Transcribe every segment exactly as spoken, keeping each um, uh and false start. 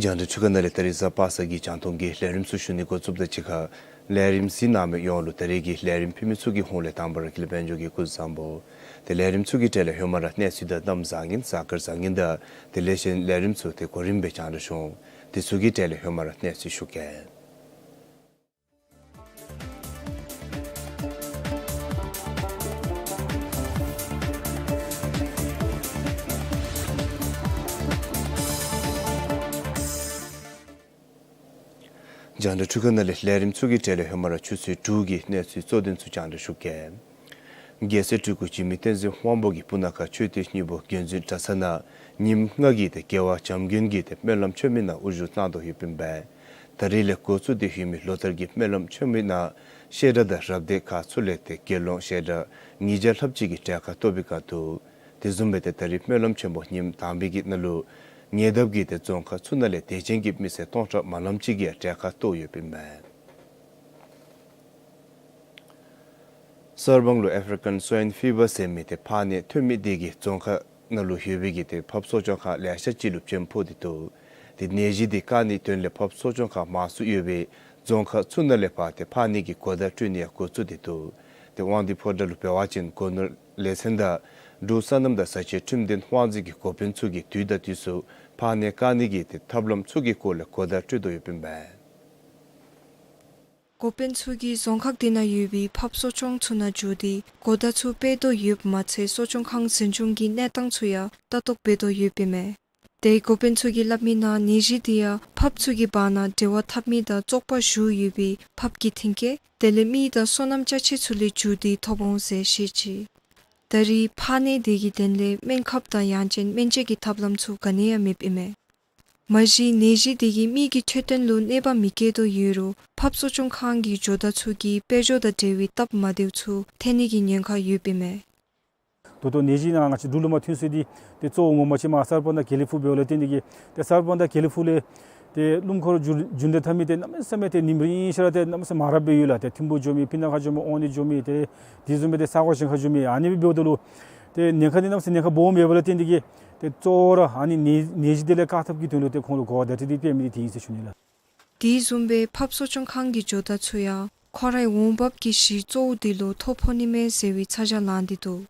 རྒྱང་བསྒྲགས་འཕྲུལ་ཁང་ནང་ལས་ད་རིས་གཟའ་པ་སངས་ཀྱི་རྒྱང་མཐོང་གི་ལས་རིམ་ཚུ་ཞུ་ནི་འགོ་བཙུགསཔ་དང་གཅིག་ཁར་ལས་རིམ་གཟིགས་གནང་མི་ཡོངས་ལུ་ད་རིས་ཀྱི་ལས་རིམ་ཕུལ་མི་ཚུ་གི་ཧོངས་ལས་དང་པ་ར་དགེ་ལེགས་དཔལ་འབྱོར་གྱིས་སྐུ་གཟུགས་བཟང་པོ། ཏེ་ལས་རིམ་ཚུ་གི་གྲས་ལས་ཧེ་མ་ར་གནས་ཚུལ་དང་གནམ་བཟང་ངན་གཟའ་སྐར་བཟང་ངན་དང་དེ་ལས་གཞན་ལས་རིམ་ཚུ་ཏེ་གོ་རིམ་སྦེ་རྒྱང་བསྒྲགས་ཞུ་འོང་། དེ་ཚུ་གི་གྲས་ལས་ཧེ་མ་ར་གནས་ཚུལ་ཞུ་གེ། རྒྱང་བསྒྲགས་འཕྲུལ་ཁང་ནང་ལས་ལས་རིམ་ཚུ་གི་གྲས་ལས་ཧེ་མ་ར་ཆུ་ཚོད་དྲུག་གི་གནས་ཚུལ་གཙོ་དོན་ཚུ་རྒྱང་བསྒྲགས་ཞུ་གེ། རྒྱལ་སྲས་སྤྲུལ་སྐུ་འཇིགས་མེད་བསྟན་འཛིན་དབང་པོ་གིས་སྤུ་ན་ཁ་ཆོས་སྡེ་གཉིས་པོ་དགོན་འཛིན་གྲྭ་ཚང་ནང་ཉིནམ་ལྔ་གི་ཏེ་རྒྱལ་བ་བྱམས་མགོན་གྱི་ཏེ་སྨོན་ལམ་མཆོད་མེ་ནང་དབུ་བཞུགས་གནང་དོ་ཡོདཔ་ཨིན་པས། ད་རིས་ལས་འགོ་བཙུགས་ཏེ་ཡོད་མི་ལོ་ལྟར་གྱི་སྨོན་ལམ་མཆོད་མེ་ནང་བཤད་གྲྭ་དང་རབ་སྡེ་ཁག་ཚུ་ལས་ཏེ་དགེ་སློང་བཤད་གྲྭ་ཉིས་བརྒྱ་ལྷགཔ་ཅིག་གིས་གྲལ་ཁར་གཏོགས་པའི་སྒང་དུ། དེ་བཟུམ་སྦེ་ཏེ་ད་རིས་སྨོན་ལམ་ཆེན་པོ་ཉིནམ་དང་པའི་གི་ནང་ལུ་ཉེ་འདབས་ཀྱི་ཏེ་རྫོང་ཁག་ཚུ་ནང་ལས་དད་ཅན་གྱི་མི་སེར་སྟོང་ཕྲག་མ་ལངམ་ཅིག་གིས་ཡང་གྲལ་ཁར་གཏོགས་ཡོདཔ་ཨིན་མས། གསར་སྤང་ལུ་ཨེ་ཕི་རི་ཀཱན་སུའིན་ཕི་བར་ཟེར་མི་ཏེ་ཕག་ནད་ཐོན་མི་དེ་གིས་རྫོང་ཁག་ནང་ལུ་ཡོད་པའི་གི་ཏེ་ཕགཔ་གསོ་སྐྱོང་ཁང་ལེ་ཤ་ཅིག་ལུ་བཅོམ་ཕོག་སྟེ་འདུག། ཏེ་ནད་གཞི་དེ་བཀག་ནིའི་དོན་ལས་ཕགཔ་གསོ་སྐྱོང་ཁང་མང་སུ་ཡོད་པའི་རྫོང་ཁག་ཚུ་ནང་ལས་ཕར་ཏེ་ཕག་ནད་ཀྱི་གོ་བརྡ་སྤྲོད་ནི་ཡང་འགོ་བཙུགས་ཏེ་འདུག། ཏེ་དབང་འདུས་ཕོ་བྲང་ལུ་འབད་བ་ཅིན་སྒོ་ནོར་ལས་ཚན་དང་འབྲུག་སོ་ནམ་དང་བཟའ་ཆས་ཁྲིམས་དོན་དབང་འཛིན་གྱི་འགོ་དཔོན་ཚུ་གིས་དུས་དང་དུས་སུ་ཕག་ནད་བཀག་ནི་གི་ཏེ་ཐབས་ལམ་ཚུ་གི་སྐོར་ལས་གོ་བརྡ་སྤྲོད་དོ་ཡོདཔ་ཨིན་པས། འགོ་དཔོན་ཚུ་གིས་རྫོང་ཁག་དེ་ནང་ཡོད་པའི་ཕགཔ་གསོ་སྐྱོང་ཚུ་ནང་འགྱོ་སྟེ་གོ་བརྡ་ཚུ་སྤེལ་དོ་ཡོདཔ་མ་ཚད་གསོ་སྐྱོང་ཁང་འཛིན་སྐྱོང་གི་གནས་སྟངས་ཚུ་ཡང་ལྟ་རྟོག་འབད་དོ་ཡོདཔ་ཨིན་མས། ཏེ་འགོ་དཔོན་ཚུ་གིས་སླབ་མི་ནང་ནད་གཞི་དེ་ཡང་ཕགཔ་ཚུ་གི་བར་ན་འབྲེལ་བ་འཐབ་མི་དང་བཙོག་པ་བཞུ་ཡོད་པའི་ཕགཔ་གི་མཐུན་རྐྱེན་དེ་ལས་མི་དང་སོ་ནམ་ཅ་ཆས་ཚུ་ལས་འགྱོ་སྟེ་ཐོབ་འོང་ཟེར་བཤད་ཅི། ད་རིས་ཕག་ནད་དེ་གི་དོན་ལས་སྨན་ཁབ་དང་ཡང་ཅིན་སྨན་བཅོས་ཀྱི་ཐབས་ལམ་ཚུ་ག་ནི་ཡང་མེདཔ་ཨིན་མས། མ་གཞི་ནད་གཞི་དེ་གིས་མི་གི་འཕྲོད་བསྟེན་ལུ་གནོད་པ་མི་བཀལ་དོ་ཡོད་རུང་ཕགཔ་གསོ་སྐྱོང་ཁང་གི་ཇོ་བདག་ཚུ་གིས་དཔལ་འབྱོར་དང་འབྲེལ་བའི་སྟབས་མ་བདེཝ་ཚུ་ཐོན་ནི་གི་ཉེན་ཁ་ཡོདཔ་ཨིན་མས། ད་ལྟོ་ནད་གཞི་ནང་ང་བཅས་འབྲུག་ལུ་མ་ཐོན་སྲོལ་འདི་ཏེ་གཙོ་བོ་ངོ་མ་ཅིག་མར་གསར་སྤང་དང་དགེ་ལེགས་ཕུག་འབདཝ་ལས་བརྟེན་ཏེ་གིས་ཏེ་གསར་སྤང་དང་དགེ་ལེགས་ཕུག་ལས་ཏེ་སྣུམ་འཁོར་འགྱོ་འགྱོ་འགྲུལ་འཐབ་མི་དེ་གནམ་མེད་ས་མེད་ཏེ་ཉིནམ་རེ་ཨིན་ཤ་ར་ཏེ་གནམ་མེད་ས་མེད་མང་རབས་སྦེ་ཡོད་ལགས། ཏེ་ཐིམ་ཕུག་འགྱོ་མི་སྤུ་ན་ཁ་འགྱོ་མི་དབང་འདུས་འགྱོ་མི་ཏེ་དེ་བཟུམ་སྦེ་ཏེ་ས་གོ་གཞན་ཁར་འགྱོ་མི་ཨ་ནི་སྦེ་འབདཝ་ད་ལུ་ཏེ་ཉེན་ཁ་འདི་གནམ་མེད་ས་མེད་ཉེན་ཁ་སྦོམ་ཡོདཔ་ལས་བརྟེན་ཏེ་གིས་ཏེ་གཙོ་བོ་ར་ཨ་ནི་ནད་ནད་གཞི་དེ་ལས་བཀག་ཐབས་ཀྱི་དོན་ལུ་ཏེ་ཁོང་ལུ་གོ་བ་བརྡ་སྤྲོད་འདི་སྤེལ་མི་འདི་དེ་ཨིན་ཟེར་ཞུ་ནི་ལགས། དེ་བཟུམ་སྦེ་ཕགཔ་གསོ་སྐྱོང་ཁང་གི་ཇོ་བདག་ཚུ་ཡང་ཁོང་རའི་འོང་འབབ་ཀྱི་གཞི་གཙོ་བོ་དེ་ལུ་ཐོ་ཕོག་ནི་མས་ཟེར་བའི་ཚ་གྱང་ལངས་ཏེ་འདུག།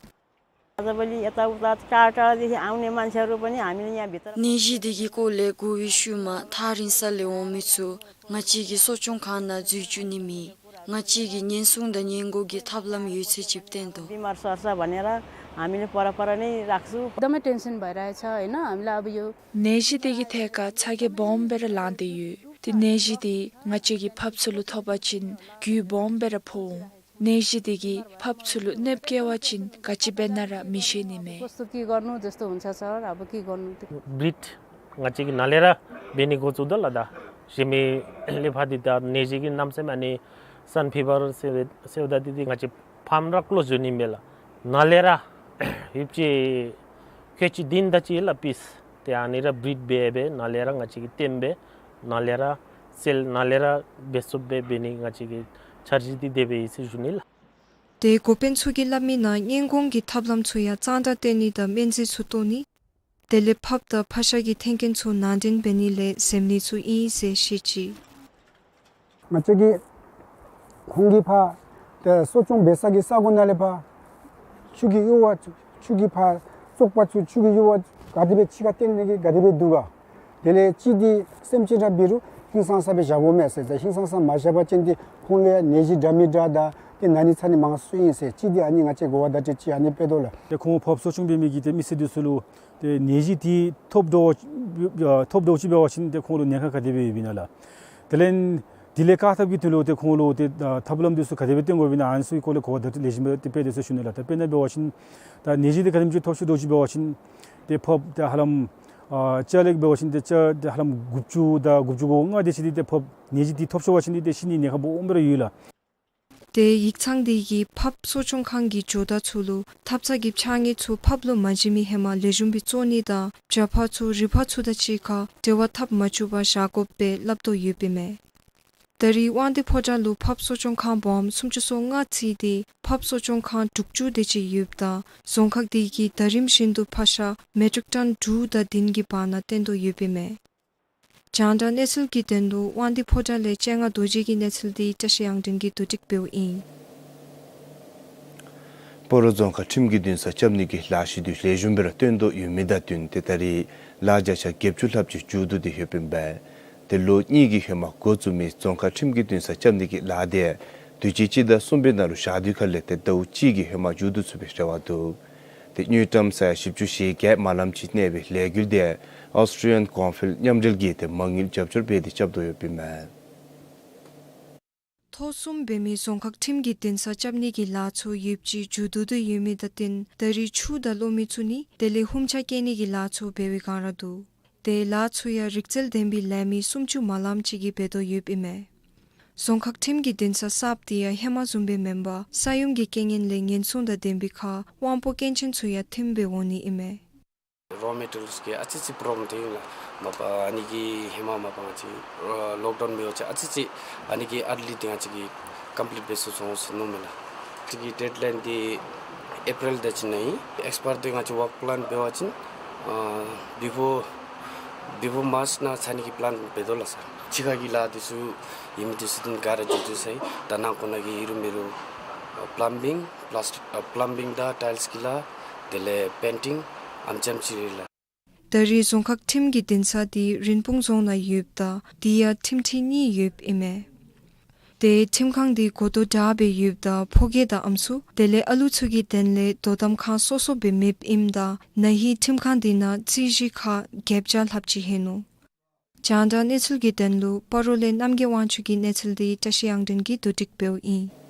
आजभोलि यताउता टाढा टाढादेखि आउने मान्छेहरू पनि हामीले यहाँभित्र ནད་གཞི་དེ་གི་སྐོར་ལས་གོ་བའི་ཤུལ་མ་ཐག་རིང་ས་ལས་འོང་མི་ཚུ་ང་བཅས་ཀྱི་གསོ་སྐྱོང་ཁང་ནང་འཛུལ་བཅུག་ནི་མེད། ང་བཅས་ཀྱིས་ཉེན་སྲུང་དང་ཉེན་འགོག་གི་ཐབས་ལམ་ཡོད་ཚད་ཅིག་བཏོན་དོ། बिमार सर्छ भनेर हामीले परपर नै राख्छु। एकदमै टेन्सन भइरहेछ, होइन? हामीलाई अब यो ནད་གཞི་དེ་གི་ཐད་ཁར་ཚ་གྱང་སྦོམ་སྦེ་ར་ལངས་ཏེ་ཡོད། ཏེ་ནད་གཞི་དེ་ང་བཅས་ཀྱི་ཕགཔ་ཚུ་ལུ་ཐོབ་པ་ཅིན་རྒུད་སྦོམ་སྦེ་ར་ཕོག་འོང་། ནད་གཞི་དེ་གིས་ཕགཔ་ཚུ་ལུ་གནོདཔ་བཀལ་བ་ཅིན་ག་ཅི་འབད་ན་ར་མི་ཤེས་ནི་མས། कस्तो के गर्नु जस्तो हुन्छ सर, अब के गर्नु त्यो? ब्रिड ང་བཅས་ཀྱིས་ནཱ་ལས་ར་འབད་ནི་འགོ་བཙུགས་དོ་ལགས། ད་གཞན་མི་ལས་ཕར་འདི་ད་ནད་གཞི་གིས་གནམ་མེད་ས་མེད་ཨ་ནི་སན་ཕི་བར་ཟེར་ཟེརཝ་ད་འདི་འདི་ང་བཅས་ཕརམ་ར་ཀོ་ལོས་འགྱོ་ནི་མས་ལགས། ནཱ་ལས་ར་ཡོདཔ་ཅིག་ཁལ་གཅིག་བདུན་དེ་ཅིག་ལགས་པིས། ཏེ་ཨ་ནི་ར་བྲིཊ་འབད་སྦེ་ནཱ་ལས་ར་ང་བཅས་ཀྱིས་བསྟེན་སྦེ་ནཱ་ལས་ར་སེལ་ནཱ་ལས་ར་འབད་ཚུགསཔ་སྦེ་འབད་ནི་ང་བཅས་ཀྱི་འཆར་གཞི་འདི་དེ་སྦེ་ཡོད་ཟེར་ཞུ་ནི་ལགས། ཏེ་འགོ་དཔོན་ཚུ་གིས་སླབ་མི་ནང་སྔོན་གོང་གི་ཐབས་ལམ་ཚུ་ཡང་གཙང་སྦྲ་བསྟེན་ནི་དང་སྨན་རྫས་ཚུ་བཏོན་ནི། དེ་ལས་ཕགཔ་དང་ཕག་ཤ་གི་འཐེན་འཁྱེར་ཚུ་ནང་འདྲེན་འབད་ནི་ལས་སེམས་ནི་ཚུ་ཨིན་ཟེར་བཤད་ཅི། ང་བཅས་ཀྱིས་ཁོང་གིས་ཕར་ཏེ་གསོ་སྐྱོང་འབད་ས་གི་ས་གོ་ནང་ལས་ཕར་ཆུ་གི་གཡུར་བ་ཆུ་གི་ཕར་བཙོག་པ་ཚུ་ཆུ་གི་གཡུར་བ་ག་དེ་སྦེ་ཕྱི་ཁར་བཏོན་ནི་གི་ག་དེ་སྦེ་འདུག་ག། དེ་ལས་གཅིག་འདི་སེམས་ཅན་ར་འབད་རུང་ཧིང་སངས་ས་སྦེ་བཞག་དགོ་མས་ཟེར། ད་ཧིང་སངས་ས་མ་བཞག་པ་ཅིན་འདི་ཁོང་ལུ་ཡང་ནད་གཞི་འདྲ་མི་འདྲ་དང་ཏེ་ན་ནི་ཚ་ནི་མང་སུ་ཨིན་ཟེར། གཅིག་འདི་ཨ་ནི་ང་བཅས་གོ་བ་བརྡ་སྤྲོད་ཅིག་ཨ་ནི་སྤེལ་དོ་ལགས། ཏེ་ཁོང་ཕགཔ་གསོ་སྐྱོང་འབད་མི་གི་ཏེ་མི་སེར་འདི་ཚུ་ལུ་ཏེ་ནད་གཞི་འདི་ཐོབ་འགྱོ་ཐོབ་འགྱོ་ཅིག་འབད་བ་ཅིན་ཏེ་ཁོང་ལུ་ཉེན་ཁ་ག་དེ་སྦེ་ཡོདཔ་ཨིན་ན་ལགས། དེ་ལས་དེ་ལས་བཀག་ཐབས་ཀྱི་དོན་ལུ་ཏེ་ཁོང་ལུ་ཏེ་ཨ་ཐབས་ལམ་འདི་ཚུ་ག་དེ་སྦེ་བཏོན་དགོཔ་ཨིན་ན་ཨ་ནི་ཚུ་གི་སྐོར་ལས་གོ་བ་བརྡ་སྤྲོད་ལེགས་ཤོམ་སྦེ་ཏེ་སྤེལ་དེས་ཟེར་ཞུ་ནི་ལགས། ད་དཔེར་ན་འབད་བ་ཅིན་ད་ནད་གཞི་འདི་ག་དེམ་ཅིག་ཐོབ་ཤོར་འགྱོ་ཅིག་འབད་བ་ཅིན་ཏེ་ཕགཔ་ཏེ་ཧ་ལམ་ཨ་བྱ་ལེགས་འབད་བ་ཅིན་ཏེ་བྱ་ཏེ་ཧ་ལམ་དགུ་བཅུ་དང་དགུ་བཅུ་གོ་ལྔ་དེ་ཅིག་འདི་ཏེ་ཕགཔ་ནད་གཞི་འདི་ཐོབ་ཤོར་བ་ཅིན་འདི་ཏེ་ཤི་ནི་ཉེན་ཁ་སྦོམ་སྦེ་ར་ཡོད་ལགས། ཏེ་ཡིག་ཚང་འདི་གིས་ཕགཔ་གསོ་སྐྱོང་ཁང་གི་ཇོ་བདག་ཚུ་ལུ་ཐབ་ཚང་གི་ཕྱགས་སྙིགས་ཚུ་ཕགཔ་ལུ་མ་བྱིན་མི་ཧེ་མ་ལེགས་ཤོམ་སྦེ་བཙོ་ནི་དང་བྱ་ཕག་ཚུ་རི་ཕག་ཚུ་དང་གཅིག་ཁར་འབྲེལ་བ་འཐབ་མ་བཅུག་པར་བཞག་དགོ་པའི་སླབ་དོ་ཡོདཔ་ཨིན་མས། ད་རེས་དབང་འདུས་ཕོ་བྲང་ལུ་ཕགཔ་གསོ་སྐྱོང་ཁང་སྦོམ་སུམ་ཅུ་སོ་ལྔ་བརྩིས་ཏེ་ཕགཔ་གསོ་སྐྱོང་ཁང་དྲུག་ཅུ་དེ་ཅིག་ཡོདཔ་ད་རྫོང་ཁག་འདི་གིས་ཟླ་རིམ་བཞིན་དུ་ཕག་ཤ་མེ་ཊིག་ཊོན་དྲུག་དང་བདུན་གྱི་བར་ན་བཏོན་དོ་ཡོདཔ་ཨིན་མས། རྒྱང་བསྒྲགས་གནས་ཚུལ་གྱི་དོན་ལུ་དབང་འདུས་ཕོ་བྲང་ལས་སྤྱན་སྔ་རྡོ་རྗེ་གི་གནས་ཚུལ་འདི་བཀྲ་ཤིས་དབྱངས་སྒྲོན་གྱིས་བསྡུ་སྒྲིག་འབདཝ་ཨིན། སྤ་རོ་རྫོང་ཁག་ཁྲིམས་ཀྱི་འདུན་ས་རྐྱབ་ནི་གི་ལཱ་གཞི་འདི་ལེགས་ཤོམ་སྦེ་ར་བཏོན་དོ་ཡོད་མི་དང་བསྟུན་ཏེ་ད་རེས་ལཱ་བརྒྱ་ཆ་བརྒྱད་ཅུ་ལྷགཔ་ཅིག་མཇུག་བསྡུ་སྟེ་ཡོདཔ་ཨིན་པས། ཏེ་ལོ་གཉིས་ཀྱི་ཧེ་མ་འགོ་བཙུགས་མི་རྫོང་ཁག་ཁྲིམས་ཀྱི་འདུན་ས་རྐྱབ་ནི་གི་ལཱ་དེ་དུས་ཅི་སྤྱི་ཟླ་གསུམ་པའི་ནང་ལུ་བཞག་དུས་ཁ་ལས་ཏེ་ཟླཝ་གཅིག་གི་ཧེ་མ་མཇུག་བསྡུ་ཚུགས་པའི་རེ་བ་འདུག། ཏེ་དངུལ་ཀྲམ་ས་ཡ་བཞི་བཅུ་ཞེ་བརྒྱད་མ་ལངམ་ཅིག་གནས་པའི་ལས་འགུལ་དེ་ཨོསི་ཊེ་ལི་ཡཱན་གོང་འཕེལ་མཉམ་འབྲེལ་གྱིས་ཏེ་མ་དངུལ་རྒྱབ་སྐྱོར་འབད་དེ་རྐྱབ་དོ་ཡོདཔ་ཨིན་མས། ཐོག་གསུམ་འབད་མི་རྫོང་ཁག་ཁྲིམས་ཀྱི་འདུན་ས་རྐྱབ་ནི་གི་ལཱ་ཚུ་ཡོདཔ་ཅིག་མཇུག་བསྡུ་སྟེ་ཡོད་མི་དང་བསྟུན་ད་རེས་ཆུ་དང་གློག་མེ་ཚུ་ནི་དེ་ལས་ཧུམ་ཆ་བཀལ་ནི་གི་ལཱ་ཚུ་འབད་བའི་བསྒང་ར་འདུག། ཏེ་ལཱ་ཚུ་ཡང་རིག་རྩལ་ལྡན་པའི་ལས་མི་སུམ་ཅུ་མ་ལངམ་ཅིག་གིས་འབད་དོ་ཡོདཔ་ཨིན་མས། རྫོང་ཁག་ཁྲིམས་ཀྱི་འདུན་ས་གསརཔ་འདི་ཡང་ཧེ་མ་བཟུམ་སྦེ་མེན་པར་ས་ཡོམ་གྱི་རྐྱེན་ངན་ལས་ཉེན་སྲུང་དང་ལྡན་པའི་ཁར་དབང་པོ་སྐྱོན་ཅན་ཚུ་ཡང་ཐོན་སྦེ་འོང་ནི་ཨིན་མས། རོ་མེ་ཊི་རིལས་ཀྱི་ཨ་ཙི་ཙི་པོརོབ་ལེམ་འདུག་ལགས། མ་པ་ཨ་ནི་གི་ཧེ་མ་མ་པ་ང་བཅས་ལོཀ་ཌའུན་འབད་བ་ཅིན་ཨ་ཙི་ཙི་ཨ་ནི་གི་ཨར་ལི་འདི་ང་བཅས་ཀྱིས་ཀམ་པི་ལིཊ་འབད་ཚུགས་ཚུགས་འོང་ཟེར་མནོཝ་མས་ལགས། ང་བཅས་ཀྱི་ཌེཌ་ལའིན་འདི་ཨེ་པི་རིལ་ཟླཝ་ཅིག་ནང་ཨིན། ཨེགསི་པ་ཡར་འདི་ང་བཅས་ཝརཀ་པི་ལཱན་འབད་བ་ཅིན་ཨ་བི་ཕོར་བི་ཕོར་མཱརཅ་ནང་ཚར་ནི་གི་པི་ལཱན་འབད་དོ་ལགས་སར། ཕྱི་ཁ་གི་ལཱ་འདི་ཚུ་ཨིན་མི་འདི་ཚུ་འདི་ག་ར་མཇུག་བསྡུ་ཚར་ཡི། ད་ནང་འཁོད་ནང་གི་ཨིན་རུང་མེན་རུང་པི་ལམ་བིང་པི་ལཱསི་ཊིཀ་ཨ་པི་ལམ་བིང་དང་ཊའིལསི་གི་ལཱ་དེ་ལས་པེན་ཊིང་ཨ་ནེམ་ཅིག་ར་ལགས། ད་རེས་རྫོང་ཁག་ཁྲིམས་ཀྱི་འདུན་ས་འདི་རིན་སྤུངས་རྫོང་ནང་ཡོདཔ་ད་འདི་ཡང་ཁྲིམས་ཁྲི་གཉིས་ཡོདཔ་ཨིན་མས། ཏེ་ཁྲིམས་ཁང་འདི་སྒོ་རྡོག་བྲག་སྦེ་ཡོདཔ་ད་ཕོ་སྐྱེས་དང་ཨམ་སྲུ་དེ་ལས་ཨ་ལུ་ཚུ་གི་དོན་ལས་དོ་དམ་ཁང་སོ་སོ་སྦེ་མེདཔ་ཨིནམ་ད་ན་ཧིང་ཁྲིམས་ཁང་འདི་ནང་རྩོད་གཞི་ཁག་བརྒྱད་བརྒྱ་ལྷགཔ་ཅིག་ལྷོད་ནུག། རྒྱང་བསྒྲགས་གནས་ཚུལ་གྱི་དོན་ལུ་སྤ་རོ་ལས་རྣམ་རྒྱལ་དབང་ཕྱུག་གི་གནས་ཚུལ་འདི་བཀྲ་ཤིས་དབྱངས་སྒྲོན་གྱིས་བསྡུ་སྒྲིག་འབདཝ་ཨིན།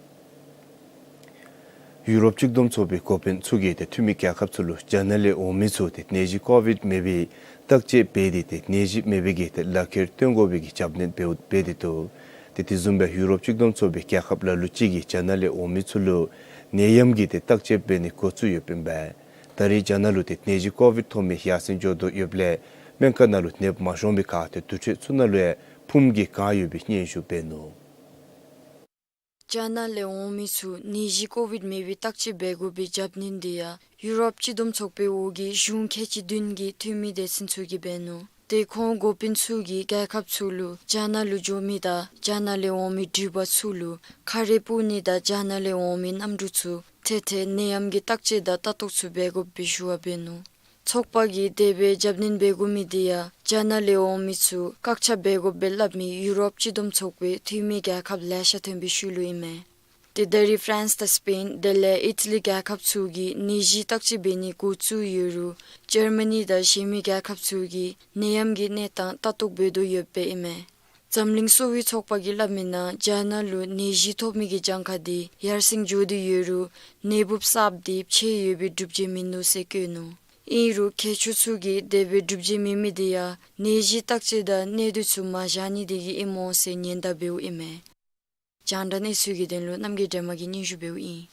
ཡུ་རོབ་གཅིག་བསྡོམས་ཚོགས་པའི་འགོ་དཔོན་ཚུ་གིས་ཏེ་འཐུས་མི་རྒྱལ་ཁབ་ཚུ་ལུ་རྒྱ་ནག་ལས་འོང་མི་ཚུ་ཏེ་ནད་གཞི་ཀོ་བིཌ་མེད་པའི་བརྟག་དཔྱད་འབད་དེ་ཏེ་ནད་གཞི་མེད་པའི་གི་ཏེ་ལག་ཁྱེར་སྟོན་དགོ་པའི་གི་རྒྱབ་སྣོན་འབད་འབད་དེ་འདུག། ཏེ་དེ་བཟུམ་སྦེ་ཡུ་རོབ་གཅིག་བསྡོམས་ཚོགས་པའི་རྒྱལ་ཁབ་ལ་ལུ་ཅིག་གིས་རྒྱ་ནག་ལས་འོང་མི་ཚུ་ལུ་ནད་ཡམས་ཀྱི་ཏེ་བརྟག་དཔྱད་འབད་ནི་འགོ་བཙུགས་ཡོདཔ་ཨིན་པས། ད་རེས་རྒྱ་ནག་ལུ་ཏེ་ནད་གཞི་ཀོ་བིཌ་ཐོབ་མི་ཡར་སེང་འགྱོ་དོ་ཡོདཔ་ལས་སྨན་ཁང་ནང་ལུ་ནདཔ་མ་ཤོང་པའི་ཁར་ཏེ་དུར་ཁྲོད་ཚུ་ནང་ལུ་ཡང་ཕུངམ་གིས་གང་ཡོད་པའི་སྙན་ཞུ་འབད་ནུག། རྒྱ་ནག་ལས་འོང་མི་ཚུ་ནད་གཞི་ཀོ་བིཌ་མེད་པའི་བརྟག་དཔྱད་འབད་དགོ་པའི་རྒྱབ་སྣོན་འདི་ཡང་ཡུ་རོབ་གཅིག་བསྡོམས་ཚོགས་པའི་འོག་གི་གཞུང་ཁལ་གཅིག་བདུན་གྱི་འཐུས་མི་སྡེ་ཚན་ཚུ་གིས་འབད་ནུག། ཏེ་ཁོང་འགོ་དཔོན་ཚུ་གིས་རྒྱལ་ཁབ་ཚུ་ལུ་རྒྱ་ནག་ལུ་འགྱོ་མི་དང་རྒྱ་ནག་ལས་འོང་མི་འགྲུལ་པ་ཚུ་ལུ་ཁ་རས་སྤུག་ནི་དང་རྒྱ་ནག་ལས་འོང་མི་གནམ་གྲུ་ཚུ་ཏེ་ཏེ་ནད་ཡམས་ཀྱི་བརྟག་དཔྱད་དང་ལྟ་རྟོག་ཚུ་འབད་དགོ་པའི་ཞུ་བ་འབད་ནུག། ཚོགས་པ་གིས་དེ་སྦེ་རྒྱབ་སྣོན་འབད་དགོ་མི་འདི་ཡང་རྒྱ་ནག་ལས་འོང་མི་ཚུ་བཀག་ཆ་འབད་དགོཔ་སྦེ་སླབ་མི་ཡུ་རོབ་གཅིག་བསྡོམས་ཚོགས་པའི་འཐུས་མི་རྒྱལ་ཁབ་ལེ་ཤ་ཐོན་པའི་ཤུལ་ལུ་ཨིན་མས། ཏེ་ད་རེས་ཕ་རན་སི་དང་སི་པེན་དེ་ལས་ཨི་ཊ་ལི་རྒྱལ་ཁབ་ཚུ་གིས་ནད་གཞི་བརྟག་དཔྱད་འབད་ནི་འགོ་བཙུགས་ཡོད་རུང་ཇར་མ་ནི་དང་གཞན་མི་རྒྱལ་ཁབ་ཚུ་གིས་ནད་ཡམས་ཀྱི་གནས་སྟངས་ལྟ་རྟོག་འབད་དོ་ཡོདཔ་ཨིན་མས། འཛམ་གླིང་གསོ་བའི་ཚོགས་པ་གིས་སླབ་མི་ནང་རྒྱ་ནག་ལུ་ནད་གཞི་ཐོབ་མི་གི་གྱངས་ཁ་འདི་ཡར་སེང་འགྱོ་སྟེ་ཡོད་རུང་ནད་འབུཔ་གསརཔ་འདི་ཕྱེ་ཡོད་པའི་སྒྲུབ་བྱེད་མིན་ནུག་ཟེར་བཀོད་ནུག། ཨིན་རུང་མཁས་མཆོག་ཚུ་གིས་དེ་སྦེ་སྒྲུབ་བྱེད་མེད་མི་འདི་ཡང་ནད་གཞི་བརྟག་དཔྱད་དང་གནས་སྡུད་ཚུ་མ་བཞག་ནི་དེ་གིས་ཨིན་སྨོ་ཟེར་ཉེན་བརྡ་འབདཝ་ཨིན་མས། རྒྱང་བསྒྲགས་གནས་ཚུལ་གྱི་དོན་ལུ་རྣམ་རྒྱལ་སྒྲོལ་མ་གིས་སྙན་ཞུ་འབདཝ་ཨིན།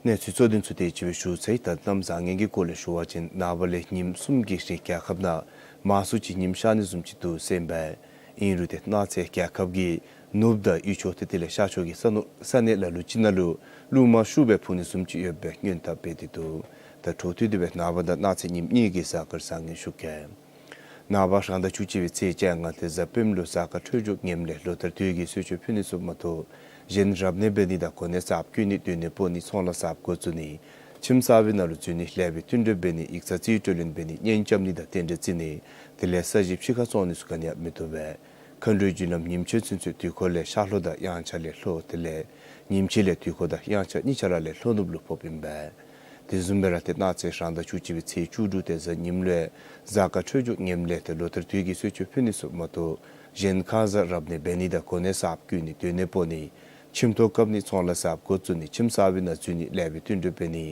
གནས་ཚུལ་གཙོ་དོན་ཚུ་དེ་ཅིག་སྦེ་ཞུ་ཚར་ཡི། ད་གནམ་བཟང་ངན་གྱི་སྐོར་ལས་ཞུ་བ་ཅིན་ནངས་པ་ལས་ཉིནམ་གསུམ་གྱི་རིང་རྒྱལ་ཁབ་ནང་མང་སུ་ཅིག་ཉིམ་ཤར་ནི་བཟུམ་ཅིག་འདུག་ཟེར་ཨིན་པས། ཨིན་རུང་ཏེ་གནངས་ཚེ་རྒྱལ་ཁབ་ཀྱི་ནུབ་དང་དབུས་ཕྱོགས་ཏེ་དེ་ལས་ཤར་ཕྱོགས་ཀྱི་ས་ནུ་ས་གནས་ལ་ལུ་ཅིག་ནང་ལུ་རླུང་མ་ཤུགས་སྦེ་འཕུ་ནི་བཟུམ་ཅིག་ཡོད་པའི་སྔོན་བརྡ་འབད་དེ་འདུག། ད་འཕྲོ་མཐུད་དེ་སྦེ་ནངས་པ་དང་གནངས་ཚེ་ཉིནམ་གཉིས་ཀྱི་གཟའ་སྐར་བཟང་ངན་ཞུ་གེ། ནངས་པ་རང་ཟླ་བཅུ་གཅིག་པའི་ཚེས་བཅོ་ལྔ་ཏེ་གཟའ་སྤེནམ་ལུ་གཟའ་སྐར་འཕྲོད་སྦྱོར་ངནམ་ལས་ལོ་ལྟར་དུས་ཀྱི་གསོལ་མཆོད་ཕུལ་ནི་ཚུ་མ་གཏོགས་གཞན་རབ་གནས་འབད་ནི་དང་གོ་གནས་གསརཔ་བསྐོ་ནི་སྡོད་གནས་སྤོ་ནི་ཚོང་ལཱ་གསརཔ་འགོ་བཙུགས་ནི་ཁྱིམ་གསར་པའི་ནང་ལུ་འཛུལ་ནི་ལེགས་པའི་བསྟུན་གྲོས་འབད་ནི་ཡིག་ཚང་རྩིས་སྤྲོད་ལེན་འབད་ནི་གཉེན་རྐྱབ་ནི་དང་རྟེན་འབྲེལ་བརྩི་ནི་དེ་ལས་ས་གཞི་ཕྱི་ཁར་བཙོང་ནི་ཚུ་ག་ནི་ཡང་མི་བཏུབ་པས། མཁའ་འགྲོའི་རྒྱུ་ལམ་ཉིམ་ཕྱེད་ཚུན་ཚོད་དུས་འཁོར་ལས་ཤར་ལྷོ་དང་དབྱངས་འཆར་ལས་ལྷོ་དེ་ལས་ཉིམ་ཕྱེད་ལས་དུས་འཁོར་དང་དབྱངས་འཆར་གཉིས་ཆ་ར་ལས་ལྷོ་ནུབ་ལུ་ཕོགཔ་ཨིན་པས། དེ་བཟུམ་སྦེ་ར་ཏེ་གནངས་ཚེ་རང་ཟླ་བཅུ་གཅིག་པའི་ཚེས་བཅུ་དྲུག་ཏེ་གཟའ་ཉིམ་ལུ་གཟའ་སྐར་འཕྲོད་སྦྱོར་ངནམ་ལས་ཏེ་ལོ་ལྟར་དུས་ཀྱི་གསོལ་མཆོད་ཕུལ་ནི་ཚུ་མ་གཏོགས་གཞན་ཁ་ཙ་རབ་གནས་འབད་ནི་དང་གོ་གནས་གསརཔ་བསྐོ་ནི་སྡོད་གནས་སྤོ་ནི་ཁྱིམ་ཐོག་བཀབ་ནི་ཚོང་ལཱ་གསརཔ་འགོ་བཙུགས་ནི་ཁྱིམ་གསར་པའི་ནང་འཛུལ་ནི་ལེགས་པའི་བསྟུན་གྲོས་འབད་ནི་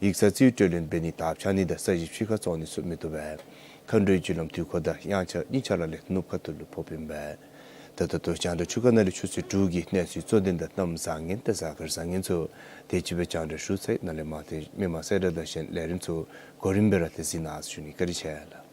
ཡིག་ཚང་རྩིས་སྤྲོད་ལེན་འབད་ནི་དར་འཕྱར་ནི་དང་ས་གཞི་ཕྱི་ཁར་བཙོང་ནི་ཚུ་མི་བཏུབ་པས། མཁའ་འགྲོའི་རྒྱུ་ལམ་དུས་འཁོར་དང་དབྱངས་འཆར་གཉིས་ཆ་ར་ལས་ནུབ་ཁ་ཐུག་ལུ་ཕོགཔ་ཨིན་པས། ད་ད་ལྟོ་རྒྱང་བསྒྲགས་འཕྲུལ་ཁང་ནང་ལས་ཆུ་ཚོད་དྲུག་གི་གནས་ཚུལ་གཙོ་དོན་དང་གནམ་བཟང་ངན་དང་གཟའ་སྐར་བཟང་ངན་ཚུ་དེ་ཅིག་སྦེ་རྒྱང་བསྒྲགས་ཞུ་ཚར་ཡི། ནཱ་ལས་མར་ཏེ་མི་མང་གསལ་བསྒྲགས་དང་གཞན་ལས་རིམ་ཚུ་གོ་རིམ་སྦེ་ར་ཏེ་གཟིགས་གནང་ཞུ་ནི། བཀའ་དྲིན་ཆེ་ལགས།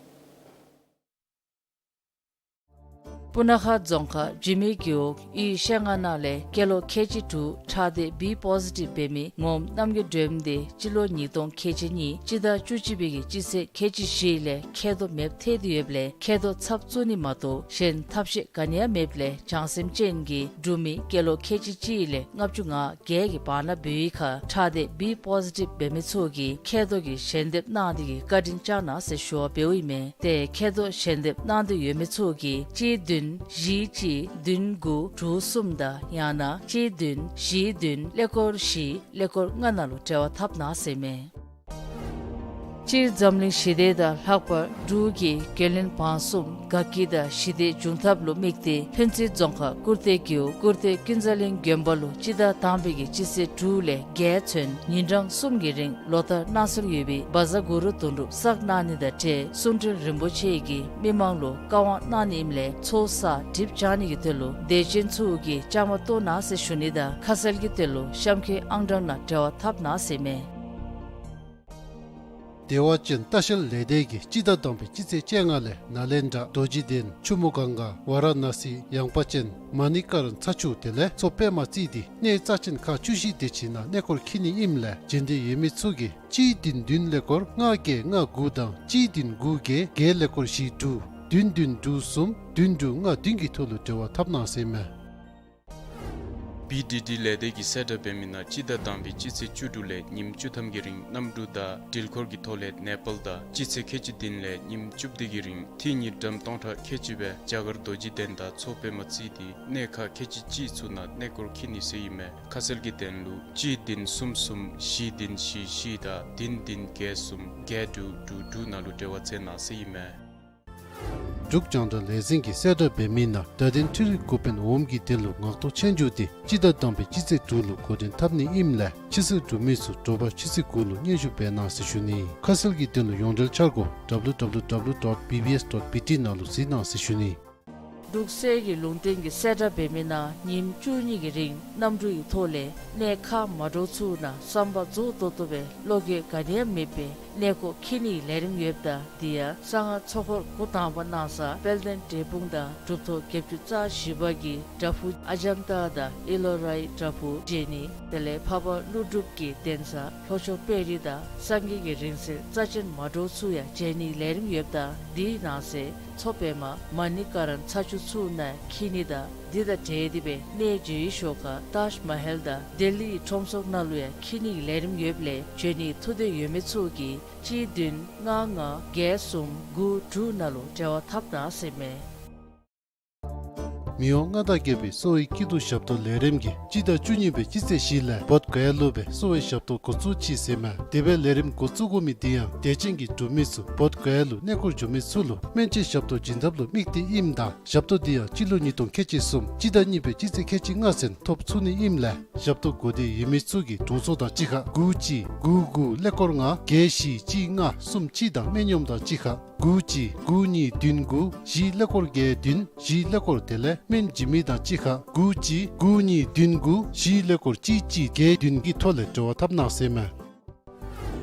སྤུ་ན་ཁ་རྫོང་ཁག་འཇིགས་མེད་རྒེད་འོག་ཡུལ་ཤེལ་རྔ་ནང་ལས་སྐྱེས་ལོ་ཁལ་གཅིག་དྲུག་ཁྲག་སྡེ་བི་པོ་ཟི་ཊིབ་འབད་མི་ངོམ་རྣམ་རྒྱལ་སྒྲོལམ་དེ་སྤྱི་ལོ་ཉིས་སྟོང་ཁལ་གཅིག་གཉིས་སྤྱི་ཟླ་བཅུ་གཅིག་པའི་གི་སྤྱི་ཚེས་ཁལ་གཅིག་བཞི་ལས་མཁལ་རྡོག་མེདཔ་ཐལ་ཏེ་ཡོདཔ་ལས་མཁལ་རྡོག་ཚབ་བཙུགས་ནི་མ་གཏོགས་གཞན་ཐབས་ཤེས་ག་ནི་ཡང་མེདཔ་ལས་བྱང་སེམས་ཅན་གྱིས་འབྲུག་མི་སྐྱེས་ལོ་ཁལ་གཅིག་གཅིག་ལས་ལྔ་བཅུ་ང་བརྒྱད་ཀྱི་བར་ན་འབད་བའི་ཁར་ཁྲག་སྡེ་བི་པོ་ཟི་ཊིབ་འབད་མི་ཚུ་གིས་མཁལ་རྡོག་གི་ཞལ་འདེབས་གནང་སྟེ་གི་བཀའ་དྲིན་བསྐྱང་གནང་ཟེར་ཞུ་བ་འབདཝ་ཨིན་མས། ཏེ་མཁལ་རྡོག་ཞལ་འདེབས་གནང་འདོད་ཡོད་མི་ཚུ་གིས་གཅིག་བདུན་བཞི་གཅིག་བདུན་དགུ་དྲུག་གསུམ་དང་ཡང་ན་གཅིག་བདུན་བཞི་བདུན་ཀླད་ཀོར་བཞི་ཀླད་ཀོར་ལྔ་ནང་ལུ་འབྲེལ་བ་འཐབ་གནང་ཟེར་ཨིན་མས། སྤྱིར་འཛམ་གླིང་ཞི་བདེ་དང་ལྷག་པར་འབྲུག་གི་རྒྱུན་ལས་བར་གསུམ་དགའ་སྐྱིད་དང་ཞི་བདེ་འབྱུང་ཐབས་ལུ་དམིགས་ཏེ་ཕན་ཚུན་རྫོང་ཁག་ཀུར་སྟོད་རྒེད་འོག་ཀུར་སྟོད་ཀུན་བཟང་གླིང་དགོན་པ་ལུ་སྤྱི་ཟླ་དང་པའི་གི་སྤྱི་ཚེས་དྲུག་ལས་བརྒྱད་ཚུན་ཉིན་གྲངས་གསུམ་གྱི་རིང་ལོ་ལྟར་གནང་སྲོལ་ཡོད་པའི་བཛྲ་གུ་རུ་དོན་གྲུབ་བསགས་གནང་ནི་དང་འབྲེལ་གསུང་སྤྲུལ་རིན་པོ་ཆེ་གིས་མི་མང་ལུ་བཀའ་དབང་གནང་ནི་ཨིནམ་ལས་ཚོགས་བསགས་གྲིབ་སྦྱང་ནི་གི་དོན་ལུ་དད་ཅན་ཚུ་གིས་བཅའ་མར་གཏོགས་གནང་ཟེར་ཞུ་ནི་དང་ཁ་གསལ་གྱི་དོན་ལུ་གཤམ་འཁོད་ཨང་གྲངས་ནང་འབྲེལ་བ་འཐབ་གནང་ཟེར་ཨིན་མས། བདེ་བ་ཅན་ལྟ་བཤལ་ལས་སྡེ་གིས་སྤྱི་ཟླ་དང་པའི་སྤྱི་ཚེས་བཅོ་ལྔ་ལས་ནཱ་ལེནྡྲ་རྡོ་རྗེ་གདན་ཆུ་མོ་གངྒཱ་ཝཱ་ར་ཎ་སི་ཡངས་པ་ཅན་མ་ཎི་ཀ་རན་ཚ་ཆུ་དེ་ལས་མཚོ་པདྨ་རྩེ་ལྡན་གནས་རྩ་ཅན་ཁག་བཅུ་བཞི་དེ་ཅིག་ནང་གནས་སྐོར་འཁྱིད་ནི་ཨིནམ་ལས་བྱོན་འདོད་ཡོད་མི་ཚུ་གིས་གཅིག་བདུན་བདུན་ཀླད་ཀོར་ལྔ་བརྒྱད་ལྔ་དགུ་དང་གཅིག་བདུན་དགུ་བརྒྱད་བརྒྱད་ཀླད་ཀོར་བཞི་དྲུག་བདུན་བདུན་དྲུག་གསུམ་བདུན་དྲུག་ལྔ་བདུན་གྱི་ཐོག་ལུ་འབྲེལ་བ་འཐབ་གནང་ཟེར་ཨིན་མས། བི་ཌི་ཌི་ལས་སྡེ་གིས་གསལ་བསྒྲགས་འབད་མི་ནང་སྤྱི་ཟླ་དང་པའི་སྤྱི་ཚེས་བཅུ་དྲུག་ལས་ཉིནམ་བཅུ་ཐམ་གྱི་རིང་གནམ་གྲུ་དང་འགྲུལ་འཁོར་གྱི་ཐོག་ལས་ནེ་པཱལ་དང་སྤྱི་ཚེས་ཁལ་གཅིག་བདུན་ལས་ཉིནམ་བཅུ་བདུན་གྱི་རིང་ཐིག་ཉིས་ཌམ་སྟོང་ཕྲག་ཁལ་གཅིག་སྦེ་རྒྱ་གར་རྡོ་རྗེ་གདན་དང་མཚོ་པདྨ་རྩེ་ལྡན་གནས་ཁག་ཁལ་གཅིག་གཅིག་ཚུ་ནང་གནས་སྐོར་འཁྱིད་ནི་ཟེར་ཨིན་མས། ཁ་གསལ་གྱི་དོན་ལུ་གཅིག་བདུན་གསུམ་གསུམ་བཞི་བདུན་བཞི་བཞི་དང་བདུན་བདུན་བརྒྱད་གསུམ་བརྒྱད་དྲུག་དྲུག་དྲུག་ནང་ལུ་འབྲེལ་བ་འཐབ་གནང་ཟེར་ཨིན་མས། འབྲུག་རྒྱང་བསྒྲགས་ལས་འཛིན་གྱིས་གསལ་བསྒྲགས་འབད་མི་ནང་བརྡ་དོན་འཕྲུལ་རིག་འགོ་དཔོན་འོགམ་གྱི་དོན་ལུ་ངག་ཐོག་ཆོས་རྒྱུགས་དེ་སྤྱི་ཟླ་དང་པའི་སྤྱི་ཚེས་དྲུག་ལུ་འགོ་འདྲེན་འཐབ་ནི་ཨིནམ་ལས་ཕྱི་སེལ་འབྲུག་མི་ཚུ་དྲོ་པ་ཆུ་ཚོད་དགུ་ལུ་སྙན་ཞུ་འབད་གནང་ཟེར་ཞུ་ནི། ཁ་གསལ་གྱི་དོན་ལུ་ཡོངས་འབྲེལ་འཆར་སྒོ་W W W dot B B S dot B T ནང་ལུ་གཟིགས་གནང་ཟེར་ཞུ་ནི། འབྲུག་གསེར་གྱི་ལུང་བསྟན་གྱིས་གསལ་བསྒྲགས་འབད་མི་ནང་ཉིནམ་བཅུ་གཉིས་ཀྱི་རིང་གནམ་གྲུ་གི་ཐོག་ལས་གནས་ཁག་མ་འདྲཝ་ཚུ་ནང་བསམ་པ་རྫོགས་ཏོག་ཏོ་སྦེ་བློ་འགྱོད་ག་ནི་ཡང་མེད་པའི་གནས་སྐོར་འཁྱིད་ནིའི་ལས་རིམ་ཡོདཔ་ད་དེ་ཡང་གསང་སྔགས་ཚོགས་འཁོར་འགོ་དང་པ་གནང་ས་དཔལ་ལྡན་འབྲས་སྤུངས་དང་གྲུབ་ཐོབ་བརྒྱད་ཅུ་རྩ་བཞི་པ་གི་བྲག་ཕུག་ཨ་ཛན་ཏ་དང་ཨི་ལོ་རའི་བྲག་ཕུག་མཇལ་ནི། དེ་ལས་འཕགས་པ་ཀླུ་སྒྲུབ་ཀྱི་གདན་ས་ལྷོ་ཕྱོགས་དཔལ་རི་དང་སངས་རྒྱས་ཀྱི་རིང་བསྲེལ་རྩ་ཅན་མ་འདྲཝ་ཚུ་ཡང་མཇལ་ནིའི་ལས་རིམ་ཡོདཔ་ད་དེའི་ནང་གསེས་མཚོ་པདྨ་མ་ཎི་ཀ་རན་ཚ་ཆུ་ཚུ་ནང་འཁྱིད་ནི་དང་དེ་དང་འབྲེལ་ཏེ་སྦེ་གནས་མཇལ་བའི་ཤུལ་ཁར་ཏཱཇ་མ་ཧལ་དང་ལྡི་ལིའི་ཁྲོམ་ཚོགས་ནང་ལུ་ཡང་འཁྱིད་ནིའི་ལས་རིམ་ཡོདཔ་ལས་འབྱོན་ནིའི་ཐུགས་འདོད་ཡོད་མི་ཚུ་གིས་གཅིག་བདུན་ལྔ་ལྔ་བརྒྱད་གསུམ་དགུ་དྲུག་ནང་ལུ་འབྲེལ་བ་འཐབ་གནང་ཟེར་ཨིན་མས། མི་དབང་མངའ་བདག་རྒྱལ་པོའི་གསོ་བའི་སྐྱིད་སྡུག་ཞབས་ཏོག་ལས་རིམ་གྱིས་སྤྱི་ཟླ་བཅུ་གཉིས་པའི་སྤྱི་ཚེས་བཞི་ལས་བོདྷ་ག་ཡ་ལུ་སྦེ་གསོ་བའི་ཞབས་ཏོག་འགོ་བཙུགས་ཅི་ཟེར་ཨིན་མས། དེ་སྦེ་ལས་རིམ་འགོ་བཙུགས་དགོ་མི་དེ་ཡང་དད་ཅན་གྱི་འབྲུག་མི་ཚུ་བོདྷ་ག་ཡ་ལུ་གནས་སྐོར་འགྱོ་མི་ཚུ་ལུ་སྨན་བཅོས་ཞབས་ཏོག་བྱིན་ཐབས་ལུ་དམིགས་ཏེ་ཨིནམ་ད་ཞབས་ཏོག་དེ་ཡང་སྤྱི་ལོ་ཉིས་སྟོང་ཁལ་གཅིག་གསུམ་སྤྱི་ཟླ་གཉིས་པའི་སྤྱི་ཚེས་ཁལ་གཅིག་ལྔ་ཚུན་ཐོབ་ཚུགས་ནི་ཨིནམ་ལས་ཞབས་ཏོག་དགོ་འདོད་ཡོད་མི་ཚུ་གིས་དྲུང་འཚོ་དང་གཅིག་ཁར་དགུ་གཅིག་དགུ་དགུ་ཀླད་ཀོར་ལྔ་བརྒྱད་བཞི་གཅིག་ལྔ་གསུམ་གཅིག་དང་སྨན་གཡོགམ་དང་གཅིག་ཁར་དགུ་གཅིག་དགུ་གཉིས་བདུན་དགུ་བཞི་ཀླད་ཀོར་བརྒྱད་བདུན་བཞི་ཀླད་ཀོར་དེ་ལས་ སྨན་བྱིན་མི་དང་གཅིག་ཁར་དགུ་གཅིག་དགུ་གཉིས་བདུན་དགུ་བཞི་ཀླད་ཀོར་གཅིག་གཅིག་བརྒྱད་བདུན་གྱི་ཐོག་ལས་འབྲེལ་བ་འཐབ་གནང་ཟེར་མས།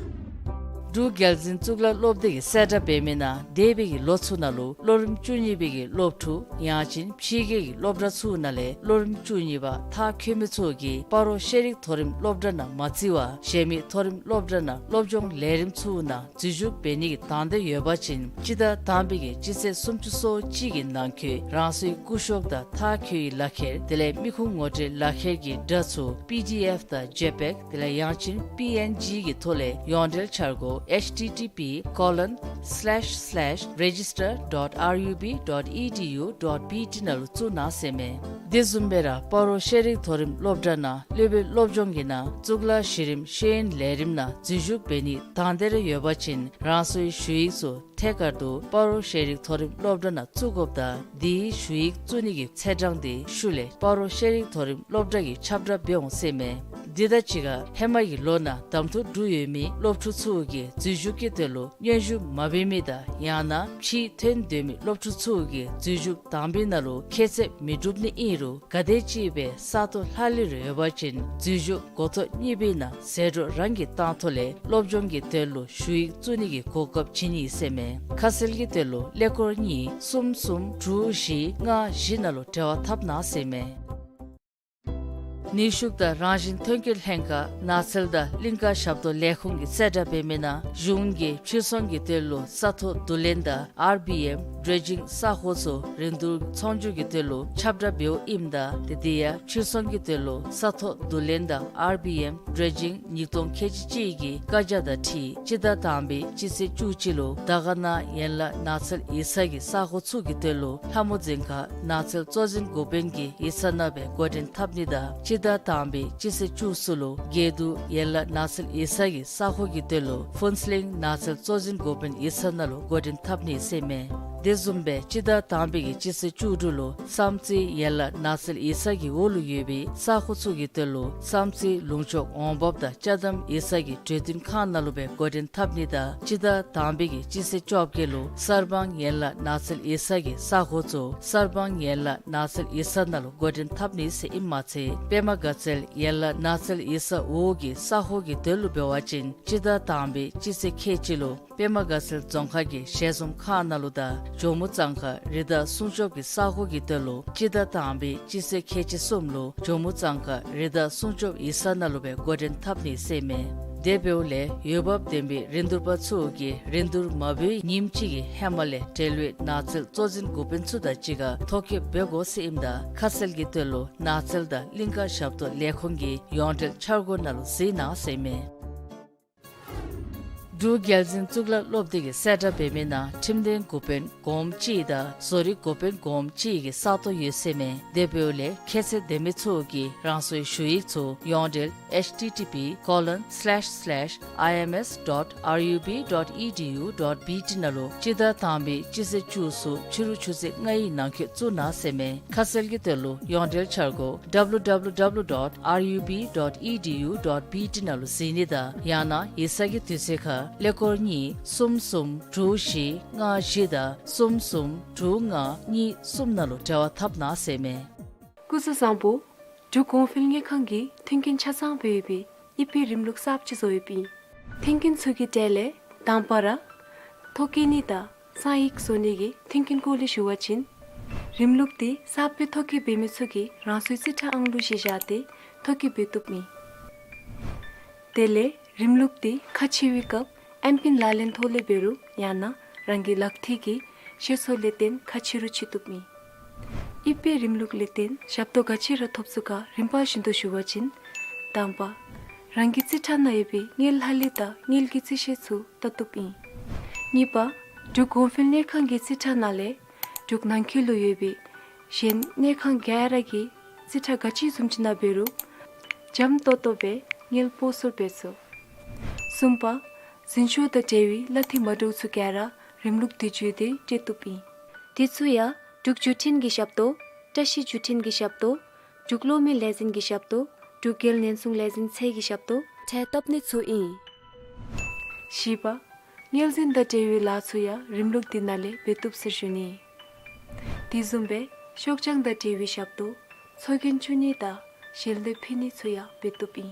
འབྲུག་རྒྱལ་འཛིན་གཙུག་ལག་སློབ་སྡེ་གི་གསལ་བསྒྲགས་འབད་མི་ནང་འདས་པའི་གི་ལོ་ཚུ་ནང་ལུ་སློབ་རིམ་བཅུ་གཉིས་པའི་གི་སློབ་ཕྲུག་ཡང་ཅིན་ཕྱི་རྒྱལ་གྱི་སློབ་གྲྭ་ཚུ་ནང་ལས་སློབ་རིམ་བཅུ་གཉིས་པ་མཐར་འཁྱོལ་མི་ཚུ་གིས་སྤ་རོ་ཤེས་རིག་མཐོ་རིམ་སློབ་གྲྭ་ནང་མ་བརྩི་བར་གཞན་མི་མཐོ་རིམ་སློབ་གྲྭ་ནང་སློབ་སྦྱོང་ལས་རིམ་ཚུ་ནང་འཛུལ་ཞུགས་འབད་ནི་གི་དང་འདོད་ཡོད་པ་ཅིན་སྤྱི་ཟླ་དང་པའི་གི་སྤྱི་ཚེས་སུམ་ཅུ་སོ་གཅིག་གི་ནང་འཁོད་རང་སོའི་སྐུ་གཞོགས་དང་མཐར་འཁྱོལ་བའི་ལག་ཁྱེར་དེ་ལས་མི་ཁུངས་ངོ་སྤྲོད་ལག་ཁྱེར་གྱི་སྒྲ་ཚུ་པི་ཌི་ཨེཕ་དང་ཇེ་པེག་དེ་ལས་ཡང་ཅིན་པི་ཨེན་ཇི་གི་ཐོག་ལས་ཡོངས་འབྲེལ་འཆར་སྒོ་ཨེཆ་ཊི་ཊི་པི་ཀོ་ལོན་སི་ལེཤ་སི་ལེཤ་རེ་ཇི་སི་ཊར་ཌོཊ་ཨར་ཡུ་བི་ཌོཊ་ཨི་ཌི་ཡུ་ཌོཊ་བི་ཊི་ནང་ལུ་བཙུགས་གནང་ཟེར་མས། དེ་བཟུམ་སྦེ་ར་སྤ་རོ་ཤེས་རིག་མཐོ་རིམ་སློབ་གྲྭ་ནང་སློབ་དཔོན་སློབ་སྦྱོང་གི་ནང་གཙུག་ལག་གཞི་རིམ་ཤེས་ཡོན་ལས་རིམ་ནང་འཛུལ་ཞུགས་འབད་ནིའི་དང་འདོད་རེ་ཡོད་པ་ཅིན་རང་སོའི་ཞུ་ཡིག་ཚུ་ཐད་ཀར་དུ་སྤ་རོ་ཤེས་རིག་མཐོ་རིམ་སློབ་གྲྭ་ནང་བཙུགས་དགོཔ་དང་དེའི་ཞུ་ཡིག་བཙུགས་ནི་གི་ཚེས་གྲངས་དེ་ཤུལ་ལས་སྤ་རོ་ཤེས་རིག་མཐོ་རིམ་སློབ་གྲྭ་གིས་ཁྱབ་བསྒྲགས་འབད་འོང་ཟེར་མས། དེ་དང་གཅིག་ཁར་ཧེ་མ་གི་ལོ་ནང་གདམ་འཐུ་གྲུབ་ཡོད་མི་སློབ་ཕྲུག་ཚུ་གིས་འཛུལ་ཞུགས་ཀྱི་དོན་ལུ་སྙན་ཞུ་མ་འབད་མི་དང་ཡང་ན་ཕྱིར་ཐོན་འདོད་མི་སློབ་ཕྲུག་ཚུ་གིས་འཛུལ་ཞུགས་དང་པའི་ནང་ལུ་ཁྱད་ཚད་མི་འགྲུབ་ནི་ཨིན་རུང་ག་དེམ་ཅིག་སྦེ་ས་སྟོང་ལྷག་ལུས་རེ་ཡོད་པ་ཅིན་འཛུལ་ཞུགས་འགོ་ཐོག་གཉིས་པའི་ནང་ཟད་འགྲོ་རང་གིས་བཏང་ཐོག་ལས་སློབ་སྦྱོང་གི་དོན་ལུ་ཞུ་ཡིག་བཙུགས་ནི་གི་གོ་སྐབས་བྱིན་ནི་ཟེར་མས། ཁ་གསལ་གྱི་དོན་ལུ་ཀླད་ཀོར་གཉིས་གསུམ་གསུམ་དྲུག་བཞི་ལྔ་བཞི་ནང་ལུ་འབྲེལ་བ་འཐབ་གནང་ཟེར་མས། ནུས་ཤུགས་དང་རང་བཞིན་ཐོན་སྐྱེད་ལྷན་ཁག་ནགས་ཚལ་དང་གླིང་ཀ་ཞབས་ཏོག་ལས་ཁུངས་ཀྱི་གསལ་བསྒྲགས་འབད་མི་ནང་གཞུང་གིས་ཕྱིར་ཚོང་གི་དོན་ལུ་ས་ཐོག་བསྡུ་ལེན་དང་ཨར་བི་ཨེམ་ཌྲེ་ཇིང་ས་ཁོངས་ཚུ་རིན་བསྡུར་ཚོང་སྒྱུར་གྱི་དོན་ལུ་ཁྱབ་བསྒྲགས་འབདཝ་ཨིནམ་ད་དེ་དེ་ཡང་ཕྱིར་ཚོང་གི་དོན་ལུ་ས་ཐོག་བསྡུ་ལེན་དང་ཨར་བི་ཨེམ་ཌྲེ་ཇིང་ཉིས་སྟོང་ཁལ་གཅིག་གཅིག་གི་བཀའ་རྒྱ་དང་འཁྲིལ་སྤྱི་ཟླ་དང་པའི་སྤྱི་ཚེས་བཅུ་གཅིག་ལུ་དར་དཀར་ན་ཡན་ལག་ནགས་ཚལ་ཡིག་ཚང་གི་ས་ཁོངས་ཚུ་གི་དོན་ལུ་ལྷ་མོ་རྫིང་ཁ་ནགས་ཚལ་གཙོ་འཛིན་འགོ་དཔོན་གྱི་ཡིག་ཚང་ནང་སྦེ་འགོ་འདྲེན་འཐབ་ནི་དང་སྤྱི་ཟླ་དང་པའི་སྤྱི་ཚེས་བཅུ་གསུམ་ལུ་དགེ་འདུན་ཡན་ལག་ནགས་ཚལ་ཡིག་ཚང་གི་ས་ཁོངས་ཀྱི་དོན་ལུ་ཕུན་ཚོགས་གླིང་ནགས་ཚལ་གཙོ་འཛིན་འགོ་དཔོན་ཡིག་ཚང་ནང་ལུ་འགོ་འདྲེན་འཐབ་ནི་ཟེར་མས། དེ་བཟུམ་སྦེ་སྤྱི་ཟླ་དང་པའི་གི་སྤྱི་ཚེས་བཅུ་དྲུག་ལུ་བསམ་རྩེ་ཡན་ལག་ནགས་ཚལ་ཡིག་ཚང་གི་འོག་ལུ་ཡོད་པའི་ས་ཁོངས་ཚུ་གི་དོན་ལུ་བསམ་རྩེ་ལུང་ཕྱོགས་འོང་འབབ་དང་ཅ་དམ་ཡིག་ཚང་གི་གྲོས་བསྟུན་ཁང་ནང་ལུ་སྦེ་འགོ་འདྲེན་འཐབ་ནི་དང་སྤྱི་ཟླ་དང་པའི་གི་སྤྱི་ཚེས་བཅོ་བརྒྱད་ལུ་གསར་སྤང་ཡན་ལག་ནགས་ཚལ་ཡིག་ཚང་གི་ས་ཁོངས་ཚུ་གསར་སྤང་ཡན་ལག་ནགས་ཚལ་ཡིག་ཚང་ནང་ལུ་འགོ་འདྲེན་འཐབ་ནི་ཟེར་ཨིནམ་མ་ཚད་པདྨ་དགའ་ཚལ་ཡན་ལག་ནགས་ཚལ་ཡིག་ཚང་འོག་གི་ས་ཁོངས་ཀྱི་དོན་ལུ་འབད་བ་ཅིན་སྤྱི་ཟླ་དང་པའི་སྤྱི་ཚེས་ཁལ་གཅིག་ལུ་པདྨ་དགའ་ཚལ་རྫོང་ཁག་གི་ཞལ་འཛོམས་ཁང་ནང་ལུ་དང་ཇོ་མོ་གཙང་ཁ་རི་དྭགས་སྲུང་སྐྱོབ་ཀྱི་ས་ཁོངས་ཀྱི་དོན་ལུ་སྤྱི་ཟླ་དང་པའི་སྤྱི་ཚེས་ཁལ་གཅིག་གསུམ་ལུ་ཇོ་མོ་གཙང་ཁ་རི་དྭགས་སྲུང་སྐྱོབ་ཡིག་ཚང་ནང་ལུ་སྦེ་འགོ་འདྲེན་འཐབ་ནི་ཟེར་མས། དེ་འབདཝ་ལས་འོས་འབབ་ལྡན་པའི་རིན་བསྡུར་པ་ཚུ་གིས་རིན་བསྡུར་མ་འབད་བའི་ཉིནམ་གཅིག་གི་ཧེ་མ་ལས་འབྲེལ་ཡོད་ནགས་ཚལ་གཙོ་འཛིན་འགོ་དཔོན་ཚུ་དང་གཅིག་ཁར་ཐོ་བཀོད་འབད་དགོ་ཟེར་ཨིནམ་ད་ཁ་གསལ་གྱི་དོན་ལུ་ནགས་ཚལ་དང་གླིང་ཀ་ཞབས་ཏོག་ལས་ཁུངས་ཀྱི་ཡོངས་འབྲེལ་འཆར་སྒོ་ནང་ལུ་གཟིགས་གནང་ཟེར་མས། འབྲུག་རྒྱལ་འཛིན་གཙུག་ལག་སློབ་སྡེ་གི་གསལ་བསྒྲགས་འབད་མི་ནང་ཁྲིམས་དོན་འགོ་དཔོན་གོངམ་གཅིག་དང་བཟོ་རིག་འགོ་དཔོན་གོངམ་གཅིག་གི་ས་སྟོང་ཡོད་ཟེར་མས། དེ་འབདཝ་ལས་ཁྱད་ཚད་ལྡན་མི་ཚུ་གིས་རང་སོའི་ཞུ་ཡིག་ཚུ་ཡོངས་འབྲེལ་http colon slash slash ims dot rub dot edu dot bt ནང་ལུ་སྤྱི་ཟླ་དང་པའི་སྤྱི་ཚེས་བཅུ་གསུམ་ཕྱི་རུ་ཆུ་ཚོད་ལྔའི་ནང་འཁོད་བཙུགས་གནང་ཟེར་མས། ཁ་གསལ་གྱི་དོན་ལུ་ཡོངས་འབྲེལ་འཆར་སྒོ་www dot rub dot edu dot bt ནང་ལུ་གཟིགས་ནི་དང་ཡང་ན་ཡིག་ཚང་གི་དུས་ཚོད་ཁར་ཀླད་ཀོར་གཉིས་གསུམ་གསུམ་དྲུག་བཞི་ལྔ་བཞི་དང་གསུམ་གསུམ་དྲུག་ལྔ་གཉིས་གསུམ་ནང་ལུ་འབྲེལ་བ་འཐབ་གནང་ཟེར་མས། སྐུ་གཟུགས་བཟང་པོ། འབྲུག་གོང་འཕེལ་དངུལ་ཁང་གིས་མཐུན་རྐྱེན་ཆ་ཚང་སྦེ་ཡོད་པའི་དབྱིབས་པའི་རིམ་ལུགས་གསརཔ་ཅིག་བཟོ་ཡོདཔ་ཨིན། མཐུན་རྐྱེན་ཚུ་གི་གྲས་ལས་དང་པ་ར་ཐོ་བཀོད་ནི་དང་གསང་ཡིག་བཟོ་ནི་གི་མཐུན་རྐྱེན་སྐོར་ལས་ཞུ་བ་ཅིན་རིམ་ལུགས་འདི་གསརཔ་སྦེ་ཐོ་བཀོད་འབད་མི་ཚུ་གིས་རང་སོའི་རྩིས་ཁྲ་ཨང་གླུ་བཞེས་བཞག་སྟེ་ཐོ་བཀོད་འབད་བཏུབ་ཨིན། དེ་ལས་རིམ་ལུགས་འདི་ཁ་ཕྱེ་བའི་སྐབས་ཨེམ་པིན་ལག་ལེན་ཐོག་ལས་འབད་རུང་ཡང་ན་རང་གི་ལག་མཐིལ་གྱི་ཤེལ་སོ་ལས་བརྟེན་ཁ་ཕྱེ་རུང་ཕྱེ་བཏུབ་ཨིན། དབྱིབས་པའི་རིམ་ལུགས་ལས་བརྟེན་ཞབས་ཏོག་ག་ཅི་ར་ཐོབ་ཚུགས་ག་རིམ་པ་བཞིན་དུ་ཞུ་བ་ཅིན་དང་པ་རང་གི་རྩིས་ཁྲ་ནང་ཡོད་པའི་དངུལ་ལྷག་ལུས་དང་དངུལ་གྱི་རྩིས་གཞི་ཚུ་བལྟ་བཏུབ་ཨིན། གཉིས་པ་འབྲུག་གོང་འཕེལ་དངུལ་ཁང་གི་རྩིས་ཁྲ་ནང་ལས་འབྲུག་ནང་འཁོད་ལུ་ཡོད་པའི་གཞན་དངུལ་ཁང་ག་ར་གི་རྩིས་ཁྲ་ག་ཅི་བཟུམ་ཅིག་ནང་འབད་རུང་འཇམ་ཏོང་ཏོ་སྦེ་དངུལ་སྤོ་སོར་འབད་ཚུགས། གསུམ་པ་འཛིན་ཆོག་དང་འབྲེལ་བའི་གླ་འཐུས་མ་འདྲཝ་ཚུ་ག་ར་རིམ་ལུགས་འདི་བརྒྱུད་དེ་སྤྲོད་བཏུབ་ཨིན། དེ་ཚུ་ཡང་འབྲུག་བརྒྱུད་འཕྲིན་གྱི་ཞབས་ཏོག་བཀྲ་ཤིས་བརྒྱུད་འཕྲིན་གྱི་ཞབས་ཏོག་འབྲུག་གློག་མེ་ལས་འཛིན་གྱི་ཞབས་ཏོག་འབྲུག་རྒྱལ་ཉེན་སྲུང་ལས་འཛིན་ཚད་ཀྱི་ཞབས་ཏོག་འཕྲལ་སྟབས་ནི་ཚུ་ཨིན། བཞི་པ་དངུལ་འཛིན་དང་འབྲེལ་བའི་ལཱ་ཚུ་ཡང་རིམ་ལུགས་འདི་ནང་ལས་འབད་བཏུབ་ཟེར་ཞུ་ནི། དེ་བཟུམ་སྦེ་ ཤོག་བྱང་དང་འབྲེལ་བའི་ཞབས་ཏོག་འཚོལ་སྐྱེལ་འབྱོན་ནི་དང་ཞལ་འདེབས་ཕུལ་ནི་ཚུ་ཡང་འབད་བཏུབ་ཨིན།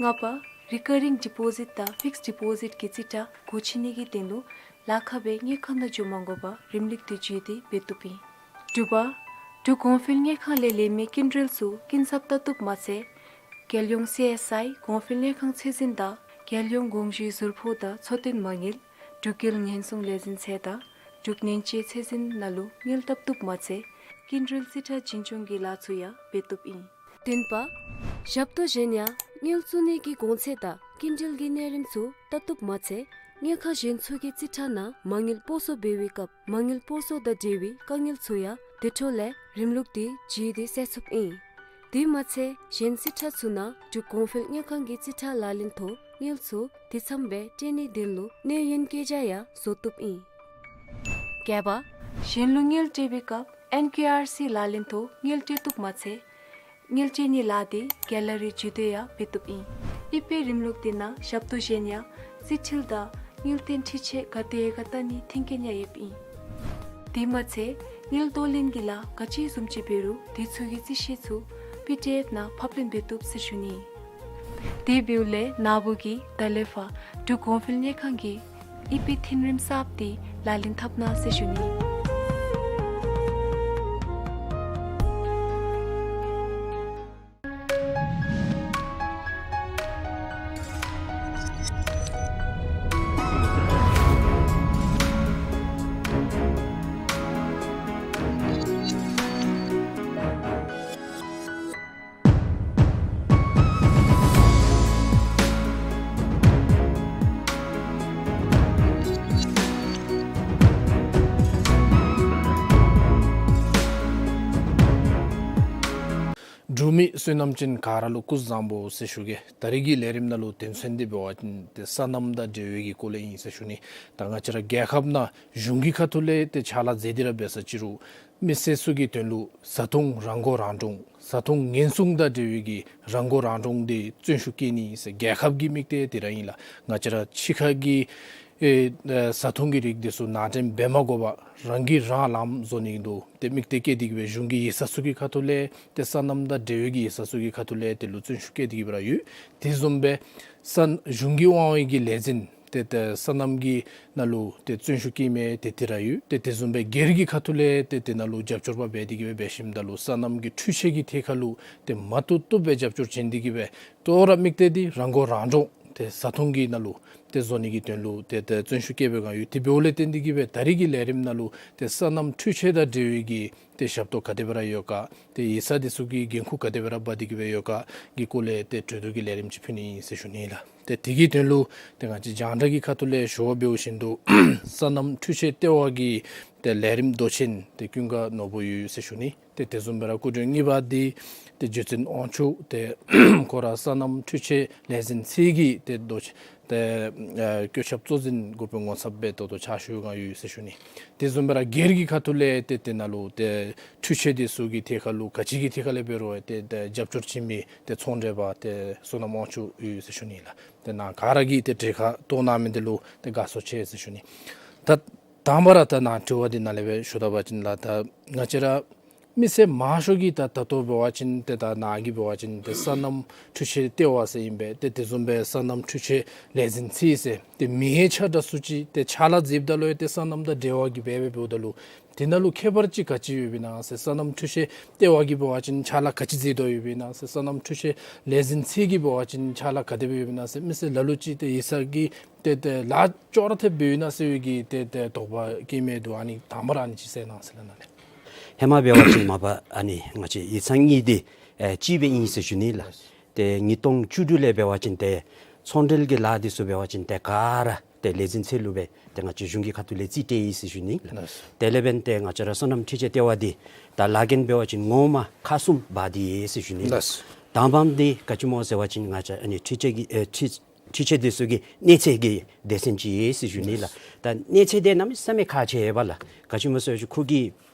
ལྔ་པ། རི་ཀར་རིང་ཌི་པོ་ཟིཊ་དང་ཕིགསཌ་ཌི་པོ་ཟིཊ་གི་རྩིས་ཁྲ་སྒོ་ཕྱེ་ནི་གི་དོན་ལུ་ལཱ་ཁག་སྦེ་དངུལ་ཁང་ནང་འགྱོ་མ་དགོ་པར་རིམ་ལུགས་འདི་བརྒྱུད་དེ་འབད་བཏུབ་ཨིན། དྲུག་པ། འབྲུག་གོང་འཕེལ་དངུལ་ཁང་ལས་ལེན་མི་སྐྱིན་འགྲུལ་ཚུ་སྐྱིན་ཚབ་བལྟ་བཏུབ་མ་ཚད་རྒྱལ་ཡོངས་སི་ཨེསི་ཨའི་གོང་འཕེལ་དངུལ་ཁང་ཚད་འཛིན་དང་རྒྱལ་ཡོངས་དགོངས་ཞུའི་ཟུར་ཕོགས་དང་འཚོ་རྟེན་མ་དངུལ་འབྲུག་རྒྱལ་ཉེན་སྲུང་ལས་འཛིན་ཚད་དང་འབྲུག་ནན་ཅེ་ཚད་འཛིན་ནང་ལུ་དངུལ་བཏབ་བཏུབ་མ་ཚད་སྐྱིན་འགྲུལ་རྩིས་ཁྲ་བྱིན་སྐྱོང་གི་ལཱ་ཚུ་ཡང་འབད་བཏུབ་ཨིན། བདུན་པ། ཞབས་ཏོག་གཞན་ཡང་དངུལ་བཙུགས་ནི་གི་གོང་ཚད་དང་སྐྱིན་འགྲུལ་གྱི་གནས་རིམ་ཚུ་བལྟ་བཏུབ་མ་ཚད་དངུལ་ཁང་གཞན་ཚུ་གི་རྩིས་ཁྲ་ནང་མ་དངུལ་སྤོ་སོར་འབད་བའི་སྐབས་མ་དངུལ་སྤོ་སོར་དང་འབྲེལ་བའི་དཀའ་ངལ་ཚུ་ཡང་དེ་འཕྲོ་ལས་རིམ་ལུགས་འདི་བརྒྱུད་དེ་སེལ་ཚུགསཔ་ཨིན། དེ་མ་ཚད་གཞན་རྩིས་ཁྲ་ཚུ་ནང་འབྲུག་གོང་འཕེལ་དངུལ་ཁང་གི་རྩིས་ཁྲ་ལག་ལེན་ཐོག་དངུལ་ཚུ་དེ་ཚངམ་སྦེ་སྤྲོད་ནིའི་དོན་ལུ་གནས་ཡུན་བཀོད་རྒྱ་ཡང་བཟོ་བཏུབ་ཨིན། བརྒྱད་པ། གཞན་ལུ་དངུལ་སྤྲོད་པའི་སྐབས་ཨེན་ཀེ་ཨར་སི་ལག་ལེན་ཐོག་དངུལ་སྤྲོད་བཏུབ་མ་ཚད་དངུལ་སྤྲོད་ནིའི་ལཱ་འདི་ག་ལ་རི་བརྒྱུད་དེ་ཡང་འབད་བཏུབ་ཨིན། ཨི་པེ་རིམ་ལུགས་འདི་ནང་ཞབས་ཏོག་གཞན་ཡང་རྩིས་འཕྲུལ་དང་དངུལ་རྟེན་འཕྲུལ་ཆས་ག་དེ་ཡོད་ག་བལྟ་ནིའི་མཐུན་རྐྱེན་ཡང་ཡོདཔ་ཨིན། དེ་མ་ཚད་དངུལ་གཏོང་ལེན་གྱི་ལཱ་ག་ཅི་བཟུམ་ཅིག་འབད་རུང་དེ་ཚུ་གི་རྩིས་ཞིབ་ཚུ་པི་ཌི་ཨེཕ་ནང་ཕབ་ལེན་འབད་བཏུབ་ཟེར་ཞུ་ནི། དེ་འབདཝ་ལས་ན་བུ་གིས་ད་ལས་ཕར་འབྲུག་གོང་འཕེལ་དངུལ་ཁང་གི་ཨི་པེ་མཐུན་རིམ་གསརཔ་འདི་ལག་ལེན་འཐབ་གནང་ཟེར་ཞུ་ནི། འབྲུག་མི་བསོད་ནམས་ཅན་ག་ར་ལུ་སྐུ་གཟུགས་བཟང་པོ་ཟེར་ཞུ་གེ། ད་རིས་ཀྱི་ལས་རིམ་ནང་ལུ་དོན་ཚན་འདི་འབད་བ་ཅིན་ཏེ་སོ་ནམ་དང་འབྲེལ་བའི་གི་སྐོར་ལས་ཨིན་ཟེར་ཞུ་ནི། ད་ང་བཅས་ར་རྒྱལ་ཁབ་ནང་གཞུང་གི་ཁ་ཐུག་ལས་ཏེ་ཕྱག་ལཱ་མཛད་དེ་ར་འབད་ས་ཅི་རུང་མི་སེར་ཚུ་གི་དོན་ལུ་བཟའ་འཐུང་རང་མགོ་རང་འདྲོངས་བཟའ་འཐུང་ཉེན་སྲུང་དང་འབྲེལ་བའི་གི་རང་མགོ་རང་འདྲོངས་འདི་བརྩོན་ཤུགས་བསྐྱེད་ནི་ཟེར་རྒྱལ་ཁབ་ཀྱི་དམིགས་གཏད་དེ་ར་ཨིན་ལགས། ང་བཅས་ར་ཕྱི་ཁ་གི་ཨེ་ཨེ་བཟའ་འཐུང་གི་རིགས་འདི་ཚུ་ནང་འདྲེན་འབད་མ་དགོ་པར་རང་གིས་རང་ལངམ་བཟོ་ནི་འདུག། ཏེ་དམིགས་གཏད་བསྐྱེད་དེ་གི་སྦེ་གཞུང་གི་ཡིག་ཚང་ཚུ་གི་ཁ་ཐུག་ལས་ཏེ་སོ་ནམ་དང་འབྲེལ་བའི་གི་ཡིག་ཚང་ཚུ་གི་ཁ་ཐུག་ལས་དེ་ལུ་བརྩོན་ཤུགས་བསྐྱེད་དེ་གི་སྦེ་ར་ཡོད། དེ་བཟུམ་སྦེ་སོ་གཞུང་གིས་དབང་བའི་གི་ལས་འཛིན་ཏེ་ཏེ་སོ་ནམ་གྱི་ནང་ལུ་ཏེ་བརྩོན་ཤུགས་བསྐྱེད་མི་དེ་དེ་ར་ཡོད། ཏེ་དེ་བཟུམ་སྦེ་སྒེར་གྱི་ཁ་ཐུག་ལས་ཏེ་དེ་ནང་ལུ་རྒྱབ་སྐྱོར་པ་འབད་དེ་གི་སྦེ་འབད་ཞིནམ་ད་ལུ་སོ་ནམ་གྱི་འཕྲུལ་ཆས་ཀྱི་ཐད་ཁར་ལུ་ཏེ་མ་བཏུབ་བཏུབ་སྦེ་རྒྱབ་སྐྱོར་བྱིན་དེ་གི་སྦེ་ཏེ་ར་དམིགས་གཏད་འདི་རང་མགོ་རང་འདྲོངས་ཏེ་བཟའ་འཐུང་གི་ནང་ལུ་ཏེ་བཟོ་ནི་གི་དོན་ལུ་ཏེ་ཏེ་བརྩོན་ཤུགས་བསྐྱེད་པའི་སྒང་ཡོད། དེ་འབདཝ་ལས་བརྟེན་དེ་གི་སྦེ་ད་རིས་ཀྱི་ལས་རིམ་ནང་ལུ་ཏེ་སོ་ནམ་འཕྲུལ་ཆས་དང་འབྲེལ་བའི་གི་ཏེ་ཞབས་ཏོག་ག་དེ་སྦེ་ར་ཡོད་ག། ཏེ་ཡིག་ཚང་འདི་ཚུ་གི་འགན་ཁུར་ག་དེ་སྦེ་ར་འབག་སྟེ་གི་སྦེ་ཡོད་ག་གི་སྐོར་ལས་ཏེ་གྲོས་བསྡུར་གྱི་ལས་རིམ་ཅིག་ཕུལ་ནི་ཨིན་ཟེར་ཞུ་ནི་ལགས། ཏེ་དེ་གི་དོན་ལུ་ཏེ་ང་བཅས་རྒྱང་བསྒྲགས་ཀྱི་ཁ་ཐུག་ལས་ཞུ་བ་འབདཝ་བཞིན་དུ་སོ་ནམ་འཕྲུལ་ཆས་ལྟེ་བ་གི་ཏེ་ལས་རིམ་མདོ་ཆེན་ཏེ་ཀུན་དགའ་ནོར་བུ་ཡོད་ཟེར་ཞུ་ནི། ཏེ་དེ་བཟུམ་སྦེ་ར་སྐུ་མགྲོན་གཉིས་པ་འདི་ཏེ་རྗེ་བཙུན་དབང་ཕྱུག་ཏེ་ཁོ་ར་སོ་ནམ་འཕྲུལ་ཆས་ལས་འཛིན་ཚད་ཀྱི་ཏེ་མདོ་ཆེན་ཏེ་ཨ་བཀོད་ཁྱབ་གཙོ་འཛིན་འགོ་དཔོན་ངོ་ཚབ་སྦེ་ད་ལྟོ་ཕྱག་ཞུ་གནང་ཡོད་ཟེར་ཞུ་ནི། དེ་བཟུམ་སྦེ་ར་སྒེར་གྱི་ཁ་ཐུག་ལས་ཏེ་དེ་ནང་ལུ་ཏེ་འཕྲུལ་ཆས་འདི་ཚུ་གི་ཐད་ཁར་ལུ་ག་ཅི་གི་ཐད་ཁར་ལས་འབད་རུང་ཏེ་ཏེ་རྒྱབ་སྐྱོར་བྱིན་མི་ཏེ་ཚོང་འབྲེལ་པ་ཏེ་བསོད་ནམས་དབང་ཕྱུག་ཡོད་ཟེར་ཞུ་ནི་ལགས། ཏེ་ནཱ་ག་ར་གིས་ཏེ་གྲལ་ཁར་གཏོགས་གནང་མི་འདི་ལུ་ཏེ་དགའ་ཚོར་ཆེ་ཟེར་ཞུ་ནི། ད་དང་པ་ར་ད་ནཱ་དྲི་བ་འདི་ནཱ་ལས་སྦེ་ཞུ་ད་པ་ཅིན་ལགས། ད་ང་བཅས་ར་མི་སེར་མང་ཤོས་ཀྱིས་ད་ད་ལྟོ་འབད་བ་ཅིན་ཏེ་ད་ནཱ་གིས་འབད་བ་ཅིན་ཏེ་སོ་ནམ་འཕྲུལ་ཆས་ལྟེ་བ་ཟེར་ཨིན་པས། ཏེ་དེ་བཟུམ་སྦེ་སོ་ནམ་འཕྲུལ་ཆས་ལས་འཛིན་ཚད་ཟེར་ཏེ་མིང་ཡང་ཆ་འདྲ་སུ་ཅིག་ཏེ་ཕྱག་ལཱ་མཛདཔ་ད་ལུ་ཡང་ཏེ་སོ་ནམ་དང་འབྲེལ་བ་གི་སྦེ་སྦེ་འབདཝ་ད་ལུ་དེ་ནང་ལུ་ཁྱད་པར་ཅིག་ག་ཅི་ཡོདཔ་ཨིན་ན་ཟེར། སོ་ནམ་འཕྲུལ་ཆས་ལྟེ་བ་གིས་འབད་བ་ཅིན་ཕྱག་ལཱ་ག་ཅི་མཛད་དོ་ཡོདཔ་ཨིན་ན་ཟེར། སོ་ནམ་འཕྲུལ་ཆས་ལས་འཛིན་ཚད་ཀྱིས་འབད་བ་ཅིན་ཕྱག་ལཱ་ག་དེ་སྦེ་ཡོདཔ་ཨིན་ན་ཟེར། མི་སེར་ལ་ལུ་ཅིག་ཏེ་ཡིག་ཚང་གི་ཏེ་ཏེ་ལཱ་ཅོག་ར་འཐདཔ་སྦེ་ཡོད་ན་ཟེར་བའི་གི་ཏེ་ཏེ་དོགས་པ་བསྐྱེད་མི་འདུག། ཨ་ནི་དང་པ་ར་ཨ་ནི་ཅིག་གསལ་གནང་ཟེར་ལགས་ནཱ་ལས། ཧེ་མ་འབད་བ་ཅིན་མ་པ་ཨ་ནི་ང་བཅས་ཡིག་ཚང་གཉིས་འདི་ཨེ་གཅིག་སྦེ་ཨིན་ཟེར་ཞུ་ནི་ལགས། ཏེ་ཉིས་སྟོང་བཅུ་དྲུག་ལས་འབད་བ་ཅིན་ཏེ་ཚོང་འབྲེལ་གྱི་ལཱ་འདི་ཚུ་འབད་བ་ཅིན་ཏེ་ག་ར་ཏེ་ལས་འཛིན་ཚད་ལུ་སྦེ་ཏེ་ང་བཅས་གཞུང་གི་ཁ་ཐུག་ལས་རྩིས་སྤྲོད་ཡི་ཟེར་ཞུ་ནི་ལགས། ལགས། དེ་ལས་འབདན་ཏེ་ང་བཅས་ར་སོ་ནམ་འཕྲུལ་ཆས་ལྟེ་བ་འདི་ད་ལཱ་འགན་འབད་བ་ཅིན་ངོ་མ་ཁག་གསུམ་འབག་སྟེ་ཡོད་ཟེར་ཞུ་ནི་ལགས། ལགས། དང་པམ་འདི་ག་ཅི་སྨོ་ཟེར་བ་ཅིན་ང་བཅས་ཨ་ནི་འཕྲུལ་ཆས་ཀྱི་ཨེ་འཕྲུལ་འཕྲུལ་ཆས་འདི་ཚུ་གི་གནས་ཚད་ཀྱི་སྡེ་ཚན་ཅིག་ཡོད་ཟེར་ཞུ་ནི་ལགས། ད་གནས་ཚད་འདི་གནམ་མེད་ས་མེད་ཁག་ཆེ་བས་ལགས། ག་ཅི་སྨོ་ཟེར་བ་ཅིན་ཁོ་གི་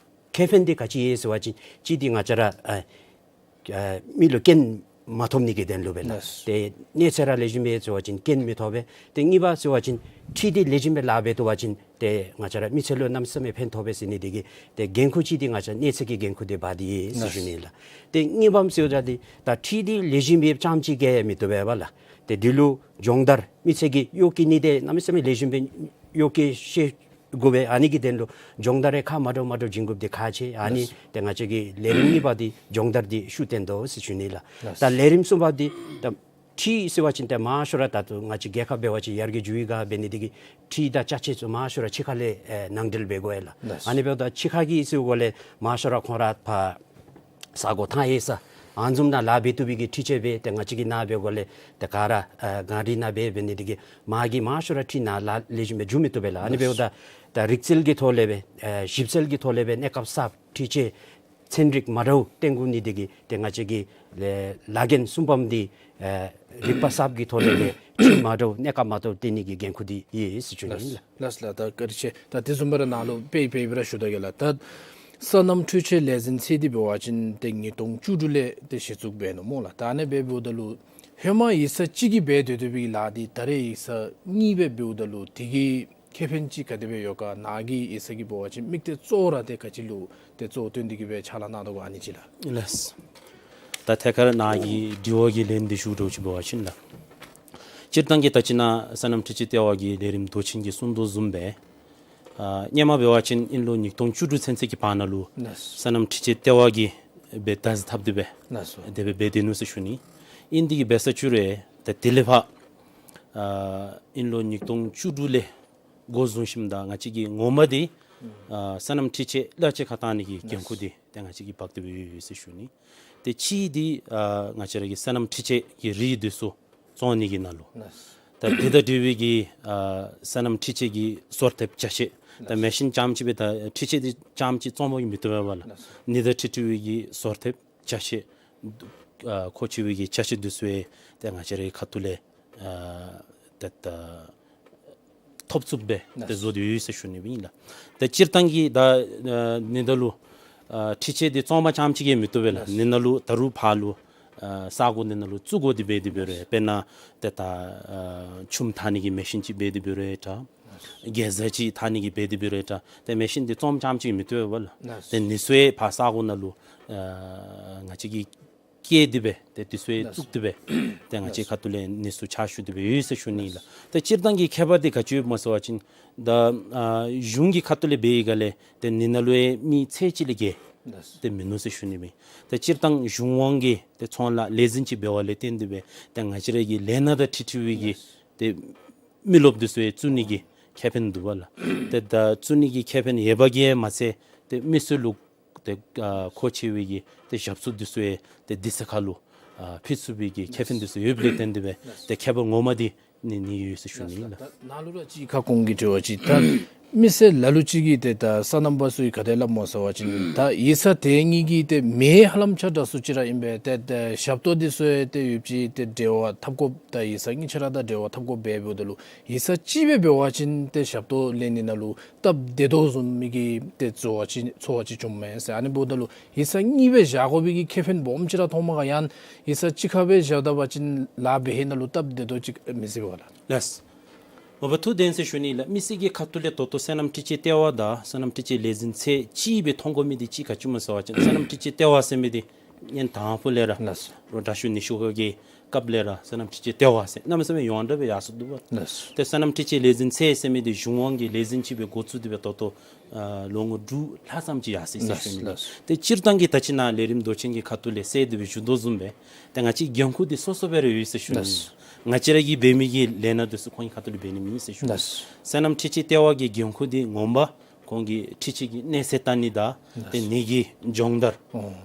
ཁེ་ཕན་འདི་ག་ཅི་ཡོད་ཟེར་བ་ཅིན་གཅིག་འདི་ང་བཅས་ར་ཨ་ཨ་མི་ལུ་རྐྱེན་མ་ཐོབ་ནི་གི་དོན་ལུ་སྦེ་ལགས། ལགས། ཏེ་གནས་ཚད་ར་ལེགས་ཤོམ་སྦེ་ཟེར་བ་ཅིན་རྐྱེན་མི་ཐོབ་པས། ཏེ་གཉིས་པ་ཟེར་བ་ཅིན་འཕྲུལ་འདི་ལེགས་ཤོམ་སྦེ་ལཱ་འབད་བཏུབ་པ་ཅིན་ ཏེ་ང་བཅས་ར་མི་ཚེ་ལུ་གནམ་མེད་ས་མེད་ཕན་ཐོགས་པས་ཟེར་ནི་འདི་གིས་ཏེ་འགན་ཁུར་ཅིག་འདི་ང་བཅས་གནས་ཚད་ཀྱི་འགན་ཁུར་འདི་འབག་སྟེ་ཡོད་ཟེར་ཞུ་ནི་ལགས། ཏེ་གཉིས་པམ་ཟེརཝ་ད་འདི་ད་ཁྲལ་འདི་ལེགས་ཤོམ་སྦེ་རྐྱངམ་ཅིག་བཀལ་མི་བཏུབ་པས་ལགས། ཏེ་འདི་ལུ་སྦྱོང་བརྡར་མི་སེར་གྱིས་གཡོག་བཀོལ་ནི་འདི་གནམ་མེད་ས་མེད་ལེགས་ཤོམ་སྦེ་གཡོག་བཀོལ་ཤེས་དགོ་པས། ཨ་ནི་གི་དོན་ལུ་སྦྱོང་བརྡར་རེ་ཁག་མ་འདྲཝ་མ་འདྲཝ་བྱིན་དགོཔ་འདི་ཁག་ཆེ། ཨ་ནི་ལགས། ཏེ་ང་བཅས་ཀྱི་ལས་རིམ་གཉིས་པ་འདི་སྦྱོང་བརྡར་འདི་ཤུགས་བཏོན་དོ་ཟེར་ཞུ་ནི་ལགས། ལགས། ད་ལས་རིམ་གསུམ་པ་འདི་ད་ཁྲལ་ཟེར་བ་ཅིན་ཏེ་མང་ཤོས་ར་ད་ལྟོ་ང་བཅས་རྒྱལ་ཁབ་འབད་བ་ཅིན་ཡར་རྒྱས་འགྱོ་བའི་སྒང་འབད་ནི་འདི་གིས་ཁྲལ་དང་ཅ་ཆས་ཚུ་མང་ཤོས་ར་ཕྱི་ཁ་ལས་ཨེ་ནང་འདྲེན་འབད་དགོ་ཡ་ལགས། ལགས། ཨ་ནི་འབདཝ་ད་ཕྱི་ཁ་གི་ཟེར་དགོ་ལས་མང་ཤོས་ར་ཁོང་ར་ཕར་ས་གོ་ཐང་ཡོད་ས་ཨ་ནི་བཟུམ་ནང་ལཱ་འབད་བཏུབ་པའི་གི་འཕྲུལ་ཆས་འབད། ཏེ་ང་བཅས་ཀྱི་ནཱ་འབད་དགོ་ལས་ཏེ་ག་ར་ཨེ་གངས་རི་ནང་འབད་འབད་ནི་འདི་གིས་མ་གི་མང་ཤོས་ར་ཁྲལ་ནང་ལཱ་ལེགས་ཤོམ་སྦེ་འགྱོ་མི་བཏུབ་པས་ལགས། ཨ་ནི་འབདཝ་ད་ད་རིག་རྩལ་གྱི་ཐོག་ལས་འབད་ཨེ་ཞིབ་འཚོལ་གྱི་ཐོག་ལས་འབད་གནས་སྐབས་གསརཔ་འཕྲུལ་ཆས་ཚན་རིག་མ་འདྲཝ་བཏོན་དགོ་ནི་འདི་གིས་ཏེ་ང་བཅས་ཀྱི་ལཱ་ལཱ་འགན་གསུམ་པམ་འདི་ཨེ་རིག་པ་གསརཔ་གི་ཐོག་ལས་འབད་ཁྲལ་མ་འདྲཝ་གནས་སྐབས་མ་འདྲཝ་བཏོན་ནི་གི་འགན་ཁུར་འདི་ཡོད་ཟེར་ཞུ་ནི་ལགས། ལགས་ལགས། ད་བཀའ་དྲིན་ཆེ། ད་དེ་བཟུམ་སྦེ་ར་ནཱ་ལུ་དཔེ་དཔེ་སྦེ་ར་ཞུ་ད་གེ་ལགས། ད་སོ་ནམ་འཕྲུལ་ཆས་ལས་འཛིན་ཚད་འདི་འབད་བ་ཅིན་ཏེ་ཉིས་སྟོང་བཅུ་དྲུག་ལས་ཏེ་གཞི་བཙུགས་འབད་ནུག་སྨོ་ལགས། ད་ཨ་ནི་འབད་འབདཝ་ད་ལུ་ཧེ་མ་ཡིག་ཚང་གཅིག་གིས་འབད་སྡོད་སྡོད་པའི་ལཱ་འདི་ད་རེས་ཡིག་ཚང་གཉིས་སྦེ་འབདཝ་ད་ལུ་དེ་གི་ཁེ་ཕན་ཅིག་ག་དེ་སྦེ་ཡོད་ག། ནཱ་གི་ཡིག་ཚང་གི་འབད་བ་ཅིན་དམིགས་གཏད་གཙོ་བོ་ར་ཏེ་ག་ཅི་ལུ་ཏེ་གཙོ་བོ་བཏོན་ཏེ་གི་སྦེ་ཕྱག་ལཱ་གནང་དོ་ག་ཨ་ནི་ཅིག་ལགས། ལགས། ད་ཐད་ཀར་ནཱ་གི་དྲི་བ་གི་ལན་འདི་ཞུ་དོ་ཅིག་འབད་བ་ཅིན་ལགས། སྤྱིར་བཏང་གི་ད་ཅི་ནཱ་སོ་ནམ་འཕྲུལ་ཆས་ལྟེ་བ་གི་ལས་རིམ་མདོ་ཆེན་གྱིས་གསུངས་དོ་བཟུམ་སྦེ་ཨ་ཧེ་མ་འབད་བ་ཅིན་ཨིན་ལོ་ཉིས་སྟོང་བཅུ་དྲུག་ཚུན་ཚོད་ཀྱི་བར་ན་ལུ་ལགས། སོ་ནམ་འཕྲུལ་ཆས་ལྟེ་བ་གིས་འབད་བརྡ་འཛིན་འཐབ་སྟེ་སྦེ་ལགས་སོ། དེ་སྦེ་འབད་སྡོད་ནུག་ཟེར་ཞུ་ནི། ཨིན་དེ་གིས་འབད་ས་ཅིག་རེ་ད་དེ་ལས་ཕར་ཨ་ཨིན་ལོ་ཉིས་སྟོང་བཅུ་དྲུག་ལས་འགོ་བཟུང་ཞིནམ་ད་ང་བཅས་ཀྱིས་ངོ་མ་འདི་ཨ་སོ་ནམ་འཕྲུལ་ཆས་གླ་ཆ་ཁར་བཏང་ནི་གི་འགན་ཁུར་འདི་ཏེ་ང་བཅས་ཀྱིས་འབག་སྟེ་སྦེ་ཡོད་ཟེར་ཞུ་ནི། ཏེ་གཅིག་འདི་ཨ་ང་བཅས་ར་གི་སོ་ནམ་འཕྲུལ་ཆས་ཀྱི་རིགས་འདི་ཚུ་བཙོང་ནི་གི་ནང་ལུ་ད་དེ་དང་འབྲེལ་བའི་གི་ཨ་སོ་ནམ་འཕྲུལ་ཆས་ཀྱི་སོར་ཐེབས་ཅ་ཆས། ད་མེ་ཤིན་རྐྱངམ་ཅིག་སྦེ་ད་འཕྲུལ་ཆས་འདི་རྐྱངམ་ཅིག་བཙོང་པ་གིས་མི་བཏུབ་པས་ལགས། ནི་དང་འཁྲིལ་འཁྲིལ་བའི་གི་སོར་ཐེབས་ཅ་ཆས་ཨ་མཁོ་ཆེ་བའི་གི་ཅ་ཆས་འདི་ཚུ་ཡང་ཏེ་ང་བཅས་རའི་ཁ་ཐུག་ལས་ཨ་ཏེ་ད་ཐོབ་ཚུགསཔ་སྦེ་ཏེ་བཟོ་སྟེ་ཡོད་ཟེར་ཞུ་ནི་ཨིན་ལགས། ཏེ་སྤྱིར་བཏང་གི་ད་ཨ་ནི་ད་ལུ་ཨ་འཕྲུལ་ཆས་འདི་བཙོང་པ་རྐྱངམ་ཅིག་གིས་མི་བཏུབ་པས་ལགས། ནི་ད་ལུ་ད་རུང་ཕར་ལུ་ཨ་ས་གོ་ནི་ད་ལུ་བཙུགས་དགོ་སྟེ་འབད་དེ་འབད་རུང་དཔེར་ན་ཏེ་ད་ཨ་ཆུམ་འཐག་ནི་གི་མེ་ཤིན་ཅིག་འབད་དེ་འབད་རུང་འདྲ། གེ་ཟར་ཅིག་འཐག་ནི་གི་འབད་དེ་འབད་རུང་འདྲ། ཏེ་མེ་ཤིན་འདི་བཙོང་པ་རྐྱངམ་ཅིག་གིས་མི་བཏུབ་པས་ལགས། ཏེ་ནི་ཚུ་ཡང་ཕར་ས་གོ་ནང་ལུ་ཨ་ང་བཅས་ཀྱིས་བསྐྱལ་ཏེ་སྦེ་ཏེ་དེ་ཚུ་ཡང་བཙུགས་ཏེ་སྦེ་ཏེ་ང་བཅས་ཁ་ཐུག་ལས་ནི་ཚུ་ཕྱག་ཞུ་སྟེ་སྦེ་ཡོད་ཟེར་ཞུ་ནི་ལགས། ཏེ་སྤྱིར་བཏང་གི་ཁྱད་པར་འདི་ག་ཅི་ཡོདཔ་སྨོ་ཟེར་བ་ཅིན་ད་ཨ་གཞུང་གི་ཁ་ཐུག་ལས་འབད་བའི་སྒང་ལས་ཏེ་ནི་ནང་ལུ་ཡང་མི་ཚད་ཅིག་ལས་བརྒལ་ཏེ་མིན་ནུག་ཟེར་ཞུ་ནི་ཨིན། ཏེ་སྤྱིར་བཏང་གཞུང་དབང་གི་ཏེ་ཚོང་ལཱ་ལས་འཛིན་ཅིག་འབད་བ་ལས་བརྟེན་ཏེ་སྦེ་ཏེ་ང་བཅས་ར་གི་ལས་སྣ་དང་འཁྲིལ་འཁྲིལ་བའི་གི་ཏེ་མི་རློབས་འདི་ཚུ་ཡང་བཙུགས་ནི་གི་ཁེ་ཕན་འདུག་པ་ལགས། ཏེ་ད་བཙུགས་ནི་གི་ཁེ་ཕན་ཡོད་པ་གིས་མ་ཚད་ཏེ་མི་སེར་ལུ་ཏེ་ཨ་མཁོ་ཆེ་བའི་གི་ཏེ་ཞབས་ཏོག་འདི་ཚུ་ཡང་ཏེ་དུས་ཚོད་ཁར་ལུ་ཨ་ཕུལ་ཚུགས་པའི་གི་ཁེ་ཕན་འདི་ཚུ་ཡོདཔ་ལས་བརྟེན་ཏེ་སྦེ་ཏེ་ཁྱད་པར་ངོ་མ་འདི་ནི་ནི་ཡོད་ཟེར་ཞུ་ནི་ཨིན་ལགས། ད་ནཱ་ལུ་ར་ཅིག་ཁ་སྐོང་གི་དྲི་བ་ཅིག་ད་མི་སེར་ལ་ལུ་ཅིག་གིས་ཏེ་ད་སོ་ནམ་པ་ཚུ་གིས་ག་དེ་སླབ་སྨོ་ཟེར་བ་ཅིན་ད་ཡིག་ཚང་དེ་གཉིས་ཀྱི་ཏེ་མི་ཧ་ལམ་ཆ་འདྲ་སུ་ཅིག་ར་ཨིན་པས། ཏེ་ད་ཞབས་ཏོག་འདི་ཚུ་ཡང་ཏེ་ཡོད་ཅི་ཏེ་འབྲེལ་བ་འཐབ་དགོཔ་ད་ཡིག་ཚང་གཉིས་ཆ་ར་དང་འབྲེལ་བ་འཐབ་དགོཔ་འབད་འབདཝ་ད་ལུ་ཡིག་ཚང་གཅིག་སྦེ་འབད་བ་ཅིན་ཏེ་ཞབས་ཏོག་ལེན་ནི་ནང་ལུ་སྟབས་བདེ་དོ་བཟུམ་མའི་གི་ཏེ་ཚོར་བ་ཅིག་ཚོར་བ་ཅིག་བྱུངམ་མས་ཟེར། ཨ་ནི་འབདཝ་ད་ལུ་ཡིག་ཚང་གཉིས་སྦེ་བཞག་དགོ་པའི་གི་ཁེ་ཕན་སྦོམ་ཅིག་ར་མཐོངམ་ག། ཡང་ཡིག་ཚང་གཅིག་ཁར་སྦེ་བཞག་ད་པ་ཅིན་ལཱ་འབད་ནི་ནང་ལུ་སྟབས་བདེ་དོ་ཅིག་མི་གཟིགས་པས་ལགས། ལགས། མ་པ་ཐུགས་བདེན་ཟེར་ཞུ་ནི་ལགས། མི་སེར་གྱི་ཁ་ཐུག་ལས་ད་ལྟོ་སོ་ནམ་འཕྲུལ་ཆས་ལྟེ་བ་དང་སོ་ནམ་འཕྲུལ་ཆས་ལས་འཛིན་ཚད་གཅིག་སྦེ་མཐོང་དགོ་མི་འདི་གཅིག་ག་ཅི་སྨོ་ཟེར་བ་ཅིན་སོ་ནམ་འཕྲུལ་ཆས་ལྟེ་བ་ཟེར་མི་འདི་ཨིན་དང་ཕུ་ལས་ར་ལགས་སོ། ལོ་དྲག་ཤོས་ཉི་ཤུ་གི་སྐབས་ལས་ར་སོ་ནམ་འཕྲུལ་ཆས་ལྟེ་བ་ཟེར་གནམ་མེད་ས་མེད་ཡོངས་གྲགས་སྦེ་ཡར་སོ་འདུག་པ། ལགས་སོ། ཏེ་སོ་ནམ་འཕྲུལ་ཆས་ལས་འཛིན་ཚད་ཟེར་མི་འདི་གཞུང་དབང་གི་ལས་འཛིན་ཅིག་སྦེ་འགོ་བཙུགས་ཏེ་སྦེ་ད་ལྟོ་ཨ་ལོ་ངོ་དྲུག་ལྷག་ཙམ་ཅིག་ཡར་སོ་ཡི་ཟེར་ཞུ་ནི། ལགས་སོ། ཏེ་སྤྱིར་བཏང་གི་ད་ཅི་ནཱ་ལས་རིམ་མདོ་ཆེན་གྱི་ཁ་ཐུག་ལས་གསལ་ཏེ་སྦེ་ཞུ་དོ་བཟུམ་སྦེ་ཏེ་ང་བཅས་འགན་ཁུར་འདི་སོ་སོ་སྦེ་ར་ཡོད་ཟེར་ཞུ་ནི། ལགས་སོ། ང་བཅས་ར་གིས་འབད་མི་གི་ལས་སྣ་འདི་ཚུ་ཁོང་གི་ཁ་ཐུག་ལས་འབད་ནི་མེད་ཟེར་ཞུ་ནི། ལགས་སོ། སོ་ནམ་འཕྲུལ་ཆས་ལྟེ་བ་གི་འགན་ཁུར་འདི་ངོ་མ་ཁོང་གི་འཕྲུལ་ཆས་ཀྱི་གནས་ཚད་བལྟ་ནི་དང་ཏེ་ནི་གི་སྦྱོང་བརྡར་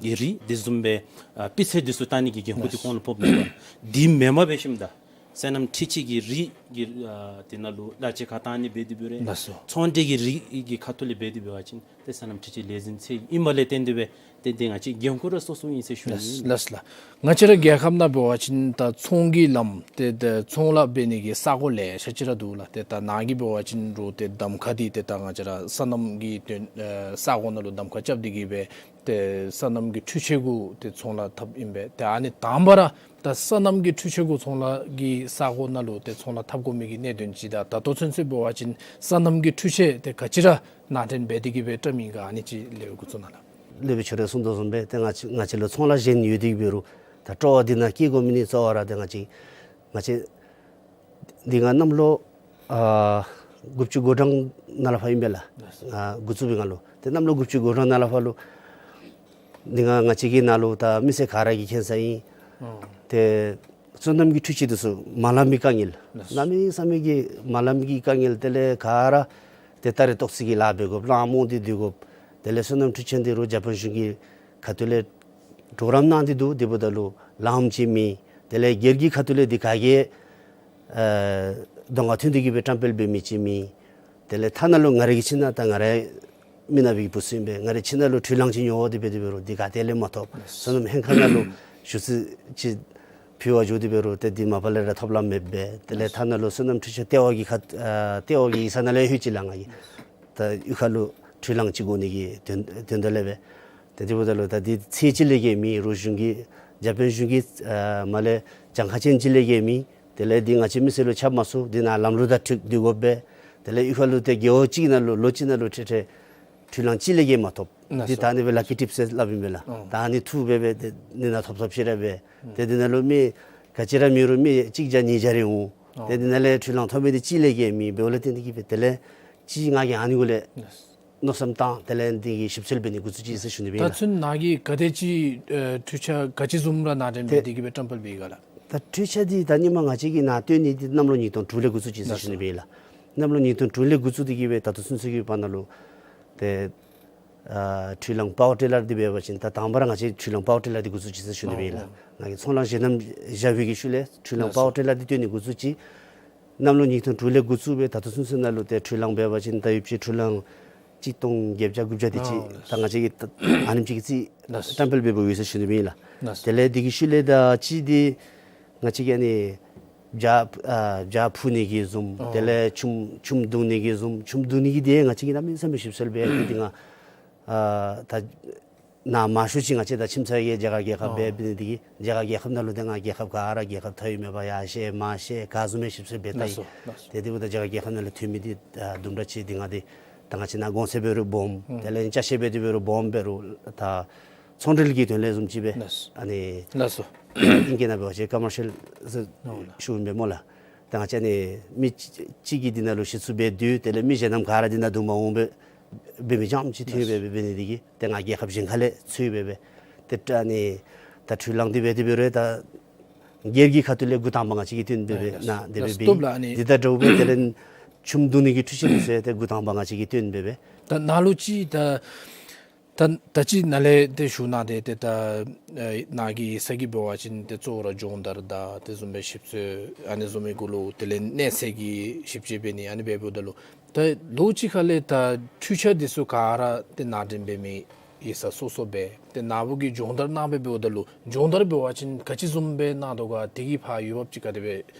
གྱི་རིགས་དེ་བཟུམ་སྦེ་ཨ་སྤུས་ཚད་འདི་ཚུ་བལྟ་ནི་གི་འགན་ཁུར་འདི་ཁོང་ལུ་ཕོགཔ་ཨིན་པས། དེ་མེན་པར་འབད་ཞིནམ་ད་སོ་ནམ་འཕྲུལ་ཆས་ཀྱི་རིགས་ཀྱི་ཨ་དེ་ནང་ལུ་གླ་ཆ་ཁར་བཏང་ནི་འབད་དེ་འབད་རུང་ལགས་སོ། ཚོང་འབྲེལ་གྱི་རིགས་ཀྱི་ཁ་ཐུག་ལས་འབད་དེ་འབད་བ་ཅིན་ ཏེ་སོ་ནམ་འཕྲུལ་ཆས་ལས་འཛིན་ཚད་ཨིནམ་ལས་བརྟེན་ཏེ་སྦེ་ཏེ་འདི་ང་བཅས་འགན་ཁུར་ར་སོ་སོ་ཨིན་ཟེར་ཞུ་ནི། ལགས་ལགས། ང་བཅས་ར་རྒྱལ་ཁབ་ནང་འབད་བ་ཅིན་ད་ཚོང་གི་ལམ་ཏེ་ད་ཚོང་ལཱ་འབད་ནི་གི་ས་གོ་ལེ་ཤ་ཅིག་ར་འདུག་ལགས། ཏེ་ད་ནཱ་གི་འབད་བ་ཅིན་རུང་ཏེ་གདམ་ཁ་འདི་ཏེ་ད་ང་བཅས་ར་སོ་ནམ་གྱི་དོན་ཨེ་ས་གོ་ནང་ལུ་གདམ་ཁ་རྐྱབ་སྟེ་གི་སྦེ་ཏེ་སོ་ནམ་གྱི་འཕྲུལ་ཆས་གུ་ཏེ་ཚོང་ལཱ་འཐབ་ཨིན་པས། ཏེ་ཨ་ནི་དང་པ་ར་ད་སོ་ནམ་གྱི་འཕྲུལ་ཆས་གུ་ཚོང་ལཱ་གི་ས་གོ་ནང་ལུ་ཏེ་ཚོང་ལཱ་འཐབ་དགོ་མི་གི་གནད་དོན་ཅིག་དང་ད་ལྟོ་ཚུན་ཚོད་འབད་བ་ཅིན་སོ་ནམ་གྱི་འཕྲུལ་ཆས་ཏེ་ག་ཅི་ར་ནང་འདྲེན་འབད་དེ་གི་སྦེ་བཏང་མི་ག་ཨ་ནི་ཅིག་ལེགས་འགོ་བཙུགས་གནང་ལགས། ལེགས་སྦེ་ཁྱོད་ར་གསུངས་དོ་བཟུམ་སྦེ་ཏེ་ང་བཅས་ང་བཅས་ལུ་ཚོང་ལཱ་གཞན་ཡོད་དེ་གི་འབད་རུང་ད་སྤྲོ་བ་འདི་ནང་སྐྱེ་དགོ་མི་ནི་གཙོ་བོ་ར་ཏེ་ང་བཅས་ང་བཅས་འདི་ང་གནམ་ལོ་ཨ་དགུ་བཅུ་གོ་གྲངས་ནང་ལས་ཕར་ཨིན་པས་ལགས། ཨ་འགོ་བཙུགས་པའི་སྒང་ལུ་ཏེ་གནམ་ལོ་དགུ་བཅུ་གོ་གྲངས་ནང་ལས་ཕར་ལུ་འདི་ང་ང་བཅས་ཀྱི་ནང་ལུ་ད་མི་སེར་ག་ར་གིས་མཁྱེན་ས་ཨིན། ཨོ། ཏེ་སོ་ནམ་གྱི་འཕྲུལ་ཆས་འདི་ཚུ་མ་ལམ་གྱི་དཀའ་ངལ། ལགས། གནམ་མེད་ས་མེད་ཀྱི་མ་ལམ་གྱི་དཀའ་ངལ། དེ་ལས་ག་ར་ཏེ་ད་རེས་ཏོག་ཙི་གི་ལཱ་འབད་དགོཔ་གླང་རྨོ་སྟེ་སྡོད་དགོཔ། དེ་ལས་སོ་ནམ་འཕྲུལ་ཆས་འདི་རུང་འཇར་པན་གཞུང་གི་ཁ་ཐུག་ལས་གྲོགས་རམ་གནང་སྟེ་འདུག། དེ་འབདཝ་ད་ལུ་ལངམ་ཅིག་མེད། དེ་ལས་སྒེར་གྱི་ཁ་ཐུག་ལས་འདི་ག་གིས་ཨེ་གདོང་ཁར་ཐོན་ཏེ་གི་སྦེ་བཀྲམ་སྤེལ་འབད་མི་ཅིག་མེད། དེ་ལས་ཐ་ན་ལུ་ང་རའི་གི་ཁྱིམ་ནང་ད་ང་རའི་མི་ནག་པའི་བུ་ཚུ་ཨིན་པས། ང་རའི་ཁྱིམ་ནང་ལུ་འཕྲུལ་གླང་ཅིག་ཉོ་དགོ་དེ་སྦེ་དེ་འབད་རུང་འདི་ག་ཏེ་ལས་མ་ཐོབ། སོ་ནམ་ཧེང་ཁ་ནང་ལུ་ཞུ་ཚིག་ཅིག་ཕུལ་བར་འགྱོ་དེ་འབད་རུང་ཏེ་འདི་མ་པ་ལས་ར་ཐོབ་ལམ་མེད་པས། དེ་ལས་ཐ་ན་ལུ་སོ་ནམ་འཕྲུལ་ཆས་ལྟེ་བ་གི་ཁ་ཨ་ལྟེ་བ་གི་ཡིག་ཚང་ནང་ལས་ལྷོད་ཅི་ལགས། ང་གིས་ད་གཡུས་ཁ་ལུ་འཕྲུལ་གླང་ཅིག་དགོ་ནི་གི་དོན་དོན་དག་ལས་སྦེ། ཏེ་དེ་འབདཝ་ད་ལུ་ད་འདི་ཚད་ཅིག་ལས་བརྒལ་མེད། རོགས་གཞུང་གི་འཇར་པན་གཞུང་གི་ཨ་མར་ལས་གྱངས་ཁ་ཅན་ཅིག་ལས་བརྒལ་མེད། དེ་ལས་འདི་ང་བཅས་མི་སེར་ལུ་ཁྱབ་མ་ཚུགས། འདི་ནང་ལམ་ལུགས་དང་འཁྲིལ་སྡོད་དགོ་པས། དེ་ལས་གཡུས་ཁ་ལུ་ཏེ་རྒེད་འོག་ཅིག་ནང་ལུ་ལོ་གཅིག་ནང་ལུ་ཁྲིག་ཁྲི་འཕྲུལ་གླང་གཅིག་ལས་བརྒལ་མ་ཐོབ། ལགས་སོ། འདི་ད་ཨ་ནི་སྦེ་ལ་ཀི་ཊིཔ་ཟེར་སླབ་ཨིན་པས་ལགས། ཨོ། ད་ཨ་ནི་ཐུག་སྦེ་སྦེ་ཏེ་འདི་ནང་ཐོབ་ཐོབ་ཤི་ར་སྦེ། ཨུམ། ཏེ་འདི་ནང་ལུ་མི་ག་ཅི་ར་མེད་རུང་མི་གཅིག་བརྒྱ་གཉིས་བརྒྱ་རེ་འོང་། ཨོ། ཏེ་འདི་ནང་ལས་འཕྲུལ་གླང་ཐོབ་མི་འདི་གཅིག་ལས་བརྒལ་མེད། འབདཝ་ལས་བརྟེན་ཏེ་གི་སྦེ་དེ་ལས་ཅིག་ང་གིས་ཨ་ནི་གུ་ལས་ལགས་སོ། མནོ་བསམ་བཏང་། དེ་ལས་འདི་གི་ཞིབ་འཚོལ་འབད་ནི་འགོ་བཙུགས་ཅི་ཟེར་ཞུ་ནི་སྦེ་ཨིན་ལགས། ད་ཚུན་ནཱ་གིས་ག་དེ་ཅིག་ཨེ་འཕྲུལ་ཆས་ག་ཅི་བཟུམ་ར་ནང་འདྲེན་འབད་དེ་གི་སྦེ་བཀྲམ་སྤེལ་འབད་ཡི་ག་ལགས། ད་འཕྲུལ་ཆས་འདི་ད་ཧེ་མ་ང་བཅས་ཀྱིས་ནཱ་སྟོན་ནི་འདི་གནམ་ལོ་ཉིས་སྟོང་དྲུག་ལས་འགོ་བཙུགས་ཅི་ཟེར་ཞུ་ནི་སྦེ་ཨིན་ལགས། གནམ་ལོ་ཉིས་སྟོང་དྲུག་ལས་འགོ་བཙུགས་ཏེ་གི་སྦེ་ད་ལྟོ་ཚུན་ཚོད་ཀྱི་བར་ན་ལུ་ཏེ་ཨ་འཕྲུལ་གླང་པ་ཝར་ཊི་ལར་འདི་འབད་བ་ཅིན་ད་དང་པ་ར་ང་བཅས་འཕྲུལ་གླང་པ་ཝར་ཊི་ལར་འདི་འགོ་བཙུགས་ཅི་ཟེར་ཞུ་ནི་སྦེ་ཨིན་ལགས། ཨོ་ཨོ། ང་གིས་ཚོང་ལཱ་བཞེས་གནང་བཞག་པའི་གི་ཤུལ་ལས་འཕྲུལ་གླང་པ་ཝར་ཊི་ལར་འདི་སྟོན་ནི་འགོ་བཙུགས་ཅི། གནམ་ལོ་ཉིས་སྟོང་དྲུག་ལས་འགོ་བཙུགས་སྦེ་ད་ལྟོ་ཚུན་ཚོད་ནང་ལུ་ཏེ་འཕྲུལ་གླང་འབད་བ་ཅིན་ད་ཡོདཔ་ཅིག་འཕྲུལ་གླང་གཅིག་སྟོང་བརྒྱད་བརྒྱ་དགུ་བརྒྱ་དེ་ཅིག་ཨོ་ད་ང་བཅས་ཀྱིས་ད་ཨ་ནེམ་ཅིག་གི་རྩིས་ལགས་སོ། བཀྲམ་སྤེལ་འབད་འབདཝ་ཡོད་ཟེར་ཞུ་ནི་སྦེ་ཨིན་ལགས། ལགས་སོ། དེ་ལས་འདི་གི་ཤུལ་ལས་ད་ཅིག་འདི་ང་བཅས་ཀྱིས་ཨ་ནི་བྱག་ཨ་བྱག་ཕུ་ནི་གི་བཟུམ། ཨོ། དེ་ལས་ཆུམ་ཆུམ་བརྡུང་ནི་གི་བཟུམ། ཆུམ་བརྡུང་ནི་གི་འདི་ང་བཅས་ཀྱིས་གནམ་མེད་ས་མེད་ཞིབ་འཚོལ་འབད་དེ་འདི་ང་ཨ་ད་ནཱ་མང་ཤོས་ཅིག་ང་བཅས་ད་ཁྱིམ་ཚང་གི་རྒྱ་གར་རྒྱལ་ཁབ་འབད་ཨོ་འབད་ནི་འདི་གིས་རྒྱ་གར་རྒྱལ་ཁབ་ནང་ལུ་ཏེ་ང་རྒྱལ་ཁབ་ག་ར་རྒྱལ་ཁབ་མཐའ་དབུས་མེད་པར་ཡར་བཤལ་མར་བཤལ་ག་བཟུམ་སྦེ་ཞིབ་འཚོལ་འབད་ད་ཡི། ལགས་སོ་ལགས་སོ། ཏེ་དེ་འབདཝ་ད་རྒྱ་གར་རྒྱལ་ཁབ་ནང་ལུ་ཐོན་མི་འདི་ཨ་དུམ་གྲ་ཅིག་འདི་ང་འདི་ད་ང་བཅས་ནཱ་གོང་ཚད་འབད་རུང་སྦོམ། ཨུམ། དེ་ལས་ཅ་ཆས་འབད་དེ་འབད་རུང་སྦོམ་འབད་རུང་ད་ཚོང་འབྲེལ་གྱི་དོན་ལས་བཟུམ་ཅིག་སྦེ་ལགས་སོ། ཨ་ནི་ལགས་སོ། ཨིང་སྐད་ནང་འབད་བ་ཅིན་ཀོ་མར་ཤལ་ཟེར་ཨོ་ལགས། ཞུཝ་ཨིན་པས་སྨོ་ལགས། ད་ང་བཅས་ནི་མི་གཅིག་གཅིག་གིས་འདི་ནང་ལུ་ཞིབ་འཚོལ་འབད་དེ་དེ་ལས་མི་གཞན་རྣམས་ག་ར་འདི་ནང་འདུ་མ་འོང་པས། འབད་མི་རྐྱངམ་ཅིག་ཐོན་སྦེ་འབད་འབད་ནི་འདི་གིས་ཏེ་ང་རྒྱལ་ཁབ་གཞན་ཁ་ལས་འཚོལ་སྦེ་འབད། ཏེ་ད་ཨ་ནི་ད་འཕྲུལ་གླང་འདི་འབད་དེ་འབད་རུང་ད་སྒེར་གྱི་ཁ་ཐུག་ལས་འགོ་དང་པ་ང་བཅས་ཀྱིས་སྟོན་སྦེ་འབད་ནཱ་དེ་སྦེ་འབད་ཡི། ད་སྟོབས་ལགས་ཨ་ནི་འདི་དང་འདྲཝ་སྦེ་དེ་ལས་ཆུམ་བརྡུང་ནི་གི་འཕྲུལ་ཆས་འདི་ཚུ་ཏེ་འགོ་དང་པ་ང་བཅས་ཀྱིས་སྟོན་སྦེ་འབད། ད་ནཱ་ལུ་ཅིག་ད་ད་ད་ཅི་ནཱ་ལས་ཏེ་ཞུ་གནང་སྟེ་ཏེ་ད་ཨེ་ནཱ་གི་ས་གི་འབད་བ་ཅིན་ཏེ་གཙོ་བོ་ར་སྦྱོང་བརྡར་དང་དེ་བཟུམ་སྦེ་ཞིབ་འཚོལ་ཨ་ནི་བཟུམ་མའི་གུ་ལུ་དེ་ལས་གནས་ཚད་ཀྱི་ཞིབ་དཔྱད་འབད་ནི་ཨ་ནི་འབདཝ་ད་ལུ་ད་ལོ་གཅིག་ཁ་ལས་ད་འཕྲུལ་ཆས་འདི་ཚུ་ག་ར་ཏེ་ནང་འདྲེན་འབད་མི་ཡིག་ཚང་སོ་སོ་སྦེ་ཏེ་ནཱ་བུ་གིས་སྦྱོང་བརྡར་གནང་སྦེ་འབདཝ་ད་ལུ་སྦྱོང་བརྡར་འབད་བ་ཅིན་ག་ཅི་བཟུམ་སྦེ་གནང་དོ་ག་དེ་གི་ཕར་འོས་འབབ་ཅིག་ག་དེ་སྦེ་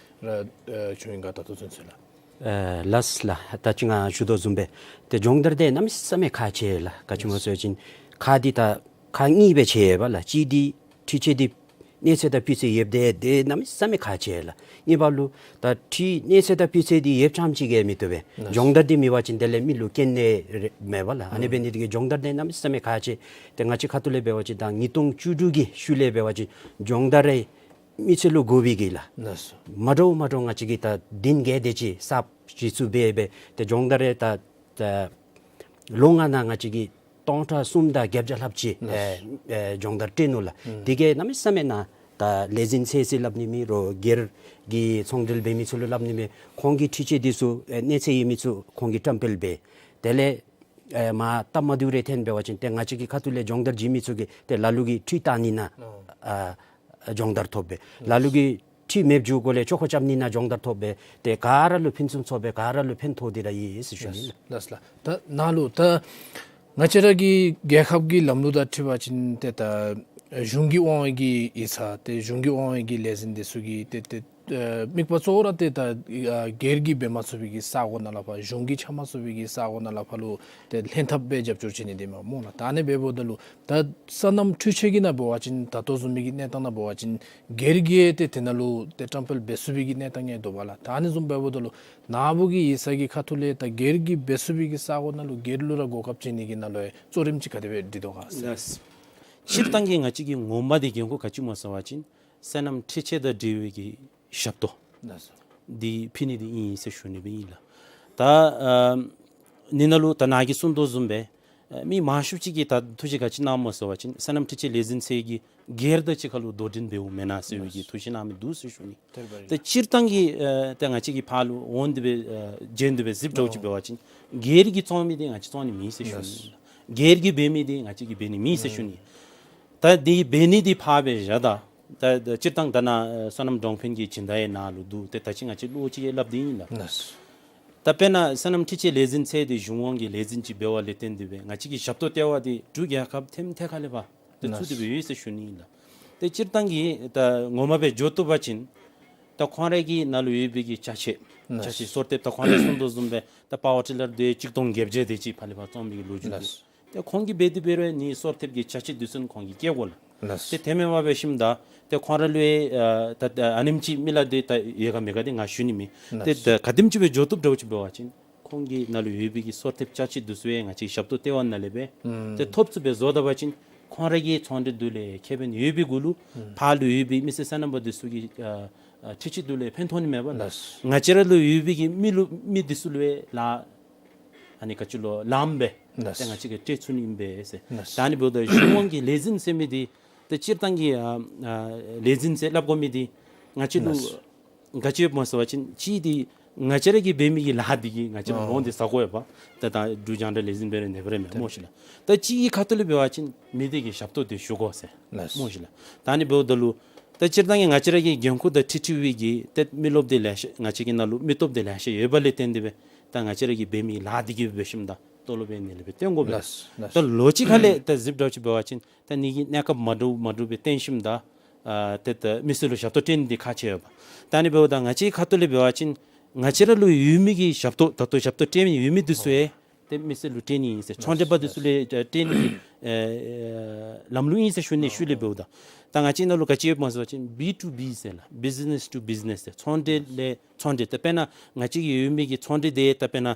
ར་ཨེ་བྱུང་ཡི་ག་ད་ལྟོ་ཚུན་ཚོད་ལགས། ཨེ་ལགས་ལགས། ད་ཅི་ང་ཞུ་དོ་བཟུམ་སྦེ་ཏེ་སྦྱོང་བརྡར་འདི་གནམ་མེད་ས་མེད་ཁག་ཆེ་ལགས། ག་ཅི་སྨོ་ཟེར་བ་ཅིན་ཁག་འདི་ད་ཁག་གཉིས་སྦེ་ཕྱེ་བས་ལགས། གཅིག་འདི་འཕྲུལ་ཆས་འདི་གནས་ཚད་དང་སྤུས་ཚད་ཡོདཔ་འདི་འདི་གནམ་མེད་ས་མེད་ཁག་ཆེ་ལགས། གཉིས་པ་ལུ་ད་འཕྲུལ་གནས་ཚད་དང་སྤུས་ཚད་འདི་ཡོདཔ་རྐྱངམ་ཅིག་གིས་མི་བཏུབ་པས། ལགས། སྦྱོང་བརྡར་འདི་མེད་པ་ཅིན་དེ་ལས་མི་ལུ་སྐྱོན་གནས་རེ་མེད་པས་ལགས། ཨ་ནི་འབད་ནི་འདི་གིས་སྦྱོང་བརྡར་འདི་གནམ་མེད་ས་མེད་ཁག་ཆེ། ཏེ་ང་བཅས་ཁ་ཐུག་ལས་འབད་བ་ཅིན་ད་ཉིས་སྟོང་བཅུ་དྲུག་གི་ཤུལ་ལས་འབད་བ་ཅིན་སྦྱོང་བརྡར་རེ་མི་ཚུ་ལུ་དགོ་པའི་གི་ལགས། ལགས་སོ། མ་འདྲཝ་མ་འདྲཝ་ང་བཅས་ཀྱིས་ད་བདུན་བརྒྱད་དེ་ཅིག་གསརཔ་བཞེས་ཚུགས་སྦེ་སྦེ་ཏེ་སྦྱོང་བརྡར་རེ་ད་ད་ལོ་ལྔ་ནང་ང་བཅས་ཀྱིས་སྟོང་ཕྲག་གསུམ་དང་བརྒྱད་བརྒྱ་ལྷགཔ་ཅིག་ལགས། ཨེ་ཨེ་སྦྱོང་བརྡར་སྤྲོད་ནུག་ལགས། ཨུམ། དེ་གིས་གནམ་མེད་ས་མེད་ནཱ་ད་ལས་འཛིན་ཚད་ཟེར་སླབ་ནི་མེད་རུང་སྒེར་གྱི་ཚོང་འབྲེལ་འབད་མི་ཚུ་ལུ་སླབ་ནི་མེད། ཁོང་གི་འཕྲུལ་ཆས་འདི་ཚུ་ཨེ་གནས་ཚད་ཡོད་མི་ཚུ་ཁོང་གིས་བཀྲམ་སྤེལ་འབད། དེ་ལས་ཨེ་མར་སྟབས་མ་བདེཝ་རེ་ཐོན་འབད་བ་ཅིན་ཏེ་ང་བཅས་ཀྱི་ཁ་ཐུག་ལས་སྦྱོང་བརྡར་བྱིན་མི་ཚུ་གིས་ཏེ་ལ་ལུ་གིས་འཕྲུལ་བཏང་ནི་ནང་ཨ་ཨ་སྦྱོང་བརྡར་ཐོབ་པས། ལ་ལུ་གིས་འཕྲུལ་མེདཔ་འགྱོ་དགོཔ་ལས་ཆོ་ག་རྐྱབ་ནི་ནང་སྦྱོང་བརྡར་ཐོབ་པས། ཏེ་ག་ར་ལུ་ཕུན་སུམ་ཚོགས་པས། ག་ར་ལུ་ཕན་ཐོགས་ཏེ་ར་ཡོད་ཟེར་ཞུ་ནི། ལགས་ལགས་ལགས། ད་ནཱ་ལུ་ད་ ང་བཅས་ར་གི་རྒྱལ་ཁབ་ཀྱི་ལམ་ལུགས་དང་འཁྲིལ་བ་ཅིན་ཏེ་ད་གཞུང་གི་དབང་འོག་གི་ཡིག་ཚང་ཏེ་གཞུང་གི་དབང་འོག་གི་ལས་འཛིན་འདི་ཚུ་གིས་ཏེ་ཏེ་ཨ་དམིགས་པ་གཙོ་བོ་ར་ཏེ་ད་ཨ་སྒེར་གྱིས་འབད་མ་ཚུགས་པའི་གི་ས་གོ་ནང་ལས་ཕར་གཞུང་གིས་འཆང་མ་ཚུགས་པའི་གི་ས་གོ་ནང་ལས་ཕར་ལུ་ཏེ་ལྷན་ཐབས་སྦེ་རྒྱབ་སྐྱོར་བྱིན་ནི་འདི་མས་སྨོ་ལགས། ད་ཨ་ནི་འབདཝ་ད་ལུ་ད་སོ་ནམ་འཕྲུལ་ཆས་ཀྱི་ནང་འབད་བ་ཅིན་ད་ལྟོ་བཟུམ་མའི་གི་གནས་སྟངས་ནང་འབད་བ་ཅིན་སྒེར་གྱིས་ཏེ་དེ་ནང་ལུ་ཏེ་བཀྲམ་སྤེལ་འབད་ཚུགས་པའི་གི་གནས་སྟངས་ཡང་འདུག་པ་ལགས། ད་ཨ་ནི་བཟུམ་འབདཝ་ད་ལུ་ནཱ་བུ་གི་ཡིག་ཚང་གི་ཁ་ཐུག་ལས་ད་སྒེར་གྱིས་འབད་ཚུགས་པའི་གི་ས་གོ་ནང་ལུ་སྒེར་ལུ་ར་གོ་སྐབས་བྱིན་ནི་གི་ནང་ལུ་གཙོ་རིམ་ཅིག་ག་དེ་སྦེ་སྒྲིག་དོ་ག་ཟེར། ལགས། སྤྱིར་བཏང་གི་ང་བཅས་ཀྱི་ངོ་མ་འདི་འགན་ཁུར་ག་ཅི་སྨོ་ཟེར་བ་ཅིན་སོ་ནམ་འཕྲུལ་ཆས་དང་འབྲེལ་བའི་གི་ཞབས་ཏོག་ལགས་སོ། འདི་ཕུལ་ནི་འདི་ཨིན་ཟེར་ཞུ་ནི་སྦེ་ཨིན་ལགས། ད་ཨ་ནི་ནང་ལུ་ད་ནཱ་གིས་གསུངས་དོ་བཟུམ་སྦེ་ཨ་མི་མང་ཤོས་ཅིག་གིས་ད་ཐུགས་རྗེ་ག་ཅི་གནང་སྨོ་ཟེར་བ་ཅིན་སོ་ནམ་འཕྲུལ་ཆས་ལས་འཛིན་ཟེར་གྱི་སྒེར་དང་གཅིག་ཁར་ལུ་དོ་འགྲན་འབདཝ་མེན་ན་ཟེར་བའི་གི་ཐུགས་བཞེད་གནང་མི་འདུག་ཟེར་ཞུ་ནི། ད་སྤྱིར་བཏང་གི་ཨ་ད་ང་བཅས་ཀྱི་ཕར་ལུ་འོང་སྟེ་སྦེ་ཨ་བྱོན་ཏེ་སྦེ་གཟིགས་འདྲཝ་ཅིག་འབད་བ་ཅིན་སྒེར་གྱིས་བཙོང་མི་འདི་ང་བཅས་བཙོང་ནི་མེན་ཟེར་ཞུ་ནི། སྒེར་གྱིས་འབད་མི་འདི་ང་བཅས་ཀྱིས་འབད་ནི་མེན་ཟེར་ཞུ་ནི། ད་འདི་འབད་ནི་འདི་ཕར་སྦེ་བཞག་ད། ད་ད་སྤྱིར་བཏང་ད་ནཱ་ཨ་སོ་ནམ་འབྲོག་ཕན་གྱི་སྦྱིན་བདག་ཡང་ནཱ་ལུ་འདུག། ཏེ་ད་ཅི་ང་བཅས་ལོག་ཅིག་ཡང་སླབ་སྟེ་ཨིན་ལགས། ད་དཔེར་ན་སོ་ནམ་འཕྲུལ་ཆས་ལས་འཛིན་ཟེར་འདི་གཞུང་དབང་གི་ལས་འཛིན་ཅིག་འབདཝ་ལས་བརྟེན་ཏེ་སྦེ་ང་བཅས་ཀྱི་ཞབས་ཏོག་ལྟེ་བ་འདི་འབྲུག་རྒྱལ་ཁབ་ཐེམ་ཐད་ཁ་ལས་ཕར་ཏེ་ཚུད་དེ་སྦེ་ཡོད་ཟེར་ཞུ་ནི་ཨིན་ལགས། ཏེ་སྤྱིར་བཏང་གི་ད་ངོ་མ་སྦེ་འགྱོ་བཏུབ་པ་ཅིན་ད་ཁོང་རའི་གི་ནང་ལུ་ཡོད་པའི་གི་ཅ་ཆས་ཅ་ཆས་སོར་ཐེབས་ད་ཁོང་རའི་གསུང་དོ་བཟུམ་སྦེ་ད་པ་ཝར་ཊི་ལར་འདི་གཅིག་སྟོང་བརྒྱད་བརྒྱ་དེ་ཅིག་ཕར་ལས་ཕར་བཙོང་མི་གི་ལོ་རྒྱུས་འདུག། ཏེ་ཁོང་གིས་འབད་དེ་འབད་རུང་ནི་སོར་ཐེབས་ཀྱི་ཅ་ཆས་འདི་ཚུ་ཁོང་གིས་བཀལ་དགོ་ལགས། ཏེ་དེ་མེན་པར་འབད་ཞིནམ་ད་ཏེ་ཁོང་ར་ལུ་ཨ་ད་ཨ་ནེམ་ཅིག་མི་ལག་འདི་ད་ཡོད་ག་མེད་ག་འདི་ང་ཞུ་ནི་མེད། ཏེ་ད་ག་དེམ་ཅིག་སྦེ་འགྱོ་བཏུབ་འདྲཝ་ཅིག་འབད་བ་ཅིན་ཁོང་གི་ནང་ལུ་ཡོད་པའི་གི་སོར་ཐེབས་ཅ་ཆས་འདི་ཚུ་ཡང་ང་བཅས་ཞབས་ཏོག་ལྟེ་བ་ནང་ལས་སྦེ་ཏེ་ཐོབ་ཚུགསཔ་སྦེ་བཟོ་ད་པ་ཅིན་ཁོང་ར་གི་ཚོང་འབྲེལ་འདི་ལས་ཁེ་ཕན་ཡོད་པའི་གུ་ལུ་ཕར་ལུ་ཡོད་པའི་མི་སེར་སོ་ནམ་པ་འདི་ཚུ་གི་ཨ་ཨ་འཕྲུལ་ཆས་འདི་ལས་ཕན་ཐོགས་ནི་མས་པ་ལགས། ང་བཅས་ར་ལུ་ཡོད་པའི་གི་མི་ལུ་མི་འདི་ཚུ་ལུ་ལཱ་ཨ་ནི་ག་ཅི་ལོ་ལངམ་སྦེ་ཏེ་ང་བཅས་ཀྱིས་སྤྲོད་ཚུགས་ནི་ཨིན་པས་ཟེར། ད་ཨ་ནི་འབདཝ་ད་གཞུང་དབང་གི་ལས་འཛིན་ཟེར་མི་འདི་ཏེ་སྤྱིར་བཏང་གི་ཨ་ཨ་ལས་འཛིན་ཟེར་སླབ་དགོ་མི་འདི་ང་བཅས་ལུ་ག་ཅི་ཡོདཔ་སྨོ་ཟེར་བ་ཅིན་གཅིག་འདི་ང་བཅས་ར་གིས་འབད་མི་གི་ལཱ་འདི་གིས་ང་བཅས་ལུ་ལོང་འདི་ཟ་དགོ་ཡོདཔ། ཏེ་ད་འབྲུག་རྒྱང་བསྒྲགས་ལས་འཛིན་འབད་རུང་ནེ་འབད་རུང་མེན་སྨོ་ཤིག་ལགས། ད་གཅིག་གི་ཁ་ཐུག་ལས་འབད་བ་ཅིན་མི་འདི་གིས་ཞབས་ཏོག་འདི་ཞུ་དགོ་ཟེར་སྨོ་ཤིག་ལགས། ད་ཨ་ནི་འབདཝ་ད་ལུ་ད་སྤྱིར་བཏང་གི་ང་བཅས་ར་གི་འགན་ཁུར་དང་འཁྲིལ་འཁྲིལ་བའི་གི་ཏེ་མི་རློབས་འདི་ལེ་ཤ་ང་བཅས་ཀྱི་ནང་ལུ་མི་སྟོབས་འདི་ལེ་ཤ་ཡོད་པ་ལས་བརྟེན་ཏེ་སྦེ་ད་ང་བཅས་ར་གིས་འབད་མི་ལཱ་འདི་གིས་འབད་ཞིནམ་ད་ཏོ་ལོ་སྦེ་ནི་ལས་སྦེ་བཏོན་དགོ་པས། ད་ལོགས་ཅིག་ཁ་ལས་ད་གཟིགསཔ་འདྲཝ་ཅིག་འབད་བ་ཅིན་ད་ནི་གི་གནས་སྐབས་མ་འདྲཝ་མ་འདྲཝ་སྦེ་བརྟེན་ཞིནམ་ད་ཨ་ཏེ་ད་མི་སེར་ལུ་ཞབས་ཏོག་སྤྲོད་ནི་འདི་ཁག་ཆེ་ཡོདཔ། ད་ཨ་ནི་འབདཝ་ད་ང་བཅས་ཁ་ཐུག་ལས་འབད་བ་ཅིན་ང་བཅས་ར་ལུ་ཡོད་མི་གི་ཞབས་ཏོག་ད་ལྟོ་ཞབས་ཏོག་སྤྲོད་མི་ཡོད་མི་འདི་ཚུ་ཡང་ཏེ་མི་སེར་ལུ་སྤྲོད་ནི་ཨིན་ཟེར། ཚོང་འབྲེལ་པ་འདི་ཚུ་ལུ་ཡང་སྤྲོད་ནི་གི་ཨེ་ལམ་ལུགས་ཨིན་ཟེར་ཞུ་ནི། ཤུལ་ལས་འབདཝ་ད་ད་ང་བཅས་ནང་ལུ་ག་ཅི་ཡོདཔ་སྨོ་ཟེར་བ་ཅིན་བི་ཊུ་བི་ཟེར་ལགས། བི་ཛི་ནེས་ཊུ་བི་ཛི་ནེས་ཟེར། ཚོང་འབྲེལ་ལས་ཚོང་འབྲེལ། ད་དཔེར་ན་ང་བཅས་ཀྱི་ཡོད་མི་གི་ཚོང་འབྲེལ་འདི་ད་དཔེར་ན་ཨ་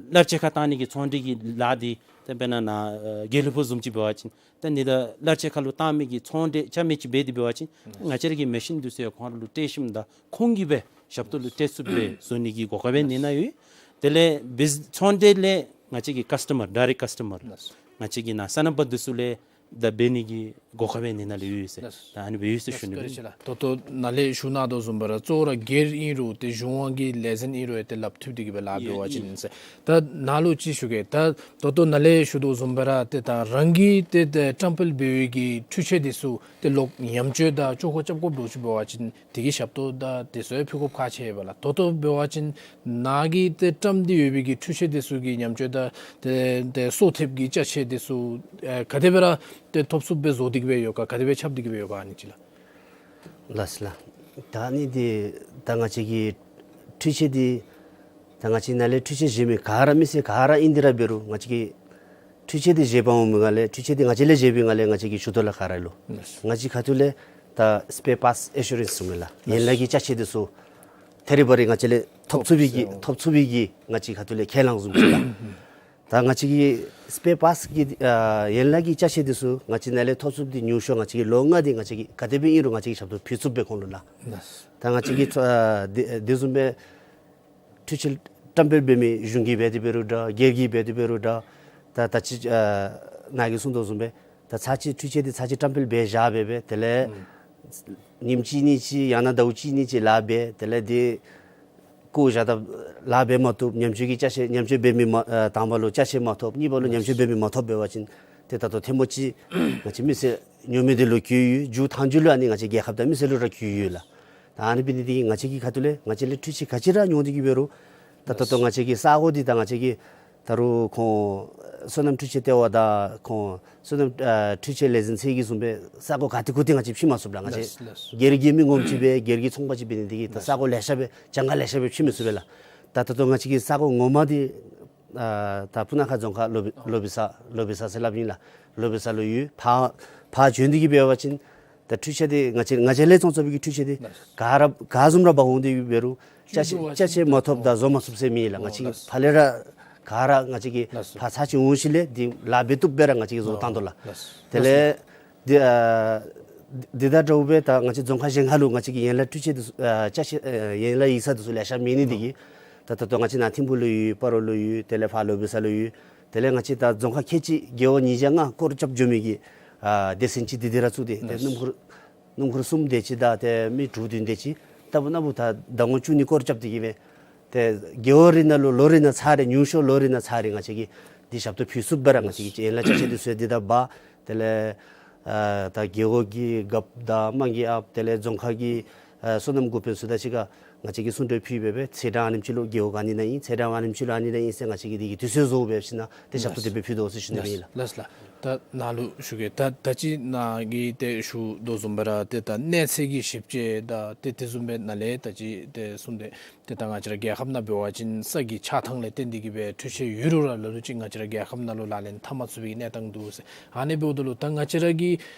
གླ་ཆ་ཁ་བཏང་ནི་གི་ཚོང་འབྲེལ་གྱི་ལཱ་འདི་ད་དཔེར་ན་ནཱ་ཨ་དགེ་ལེགས་ཕུག་བཟུམ་ཅིག་འབད་བ་ཅིན་ད་ནི་ད་གླ་ཆ་ཁ་ལུ་བཏང་མི་གི་ཚོང་འབྲེལ་རྐྱབ་མི་ཅིག་འབད་དེ་འབད་བ་ཅིན་ང་བཅས་ར་གི་མེ་ཤིན་འདི་ཚུ་ཡང་ཁོང་ར་ལུ་སྤྲོད་ཞིནམ་ད་ཁོང་གིས་སྦེ་ཞབས་ཏོག་ལུ་སྤྲོད་ཚུགསཔ་སྦེ་བཟོ་ནི་གི་གོ་སྐབས་ཡང་ནི་ནཱ་ཡོད། དེ་ལས་བི་ཛི་ཚོང་འབྲེལ་ལས་ང་བཅས་ཀྱི་ཀཱས་ཊ་མར་ཌའི་རེཀཊ་ཀཱས་ཊ་མར་ང་བཅས་ཀྱི་ནཱ་སོ་ནམ་པ་འདི་ཚུ་ལས་ད་འབད་ནི་གི་གོ་སྐབས་ཡང་ནི་ནཱ་ལུ་ཡོད་ཟེར། ད་ཨ་ནི་སྦེ་ཡོད་ཟེར་ཞུ་ནི་ཨིན། ད་ལྟོ་ནཱ་ལས་ཞུ་གནང་དོ་བཟུམ་སྦེ་ར་གཙོ་བོ་ར་སྒེར་ཨིན་རུང་ཏེ་གཞུང་དབང་གི་ལས་འཛིན་ཨིན་རུང་ཡང་ཏེ་ལགཔ་མཐུད་དེ་གི་སྦེ་ལཱ་འབད་བ་ཅིན་ཨིན་ཟེར། ད་ནཱ་ལུ་ཅིག་ཞུ་གེ། ད་ད་ལྟོ་ནཱ་ལས་ཞུ་དོ་བཟུམ་སྦེ་ར་ཏེ་ད་རང་གིས་ཏེ་ཏེ་བཀྲམ་སྤེལ་འབད་བའི་གི་འཕྲུལ་ཆས་འདི་ཚུ་ཏེ་ལོག་ཉམས་བཅོས་དང་སྐྱོར་སྐྱབས་དགོཔ་འདྲཝ་ཅིག་འབད་བ་ཅིན་དེ་གི་ཞབས་ཏོག་དང་དེ་ཚུ་ཡང་ཕུལ་དགོཔ་ཁག་ཆེ་བས་ལགས། ད་ལྟོ་འབད་བ་ཅིན་ནཱ་གིས་ཏེ་བཀྲམ་སྟེ་ཡོད་པའི་གི་འཕྲུལ་ཆས་འདི་ཚུ་གི་ཉམས་བཅོས་དང་ཏེ་ཏེ་སོར་ཐེབས་ཀྱི་ཅ་ཆས་འདི་ཚུ་ཨེ་ག་དེ་སྦེ་ར་ཏེ་ཐོབ་ཚུགསཔ་སྦེ་བཟོ་སྟེ་གི་སྦེ་ཡོད་ག། ག་དེ་སྦེ་ཁྱབ་སྟེ་གི་སྦེ་ཡོད་ག། ཨ་ནི་ཅིག་ལགས། ལགས་སོ་ལགས། ད་ཨ་ནི་འདི་ད་ང་བཅས་ཀྱི་འཕྲུལ་ཆས་འདི་ད་ང་བཅས་ནཱ་ལས་འཕྲུལ་ཆས་བཞེས་མི་ག་ར་མི་སེར་ག་ར་ཨིན་ཏེ་ར་འབད་རུང་ང་བཅས་ཀྱི་འཕྲུལ་ཆས་འདི་བཞེས་པར་འོང་མི་ང་ལས་འཕྲུལ་ཆས་འདི་ང་བཅས་ལས་བཞེས་པའི་ང་ལས་ང་བཅས་ཀྱིས་ཞུ་དོ་ལགས། ག་ར་ལུ་ང་བཅས་ཁ་ཐུག་ལས་ད་སི་པེར་པཱརཊསི་ཨེ་ཤུ་རེནསི་ཟེར་མི་ལགས། ཡན་ལག་གི་ཅ་ཆས་འདི་ཚུ་ཐེ་རི་བ་རི་ང་བཅས་ལས་ཐོབ་ཚུགས་པའི་གི་ཐོབ་ཚུགས་པའི་གི་ང་བཅས་ཁ་ཐུག་ལས་ཁས་བླངས་བཟུམ་ཅིག་ལགས། ད་ང་བཅས་ཀྱི་སི་པེར་པཱརཊསི་གི་ཨ་ཡན་ལག་གི་ཅ་ཆས་འདི་ཚུ་ང་བཅས་ནཱ་ལས་ཐོབ་ཚུགསཔ་འདི་ཉུང་ཤོས་ང་བཅས་ཀྱིས་ལོ་ལྔ་འདི་ང་བཅས་ཀྱིས་ག་དེ་སྦེ་ཨིན་རུང་ང་བཅས་ཀྱིས་ཞབས་ཏོག་ཕུལ་ཚུགསཔ་སྦེ་ཁོང་ལུ་ལགས། ད་ང་བཅས་ཀྱིས་ཨ་དེ་དེ་བཟུམ་སྦེ་འཕྲུལ་ཆས་བཀྲམ་སྤེལ་འབད་མི་གཞུང་གིས་འབད་དེ་འབད་རུང་འདྲ་སྒེར་གྱིས་འབད་དེ་འབད་རུང་འདྲ། ད་ད་ཅི་ཨ་ནཱ་གིས་གསུངས་དོ་བཟུམ་སྦེ་ད་ཚར་གཅིག་འཕྲུལ་ཆས་འདི་ཚར་གཅིག་བཀྲམ་སྤེལ་འབད་བཞག་སྦེ་སྦེ་དེ་ལས་ཉིནམ་གཅིག་གཉིས་ཅིག་ཡང་ན་ཟླཝ་གཅིག་གཉིས་ཅིག་ལཱ་འབད། དེ་ལས་འདི་བཀོ་བཞག་ད་ལཱ་འབད་མ་བཏུབ། ཉམས་བཅོས་ཀྱི་ཅ་ཆས་ཉམས་བཅོས་འབད་མི་མ་ཨ་དང་པ་ལུ་ཅ་ཆས་མ་ཐོབ། གཉིས་པ་ལུ་ཉམས་བཅོས་འབད་མི་མ་ཐོབ་འབད་བ་ཅིན་ཏེ་ད་ལྟོ་ཐེངས་མ་ཅིག་ང་བཅས་མི་སེར་ཉོ་མི་འདི་ལོག་བཀོ་ཡི། མཇུག་མཐའ་མཇུག་ལུ་ཨ་ནི་ང་བཅས་རྒྱལ་ཁབ་དང་མི་སེར་ལུ་ར་བཀོ་ཡོད་ལགས། ད་ཨ་ནི་འབད་ནི་འདི་གིས་ང་བཅས་ཀྱི་ཁ་ཐུག་ལས་ང་བཅས་ལས་འཕྲུལ་ཆས་ག་ཅི་ར་ཉོ་སྟེ་གི་འབད་རུང་ད་ད་ལྟོ་ང་བཅས་ཀྱི་ས་གོ་འདི་ད་ང་བཅས་ཀྱི་ ད་རུང་ཁོང་སོ་ནམ་འཕྲུལ་ཆས་ལྟེ་བ་དང་ཁོང་སོ་ནམ་ཨ་འཕྲུལ་ཆས་ལས་འཛིན་ཚད་ཀྱིས་བཟུང་སྦེ་ས་གོ་ག་ཏེ་གུ་ཏེ་ང་བཅས་ཕྱེ་མ་ཚུགས་ལགས། ང་བཅས་ལགས་སོ། སྒེར་གྱི་མི་ངོམ་ཅིག་སྦེ་སྒེར་གྱི་ཚོང་པ་ཅིག་འབད་ནི་དེ་གིས་ད་ལགས་སོ། ས་གོ་ལེ་ཤ་སྦེ་གྱངས་ཁ་ལེ་ཤ་སྦེ་ཕྱེ་མི་ཚུགས་པས་ལགས། ད་ད་ལྟོ་ང་བཅས་ཀྱི་ས་གོ་ངོ་མ་འདི་ཨ་ད་སྤུ་ན་ཁ་རྫོང་ཁག་ལོ་བི་ལོ་བི་ས་ལོ་བི་ས་ཟེར་སླབ་ཨིན་ལགས། ལོ་བི་ས་ལུ་ཡོད། ཕར་ཕར་བྱོན་ཏེ་གིས་འབད་བ་ཅིན་ད་འཕྲུལ་ཆས་འདི་ང་བཅས་ང་བཅས་ལས་ཚོང་རྩ་བའི་གི་འཕྲུལ་ཆས་འདི་ལགས་སོ། ག་ར་ག་བཟུམ་ར་འབག་འོང་སྟེ་འབད་རུང་ཅ་ཆས་ཅ་ཆས་མ་ཐོབ་དང་བཟོ་མ་ཚུགས་ཟེར་མི་ལགས། ང་བཅས་ཕར་ལས་ར་ག་ར་ང་བཅས་ཀྱིས་ལགས་སོ། ཕར་ཚར་ཅིག་འོང་ཞིནམ་ལས་འདི་ལཱ་འབད་བཏུབ་སྦེ་ར་ང་བཅས་ཀྱིས་བཟོ་བཏང་དོ་ལགས། ལགས་སོ། དེ་ལས་འདི་ཨ་འདི་དང་འདྲཝ་སྦེ་ད་ང་བཅས་རྫོང་ཁག་གཞན་ཁ་ལུ་ང་བཅས་ཀྱི་ཡན་ལག་འཕྲུལ་ཆས་འདི་ཚུ་ཨ་ཅ་ཆས་ཨ་ཡན་ལག་ཡིག་ཚང་འདི་ཚུ་ལེ་ཤ་མེད་ནི་འདི་གིས་ད་ད་ལྟོ་ང་བཅས་ནཱ་ཐིམ་ཕུག་ལུ་ཡོད། སྤ་རོ་ལུ་ཡོད། དེ་ལས་ཕར་ལོ་བི་ས་ལུ་ཡོད། དེ་ལས་ང་བཅས་ད་རྫོང་ཁག་ཁལ་གཅིག་རྒེད་འོག་ཉིས་བརྒྱ་ལྔ་སྐོར་རྐྱབ་འགྱོ་མི་གི་ཨ་སྡེ་ཚན་ཅིག་འདི་འདི་ར་བཙུགས་ཏེ་ཏེ་ལགས་སོ། སྣུམ་འཁོར་སྣུམ་འཁོར་གསུམ་དེ་ཅིག་དང་ཏེ་མི་དྲུག་བདུན་དེ་ཅིག་ལྟ་བུ་ན་བུ་ད་ཟླ་ངོ་བཅུ་གཉིས་སྐོར་རྐྱབ་སྟེ་གིས་སྦེ་ཏེ་རྒེད་འོག་རེ་ནང་ལུ་ལོ་རེ་ནང་ཚར་རེ་ཉུང་ཤོས་ལོ་རེ་ནང་ཚར་རེ་ང་བཅས་ཀྱིས་འདི་ཞབས་ཏོག་ཕུལ་ཚུགསཔ་སྦེ་ར་ང་བཅས་ཀྱིས་ཡན་ལག་ཅ་ཆས་འདི་ཚུ་འདི་དང་འབག། དེ་ལས་ཨ་ད་རྒེད་འོག་གི་རྒཔོ་དང་དམངས་ཀྱི་ཨཔ་དེ་ལས་རྫོང་ཁག་གི་ཨ་སོ་ནམ་འགོ་དཔོན་ཚུ་དང་གཅིག་ཁར་ང་བཅས་ཀྱིས་གསུང་གྲོས་ཕུལ་སྦེ་སྦེ་ཚེས་གྲངས་ཨ་ནེམ་ཅིག་ལུ་རྒེད་འོག་ཨ་ནི་ནང་ཨིན། ཚེས་གྲངས་ཨ་ནེམ་ཅིག་ལུ་ཨ་ནི་ནང་ཨིན་ཟེར་ང་བཅས་ཀྱིས་འདི་གི་དུས་ཚོད་བཟོ་སྦེ་ཞིནམ་ལས་ཏེ་ཞབས་ཏོག་དེ་སྦེ་ཕུལ་དོ་ཟེར་ཞུ་ནི་ཨིན་ལགས། ལགས་ལགས། ད་ནཱ་ལུ་ཞུ་གེ། ད་ད་ཅི་ནཱ་གིས་ཏེ་ཞུ་དོ་བཟུམ་སྦེ་ར་ཏེ་ད་གནས་ཚད་ཀྱི་ཞིབ་དཔྱད་དང་ཏེ་དེ་བཟུམ་སྦེ་ནཱ་ལས་ད་ཅི་ཏེ་གསུངས་ཏེ་ཏེ་ད་ང་བཅས་ར་རྒྱལ་ཁབ་ནང་འབད་བ་ཅིན་ས་གི་ཆགས་ཐངས་ལས་བརྟེན་ཏེ་གིས་སྦེ་འཕྲུལ་ཆས་ཡོད་རུང་ར་ལ་ལུ་ཅིག་ང་བཅས་ར་རྒྱལ་ཁབ་ནང་ལུ་ལག་ལེན་འཐབ་མ་ཚུགས་པའི་གནས་སྟངས་འདུག་ཟེར། ཨ་ནི་འབདཝ་ད་ལུ་ད་ང་བཅས་ར་གི་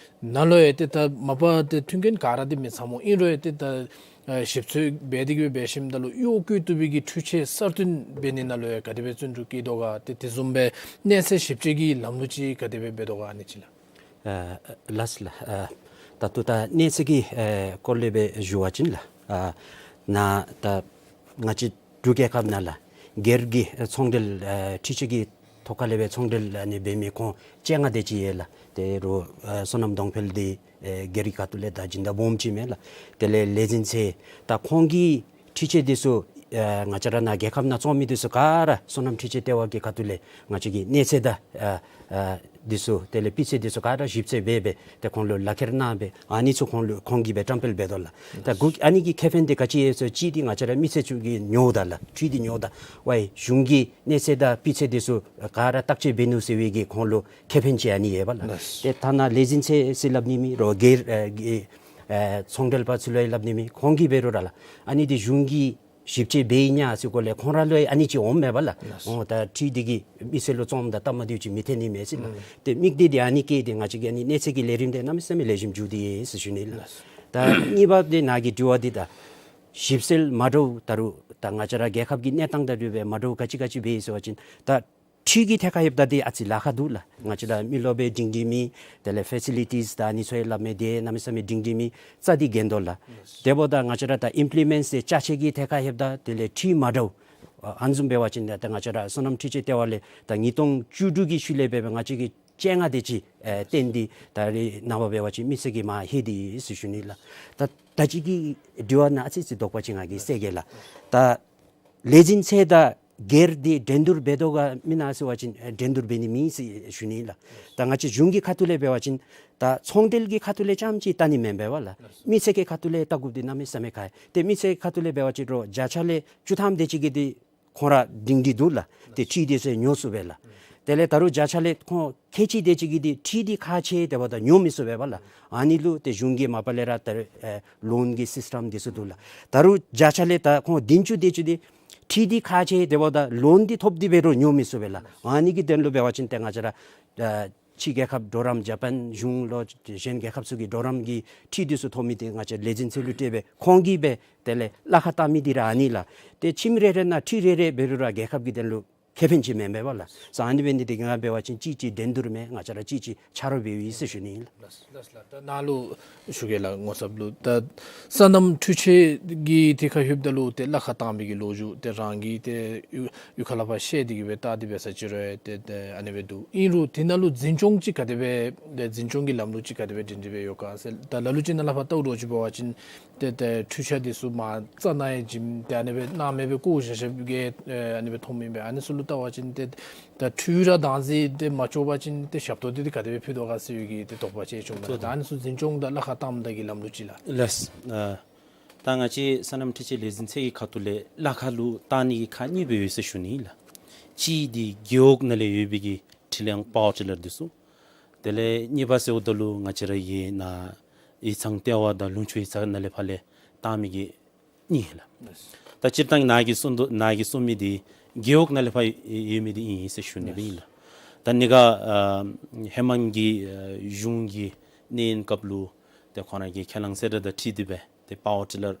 ནང་ལུ་ཡང་ཏེ་ད་མ་པ་ཏེ་མཐུན་རྐྱེན་ག་ར་འདི་མི་ཚང་མོ་ཨིན་རུང་ཡང་ཏེ་ད་ཨ་ཞིབ་འཚོལ་འབད་དེ་གིས་སྦེ་འབད་ཞིནམ་ད་ལུ་གཡོག་བཀོལ་བཏུབ་པའི་གི་འཕྲུལ་ཆས་གསར་བཏོན་འབད་ནི་ནང་ལུ་ཡང་ག་དེ་སྦེ་བརྩོན་འགྲུས་བསྐྱེད་དོ་ག། ཏེ་དེ་བཟུམ་སྦེ་གནས་ཚད་ཞིབ་དཔྱད་ཀྱི་ལམ་ལུགས་ཅིག་ག་དེ་སྦེ་འབད་དོ་ག་ཨ་ནི་ཅིག་ལགས། ཨ་ལགས་ལགས། ཨ་ད་ལྟོ་ད་གནས་ཚད་ཀྱི་ཨ་སྐོར་ལས་སྦེ་ཞུ་བ་ཅིན་ལགས། ཨ་ནཱ་ད་ང་བཅས་འབྲུག་རྒྱལ་ཁབ་ནང་ལགས་སྒེར་གྱི་ཨ་ཚོང་འབྲེལ་ཨ་འཕྲུལ་ཆས་ཀྱི་ཐོག་ཁ་ལས་སྦེ་ཚོང་འབྲེལ་ཨ་ནི་འབད་མི་ཁོང་བཅོ་ལྔ་དེ་ཅིག་ཡོད་ལགས། ཏེ་རུང་ཨ་བསོད་ནམས་གདོང་འཕེལ་འདི་ཨེ་སྒེར་གྱི་ཁ་ཐུག་ལས་ད་སྦྱིན་བདག་སྦོམ་ཅིག་མས་ལགས། དེ་ལས་ལས་འཛིན་ཚད་ད་ཁོང་གིས་འཕྲུལ་ཆས་འདི་ཚུ་ཨ་ང་བཅས་ར་ནཱ་རྒྱལ་ཁབ་ནང་བཙོང་མི་འདི་ཚུ་ག་ར་བསོད་ནམས་འཕྲུལ་ཆས་ལྟེ་བ་གི་ཁ་ཐུག་ལས་ང་བཅས་ཀྱིས་གནས་ཚད་དང་ཨ་ཨ་འདི་ཚུ་དེ་ལས་སྤུས་ཚད་འདི་ཚུ་ག་ར་ཞིབ་འཚོལ་འབད་འབད་ཏེ་ཁོང་ལུ་ལག་ཁྱེར་གནང་སྦེ་ཨ་ནི་ཚུ་ཁོང་ལུ་ཁོང་གིས་སྦེ་བཀྲམ་སྤེལ་འབད་དོ་ལགས། ད་གུ་ཨ་ནི་གི་ཁེ་ཕན་འདི་ག་ཅི་ཡོད་ཟེར་ཅིག་འདི་ང་བཅས་ར་མི་སེར་ཚུ་གིས་ཉོཝ་ད་ལགས། འཕྲུལ་འདི་ཉོཝ་ད་ཝའི་གཞུང་གིས་གནས་ཚད་དང་སྤུས་ཚད་འདི་ཚུ་ག་ར་བརྟག་དཔྱད་འབད་ནུག་ཟེར་བའི་གི་ཁོང་ལུ་ཁེ་ཕན་ཅིག་ཨ་ནི་ཡོདཔ་ལགས། ལགས། ཏེ་ཐ་ན་ལས་འཛིན་ཚད་ཟེར་སླབ་ནི་མེད་རུང་སྒེར་ཨ་གི་ཨ་ཚོང་འབྲེལ་པ་ཚུ་ལུ་ཡང་སླབ་ནི་མེད། ཁོང་གིས་འབད་རུང་ར་ལགས་ཨ་ནི་འདི་གཞུང་གིས་ཞིབ་དཔྱད་འབད་ཡི་ཉ་ཟེར་གོ་ལས་ཁོང་ར་ལུ་ཡང་ཨ་ནི་ཅིག་འོངམ་མས་པ་ལགས། ལགས། འོ་ད་འཕྲུལ་འདི་གིས་མི་སེར་ལུ་བཙོངམ་ད་སྟབས་མ་བདེཝ་ཅིག་མི་ཐོན་ནི་མས་ཟེར་ལགས། ཨུམ། ཏེ་དམིགས་གཏད་འདི་ཨ་ནི་བསྐྱེད་དེ་ང་བཅས་ཀྱིས་ཨ་ནི་གནས་ཚད་ཀྱི་ལས་རིམ་འདི་གནམ་མེད་ས་མེད་ལེགས་ཤོམ་འགྱོ་སྟེ་ཡོད་ཟེར་ཞུ་ནི་ལགས། ལགས། ད་གཉིས་པ་འདི་ནཱ་གི་དྲི་བ་འདི་ད་ཞིབ་འཚོལ་མ་འདྲཝ་ད་རུང་ད་ང་བཅས་ར་རྒྱལ་ཁབ་ཀྱི་གནས་སྟངས་དང་འབྲེལ་བའི་མ་འདྲཝ་ག་ཅི་ག་ཅི་འབད་ཡི་ཟེར་བ་ཅིན་ད་འཕྲུལ་གྱི་ཐད་ཁར་ཡོདཔ་ད་འདི་ཨ་ཙི་ལཱ་ཁག་འདུག་ལགས། ང་བཅས་ར་མི་རློབས་སྦེ་སྒྲིང་སྒྲིང་མེད། དེ་ལས་ཕེ་སི་ལི་ཊིས་དང་ཨ་ནི་ཚུ་ཡང་སླབ་མི་འདི་གནམ་མེད་ས་མེད་སྒྲིང་སྒྲིང་མེད། རྩ་འདི་འགེངས་དོ་ལགས། དེ་འབདཝ་ད་ང་བཅས་ར་ད་ཨིམ་པི་ལི་མེནཊ་ཟེར་ཅ་ཆས་ཀྱི་ཐད་ཁར་ཡོདཔ་ད་དེ་ལས་འཕྲུལ་མ་འདྲཝ་ཨ་ཨ་ནི་བཟུམ་འབད་བ་ཅིན་ད་ང་བཅས་ར་བསོད་ནམས་འཕྲུལ་ཆས་ལྟེ་བ་ལས་ད་ཉིས་སྟོང་བཅུ་དྲུག་གི་ཤུལ་ལས་འབད་འབད་ང་བཅས་ཀྱིས་བཅོ་ལྔ་དེ་ཅིག་ཨེ་བཏོན་ཏེ་ད་རེས་ནངས་པ་འབད་བ་ཅིན་མི་སེར་གྱིས་མར་ལྷོད་དེ་ཡོད་ཟེར་ཞུ་ནི་ལགས། ད་ད་ཅི་གི་དྲི་བ་ནང་ཨ་ཙི་ཙི་དོགས་པ་ཅིག་ང་གིས་སེལ་གེ་ལགས། ད་ལས་འཛིན་ཚད་དང་སྒེར་འདི་འགྲན་བསྡུར་འབད་དོ་ག་མེན་ན་ཟེར་བ་ཅིན་ཨེ་འགྲན་བསྡུར་འབད་ནི་མེད་ཟེར་ཞུ་ནི་ལགས། ད་ང་བཅས་གཞུང་གི་ཁ་ཐུག་ལས་འབད་བ་ཅིན་ད་ཚོང་འབྲེལ་གྱི་ཁ་ཐུག་ལས་རྐྱངམ་ཅིག་བལྟ་ནི་མེན་པས་པ་ལགས། མི་སེར་གྱི་ཁ་ཐུག་ལས་བལྟ་དགོཔ་འདི་གནམ་མེད་ས་མེད་ཁག་ཡོད། ཏེ་མི་སེར་གྱི་ཁ་ཐུག་ལས་འབད་བ་ཅིན་རོགས་བརྒྱ་ཆ་ལས་བཅུ་ཐམ་དེ་ཅིག་གིས་འདི་ཁོང་ར་སྒྲིང་སྒྲིང་འདུག་ལགས། ཏེ་འཕྲུལ་དེ་ཚུ་ཉོ་ཚུགས་པས་ལགས། དེ་ལས་ད་རུང་བརྒྱ་ཆ་ལས་ཁོང་ཁལ་གཅིག་དེ་ཅིག་གིས་འདི་འཕྲུལ་འདི་ཁག་ཆེ་དེ་འབདཝ་ད་ཉོ་མི་ཚུགས་པས་པ་ལགས། ཨ་ནི་ལུ་ཏེ་གཞུང་གིས་མ་པ་ལས་ར་ད་རུང་ཨེ་ལོན་གྱི་སིསི་ཊེམ་དེ་ཚུ་འདུག་ལགས། ད་རུང་བརྒྱ་ཆ་ལས་ད་ཁོང་བདུན་ཅུ་དེ་ཅིག་འདི་འཕྲུལ་འདི་ཁག་ཆེ་དེ་འབདཝ་ད་ལོན་འདི་ཐོབ་སྟེ་འབད་རུང་ཉོ་མི་ཚུགས་པས་ལགས། ཨ་ནི་གི་དོན་ལུ་འབད་བ་ཅིན་ཏེ་ང་བཅས་ར་ཨེ་ཕྱི་རྒྱལ་ཁབ་གྲོགས་རམ་ཇ་པཱན་གཞུང་ལོ་གཞན་རྒྱལ་ཁབ་ཚུ་གི་གྲོགས་རམ་གྱི་འཕྲུལ་དེ་ཚུ་ཐོབ་མི་འདི་ང་བཅས་ལས་འཛིན་ཚད་ལུ་སྤྲོད་སྦེ་ཁོང་གིས་སྦེ་དེ་ལས་གླ་ཁར་བཏང་མི་འདི་ར་ཨ་ནི་ལགས། ཏེ་ཁྱིམ་རེ་རེ་ནང་འཕྲུལ་རེ་རེ་འབད་རུང་ར་རྒྱལ་ཁབ་ཀྱི་དོན་ལུ་ཁེ་ཕན་ཅིག་མེན་པས་པ་ལགས། སོ་ཨ་ནི་འབད་ནི་འདི་གིས་ང་འབད་བ་ཅིན་གཅིག་གཅིག་འགྲན་བསྡུར་མེད། ང་བཅས་ར་གཅིག་གཅིག་ཆ་རོགས་འབདཝ་ཨིན་ཟེར་ཞུ་ནི་ཨིན་ལགས། ལགས་ལགས། ད་ནཱ་ལུ་ཞུ་གེ་ལགས། ངོ་ཚབ་ལུ་ད་སོ་ནམ་འཕྲུལ་ཆས་ཀྱི་ཐད་ཁར་ལྷོདཔ་ད་ལུ་ཏེ་གླ་ཁར་བཏང་མི་གི་ལོ་རྒྱུས་ཏེ་རང་གིས་ཏེ་གཡུས་གཡུས་ཁ་ལས་ཕར་བཤལ་ཏེ་གིས་སྦེ་བལྟ་སྟེ་འབད་ས་ཅིག་རུང་ཏེ་ཏེ་ཨ་ནི་སྦེ་འདུག། ཨིན་རུང་དེ་ནང་ལུ་འཛིན་སྐྱོང་ཅིག་ག་དེ་སྦེ་ཏེ་འཛིན་སྐྱོང་གི་ལམ་ལུགས་ཅིག་ག་དེ་སྦེ་སྒྲིང་སྒྲིང་སྦེ་ཡོད་ག་ཟེར། ད་ལ་ལུ་ཅིག་ནང་ལས་ཕར་བལྟཝ་འདྲཝ་ཅིག་འབད་བ་ཅིན་ཏེ་ཏེ་འཕྲུལ་ཆས་འདི་ཚུ་མར་རྩ་ནང་ཡང་བྱིནམ་ཏེ་ཨ་ནི་སྦེ་གནམ་མེད་ས་མེད་སྦེ་བཀོ་བཞག་བཞགཔ་གི་ཨ་ནི་སྦེ་མཐོངམ་ཨིན་པས། ཨ་ནི་ཚུ་ལུ་བལྟ་བ་ཅིན་ཏེ་ད་འཕྲུལ་ར་བདག་འཛིན་འདི་མ་ལྕོགས་པ་ཅིན་ཏེ་ཞབས་ཏོག་འདི་ཏེ་ག་དེ་སྦེ་ཕུལ་དོ་ག་ཟེར་བའི་གི་ཏེ་དོགས་པ་ཅིག་བྱུངམ་མས་ལགས། ད་ཨ་ནི་ཚུ་འཛིན་སྐྱོང་དང་གླ་ཁར་བཏངམ་ད་གི་ལམ་ལུགས་ཅིག་ལགས། ལགས། ཨ་ད་ང་བཅས་སོ་ནམ་འཕྲུལ་ཆས་ལས་འཛིན་ཚད་ཀྱི་ཁ་ཐུག་ལས་གླ་ཁར་ལུ་བཏང་ནི་གི་ཁག་གཉིས་སྦེ་ཡོད་ཟེར་ཞུ་ནི་ཨིན་ལགས། གཅིག་འདི་རྒེད་འོག་ནང་ལས་ཡོད་པའི་གི་ཁྲི་གླིང་པ་ཝར་ཊི་ལར་འདི་ཚུ། དེ་ལས་གཉིས་པ་ཟེརཝ་ད་ལུ་ང་བཅས་ར་གི་ནཱ་ཡིག་ཚང་ལྟེ་བ་དང་ལུང་ཕྱོགས་ཡིག་ཚང་ནང་ལས་ཕར་ལས་བཏང་མི་གི་གཉིས་ལགས། ད་སྤྱིར་བཏང་ནཱ་གིས་གསུང་དོ་ནཱ་གིས་གསུང་མི་འདི་རྒེད་འོག་ནང་ལས་ཕར་ཡོད་མི་འདི་ཨིན་ཟེར་ཞུ་ནི་སྦེ་ཨིན་ལགས། ད་ཨ་ནི་ཁར་ཨ་ཧེ་མ་གི་ཨ་གཞུང་གི་གནས་ཡུན་སྐབས་ལུ་ཏེ་ཁོང་ར་གིས་ཁས་བླངས་གསལ་བསྒྲགས་དང་འཁྲིལ་ཏེ་སྦེ་ཏེ་པ་ཝར་ཊི་ལར་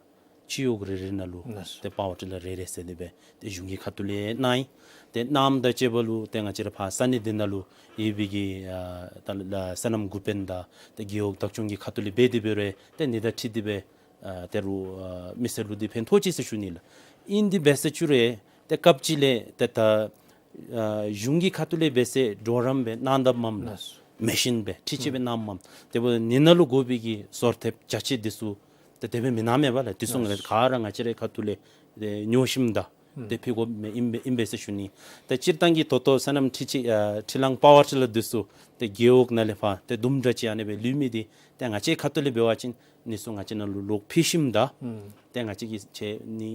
སྤྱི་འོག་རེ་རེ་ནང་ལུ་ལགས་སོ། ཏེ་པ་ཝར་ཊི་ལར་རེ་རེ་ཟེར་ཏེ་སྦེ་ཏེ་གཞུང་གི་ཁ་ཐུག་ལས་གནང་ཡི། ཏེ་གནངམ་དང་བཅས་པ་ལུ་ཏེ་ང་བཅས་ར་ཕར་ས་གནས་འདི་ནང་ལུ་ཡོད་པའི་གི་ཨ་ད་ལ་སོ་ནམ་འགོ་དཔོན་དང་ཏེ་རྒེད་འོག་བདག་སྐྱོང་གི་ཁ་ཐུག་ལས་འབད་དེ་འབད་རུང་ཏེ་ཨ་ནི་དང་འཁྲིལ་ཏེ་སྦེ་ཨ་ད་རུང་ཨ་མི་སེར་ལུ་འདི་ཕན་ཐོགས་ཅི་ཟེར་ཞུ་ནི་ལགས། ཨིན་དེ་འབད་ཟེར་ཞུ་རུང་ཏེ་སྐབས་ཅིག་ལས་ཏེ་ད་ཨ་གཞུང་གི་ཁ་ཐུག་ལས་འབད་ཟེར་གྲོགས་རམ་སྦེ་གནང་དཔ་མས་ལགས། ལགས་སོ། མེ་ཤིན་སྦེ་འཕྲུལ་ཆས་སྦེ་གནངམ་མས། དེ་འབདཝ་ད་ཨ་ནི་ནང་ལུ་དགོ་པའི་གི་ཟུར་ཐེབས་རྒྱ་ཆེ་འདི་ཚུ་ཏེ་དེ་སྦེ་མི་གནང་མས་པ་ལགས། དེ་ཚུ་ལགས་སོ། ག་ར་ང་བཅས་རའི་ཁ་ཐུག་ལས་ཏེ་ཉོ་ཞིནམ་ད་ཨུམ་ཏེ་ཕུལ་དགོཔ་མས་ཨིན་པས་ཨིན་པས་ཟེར་ཞུ་ནི། ཏེ་སྤྱིར་བཏང་གི་ད་ལྟོ་སོ་ནམ་འཕྲུལ་ཆས་ཨ་ཁྲི་གླིང་པ་ཝར་ཊི་ལར་འདི་ཚུ་ཏེ་རྒེད་འོག་ནང་ལས་ཕར་ཏེ་དུམ་གྲ་ཅིག་ཨ་ནི་སྦེ་ལུས་མི་འདི་ཏེ་ང་བཅས་ཁ་ཐུག་ལས་འབད་བ་ཅིན་ཨ་ནི་ཚུ་ང་བཅས་ནང་ལུ་ལོག་ཕུལ་ཞིནམ་ད་ཨུམ་ཏེ་ང་བཅས་ཀྱིས་ཁྱེད་ཨ་ནི་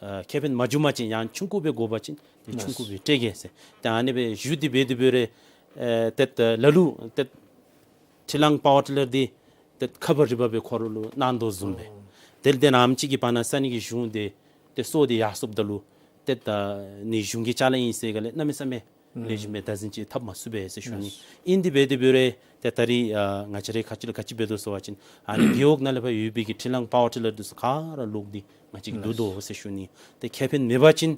ཨ་ཁེ་ཕན་མ་བྱུང་པ་ཅིན་ཡང་ཆུང་ཀུ་སྦེ་དགོ་པ་ཅིན་ཏེ་ཆུང་ཀུ་སྦེ་སྤྲོད་གེ་ཟེར། ཏེ་ཨ་ནི་སྦེ་ཞུ་སྟེ་འབད་དེ་འབད་རུང་ཨེ་ཏེ་ད་ལ་ལུ་ཏེ་ཁྲི་གླིང་པ་ཝར་ཊི་ལར་འདི་ཏེ་ཁ་བ་རི་བ་སྦེ་ཁོ་ར་ལུ་གནང་དོ་བཟུམ་སྦེ། ཨོ། དེ་ལས་ཏེ་ནམ་ཅིག་གི་བར་ན་ས་གནས་ཀྱི་གཞུང་འདི་ཏེ་སོར་ཏེ་ཡར་སོངམ་ད་ལུ་ཏེ་ད་ཨ་ནི་གཞུང་གི་ཅ་ལ་ཨིན་ཟེར་ག་ལས་གནམ་མེད་ས་མེད་ཨུམ་ལེགས་ཤོམ་སྦེ་བདག་འཛིན་ཅིག་འཐབ་མ་ཚུགས་པས་ཟེར་ཞུ་ནི། ལགས་སོ། ཨིན་དེ་འབད་དེ་འབད་རུང་ཏེ་ད་རིས་ཨ་ང་བཅས་རའི་ཁ་ཐུག་ལས་ག་ཅི་འབད་དོ་ཟེར་བ་ཅིན་ཨ་ནི་རྒེད་འོག་ནང་ལས་ཕར་ཡོད་པའི་གི་ཁྲི་གླིང་པ་ཝར་ཊི་ལར་འདི་ཚུ་ག་ར་ལོག་སྟེ་ང་བཅས་ཀྱིས་བསྡུ་དོ་ཟེར་ཞུ་ནི། ཏེ་ཁེ་ཕན་མེད་པ་ཅིན་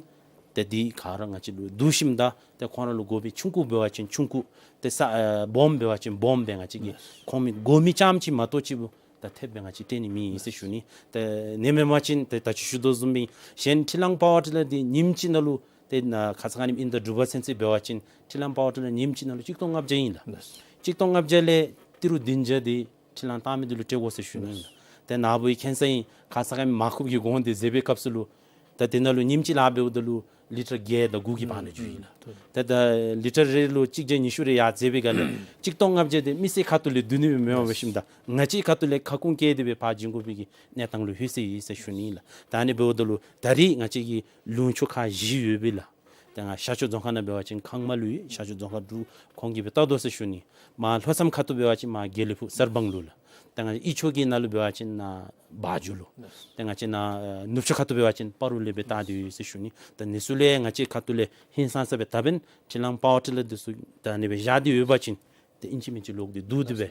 ཏེ་འདི་ག་ར་ང་བཅས་ལུ་བསྡུ་ཞིནམ་ད་ཏེ་ཁོང་ར་ལུ་དགོ་པའི་ཆུང་ཀུ་འབད་བ་ཅིན་ཆུང་ཀུ་ཏེ་ས་ཨ་སྦོམ་འབད་བ་ཅིན་སྦོམ་སྦེ་ང་བཅས་ཀྱིས་ལགས་སོ། ཁོང་མི་དགོ་མི་རྐྱངམ་ཅིག་མ་གཏོགས་ཅིག་ད་ཐེབས་སྦེ་ང་བཅས་སྤྲོད་ནི་མེད་ཟེར་ཞུ་ནི། ཏེ་ཨ་ནི་མེན་པ་ཅིན་ཏེ་ད་ཅི་ཞུ་དོ་བཟུམ་སྦེ་གཞན་ཁྲི་གླིང་པ་ཝར་ཊི་ལར་འདི་ཉིནམ་གཅིག་ནང་ལུ་ཏེ་ནཱ་ཁ་ཙ་ཁ་ཉིནམ་ཨིན་ད་འབྲུག་པ་ཚུན་ཚོད་འབད་བ་ཅིན་ཁྲི་གླིང་པ་ཝར་ཊི་ལར་ཉིནམ་གཅིག་ནང་ལུ་གཅིག་སྟོང་ལྔ་བརྒྱ་ཨིན་ལགས། ལགས་སོ། གཅིག་སྟོང་ལྔ་བརྒྱ་ལས་ཏི་རུ་བདུན་བརྒྱ་འདི་ཁྲི་གླིང་བཏང་མི་འདི་ལུ་སྤྲོད་དགོ་ཟེར་ཞུ་ནི། ལགས་སོ། ཏེ་ནཱ་བུ་ཡི་ཁེན་ས་ཨིན་ཁ་ཙ་ཁ་ཉིནམ་མར་ཁུ་གི་གོང་འདི་འཛེགས་པའི་སྐབས་སུ་ལུ་ད་དེ་ནང་ལུ་ཉིནམ་གཅིག་ལཱ་འབདཝ་ད་ལུ་ལི་ཊར་བརྒྱད་དང་དགུ་གི་བར་ན་འགྱོཝ་ཨིན་ལགས། ཨུམ་ཨུམ། ད་ད་ལི་ཊར་རེ་ལུ་གཅིག་བརྒྱ་ཉི་ཤུ་རེ་ཡར་འཛེགས་པའི་སྒང་ལས་གཅིག་སྟོང་ལྔ་བརྒྱ་འདི་མི་སེར་ཁ་ཐུག་ལས་བསྡུ་ནི་མེདཔ་འབད་ཞིནམ་ད་ང་བཅས་ཁ་ཐུག་ལས་ཁ་སྐོང་བཀལ་ཏེ་སྦེ་ཕར་བྱིན་དགོ་པའི་གི་གནས་སྟངས་ལུ་ལྷོད་སོ་ཡི་ཟེར་ཞུ་ནི་ལགས། ད་ཨ་ནི་འབདཝ་ད་ལུ་ད་རིས་ང་བཅས་ཀྱི་ལུང་ཕྱོགས་ཁག་བཞི་ཡོད་པས་ལགས། ད་ང་ཤར་ཕྱོགས་རྫོང་ཁག་ནང་འབད་བ་ཅིན་ཁང་མ་ལུ་ཡོད། ཤར་ཕྱོགས་རྫོང་ཁག་འབྲུག་ཁོང་གིས་སྦེ་བལྟ་དོ་ཟེར་ཞུ་ནི། མར་ལྷོ་མཚམས་ཁ་ཐུག་འབད་བ་ཅིན་མར་དགེ་ལེགས་ཕུག་གསར་སྤང་ལུ་ལགས། ད་ང་དབུས་ཕྱོགས་ཀྱི་ནང་ལུ་འབད་བ་ཅིན་ནཱ་བ་འཇུ་ལུ། ད་ང་བཅས་ནཱ་ནུབ་ཕྱོགས་ཁ་ཐུག་འབད་བ་ཅིན་སྤ་རོ་ལས་སྦེ་བལྟ་སྟེ་ཡོད་ཟེར་ཞུ་ནི། ད་ཨ་ནི་ཚུ་ལས་ང་བཅས་ཁ་ཐུག་ལས་ཧིང་སངས་ས་སྦེ་ད་འབདན་ཁྲི་གླིང་པ་ཝར་ཊི་ལར་འདི་ཚུ་ད་ཨ་ནི་སྦེ་བཞག་སྟེ་ཡོད་པ་ཅིན་ཏེ་ཨིན་ཅི་མིན་ཅི་ལོག་སྟེ་བསྡུ་སྟེ་སྦེ་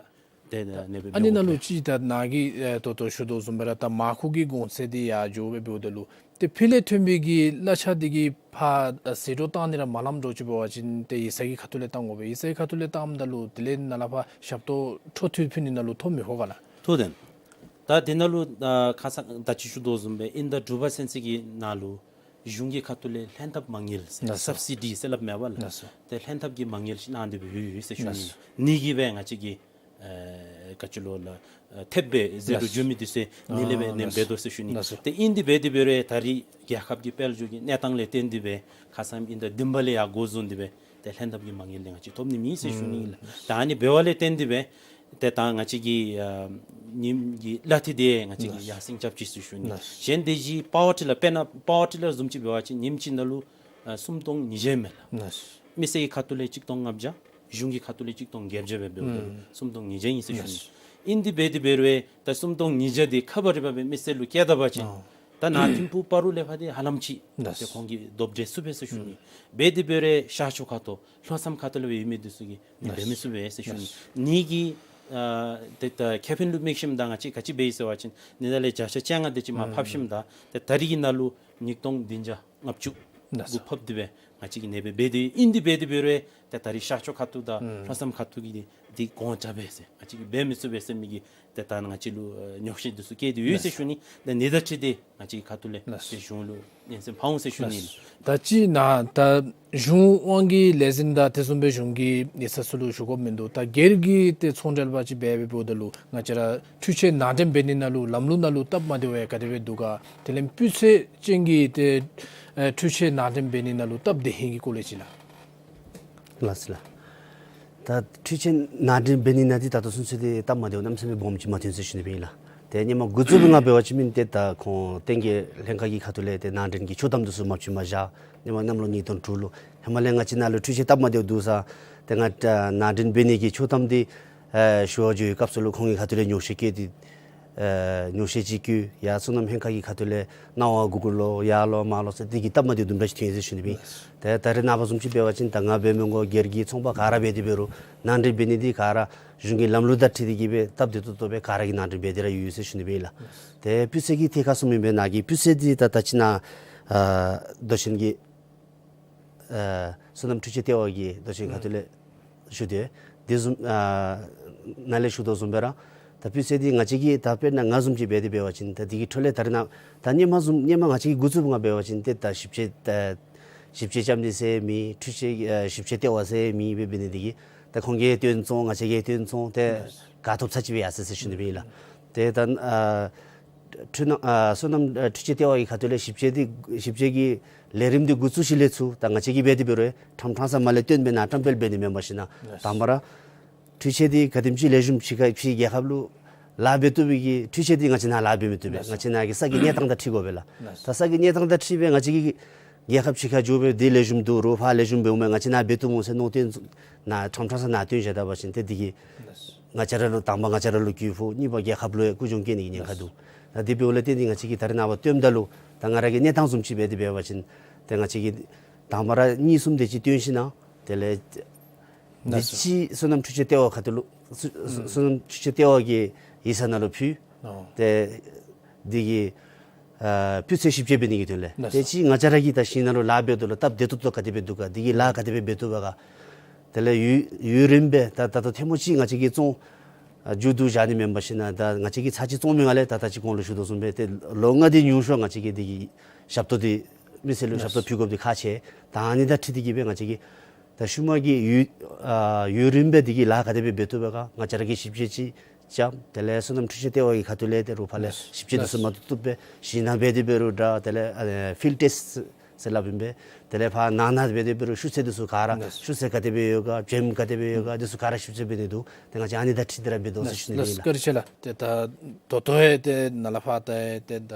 ཏེ་ཨ་ནི་སྦེ་ཨ་ནི་འབདཝ་ནང་ལུ་ཅིག་ད་ནཱ་གིས་ཨེ་ད་ལྟོ་ཞུ་དོ་བཟུམ་སྦེ་ར་ད་མར་ཁུ་གི་གོང་ཚད་འདི་ཡར་འགྱོ་སྦེ་འབདཝ་ད་ལུ་ཏེ་ཕར་ལས་ཐོན་པའི་གི་གླ་ཆ་འདི་གིས་ཕར་ཨ་ཟད་འགྲོ་བཏང་ནི་ར་མ་ལངམ་འདྲཝ་ཅིག་འབད་བ་ཅིན་ཏེ་ཡིག་ཚང་གི་ཁ་ཐུག་ལས་བཏང་དགོ་པས། ཡིག་ཚང་གི་ཁ་ཐུག་ལས་བཏངམ་ད་ལུ་དེ་ལས་ནཱ་ལས་ཕར་ཞབས་ཏོག་འཕྲོ་མཐུད་ཕུལ་ནི་ནང་ལུ་ཐོ་མི་ཧོ་ག་ལགས། ཐོ་དེ་ད་དེ་ནང་ལུ་ཨ་ཁ་ཙ་ད་ཅི་ཞུ་དོ་བཟུམ་སྦེ་ཨིན་ད་འབྲུག་པ་ཚུན་ཚོད་ཀྱི་ནང་ལུ་གཞུང་གི་ཁ་ཐུག་ལས་ལྷན་ཐབས་མ་དངུལ་ཟེར་ལགས་སོ། སབ་སི་ཌི་ཟེར་སླབ་མས་པ་ལགས། ལགས་སོ། ཏེ་ལྷན་ཐབས་ཀྱི་མ་དངུལ་ཅིག་གནང་སྟེ་སྦེ་ཡོད་ཡོད་ཟེར་ཞུ་ནི། ལགས་སོ། ཨ་ནི་གིས་སྦེ་ང་བཅས་ཀྱི་ཨེ་ག་ཅི་ལོ་ལགས་ཨེ་ཐེབས་སྦེ་ཟད་འགྲོ་འགྱོ་མི་འདི་ཚུ་ཨ་ནི་ལས་སྦེ་ཨ་ནི་ལགས་སོ། འབད་དོ་ཟེར་ཞུ་ནི། ལགས་སོ། ཏེ་ཨིན་དེ་འབད་དེ་འབད་རུང་ད་རིས་རྒྱལ་ཁབ་ཀྱི་དཔལ་འབྱོར་གྱི་གནས་སྟངས་ལས་བརྟེན་ཏེ་སྦེ་ཁ་ཙ་ཨིན་ད་བདུན་པ་ལས་ཡར་འགོ་བཟུང་སྟེ་སྦེ་ཏེ་ལྷན་ཐབས་ཀྱི་མ་དངུལ་འདི་ང་བཅས་ཐོབ་ནི་མེད་ཟེར་ཞུ་ནི་ཨིན་ལགས། ད་ཨ་ནི་འབདཝ་ལས་བརྟེན་ཏེ་སྦེ་ཏེ་ད་ང་བཅས་ཀྱི་ཨ་ཉིནམ་གྱི་གླ་འཐུས་འདི་ང་བཅས་ཀྱིས་ཡར་སེང་རྐྱབ་ཅི་ཟེར་ཞུ་ནི། གཞན་དེ་བཞིན་པ་ཝར་ཊི་ལར་དཔེར་ན་པ་ཝར་ཊི་ལར་བཟུམ་ཅིག་འབད་བ་ཅིན་ཉིནམ་གཅིག་ནང་ལུ་ཨ་སུམ་སྟོང་ཉིས་བརྒྱ་མས་ལགས། མི་སེར་གྱི་ཁ་ཐུག་ལས་གཅིག་སྟོང་ལྔ་བརྒྱ། གཞུང་གི་ཁ་ཐུག་ལས་གཅིག་སྟོང་བརྒྱད་བརྒྱ་སྦེ་འབདཝ་ད་ལུ་སུམ་སྟོང་ཉིས་བརྒྱ་ཨིན་ཟེར་ཞུ་ནི། ཨིན་དེ་འབད་དེ་འབད་རུང་ད་སུམ་སྟོང་ཉིས་བརྒྱ་འདི་ཁ་བ་རི་བ་སྦེ་མི་སེར་ལུ་བསྐྱལ་ད་པ་ཅིན་ད་ནཱ་ཐིམ་ཕུག་སྤ་རོ་ལས་ཕར་འདི་ཧ་ལམ་ཅིག་ཏེ་ཁོང་གིས་རྡོག་འདྲེས་ཚུགས་པས་ཟེར་ཞུ་ནི། འབད་དེ་འབད་རུང་ཤར་ཕྱོགས་ཁ་ཐུག་ལྷོ་མཚམས་ཁ་ཐུག་ལུ་ཡོད་མི་འདི་ཚུ་གིས་ཨ་ནི་འབད་མི་ཚུགས་པས་ཟེར་ཞུ་ནི། ཨ་ནི་གི་ཨ་ཏེ་ད་ཁེ་ཕན་ལུ་དམིགས་ཞིནམ་ད་ང་བཅས་ག་ཅི་འབད་ཡི་ཟེར་བ་ཅིན་ཨ་ནི་ད་ལས་བརྒྱ་ཆ་བཅོ་ལྔ་དེ་ཅིག་མར་ཕབ་ཞིནམ་ད་ཏེ་ད་རིས་ཀྱི་ནང་ལུ་ཉིས་སྟོང་བདུན་བརྒྱ་ལྔ་བཅུ་ལགས་སོ། གུ་ཕབ་སྟེ་སྦེ་ང་བཅས་ཀྱིས་ཨ་ནི་སྦེ་འབད་དེ་ཨིན་དེ་འབད་དེ་འབད་རུང་ཏེ་ད་རིས་ཤར་ཕྱོགས་ཁ་ཐུག་དང་ཨུམ་ལྷོ་མཚམས་ཁ་ཐུག་གི་འདི་འདི་གོང་བཅག་པས་ཟེར་ང་བཅས་ཀྱིས་འབད་མི་ཚུགས་པས་ཟེར་མི་གི་ཏེ་ད་ང་བཅས་ལུ་ཨ་ཉོགས་བཤད་འདི་ཚུ་བཀལ་ཏེ་ཡོད་ཟེར་ལགས་སོ། ཞུ་ནི། ད་ཨ་ནི་དང་འཁྲིལ་ཏེ་ང་བཅས་ཀྱི་ཁ་ཐུག་ལས་ལགས་སོ། ཏེ་གཞུང་ལུ་སྙན་སེང་ཕུལ་འོང་ཟེར་ཞུ་ནི་ལགས། ད་ཅི་ནཱ་ད་གཞུང་དབང་གི་ལས་འཛིན་དང་དེ་བཟུམ་སྦེ་གཞུང་གི་ཡིག་ཚང་ཚུ་ལུ་ཞུ་དགོཔ་མིན་འདུག། ད་སྒེར་གྱི་ཏེ་ཚོང་འབྲེལ་པ་ཅིག་འབད་འབདཝ་ད་ལུ་ང་བཅས་ར་འཕྲུལ་ཆས་ནང་འདྲེན་འབད་ནི་ནང་ལུ་ལམ་ལུགས་ནང་ལུ་སྟབས་མ་བདེཝ་ག་དེ་སྦེ་འདུག་ག། དེ་ལས་སྤུས་ཚད་ཅན་གྱི་ཏེ་ཨེ་འཕྲུལ་ཆས་ནང་འདྲེན་འབད་ནི་ནང་ལུ་སྟབས་བདེ་ཧིང་གི་སྐོར་ལས་ཅིག་ལགས། ལགས་སོ་ལགས། ད་འཕྲུལ་ཆས་ནང་འདྲེན་འབད་ནི་ནང་འདི་ད་ལྟོ་ཚུན་ཚོད་འདི་སྟབས་མ་བདེཝ་གནམ་མེད་ས་མེད་སྦོམ་ཅིག་མ་ཐོན་ཟེར་ཞུ་ནི་སྦེ་ཨིན་ལགས། ཏེ་ཧེ་མ་འགོ་བཙུགས་པའི་སྒང་འབད་བ་ཅིན་མིན་ཏེ་ད་ཁོང་བསྟན་རྒྱས་ལྷན་ཁག་གི་ཁ་ཐུག་ལས་ཏེ་ནང་འདྲེན་གྱི་ཆོག་ཐམ་འདི་ཚུ་མ་བྱིན་པར་བཞག། ཧེ་མ་གནམ་ལོ་ཉིས་སྟོང་དྲུག་ལུ། ཧེ་མ་ལས་ང་བཅས་ནཱ་ལུ་འཕྲུལ་ཆས་སྟབས་མ་བདེཝ་འདུག་ས། ཏེ་ང་ཨ་ནང་འདྲེན་འབད་ནི་གི་ཆོག་ཐམ་འདི་ཨེ་ཞུ་བར་འགྱོ་བའི་སྐབས་སུ་ལུ་ཁོང་གི་ཁ་ཐུག་ལས་ཉོགས་བཤད་བཀོད་དེ་ཨེ་ཉོགས་བཤད་ཅིག་བཀོད། ཡར་སོ་ནམ་ལྷན་ཁག་གི་ཁ་ཐུག་ལས་གནང་བ་གུ་གུ་ལོ་ཡར་ལོ་མར་ལོ་ཟེར་འདི་གིས་སྟབས་མ་བདེཝ་དུམ་གྲ་ཅིག་ཐོན་ཡི་ཟེར་ཞུ་ནི་སྦེ་ཨིན། ཏེ་ད་རེས་ནངས་པ་བཟུམ་ཅིག་འབད་བ་ཅིན་ད་ང་འབད་མི་དགོ། སྒེར་གྱི་ཚོང་པ་ག་ར་འབད་དེ་འབད་རུང་ནང་འདྲེན་འབད་ནི་འདི་ག་ར་གཞུང་གི་ལམ་ལུགས་དང་འཁྲིལ་ཏེ་གིས་སྦེ་སྟབས་བདེ་ཏོག་ཏོ་སྦེ་ག་ར་གིས་ནང་འདྲེན་འབད་དེ་ར་ཡོད་ཡོད་ཟེར་ཞུ་ནི་སྦེ་ཨིན་ལགས། ཏེ་སྤུས་ཚད་ཀྱི་ཐད་ཁར་གསུངམ་ཨིན་པས། ནཱ་གི་སྤུས་ཚད་འདི་ད་ད་ཅི་ནཱ་ཨ་མདོ་ཆེན་གྱི་ཨ་སོ་ནམ་འཕྲུལ་ཆས་ལྟེ་བ་གི་མདོ་ཆེན་ཁ་ཐུག་ལས་ཞུ་དེ་དེ་བཟུམ་ཨ་ནཱ་ལས་ཞུ་དོ་བཟུམ་སྦེ་ར་ད་སྤུས་ཚད་འདི་ང་བཅས་ཀྱིས་ད་དཔེར་ན་ང་བཟུམ་ཅིག་འབད་དེ་འབད་བ་ཅིན་ད་འདི་གི་འཕྲོ་ལས་ད་རེས་ནཱ་ད་ཧེ་མ་བཟུམ་ཧེ་མ་ང་བཅས་ཀྱིས་འགོ་བཙུགསཔ་སྒང་འབད་བ་ཅིན་ཏེ་ད་ཞིབ་དཔྱད་ཨ་ཞིབ་དཔྱད་རྐྱབ་ནི་ཟེར་མེད། འཕྲུལ་ཆས་ཨ་ཞིབ་དཔྱད་ལྟེ་བ་ཟེར་མེད། འབད་འབད་ནི་འདི་གིས་ད་ཁོང་གིས་སྟོན་བཙོང་ང་བཅས་ཀྱིས་སྟོན་བཙོང་ཏེ་ག་ཐོབ་ཚར་ཅིག་སྦེ་ཡར་སོ་ཡི་ཟེར་ཞུ་ནི་སྦེ་ཨིན་ལགས། ཏེ་ད་ཨ་འཕྲུལ་སྣམ་ཨ་སོ་ནམ་ཨ་འཕྲུལ་ཆས་ལྟེ་བ་གི་ཁ་ཐུག་ལས་ཞིབ་དཔྱད་འདི་ཞིབ་དཔྱད་ཀྱི་ལས་རིམ་འདི་འགོ་བཙུགས་ཞིནམ་ལས་ཚུར་ད་ང་བཅས་ཀྱིས་འབད་དེ་འབད་རུང་ཁྲམ་ཁྲང་ས་མར་ལས་བཏོན་སྦེ་ནཱ་བཀྲམ་སྤེལ་འབད་ནི་མེན་པར་ཞིན་ན་ལགས། དང་པ་ར་འཕྲུལ་ཆས་འདི་ག་དེམ་ཅིག་ལེགས་ཤོམ་ཕྱི་ཁ་ཕྱི་རྒྱལ་ཁབ་ལུ་ལཱ་འབད་བཏུབ་པའི་གི་འཕྲུལ་ཆས་འདི་ང་བཅས་ནཱ་ལཱ་འབད་མི་བཏུབ་པས། ལགས། ང་བཅས་ནཱ་གི་ས་གི་གནས་སྟངས་དང་འཁྲིལ་དགོ་པས་ལགས། ལགས། ད་ས་གི་གནས་སྟངས་དང་འཁྲིལ་སྦེ་ང་བཅས་ཀྱིས་རྒྱལ་ཁབ་ཕྱི་ཁར་འགྱོ་སྦེ་འདི་ལེགས་ཤོམ་འདུག་རོགས་ཕར་ལེགས་ཤོམ་འབདཝ་མས་ང་བཅས་ནཱ་འབད་བཏུབ་འོང་ཟེར་མནོ་སྟེ་ནཱ་ཁྲམ་ཁྲང་ས་ནཱ་བཏོན་བཞག་ད་པ་ཅིན་ཏེ་འདི་གིས་ལགས། ང་བཅས་ར་ལུ་དང་པ་ང་བཅས་ར་ལུ་རྒུད་ཕོག། གཉིས་པ་རྒྱལ་ཁབ་ལུ་ཡང་རྐུ་འཇོམས་བཀལ་ནི་གི་ཉེན་ཁ་འདུག། ད་དེ་འབདཝ་ལས་བརྟེན་ཏེ་ང་བཅས་ཀྱིས་ད་རེས་ནངས་པ་བཏོནམ་ད་ལུ་ད་ང་ར་གི་གནས་སྟངས་བཟུམ་ཅིག་འབད་དེ་འབད་བ་ཅིན་ཏེ་ང་བཅས་ཀྱིས་དང་པ་ར་གཉིས་གསུམ་དེ་ཅིག་བཏོན་ཞིན་ན་དེ་ལས་ལགས་སོ། དེ་ཅིག་སོ་ནམ་འཕྲུལ་ཆས་ལྟེ་བ་ཁ་ཐུག་ལུ་སོ་སོ་ཨུམ་སོ་ནམ་འཕྲུལ་ཆས་ལྟེ་བ་གི་ཡིག་ཚང་ནང་ལུ་ཕུལ། ཨོ། ཏེ་འདི་གི་ཨ་སྤུས་ཚད་ཞིབ་དཔྱད་འབད་ནི་གི་དོན་ལས། ལགས་སོ། དེ་ཅིག་ང་བཅས་ར་གིས་ད་ཞིང་ནང་ལུ་ལཱ་འབད་དོ་ལོ་སྟབས་བདེ་ཏོག་ཏོ་ག་དེ་སྦེ་འདུག་ག། འདི་གི་ལཱ་ག་དེ་སྦེ་འབད་བཏུབ་པས་ག། དེ་ལས་ཡུན་ཡུན་རིངམོ་སྦེ་ད་ད་ལྟོ་ཐེངས་མ་གཅིག་ང་བཅས་ཀྱིས་བཙོང་ཨ་མཇུག་བསྡུ་བཞག་ནི་མེན་པར་ཞིན་ན་ད་ང་བཅས་ཀྱིས་ཚར་གཅིག་བཙོང་མི་སྒང་ལས་ད་ད་ཅི་གོང་ལུ་ཞུ་དོ་བཟུམ་སྦེ་ཏེ་ལོ་ལྔ་དེ་ཉུང་ཤོས་ང་བཅས་ཀྱིས་འདི་གི་ཞབས་ཏོག་འདི་མི་སེར་ལུ་ཞབས་ཏོག་ཕུལ་དགོཔ་འདི་ཁག་ཆེ། ད་ཨ་ནི་དང་འཁྲིལ་ཏེ་གིས་སྦེ་ང་བཅས་ཀྱིས་ད་ཤུལ་མ་གི་ཡུན་ཨ་ཡུན་རིངམོ་སྦེ་འདི་གི་ལཱ་ག་དེ་སྦེ་འབད་བཏུབ་པས་ག། ང་བཅས་ར་གིས་ཞིབ་དཔྱད་ཅིག་རྐྱབ། དེ་ལས་སོ་ནམ་འཕྲུལ་ཆས་ལྟེ་བ་གི་ཁ་ཐུག་ལས་ཏེ་རོགས་ཕར་ལས་ལགས། ཞིབ་དཔྱད་འདི་ཚུ་ལགས། མ་བཏུབ་བཏུབ་སྦེ་ཞིང་ནང་འབད་དེ་འབད་རུང་འདྲ། དེ་ལས་ཨ་ཕིལཌ་ཊེསཊ་ཟེར་སླབ་ཨིན་པས། དེ་ལས་ཕར་ནང་ན་འབད་དེ་འབད་རུང་ཤུགས་ཚད་འདི་ཚུ་ག་ར་ལགས། ཤུགས་ཚད་ག་དེ་སྦེ་ཡོད་ག། བྱེམ་ག་དེ་སྦེ་ཡོད་ག། འདི་ཚུ་ག་ར་ཞིབ་དཔྱད་འབད་ནི་འདུག། ཏེ་ང་བཅས་ཨ་ནི་དང་འཁྲིལ་ཏེ་ར་འབད་དོ་ཟེར་ཞུ་ནི་ལགས། ཨིན་ལགས། བཀའ་དྲིན་ཆེ་ལགས། ཏེ་ད་ད་ལྟོ་ཡང་ཏེ་ནཱ་ལས་ཕར་ད་ཏེ་ད་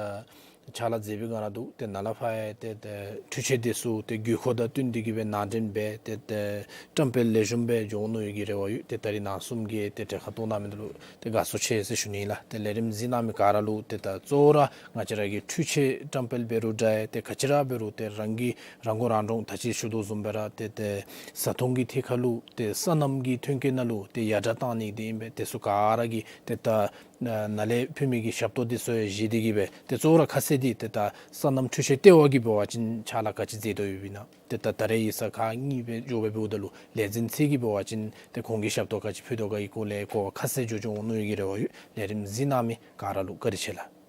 ཕྱག་ལཱ་མཛད་པའི་སྒང་ར་འདུག། ཏེ་ནཱ་ལས་ཕར་ཡང་ཏེ་ད་འཕྲུལ་ཆས་འདི་ཚུ་ཏེ་དགོས་མཁོ་དང་བསྟུན་ཏེ་གིས་སྦེ་ནང་འདྲེན་འབད་དེ་ཏེ་བཀྲམ་སྤེལ་ལེགས་ཤོམ་སྦེ་འགྱོ་འོང་མནོ་བའི་གི་རེ་བ་ཡོད། ཏེ་ད་རིས་ནཱ་གསུམ་གྱིས་ཏེ་གྲལ་ཁར་གཏོགས་གནང་མི་འདི་ལུ་ཏེ་དགའ་ཚོར་ཆེ་ཟེར་ཞུ་ནི་ལགས། ཏེ་ལས་རིམ་གཟིགས་གནང་མི་ག་ར་ལུ་ཏེ་ད་གཙོ་བོ་ར་ང་བཅས་ར་གི་འཕྲུལ་ཆས་བཀྲམ་སྤེལ་འབད་རུང་འདྲ། ཏེ་ག་ཅི་ར་འབད་རུང་ཏེ་རང་གིས་རང་མགོ་རང་འདྲོངས་ད་ཅི་ཞུ་དོ་བཟུམ་སྦེ་ར་ཏེ་ཏེ་བཟའ་འཐུང་གི་ཐད་ཁར་ལུ་ཏེ་སོ་ནམ་གྱི་ཐོན་སྐྱེད་ནང་ལུ་ཏེ་ཡར་དྲག་བཏང་ནི་འདི་ཨིན་པས། དེ་ཚུ་ག་ར་གིས་ཏེ་ད་ནཱ་ལས་ཕུལ་མི་གི་ཞབས་ཏོག་འདི་ཚུ་ཡང་བཞེས་ཏེ་གིས་སྦེ་ཏེ་གཙོ་བོ་ར་ཁ་གསལ་འདི་ཏེ་ད་སོ་ནམ་འཕྲུལ་ཆས་ལྟེ་བ་གིས་འབད་བ་ཅིན་ཕྱག་ལཱ་ག་ཅི་མཛད་དོ་ཡོདཔ་ཨིན་ན། ཏེ་ད་ད་རེས་ཡིག་ཚང་ཁག་གཉིས་སྦེ་འགྱོ་སྦེ་འབདཝ་ད་ལུ་ལས་འཛིན་ཚུ་གིས་འབད་བ་ཅིན་ཏེ་ཁོང་གིས་ཞབས་ཏོག་ག་ཅི་ཕུལ་དོ་ག་གི་སྐོར་ལས་གོ་བ་ཁ་གསལ་འགྱོ་འོང་མནོ་བའི་གི་རེ་བ་ཡོད། ལས་རིམ་གཟིགས་གནང་མི་ག་ར་ལུ་བཀའ་དྲིན་ཆེ་ལགས།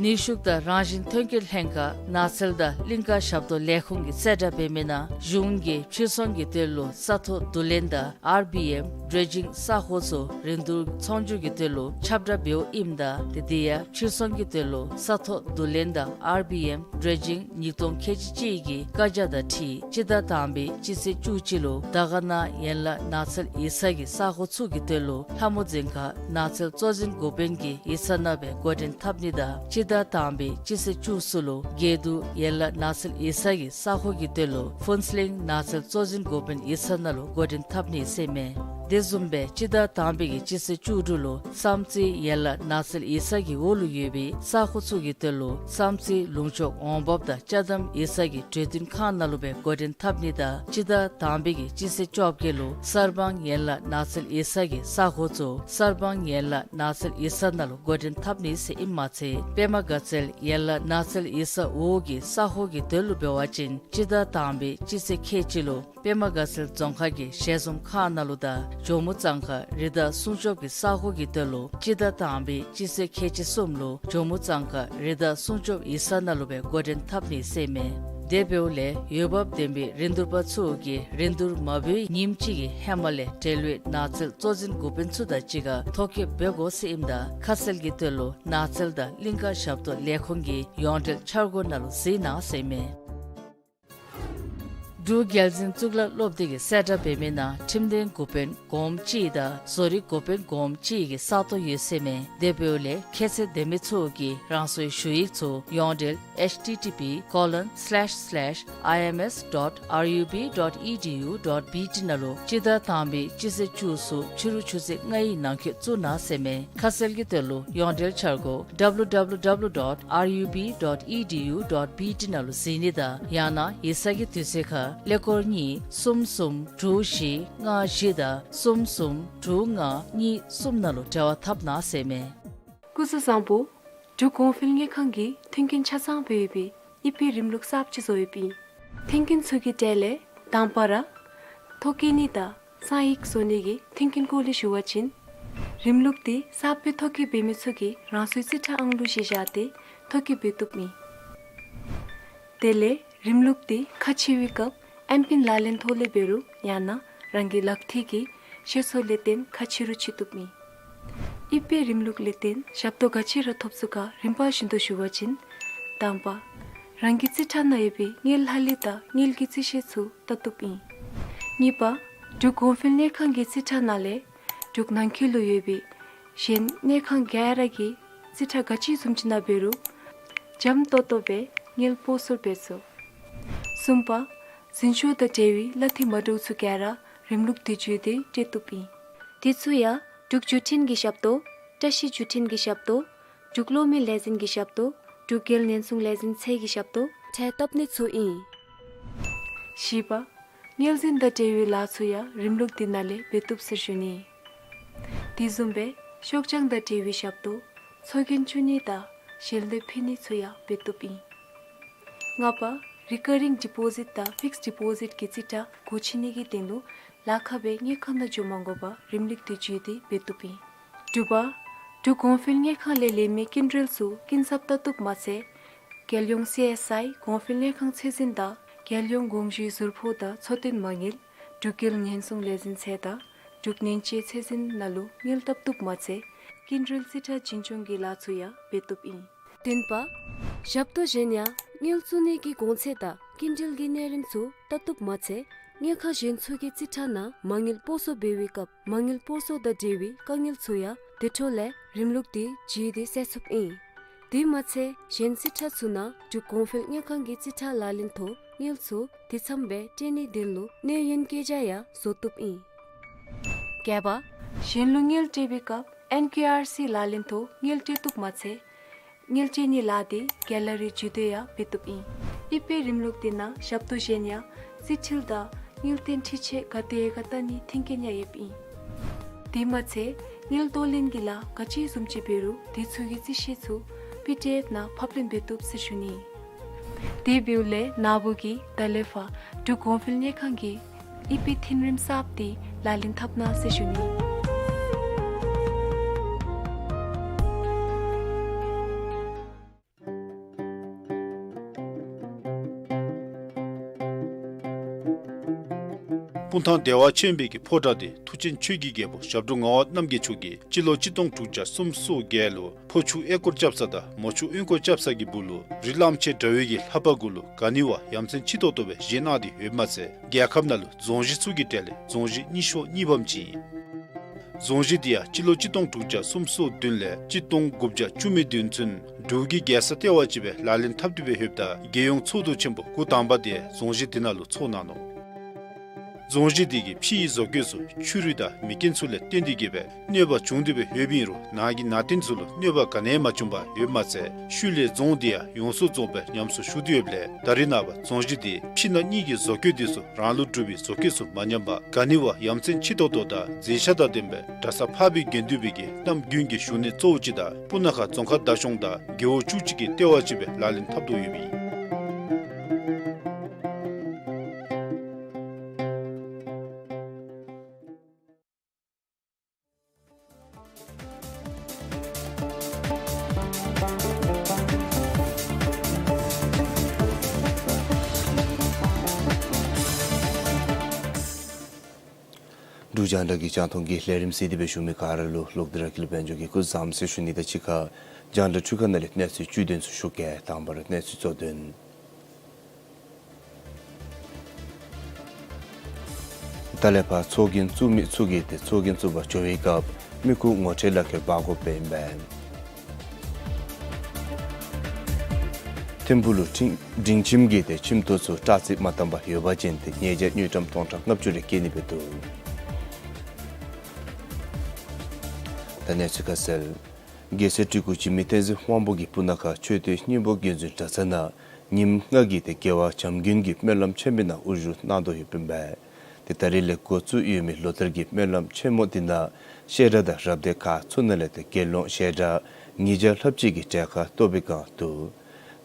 ནུས་ཤུགས་དང་རང་བཞིན་ཐོན་སྐྱེད་ལྷན་ཁག་ནགས་ཚལ་དང་གླིང་ཀ་ཞབས་ཏོག་ལས་ཁུངས་ཀྱིས་གསལ་བསྒྲགས་འབད་མི་ནང་གཞུང་གིས་ཕྱིར་ཚོང་གི་དོན་ལུ་ས་ཐོག་བསྡུ་ལེན་དང་ཨར་བི་ཨེམ་ཌེ་རེ་ཇིང་ས་ཁོངས་ཚུ་རིན་བསྡུར་ཚོང་སྒྱུར་གྱི་དོན་ལུ་ཁྱབ་བསྒྲགས་འབདཝ་ཨིནམ་ད་ཏེ་དེ་ཡང་ཕྱིར་ཚོང་གི་དོན་ལུ་ས་ཐོག་བསྡུ་ལེན་དང་ཨར་བི་ཨེམ་ཌེ་རེ་ཇིང་ཉིས་སྟོང་ཁལ་གཅིག་གཅིག་གི་བཀའ་རྒྱ་དང་འཁྲིལ་སྤྱི་ཟླ་དང་པའི་སྤྱི་ཚེས་བཅུ་གཅིག་ལུ་དར་དཀར་ན་ཡན་ལག་ནགས་ཚལ་ཡིག་ཚང་གི་ས་ཁོངས་ཚུ་གི་དོན་ལུ་ལྷ་མོ་རྫོང་ཁག་ནགས་ཚལ་གཙོ་འཛིན་འགོ་དཔོན་གྱི་ཡིག་ཚང་ནང་སྦེ་འགོ་འདྲེན་འཐབ་ནི་དང་སྤྱི་ཟླ་དང་པའི་སྤྱི་ཚེས་བཅུ་གསུམ་ལུ་དགེ་འདུན་ཡན་ལག་ནགས་ཚལ་ཡིག་ཚང་གི་ས་ཁོངས་ཀྱི་དོན་ལུ་ཕུན་ཚོགས་གླིང་ནགས་ཚལ་གཙོ་འཛིན་འགོ་དཔོན་ཡིག་ཚང་ནང་ལུ་འགོ་འདྲེན་འཐབ་ནི་ཟེར་མས། དེ་བཟུམ་སྦེ་སྤྱི་ཟླ་དང་པའི་གི་སྤྱི་ཚེས་བཅུ་དྲུག་ལུ་བསམ་རྩེ་ཡན་ལག་ནགས་ཚལ་ཡིག་ཚང་གི་འོག་ལུ་ཡོད་པའི་ས་ཁོངས་ཚུ་གི་དོན་ལུ་བསམ་རྩེ་ལུང་ཕྱོགས་འོང་འབབ་དང་ཅ་དམ་ཡིག་ཚང་གི་གྲོས་བསྟུན་ཁང་ནང་ལུ་སྦེ་འགོ་འདྲེན་འཐབ་ནི་དང་སྤྱི་ཟླ་དང་པའི་གི་སྤྱི་ཚེས་བཅོ་བརྒྱད་ལུ་གསར་སྤང་ཡན་ལག་ནགས་ཚལ་ཡིག་ཚང་གི་ས་ཁོངས་ཚུ་གསར་སྤང་ཡན་ལག་ནགས་ཚལ་ཡིག་ཚང་ནང་ལུ་འགོ་འདྲེན་འཐབ་ནི་ཟེར་ཨིནམ་མ་ཚད་པདྨ་དགའ་ཚལ་ཡན་ལག་ནགས་ཚལ་ཡིག་ཚང་འོག་གི་ས་ཁོངས་ཀྱི་དོན་ལུ་འབད་བ་ཅིན་སྤྱི་ཟླ་དང་པའི་སྤྱི་ཚེས་ཁལ་གཅིག་ལུ་ པདྨ་དགའ་ཚལ་རྫོང་ཁག་གི་ཞལ་འཛོམས་ཁང་ནང་ལུ་དང་ཇོ་མོ་གཙང་ཁ་རི་དྭགས་སྲུང་སྐྱོབ་ཀྱི་ས་ཁོངས་ཀྱི་དོན་ལུ་སྤྱི་ཟླ་དང་པའི་སྤྱི་ཚེས་ཁལ་གཅིག་གསུམ་ལུ་ཇོ་མོ་གཙང་ཁ་རི་དྭགས་སྲུང་སྐྱོབ་ཡིག་ཚང་ནང་ལུ་སྦེ་འགོ་འདྲེན་འཐབ་ནི་ཟེར་མས། དེ་འབདཝ་ལས་འོས་འབབ་ལྡན་པའི་རིན་བསྡུར་པ་ཚུ་གིས་རིན་བསྡུར་མ་འབད་བའི་ཉིནམ་གཅིག་གི་ཧེ་མ་ལས་འབྲེལ་ཡོད་ནགས་ཚལ་གཙོ་འཛིན་འགོ་དཔོན་ཚུ་དང་གཅིག་ཁར་ཐོ་བཀོད་འབད་དགོ་ཟེར་ཨིནམ་ད་ཁ་གསལ་གྱི་དོན་ལུ་ནགས་ཚལ་དང་གླིང་ཀ་ཞབས་ཏོག་ལས་ཁུངས་ཀྱི་ཡོངས་འབྲེལ་འཆར་སྒོ་ནང་ལུ་གཟིགས་གནང་ཟེར་མས། འབྲུག་རྒྱལ་འཛིན་གཙུག་ལག་སློབ་སྡེ་གི་གསལ་བསྒྲགས་འབད་མི་ནང་ཁྲིམས་དོན་འགོ་དཔོན་གོངམ་གཅིག་དང་བཟོ་རིག་འགོ་དཔོན་གོངམ་གཅིག་གི་ས་སྟོང་ཡོད་ཟེར་མས། དེ་འབདཝ་ལས་ཁྱད་ཚད་ལྡན་མི་ཚུ་གིས་རང་སོའི་ཞུ་ཡིག་ཚུ་ཡོངས་འབྲེལ་H T T P colon slash slash I M S dot R U B dot E D U dot B T ནང་ལུ་སྤྱི་ཟླ་དང་པའི་སྤྱི་ཚེས་བཅུ་གསུམ་ཕྱི་རུ་ཆུ་ཚོད་ལྔའི་ནང་འཁོད་བཙུགས་གནང་ཟེར་མས། ཁ་གསལ་གྱི་དོན་ལུ་ཡོངས་འབྲེལ་འཆར་སྒོ་W W W dot R U B dot E D U dot B T ནང་ལུ་གཟིགས་ནི་དང་ཡང་ན་ཡིག་ཚང་གི་དུས་ཚོད་ཁར་ཀླད་ཀོར་གཉིས་གསུམ་གསུམ་དྲུག་བཞི་ལྔ་བཞི་དང་གསུམ་གསུམ་དྲུག་ལྔ་གཉིས་གསུམ་ནང་ལུ་འབྲེལ་བ་འཐབ་གནང་ཟེར་མས། སྐུ་གཟུགས་བཟང་པོ། འབྲུག་གོང་འཕེལ་དངུལ་ཁང་གིས་མཐུན་རྐྱེན་ཆ་ཚང་སྦེ་ཡོད་པའི་ཨི་པེ་རིམ་ལུགས་གསརཔ་ཅིག་བཟོ་ཡོདཔ་ཨིན། མཐུན་རྐྱེན་ཚུ་གི་གྲས་ལས་དང་པ་ར་ཐོ་བཀོད་ནི་དང་གསང་ཡིག་བཟོ་ནི་གི་མཐུན་རྐྱེན་སྐོར་ལས་ཞུ་བ་ཅིན། རིམ་ལུགས་འདི་གསརཔ་སྦེ་ཐོ་བཀོད་འབད་མི་ཚུ་གིས་རང་སོའི་རྩིས་ཁྲ་ཨང་གླུ་གཞི་བཞག་སྟེ་ཐོ་བཀོད་འབད་བཏུབ་ཨིན། དེ་ལས་རིམ་ལུགས་འདི་ཁ་ཕྱེ་བའི་སྐབས་ཨེམ་པིན་ལག་ལེན་ཐོག་ལས་འབད་རུང་ཡང་ན་རང་གི་ལག་མཐིལ་གྱི་ཤེས་ཚད་ལས་བརྟེན་ཁ་ཕྱེ་རུང་ཕྱེ་བཏུབ་ཨིན། ཨི་པེ་རིམ་ལུགས་ལས་བརྟེན་ཞབས་ཏོག་ག་ཅི་ར་ཐོབ་ཚུགས་ག་རིམ་པ་བཞིན་དུ་ཞུ་བ་ཅིན། དང་པ། རང་གི་རྩིས་ཁྲ་ནང་ཡོད་པའི་དངུལ་ལྷག་ལུས་དང་དངུལ་གྱི་རྩིས་ཤེས་ཚུ་བལྟ་བཏུབ་ཨིན། གཉིས་པ། འབྲུག་གོང་འཕེལ་དངུལ་ཁང་གི་རྩིས་ཁྲ་ནང་ལས་འབྲུག་ནང་འཁོད་ལུ་ཡོད་པའི་གཞན་དངུལ་ཁང་ག་ར་གི་རྩིས་ཁྲ་ག་ཅི་བཟུམ་ཅིག་ནང་འབད་རུང་འཇམ་ཏོང་ཏོ་སྦེ་དངུལ་སྤོ་སོར་འབད་ཚུགས། གསུམ་པ། འཛིན་སྐྱོང་དང་འབྲེལ་བའི་གླ་འཐུས་མ་འདྲཝ་ཚུ་ག་ར་རིམ་ལུགས་འདི་བརྒྱུད་དེ་སྤྲོད་བཏུབ་ཨིན། དེ་ཚུ་ཡང་འབྲུག་བརྒྱུད་འཕྲིན་གྱི་ཞབས་ཏོག་བཀྲ་ཤིས་བརྒྱུད་འཕྲིན་གྱི་ཞབས་ཏོག་འབྲུག་གློག་མེ་ལས་འཛིན་གྱི་ཞབས་ཏོག་འབྲུག་རྒྱལ་ཉེན་སྲུང་ལས་འཛིན་ཚད་ཀྱི་ཞབས་ཏོག་ཁྲལ་བཏབ་ནི་ཚུ་ཨིན། བཞི་པ། དངུལ་འཛིན་དང་འབྲེལ་བའི་ལཱ་ཚུ་ཡང་རིམ་ལུགས་འདི་ནང་ལས་འབད་བཏུབ་ཟེར་ཞུ་ནི། དེ་བཟུམ་སྦེ་ཤོག་བྱང་དང་འབྲེལ་བའི་ཞབས་ཏོག་ཚོགས་རྒྱན་བཙུགས་ནི་དང་ཞལ་འདེབས་ཕུལ་ནི་ཚུ་ཡང་འབད་བཏུབ་ཨིན། ལྔ་པ། རི་ཀར་རིང་ཌི་པོ་ཟིཊ་དང་ཕིགསཌ་ཌི་པོ་ཟིཊ་གི་རྩིས་ཁྲ་སྒོ་ཕྱེ་ནི་གི་དོན་ལུ་ལཱ་ཁག་སྦེ་དངུལ་ཁང་ནང་འགྱོ་མ་དགོ་པར་རིམ་ལུགས་འདི་བརྒྱུད་དེ་འབད་བཏུབ་ཨིན། དྲུག་པ། འབྲུག་གོང་འཕེལ་དངུལ་ཁང་ལས་ལེན་མི་སྐྱིན་འགྲུལ་ཚུ་སྐྱིན་ཚབ་བལྟ་བཏུབ་མ་ཚད་རྒྱལ་ཡོངས་སི་ཨེསི་ཨའི་གོང་འཕེལ་དངུལ་ཁང་ཚད་འཛིན་དང་རྒྱལ་ཡོངས་དགོངས་ཞུའི་ཟུར་ཕོགས་དང་འཚོ་རྟེན་མ་དངུལ་འབྲུག་རྒྱལ་ཉེན་སྲུང་ལས་འཛིན་ཚད་དང་འབྲུག་ནན་ཅེ་ཚད་འཛིན་ནང་ལུ་དངུལ་བལྟ་བཏུབ་མ་ཚད་སྐྱིན་འགྲུལ་རྩིས་ཁྲ་བྱིན་སྐྱོང་གི་ལཱ་ཚུ་ཡང་འབད་བཏུབ་ཨིན། བདུན་པ། ཞབས་ཏོག་གཞན་ཡང་དངུལ་བཙུགས་ནི་གི་གོང་ཚད་དང་སྐྱིན་འགྲུལ་གྱི་གནས་རིམ་ཚུ་བལྟ་བཏུབ་མ་ཚད་དངུལ་ཁང་གཞན་ཚུ་གི་རྩིས་ཁྲ་ནང་མ་དངུལ་སྤོ་སོར་འབད་བའི་སྐབས་མ་དངུལ་སྤོ་སོར་དང་འབྲེལ་བའི་དཀའ་ངལ་ཚུ་ཡང་དེ་འཕྲོ་ལས་རིམ་ལུགས་འདི་བརྒྱུད་དེ་སེལ་ཚུགསཔ་ཨིན། དེ་མ་ཚད་གཞན་རྩིས་ཁྲ་ཚུ་ནང་འབྲུག་གོང་འཕེལ་དངུལ་ཁང་གི་རྩིས་ཁྲ་ལག་ལེན་ཐོག་དངུལ་ཚུ་དེ་ཚམ་སྦེ་སྤྲོད་ནིའི་དོན་ལུ་གནས་ཡུན་བཀོད་རྒྱ་ཡང་བཟོ་བཏུབ་ཨིན། བརྒྱད་པ། གཞན་ལུ་དངུལ་སྤྲོད་པའི་སྐབས་ཨེན་ཀེ་ཨར་སི་ལག་ལེན་ཐོག་དངུལ་སྤྲོད་བཏུབ་མ་ཚད་དངུལ་སྤྲོད་ནིའི་ལཱ་འདི་གེ་ལ་རི་བརྒྱུད་དེ་ཡང་འབད་བཏུབ་ཨིན། ཨི་པེ་རིམ་ལུགས་འདི་ནང་ཞབས་ཏོག་གཞན་ཡང་རྩིས་འཕྲུལ་དང་དངུལ་རྟེན་འཕྲི་ཆད་ག་དེ་ཡོད་ག་བལྟ་ནིའི་མཐུན་རྐྱེན་ཡང་ཡོདཔ་ཨིན། དེ་མ་ཚད་དངུལ་གཏོར་ལེན་གྱི་ལཱ་ག་ཅི་བཟུམ་ཅིག་འབད་རུང་དེ་ཚུ་གི་རྩིས་ཤེས་ཚུ་པི་ཌི་ཨེཕ་ནང་ཕབ་ལེན་འབད་བཏུབ་ཟེར་ཞུ་ནི། དེ་འབདཝ་ལས་ན་བུ་གིས་ད་ལས་ཕར་འབྲུག་གོང་འཕེལ་དངུལ་ཁང་གི་ཨི་པེ་མཐུན་རིམ་གསརཔ་འདི་ལག་ལེན་འཐབ་གནང་ཟེར་ཞུ་ནི། སྤུངས་ཐང་བདེ་བ་ཆེན་པོའི་གི་ཕོ་བྲང་དེ་མཐུ་ཆེན་ཆོས་ཀྱི་རྒྱལ་པོ་ཞབས་དྲུང་ངག་དབང་རྣམ་རྒྱལ་མཆོག་གིས་སྤྱི་ལོ་གཅིག་སྟོང་དྲུག་བརྒྱ་སུམ་ཅུ་སོ་བརྒྱད་ལུ་ཕོ་ཆུ་ཨེ་སྐོར་རྐྱབ་ས་དང་མོ་ཆུ་དབོན་སྐོར་རྐྱབ་ས་གི་སྦུག་ལུ་རི་གླང་ཆེན་འདྲ་བའི་གི་ལྷ་པ་གུ་ལུ་ག་ནི་བ་ཡ་མཚན་ཆེ་ཏོག་ཏོ་སྦེ་བཞེངས་གནང་སྟེ་ཡོདཔ་མ་ཚད་རྒྱལ་ཁབ་ནང་ལུ་རྫོང་གཞི་ཚུ་གི་གྲས་ལས་རྫོང་གཞི་རྙིང་ཤོས་གཉིས་པམ་ཅིག་ཨིན། རྫོང་གཞི་འདི་ཡང་སྤྱི་ལོ་གཅིག་སྟོང་དྲུག་བརྒྱ་སུམ་ཅུ་སོ་བདུན་ལས་གཅིག་སྟོང་དགུ་བརྒྱ་བཅུ་མེད་བདུན་ཚུན་འབྲུག་གི་རྒྱལ་ས་ལྟེ་བ་ཅིག་སྦེ་ལག་ལེན་འཐབ་སྟེ་སྦེ་ཡོདཔ་ད་རྒྱལ་ཡོངས་ཚོགས་འདུ་ཆེན་པོ་འགོ་དང་པ་དེ་རྫོང་གཞི་འདི་ནང་ལུ་ཚོགས་གནང་ནུག། རྫོང་གཞི་འདི་གི་ཕྱི་ཡི་བཟོ་བཀོད་ཚུ་ཆུ་རུད་དང་མེ་རྐྱེན་ཚུ་ལས་བརྟེན་ཏེ་གི་སྦེ་གནོད་པ་བྱུང་སྟེ་སྦེ་ཡོདཔ་ཨིན་རུང་ནང་གི་ནང་རྟེན་ཚུ་ལུ་གནོད་པ་ག་ནི་ཡང་མ་བྱུང་པར་ཡོདཔ་མ་ཚད་ཤུལ་ལས་རྫོང་འདི་ཡང་ཡོངས་སུ་རྫོགས་སྦེ་ཉམས་སུ་ཞུགས་ཏེ་ཡོདཔ་ལས་ད་རེས་ནངས་པ་རྫོང་གཞི་འདི་ཕྱི་ནང་གཉིས་ཀྱི་བཟོ་བཀོད་འདི་ཚུ་རང་ལུ་གྲུབ་པའི་བཟོ་བཀོད་ཚུ་མ་ཉམས་པར་ག་ནི་བ་ཡ་མཚན་ཆེ་ཏོག་ཏོ་དང་མཛེས་ཆ་དང་ལྡན་པའི་གྲྭ་ས་འཕགས་པའི་དགེ་འདུན་པའི་གི་གནམ་དགུན་གྱི་བཞུགས་གནས་གཙོ་བོ་ཅིག་དང་སྤུ་ན་ཁ་རྫོང་ཁག་བདག་སྐྱོང་དང་རྒེད་འོག་བཅུ་གཅིག་གི་ལྟེ་བ་ཅིག་སྦེ་ལག་ལེན་འཐབ་དོ་ཡོདཔ་ཨིན། རྒྱང་བསྒྲགས་ཀྱི་རྒྱང་མཐོང་གི་ལས་རིམ་གཟིགས་ཏེ་སྦེ་བཞུགས་མི་ག་ར་ལུ་ལོག་སྟེ་ར་ཀུན་ལེགས་དཔལ་འབྱོར་གྱིས་སྐུ་གཟུགས་བཟང་པོ་ཟེར་ཞུ་ནི་དང་གཅིག་ཁར་རྒྱང་བསྒྲགས་འཕྲུལ་ཁང་ནང་ལས་གནས་ཚུལ་བཅུད་དོན་ཚུ་ཞུ་གེ། དང་པ་ར་གནས་ཚུལ་གཙོ་དོན། ད་ལས་ཕར་ཚོགས་རྒྱན་བཙུགས་མི་ཚུ་གིས་ཏེ་ཚོགས་རྒྱན་བཙུགས་པར་འགྱོ་བའི་སྐབས་མི་ཁུངས་ངོ་སྤྲོད་ལག་ཁྱེར་འབག་དགོཔ་ཨིན་པས། ཐིམ་ཕུག་ལུ་སྒྲིང་སྒྲིང་ཁྱིམ་གྱི་ཏེ་ཁྱིམ་ཐོག་ཚུ་སྤྲོད་རྩིས་མ་བཏང་པར་ཡོད་པ་ཅིན་ཏེ་ཉེས་བྱ་དངུལ་ཀྲམ་སྟོང་ཕྲག་ལྔ་བཅུ་རེ་བཀལ་ནི་སྦེ་འདུག། ད་གནས་ཚུལ་ཁ་གསལ། རྒྱལ་སྲས་སྤྲུལ་སྐུ་འཇིགས་མེད་བསྟན་འཛིན་དབང་པོ་གི་སྤུ་ན་ཁ་མཆོད་རྟེན་སྙིང་པོ་བརྒྱུད་འཛིན་གྲྭ་ཚང་ནང་ཉིནམ་ལྔ་གི་ཏེ་རྒྱལ་བ་བྱམས་མགོན་གྱི་སྨོན་ལམ་ཆེན་མོའི་ནང་དབུ་བཞུགས་གནང་དོ་ཡོདཔ་ཨིན་པས། ཏེ་ད་རིས་ལས་འགོ་བཙུགས་ཡོད་མི་ལོ་ལྟར་གྱི་སྨོན་ལམ་ཆེན་མོ་འདི་ནང་བཤད་གྲྭ་དང་རབ་སྡེ་ཁག་ཚུ་ནང་ལས་ཏེ་དགེ་སློང་བཤད་གྲྭ་ཉིས་བརྒྱ་ལྷགཔ་ཅིག་གིས་གྲལ་ཁར་གཏོགས་པའི་སྒང་དུ།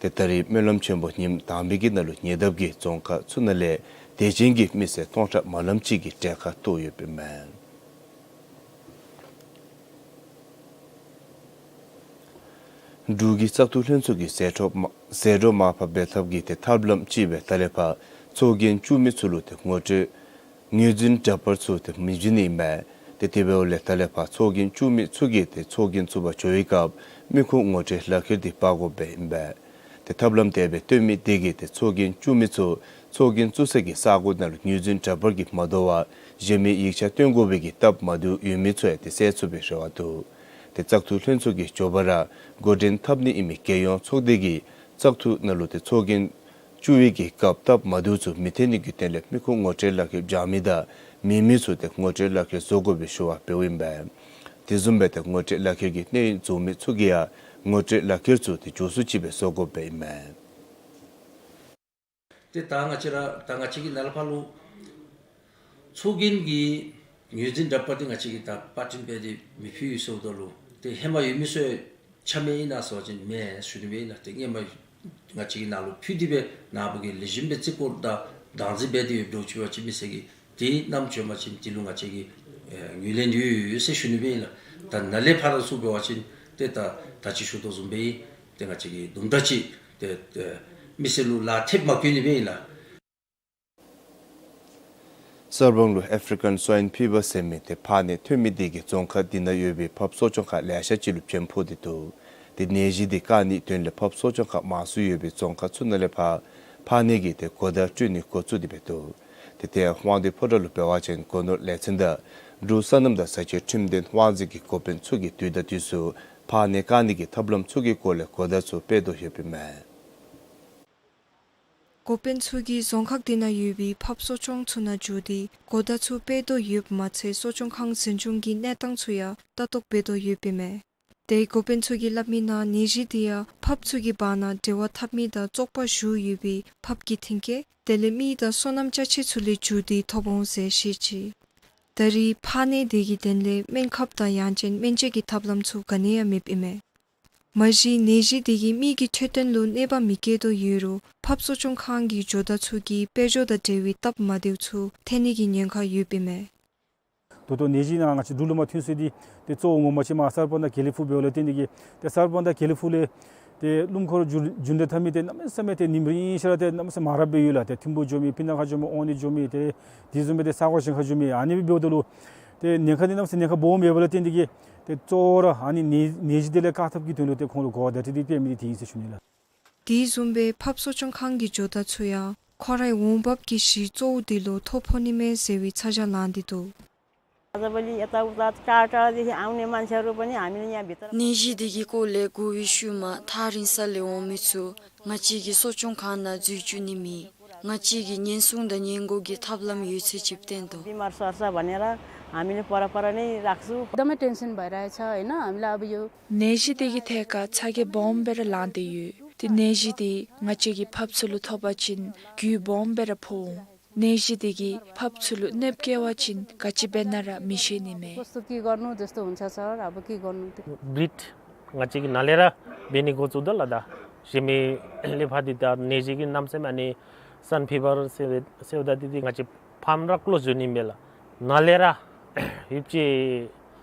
ཏེ་ད་རིས་སྨོན་ལམ་ཆེན་པོ་ཉིནམ་དང་པའི་གི་ནང་ལུ་ཉེ་འདབས་ཀྱི་རྫོང་ཁག་ཚུ་ནང་ལས་དད་ཅན་གྱི་མི་སེར་སྟོང་ཕྲག་མ་ལམ་ཅིག་གིས་གྲལ་ཁར་གཏོགས་ཡོདཔ་ཨིན་མས། འབྲུག་གི་བཙག་འཐུ་ལྷན་ཚོགས་ཀྱིས་ཟད་འགྲོ་མ་ཟད་འགྲོ་མར་ཕབ་འབད་ཐབས་ཀྱི་ཏེ་ཐབས་ལམ་ཅིག་སྦེ་ད་ལས་ཕར་ཚོགས་རྒྱན་བཙུགས་མི་ཚུ་ལུ་ཏེ་ངོ་སྤྲོད་ངོས་འཛིན་འདྲ་པར་ཚུ་ཏེ་མི་བྱིན་ནི་ཨིན་མས། ཏེ་དེ་འབདཝ་ལས་ད་ལས་ཕར་ཚོགས་རྒྱན་བཙུགས་མི་ཚུ་གིས་ཏེ་ཚོགས་རྒྱན་བཙུགས་པར་འགྱོ་བའི་སྐབས་མི་ཁུངས་ངོ་སྤྲོད་ལག་ཁྱེར་འདི་འབག་དགོཔ་ཨིན་པས། ཏེ་ཐབས་ལམ་དེ་སྦེ་སྟོན་མི་དེ་གིས་ཏེ་ཚོགས་རྒྱན་བཙུགས་མི་ཚུ་ཚོགས་རྒྱན་བཙུགས་ས་གི་ས་གོ་ནང་ལུ་ངོས་འཛིན་འདྲ་པར་གྱིས་མ་དོ་བར་གཞན་མི་ཡིག་ཆ་སྟོན་དགོ་པའི་གི་སྟབས་མ་བདེཝ་ཡོད་མི་ཚུ་ཡང་ཏེ་སེལ་ཚུགས་པའི་རེ་བ་འདུག། ཏེ་བཙག་འཐུ་ལྷན་ཚོགས་ཀྱིས་མགྱོགས་པ་ར་འགོ་འདྲེན་འཐབ་ནི་ཨིན་མི་རྒྱལ་ཡོངས་ཚོགས་སྡེ་གི་བཙག་འཐུ་ནང་ལུ་ཏེ་ཚོགས་རྒྱན་བཙུགས་པའི་གི་སྐབས་སྟབས་མ་བདེཝ་ཚུ་མི་ཐོན་ནི་གི་དོན་ལས་མི་ཁུངས་ངོ་སྤྲོད་ལག་ཁྱེར་འབག་མི་དང་མེད་མི་ཚུ་ཏེ་ངོ་སྤྲོད་ལག་ཁྱེར་བཟོ་དགོ་པའི་ཞུ་བ་འབདཝ་ཨིན་པས། དེ་བཟུམ་སྦེ་ཏེ་ངོ་སྤྲོད་ལག་ཁྱེར་གྱི་གནས་ཡུན་རྫོགས་མི་ཚུ་གིས་ཡང་ངོ་སྤྲོད་ལག་ཁྱེར་ཚུ་ཏེ་མགྱོགས་སུ་ཅིག་སྦེ་བཟོ་དགོཔ་ཨིན་མས། ཏེ་ད་ང་བཅས་ར་ད་ང་བཅས་ཀྱི་ནཱ་ལས་ཕར་ལུ་ཚོགས་རྒྱན་གྱི་ངོས་འཛིན་འདྲ་པར་འདི་ང་བཅས་ཀྱིས་ད་པར་སྐྲུན་འབད་དེ་མི་ཕུལ་ཡི་ཟེརཝ་ད་ལུ་ཏེ་ཧེ་མ་ཡོད་མི་ཚུ་ཆ་མེད་ཨིན་ན་ཟེར་བ་ཅིན་མེན་ཟེར་ཞུ་ནི་སྦེ་ཨིན་ལགས། ཏེ་སྔོན་མ་ང་བཅས་ཀྱིས་ནཱ་ལུ་ཕུལ་ཏེ་སྦེ་ནཱ་བུ་གིས་ལེགས་ཤོམ་སྦེ་རྩིས་སྐོར་དང་བདག་འཛིན་འབད་དེ་ཡོདཔ་འདྲཝ་ཅིག་འབད་བ་ཅིན་མི་སེར་གྱིས་ཏེ་བསྣམས་བྱོན་པ་ཅིན་དེ་ལུ་ང་བཅས་ཀྱིས་ཨེ་ངོས་ལེན་ཡོད་ཟེར་ཞུ་ནི་སྦེ་ཨིན་ལགས། ད་ནཱ་ལས་ཕར་ཚུ་འབད་བ་ཅིན་ཏེ་ད་ད་ཅི་ཞུ་དོ་བཟུམ་སྦེ་ཏེ་ང་བཅས་ཀྱིས་དུམ་གྲ་ཅིག་ཏེ་ཏེ་མི་སེར་ལུ་ལག་ཐེབས་མ་བཀོད་ནི་སྦེ་ཨིན་ལགས། གསར་སྤང་ལུ་ཨེཕ་རི་ཀཱན་སུ་ཝའིན་ཕི་བར་ཟེར་མི་ཏེ་ཕག་ནད་ཐོན་མི་དེ་གིས་རྫོང་ཁག་དེ་ནང་ཡོད་པའི་ཕགཔ་གསོ་སྐྱོང་ཁང་ལེ་ཤ་ཅིག་ལུ་བྱེམ་ཕོག་སྟེ་འདུག། ཏེ་ནད་གཞི་དེ་བཀག་ནིའི་དོན་ལས་ཕགཔ་གསོ་སྐྱོང་ཁང་མང་སུ་ཡོད་པའི་རྫོང་ཁག་ཚུ་ནང་ལས་ཕར་ཕག་ནད་ཀྱི་ཏེ་གོ་བརྡ་སྤྲོད་ནི་འགོ་བཙུགས་ཏེ་སྦེ་འདུག། ཏེ་དེ་ཡང་དབང་འདུས་ཕོ་བྲང་ལུ་འབད་བ་ཅིན་སྒོ་ནོར་ལས་ཚན་དང་འབྲུག་སོ་ནམ་དང་བཟའ་སྤྱོད་ཁྲིམས་དོན་དབང་འཛིན་གྱི་འགོ་དཔོན་ཚུ་གིས་དུས་དང་དུས་སུ་ཕག་ནད་བཀག་ནི་གི་ཐབས་ལམ་ཚུ་གི་སྐོར་ལས་གོ་བརྡ་ཚུ་སྤེལ་དོ་ཡོདཔ་ཨིན་མས། འགོ་དཔོན་ཚུ་གིས་རྫོང་ཁག་དེ་ནང་ཡོད་པའི་ཕགཔ་གསོ་སྐྱོང་ཚུ་ནང་འགྱོ་སྟེ་གོ་བརྡ་ཚུ་སྤེལ་དོ་ཡོདཔ་མ་ཚད་གསོ་སྐྱོང་ཁང་འཛིན་སྐྱོང་གི་གནས་སྟངས་ཚུ་ཡང་ལྟ་རྟོག་འབད་དོ་ཡོདཔ་ཨིན་མས། ཏེ་འགོ་དཔོན་ཚུ་གིས་སླབ་མི་ནང་ནད་གཞི་དེ་ཡང་ཕགཔ་ཚུ་གི་བར་ན་འབྲེལ་བ་འཐབ་མི་དང་བཙོག་པ་བཞུ་ཡོད་པའི་ཕགཔ་ཀྱི་མཐུན་རྐྱེན་དེ་ལས་མི་དང་སོ་ནམ་ཅ་ཆས་ཚུ་ལས་འགྱོ་སྟེ་ཐོབ་འོང་ཟེར་བཤད་ཅི། ད་རེས་ཕག་ནད་དེ་གི་དོན་ལས་སྨན་ཁབ་དང་ཡང་ཅིན་སྨན་བཅོས་ཀྱི་ཐབས་ལམ་ཚུ་ག་ནི་ཡང་མེདཔ་ཨིན་མས། མ་གཞི་ནད་གཞི་དེ་གིས་མི་གི་འཕྲོད་བསྟེན་ལུ་གནོད་པ་མི་བཀལ་དོ་ཡོད་རུང་ཕགཔ་གསོ་སྐྱོང་ཁང་གི་ཇོ་བདག་ཚུ་གིས་དཔལ་འབྱོར་དང་འབྲེལ་བའི་སྟབས་མ་བདེཝ་ཚུ་ཐོན་ནི་གི་ཉེན་ཁ་ཡོདཔ་ཨིན་མས། ད་ལྟོ་ནད་གཞི་ནང་ང་བཅས་འབྲུག་ལུ་མར་ཐོན་སོང་སྟེ་ཏེ་གཙོ་བོ་ངོ་མ་ཅིག་མར་གསར་སྤང་དང་དགེ་ལེགས་ཕུག་འབདཝ་ལས་བརྟེན་ཏེ་གིས་ཏེ་གསར་སྤང་དང་དགེ་ལེགས་ཕུག་ལས་ཏེ་ཀླུ་འཁོར་རྒྱུན་རྒྱུན་འགྲུལ་འཐབ་མི་ཏེ་གནམ་མེད་ས་མེད་ཏེ་ཉིནམ་རེ་ཉིན་ཤར་ཏེ་གནམ་མེད་ས་མེད་མང་རབས་སྦེ་ཡོད་ལགས། ཏེ་ཐིམ་ཕུག་འགྱོ་མི་སྤུ་ན་ཁ་འགྱོ་མི་དབང་འདུས་འགྱོ་མི་ཏེ་དེ་བཟུམ་སྦེ་ཏེ་ས་གོ་གཞན་ཁར་འགྱོ་མི་ཨ་ནི་སྦེ་འབདཝ་ད་ལུ་ཏེ་ཉེན་ཁ་འདི་གནམ་མེད་ས་མེད་ཉེན་ཁ་སྦོམ་ཡོདཔ་ལས་བརྟེན་ཏེ་གིས་ཏེ་གཙོ་བོ་ར་ཨ་ནི་ནད་ནད་གཞི་དེ་ལས་བཀག་ཐབས་ཀྱི་དོན་ལུ་ཏེ་ཁོང་ལུ་གོ་བ་བརྡ་སྤྲོད་འདི་སྤེལ་མི་འདི་དེ་ཨིན་ཟེར་ཞུ་ནི་ལགས། དེ་བཟུམ་སྦེ་ཕགཔ་གསོ་སྐྱོང་ཁང་གི་ཇོ་བདག་ཚུ་ཡང་ཁོང་རའི་འོང་འབབ་ཀྱི་གཞི་གཙོ་བོ་དེ་ལུ་ཐོ་ཕོག་ནི་མས་ཟེར་བའི་ཚ་གྱང་ལངས་ཏེ་འདུག། आजभोलि यताउता टाढा टाढादेखि आउने मान्छेहरू पनि हामीले यहाँभित्र ནད་གཞི་དེ་གི་སྐོར་ལས་གོ་བའི་ཤུལ་མ་ཐག་རིང་ས་ལས་འོང་མི་ཚུ་ང་བཅས་ཀྱི་གསོ་སྐྱོང་ཁང་ནང་འཛུལ་བཅུག་ནི་མེད། ང་བཅས་ཀྱིས་ཉེན་སྲུང་དང་ཉེན་འགོག་གི་ཐབས་ལམ་ཡོད་ཚད་ཅིག་བཏོན་དོ། बिमार सर्छ भनेर हामीले परपर नै राख्छु। एकदमै टेन्सन भइरहेछ होइन, हामीलाई अब यो ནད་གཞི་དེ་གི་ཐད་ཁར་ཚ་གྱང་སྦོམ་སྦེ་ར་ལངས་ཏེ་ཡོད། ཏེ་ནད་གཞི་དེ་ང་བཅས་ཀྱི་ཕགཔ་ཚུ་ལུ་ཐོབ་པ་ཅིན་རྒུད་སྦོམ་སྦེ་ར་ཕོག་འོང་། ནད་གཞི་དེ་གིས་ཕགཔ་ཚུ་ལུ་གནོདཔ་བཀལ་བ་ཅིན་ག་ཅི་འབད་ན་ར་མི་ཤེས་ནི་མས། कस्तो के गर्नु जस्तो हुन्छ सर, अब के गर्नु? ब्रिड ང་བཅས་ཀྱིས་ནཱ་ལས་ར་འབད་ནི་འགོ་བཙུགས་དོ་ལགས། ད་གཞན་མི་ལས་ཕར་འདི་ད་ནད་གཞི་གི་རྣམ་སེམས་ཨ་ནི་སན་ཕི་བར་ཟེར་ཟེརཝ་ད་འདི་འདི་ང་བཅས་ཕཱམ་ར་ཀོ་ལོསི་འགྱོ་ནི་མས་ལགས། ནཱ་ལས་ར་ཡོདཔ་ཅིག་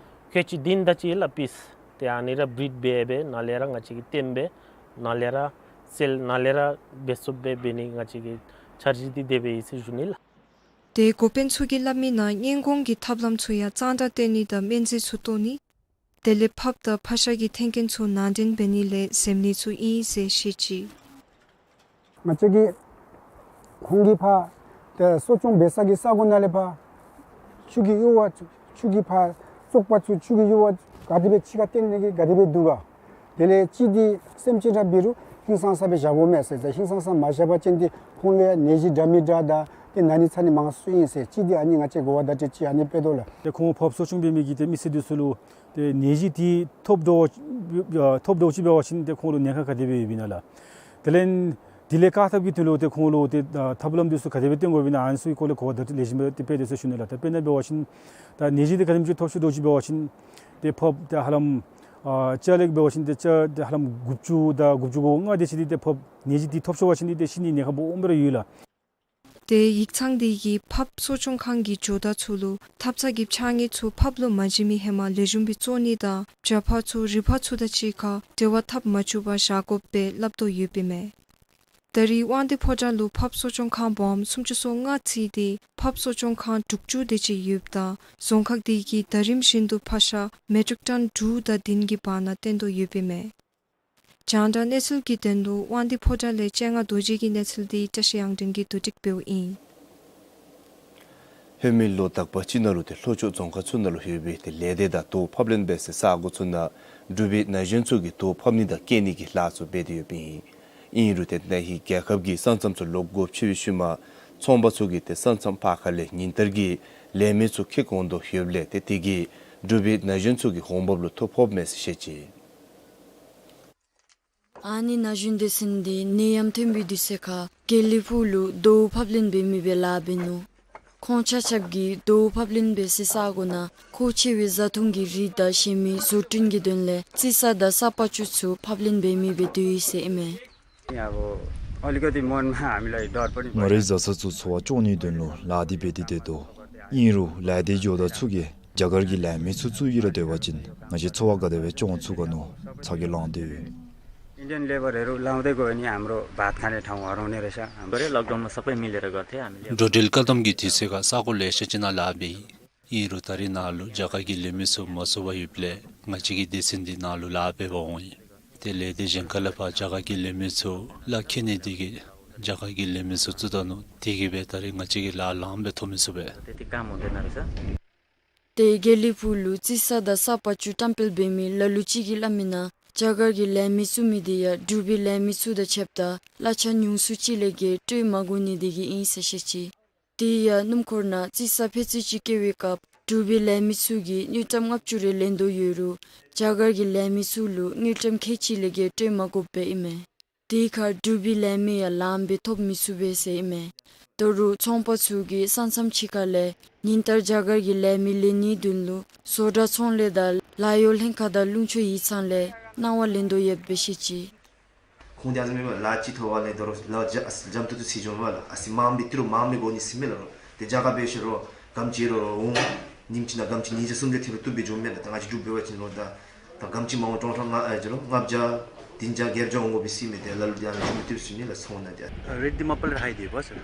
ཁལ་གཅིག་བདུན་དེ་ཅིག་ལགས་པིསི། ཏེ་ཨ་ནི་ར་བྲིཌ་འབད་འབད་ནཱ་ལས་ར་ང་བཅས་ཀྱིས་བཏོན་སྦེ་ནཱ་ལས་ར་སེལ་ནཱ་ལས་ར་འབད་ཚུགསཔ་སྦེ་འབད་ནི་ང་བཅས་ཀྱི་འཆར་གཞི་འདི་དེ་སྦེ་ཨིན་ཟེར་ཞུ་ནི་ལགས། དེ་འགོ་དཔོན་ཚུ་གིས་སླབ་མི་ནང་སྔོན་གོང་གི་ཐབས་ལམ་ཚུ་ཡང་གཙང་སྦྲ་བསྟེན་ནི་དང་སྨན་རྫས་ཚུ་བཏོན་ནི། དེ་ལས་ཕགཔ་དང་ཕག་ཤ་གི་ཐོན་སྐྱེད་ཚུ་ནང་འདྲེན་འབད་ནི་ལས་སེམས་ནི་ཚུ་ཨིན་ཟེར་བཤད་ཅི། ང་བཅས་ཀྱིས་ཁོང་གིས་ཕར་ཏེ་གསོ་སྐྱོང་འབད་ས་གི་ས་གོ་ནང་ལས་ཕར་ཆུ་གི་གཡུར་བ་ཆུ་གི་ཕར་བཙོག་པ་ཚུ་ཆུ་གི་གཡུར་བ་ག་དེ་སྦེ་ཕྱི་ཁར་བཏོན་ནི་གི་ག་དེ་སྦེ་འདུག་ག། དེ་ལས་ཅིག་འདི་སེམས་ཅན་ར་འབད་རུང་ཧིང་སངས་ས་སྦེ་བཞག་དགོ་མས་ཟེར། ད་ཧིང་སངས་ས་མ་བཞག་པ་ཅིན་འདི་ཁོང་ལུ་ཡང་ནད་གཞི་འདྲ་མི་འདྲ་དང་ཏེ་ན་ནི་ཚ་ནི་མང་སུ་ཨིན་ཟེར། ཅིག་འདི་ཨ་ནི་ང་བཅས་གོ་བ་བརྡ་སྤྲོད་ཅིག་ཨ་ནི་སྤེལ་དོ་ལགས། ཏེ་ཁོང་ཕགཔ་གསོ་སྐྱོང་འབད་མི་གི་ཏེ་མི་སེར་འདི་ཚུ་ལུ་ཏེ་ནད་གཞི་འདི་ཐོབ་འགྱོ་ཐོབ་འགྱོ་ཅི་འབད་བ་ཅིན་ཏེ་ཁོང་ལུ་ཉེན་ཁ་ག་དེ་སྦེ་ཡོདཔ་ཨིན་ན་ལགས། དེ་ལས་དེ་ལས་བཀག་ཐབས་ཀྱི་དོན་ལུ་ཏེ་ཁོང་ལུ་ཏེ་ཐབས་ལམ་འདི་ཚུ་ག་དེ་སྦེ་བཏོན་དགོཔ་ཨིན་ན་ཨ་ནི་ཚུ་གི་སྐོར་ལས་གོ་བ་བརྡ་སྤྲོད་ལེགས་ཤོམ་སྦེ་ཏེ་སྤེལ་དེས་ཟེར་ཞུ་ནི་ལགས། ད་དཔེར་ན་འབད་བ་ཅིན་ད་ནད་གཞི་འདི་ག་དེམ་ཅིག་ཐོབ་ཤོར་འགྱོ་ཅི་འབད་བ་ཅིན་ཏེ་ཕགཔ་ཏེ་ཧ་ལམ་ཨ་བཅའ་ལས་འབད་བ་ཅིན་ཏེ་བཅའ་ཏེ་ཧ་ལམ་དགུ་བཅུ་དང་དགུ་བཅུ་གོ་ལྔ་དེ་ཅིག་འདི་ཏེ་ཕགཔ་ནད་གཞི་འདི་ཐོབ་ཤོར་བ་ཅིན་འདི་ཏེ་ཤི་ནི་ཉེན་ཁ་སྦོམ་སྦེ་ར་ཡོད་ལགས། ཏེ་ཡིག་ཚང་འདི་གིས་ཕགཔ་གསོ་སྐྱོང་ཁང་གི་ཇོ་བདག་ཚུ་ལུ་ཐབ་ཚང་གི་ཕྱགས་སྙིགས་ཚུ་ཕགཔ་ལུ་མ་བྱིན་མི་ཧེ་མ་ལེགས་ཤོམ་སྦེ་བཙོ་ནི་དང་བྱ་ཕག་ཚུ་རི་ཕག་ཚུ་དང་གཅིག་ཁར་འབྲེལ་བ་འཐབ་མ་བཅུག་པར་བཞག་དགོཔ་སྦེ་སླབ་དོ་ཡོདཔ་ཨིན་མས། ད་རིས་དབང་འདུས་ཕོ་བྲང་ལུ་ཕགཔ་གསོ་སྐྱོང་ཁང་སྦོམ་སུམ་ཅུ་སོ་ལྔ་བརྩིས་ཏེ་ཕགཔ་གསོ་སྐྱོང་ཁང་དྲུག་ཅུ་དེ་ཅིག་ཡོདཔ་ད་རྫོང་ཁག་འདི་གིས་ཟླ་རིམ་བཞིན་དུ་ཕག་ཤ་མེ་ཊིག་ཊོན་དྲུག་དང་བདུན་གྱི་བར་ན་བཏོན་དོ་ཡོདཔ་ཨིན་མས། རྒྱང་བསྒྲགས་གནས་ཚུལ་གྱི་དོན་ལུ་དབང་འདུས་ཕོ་བྲང་ལས་སྤྱན་སྔ་རྡོ་རྗེ་གི་གནས་ཚུལ་འདི་བཀྲ་ཤིས་དབྱངས་སྒྲོན་གྱིས་བསྡུ་སྒྲིག་འབདཝ་ཨིན། ཧེ་མའི་ལོ་དག་པ་ཅིག་ནང་ལུ་ཏེ་ལྷོ་ཕྱོགས་རྫོང་ཁག་ཚུ་ནང་ལུ་ཡོད་པའི་ཏེ་ལས་སྡེ་དང་དོས་ཕབ་ལེན་འབད་སའི་ས་གོ་ཚུ་ནང་འབྲུག་པའི་ན་གཞོན་ཚུ་གིས་དོས་ཕབ་ནི་དང་སྐྱེལ་ནི་གི་ལཱ་ཚུ་འབད་དེ་ཡོདཔ་ཨིན། ཨིན་རུང་ཏེ་ན་ཧིང་རྒྱལ་ཁབ་ཀྱི་ས་མཚམས་ཚུ་ལོག་དགོཔ་ཆེ་བའི་ཤུལ་མ་ཚོང་པ་ཚུ་གིས་ཏེ་ས་མཚམས་ཕར་ཁ་ལས་ཉིན་ལྟར་གྱི་ལས་མི་ཚུ་འཁྱིད་འོང་དོ་ཡོདཔ་ལས་ཏེ་དེ་གིས་འབྲུག་པའི་ན་གཞོན་ཚུ་གི་འོང་འབབ་ལུ་ཐོ་ཕོགཔ་མས་ཟེར་བཤད་ཅི། ཨ་ནི་ན་གཞོན་སྡེ་ཚན་འདི་ནད་ཡམས་ཐོན་པའི་དུས་ཚོད་ཁར་དགེ་ལེགས་ཕུག་ལུ་དོས་ཕབ་ལེན་འབད་མི་སྦེ་ལཱ་འབད་ནུག། ཁོང་ཆ་ཁྱབ་ཀྱིས་དོས་ཕབ་ལེན་འབད་སའི་ས་གོ་ནང་མཁོ་ཆེ་བའི་བཟའ་འཐུང་གི་རིགས་དང་གཞན་མི་བཟོ་སྐྲུན་གྱི་དོན་ལས་རྩི་ས་དང་ས་པགས་ཅུ་ཚུ་ཕབ་ལེན་འབད་མི་སྦེ་སྡོད་ཡི་ཟེར་ཨིན་མས། अब अलिकति मनमा हामीलाई डर पनि ང་རའི་བཟའ་ཚང་ཚུ་འཚོ་བ་སྐྱོང་ནིའི་དོན་ལུ་ལཱ་འདི་འབད་དེ་སྡོད་དོ། ཨིན་རུང་ལཱ་འདི་འགྱོ་ད་ཚུ་གིས་རྒྱ་གར་གྱི་ལས་མི་ཚུ་བཙུགས་ཡི་ར་སྡོད་པ་ཅིན་ང་བཅས་འཚོ་བ་ག་དེ་སྦེ་སྐྱོང་ཚུགས་ག་མནོ་ཚ་གྱང་ལང་སྟེ་ཡོད། इन्डियन लेबरहरू लाउँदै गयो भने हाम्रो भात खाने ठाउँ हराउने रहेछ। हाम्रो लकडाउनमा सबै मिलेर गर्थ्यो हामीले। འགྲོ་འགྲུལ་བཀག་དམ་གྱི་དུས་ཚོད་ཁར་ས་གོ་ལེ་ཤ་ཅིག་ནང་ལཱ་འབད་ཡི། ཨིན་རུང་ད་རིས་ནཱ་ལུ་རྒྱ་གར་གྱི་ལས་མི་ཚུ་མ་ཚུགས་པར་ཡོདཔ་ལས་ང་བཅས་ཀྱི་སྡེ་ཚན་འདི་ནཱ་ལུ་ལཱ་འབད་བར་འོང་ཡི། ཏེ་ལས་སྡེ་གཞན་ཁ་ལས་ཕར་རྒྱ་གར་གྱི་ལས་མི་ཚུ་ལཱ་འཁྱིད་ནི་དེ་གིས་རྒྱ་གར་གྱི་ལས་མི་ཚུ་བཙུགས་ད་ནུག། དེ་གིས་སྦེ་ད་རིས་ང་བཅས་ཀྱིས་ལཱ་ལངམ་སྦེ་ཐོབ་མི་ཚུགས་པས། त्यति काम हुँदैन रहेछ। ཏེ་དགེ་ལེགས་ཕུག་ལུ་རྩི་ས་དང་ས་པགས་ཅུ་བཀྲམ་སྤེལ་འབད་མི་ལ་ལུ་ཅིག་གིས་སླབ་མི་ནང་རྒྱ་གར་གྱི་ལས་མི་བཙུགས་མི་དེ་ཡང་འབྲུག་པའི་ལས་མི་ཚུ་དང་ཕྱདཔ་ད་གླ་ཆ་ཉུང་སུ་ཅིག་ལས་བརྒལ་སྤྲོད་མ་དགོ་ནི་དེ་གིས་ཨིན་ཟེར་བཤད་ཅི། དེ་ཡང་སྣུམ་འཁོར་ནང་རྩི་ས་ཕད་ཚོད་ཅིག་བཀལ་བའི་སྐབས་འབྲུག་པའི་ལས་མི་ཚུ་གིས་དངུལ་ཀྲམ་ལྔ་བཅུ་རེ་ལེན་དོ་ཡོད་རུང་རྒྱ་གར་གྱི་ལས་མི་ཚུ་ལུ་དངུལ་ཀྲམ་ཁལ་གཅིག་ལས་བརྒལ་སྤྲོད་མ་དགོཔ་སྦེ་ཨིན་མས། དེ་ཁར་འབྲུག་པའི་ལས་མི་ཡང་ལངམ་སྦེ་ཐོབ་མི་ཚུགས་པས་ཟེར་ཨིན་མས། ད་རུང་ཚོང་པ་ཚུ་གིས་ས་མཚམས་ཕྱི་ཁ་ལས་ཉིན་ལྟར་རྒྱ་གར་གྱི་ལས་མི་ལེན་ནིའི་དོན་ལུ་བཟོ་གྲྭ་ཚོང་ལས་དང་ལཱ་གཡོག་ལྷན་ཁག་དང་ལུང་ཕྱོགས་ཡིག་ཚང་ལས་གནང་བ་ལེན་དོ་ཡོདཔ་སྦེ་བཤད་ཅི། ཁོང་དེ་ཨ་ཙི་མེན་པ་ལཱ་ཅིག་ཐོབ་པ་ལས་ད་རུང་ལཱ་འཇམ་ཏོག་ཏོ་ཅིག་འགྱོཝ་མས་ལགས། ཨ་ཙི་མངམ་སྦེ་ཏི་རུ་མངམ་སྦེ་དགོ་ནི་ཟེར་མས་ལགས། ཏེ་རྒྱ་གར་འབད་ཞིནམ་ལས་ག་དེམ་ཅིག་ར་འོང་། ཉིནམ་གཅིག་ནང་ག་དེམ་ཅིག་ཉིས་བརྒྱ་སུམ་བརྒྱ་དེ་སྦེ་བཏུབ་སྦེ་འགྱོཝ་མས་ལགས། ད་ང་བཅས་འབྲུག་འབད་བ་ཅིན་ལོ་ད་ད་ག་དེམ་ཅིག་མ་འོངམ་ཏོང་ཧྲང་ལྔ་ཨེ་ཇི་ལོ་ལྔ་བརྒྱ་བདུན་བརྒྱ་བརྒྱད་བརྒྱ་འོང་དགོ་པས་ཟེར་མས། ཏེ་ལ་ལུ་འདི་ཨ་ནི་བཏུབ་ཟེར་ནི་ལགས་ཚོང་ནང་འདི། रेट འདི་མ་པ་ལས་ཧའི་འདུག་པ་ཟེར།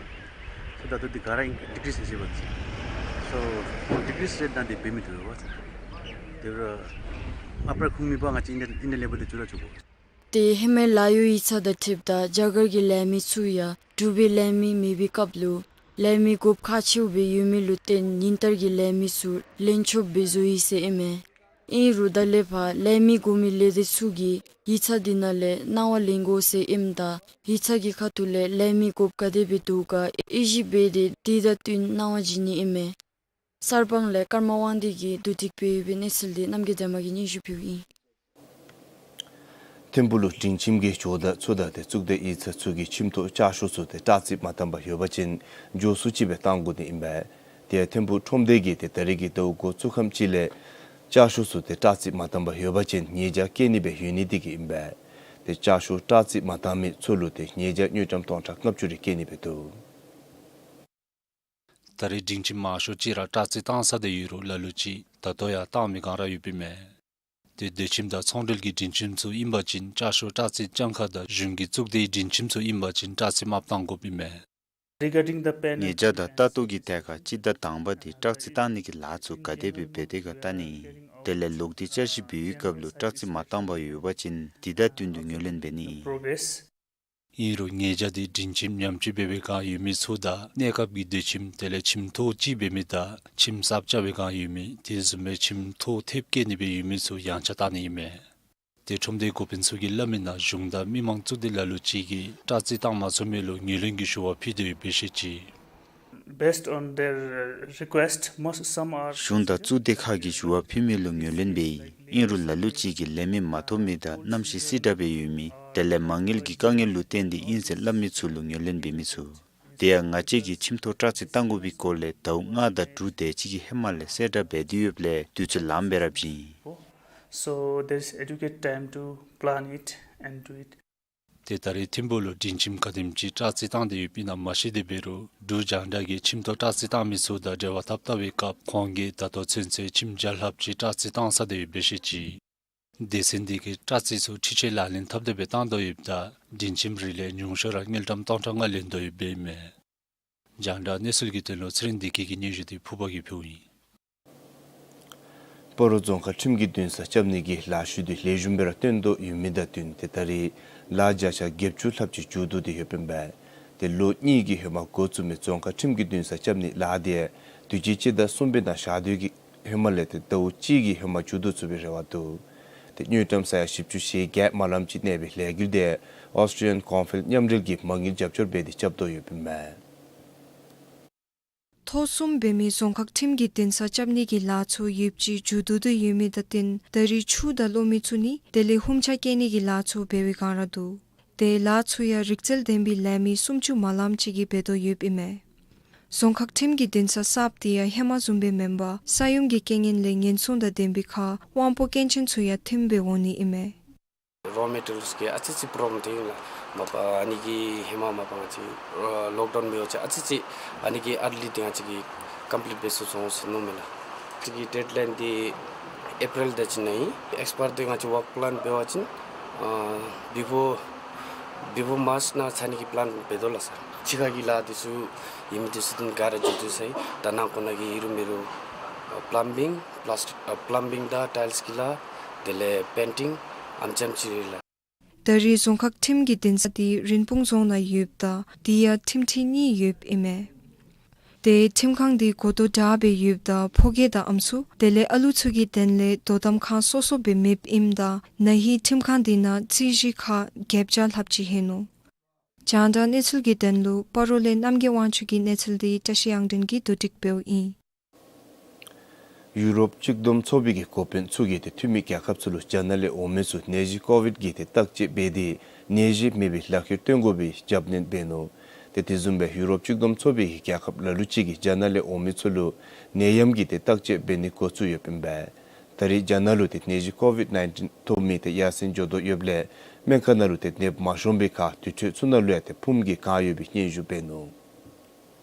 སོ་ད་ལྟོ་འདི་ག་ར་ཨིན་ཌི་ཀི་རིས་ཟེར་བ་ཟེར། སོ་ཌི་ཀི་རིས་རེཊ་ནང་འདི་འབད་མི་བཏུབ་པ་ཟེར། དེ་ར་ཨ་པར་ཁུངས་མེད་པར་ང་བཅས་ཨིན་ཌི་ཨིན་ཌི་ལེ་བར་འདི་བཙུགས་ར་བཅུག་དགོ། ཏེ་ཧེ་མའི་ལཱ་གཡོག་ཡིག་ཚང་དང་འཁྲིལཝ་ད་རྒྱ་གར་གྱི་ལས་མི་ཚུ་ཡང་འབྲུག་པའི་ལས་མི་མེད་པའི་སྐབས་ལུ་ལས་མི་དགོཔ་ཁག་ཆེཝ་སྦེ་ཡོད་མི་ལུ་བརྟེན་ཉིན་ལྟར་གྱི་ལས་མི་ཚུ་ལེན་ཆོགཔ་སྦེ་བཟོ་ཡི་ཟེར་ཨིན་མས། ཨིན་རུང་ད་ལས་ཕར་ལས་མི་དགོ་མི་ལས་སྡེ་ཚུ་གིས་ཡིག་ཚང་འདི་ནང་ལས་གནང་བ་ལེན་དགོ་ཟེར་ཨིནམ་ད་ཡིག་ཚང་གི་ཁ་ཐུག་ལས་ལས་མི་དགོཔ་ག་དེ་སྦེ་འདུག་ག་དབྱེ་ཞིབ་འབད་དེ་དེ་དང་བསྟུན་གནང་བ་བྱིན་ནི་ཨིན་མས། གསར་སྤང་ལས་ཀརྨ་དབང་འདུས་ཀྱིས་བསྡུ་སྒྲིག་འབད་ཡོད་པའི་གནས་ཚུལ་འདི་རྣམ་རྒྱལ་རྒྱ་མ་གིས་སྙན་ཞུ་ཕུལཝ་ཨིན། ཐིམ་ཕུག་ལུ་སྒྲིང་ཁྱིམ་གྱི་ཇོ་བདག་ཚུ་དང་ཏེ་གཙུག་སྡེ་ཡིག་ཚང་ཚུ་གིས་ཁྱིམ་ཐོག་ལྕགས་ཤོག་ཚུ་ཏེ་སྐྲག་རྩིས་མ་བཏང་པར་ཡོད་པ་ཅིན་མགྱོགས་སུ་ཅིག་སྦེ་བཏང་དགོ་ནི་ཨིན་པས། ཏེ་ཐིམ་ཕུག་ཁྲོམ་སྡེ་གིས་ཏེ་ད་རིས་ཀྱི་ཟླཝ་དགུ་ཚུ་ཁམས་ཅིག་ལས་ལྕགས་ཤོག་ཚུ་ཏེ་སྐྲག་རྩིས་མ་བཏང་པར་ཡོད་པ་ཅིན་ཉེས་བྱ་བཀལ་ནི་སྦེ་ཡོད་ནི་དེ་གིས་ཨིན་པས། ཏེ་ལྕགས་ཤོག་སྐྲག་རྩིས་མ་བཏང་མི་ཚུ་ལུ་ཏེ་ཉེས་བྱ་དངུལ་ཀྲམ་སྟོང་ཕྲག་ལྔ་བཅུ་རེ་བཀལ་ནི་སྦེ་འདུག། ད་རེས་སྒྲིང་ཁྱིམ་མང་ཤོས་ཅིག་ར་སྐྲག་རྩིས་བཏང་ཚར་ཏེ་ཡོད་རུང་ལ་ལུ་ཅིག་ད་ལྟོ་ཡང་བཏང་མི་གང་ར་ཡོདཔ་ཨིན་མས། ཏེ་སྡོད་ཁྱིམ་དང་ཚོང་འབྲེལ་གྱི་སྒྲིང་ཁྱིམ་ཚུ་ཨིན་པ་ཅིན་ལྕགས་ཤོག་སྐྲག་རྩིས་བཅང་ཁ་དང་གཞུང་གི་གཙུག་སྡེའི་སྒྲིང་ཁྱིམ་ཚུ་ཨིན་པ་ཅིན་སྐྲག་རྩིས་མ་བཏང་དགོཔ་ཨིན་མས། Regarding the panel, ཉེས་བྱ་དང་ལྟ་རྟོག་གི་ཐད་ཁར་སྤྱི་ཟླ་དང་པ་འདི་བཀྲག་རྩི་བཏང་ནི་གི་ལཱ་ཚུ་ག་དེ་སྦེ་འབད་དེས་ག་བལྟ་ནི་ཨིན། དེ་ལས་ལོག་སྟེ་བསྐྱར་ཞིབ་འབད་བའི་སྐབས་ལུ་བཀྲག་རྩི་མ་བཏང་པར་ཡོད་པ་ཅིན་འདི་དང་བསྟུན་ཏེ་ངོས་ལེན་འབད་ནི་ཨིན། Progress. ཨིན་རུང་ཉེས་བྱ་འདི་སྒྲིང་ཁྱིམ་ཉམས་བཅོས་འབད་བའི་བསྒང་ཡོད་མི་ཚུ་དང་གནས་སྐབས་ཀྱི་སྡོད་ཁྱིམ་དེ་ལས་ཁྱིམ་ཐོག་ཅིག་འབད་མི་དང་ཁྱིམ་གསརཔ་རྐྱབ་པའི་བསྒང་ཡོད་མི་དེ་བཟུམ་སྦེ་ཁྱིམ་ཐོག་ཐེབས་བཀལ་ནི་སྦེ་ཡོད་མི་ཚུ་ཡངས་ཆག་བཏང་ནི་ཨིན་མས། ཏེ་ཁྲོམ་སྡེའི་འགོ་དཔོན་ཚུ་གིས་སླབ་མི་ནང་གཞུང་དང་མི་མང་གཙུག་སྡེ་ལ་ལུ་ཅིག་གིས་བཀྲག་རྩི་བཏང་མ་ཚུགས་མི་ལུ་ངོས་ལེན་གྱི་ཞུ་བ་ཕུལ་ཏེ་ཡོདཔ་སྦེ་བཤད་ཅི། Based on their, uh, request, most, some are གཞུང་དང་གཙུག་སྡེ་ཁག་གིས་ཞུ་བ་ཕུལ་མི་ལུ་ངོས་ལེན་འབད་ཡི། ཨིན་རུང་ལ་ལུ་ཅིག་གིས་ལས་མི་མ་ཐོབ་མི་དང་གནམ་གཤིས་སྲིད་དྲག་སྦེ་ཡོད་མི་དེ་ལས་མ་དངུལ་གྱི་དཀའ་ངལ་ལུ་བརྟེན་ཏེ་ཨིན་ཟེར་སླབ་མི་ཚུ་ལུ་ངོས་ལེན་འབད་མི་ཚུ། དེ་ཡང་ང་བཅས་ཀྱིས་ཁྱིམ་ཐོག་བཀྲག་རྩི་བཏང་དགོ་པའི་སྐོར་ལས་ཟླཝ་ལྔ་དང་དྲུག་དེ་ཅིག་གི་ཧེ་མ་ལས་གསལ་བསྒྲགས་འབད་དེ་ཡོདཔ་ལས་དུས་ཚོད་ལངམ་སྦེ་ར་བྱིན། So there is adequate time to plan it and do it. ཏེ་ད་རེས་ཐིམ་ཕུག་ལུ་སྒྲིང་ཁྱིམ་ག་དེམ་ཅིག་བཀྲག་རྩི་བཏང་སྟེ་ཡོདཔ་ཨིན་ན་མ་ཤེས། དེ་འབད་རུང་འབྲུག་རྒྱང་བསྒྲགས་ཀྱིས་ཁྱིམ་ཐོག་བཀྲག་རྩི་བཏང་མི་ཚུ་དང་འབྲེལ་བ་འཐབ་བལྟ་བའི་སྐབས་ཁོང་གིས་ད་ལྟོ་ཚུན་ཚོད་ཁྱིམ་བརྒྱ་ལྷགཔ་ཅིག་བཀྲག་རྩི་བཏང་ཚར་ཏེ་ཡོདཔ་སྦེ་བཤད་ཅི། སྡེ་ཚན་འདི་གིས་བཀྲག་རྩི་ཚུ་འཕྲུལ་ཆས་ལག་ལེན་འཐབ་སྟེ་སྦེ་བཏང་དོ་ཡོདཔ་ད་སྒྲིང་ཁྱིམ་རེ་ལས་ཉུང་ཤོས་ར་དངུལ་ཀྲམ་སྟོང་ཕྲག་ལྔ་ལེན་དོ་ཡོདཔ་ཨིན་མས། རྒྱང་བསྒྲགས་གནས་ཚུལ་གྱི་དོན་ལུ་ཚེ་རིང་བདེ་སྐྱིད་ཀྱི་སྙན་ཞུ་འདི་ཕུར་པ་གིས་ཕུལཝ་ཨིན། སྤ་རོ་རྫོང་ཁག་ཁྲིམས་ཀྱི་འདུན་ས་རྐྱབ་ནི་གི་ལཱ་ཤུལ་དུ་ལེགས་ཤོམ་སྦེ་ར་སྟོན་དོ་ཡོད་མི་དང་བསྟུན་ཏེ་ད་རེས་ལཱ་བརྒྱ་ཆ་བརྒྱད་ཅུ་ལྷགཔ་ཅིག་མཇུག་བསྡུ་སྟེ་ཡོདཔ་ཨིན་པས། ཏེ་ལོ་གཉིས་ཀྱི་ཧེ་མ་འགོ་བཙུགས་མི་རྫོང་ཁག་ཁྲིམས་ཀྱི་འདུན་ས་རྐྱབ་ནི་ལཱ་དེ་དུས་ཅི་སྤྱི་ཟླ་གསུམ་པའི་ནང་ཞག་དུས་ཀྱི་ཧེ་མ་ལས་ཏེ་ཟླཝ་གཅིག་གི་ཧེ་མ་མཇུག་བསྡུ་ཚུགས་པའི་རེ་བ་འདུག། ཏེ་དངུལ་ཀྲམ་ས་ཡ་བཞི་བཅུ་ཞེ་བརྒྱད་མ་ལངམ་ཅིག་གནས་པའི་ལས་འགུལ་དེ་ཨོསི་ཊྲེ་ལི་ཡཱན་ཀོང་ཕིལ་མཉམ་འབྲེལ་གྱིས་མ་དངུལ་རྒྱབ་སྐྱོར་འབད་དེ་རྐྱབ་དོ་ཡོདཔ་ཨིན་མས། ཐོག་གསུམ་འབད་མི་རྫོང་ཁག་ཁྲིམས་ཀྱི་འདུན་ས་རྐྱབ་ནི་གི་ལཱ་ཚུ་ཡོདཔ་ཅིག་མཇུག་བསྡུ་སྟེ་ཡོད་མི་དང་བསྟུན་ད་རེས་ཆུ་དང་གློག་མེ་ཚུ་ནི་དེ་ལས་ཧུམ་ཆ་བཀལ་ནི་གི་ལཱ་ཚུ་འབད་བའི་བསྒང་ར་འདུག། ཏེ་ལཱ་ཚུ་ཡང་རིག་རྩལ་ལྡན་པའི་ལས་མི་སུམ་ཅུ་མ་ལངམ་ཅིག་གིས་འབད་དོ་ཡོདཔ་ཨིན་མས། རྫོང་ཁག་ཁྲིམས་ཀྱི་འདུན་ས་གསརཔ་དེ་ཡང་ཧེ་མ་བཟུམ་སྦེ་མེན་པར་ས་ཡོམ་གྱི་རྐྱེན་ངན་ལས་ཉེན་སྲུང་དང་ལྡན་པའི་ཁར་དབང་པོ་སྐྱོན་ཅན་ཚུ་ཡང་ཐིམ་སྦེ་འོང་ནི་ཨིན་མས། རོ་མེ་ཊི་རིལསི་གི་ཨ་ཙི་ཙི་པོརོབ་ལེམ་འདུག་ལགས། མ་པ་ཨ་ནི་གི་ཧེ་མ་མ་པ་ང་བཅས་ལོཀ་ཌའུན་འབད་བ་ཅིན་ཨ་ཙི་ཙི་ཨ་ནི་གི་ཨར་ལི་འདི་ང་བཅས་ཀྱིས་ཀམ་པི་ལིཊ་འབད་ཚུགས་ཚུགས་འོང་ཟེར་མནོཝ་མས་ལགས། ང་བཅས་ཀྱི་ཌེཌ་ལའིན་འདི་ཨེ་པི་རིལ་ཟླཝ་ཅིག་ནང་ཨིན། ཨེགསི་པ་ཡར་འདི་ང་བཅས་ཝརཀ་པི་ལཱན་འབད་བ་ཅིན་ཨ་བི་ཕོར་བི་ཕོར་མཱརཅ་ནང་ཚར་ནི་གི་པི་ལཱན་འབད་དོ་ལགས་སར། ཕྱི་ཁ་གི་ལཱ་འདི་ཚུ་ཨིན་མི་འདི་ཚུ་འདི་ག་ར་མཇུག་བསྡུ་ཚར་ཡི། ད་ནང་འཁོད་ནང་གི་ཨིན་རུང་མེན་རུང་པ་ལམ་བིང་པ་ལཱསི་ཊིཀ་ཨ་པ་ལམ་བིང་དང་ཊའིལསི་གི་ལཱ་དེ་ལས་པེན་ཊིང་ཨ་ནི་ཙམ་ཅིག་རེ་ལགས། ད་རེས་རྫོང་ཁག་ཁྲིམས་ཀྱི་འདུན་ས་འདི་རིན་སྤུངས་རྫོང་ནང་ཡོདཔ་ད་དེ་ཡང་ཁྲིམས་ཁྲི་གཉིས་ཡོདཔ་ཨིན་མས། ཏེ་ཁྲིམས་ཁང་འདི་གོ་རྟོགས་དྲག་སྦེ་ཡོདཔ་ད་ཕོ་སྐྱེས་དང་ཨམ་སྲུ་དེ་ལས་ཨ་ལུ་ཚུ་གི་དོན་ལས་དོ་དམ་ཁང་སོ་སོ་སྦེ་མེདཔ་ཨིནམ་ད་ན་ཧིང་ཁྲིམས་ཁང་འདི་ནང་རྩོད་གཞི་ཁག་བརྒྱད་བརྒྱ་ལྷགཔ་ཅིག་ལྷོད་ནུག། རྒྱང་བསྒྲགས་གནས་ཚུལ་གྱི་དོན་ལུ་སྤ་རོ་ལས་རྣམ་རྒྱལ་དབང་ཕྱུག་གི་གནས་ཚུལ་འདི་བཀྲ་ཤིས་དབྱངས་སྒྲོན་གྱིས་བསྡུ་སྒྲིག་འབདཝ་ཨིན། ཡུ་རོབ་གཅིག་བསྡོམས་ཚོགས་པའི་གི་འགོ་དཔོན་ཚུ་གིས་ཏེ་འཐུས་མི་རྒྱལ་ཁབ་ཚུ་ལུ་རྒྱ་ནག་ལས་འོང་མི་ཚུ་ནད་གཞི་ཀོ་ཝིཌ་ཀྱི་ཏེ་བརྟག་དཔྱད་འབད་དེ་ནད་གཞི་མེད་པའི་ལག་ཁྱེར་སྟོན་དགོ་པའི་རྒྱབ་སྣོན་འབད་ནུག། ཏེ་དེ་བཟུམ་སྦེ་ཡུ་རོབ་གཅིག་བསྡོམས་ཚོགས་པའི་གི་རྒྱལ་ཁབ་ལ་ལུ་ཅིག་གིས་རྒྱ་ནག་ལས་འོང་མི་ཚུ་ལུ་ནད་ཡམས་ཀྱི་ཏེ་བརྟག་དཔྱད་འབད་ནི་འགོ་བཙུགས་ཡོདཔ་ཨིན་པས། ད་རེས་རྒྱ་ནག་ལུ་ཏེ་ནད་གཞི་ཀོ་ཝིཌ་ནའིན་ཊིན་ཐོབ་མི་ཏེ་ཡར་སེང་འགྱོ་དོ་ཡོདཔ་ལས་སྨན་ཁང་ནང་ལུ་ཏེ་ནདཔ་མ་ཤོང་པའི་ཁར་དུས་ཚོད་ཚུ་ནང་ལུ་ཡང་ཏེ་ཕུངམ་གིས་གང་ཡོད་པའི་སྙན་ཞུ་འབད་ནུག།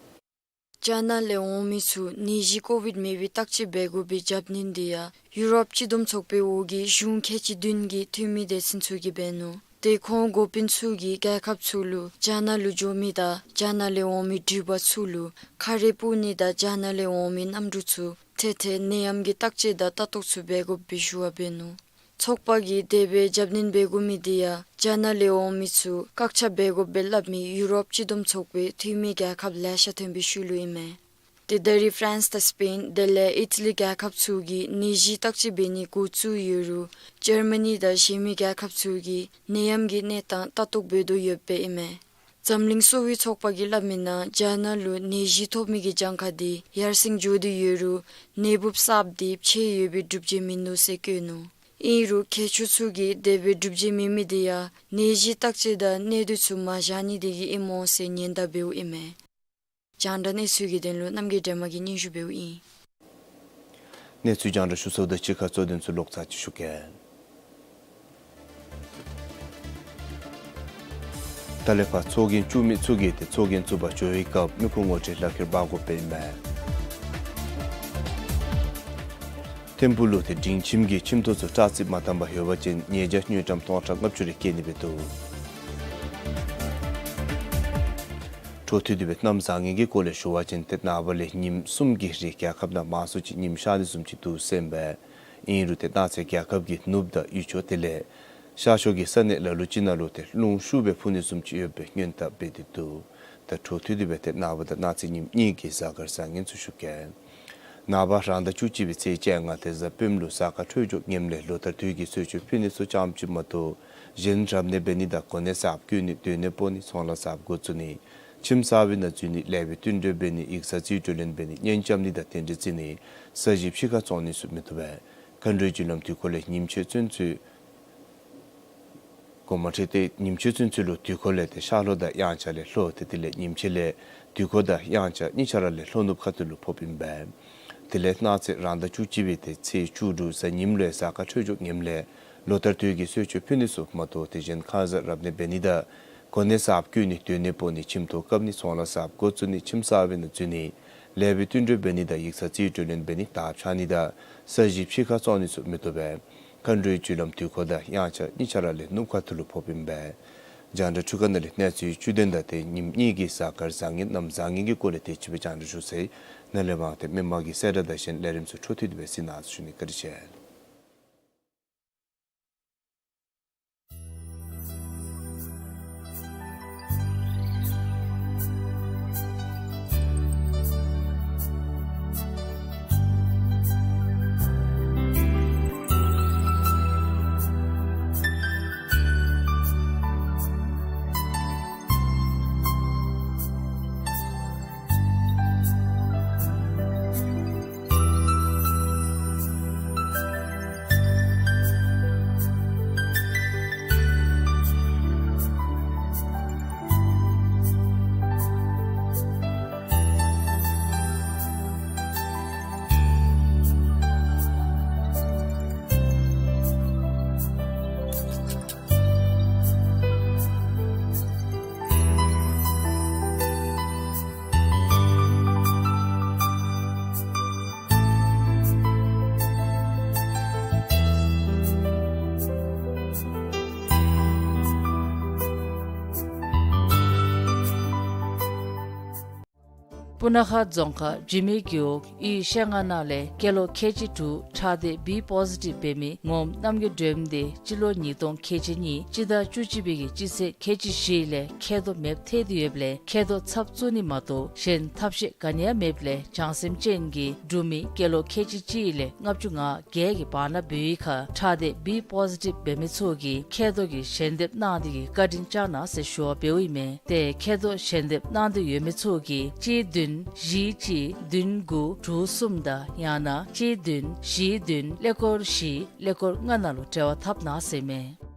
རྒྱ་ནག་ལས་འོང་མི་ཚུ་ནད་གཞི་ཀོ་ཝིཌ་མེད་པའི་བརྟག་དཔྱད་འབད་དགོ་པའི་རྒྱབ་སྣོན་འདི་ཡང་ཡུ་རོབ་གཅིག་བསྡོམས་ཚོགས་པའི་འོག་གི་གཞུང་ཁལ་གཅིག་བདུན་གྱི་འཐུས་མི་སྡེ་ཚན་ཚུ་གིས་འབད་ནུག། ཏེ་ཁོང་འགོ་དཔོན་ཚུ་གིས་རྒྱལ་ཁབ་ཚུ་ལུ་རྒྱ་ནག་ལུ་འགྱོ་མི་དང་རྒྱ་ནག་ལས་འོང་མི་འགྲུལ་པ་ཚུ་ལུ་ཁ་རས་སྤུག་ནི་དང་རྒྱ་ནག་ལས་འོང་མི་གནམ་གྲུ་ཚུ་ཏེ་ཏེ་ནད་ཡམས་ཀྱི་བརྟག་དཔྱད་དང་ལྟ་རྟོག་ཚུ་འབད་དགོ་པའི་ཞུ་བ་འབད་ནུག། ཚོགས་པ་གིས་དེ་སྦེ་རྒྱབ་སྣོན་འབད་དགོ་མི་འདི་ཡང་རྒྱ་ནག་ལས་འོང་མི་ཚུ་བཀག་ཆ་འབད་དགོཔ་སྦེ་སླབ་མི་ཡུ་རོབ་གཅིག་བསྡོམས་ཚོགས་པའི་འཐུས་མི་རྒྱལ་ཁབ་ལེ་ཤ་ཐོན་པའི་ཤུལ་ལུ་ཨིན་མས། ཏེ་ད་རེས་ཕ་རན་སི་དང་སི་པེན་དེ་ལས་ཨི་ཊ་ལི་རྒྱལ་ཁབ་ཚུ་གིས་ནད་གཞི་བརྟག་དཔྱད་འབད་ནི་འགོ་བཙུགས་ཡོད་རུང་ཇར་མ་ནི་དང་གཞན་མི་རྒྱལ་ཁབ་ཚུ་གིས་ནད་ཡམས་ཀྱི་གནས་སྟངས་ལྟ་རྟོག་འབད་དོ་ཡོདཔ་ཨིན་མས། འཛམ་གླིང་གསོ་བའི་ཚོགས་པ་གིས་སླབ་མི་ནང་རྒྱ་ནག་ལུ་ནད་གཞི་ཐོབ་མི་གི་གྱངས་ཁ་འདི་ཡར་སེང་འགྱོ་དོ་ཡོད་རུང་ནད་འབུཔ་གསརཔ་འདི་ཕྱེ་ཡོད་པའི་སྒྲུབ་བྱེད་མིན་ནུག་ཟེར་བཀོད་ནུག། ཨིན་རུང་མཁས་མཆོག་ཚུ་གིས་དེ་སྦེ་སྒྲུབ་བྱེད་མེད་མི་འདི་ཡང་ནད་གཞི་བརྟག་དཔྱད་དང་གནས་སྡུད་ཚུ་མ་བཞག་ནི་དེ་གིས་ཨིནམ་འོང་ཟེར་ཉེན་བརྡ་འབདཝ་ཨིན་མས། རྒྱང་བསྒྲགས་གནས་ཚུལ་གྱི་དོན་ལུ་རྣམ་རྒྱལ་སྒྲོལ་མ་གིས་སྙན་ཞུ་འབདཝ་ཨིན། གནས་ཚུལ་རྒྱང་བསྒྲགས་ཞུ་ཚརཝ་དང་གཅིག་ཁར་གཙོ་དོན་ཚུ་ལོག་ཚར་ཅིག་ཞུ་གེ། ད་ལས་ཕར་ཚོགས་རྒྱན་བཙུགས་མི་ཚུ་གིས་ཏེ་ཚོགས་རྒྱན་བཙུགས་པར་འགྱོ་བའི་སྐབས་མི་ཁུངས་ངོ་སྤྲོད་ལག་ཁྱེར་འབག་དགོཔ་ཨིན་མས། ཐིམ་ཕུག་ལུ་ཏེ་སྒྲིང་ཁྱིམ་གྱི་ཁྱིམ་ཐོག་ཚུ་བཀྲག་རྩི་མ་བཏང་པར་ཡོད་པ་ཅིན་ཉེས་བྱ་དངུལ་ཀྲམ་སྟོང་ཕྲག་ལྔ་བཅུ་རེ་བཀལ་ནི་སྦེ་འདུག། འཕྲོ་མཐུད་དེ་སྦེ་གནམ་བཟང་ངན་གྱི་སྐོར་ལས་ཞུ་བ་ཅིན་ཏེ་ནངས་པ་ལས་ཉིནམ་གསུམ་གྱི་རིང་རྒྱལ་ཁབ་ནང་མང་སུ་ཅིག་ཉིམ་ཤར་ནི་བཟུམ་ཅིག་འདུག་ཟེར་ཨིན་པས། ཨིན་རུང་ཏེ་གནངས་ཚེ་རྒྱལ་ཁབ་ཀྱི་ནུབ་དང་དབུས་ཕྱོགས་དེ་ལས་ཤར་ཕྱོགས་ཀྱི་ས་གནས་ལ་ལུ་ཅིག་ནང་ལུ་ཏེ་རླུང་ཤུགས་སྦེ་འཕུ་ནི་བཟུམ་ཅིག་ཡོད་པའི་སྔོན་བརྡ་འབད་དེ་འདུག། ད་འཕྲོ་མཐུད་དེ་སྦེ་ཏེ་ནངས་པ་དང་གནངས་ཚེ་ཉིནམ་གཉིས་ཀྱི་གཟའ་སྐར་བཟང་ངན་ཚུ་ཞུ་གེ། ནངས་པ་རང་ཟླ་བཅུ་གཅིག་པའི་ཚེས་བཅོ་ལྔ་ཏེ་གཟའ་སྤེནམ་ལུ་གཟའ་སྐར་འཕྲོད་སྦྱོར་ངནམ་ལས་ལོ་ལྟར་དུས་ཀྱི་གསོལ་མཆོད་ཕུལ་ནི་ཚུ་ཙམ་ཅིག་མ་གཏོགས་གཞན་རབ་གནས་འབད་ནི་དང་གོ་གནས་གསརཔ་བསྐོ་ནི་སྡོད་གནས་སྤོ་ནི་ཚོང་ལཱ་གསརཔ་འགོ་བཙུགས་ནི་ཁྱིམ་གསར་པའི་ནང་འཛུལ་ནི་ལེགས་པའི་བསྟུན་གྲོས་འབད་ནི་ཡིག་ཚང་རྩིས་སྤྲོད་ལེན་འབད་ནི་གཉེན་རྐྱབ་ནི་དང་རྟེན་འབྲེལ་བརྩི་ནི་ས་གཞི་ཕྱི་ཁར་བཙོང་ནི་ཚུ་མི་བཏུབ་པས། མཁའ་འགྲོའི་རྒྱུ་ལམ་དུས་འཁོར་ལས་ཉིམ་ཕྱེད་ཚུན་ཚོད་གོ་མ་ཁྲིད་དེ་ཉིམ་ཕྱེད་ཚུན་ཚོད་ལུ་དུས་འཁོར་ལས་ཏེ་ཤར་ལྷོ་དང་དབྱངས་འཆར་ལས་ལྷོ་ཏེ་དེ་ལས་ཉིམ་ཕྱེད་ལས་དུས་འཁོར་དང་དབྱངས་འཆར་གཉིས་ཆ་ར་ལས་ལྷོ་ནུབ་ཁ་ཐུག་ལུ་ཕོགཔ་ཨིན་པས། དེ་ལས་གནངས་ཚེ་རང་ཟླ་བཅུ་གཅིག་པའི་ཏེ་ཚེས་བཅུ་དྲུག་གཟའ་ཉིམ་ལུ་གཟའ་སྐར་འཕྲོད་སྦྱོར་ངནམ་ལས་ལོ་ལྟར་དུས་ཀྱི་གསོལ་མཆོད་ཕུལ་ནི་ཚུ་མ་གཏོགས་ཏེ་གཞན་ཁ་ཙ་རབ་གནས་འབད་ནི་དང་གོ་གནས་གསརཔ་བསྐོ་ནི་སྡོད་གནས་སྤོ་ནི་ཁྱིམ་ཐོག་བཀབ་ནི་ཚོང་ལཱ་གསརཔ་འགོ་བཙུགས་ནི་ཁྱིམ་གསར་པའི་ནང་འཛུལ་ནི་ལེགས་པའི་བསྟུན་གྲོས་འབད་ནི་དང་ཡིག་ཚང་རྩིས་སྤྲོད་ལེན་འབད་ནི་དར་འཕྱར་ནི་དང་ས་གཞི་ཕྱི་ཁར་བཙོང་ནི་ཚུ་མི་བཏུབ་པས། མཁའ་འགྲོའི་རྒྱུ་ལམ་དུས་འཁོར་དང་དབྱངས་འཆར་གཉིས་ཆ་ར་ལས་ནུབ་ཁ་ཐུག་ལུ་ཕོགཔ་ཨིན་པས། རྒྱང་བསྒྲགས་འཕྲུལ་ཁང་ནང་ལས་གནས་ཚུལ་བཅུད་དོན་དང་ཏེ་ཉིནམ་གཉིས་ཀྱི་གཟའ་སྐར་བཟང་ངན་གནམ་བཟང་ངན་གྱི་སྐོར་ལས་དེ་ཅིག་སྦེ་རྒྱང་བསྒྲགས་ཞུ་ཚར་ཡི། ནཱ་ལས་མར་ཏེ་མི་མང་གི་གསལ་བསྒྲགས་དང་གཞན་ལས་རིམ་ཚུ་འཕྲོ་མཐུད་དེ་སྦེ་གཟིགས་གནང་ཟེར་ཞུ་ནི། བཀའ་དྲིན་ཆེ། སྤུ་ན་ཁ་རྫོང་ཁག་འཇིགས་མེད་རྒེད་འོག་ཡུལ་ཤེལ་རྔ་ནང་ལས་སྐྱེས་ལོ་ཁལ་གཅིག་དྲུག་ཁྲག་སྡེ་བི་པོ་ཟི་ཊིབ་འབད་མི་ངོམ་རྣམ་རྒྱལ་སྒྲོལམ་དེ་སྤྱི་ལོ་ཉིས་སྟོང་ཁལ་གཅིག་གཉིས་སྤྱི་ཟླ་བཅུ་གཅིག་པའི་གི་སྤྱི་ཚེས་ཁལ་གཅིག་བཞི་ལས་མཁལ་རྡོག་མེདཔ་ཐལ་ཏེ་ཡོདཔ་ལས་མཁལ་རྡོག་ཚབ་བཙུགས་ནི་མ་གཏོགས་གཞན་ཐབས་ཤེས་ག་ནི་ཡང་མེདཔ་ལས་བྱང་སེམས་ཅན་གྱི་འབྲུག་མི་སྐྱེས་ལོ་ཁལ་གཅིག་གཅིག་ལས་ལྔ་བཅུ་ང་བརྒྱད་ཀྱི་བར་ན་འབད་བའི་ཁར་ཁྲག་སྡེ་བི་པོ་ཟི་ཊིབ་འབད་མི་ཚུ་གིས་མཁལ་རྡོག་གི་ཞལ་འདེབས་གནང་སྟེ་གི་བཀའ་དྲིན་བསྐྱང་གནང་ཟེར་ཞུ་བ་འབདཝ་ཨིན་མས། ཏེ་མཁལ་རྡོག་ཞལ་འདེབས་གནང་འདོད་ཡོད་མི་ཚུ་གིས་གཅིག་བདུན་བཞི་གཅིག་བདུན་དགུ་དྲུག་གསུམ་དང་ཡང་ན་གཅིག་བདུན་བཞི་བདུན་ཀླད་ཀོར་བཞི་ཀླད་ཀོར་ལྔ་ནང་ལུ་འབྲེལ་བ་འཐབ་གནང་ཟེར་མས།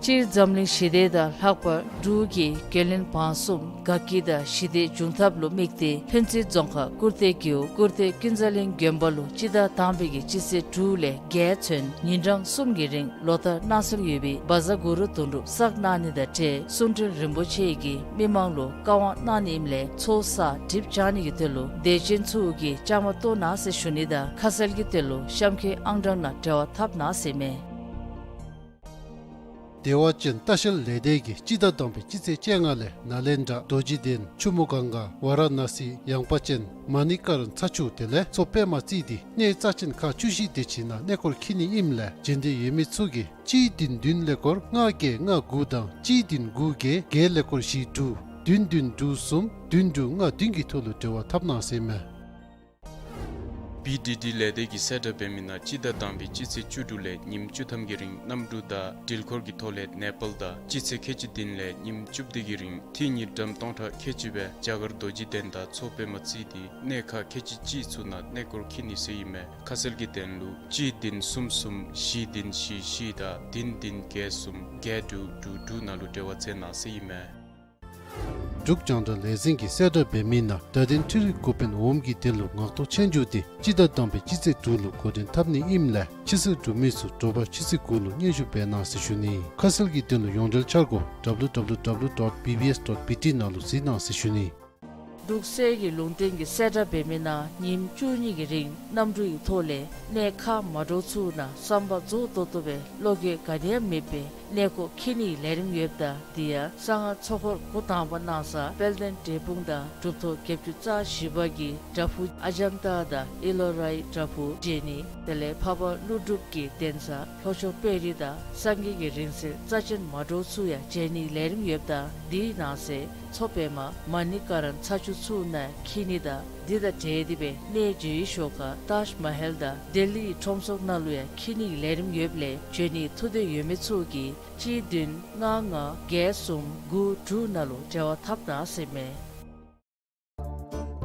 སྤྱིར་འཛམ་གླིང་ཞི་བདེ་དང་ལྷག་པར་འབྲུག་གི་རྒྱུན་ལས་བང་གསུམ་དགའ་སྐྱིད་དང་ཞི་བདེ་འབྱུང་ཐབས་ལུ་དམིགས་ཏེ་ཕན་ཚུན་རྫོང་ཁག་ཀུར་སྟོད་རྒེད་འོག་ཀུར་སྟོད་ཀུན་བཟང་གླིང་དགོན་པ་ལུ་སྤྱི་ཟླ་དང་པའི་གི་སྤྱི་ཚེས་དྲུག་ལས་བརྒྱད་ཚུན་ཉིན་གྲངས་གསུམ་གྱི་རིང་ལོ་ལྟར་གནང་སྲོལ་ཡོད་པའི་བཛྲ་གུ་རུ་དོན་གྲུབ་བསགས་གནང་ནི་དང་འབྲེལ་གསུང་སྤྲུལ་རིན་པོ་ཆེ་གིས་མི་མང་ལུ་བཀའ་དབང་གནང་ནི་ཨིནམ་ལས་ཚོགས་བསགས་གྲིབ་སྦྱང་ནི་གི་དོན་ལུ་དད་ཅན་ཚུ་གིས་བཅའ་མར་གཏོགས་གནང་ཟེར་ཞུ་ནི་དང་ཁ་གསལ་གྱི་དོན་ལུ་གཤམ་འཁོད་ཨང་གྲངས་ནང་འབྲེལ་བ་འཐབ་གནང་ཟེར་མས། བདེ་བ་ཅན་ལྟ་བཤལ་ལས་སྡེ་གིས་སྤྱི་ཟླ་དང་པའི་སྤྱི་ཚེས་བཅོ་ལྔ་ལས་ནཱ་ལེནྡྲ་རྡོ་རྗེ་གདན་ཆུ་མོ་གངྒཱ་ཝཱ་ར་ཎ་སི་ཡངས་པ་ཅན་མ་ཎི་ཀ་ར་ཚ་ཆུ་དེ་ལས་མཚོ་པདྨ་རྩེ་འདི་གནས་རྩ་ཅན་ཁག་བཅུ་བཞི་དེ་ཅིག་ནང་གནས་སྐོར་འཁྱིད་ནི་ཨིནམ་ལས་འབྱོན་འདོད་ཡོད་མི་ཚུ་གིས་གཅིག་བདུན་བདུན་ཀླད་ཀོར་ལྔ་བརྒྱད་ལྔ་དགུ་དང་གཅིག་བདུན་དགུ་བརྒྱད་བརྒྱད་ཀླད་ཀོར་བཞི་དྲུག་བདུན་བདུན་དྲུག་གསུམ་བདུན་དྲུག་ལྔ་བདུན་གྱི་ཐོག་ལུ་འབྲེལ་བ་འཐབ་གནང་ཟེར་མས། བི་ཌི་ཌི་ལས་སྡེ་གིས་གསལ་བསྒྲགས་འབད་མི་ནང་སྤྱི་ཟླ་དང་པའི་སྤྱི་ཚེས་བཅུ་དྲུག་ལས་ཉིནམ་བཅུ་ཐམ་གྱི་རིང་གནམ་གྲུ་དང་འགྲུལ་འཁོར་གྱི་ཐོག་ལས་ནེ་པཱལ་དང་སྤྱི་ཚེས་ཁལ་གཅིག་བདུན་ལས་ཉིནམ་བཅུ་བདུན་གྱི་རིང་ཐིག་ཉིས་འགྲམ་སྟོང་ཕྲག་ཁལ་གཅིག་སྦེ་རྒྱ་གར་རྡོ་རྗེ་གདན་དང་མཚོ་པདྨ་རྩེ་འདི་གནས་ཁག་ཁལ་གཅིག་གཅིག་ཚུ་ནང་གནས་སྐོར་འཁྱིད་ནི་ཟེར་ཨིན་མས། ཁ་གསལ་གྱི་དོན་ལུ་གཅིག་བདུན་གསུམ་གསུམ་བཞི་བདུན་བཞི་བཞི་དང་བདུན་བདུན་བརྒྱད་གསུམ་བརྒྱད་དྲུག་དྲུག་དྲུག་ནང་ལུ་འབྲེལ་བ་འཚོལ་གནང་ཟེར་ཨིན་མས། འབྲུག་རྒྱང་བསྒྲགས་ལས་འཛིན་གྱིས་གསལ་བསྒྲགས་འབད་མི་ནང་བརྡ་དོན་འཕྲུལ་རིག་འགོ་དཔོན་འོགམ་གྱི་དོན་ལུ་ངག་ཐོག་ཆོས་རྒྱུགས་འདི་སྤྱི་ཟླ་དང་པའི་སྤྱི་ཚེས་དྲུག་ལུ་འགོ་འདྲེན་འཐབ་ནི་ཨིནམ་ལས་ཕྱི་ཚེས་དྲུག་མི་ཚུ་དྲོ་པ་ཆུ་ཚོད་དགུ་ལུ་སྙན་ཞུ་འབད་གནང་ཟེར་ཞུ་ནི། ཁ་གསལ་གྱི་དོན་ལུ་ཡོངས་འབྲེལ་འཆར་སྒོ་W W W dot B B S dot B T ནང་ལུ་གཟིགས་གནང་ཟེར་ཞུ་ནི། འབྲུག་གསེར་གྱི་ལུང་བསྟན་གྱི་གསལ་བསྒྲགས་འབད་མི་ནང་ཉིནམ་བཅུ་གཉིས་ཀྱི་རིང་གནམ་གྲུ་ཡི་ཐོག་ལས་གནས་ཁག་མ་འདྲཝ་ཚུ་ནང་བསམ་པ་རྫོགས་ཏོག་ཏོ་སྦེ་བློ་འགྱོད་ག་ནི་ཡང་མེད་པར་གནས་སྐོར་འཁྱིད་ནིའི་ལས་རིམ་ཡོདཔ་ད་དེ་ཡང་གསང་སྔགས་ཚོགས་འཁོར་འགོ་དང་པ་གནང་ས་དཔལ་ལྡན་འབྲས་སྤུངས་དང་གྲུབ་ཐོབ་བརྒྱད་ཅུ་རྩ་བཞི་པ་གི་བྲག་ཕུག་ཨ་ཛན་ཏ་དང་ཨེ་ལོ་རའི་བྲག་ཕུག་མཇལ་ནི། དེ་ལས་འཕགས་པ་ཀླུ་སྒྲུབ་ཀྱི་གདན་ས་ལྷོ་ཕྱོགས་དཔལ་རི་དང་སངས་རྒྱས་ཀྱི་རིང་བསྲེལ་རྩ་ཆེན་མ་འདྲཝ་ཚུ་ཡང་མཇལ་ནིའི་ལས་རིམ་ཡོདཔ་ད་དེའི་ནང་གསེས་མཚོ་པདྨ་མ་ཎི་ཀ་ར་ཚ་ཆུ་ཚུ་ནང་འཁྱིད་ནི་དང་དེ་དང་འབྲེལ་ཏེ་སྦེ་གནས་མཇལ་བའི་ཤོག་ཁ་ཏཱཇ་མ་ཧལ་དང་ལྡི་ལི་ཡི་ཁྲོམ་ཚོགས་ནང་ལུ་ཡང་འཁྱིད་ནིའི་ལས་རིམ་ཡོདཔ་ལས་འབྱོན་ནིའི་ཐུགས་འདོད་ཡོད་མི་ཚུ་གིས་གཅིག་བདུན་ལྔ་ལྔ་བརྒྱད་གསུམ་དགུ་དྲུག་ནང་ལུ་འབྲེལ་བ་འཐབ་གནང་ཟེར་མས།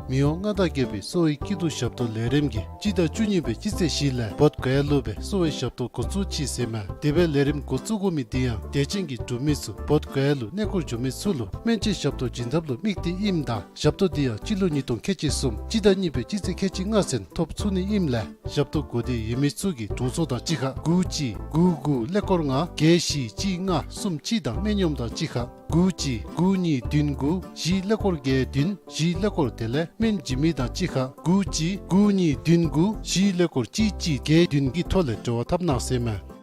མི་དབང་མངའ་བདག་རྒྱལ་པོའི་གསོ་བའི་སྐྱིད་སྡུག་ཞབས་ཏོག་ལས་རིམ་གྱིས་སྤྱི་ཟླ་བཅུ་གཉིས་པའི་སྤྱི་ཚེས་བཞི་ལས་བོདྷ་ག་ཡ་ལུ་སྦེ་གསོ་བའི་ཞབས་ཏོག་འགོ་བཙུགས་ཅི་ཟེར་མས། དེ་སྦེ་ལས་རིམ་འགོ་བཙུགས་དགོ་མི་དེ་ཡང་དད་ཅན་གྱི་འབྲུག་མི་ཚུ་བོདྷ་ག་ཡ་ལུ་གནས་སྐོར་འབྱོན་མི་ཚུ་ལུ་སྨན་བཅོས་ཞབས་ཏོག་བྱིན་ཐབས་ལུ་དམིགས་ཏེ་ཨིནམ་ད་ཞབས་ཏོག་དེ་ཡང་སྤྱི་ལོ་ཉིས་སྟོང་ཁལ་གཅིག་གསུམ་སྤྱི་ཟླ་གཉིས་པའི་སྤྱི་ཚེས་ཁལ་གཅིག་ལྔ་ཚུན་ཐོབ་ཚུགས་ནི་ཨིནམ་ལས་ཞབས་ཏོག་དགོས་འདོད་ཡོད་མི་ཚུ་གིས་དྲུང་འཚོ་དང་གཅིག་ཁར་དགུ་གཅིག་དགུ་དགུ་ཀླད་ཀོར་ལྔ་བརྒྱད་བཞི་གཅིག་ལྔ་གསུམ་གཅིག་དང་སྨན་གཡོགམ་དང་གཅིག་ཁར་དགུ་གཅིག་དགུ་གཉིས་བདུན་དགུ་བཞི་ཀླད་ཀོར་བརྒྱད་བདུན་བཞི་ཀླད་ཀོར་དེ་ལས་སྨན་བྱིན་མི་དང་གཅིག་ཁར་དགུ་གཅིག་དགུ་གཉིས་བདུན་དགུ་བཞི་ཀླད་ཀོར་གཅིག་གཅིག་བརྒྱད་བདུན་གྱི་ཐོག་ལས་འབྲེལ་བ་འཐབ་གནང་ཟེར་མས།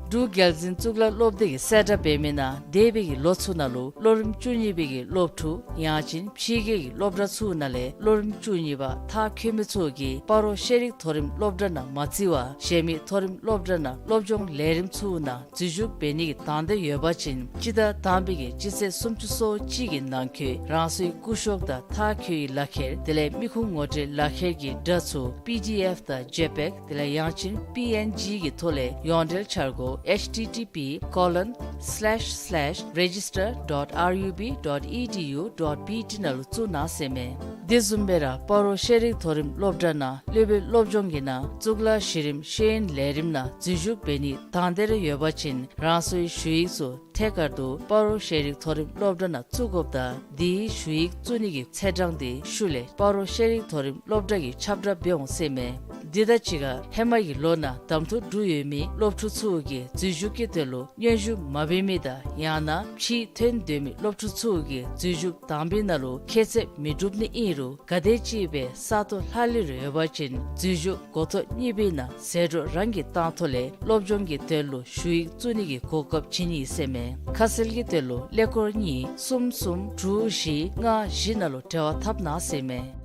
འབྲུག་རྒྱལ་འཛིན་གཙུག་ལག་སློབ་སྡེ་གི་གསལ་བསྒྲགས་འབད་མི་ནང་འདས་པའི་གི་ལོ་ཚུ་ནང་ལུ་ལོ་རིམ་བཅུ་གཉིས་པའི་གི་སློབ་ཕྲུག་ཡང་ཅིན་ཕྱི་རྒྱལ་གྱི་སློབ་གྲྭ་ཚུ་ནང་ལས་ལོ་རིམ་བཅུ་གཉིས་པ་མཐར་འཁྱོལ་མི་ཚུ་གིས་སྤ་རོ་ཤེས་རིག་མཐོ་རིམ་སློབ་གྲྭ་ནང་མ་བརྩི་བར་གཞན་མི་མཐོ་རིམ་སློབ་གྲྭ་ནང་སློབ་སྦྱོང་ལས་རིམ་ཚུ་ནང་འཛུལ་ཞུགས་འབད་ནི་གི་དང་འདོད་ཡོད་པ་ཅིན་སྤྱི་ཟླ་དང་པའི་གི་སྤྱི་ཚེས་སུམ་ཅུ་སོ་གཅིག་གི་ནང་འཁོད་རང་སོའི་སྐུ་ཤོག་དང་མཐར་འཁྱོལ་བའི་ལག་ཁྱེར་དེ་ལས་མི་ཁུངས་ངོ་སྤྲོད་ལག་ཁྱེར་གྱི་སྒྲ་ཚུ་པི་ཌི་ཨེཕ་དང་ཇེ་པེག་དེ་ལས་ཡང་ཅིན་པི་ཨེན་ཇི་གི་ཐོག་ལས་ཡོངས་འབྲེལ་འཆར་སྒོ་ཨེཆ་ཊི་ཊི་པི་ཀོ་ལོན་སི་ལེཤ་སི་ལེཤ་རེ་ཇི་སི་ཊར་ཌོཊ་ཨར་ཡུ་བི་ཌོཊ་ཨི་ཌི་ཡུ་ཌོཊ་པི་ཊི་ནང་ལུ་བཙུགས་གནང་ཟེར་མས། དེ་བཟུམ་སྦེ་ར་སྤ་རོ་ཤེས་རིག་མཐོ་རིམ་སློབ་གྲྭ་ནང་སློབ་དཔོན་སློབ་སྦྱོང་གི་ནང་གཙུག་ལག་གཞི་རིམ་ཤེས་ཡོན་ལས་རིམ་ནང་འཛུལ་ཞུགས་འབད་ནི་དང་འདོད་ཡོད་པ་ཅིན་རང་སོའི་ཞུ་ཡིག་ཚུ་ཐད་ཀར་དུ་སྤ་རོ་ཤེས་རིག་མཐོ་རིམ་སློབ་གྲྭ་ནང་བཙུགས་དགོཔ་ད་དེའི་ཞུ་ཡིག་བཙུགས་ནི་གི་ཚེས་གྲངས་དེ་ཤུལ་ལས་སྤ་རོ་ཤེས་རིག་མཐོ་རིམ་སློབ་གྲྭ་གིས་ཁྱབ་བསྒྲགས་འབད་འོང་ཟེར་མས། དེ་དང་གཅིག་ཁར་ཧེ་མ་གི་ལོ་ནང་གདམ་འཐུ་གྲུབ་ཡོད་མི་སློབ་ཕྲུག་ཚུ་གིས་འཛུལ་ཞུགས་ཀྱི་དོན་ལུ་སྙན་ཞུ་མ་འབད་མི་དང་ཡང་ན་ཕྱིར་ཐོན་འདོད་མི་སློབ་ཕྲུག་ཚུ་གིས་འཛུལ་ཞུགས་དང་པའི་ནང་ལུ་ཁྱད་ཚད་མི་འགྲུབ་ནི་ཨིན་རུང་ག་དེམ་ཅིག་སྦེ་ས་སྟོང་ལྷག་ལུས་རེ་ཡོད་པ་ཅིན་འཛུལ་ཞུགས་འགོ་ཐོག་གཉིས་པའི་ནང་ཟད་འགྲོ་རང་གིས་བཏང་ཐོག་ལས་སློབ་སྦྱོང་གི་དོན་ལུ་ཞུ་ཡིག་བཙུགས་ནི་གི་གོ་སྐབས་བྱིན་ཡི་ཟེར་མས། ཁ་གསལ་གྱི་དོན་ལུ་ཀླད་ཀོར་གཉིས་གསུམ་གསུམ་དྲུག་བཞི་ལྔ་བཞི་ནང་ལུ་འབྲེལ་བ་འཐབ་གནང་ཟེར་མས།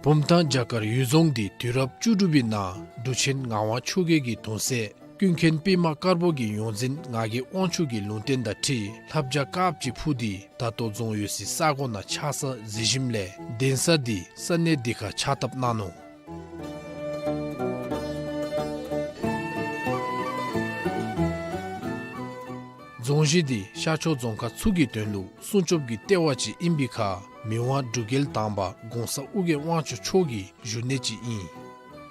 བུམ་ཐང་བྱ་དཀར་གཡུལ་རྫོང་འདི་དུས་རབས་བཅུ་དྲུག་པའི་ནང་འབྲུག་ཆེན་ངག་དབང་ཆོས་རྒྱལ་གྱི་གདུང་སྲས་ཀུན་མཁྱེན་པདྨ་དཀར་པོ་གི་ཡོངས་འཛིན་ངག་གི་དབང་ཕྱུག་གི་ལུང་བསྟན་དང་འཁྲིལ་ལྷ་བྱ་དཀརཔོ་ཅིག་འཕུར་ཏེ་ད་ལྟོ་རྫོང་ཡོད་སའི་ས་གོ་ནང་ཆགས་ས་གཟིགས་ཞིནམ་ལས་གདན་ས་འདི་ས་གནས་འདི་ཁར་ཕྱག་བཏབ་གནང་ནུག། རྫོང་གཞི་འདི་ཤར་ཕྱོགས་རྫོང་ཁག་ཚུ་གི་དོན་ལུ་སྲུང་སྐྱོབ་ཀྱི་ལྟེ་བ་ཅིག་ཨིན་པའི་ཁར་མི་དབང་འབྲུག་རྒྱལ་དང་པ་གོང་ས་ཨོ་རྒྱན་དབང་ཕྱུག་མཆོག་གི་བཞུགས་གནས་ཅིག་ཨིན།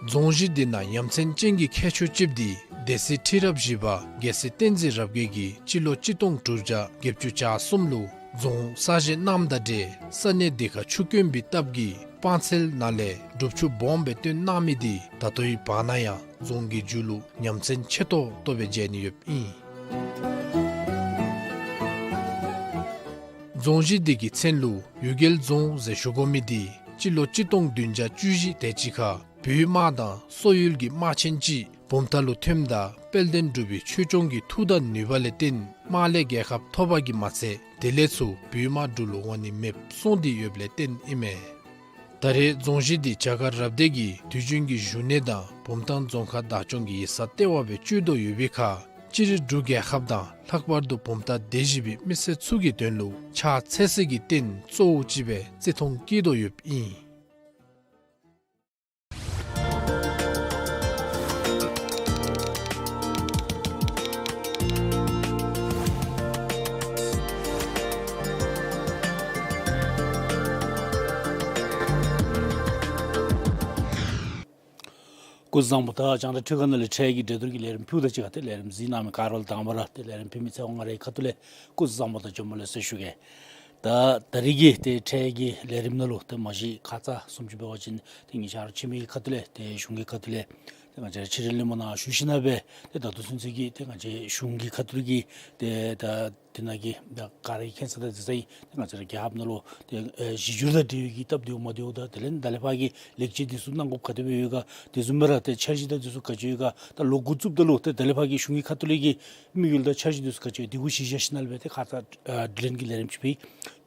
རྫོང་གཞི་འདི་ནང་ཡ་མཚན་ཅན་གྱི་ཁྱད་ཆོས་ཅིག་འདི་སྡེ་སྲིད་ཁྲི་རབས་བཞི་པ་རྒྱལ་སྲས་བསྟན་འཛིན་རབ་རྒྱས་ཀྱིས་སྤྱི་ལོ་གཅིག་སྟོང་དྲུག་བརྒྱ་བརྒྱད་ཅུ་གྱ་གསུམ་ལུ་རྫོང་གསར་བཞེངས་གནངམ་དང་འབྲེལ་ས་གནས་འདི་ཁར་ཆུ་དཀོན་པའི་སྟབས་ཀྱིས་སྤང་ཚལ་ནང་ལས་སྒྲུབ་ཆུ་སྦོམ་སྦེ་བཏོན་གནང་མི་འདི་ད་ལྟོའི་བར་ན་ཡང་རྫོང་གི་མཇུག་ལུ་ཡ་མཚན་ཆེ་ཏོག་ཏོ་སྦེ་མཇལ་ནི་ཡོདཔ་ཨིན། རྫོང་གཞི་འདི་གི་མཚན་ལུ་གཡུལ་རྒྱལ་རྫོང་ཟེར་ཞུ་དགོ་མི་འདི་སྤྱི་ལོ་གཅིག་སྟོང་བདུན་བརྒྱ་བཅུ་བཞི་དེ་ཅིག་ཁར་བོད་དམག་དང་སོག་ཡུལ་གྱི་དམག་ཆེན་ཅིག་བུམ་ཐང་ལུ་ཐོནམ་ད་དཔལ་ལྡན་འབྲུག་པའི་ཆོས་སྐྱོང་གི་མཐུ་དང་ནུས་པ་ལས་བརྟེན་དམག་ལས་རྒྱལ་ཁ་ཐོབ་པ་གིས་མ་ཚད་དེ་ལས་ཚུར་བོད་དམག་འབྲུག་ལུ་འོང་ནི་མེདཔ་སོང་སྟེ་ཡོདཔ་ལས་བརྟེན་ཨིན་མས། ད་རེས་རྫོང་གཞི་འདི་བྱ་དཀར་རབ་སྡེ་གི་དུས་རྒྱུན་གྱི་བཞུགས་གནས་དང་བུམ་ཐང་རྫོང་ཁག་བདག་སྐྱོང་གི་ཡིག་ཚང་ལྟེ་བ་སྦེ་སྤྱོད་དོ་ཡོད་པའི་ཁར་སྤྱིར་འབྲུག་རྒྱལ་ཁབ་དང་ལྷག་པར་དུ་བུམ་ཐང་སྡེ་བཞི་པའི་མི་སེར་ཚུ་གི་དོན་ལུ་ཕྱག་འཚལ་སའི་རྟེན་གཙོ་བོ་ཅིག་སྦེ་བརྩི་མཐོང་བསྐྱེད་དོ་ཡོདཔ་ཨིན། སྐུ་གཟུགས་བཟང་པོ། ད་རྒྱང་བསྒྲགས་འཕྲུལ་ཁང་ནང་ལས་འཕྲལ་གྱི་འགྲན་བསྡུར་གྱི་ལས་རིམ་ཕུལཝ་ད་གཅིག་ཁར་ཏེ་ལས་རིམ་གཟིགས་གནང་མི་ག་ར་ལུ་དང་པ་ར་ཏེ་ལས་རིམ་ཕུལ་མི་ཚེ་དབང་ང་རའི་ཁ་ཐུག་ལས་སྐུ་གཟུགས་བཟང་པོ་དང་བྱོན་པ་ལེགས་སོ་ཞུ་གེ། ད་ད་རིས་ཀྱི་ཏེ་འཕྲལ་གྱི་ལས་རིམ་ནང་ལུ་ཏེ་མ་གཞི་ཁ་ཙ་བཟུམ་ཅིག་འབད་བ་ཅིན་ཏེ་ཉེ་ཆར་ཁྱིམ་གྱི་ཁ་ཐུག་ལས་ཏེ་གཞུང་གི་ཁ་ཐུག་ལས་ ཏེ་ང་བཅས་ར་ཕྱི་འབྲེལ་ལས་མི་ནང་ཞུ་ཞིནམ་ལས་སྦེ་ཏེ་ད་ལྟོ་ཚུན་ཚོད་ཀྱི་ཏེ་ང་བཅས་གཞུང་གི་ཁ་ཐུག་ལས་ཀྱི་ཏེ་ད་དེ་ནང་གི་ད་ག་ར་གིས་མཁྱེན་གསལ་དང་གཟིགས་གསལ་ཨིན། ཏེ་ང་བཅས་ར་རྒྱལ་ཁབ་ནང་ལུ་ཏེ་ཨེ་གཞི་འགྱུར་དང་འབྲེལ་བའི་གི་སྟབས་བདེཝ་མ་བདེཝ་དང་དེ་ལས་ད་ལས་ཕར་གྱི་ལེགས་བཅོས་འདི་ཚུ་གནང་དགོཔ་ག་དེ་སྦེ་ཡོད་ག། དེ་བཟུམ་སྦེ་ར་ཏེ་འཆར་གཞི་དང་འདི་ཚུ་ག་ཅི་ཡོད་ག། ད་ལོ་འགོ་བཙུགསཔ་ད་ལུ་ཏེ་ད་ལས་ཕར་གྱི་གཞུང་གི་ཁ་ཐུག་ལས་ཀྱི་དམིགས་ཡུལ་དང་འཆར་གཞི་འདི་ཚུ་ག་ཅི་ཡོད་འདི་གུ་གཞི་བཞག་ཞིནམ་ལས་སྦེ་ཏེ་ཁ་ཙ་ཨ་དྲི་ལན་གྱི་ལས་རིམ་ཅིག་ཕུལ།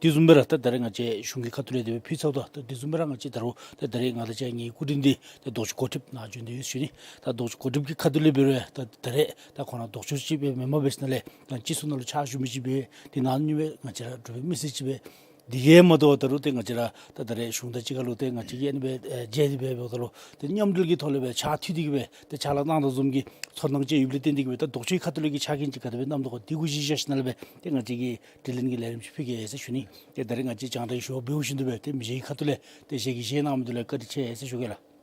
དེ་བཟུམ་སྦེ་ར་ད་ད་རེས་ང་བཅས་གཞུང་གི་ཁ་ཐུག་ལས་དེ་སྦེ་ཕུལ་ཚརཝ་ད་ད་དེ་བཟུམ་སྦེ་ར་ང་བཅས་ད་རུང་ད་ད་རེས་ང་དང་གཅིག་ཁར་ངེའི་སྐུ་མགྲོན་འདི་ཏེ་ལྡོག་ཕྱོགས་འགོ་ཁྲིདཔ་ནཱ་བྱོན་ཏེ་ཡོད་ཟེར་ཞུ་ནི། ད་ལྡོག་ཕྱོགས་འགོ་ཁྲིདཔ་གི་ཁ་ཐུག་ལས་འབད་རུང་ད་ད་རེས་ད་ཁོང་ར་ལྡོག་ཕྱོགས་ཅིག་སྦེ་མེནམ་འབད་ཞིནམ་ལས་ད་སྤྱི་ཚོགས་ནང་ལུ་ཕྱག་ཞུ་མི་ཅིག་སྦེ་དེ་ནང་ནི་སྦེ་ང་བཅས་ར་འབྲུག་པའི་མི་སེར་ཅིག་སྦེ་དེ་གིས་མ་དོ་བར་ད་རུང་ཏེ་ང་བཅས་ར་ད་ད་རེས་གཞུང་དང་གཅིག་ཁར་ལུ་ཏེ་ང་བཅས་ཀྱིས་ཨ་ནི་སྦེ་ཨེ་མཇལ་ཏེ་སྦེ་འབདཝ་ད་ལུ་ཏེ་མཉམ་འབྲེལ་གྱི་ཐོག་ལས་སྦེ་ཕྱག་མཐུད་དེ་གིས་སྦེ་ཏེ་ཕྱག་ལཱ་གནང་དོ་བཟུམ་གྱི་ཚོར་སྣང་ཅིག་ཡོདཔ་ལས་བརྟེན་ཏེ་གིས་སྦེ་ད་ལྡོག་ཕྱོགས་ཁ་ཐུག་ལས་ཀྱི་ཕྱག་འགན་ཅིག་ག་དེ་སྦེ་གནངམ་དོ་ག་དེ་གུ་གཞི་བཞག་ཞིནམ་ལས་སྦེ་ཏེ་ང་བཅས་ཀྱིས་དྲི་ལན་གྱི་ལས་རིམ་ཅིག་ཕུལ་གེ་ཟེར་ཞུ་ནི། ཏེ་ད་རེས་ང་བཅས་རྒྱང་བསྒྲགས་ཞུ་བ་འབདཝ་བཞིན་དུ་སྦེ་ཏེ་མི་རྗེ་གི་ཁ་ཐུག་ལས་ཏེ་ཞལ་གྱིས་བཞེས་གནང་མི་འདི་ལུ་བཀའ་དྲིན་ཆེ་ཟེར་ཞུ་གེ་ལགས།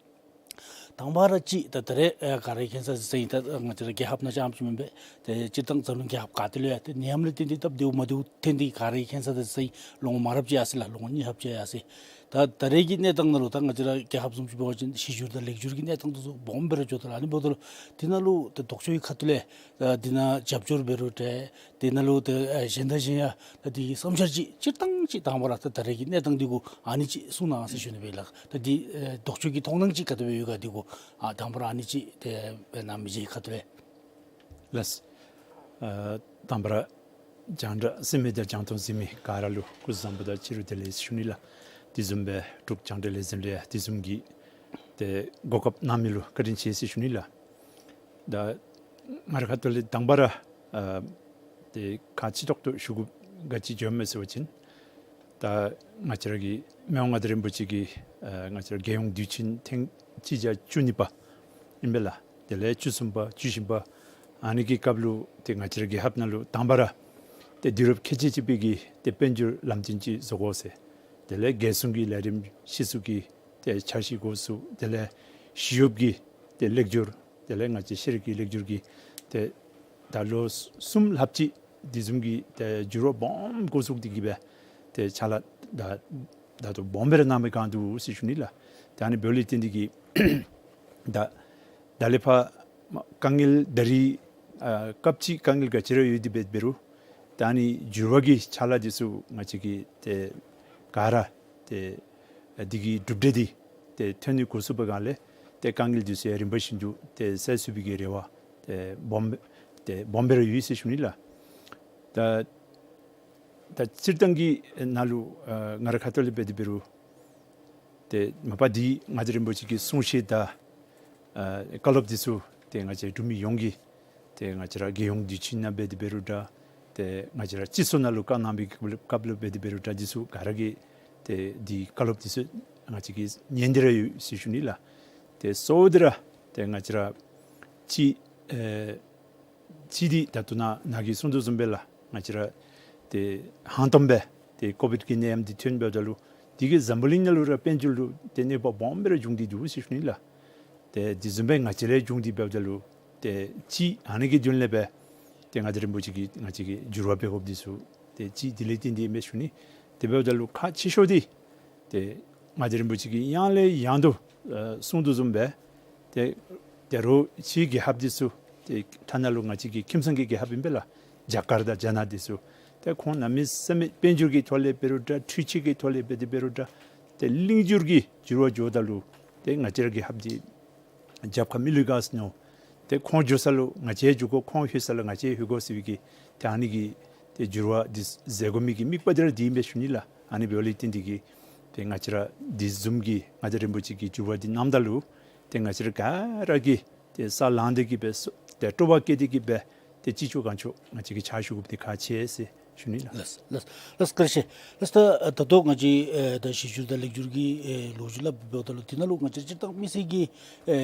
དང་པ་ར་ཅིག་ད་ད་རེས་ཨེ་ག་ར་གིས་མཁྱེན་གསལ་དང་གཟིགས་གསལ་ཨིན། ད་ང་བཅས་ར་རྒྱལ་ཁབ་ནང་རྐྱངམ་ཅིག་མེན་པས། ཏེ་སྤྱིར་བཏང་འཛམ་གླིང་རྒྱལ་ཁབ་ག་ཏེ་ལུ་ཡང་ཏེ་ནད་ཡམས་ལས་བརྟེན་ཏེ་སྟབས་བདེཝ་མ་བདེཝ་ཐོན་ཏེ་ག་ར་གིས་མཁྱེན་གསལ་དང་གཟིགས་གསལ་ཨིན། ལོ་ངོ་མང་རབས་ཅིག་ཡར་སོ་ཡི་ལགས། ལོ་ངོ་གཉིས་ལྷགཔ་ཅིག་ཡར་སོ་ཡི། ད་ད་རེས་ཀྱི་གནས་སྟངས་ནང་ལུ་ད་ང་བཅས་ར་རྒྱལ་ཁབ་བཟུམ་ཅིག་འབད་བ་ཅིན་གཞི་འགྱུར་དང་ལེགས་འགྱུར་གྱི་གནས་སྟངས་འདི་ཚུ་སྦོམ་སྦེ་ར་འགྱོ་དོ་ལགས། ཨ་ནི་འབདཝ་ད་ལུ་དེ་ནང་ལུ་ད་ལྡོག་ཕྱོགས་ཀྱི་ཁ་ཐུག་ལས་ཨ་དེ་ནང་རྒྱབ་སྐྱོར་འབད་རུང་འདྲ་དེ་ནང་ལུ་ད་ཨ་གཞན་དང་གཞན་ཡང་ད་དེ་གི་བསམ་འཆར་ཅིག་སྤྱིར་བཏང་ཅིག་དང་པ་ར་ད་ད་རེས་ཀྱི་གནས་སྟངས་འདི་གུ་ཨ་ནི་ཅིག་གསུང་གནང་ཟེར་ཞུ་ནི་སྦེ་ལགས། ད་དེ་ཨེ་ལྡོག་ཕྱོགས་ཀྱི་མཐོང་སྣང་ཅིག་ག་དེ་སྦེ་ཡོད་ག་འདི་གུ་ཨ་དང་པ་ར་ཨ་ནི་ཅིག་ཏེ་སྦེ་ནཱ་མི་རྗེ་ཁ་ཐུག་ལས། ལགས། ཨ་དང་པ་ར་རྒྱང་བསྒྲགས་གཟིགས་མི་དང་རྒྱང་མཐོང་གཟིགས་མི་ག་ར་ལུ་སྐུ་གཟུགས་བཟང་པོ་དང་ཕྱི་རུ་བདེ་ལེགས་ཞུ་ནི་ལགས། དེ་བཟུམ་སྦེ་འབྲུག་རྒྱང་བསྒྲགས་ལས་འཛིན་ལུ་ཡང་དེ་བཟུམ་གྱི་ཏེ་གོ་སྐབས་གནང་མི་ལུ་བཀའ་དྲིན་ཆེ་ཟེར་ཞུ་ནི་ལགས། ད་ང་རའི་ཁ་ཐུག་ལས་དང་པ་ར་ཨ་ཏེ་ཁག་ཆེ་ཏོག་ཏོ་ཞུ་དགོཔ་ག་ཅི་འགྱོཝ་མས་ཟེར་བ་ཅིན་ད་ང་བཅས་ར་གི་མི་དབང་མངའ་བདག་རིན་པོ་ཆེ་གི་ཨ་ང་བཅས་ར་རྒྱལ་ཡོངས་དུས་ཆེན་ཐེངས་གཅིག་བརྒྱ་བཅུ་གཉིས་པ་ཨིན་པས་ལགས། དེ་ལས་བཅུ་གསུམ་པ་བཅུ་བཞི་པ་ཨ་ནི་གི་སྐབས་ལུ་ཏེ་ང་བཅས་ར་རྒྱལ་ཁབ་ནང་ལུ་དང་པ་ར་ཏེ་དུས་རབས་ཁལ་གཅིག་གཅིག་པའི་གི་ཏེ་དཔལ་འབྱོར་ལམ་སྟོན་ཅིག་བཟོ་དགོ་ཟེར། དེ་ལས་རྒྱལ་སྲུང་གི་ལས་རིམ་གཞི་བཙུགས་ཀྱི་ཏེ་འཆར་གཞི་འགོ་བཙུགས། དེ་ལས་ཞི་གཡོགཔ་གི་ཏེ་ལེགས་བསྒྱུར། དེ་ལས་ང་བཅས་ཤེས་རིག་གི་ལེགས་བསྒྱུར་གྱི་ཏེ་ད་ལོ་གསུམ་ལྷགཔ་ཅིག་དེ་བཟུམ་གྱི་ཏེ་འགྱུར་བ་སྦོམ་འགོ་བཙུགས་ཏེ་གིས་སྦེ་ཏེ་ཕྱག་ལཱ་ད་ད་ལྟོ་སྦོམ་སྦེ་ར་གནང་མི་གང་འདུག་ཟེར་ཞུ་ནི་ལགས། ད་ཨ་ནི་འབདཝ་ལས་བརྟེན་ཏེ་གིས་ད་ད་ལས་ཕར་དཀའ་ངལ་ད་རིས་ཨ་སྐབས་ཅིག་དཀའ་ངལ་ག་ཅི་ར་ཡོད་དེ་འབད་འབད་རུང་ད་ཨ་ནི་འགྱུར་བ་གི་ཕྱག་ལཱ་འདི་ཚུ་ང་བཅས་ཀྱིས་ཏེ་ག་ར་ཏེ་འདི་གི་གྲུབ་འབྲས་འདི་ཏེ་ཐོན་ནི་འགོ་བཙུགས་པའི་སྒང་ལས་ཏེ་དཀའ་ངལ་འདི་ཚུ་ཡང་རིམ་པ་བཞིན་དུ་ཏེ་སེལ་ཚུགས་པའི་གི་རེ་བ་ཏེ་སྦོམ་ཏེ་སྦོམ་སྦེ་ར་ཡོད་ཟེར་ཞུ་ནི་ལགས། ད་ད་སྤྱིར་བཏང་གི་ནང་ལུ་ཨ་ང་རའི་ཁ་ཐུག་ལས་འབད་དེ་འབད་རུང་ཏེ་མ་པ་འདི་མངའ་བདག་རིན་པོ་ཆེ་གི་གསུང་བཤད་དང་ཨ་བཀའ་སློབ་འདི་ཚུ་ཏེ་ང་བཅས་འབྲུག་མི་ཡོངས་ཀྱིས་ཏེ་ང་བཅས་ར་རྒྱལ་ཡོངས་དུས་ཆེན་ནང་འབད་དེ་འབད་རུང་འདྲ་ཏེ་ང་བཅས་ར་སྤྱི་ཚོགས་ནང་ལུ་བཀའ་གནང་བའི་སྐབས་ལུ་སྐབས་ལུ་འབད་དེ་འབད་རུང་འདྲ་འདི་ཚུ་ག་ར་གིས་ཏེ་འདི་བཀའ་སློབ་འདི་ཚུ་ང་བཅས་ཀྱིས་ཉན་ཏེ་ར་ཡོད་ཟེར་ཞུ་ནི་ལགས། ཏེ་གཙོ་བོ་འདི་ར་ཏེ་ང་བཅས་ར་ཅིག་ཨེ་ཅིག་འདི་ད་ལྟོ་ནཱ་ནཱ་གིས་གསུང་དོ་བཟུམ་སྦེ་ལགས། ང་བཅས་ར་ཏེ་ཧང་སྟོང་སྦེ་ཏེ་ཀོ་བིཌ་ཀྱི་ནད་ཡམས་འདི་ཐོན་འབདཝ་ད་ལུ་འདི་གིས་འཛམ་བུ་གླིང་ནང་ལུ་ར་དཔལ་འབྱོར་ལུ་ཏེ་གནོད་པ་སྦོམ་སྦེ་ར་བྱུང་སྟེ་འདུག་ཟེར་ཞུ་ནི་ལགས། ཏེ་དེ་བཟུམ་སྦེ་ང་བཅས་ལུ་ཡང་བྱུང་སྟེ་འབདཝ་ད་ལུ་ཏེ་ཅིག་ཨ་ནི་གི་དོན་ལས་སྦེ་ཏེ་མངའ་བདག་རིན་པོ་ཆེ་གིས་ང་བཅས་ཀྱིས་འགྱུར་བ་འབད་དགོཔ་འདི་ཚུ་ཏེ་ཅིག་དེ་ལས་བརྟེན་ཏེ་ཨིན་མས་ཞུ་ནི། དེ་འབདཝ་ད་ལུ་ཁག་ཆེ་ཤོས་འདི་ཏེ་མངའ་བདག་རིན་པོ་ཆེ་གིས་ཡང་ལས་ཡང་དུ་ཨ་གསུང་དོ་བཟུམ་སྦེ་ཏེ་ད་རུང་ཕྱིའི་རྒྱལ་ཁབ་འདི་ཚུ་ཏེ་ཐ་ན་ལུ་ང་བཅས་ཀྱི་ཁྱིམ་ཚང་གི་རྒྱལ་ཁབ་ཨིན་པས་ལགས། རྒྱ་གར་དང་རྒྱ་ནག་འདི་ཚུ་ཏེ་ཁོང་གནམ་མེད་ས་མེད་དཔལ་འབྱོར་གྱི་ཐོག་ལས་འབད་རུང་འདྲ་འཕྲུལ་ཆས་ཀྱི་ཐོག་ལས་འབད་དེ་འབད་རུང་འདྲ་ཏེ་ལེགས་འགྱུར་གྱི་འགྱུར་བ་འགྱོཝ་ད་ལུ་ཏེ་ང་བཅས་ར་རྒྱལ་ཁབ་འདི་རྒྱབ་ཁར་མི་ལུས་ག་ཟེར་མནོ། ཏེ་ཁོང་འགྱོ་ས་ལུ་ང་བཅས་འགྱོ་དགོ། ཁོང་ལྷོད་ས་ལུ་ང་བཅས་ལྷོད་དགོ་ཟེར་བའི་གི་ཏེ་ཨ་ནི་གི་ཏེ་འགྱུར་བ་འདི་ཟེར་དགོ་མི་གི་དམིགས་པ་འདི་ར་འདི་ཨིན་པས་ཞུ་ནི་ལགས། ཨ་ནི་འབདཝ་ལས་བརྟེན་ཏེ་གིས་ཏེ་ང་བཅས་ར་འདི་བཟུམ་གྱི་མངའ་བདག་རིན་པོ་ཆེ་གིས་འགྱུར་བ་འདི་གནངམ་ད་ལུ་ཏེ་ང་བཅས་ར་ག་ར་གིས་ཏེ་ས་ལངས་ཏེ་གིས་སྦེ་སོ་ཏེ་སྤྲོ་བ་བསྐྱེད་དེ་གིས་སྦེ་ཏེ་ཅི་ལྕོགས་གང་ལྕོགས་ང་བཅས་ཀྱིས་ཕྱག་ཞུ་དགོཔ་འདི་ཁག་ཆེ་ཟེར་ཞུ་ནི་ལགས། ལགས་ལགས་ལགས་བཀའ་དྲིན་ཆེ། ལགས་ད་ད་ལྟོ་ང་བཅས་ཨེ་ད་གཞི་འགྱུར་དང་ལེགས་འགྱུར་གྱི་ཨེ་ལོ་རྒྱུས་སླབ་འབདཝ་ད་ལུ་དེ་ནང་ལུ་ང་བཅས་སྤྱིར་བཏང་མི་སེར་གྱི་ཨེ་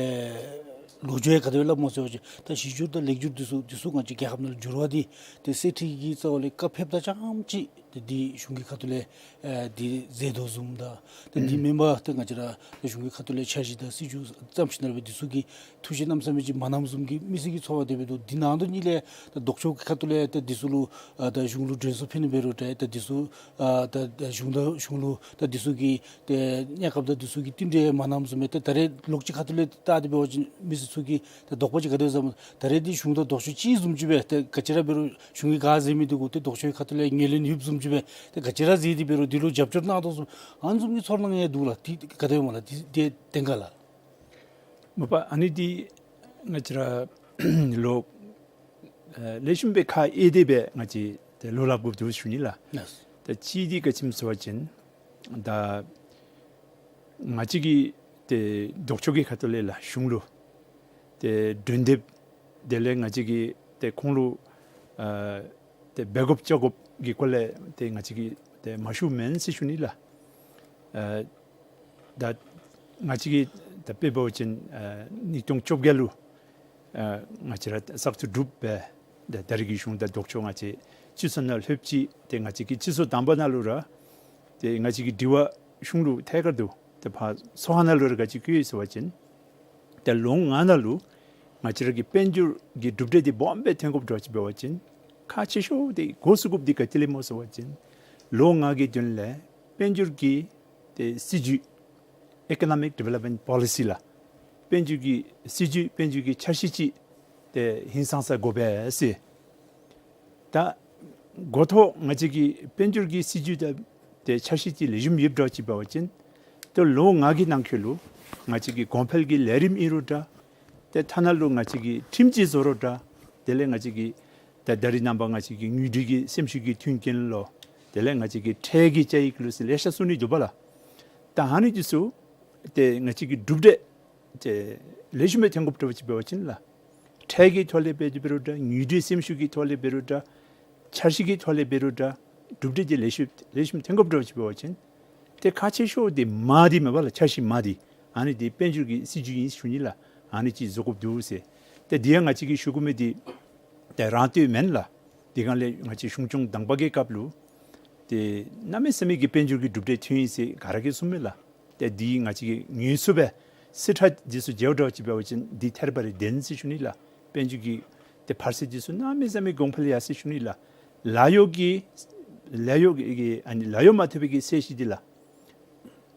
ལོ་རྒྱུས་ཡང་ག་དེ་སྦེ་སླབ་སྨོ་ཟེར་བ་ཅིན་ད་གཞི་འགྱུར་དང་ལེགས་འགྱུར་འདི་ཚུ་འདི་ཚུ་ང་བཅས་རྒྱལ་ཁབ་ནང་ལུ་འགྱུར་བ་འདི་ཏེ་གསེར་ཁྲི་གི་རྩ་བ་ལས་བཀའ་ཕེབས་ད་རྐྱངམ་ཅིག་ འདི་གཞུང་གི་ཁ་ཐུག་ལས་ཨ་འདི་མཛད་དོ་བཟུམ་དང་ཏེ་འདི་མེན་པར་ཏེ་ང་བཅས་ར་གཞུང་གི་ཁ་ཐུག་ལས་འཆར་གཞི་དང་སྲིད་བྱུས་བརྩམས་ཞིནམ་ལས་འབད་འདི་ཚུ་གི་ཐུགས་བཞེད་གནམ་མེད་ས་མེད་ཅིག་མ་གནངམ་བཟུམ་གྱི་མི་སེར་གྱི་ཚོར་བ་དེ་འབད་དོ། འདི་ནང་དོན་གཉིས་ལས་ད་ལྡོག་ཕྱོགས་ཀྱི་ཁ་ཐུག་ལས་ད་འདི་ཚུ་ལུ་ཨ་ད་གཞུང་ལུ་མགྲོན་ཚོགས་ཕུལ་ནི་འབད་རུང་འདྲ། ད་འདི་ཚུ་ཨ་ད་ད་གཞུང་དང་གཞུང་ལུ་ད་འདི་ཚུ་གི་ཏེ་གནས་སྐབས་དང་འདི་ཚུ་གི་བསྟུན་གྲོས་མ་གནངམ་བཟུམ་སྦེ་ད་ད་རེས་ལོགས་ཀྱི་ཁ་ཐུག་ལས་བལྟ་སྟེ་འབད་བ་ཅིན་མི་སེར་ཚུ་གི་ད་དོགས་པ་ཅིག་ག་དེ་སྦེ་བསམ། ད་རེས་འདི་གཞུང་དང་ལྡོག་ཕྱོགས་གཅིག་བཟུམ་ཅིག་སྦེ་ད་ག་ཅི་ར་འབད་རུང་གཞུང་གིས་ག་མཛད་མི་འདི་གུ་ཏེ་ལྡོག་ཕྱོགས་ཁ་ཐུག་ལས་ངོས་ལེན་ཡོདཔ་བཟུམ་ཅིག་སྦེ་ད་ག་ཅི་ར་མཛད་དེ་འབད་རུང་འདི་ལུ་རྒྱབ་སྐྱོར་གནང་དོ་བཟུམ་ཨ་ནི་བཟུམ་གྱི་ཚོར་སྣང་ཡང་འདུག་ལགས། འདི་ག་དེ་སྦེ་སྨོ་ལགས། འདི་འདི་བདེན་ག་ལགས། མ་པ་ཨ་ནི་འདི་ང་བཅས་ར་ལོ་ཨ་ལེགས་ཤོམ་སྦེ་ཁ་དབྱེ་སྟེ་སྦེ་ང་བཅས་ཏེ་ལོ་ལབ་དགོཔ་འདུག་ཞུ་ནི་ལགས། ལགས། ད་གཅིག་འདི་ག་ཅི་སྨོ་ཟེར་བ་ཅིན་ད་ང་བཅས་ཀྱིས་ཏེ་ལྡོག་ཕྱོགས་ཀྱི་ཁ་ཐུག་ལས་ལགས་གཞུང་ལུ་ཏེ་མགྲོན་འདེབས་དེ་ལས་ང་བཅས་ཀྱིས་ཏེ་ཁོང་ལུ་ཨ་ཏེ་འབད་དགོཔ་བཅའ་དགོཔ་གི་སྐོར་ལས་ཏེ་ང་བཅས་ཀྱིས་ཏེ་མ་ཞུཝ་མེན་ཟེར་ཞུ་ནི་ལགས། ཨ་ད་ང་བཅས་ཀྱིས་ད་དཔེ་འབད་བ་ཅིན་ཨ་ཉིས་སྟོང་བཅོ་བརྒྱད་ལུ་ཨ་ང་བཅས་ར་བཙག་འཐུ་གྲུབ་སྦེ་ད་ད་རེས་ཀྱི་གཞུང་དང་ལྡོག་ཕྱོགས་ང་བཅས་སྤྱི་ཚོགས་ནང་ལྷོདཔ་ཅིག་ཏེ་ང་བཅས་ཀྱི་སྤྱི་ཚོགས་དང་པ་ནང་ལུ་ར་ཏེ་ང་བཅས་ཀྱི་དྲི་བ་གཞུང་ལུ་ཐད་ཀར་དུ་ཏེ་ཕར་ཚོགས་ཁང་ནང་ལུ་ར་ག་ཅི་བཀོད་ཡི་ཟེར་བ་ཅིན་ཏེ་ལོ་ལྔ་ནང་ལུ་ང་བཅས་ར་གི་དཔལ་འབྱོར་གྱི་གྲུབ་འབྲས་འདི་སྦོམ་སྦེ་ཐོན་དགོཔ་འདྲཝ་ཅིག་འབད་བ་ཅིན་ཁག་ཆེ་ཤོས་འདི་འགོ་བཙུགས་དགོཔ་འདི་ག་ཏེ་ལས་སྨོ་ཟེར་བ་ཅིན་ལོ་ལྔ་གི་དོན་ལས་དཔལ་འབྱོར་གྱི་ཏེ་སྲིད་བྱུས་Economic Development Policy ལགས། དཔལ་འབྱོར་གྱི་སྲིད་བྱུས་དཔལ་འབྱོར་གྱི་འཆར་གཞི་ཅིག་ཏེ་ཧིང་སངས་ས་དགོ་པས་ཟེར། ད་འགོ་ཐོག་ང་བཅས་ཀྱི་དཔལ་འབྱོར་གྱི་སྲིད་བྱུས་དང་ཏེ་འཆར་གཞི་ཅིག་ལེགས་ཤོམ་ཡོདཔ་འདྲཝ་ཅིག་འབད་བ་ཅིན་ཏེ་ལོ་ལྔ་གི་ནང་འཁོད་ལུ་ང་བཅས་ཀྱི་གོང་འཕེལ་གྱི་ལས་རིམ་ཨིན་རུང་འདྲ། ཏེ་ཐ་ན་ལུ་ང་བཅས་ཀྱི་ཁྲིམས་ཅིག་བཟོ་རུང་འདྲ། དེ་ལས་ང་བཅས་ཀྱི་ད་ད་རེས་ནངས་པ་ང་བཅས་ཀྱི་དངུལ་འབྲེལ་གྱི་སེམས་ཤུགས་ཀྱི་མཐུན་རྐྱེན་ལོ། དེ་ལས་ང་བཅས་ཀྱི་ཁྲལ་གྱི་བཅའ་ཡིག་ལུ་ཟེར་ལེ་ཤ་གསུང་ནི་འདུག་པ་ལགས། ད་ཨ་ནི་འདི་ཚུ་ཏེ་ང་བཅས་ཀྱི་གྲུབ་འབྲས་ཏེ་ལེགས་ཤོམ་སྦེ་ཐོན་དགོཔ་འདྲཝ་ཅིག་འབད་བ་ཅིན་ལགས། ཁྲལ་གྱི་ཐོག་ལས་འབད་དེ་འབད་རུང་འདྲ། དངུལ་འབྲེལ་སེམས་ཤུགས་ཀྱི་ཐོག་ལས་འབད་རུང་འདྲ། འཆར་གཞི་གི་ཐོག་ལས་འབད་རུང་འདྲ། གྲུབ་འབྲས་འདི་ལེགས་ཤོམ་ལེགས་ཤོམ་ཐོན་དགོཔ་འདྲཝ་ཅིག་འབད་བ་ཅིན་ཏེ་ཁག་ཆེ་ཤོས་འདི་མ་འདི་མས་པ་ལགས། འཆར་གཞི་མ་འདི་ཨ་ནི་འདི་དཔལ་འབྱོར་གྱི་སྲིད་བྱུས་ཨིན་ཞུ་ནི་ལགས། ཨ་ནི་ཅིག་བཟོ་དགོཔ་འདུག་ཟེར། ཏེ་འདི་ཡང་ང་བཅས་ཀྱིས་ཞུ་དགོ་མི་འདི་ཏེ་རང་བསྟོད་མེན་ལགས། དེ་སྒང་ལས་ང་བཅས་གཞུང་སྐྱོང་དང་པ་གི་སྐབས་ལུ་ཏེ་གནམ་མེད་ས་མེད་ཀྱི་དཔལ་འབྱོར་གྱི་གྲུབ་འབྲས་ཐོན་ཡི་ཟེར་ག་ར་གིས་གསུངམ་མས་ལགས། ཏེ་འདི་ང་བཅས་ཀྱིས་ངོས་བཟུང་སྦེ་རྩིས་ཁྲ་འདི་ཚུ་མཇལཝ་འདྲཝ་ཅིག་འབད་བ་ཅིན་འདི་ཐད་རི་བ་རི་བདེན་ཟེར་ཞུ་ནི་ལགས། དཔལ་འབྱོར་གྱི་ཏེ་འཕར་ཚད་འདི་ཚུ་གནམ་མེད་ས་མེད་གོང་འཕེལ་ཡར་སོ་ཡི་ཟེར་ཞུ་ནི་ལགས། ལཱ་གཡོག་གི་ལཱ་གཡོག་གི་ཨ་ནི་ལཱ་གཡོག་མ་ཐོབ་པའི་གི་ཚད་གཞི་འདི་ལགས།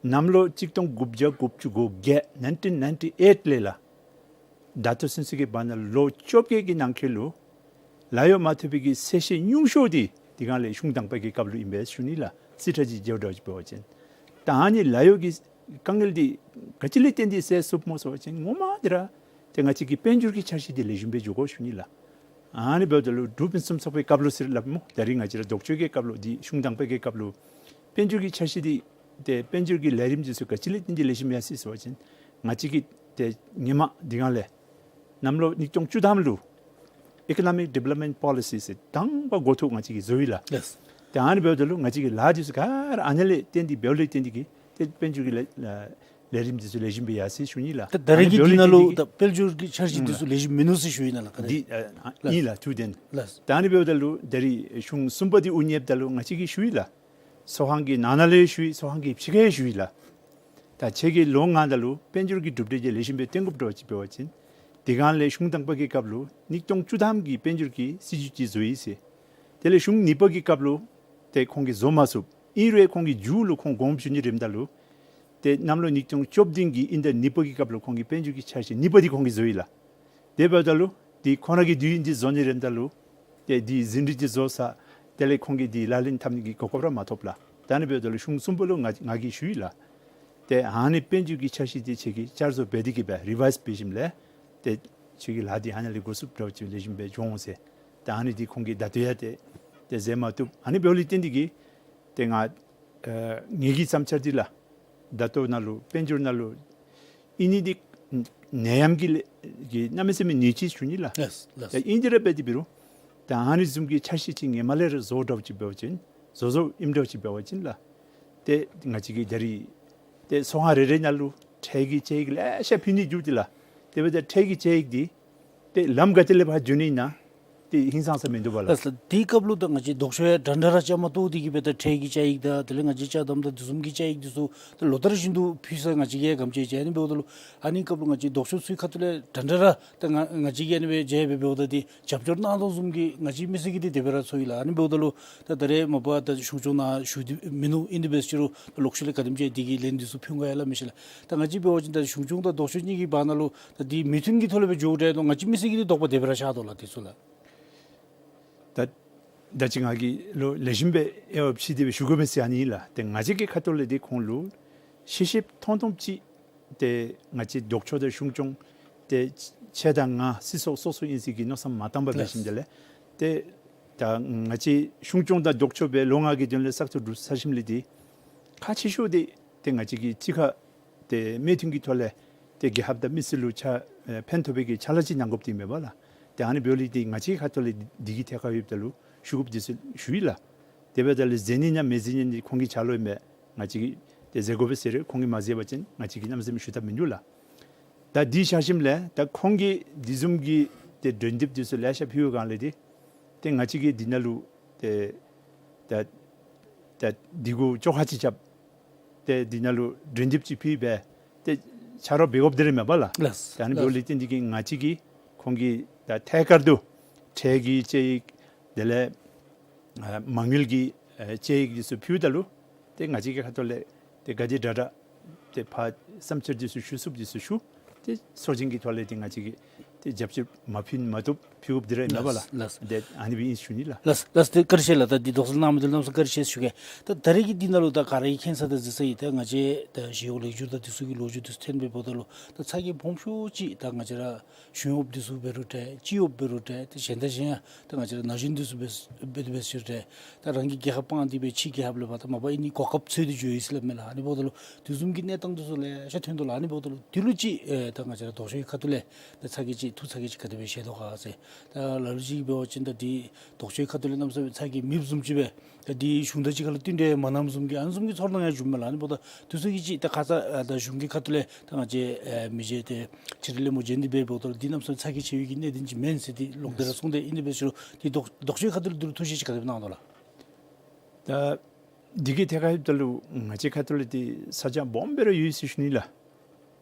གནམ་ལོ་གཅིག་སྟོང་དགུ་བརྒྱ་དགུ་བཅུ་གོ་བརྒྱད་nineteen ninety eight ལས་ལགས། ད་ལྟོ་ཚུན་ཚོད་ཀྱི་བར་ན་ལོ་བཅོ་བརྒྱད་ཀྱི་ནང་འཁོད་ལུ་ལཱ་གཡོག་མ་ཐོབ་པའི་གི་ཚད་གཞི་ཉུང་ཤོས་འདི་དེ་སྒང་ལས་གཞུང་དང་པ་གི་སྐབས་ལུ་ཨིན་པས་ཞུ་ནི་ལགས། རྩིས་ཁྲ་ཅིག་མཇལཝ་འདྲཝ་ཅིག་འབད་བ་ཅིན། ད་ཨ་ནི་ལཱ་གཡོག་གི་དཀའ་ངལ་འདི་ག་ཅི་ལས་བརྟེན་ཏེ་སེལ་ཚུགསཔ་སྨོ་ཟེར་བ་ཅིན་ངོ་མ་འདི་ར་ཏེ་ང་བཅས་ཀྱི་དཔལ་འབྱོར་གྱི་འཆར་གཞི་འདི་ལེགས་ཤོམ་སྦེ་འགྱོ་དགོ་ཞུ་ནི་ལགས། ཨ་ནི་འབདཝ་ད་ལུ་འབྲུག་ཕུན་སུམ་ཚོགས་པའི་སྐབས་ལུ་ཟེར་སླབ་སྨོ། ད་རེས་ང་བཅས་ར་ལྡོག་ཕྱོགས་ཀྱི་སྐབས་ལུ་འདི་གཞུང་དང་པ་གི་སྐབས་ལུ་དཔལ་འབྱོར་གྱི་འཆར་གཞི་འདི་ཏེ་དཔལ་འབྱོར་གྱི་ལས་རིམ་འདི་ཚུ་ག་ཅི་ལས་བརྟེན་ཏེ་ལེགས་ཤོམ་ཡར་སོ་ཡི་ཟེར་བ་ཅིན་ང་བཅས་ཀྱིས་ཏེ་ཧེ་མ་དེ་སྒང་ལས་གནམ་ལོ་ཉིས་སྟོང་བཅུ་ཐམ་ལུ་Economic Development Policy ཟེར་དང་པ་འགོ་ཐོག་ང་བཅས་ཀྱིས་བཟོ་ཡི་ལགས། ལགས། ཏེ་ཨ་ནི་འབདཝ་ད་ལུ་ང་བཅས་ཀྱི་ལཱ་འདི་ཚུ་ག་ར་ཨ་ནི་ལས་བརྟེན་ཏེ་འབདཝ་ལས་བརྟེན་ཏེ་གིས་ཏེ་དཔལ་འབྱོར་གྱི་ལས་ལས་རིམ་འདི་ཚུ་ལེགས་ཤོམ་སྦེ་ཡར་སོ་ཡི་ཞུ་ནི་ལགས། ད་ད་རེས་ཀྱི་འདི་ནང་ལུ་ད་དཔལ་འབྱོར་གྱི་འཆར་གཞི་འདི་ཚུ་ལེགས་ཤོམ་མིན་ནུག་ཟེར་ཞུ་ཡི་ན་ལགས། འདི་ཨ་ཨིན་ལགས། ཐུགས་བདེན། ལགས། ད་ཨ་ནི་འབདཝ་ད་ལུ་ད་རེས་གཞུང་གསུམ་པ་འདི་དབུ་བརྙེསཔ་ད་ལུ་ང་བཅས་ཀྱིས་ཞུ་ཡི་ལགས། ཚོགས་ཁང་གི་ནང་ན་ལས་ཞུ་ཡི། ཚོགས་ཁང་གི་ཕྱི་ཁར་ཞུ་ཡི་ལགས། ད་ཁྱེད་ཀྱིས་ལོ་ལྔ་ནང་ལུ་དཔལ་འབྱོར་གྱི་གྲུབ་འབྲས་ཅིག་ལེགས་ཤོམ་སྦེ་སྟོན་དགོཔ་འདྲཝ་ཅིག་འབད་བ་ཅིན་དེ་སྒང་ལས་གཞུང་དང་པ་གི་སྐབས་ལུ་ཉིས་སྟོང་བཅུ་ཐམ་གྱི་དཔལ་འབྱོར་གྱི་སྲིད་བྱུས་ཅིག་བཟོ་ཡི་ཟེར། དེ་ལས་གཞུང་གཉིས་པ་གི་སྐབས་ལུ་ཏེ་ཁོང་གིས་བཟོ་མ་ཚུགས། ཨིན་རུང་ཁོང་གིས་མཇུག་ལུ་ཁོང་དགོངསམ་ཞུ་ནི་རནམ་ད་ལུ་ཏེ་གནམ་ལོ་ཉིས་སྟོང་བཅུ་བདུན་གྱི་དབྱིན་ཟླ་གཉིས་པ་གི་སྐབས་ལུ་ཁོང་གིས་དཔལ་འབྱོར་གྱི་འཆར་གཞི་གཉིས་པ་འདི་ཁོང་གིས་བཟོ་ཡི་ལགས། དེ་འབདཝ་ད་ལུ་ཏེ་ཁོང་ར་གིས་དུས་ཡུན་འདི་བཟོ་ནི་རནམ་ད་ལུ་ཏེ་འདི་ཟིན་བྲིས་འདི་བཟོ་ཚར། དེ་ལས་ཁོང་གིས་འདི་ལག་ལེན་འཐབ་ནི་གི་གོ་སྐབས་ར་མ་ཐོབ་ལགས། ད་ཨ་ནི་འབདཝ་ད་ལུ་གཞུང་གསུམ་པ་ལུ་ང་ང་གིས་ཞུ་ཡི་ལགས། ཏེ་ཨ་ནི་དཔལ་འབྱོར་གྱི་འཆར་གཞི་འདི་ཁྱེད་ཀྱིས་བསྐྱར་བཟོ་འབད་དེ་གིས་སྦེ་རི་ཝའིཛ་འབད་ཞིནམ་ལས་ཏེ་ཁྱེད་ཀྱི་ལཱ་འདི་ཨ་ནཱ་ལས་འགོ་བཙུགསཔ་འདྲཝ་ཅིག་ལེགས་ཤོམ་སྦེ་འགྱོ་འོང་ཟེར། ཏེ་ཨ་ནི་འདི་ཁོང་གིས་ད་ལྟོ་ཡང་ཏེ་ཏེ་མཛད་མ་བཏུབ། ཨ་ནི་འབདཝ་ལས་བརྟེན་ཏེ་གིས་ཏེ་ང་ཨ་ངེ་གི་བསམ་འཆར་འདི་ལགས། ད་ལྟོ་ནང་ལུ་དཔལ་འབྱོར་ནང་ལུ་ཨིན་ནི་འདི་ནད་ཡམས་ཀྱི་ལས་ཀྱི་གནམ་མེད་ས་མེད་ནད་ཅིག་ཞུ་ནི་ལགས། ལགས་ལགས། ད་ཨིན་ཏེ་ར་འབད་དེ་འབད་རུང་ད་ཨ་ནི་བཟུམ་གྱི་འཆར་གཞི་ཅིག་ཧེ་མ་ལས་ར་བཟོ་འདྲཝ་ཅིག་འབད་བ་ཅིན་བཟོ་བཟོཝ་ཨིནམ་འདྲཝ་ཅིག་འབད་བ་ཅིན་ལགས། ཏེ་ང་བཅས་ཀྱིས་ད་རེས་ཏེ་ཚོགས་ཁང་རེ་རེ་ནང་ལུ་ཁྲལ་གྱི་དཔྱད་ཡིག་ལེ་ཤ་ཕུལ་ནི་འདུག་སྟེ་ལགས། དེ་འབདཝ་ད་ཁྲལ་གྱི་དཔྱད་ཡིག་འདི་ཏེ་ལམ་ག་ཏེ་ལས་ཕར་འགྱོ་ནི་ཨིན་ན། ཏེ་ཧིང་སངས་ས་མིན་འདུག་པ་ལགས། ལགས་ལགས། དེའི་སྐབས་ལུ་ད་ང་བཅས་ལྡོག་ཕྱོགས་ཡང་འདྲན་འདྲ་ར་བཅའ་མར་གཏོགས་ཏེ་གིས་སྦེ་ད་ཁྲལ་གྱི་བཅའ་ཡིག་དང་དེ་ལས་ང་བཅས་ཅ་དམ་དང་དེ་བཟུམ་གྱི་བཅའ་ཡིག་འདི་ཚུ་ད་ལོ་ལྟར་བཞིན་དུ་ཕུལ་ས་ང་བཅས་ཀྱིས་ག་དེམ་ཅིག་བྱས་ཨ་ནི་འབདཝ་ད་ལུ་ཨ་ནི་སྐབས་ལུ་ང་བཅས་ལྡོག་ཕྱོགས་ཚུའི་ཁ་ཐུག་ལས་འདྲན་འདྲ་ར་ད་ང་ང་བཅས་ཀྱིས་ཨ་ནི་སྦེ་མཇལ་སྦེ་འབདཝ་ད་འདི་རྒྱབ་སྐྱོར་གནང་དོ་བཟུམ་གྱི་ང་བཅས་མི་སེར་གྱིས་འདི་དེ་སྦེ་ར་ཚོར་ཡི་ལགས། ཨ་ནི་འབདཝ་ད་ལུ་ད་ད་རེས་མ་པ་ད་གཞུང་སྐྱོང་ནང་བཞུགས་ཏེ་མིན་ནུག། ཨིན་དེ་འབད་ཟེར་རུང་ད་ལོག་ཤུལ་ལས་ག་དེམ་ཅིག་འདི་གི་ལན་འདི་ཚུ་ཕུལ་འོང་ག་ཡ་ལ་མི་ཤེས་ལགས། ད་ང་བཅས་འབད་བ་ཅིན་ད་གཞུང་སྐྱོང་དང་ལྡོག་ཕྱོགས་གཉིས་ཀྱི་བར་ན་ལུ་ད་འདི་མོས་མཐུན་གྱི་ཐོག་ལས་སྦེ་འགྱོཝ་འདྲ་དོ་ང་བཅས་མི་སེར་གྱིས་འདི་དོགས་པ་དེ་སྦེ་ར་ཤར་དོ་ལགས། དེ་ཚུ་ལགས། ད་ད་ཅི་ང་གིས་ལོ་ལེགས་ཤོམ་སྦེ་དབྱེ་བ་ཕྱེ་སྟེ་སྦེ་ཞུ་དགོ་མི་ཟེར་ཨ་ནི་ཨིན་ལགས། ཏེ་ང་བཅས་ཀྱི་ཁ་ཐུག་ལས་འདི་ཁོང་ལུ་ཤེས་ཤེསཔ་མཐོང་མཐོངམ་ཅིག་ཏེ་ང་བཅས་ལྡོག་ཕྱོགས་དང་གཞུང་སྐྱོང་ཏེ་ཁྱེད་དང་ང་སྲིད་ཚོགས་སོ་སོ་ཨིན་ཟེར་གྱི་མནོ་བསམ་མ་བཏང་པར་འབད་ཞིནམ་དེ་ལས་ཏེ་ད་ང་བཅས་གཞུང་སྐྱོང་དང་ལྡོག་ཕྱོགས་སྦེ་ལོ་ལྔ་གི་དོན་ལས་བཙག་འཐུ་གྲུབ་ཚར་ཞིནམ་ལས་འདི་ཁག་ཆེ་ཤོས་འདི་ཏེ་ང་བཅས་ཀྱིས་གཅིག་ཁར་ཏེ་མོས་མཐུན་གྱི་ཐོག་ལས་ཏེ་རྒྱལ་ཁབ་དང་མི་སེར་ལུ་ཕན་ཐོགས་པའི་གི་ཕྱག་ལཱ་ཅིག་གནང་དགོཔ་འདི་མས་པ་ལགས། ཏེ་ཨ་ནི་འབདཝ་ལས་ཏེ་ང་བཅས་ཁ་ཐུག་ལས་འདི་གི་ཐད་ཁར་ཡོདཔ་ད་ལུ་ཞུ་དགོཔ་འདི་ཚུ་ཞུ་ཡི་ལགས། དེ་འབདཝ་ད་ལུ་མཛད་ནི་ཨིན་ན་མི་མཛད་ནི་ཨིན་ན་ཁོང་གི་ཆ་ལུགས་ཨིན་པས། ང་བཅས་ཀྱིས་ཏེ་མཛད་དགོ་པས་ཟེར་ཁོང་གིས་མ་མཛདཔ་ཅིན་ང་བཅས་ཀྱིས་གནམ་མེད་ས་མེད་ཞུ་ཐབས་མིན་འདུག་ལགས། ད་འདི་ཆ་ཞིནམ་ལས་ད་ཁོང་གིས་འདི་བཟུམ་གྱི་ཏེ་གྲོས་འདེབས་འདི་ཚུ་ལེ་ཤ་ཕུལ་བའི་སྒང་ལས་ཏེ་ཏེ་ང་བཅས་ཀྱིས་འདི་ནང་ལུ་ཏེ་ད་ད་འདི་གུ་བཅོ་ཁ་ཅིག་རྐྱབ་སྟེ་འདི་ནང་ལུ་གྲོས་འདེབས་ཅིག་ཕུལ་སྦེ་ཏེ་ཆ་རོགས་འབད་དགོཔ་འདི་ར་མས་པ་ལགས། ལགས། ད་ཨ་ནི་འབདཝ་ལས་ཏེ་འདི་གིས་ང་བཅས་ཀྱིས་ཁོང་གི་ད་ཐད་ཀར་དུ་ཁྲལ་གྱི་དཔྱད་ཡིག་དེ་ལས་ཨ་མ་དངུལ་གྱི་ཨ་དཔྱད་ཡིག་འདི་ཚུ་ཕུལཝ་ད་ལུ་ཏེ་ང་བཅས་ཀྱི་ཁ་ཐུག་ལས་ཏེ་ག་དེ་དྲག་དྲག་ཏེ་ཕར་བསམ་འཆར་འདི་ཚུ་ཞུ་ཚུགསཔ་འདི་ཚུ་ཞུ། ཏེ་ཚོགས་ཆེན་གྱི་ཐོག་ལས་ཏེ་ང་བཅས་ཀྱིས་ཏེ་རྒྱབ་སྐྱོར་མ་ཕུལ་མ་བཏུབ་ཕུལ་དགོཔ་འདི་ར་ཨིན་པ་ལགས། ལགས། ཏེ་ཨ་ནི་སྦེ་ཨིན་ཞུ་ནི་ལགས། ལགས་ལགས། ཏེ་བཀའ་དྲིན་ཆེ་ལགས། ད་འདི་དོགས་སེལ་གནང་མི་འདི་ལུ་གནམ་མེད་ས་མེད་བཀའ་དྲིན་ཆེ་ཞུ་གེ། ད་ད་རེས་ཀྱི་འདི་ནང་ལུ་ད་ག་ར་གིས་མཁྱེན་ས་དང་གཟིགས་ས་ཨིན། ད་ང་བཅས་ད་ཞི་གཡོག་ལེགས་བསྒྱུར་དང་འདི་ཚུ་གི་ལོ་རྒྱུས་འདི་ཚུ་ཐོན་པའི་འབདཝ་ད་ལུ་ད་ཚ་གྱང་སྦོམ་ཤོས་ཅིག་ད་ང་བཅས་ར་གཞུང་གཡོགཔ་འདི་ཚུ་འབད་རུང་འདྲ་སྤྱི་གཡོགཔ་འབད་རུང་འདྲ་ཏེ་གཞན་དང་གཞན་ཡང་ད་ང་བཅས་ར་ན་གཞོན་འདི་ཚུ་འབད་འབད་འབད་ཞུ་འདྲ་ད་རང་གི་རྒྱལ་ཁབ་སྤང་སྟེ་སྦེ་ཕྱི་རྒྱལ་ཁབ་ལས་ཕར་ད་མ་པ་ཨ་ནི་གོ་སྐབས་འཚོལ་ཏེ་འགྱོ་ཡི་ཟེར་སླབ་མས་ལགས། ཨ་ནི་འབདཝ་ད་ལུ་དེ་བཟུམ་གྱི་གནས་སྟངས་འདི་ཚུ་ལེ་ཤ་ཐོན་དོ་ལགས། ཨ་ནི་འབདཝ་ད་ལུ་དེ་ལུ་ཅིག་ཨེ་ད་ང་བཅས་ར་ལྡོག་ཕྱོགས་ཁ་ཐུག་ལས་ད་ཚ་གྱང་ཅིག་ཐུགས་ཚ་གྱང་ཅིག་ག་དེ་སྦེ་བཞེས་དོ་ག་ཟེར། ད་ལ་ལུ་ཅིག་འབད་བ་ཅིན་ད་འདི་ལྡོག་ཕྱོགས་ཁ་ཐུག་ལས་གནམ་མེད་ས་མེད་ཚ་གྱང་མེདཔ་བཟུམ་ཅིག་སྦེ་ད་འདི་གཞུང་དང་གཅིག་ཁར་ལུ་བསྟུན་གྲོས་མ་གནངམ་བཟུམ་གྱི་ཨ་ནི་བཟུམ་གྱི་ཚོར་སྣང་ཡང་བྱུངམ་མས་ལགས། ཨ་ནི་འབདཝ་ད་དེ་ཚུ་གི་ཅིག་ད་ཁ་ཙ་ཨ་ད་གཞུང་གི་ཁ་ཐུག་ལས་ད་ང་བཅས་ཨེ་མི་རྗེ་ཏེ་ཕྱི་དྲིལ་ལས་སྨོ་བྱོན་ཏེ་སྦེ་འབདཝ་ད་ལུ་འདི་གནམ་མེད་ས་མེད་ཚ་གྱང་ཆེ་བའི་གི་གནད་དོན་ཅིག་མེན་ཟེར་ཏེ་ལོག་སྟེ་ར་གསུངས་ཏེ་ཨིན། དེ་འབད་ཟེར་རུང་འདི་ལྡོག་ལྡོག་ཕྱོགས་ཁ་ཐུག་ལས་འདི་ལུ་ཐུགས་བཞེད་ཅིག་ག་དེ་སྦེ་གནང་དོ་ལགས། ད་འདི་གི་ཐད་ཁར་ལྷོདཔ་ད་ལུ་ང་བཅས་ཁ་ཐུག་ལས་ཏེ་ཚ་གྱང་སྦོམ་སྦེ་ར་ཡོད་ཟེར་ཞུ་ནི་ལགས།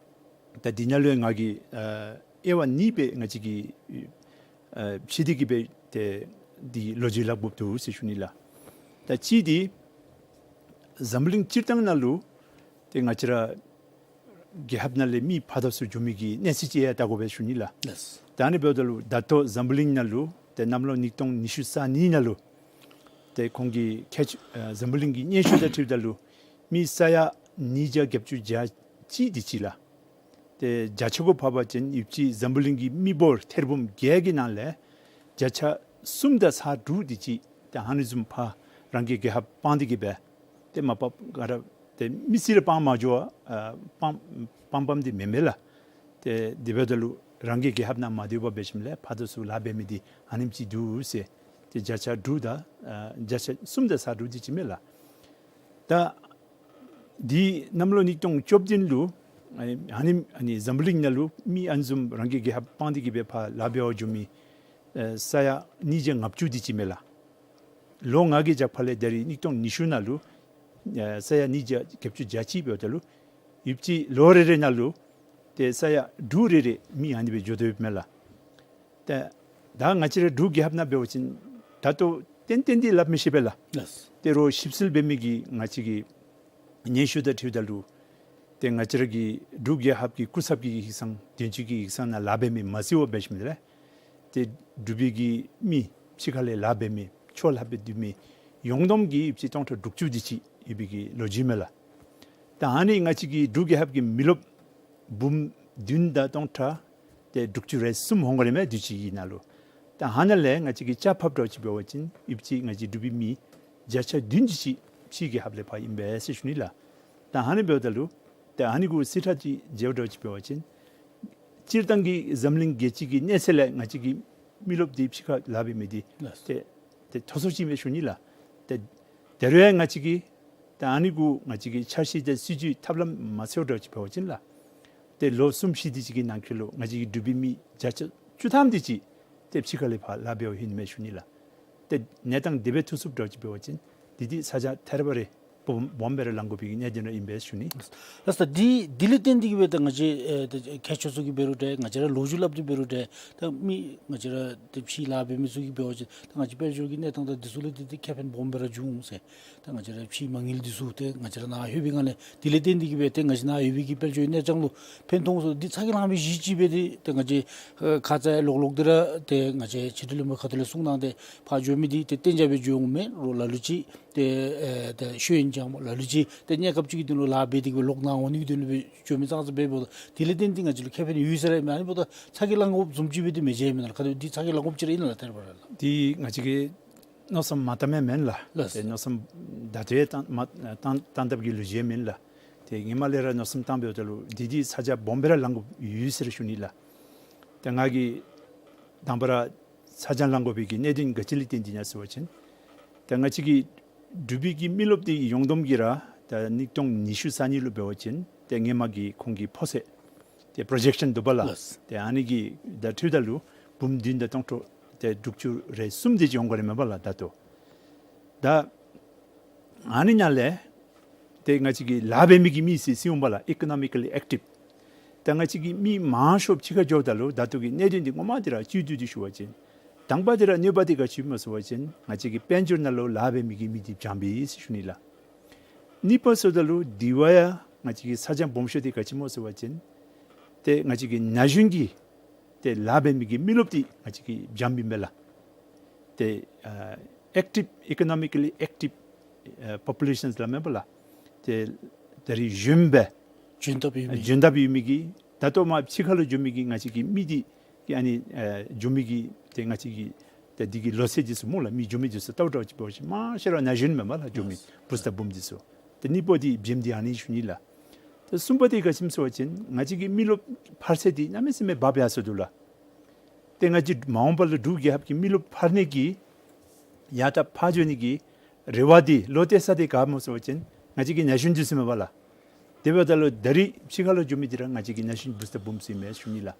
ད་འདི་ནང་ལུ་ཡང་ང་གིས་ཨ་དབྱེ་བ་གཉིས་སྦེ་ང་བཅས་ཀྱིས་ཨ་ཕྱེ་སྟེ་གིས་སྦེ་ཏེ་འདི་ལོ་རྒྱུས་སླབ་དགོཔ་འདུག་ཟེར་ཞུ་ནི་ལགས། ད་གཅིག་འདི་འཛམ་བུ་གླིང་སྤྱིར་བཏང་ནང་ལུ་ཏེ་ང་བཅས་ར་རྒྱལ་ཁབ་ནང་ལས་མི་ཕར་དང་ཚུར་འགྱོ་མི་གི་གནས་ཚད་ཅིག་ཡང་བལྟ་དགོ་པས་ཞུ་ནི་ལགས། ལགས། ད་ཨ་ནི་འབདཝ་ད་ལུ་ད་ལྟོ་འཛམ་བུ་གླིང་ནང་ལུ་ཏེ་གནམ་ལོ་ཉིས་སྟོང་ཉི་ཤུ་རྩ་གཉིས་ནང་ལུ་ཏེ་ཁོང་གི་ཁྱད་ཆོས་ཨ་འཛམ་བུ་གླིང་གི་སྙན་ཞུ་དང་འཁྲིལཝ་ད་ལུ་མི་ས་ཡ་ཉིས་བརྒྱ་བརྒྱད་ཅུ་གྱ་གཅིག་དེ་ཅིག་ལགས། ཏེ་བརྒྱ་ཆ་གུ་ཕབ་པ་ཅིན་ཡུདཔ་ཅིག་འཛམ་བུ་གླིང་གི་མི་འབོར་ཐེར་འབུམ་བརྒྱད་ཀྱི་ནང་ལས་བརྒྱ་ཆ་གསུམ་དང་ཚག་དྲུག་དེ་ཅིག་ཏེ་ཨ་ནི་བཟུམ་ཕར་རང་གི་རྒྱལ་ཁབ་སྤང་སྟེ་གིས་སྦེ་ཏེ་མ་པ་ག་ར་ཏེ་མི་སེར་སྤང་མ་འགྱོ་བར་ཨ་སྤང་སྤང་སྤངམ་འདི་མེན་མས་ལགས། ཏེ་དེ་འབདཝ་ད་ལུ་རང་གི་རྒྱལ་ཁབ་ནང་མ་སྡོད་པར་འབད་ཞིནམ་ལས་ཕར་དང་ཚུར་ལཱ་འབད་མི་འདི་ཨ་ནེམ་ཅིག་འདུག་ཟེར། ཏེ་བརྒྱ་ཆ་དྲུག་དང་ཨ་བརྒྱ་ཆ་གསུམ་དང་ཚག་དྲུག་དེ་ཅིག་མས་ལགས། ད་འདི་གནམ་ལོ་ཉིས་སྟོང་བཅོ་བདུན་ལུ་ཨ་ནི་ཨ་ནི་འཛམ་བུ་གླིང་ནང་ལུ་མི་ཨ་ནི་བཟུམ་རང་གི་རྒྱལ་ཁབ་སྤང་སྟེ་གིས་སྦེ་ཕར་ལཱ་འབད་བར་འགྱོ་མི་ཨེ་ས་ཡ་ཉིས་བརྒྱ་ལྔ་བཅུ་དེ་ཅིག་མས་ལགས། ལོ་ལྔ་གི་རྒྱབ་ཁ་ལས་ད་རེས་ཉིས་སྟོང་ཉི་ཤུ་ནང་ལུ་ཨེ་ས་ཡ་ཉིས་བརྒྱ་བརྒྱད་ཅུ་གྱ་གཅིག་འབདཝ་ད་ལུ་ཡུདཔ་ཅིག་ལོ་རེ་རེ་ནང་ལུ་ཏེ་ས་ཡ་དྲུག་རེ་རེ་མི་ཨ་ནི་སྦེ་འགྱོ་དོ་ཡོདཔ་མས་ལགས། ཏེ་ད་ང་བཅས་ར་འབྲུག་རྒྱལ་ཁབ་ནང་འབད་བ་ཅིན་ད་ལྟོ་ཏན་ཏན་འདི་སླབ་མི་ཤེས་པས་ལགས། ལགས། ཏེ་རོགས་ཞིབ་འཚོལ་འབད་མི་གི་ང་བཅས་ཀྱི་སྙན་ཞུ་དང་འཁྲིལཝ་ད་ལུ་ཏེ་ང་བཅས་ར་གི་འབྲུག་རྒྱལ་ཁབ་ཀྱི་སྐུ་ཚབ་ཀྱི་ཡིག་ཚང་དོན་གཅོད་ཀྱི་ཡིག་ཚང་ནང་ལཱ་འབད་མི་མ་ཚད་པར་འབད་ཞིནམ་ལས་ཏེ་འབྲུག་པའི་གི་མི་ཕྱི་ཁ་ལས་ལཱ་འབད་མི་ཕྱོགས་ལྷག་སྦེ་སྡོད་མི་ཡོངས་བསྡོམས་ཀྱིས་ཡུདཔ་ཅིག་སྟོང་ཕྲག་དྲུག་ཅུ་དེ་ཅིག་ཡོད་པའི་གི་ལོ་རྒྱུས་མས་ལགས། ད་ཨ་ནི་ང་བཅས་ཀྱི་འབྲུག་རྒྱལ་ཁབ་ཀྱི་མི་རློབས་འབུམ་བདུན་དང་སྟོང་ཕྲག་ཏེ་དྲུག་ཅུ་རེ་གསུམ་འོང་དགོ་རེ་མས་དུས་ཅི་གི་ནང་ལུ། ད་ཨ་ནཱ་ལས་ང་བཅས་ཀྱིས་ཆ་ཕབ་འདྲཝ་ཅིག་འབད་བ་ཅིན་ཡུདཔ་ཅིག་ང་བཅས་འབྲུག་པའི་མི་བརྒྱ་ཆ་བདུན་དེ་ཅིག་ཕྱི་རྒྱལ་ཁབ་ལས་ཕར་ཨིན་པས་ཟེར་ཞུ་ནི་ལགས། ད་ཨ་ནི་འབདཝ་ད་ལུ་ད་ཨ་ནི་གུ་རྩིས་ཁྲ་ཅིག་འཇལཝ་འདྲཝ་ཅིག་འབད་བ་ཅིན་སྤྱིར་བཏང་གི་འཛམ་གླིང་རྒྱལ་སྤྱི་གི་གནས་ཚད་ལས་ང་བཅས་ཀྱི་མི་རློབས་འདི་ཕྱི་ཁར་ལཱ་འབད་མི་འདི་ལགས། ཏེ་ཏེ་མཐོ་སུ་ཅིག་མས་ཞུ་ནི་ལགས། ཏེ་ད་རུང་ཡང་ང་བཅས་ཀྱིས་ད་ཨ་ནི་གུ་ང་བཅས་ཀྱིས་འཆར་གཞི་དང་སྲིད་ཇུས་ཐབས་ལམ་མ་འཚོལཝ་འདྲཝ་ཅིག་འབད་བ་ཅིན་ལགས། ཏེ་ལོ་གསུམ་བཞི་དེ་ཅིག་གི་ནང་འཁོད་ལུ་ང་བཅས་ཀྱི་འབྲུག་པའི་མི་བརྒྱ་ཆ་བཅུ་ཐམ་དེ་ཅིག་ ཏེ་ཕྱི་ཁ་ལས་ཕར་ལཱ་འབདཝ་ཨིན་མས་ཞུ་ནི་ལགས། ཏེ་གནས་སྟངས་དེ་སྦེ་ཐུག་ཚུགསཔ་འདྲཝ་ཅིག་འབད་བ་ཅིན་འདི་འདི་ས་ཆ་ཐེར་པ་རེ་སྦོམ་སྦོམ་སྦེ་ར་ལང་དགོ་པའི་གི་གནད་དོན་ར་ཨིན་པས་ཞུ་ནི། ལགས་སོ། ད་འདི་འདི་ལས་བརྟེན་ཏེ་གིས་སྦེ་ད་ང་བཅས་ཨེ་ད་མཁས་མཆོག་ཚུ་གིས་འབད་རུང་འདྲ་ང་བཅས་ར་ལོ་རྒྱུས་སླབ་སྟེ་འབད་རུང་འདྲ་ད་མི་ང་བཅས་ར་ཏེ་ཕྱི་ལཱ་འབད་མི་ཚུ་གིས་འབད་བ་ཅིན་ད་ང་བཅས་དཔལ་འབྱོར་གྱི་གནས་སྟངས་དང་འདི་ཚུ་ལུ་ཏེ་ཏེ་ཁེ་ཕན་སྦོམ་སྦེ་ར་འབྱུང་ཟེར། ད་ང་བཅས་ར་ཕྱིའི་མ་དངུལ་འདི་ཚུ་ཏེ་ང་བཅས་ར་ནཱ་ལྷོད་པའི་སྒང་ལས་འདི་ལས་བརྟེན་ཏེ་གིས་སྦེ་ཏེ་ང་བཅས་ནཱ་ཡོད་པའི་གི་དཔལ་འབྱོར་གནས་སྟངས་ལུ་ཕན་ཐོགས་སོ། འདི་ཚ་གྱང་ལང་མི་གཞི་ཅིག་སྦེ་ཏེ་ཏེ་ང་བཅས་ཨེ་ཁ་ཙ་ལོག་ལོག་འདི་ར་ཏེ་ང་བཅས་ཕྱི་དྲིལ་བློན་པོ་ཁ་ཐུག་ལས་གསུངས་གནང་སྟེ་ཕར་འགྱོ་མི་འདི་ཏེ་གཏན་འཇགས་སྦེ་འགྱོ་འོང་མེན་རུང་ལ་ལུ་ཅིག་ཏེ་ཨེ་ཏེ་ཤེས་ཡོན་སྦྱངམ་ལ་ལུ་ཅིག་ཏེ་གནས་སྐབས་ཅིག་གི་དོན་ལུ་ལཱ་འབད་དེ་གིས་སྦེ་ལོག་ནཱ་འོང་ནི་གི་དོན་ལུ་སྦེ་འགྱོ་མི་ཙང་ཙ་འབདཝ་ད་འདི་ལས་བརྟེན་ཏེ་ང་བཅས་ལུ་ཁེ་ཕན་ཡོད་ཟེར་ར་མེན། ཨ་ནི་འབདཝ་ད་ཚ་གྱང་ལང་དགོཔ་བཟུམ་ཅིག་སྦེ་ཏེ་མི་མཇལ་མེན་ན་ལགས། ག་དེ་འདི་ཚ་གྱང་ལང་དགོཔ་ཅིག་ར་ཨིན་ན་ལགས་ཐེར་པ་ར་ལགས། འདི་ང་བཅས་ཀྱིས་མནོ་བསམ་མ་བཏངམ་མེན་ལགས། ལགས། ཏེ་མནོ་བསམ་ད་ལྟོ་ཡང་བཏང་མ་བཏང་བཏང་བཏངམ་གི་ལོ་རྒྱུས་མེན་ལགས། ཏེ་ཧེ་མ་ལས་ར་མནོ་བསམ་བཏང་འབདཝ་ད་ལུ་འདི་འདི་ས་ཆ་སྦོམ་སྦེ་ར་ལང་དགོཔ་ཡོད་ཟེར་ཞུ་ནི་ལགས། ཏེ་ང་གིས་དང་པ་ར་ཚ་གྱང་ལང་དགོ་པའི་གི་གནད་དོན་ག་ཅི་ལས་བརྟེན་ཏེ་ཨིན་ན་ཟེར་བ་ཅིན་ཏེ་ང་བཅས་ཀྱི་འབྲུག་པའི་གི་མི་རློབས་འདི་ཡོངས་བསྡོམས་ཀྱིས་ར་ད་ཉིས་སྟོང་ཉི་ཤུ་རྩ་གཉིས་ལུ་འབད་བ་ཅིན་ཏེ་ཧེ་མ་གི་ཁོང་གི་ཕོ་ཚོད་ཏེ་པྲོ་ཇེཀ་ཤཱན་འདུག་པ་ལགས། ལགས། ཏེ་ཨ་ནི་གི་ད་འཁྲུལ་ད་ལུ་འབུམ་བདུན་དང་སྟོང་ཕྲག་ཏེ་དྲུག་ཅུ་རེ་གསུམ་དེ་ཅིག་འོང་དགོ་རེ་མས་པ་ལགས་ད་ལྟོ། ད་ཨ་ནི་ནང་ལས་ཏེ་ང་བཅས་ཀྱི་ལཱ་འབད་མི་གི་མི་ཟེར་ཟེར་འོང་པ་ལགས། ཨི་ཀོ་ནོ་མི་ཀ་ལི་ཨེག་ཊིབ། ད་ང་བཅས་ཀྱི་མི་མང་ཤོས་ཕྱི་ཁར་འགྱོཝ་ད་ལུ་ད་ལྟོ་གི་གནད་དོན་འདི་ངོ་མ་འདི་ར་བཅུད་བསྡུ་སྟེ་ཞུ་བ་ཅིན་དང་པ་འདི་ར་གནོད་པ་འདི་ག་ཅི་སྨོ་ཟེར་བ་ཅིན་ང་བཅས་ཀྱི་དཔལ་འབྱོར་ནང་ལུ་ལཱ་འབད་མི་གི་མི་འདི་འཇམ་པས་ཟེར་ཞུ་ནི་ལགས། གཉིས་པ་ཟེརཝ་ད་ལུ་དེ་བ་ཡང་ང་བཅས་ཀྱི་ཚ་གྱང་སྦོམ་ཤོས་འདི་ག་ཅི་སྨོ་ཟེར་བ་ཅིན་ཏེ་ང་བཅས་ཀྱི་ན་གཞོན་གྱི་ཏེ་ལཱ་འབད་མི་གི་མི་རློབས་འདི་ང་བཅས་ཀྱི་འཇམ་པས་མས་ལགས། ཏེ་ཨ་ཨེག་ཊིབ་ཨི་ཀོ་ནོ་མི་ཀ་ལི་ཨེག་ཊིབ་ཨ་པོ་པུ་ལེ་ཤཱན་ལགས་མས་པ་ལགས། ཏེ་ད་རིས་གཞོནམ་སྦེ་འཇོན་ཐངས་ཡོད་མི་འཇོན་ཐངས་ཡོད་མི་གི་ད་ལྟོ་མར་ཕྱི་ཁ་ལུ་འགྱོ་མི་གི་ང་བཅས་ཀྱི་མི་འདི་གི་ཨ་ནི་ཨ་འགྱོ་མི་གི་ཏེ་ང་བཅས་ཀྱི་ཏེ་འདི་གི་ལོ་ཚད་འདི་ཚུ་སྨོ་ལགས། མི་འགྱོ་མི་འདི་ཚུ་ལྟཝ་འདྲཝ་ཅིག་འབད་བ་ཅིན་མང་ཤོས་ར་ན་གཞོན་མས་པ་ལགས། འགྱོ་མི་ལགས། བུཚ་དང་བུམོ་འདི་ཚུ། ཏེ་གཉིས་པ་འདི་བྱེམ་འདི་ཨ་ནི་ཞུ་ནི་ལགས། ཏེ་གསུམ་པ་འདི་ག་ཅི་སྨོ་ཟེར་བ་ཅིན་ང་བཅས་ཀྱི་མི་རློབས་འཕར་ཚད་འདི་གནམ་མེད་ས་མེད་འབག་འབག་སོང་འདུག་ལགས། ཏེ་ང་བཅས་མ་འོངས་པ་ལུ་འབྲུག་རྒྱལ་ཁབ་ཀྱི་མི་རློབས་འཕར་ནི་གི་ཡར་ད་འཕར་འགྱོ་ནི་གི་རེ་བ་འདི་ལོག་སྟེ་ས་འདི་ག་སྨོ་ཟེར་བ་ཅིན་ང་བཅས་ཀྱི་ན་གཞོན་འདི་ཚུ་མས་པ་ལགས། དེ་འབདཝ་ད་ལུ་ད་རིས་ཕྱི་ཁ་ལུ་འགྱོ་མི་འདི་ར་ང་བཅས་ཀྱི་ན་གཞོན་བུཚ་དང་བུམོ་ཚུ་མས་ཞུ་ནི་ལགས།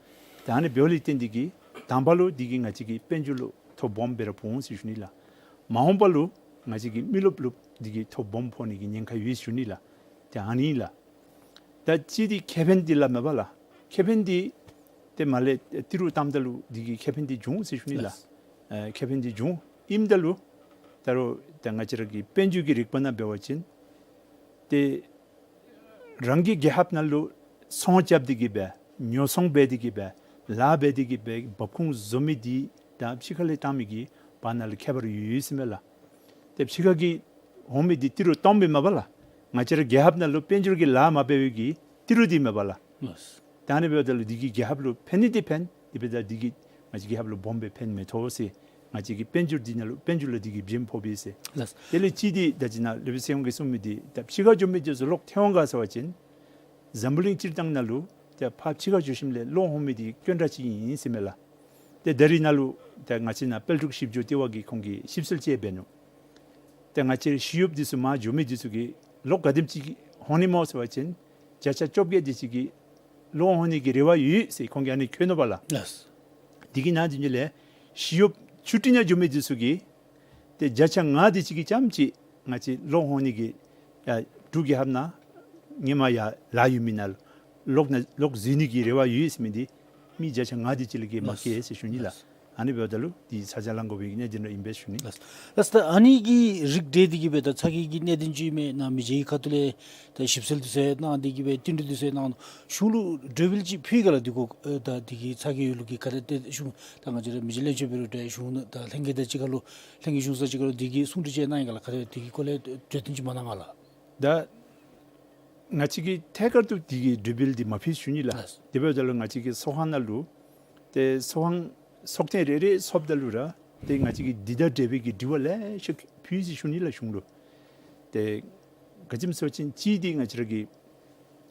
ད་ཨ་ནི་འབདཝ་ལས་བརྟེན་ཏེ་གིས་དང་པ་ལུ་འདི་གིས་ང་བཅས་ཀྱི་དཔལ་འབྱོར་ལུ་ཐོ་སྦོམ་སྦེ་ར་ཕོག་འོང་ཟེར་ཞུ་ནི་ལགས། མ་འོངས་པ་ལུ་ང་བཅས་ཀྱི་མི་རློབས་ལུ་འདི་གིས་ཐོ་སྦོམ་ཕོག་ནི་གི་ཉེན་ཁ་ཡོད་ཞུ་ནི་ལགས། ཏེ་ཨ་ནི་ལགས། ད་གཅིག་འདི་ཁེ་ཕན་འདི་སླབ་མས་པ་ལགས། ཁེ་ཕན་འདི་ཏེ་མར་ལས་ཏི་རུ་བཏངམ་ད་ལུ་འདི་གིས་ཁེ་ཕན་འདི་འབྱུང་ཟེར་ཞུ་ནི་ལགས། ལགས། ཨེ་ཁེ་ཕན་འདི་འབྱུང་ཨིནམ་ད་ལུ་ད་རུང་ད་ང་བཅས་ར་གི་དཔལ་འབྱོར་གྱི་རིག་པ་ནང་འབད་བ་ཅིན་ཏེ་རང་གི་རྒྱལ་ཁབ་ནང་ལུ་ཚོང་རྐྱབ་སྟེ་གིས་སྦེ་ཉོ་ཚོང་འབད་དེ་གིས་སྦེ་ལཱ་འབད་དེ་གིས་སྦེ་འབབ་ཁུངས་བཟོ་མི་འདི་དང་ཕྱི་ཁ་ལས་བཏང་མི་གི་བར་ན་ལུ་ཁྱད་པར་ཡོད་ཡོད་ཟེར་མས་ལགས། ཏེ་ཕྱི་ཁ་གི་འོང་མི་འདི་ཏི་རུ་སྟོངམ་སྦེ་མས་པ་ལགས། ང་བཅས་ར་རྒྱལ་ཁབ་ནང་ལུ་དཔལ་འབྱོར་གྱི་ལཱ་མ་འབད་བའི་གི་ཏི་རུ་འདི་མས་པ་ལགས། ལགས། ད་ཨ་ནི་འབདཝ་ད་ལུ་འདི་གིས་རྒྱལ་ཁབ་ལུ་ཕན་ནི་འདི་ཕན། དེ་འབདཝ་ད་འདི་གིས་ང་བཅས་རྒྱལ་ཁབ་ལུ་སྦོམ་སྦེ་ཕན་མི་ཐོགས་ཟེར། ང་བཅས་ཀྱི་དཔལ་འབྱོར་འདི་ནང་ལུ་དཔལ་འབྱོར་ལུ་འདི་གིས་བྱེམ་ཕོག་པས་ཟེར། ལགས། དེ་ལས་གཅིག་འདི་ད་ཅི་ནཱ་ལེགས་པའི་ཚེ་དབང་གིས་གསུངས་མི་འདི་ད་ཕྱི་ཁར་འགྱོ་མི་འདི་ཚུ་ལོག་ཐལ་འོང་ག་ཟེར་བ་ཅིན་འཛམ་བུ་གླིང་སྤྱིར་བཏང་ནང་ལུ་ཏེ་ཕར་ཕྱི་ཁར་འགྱོ་ཞིནམ་ལས་ལོག་འོང་མི་འདི་དཀོན་དྲགས་ཅིག་ཨིན་ཟེར་མས་ལགས། ཏེ་ད་རིས་ནཱ་ལུ་ཏེ་ང་བཅས་ནཱ་དཔལ་འབྲུག་ཞིབ་འཇུག་ལྟེ་བ་གིས་ཁོང་གིས་ཞིབ་འཚོལ་ཅིག་འབད་ནུག། ཏེ་ང་བཅས་ཞི་གཡོགཔ་འདི་ཚུ་མར་འགྱོ་མི་འདི་ཚུ་གིས་ལོག་ག་དེམ་ཅིག་འོང་ནི་སྨོ་ཟེར་བ་ཅིན་བརྒྱ་ཆ་བཅོ་བརྒྱད་དེ་ཅིག་གིས་ལོག་འོང་ནི་གི་རེ་བ་ཡོད་ཟེར་ཁོང་གིས་ཨ་ནི་བཀོད་ནུག་པ་ལགས། ལགས། དེ་གི་ནང་དེ་ཉིད་ལས་ཞི་གཡོགཔ་ཆུ་ཊི་ནང་འགྱོ་མི་འདི་ཚུ་གིས་ཏེ་བརྒྱ་ཆ་ལྔ་དེ་ཅིག་གིས་རྐྱངམ་ཅིག་ང་བཅས་ལོག་འོང་ནི་གི་ཡར་འབྲུག་རྒྱལ་ཁབ་ནང་ཧེ་མ་ཡར་ལཱ་ཡོད་མི་ནང་ལོག་ནང་ལོག་འཛུལ་ནི་གི་རེ་བ་ཡོད་ཟེར་མི་འདི་མི་བརྒྱ་ཆ་ལྔ་དེ་ཅིག་ལས་བརྒལ་མ་བཀལ་ཟེར་ཞུ་ནི་ལགས། ཨ་ནི་འབདཝ་ད་ལུ་འདི་ཚ་གྱང་ལང་དགོ་པའི་གནད་དོན་ར་ཨིན་པས་ཞུ་ནི། ལགས། ལགས། ད་ཨ་ནི་གི་རིགས་འགྲེ་འདི་གིས་སྦེ་ད་ཚ་གྱང་གི་གནད་དོན་ཅིག་མེན་ན་མི་རྗེ་གི་ཁ་ཐུག་ལས་ད་ཞིབ་འཚོལ་འདི་ཚུ་གནང་སྟེ་གིས་སྦེ་བསྟུན་གྲོས་འདི་ཚུ་གནང་། གཞུང་ལུ་གྲོས་འབུལ་ཅིག་ཕུལ་ག་ལགས། འདི་གུ་ཨེ་ད་འདི་གི་ཚ་གྱང་ཡོད་ལུགས་ཀྱི་ག་ར་ཏེ་གཞུང་ད་ང་བཅས་ར་མི་རྗེ་བློན་ཆེན་འབད་རུང་འདྲ་གཞུང་ད་ལྷན་རྒྱས་དང་གཅིག་ཁར་ལུ་ལྷན་རྒྱས་གཞུང་ས་གཅིག་ཁར་ལུ་འདི་གི་གསུང་གྲོས་ཅིག་གནང་ཡི་ག་ལགས། ག་ར་འདི་གི་སྐོར་ལས་གྲོས་བསྟུན་ཅིག་མ་གནང་ག་ལགས། ད་ང་བཅས་ཀྱིས་ཐད་ཀར་དུ་འདི་གི་གྲོས་འབུལ་འདི་མ་ཕུལ་ཞུ་ནི་ལགས། ལགས། དེ་འབདཝ་ད་ལུ་ང་བཅས་ཀྱི་ཚོགས་ཁང་ནང་ལུ་ཏེ་ཚོགས་ཁང་ཚོགས་ཐེངས་རེ་རེ་ཚོགསཔ་ད་ལུ་ར་ཏེ་ང་བཅས་ཀྱིས་འདི་དང་འབྲེལ་བའི་གི་དྲི་བ་ལེ་ཤ་ཕུལ་ཡི་ཟེར་ཞུ་ནི་ལགས་གཞུང་ལུ། ཏེ་ག་ཅི་སྨོ་ཟེར་བ་ཅིན་གཅིག་འདི་ང་བཅས་ར་གི་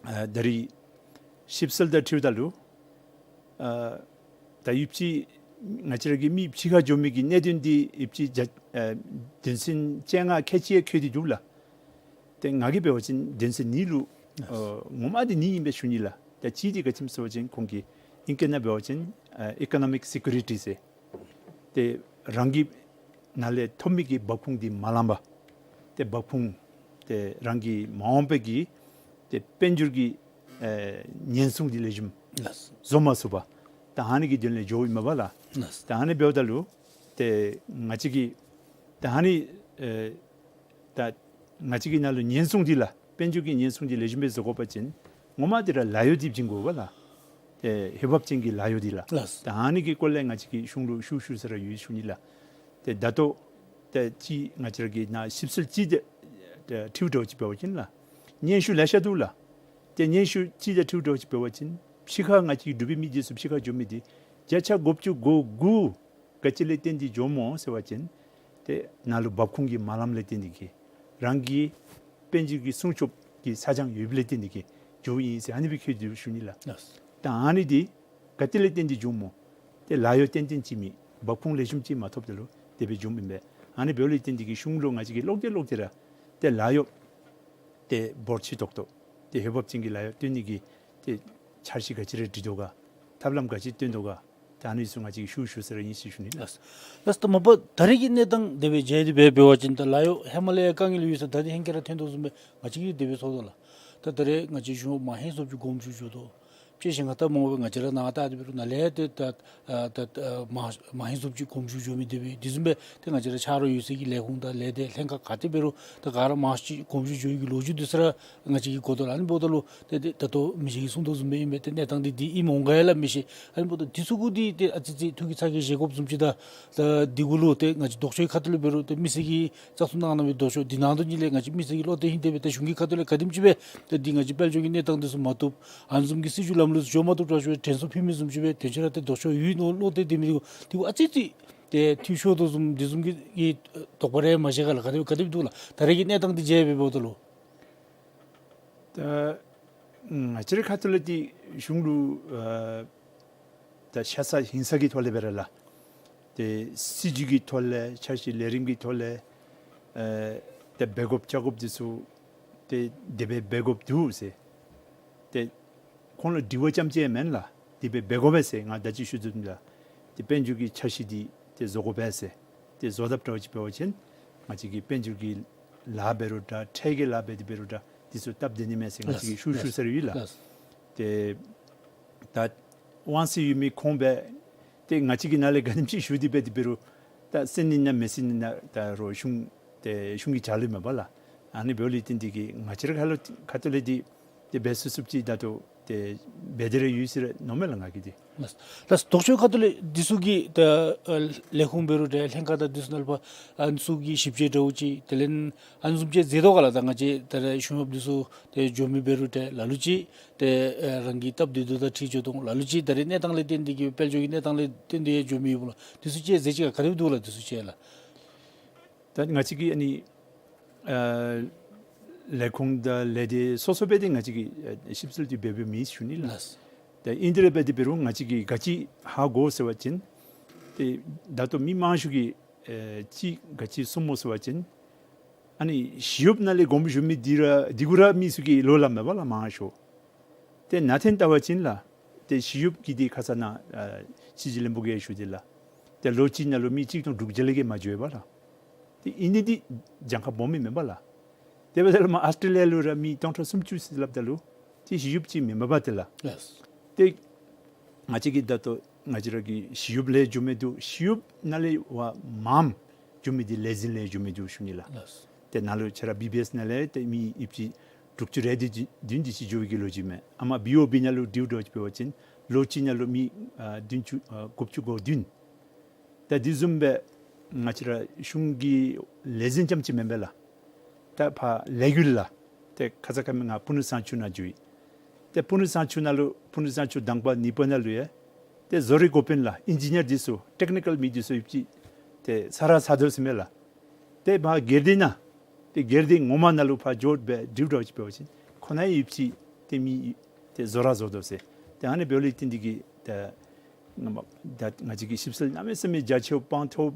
ཨ་ད་རིས་ཞིབ་འཚོལ་དང་འཁྲིལཝ་ད་ལུ་ཨ་ད་ཡོདཔ་ཅིག་ང་བཅས་ར་གི་མི་ཕྱི་ཁར་འགྱོ་མི་གི་གནད་དོན་འདི་ཡོདཔ་ཅིག་བརྒྱ་ཨ་དོན་ཚན་བཅོ་ལྔ་ཁལ་གཅིག་ཡང་འཁོད་དེ་འདུག་ལགས། ཏེ་ང་གིས་འབད་བ་ཅིན་དོན་ཚན་གཉིས་ལུ་ཨ་ངོ་མ་འདི་གཉིས་ཨིན་པས་ཞུ་ནི་ལགས། ད་གཅིག་འདི་ག་ཅི་སྨོ་ཟེར་བ་ཅིན་ཁོང་གིས་ཨིང་སྐད་ནང་འབད་བ་ཅིན་ཨ་ཨི་ཀོ་ནོ་མིག་སི་ཀིའུ་རི་ཊི་ཟེར། ཏེ་རང་གི་ནང་ལས་ཐོབ་མི་གི་འབབ་ཁུངས་འདི་མ་ལང་པར་ཏེ་འབབ་ཁུངས་ཏེ་རང་གི་མ་འོངས་པའི་གི་ཏེ་དཔལ་འབྱོར་གྱི་ཨེ་ཉེན་སྲུང་འདི་ལེགས་ཤོམ་ལགས། བཟོ་མ་ཚུགས་པར་ད་ཨ་ནི་གི་དོན་ལས་འགྱོཝ་ཨིན་མས་པ་ལགས། ལགས། ད་ཨ་ནི་འབདཝ་ད་ལུ་ཏེ་ང་བཅས་ཀྱིས་ད་ཨ་ནི་ཨེ་ད་ང་བཅས་ཀྱི་ནང་ལུ་ཉེན་སྲུང་འདི་ལགས་དཔལ་འབྱོར་གྱི་ཉེན་སྲུང་འདི་ལེགས་ཤོམ་སྦེ་བཟོ་དགོ་པ་ཅིན་ངོ་མ་འདི་ར་ལཱ་གཡོག་འདི་བྱིན་དགོ་པ་ལགས། ཏེ་འོས་འབབ་ཅན་གྱི་ལཱ་གཡོག་འདི་ལགས། ལགས། ད་ཨ་ནི་གི་སྐོར་ལས་ང་བཅས་ཀྱིས་གཞུང་ལུ་ཞུ་ཞུ་ས་ར་ཡོད་ཞུ་ནི་ལགས། ཏེ་ད་ལྟོ་ཏེ་ཅིག་ང་བཅས་ར་གི་ནཱ་ཞིབ་འཚོལ་ཅིག་ཏེ་ཏེ་འཁྲིལཝ་འདྲཝ་ཅིག་འབད་བ་ཅིན་ལགས་སྙན་ཞུ་ལེ་ཤ་འདུག་ལགས། ཏེ་སྙན་ཞུ་ཅིག་དང་འཁྲིལཝ་འདྲཝ་ཅིག་འབད་བ་ཅིན་ཕྱི་ཁར་ང་བཅས་འབྲུག་པའི་མི་འདི་ཚུ་ཕྱི་ཁར་འགྱོ་མི་འདི་བརྒྱ་ཆ་དགུ་བཅུ་གོ་དགུ་ག་ཅི་ལས་བརྟེན་ཏེ་འགྱོཝ་སྨོ་ཟེར་བ་ཅིན་ཏེ་ནཱ་ལུ་འབབ་ཁུངས་ཀྱི་མ་ལངམ་ལས་བརྟེན་ཏེ་གིས་རང་གི་དཔལ་འབྱོར་གྱི་སྲུང་སྐྱོབ་ཀྱི་ཚ་གྱང་ཡོདཔ་ལས་བརྟེན་ཏེ་གིས་འགྱོཝ་ཨིན་ཟེར་ཨ་ནི་སྦེ་བཀོད་དེ་ཞུ་ནི་ལགས། ལགས། ད་ཨ་ནི་འདི་ག་ཏེ་ལས་བརྟེན་ཏེ་འགྱོཝ་སྨོ། ཏེ་ལཱ་གཡོག་ཏན་ཏན་ཅིག་མེད། འབབ་ཁུངས་ལེགས་ཤོམ་ཅིག་མ་ཐོབ་ད་ལུ་དེ་སྦེ་འགྱོཝ་ཨིན་པས། ཨ་ནི་འབདཝ་ལས་བརྟེན་ཏེ་གིས་གཞུང་ལུ་ང་བཅས་ཀྱིས་ལོག་སྟེ་ལོག་སྟེ་ར་ཏེ་ལཱ་གཡོག་ཏེ་འབོར་ཆེ་ཏོག་ཏོ་ཏེ་འོས་འབབ་ཅན་གྱི་ལཱ་གཡོག་བཏོན་ནི་གི་ཏེ་འཆར་གཞི་ག་ཅི་ར་སྒྲིག་དོ་ག་ཐབས་ལམ་ག་ཅི་སྟོན་དོ་ག་ད་ཨ་ནི་ཚུ་ང་བཅས་ཀྱིས་ཞུ་ཞུ་ས་ར་ཨིན་ཟེར་ཞུ་ནི་ལགས། ལགས། ལགས། ད་མ་པ་ད་རེས་ཀྱི་གནས་སྟངས་དེ་སྦེ་མཇལ་ཏེ་འབད་འབད་བ་ཅིན་ད་ལཱ་གཡོག་ཧེ་མ་ལས་ཡང་དཀའ་ངལ་ཡོད་ས་ད་འདི་ཧེང་སྐལ་ར་ཐོན་དོ་བཟུམ་སྦེ་ང་བཅས་ཀྱིས་དེ་སྦེ་ཚོར་དོ་ལགས། ད་ད་རེས་ང་བཅས་གཞུང་མ་ཧེང་སུམ་ཅིག་དགོངསམ་ཞུ་འགྱོ་དོ། དཔྱེ་བཞག་ང་ད་མ་པ་ང་བཅས་ར་ནཱ་ད་དེ་འབད་རུང་ནཱ་ལས་ཏེ་ད་ཨ་ད་ཨ་མ་མ་ཧེང་སུམ་ཅིག་དགོངསམ་ཞུ་འགྱོ་མི་དེ་སྦེ་དེ་བཟུམ་སྦེ་ཏེ་ང་བཅས་ར་ཆ་རོགས་ཡོད་སའི་གི་ལས་ཁུངས་དང་ལས་སྡེ་ལྷན་ཁག་ག་ཏེ་འབད་རུང་ད་ག་ར་མང་ཤོས་ཅིག་དགོངསམ་ཞུ་འགྱོ་བའི་གི་ལོ་རྒྱུས་འདི་ཚུ་ར་ང་བཅས་ཀྱིས་གོ་དོ་ལགས། ཨ་ནི་འབདཝ་ད་ལུ་ཏེ་ཏེ་ད་ལྟོ་མི་རྗེ་གིས་གསུངས་དོ་བཟུམ་སྦེ་ཨིན་པས། ཏེ་གནས་སྟངས་འདི་འདི་ཨིནམ་འོང་ག་ཡ་ལགས་མི་ཤེས། ཨ་ནི་འབདཝ་ད་འདི་ཚུ་གུ་འདི་ཏེ་ཨ་ཙི་ཙི་ཐུགས་ཀྱི་ཚ་གྱང་བཞེས་དགོཔ་བཟུམ་ཅིག་དང་ད་འདི་གུ་ལུ་ཏེ་ང་བཅས་ལྡོག་ཕྱོགས་ཁ་ཐུག་ལས་འབད་རུང་ཏེ་མི་སེར་གྱིས་བཙག་འཐུ་གནང་གནང་བའི་ལྡོག་ཕྱོགས་འདི་ནང་དོ་ཉིད་ལས་ང་བཅས་མི་སེར་གྱི་བློ་གཏད་ཧིང་གཏད་སྦེ་ཏེ་གཞུང་གི་ཁ་ཐུག་ལས་ག་དེམ་ཅིག་སྦེ་ཏེ་འདི་ང་བཅས་དཔལ་འབྱོར་གྱི་གནས་སྟངས་འདི་ཚུ་མ་བཏུབ་ཨ་ནི་བཟུམ་གྱི་སྲིད་བྱུས་ལམ་ལུགས་ཚུ་འགྱོ་མ་བཏུབ་དྲག་ཤོས་དྲན་གསོ་ཕུལ་མི་བཟུམ་ཅིག་སྦེ་དོན་ཕྱིར་ར་ཏེ་ལྡོག་ཕྱོགས་ཡུལ་ནང་བློ་གཏད་དེ་མི་འདི་གུ་འདི་གུ་ཨ་ཙི་ཙི་ཏེ་འཐུས་ཤོར་དོ་བཟུམ་འདི་བཟུམ་གྱི་གི་དོགས་པ་རེ་མ་བཞེས་ག་ལགས། ག་དེ་ག་དེ་འདུག་ལགས། ད་རེས་ཀྱི་གནས་སྟངས་འདི་མཇལ་འབད་འབདཝ་ད་ལུ། ད་ང་བཅས་རའི་ཁ་ཐུག་ལས་འདི་གཞུང་ལུ་ཨ་ད་ཤ་ཚ་ཧིང་ཚ་གི་ཐོག་ལས་འབད་ར་ལགས། ཏེ་སྲིད་བྱུས་ཀྱི་ཐོག་ལས་འཆར་གཞི་ལས་རིམ་གྱི་ཐོག་ལས་ཨ་ཏེ་འབད་དགོཔ་བཅའ་དགོཔ་འདི་ཚུ་ཏེ་དེ་སྦེ་འབད་དགོཔ་འདུག་ཟེར། ཏེ་ཁོང་ལུ་དྲི་བ་ཙམ་ཅིག་མེན་ལགས། དེ་སྦེ་འབད་དགོ་པས་ཟེར་ང་ད་ཅི་ཞུ་དོ་ལགས། ཏེ་དཔལ་འབྱོར་གྱི་འཆར་གཞི་འདི་ཏེ་བཟོ་དགོ་པས་ཟེར། ཏེ་བཟོ་དཔ་འདྲཝ་ཅིག་འབད་བ་ཅིན་ང་བཅས་ཀྱིས་དཔལ་འབྱོར་གྱི་ལཱ་འབད་རུང་འདྲ་ཁྲལ་གྱི་ལཱ་འབད་དེ་འབད་རུང་འདྲ་འདི་ཚུ་སྟབས་བདེ་ནི་མས་ཟེར་ང་བཅས་ཀྱིས་ཞུ་ཞུ་ས་ར་ཡོད་ལགས། ལགས། ཏེ་ད་དབང་ཚད་ཡོད་མི་ཁོང་སྦེ་ཏེ་ང་བཅས་ཀྱི་ནང་ལས་ག་དེམ་ཅིག་ཞུ་སྟེ་འབད་དེ་འབད་རུང་ད་གསན་ནི་ན་མི་གསན་ནི་ན་ད་རུང་གཞུང་ཏེ་གཞུང་གི་ཕྱག་ལུ་མས་པ་ལགས། ཨ་ནི་འབདཝ་ལས་བརྟེན་ཏེ་གིས་ང་བཅས་རའི་ཁ་ལུ་ཁ་ཐུག་ལས་འདི་ཏེ་འབད་ཚུགས་ཚུགསཔ་ཅིག་ད་ལྟོ་ཏེ་འབད་དེ་ར་ཡོད་ཟེར་མནོཝ་མས་ལགས་ང་གིས་འདི། ལགས། ལགས། ལྡོག་ཕྱོགས་ཁ་ཐུག་ལས་འདི་ཚུ་གི་ད་ཨ་ལས་ཁུངས་འབད་རུང་འདྲ་ལྷན་ཁག་དང་འདི་ཚུ་ནང་ལུ་ཕར་ཨ་ནི་ཚུ་གི་ཞིབ་དཔྱད་འདྲཝ་ཅིག་དེ་ལས་ཨ་ནི་བཟུམ་ཅིག་མཛད་དོ་ག་ལགས། ད་ང་བཅས་ད་རེས་གཞུང་གཡོགཔ་འདི་ཚུ་ཏེ་འགྱོ་མི་འབད་རུང་འདྲ་ལ་ལུ་ཅིག་ཏེ་ཨ་རང་གི་སྟབས་བདེ་སྡུག་དང་འཁྲིལ་འགྱོ་དོ་ལ་ལུ་ཅིག་ད་རེས་གནས་སྟངས་ལས་བརྟེན་ཏེ་གིས་དཔལ་འབྱོར་གྱི་གནས་སྟངས་ལས་བརྟེན་ཏེ་འགྱོ་མི་ཡོདཔ་ལགས། འདི་ཚུ་ཅིག་མཛད་ཅི་ག་ག་དེ་འདུག་ལགས་འདི་ཚུ་ཅིག་ལགས། ད་ང་བཅས་ཀྱི་ཨ་ནི་ཨ་ལས་ཁུངས་དང་ལས་སྡེ་སོ་སོ་སྦེ་ཏེ་ང་བཅས་ཀྱིས་ཨ་ཞིབ་འཚོལ་འདི་འབད་འབདཝ་མེན་ཞུ་ནི་ལགས། ལགས། ད་ཨིན་དེ་ར་འབད་དེ་འབད་རུང་ང་བཅས་ཀྱིས་ག་ཅི་ཧ་གོ་ཟེར་བ་ཅིན་ཏེ་ད་ལྟོ་མི་མང་ཤོས་ཀྱིས་ཨ་ཅིག་ག་ཅི་གསུངམ་སྨོ་ཟེར་བ་ཅིན་ཨ་ནི་ཞི་གཡོགཔ་ནང་ལས་དགོངསམ་ཞུ་མི་འདི་ར་འདི་གུ་ར་མི་ཚུ་གིས་ལོ་སླབ་མས་པ་ལགས་མང་ཤོས། ཏེ་ནང་ཐོན་བལྟ་བ་ཅིན་ལགས་ཏེ་ཞི་གཡོགཔ་གི་འདི་ཁ་ཙ་ནཱ་ཨ་ཕྱི་འགྱུར་བློན་པོ་གིས་ཞུ་དེས་ལགས། ཏེ་ལོ་གཅིག་ནང་ལུ་མི་གཅིག་སྟོང་དྲུག་བརྒྱ་ལས་བརྒལ་མ་འགྱོ་བས་པ་ལགས། ཏེ་ཨིན་ནི་འདི་གྱངས་ཁ་སྦོམ་མི་མེན་པ་ལགས། དེ་འབདཝ་ད་ལུ་མར་ཨཱོས་ཊེ་ལི་ཡ་ལུ་ར་མི་སྟོང་ཕྲག་སུམ་ཅུ་ཟེར་སླབ་ད་ལུ་ཏེ་ཞི་གཡོགཔ་ཅིག་མེན་པ་ཏེ་ལགས། ལགས། ཏེ་ང་བཅས་ཀྱིས་ད་ལྟོ་ང་བཅས་ར་གི་ཞི་གཡོགཔ་ལས་འགྱོ་མི་འདུག། ཞི་གཡོགཔ་ནང་ལས་བ་མངམ་འགྱོ་མི་འདི་ལས་འཛིན་ལས་འགྱོ་མི་འདུག་ཞུ་ནི་ལགས། ལགས། ཏེ་ནཱ་ལུ་ཁྱེད་ར་བི་བི་ཨེསི་ནང་ལས་ཏེ་མི་ཡོདཔ་ཅིག་དྲུག་ཅུ་རེ་བདུན་ཅིག་འགྱོ་བའི་གི་ལོ་རྒྱུས་མས། ཨ་མ་བི་ཨོ་བི་ནང་ལུ་དྲིཝ་འདྲཝ་ཅིག་འབད་བ་ཅིན་ལོ་གཅིག་ནང་ལུ་མི་ཨ་བདུན་ཅུ་ཨ་དགུ་བཅུ་གོ་བདུན། ད་འདི་བཟུམ་སྦེ་ང་བཅས་ར་གཞུང་གི་ལས་འཛིན་རྐྱངམ་ཅིག་མེན་པས་ལགས། ད་ཕར་ལས་འགུལ་ལགས། ཏེ་ཁ་ཙ་ཁ་ཉིནམ་ང་སྤུ་ན་གཙང་ཆུ་ནང་འགྱོ་ཡི། ཏེ་སྤུ་ན་གཙང་ཆུ་ནང་ལུ་སྤུ་ན་གཙང་ཆུ་དང་པ་གཉིས་པ་ནང་ལུ་ཡང་ཏེ་བཟོ་རིག་འགོ་དཔོན་ལགས་ཨིན་ཇི་ནི་ཡར་འདི་ཚུ་ཊེཀ་ནི་ཀཱལ་མི་འདི་ཚུ་ཡོདཔ་ཅིག་ཏེ་ས་ར་ས་དོ་ཟེར་མས་ལགས། ཏེ་ཕར་སྒེར་སྡེ་ནང་ཏེ་སྒེར་སྡེ་ངོ་མ་ནང་ལུ་ཕར་འགྱོ་སྦེ་དྲིཝ་འདྲཝ་ཅིག་འབད་བ་ཅིན་ཁོ་ནའི་ཡོདཔ་ཅིག་ཏེ་མི་ཏེ་བཟོ་ར་བཟོ་དོ་ཟེར། ཏེ་ཨ་ནི་འབདཝ་ལས་བརྟེན་ཏེ་གིས་ད་ང་མ་ད་ང་བཅས་ཀྱིས་ཞིབ་འཚོལ་གནམ་མེད་ས་མེད་རྒྱ་ཆེཝ་སྤང་ཐོབ་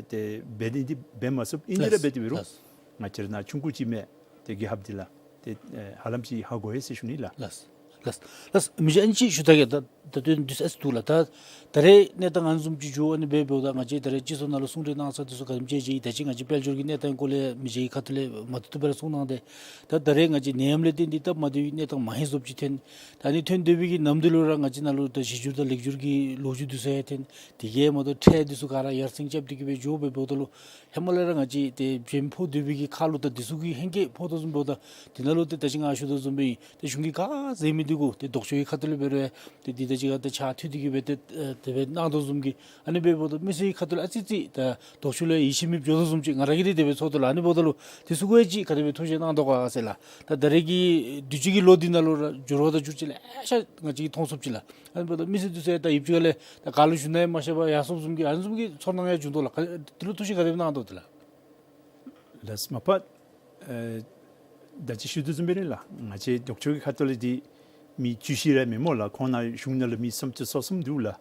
ཏེ་འབད་ནི་འདི་འབད་མ་ཚུགས། ཨིན་ཏེ་ར་ལགས། འབད་དེ་འབད་རུང་ལགས། ང་བཅས་ར་ནཱ་ཆུང་ཀུ་ཅིག་མས། ཏེ་རྒྱལ་ཁབ་འདི་ལགས་ཏེ་ཨེ་ཧ་ལམ་ཅིག་ཧ་གོ་ཡི་ཟེར་ཞུ་ནི་ལགས། ལགས། ལགས། ལགས། མི་རྗེ་ཨ་ནི་ཅིག་ཞུ་ད་གེ། ད་ད་དུས་འདི་ཚུ་ཨ་ཙི་འདུག་ལགས། ད་ད་རེས་གནས་སྟངས་ཨ་ནི་བཟུམ་ཅིག་འགྱོ། ཨ་ནི་འབདཝ་ད་ང་བཅས་ད་རེས་སྤྱི་ཚོགས་ནང་ལུ་གསུང་གྲོས་གནང་ས་འདི་ཚུ་ག་དེམ་ཅིག་ཅིག་ད་ཅི་ང་བཅས་དཔལ་འབྱོར་གྱི་གནས་སྟངས་སྐོར་ལས་མི་རྗེ་གི་ཁ་ཐུག་ལས་མ་ཐུབ་ཐུབ་སྦེ་ར་གསུང་གནང་སྟེ། ད་ད་རེས་ང་བཅས་ནད་ཡམས་ལས་བརྟེན་ཏེ་སྟབས་མ་བདེ་བའི་གནས་སྟངས་མ་ཧེ་བཟོཝ་ཅིག་ཐོན། ད་ཨ་ནི་ཐོན་སྡོད་པའི་གི་ནམ་དུས་ལུ་ར་ང་བཅས་ནང་ལུ་ད་གཞི་འགྱུར་དང་ལེགས་འགྱུར་གྱི་ལོ་རྒྱུས་འདི་ཚུ་ཡང་ཐོན། དེ་གིས་མ་གཏོགས་ཁྲལ་འདི་ཚུ་ག་ར་ཡར་སེང་རྐྱབ་སྟེ་གི་སྦེ་འགྱོ་སྦེ་འབདཝ་ད་ལུ་ཧེ་མ་ལས་ར་ང་བཅས་ཏེ་འབྲེལ་ཕོག་སྡོད་པའི་གི་ཁར་ལུ་ད་འདི་ཚུ་གི་ཧེང་སྐལ་ཕོག་དོ་བཟུམ་འབདཝ་ད། དེ་ནང་ལུ་ཏེ་ད་ཅི་ང་ཞུ་དོ་བཟུམ་སྦེ་ཏེ་གཞུང་གིས་ག་མཛད་མི་འདི་གུ་ཏེ་ལྡོག་ཕྱོགས་ཀྱི་ཁ་ཐུག་ལས་འབད་རུང་ཏེ་འདི་ད་ཅི་ག་ཏེ་ཕྱག་མཐུད་དེ་གི་སྦེ་ཏེ་ཨེ་དེ་སྦེ་གནང་དོ་བཟུམ་གྱི། ཨ་ནི་འབདཝ་ད་མི་སེར་གྱི་ཁ་ཐུག་ལས་ཨ་ཙི་ཙི་ད་ལྡོག་ཕྱོགས་ལུ་ཡིད་ཆེས་མེདཔ་འགྱོ་དོ་བཟུམ་ཅིག་ང་ར་གིས་ཏེ་དེ་སྦེ་ཚོར་དོ་ལགས། ཨ་ནི་འབདཝ་ད་ལུ་འདི་ཚུ་གུ་ཡང་ཅིག་ག་དེ་སྦེ་ཐུགས་བཞེད་གནང་དོ་ག་ཟེར་ལགས། ད་ད་རེས་ཀྱི་དུས་ཅི་གི་ལོ་འདི་ནང་ལུ་ར་འགྱུར་བ་དང་འགྱུར་བཅོས་ལེ་ཤ་ང་བཅས་ཀྱིས་མཐོང་ཚུགསཔ་ཅིག་ལགས། ཨ་ནི་འབདཝ་ད་མི་སེར་འདི་ཚུ་ཡང་ད་ཡུདཔ་ཅིག་ཁ་ལས་ད་ག་ལུ་ཞུ་ན་ཡང་མ་ཤེས་པར་ཡར་སོངམ་བཟུམ་གྱི་ཨ་ནི་བཟུམ་གྱི་ཚོར་སྣང་ཡང་བྱུང་དོ་ལགས། ག་དེ་ལུ་ཐུགས་བཞེད་ག་དེ་སྦེ་གནང་དོ་དེ་ལགས། ལགས། མ་པ་ཨེ་ད་ཅི་ཞུ་དོ་བཟུམ་སྦེ་ར་ལགས། ང་བཅས་ལྡོག་ཕྱོགས་ཀྱི་ཁ་ཐུག་ལས་འདི་མི་བཅུ་བཞི་ར་མེན་སྨོ་ལགས། ཁོང་ནང་གཞུང་ནང་ལུ་མི་སུམ་ཅུ་སོ་གསུམ་འདུག་ལགས།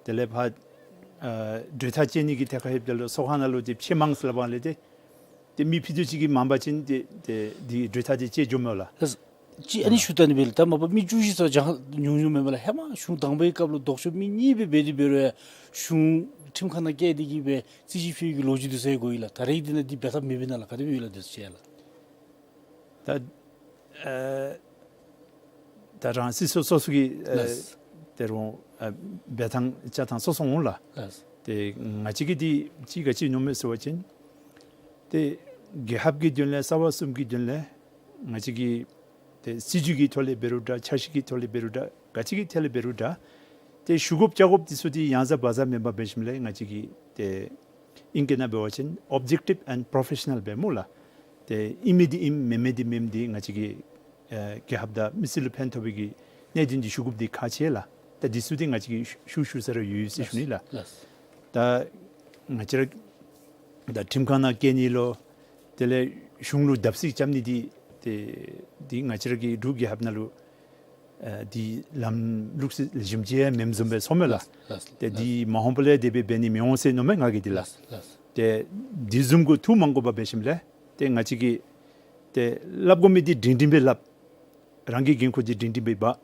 དེ་ལས་ཕར་ཨེ་གྲོས་ཐག་བཅད་ནི་གི་ཐད་ཁར་ལྷོདཔ་ད་ལུ་ཚོགས་ཁང་ནང་ལུ་ཏེ་ཕྱེ་མང་ཟེར་སླབ་པ་ལས་ཏེ་ཏེ་མི་ཕུད་རྡོག་ཅིག་གིས་མང་པ་ཅིན་ཏེ་ཏེ་འདི་གྲོས་ཐག་འདི་བཅད་འགྱོཝ་མས་ལགས། ལགས། ཅིག་ཨ་ནི་ཞུ་ད་ནི་འབད་ལགས། ད་མ་པ་མི་བཅུ་བཞི་ཚུ་ཅང་ཉུང་ཉུང་མེན་པས་ལགས། ཧེ་མ་གཞུང་དང་པའི་སྐབས་ལུ་ལྡོག་ཕྱོགས་མི་གཉིས་སྦེ་འབད་དེ་འབད་རུང་གཞུང་ཁྲིམས་ཁང་ནང་བཀལ་ཏེ་གི་སྦེ་རྩོད་གཞི་ཕུལ་གྱི་ལོ་རྒྱུས་འདི་ཚུ་ཡང་གོ་ཡི་ལགས། ད་རེས་འདི་ནང་འདི་འབད་ཐབས་མེད་པས་ན་ལགས། ག་དེ་སྦེ་ཡོད་ལགས་འདི་ཚུ་ཅིག་ལགས། ད་ཨེ་ད་རང་སོ་སོ་སོ་སོ་གི་ཨེ་ལགས། ཏེ་རུང་ཨེ་འབད་ཐངས་བྱ་ཐངས་སོ་སོ་འོང་ལགས། ལགས། ཏེ་ང་བཅས་ཀྱིས་འདི་ཅིག་ག་ཅི་མནོཝ་མས་ཟེར་བ་ཅིན་ཏེ་རྒྱལ་ཁབ་ཀྱི་དོན་ལས་རྩ་བ་གསུམ་གྱི་དོན་ལས་ང་བཅས་ཀྱིས་ཏེ་སྲིད་བྱུས་ཀྱི་ཐོག་ལས་འབད་རུང་འདྲ། འཆར་གཞི་གི་ཐོག་ལས་འབད་རུང་འདྲ། ག་ཅི་གི་ཐད་ལས་འབད་རུང་འདྲ། ཏེ་ཞུ་དགོཔ་བཅར་དགོཔ་འདི་ཚུ་འདི་ཡང་བསྐྱར་བར་བསྐྱར་མེན་པར་འབད་ཞིནམ་ལས་ང་བཅས་ཀྱིས་ཏེ་ཨིང་སྐད་ནང་འབད་བ་ཅིན་ཨོབ་ཇེག་ཊིབ་ཨེནཌ་པོརོ་ཕེ་ཤ་ནཱལ་སྦེ་སྨོ་ལགས། ཏེ་ཨིན་མི་འདི་ཨིནམ་མེན་མི་འདི་མེནམ་འདི་ང་བཅས་ཀྱིས་ཨེ་རྒྱལ་ཁབ་དང་མི་སེར་ལུ་ཕན་ཐོགས་པའི་གི་གནད་དོན་འདི་ཞུ་དགོཔ་འདི་ཁག་ཆེ་ལགས། ད་འདི་ཚུ་འདི་ང་བཅས་ཀྱིས་ཞུ་ཞུ་ས་ར་ཡོད་ཡོད་ཟེར་ཞུ་ནི་ལགས། ལགས། ད་ང་བཅས་ར་ད་ཁྲིམས་ཁང་ནང་བཀལ་ནི་ལོ། དེ་ལས་གཞུང་ལུ་བརྡབ་གསིག་རྐྱབ་ནི་འདི་ཏེ་འདི་ང་བཅས་ར་གི་འབྲུག་རྒྱལ་ཁབ་ནང་ལུ་ཨ་འདི་ལམ་ལུགས་སྲོལ་ལེགས་ཤོམ་ཅིག་མེནམ་བཟུམ་སྦེ་ཚོརཝ་མས་ལགས། ལགས། ལགས། ཏེ་འདི་མ་འོངས་པ་ལས་དེ་སྦེ་འབད་ནི་མི་འོང་ཟེར་མནོཝ་མས་ང་གིས་འདི་ལགས། ལགས། ལགས། ཏེ་འདི་བཟུམ་གུ་ཐུགས་མ་དགོ་པར་འབད་ཞིནམ་ལས་ཏེ་ང་བཅས་ཀྱིས་ཏེ་སླབ་དགོ་མི་འདི་སྒྲིང་སྒྲིང་སྦེ་སླབ། རང་གི་འགན་ཁུར་འདི་སྒྲིང་སྒྲིང་སྦེ་འབག་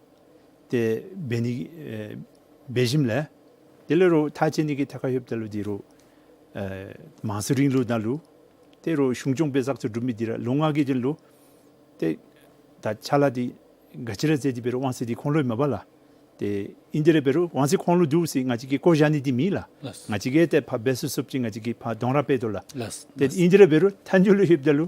སྟེ་འབད་ནི་ཨེ་འབད་ཞིནམ་ལས་དེ་ལས་རོགས་ཐག་བཅད་ནི་གི་ཐད་ཁར་ལྷོདཔ་ད་ལུ་འདི་རོགས་ཨེ་མང་སུ་རིང་ལུགས་ནང་ལུ་ཏེ་རོགས་གཞུང་སྐྱོང་འབད་བཙག་འཐུ་གྲུབ་མི་འདི་ར་ལོ་ལྔ་གི་དོན་ལུ་ཏེ་ད་ཕྱག་ལཱ་འདི་ག་ཅི་ར་མཛད་དེ་འབད་རུང་དབང་ཚད་འདི་ཁོང་ལུ་ཨིན་མས་པ་ལགས། ཏེ་ཨིན་ཏེ་ར་འབད་རུང་དབང་ཚད་ཁོང་ལུ་འདུག་ཟེར་ང་བཅས་ཀྱིས་བཀོ་བཞག་ནི་འདི་མེད་ལགས། ལགས། ང་བཅས་ཀྱིས་ཏེ་ཕར་འབད་ཚུགས་ཚུགསཔ་ཅིག་ང་བཅས་ཀྱིས་ཕར་གདོང་ར་སྤེལ་དོ་ལགས། ལགས། ཏེ་ལགས། ཨིན་ཏེ་ར་འབད་རུང་མཐའ་མཇུག་ལུ་ལྷོདཔ་ད་ལུ་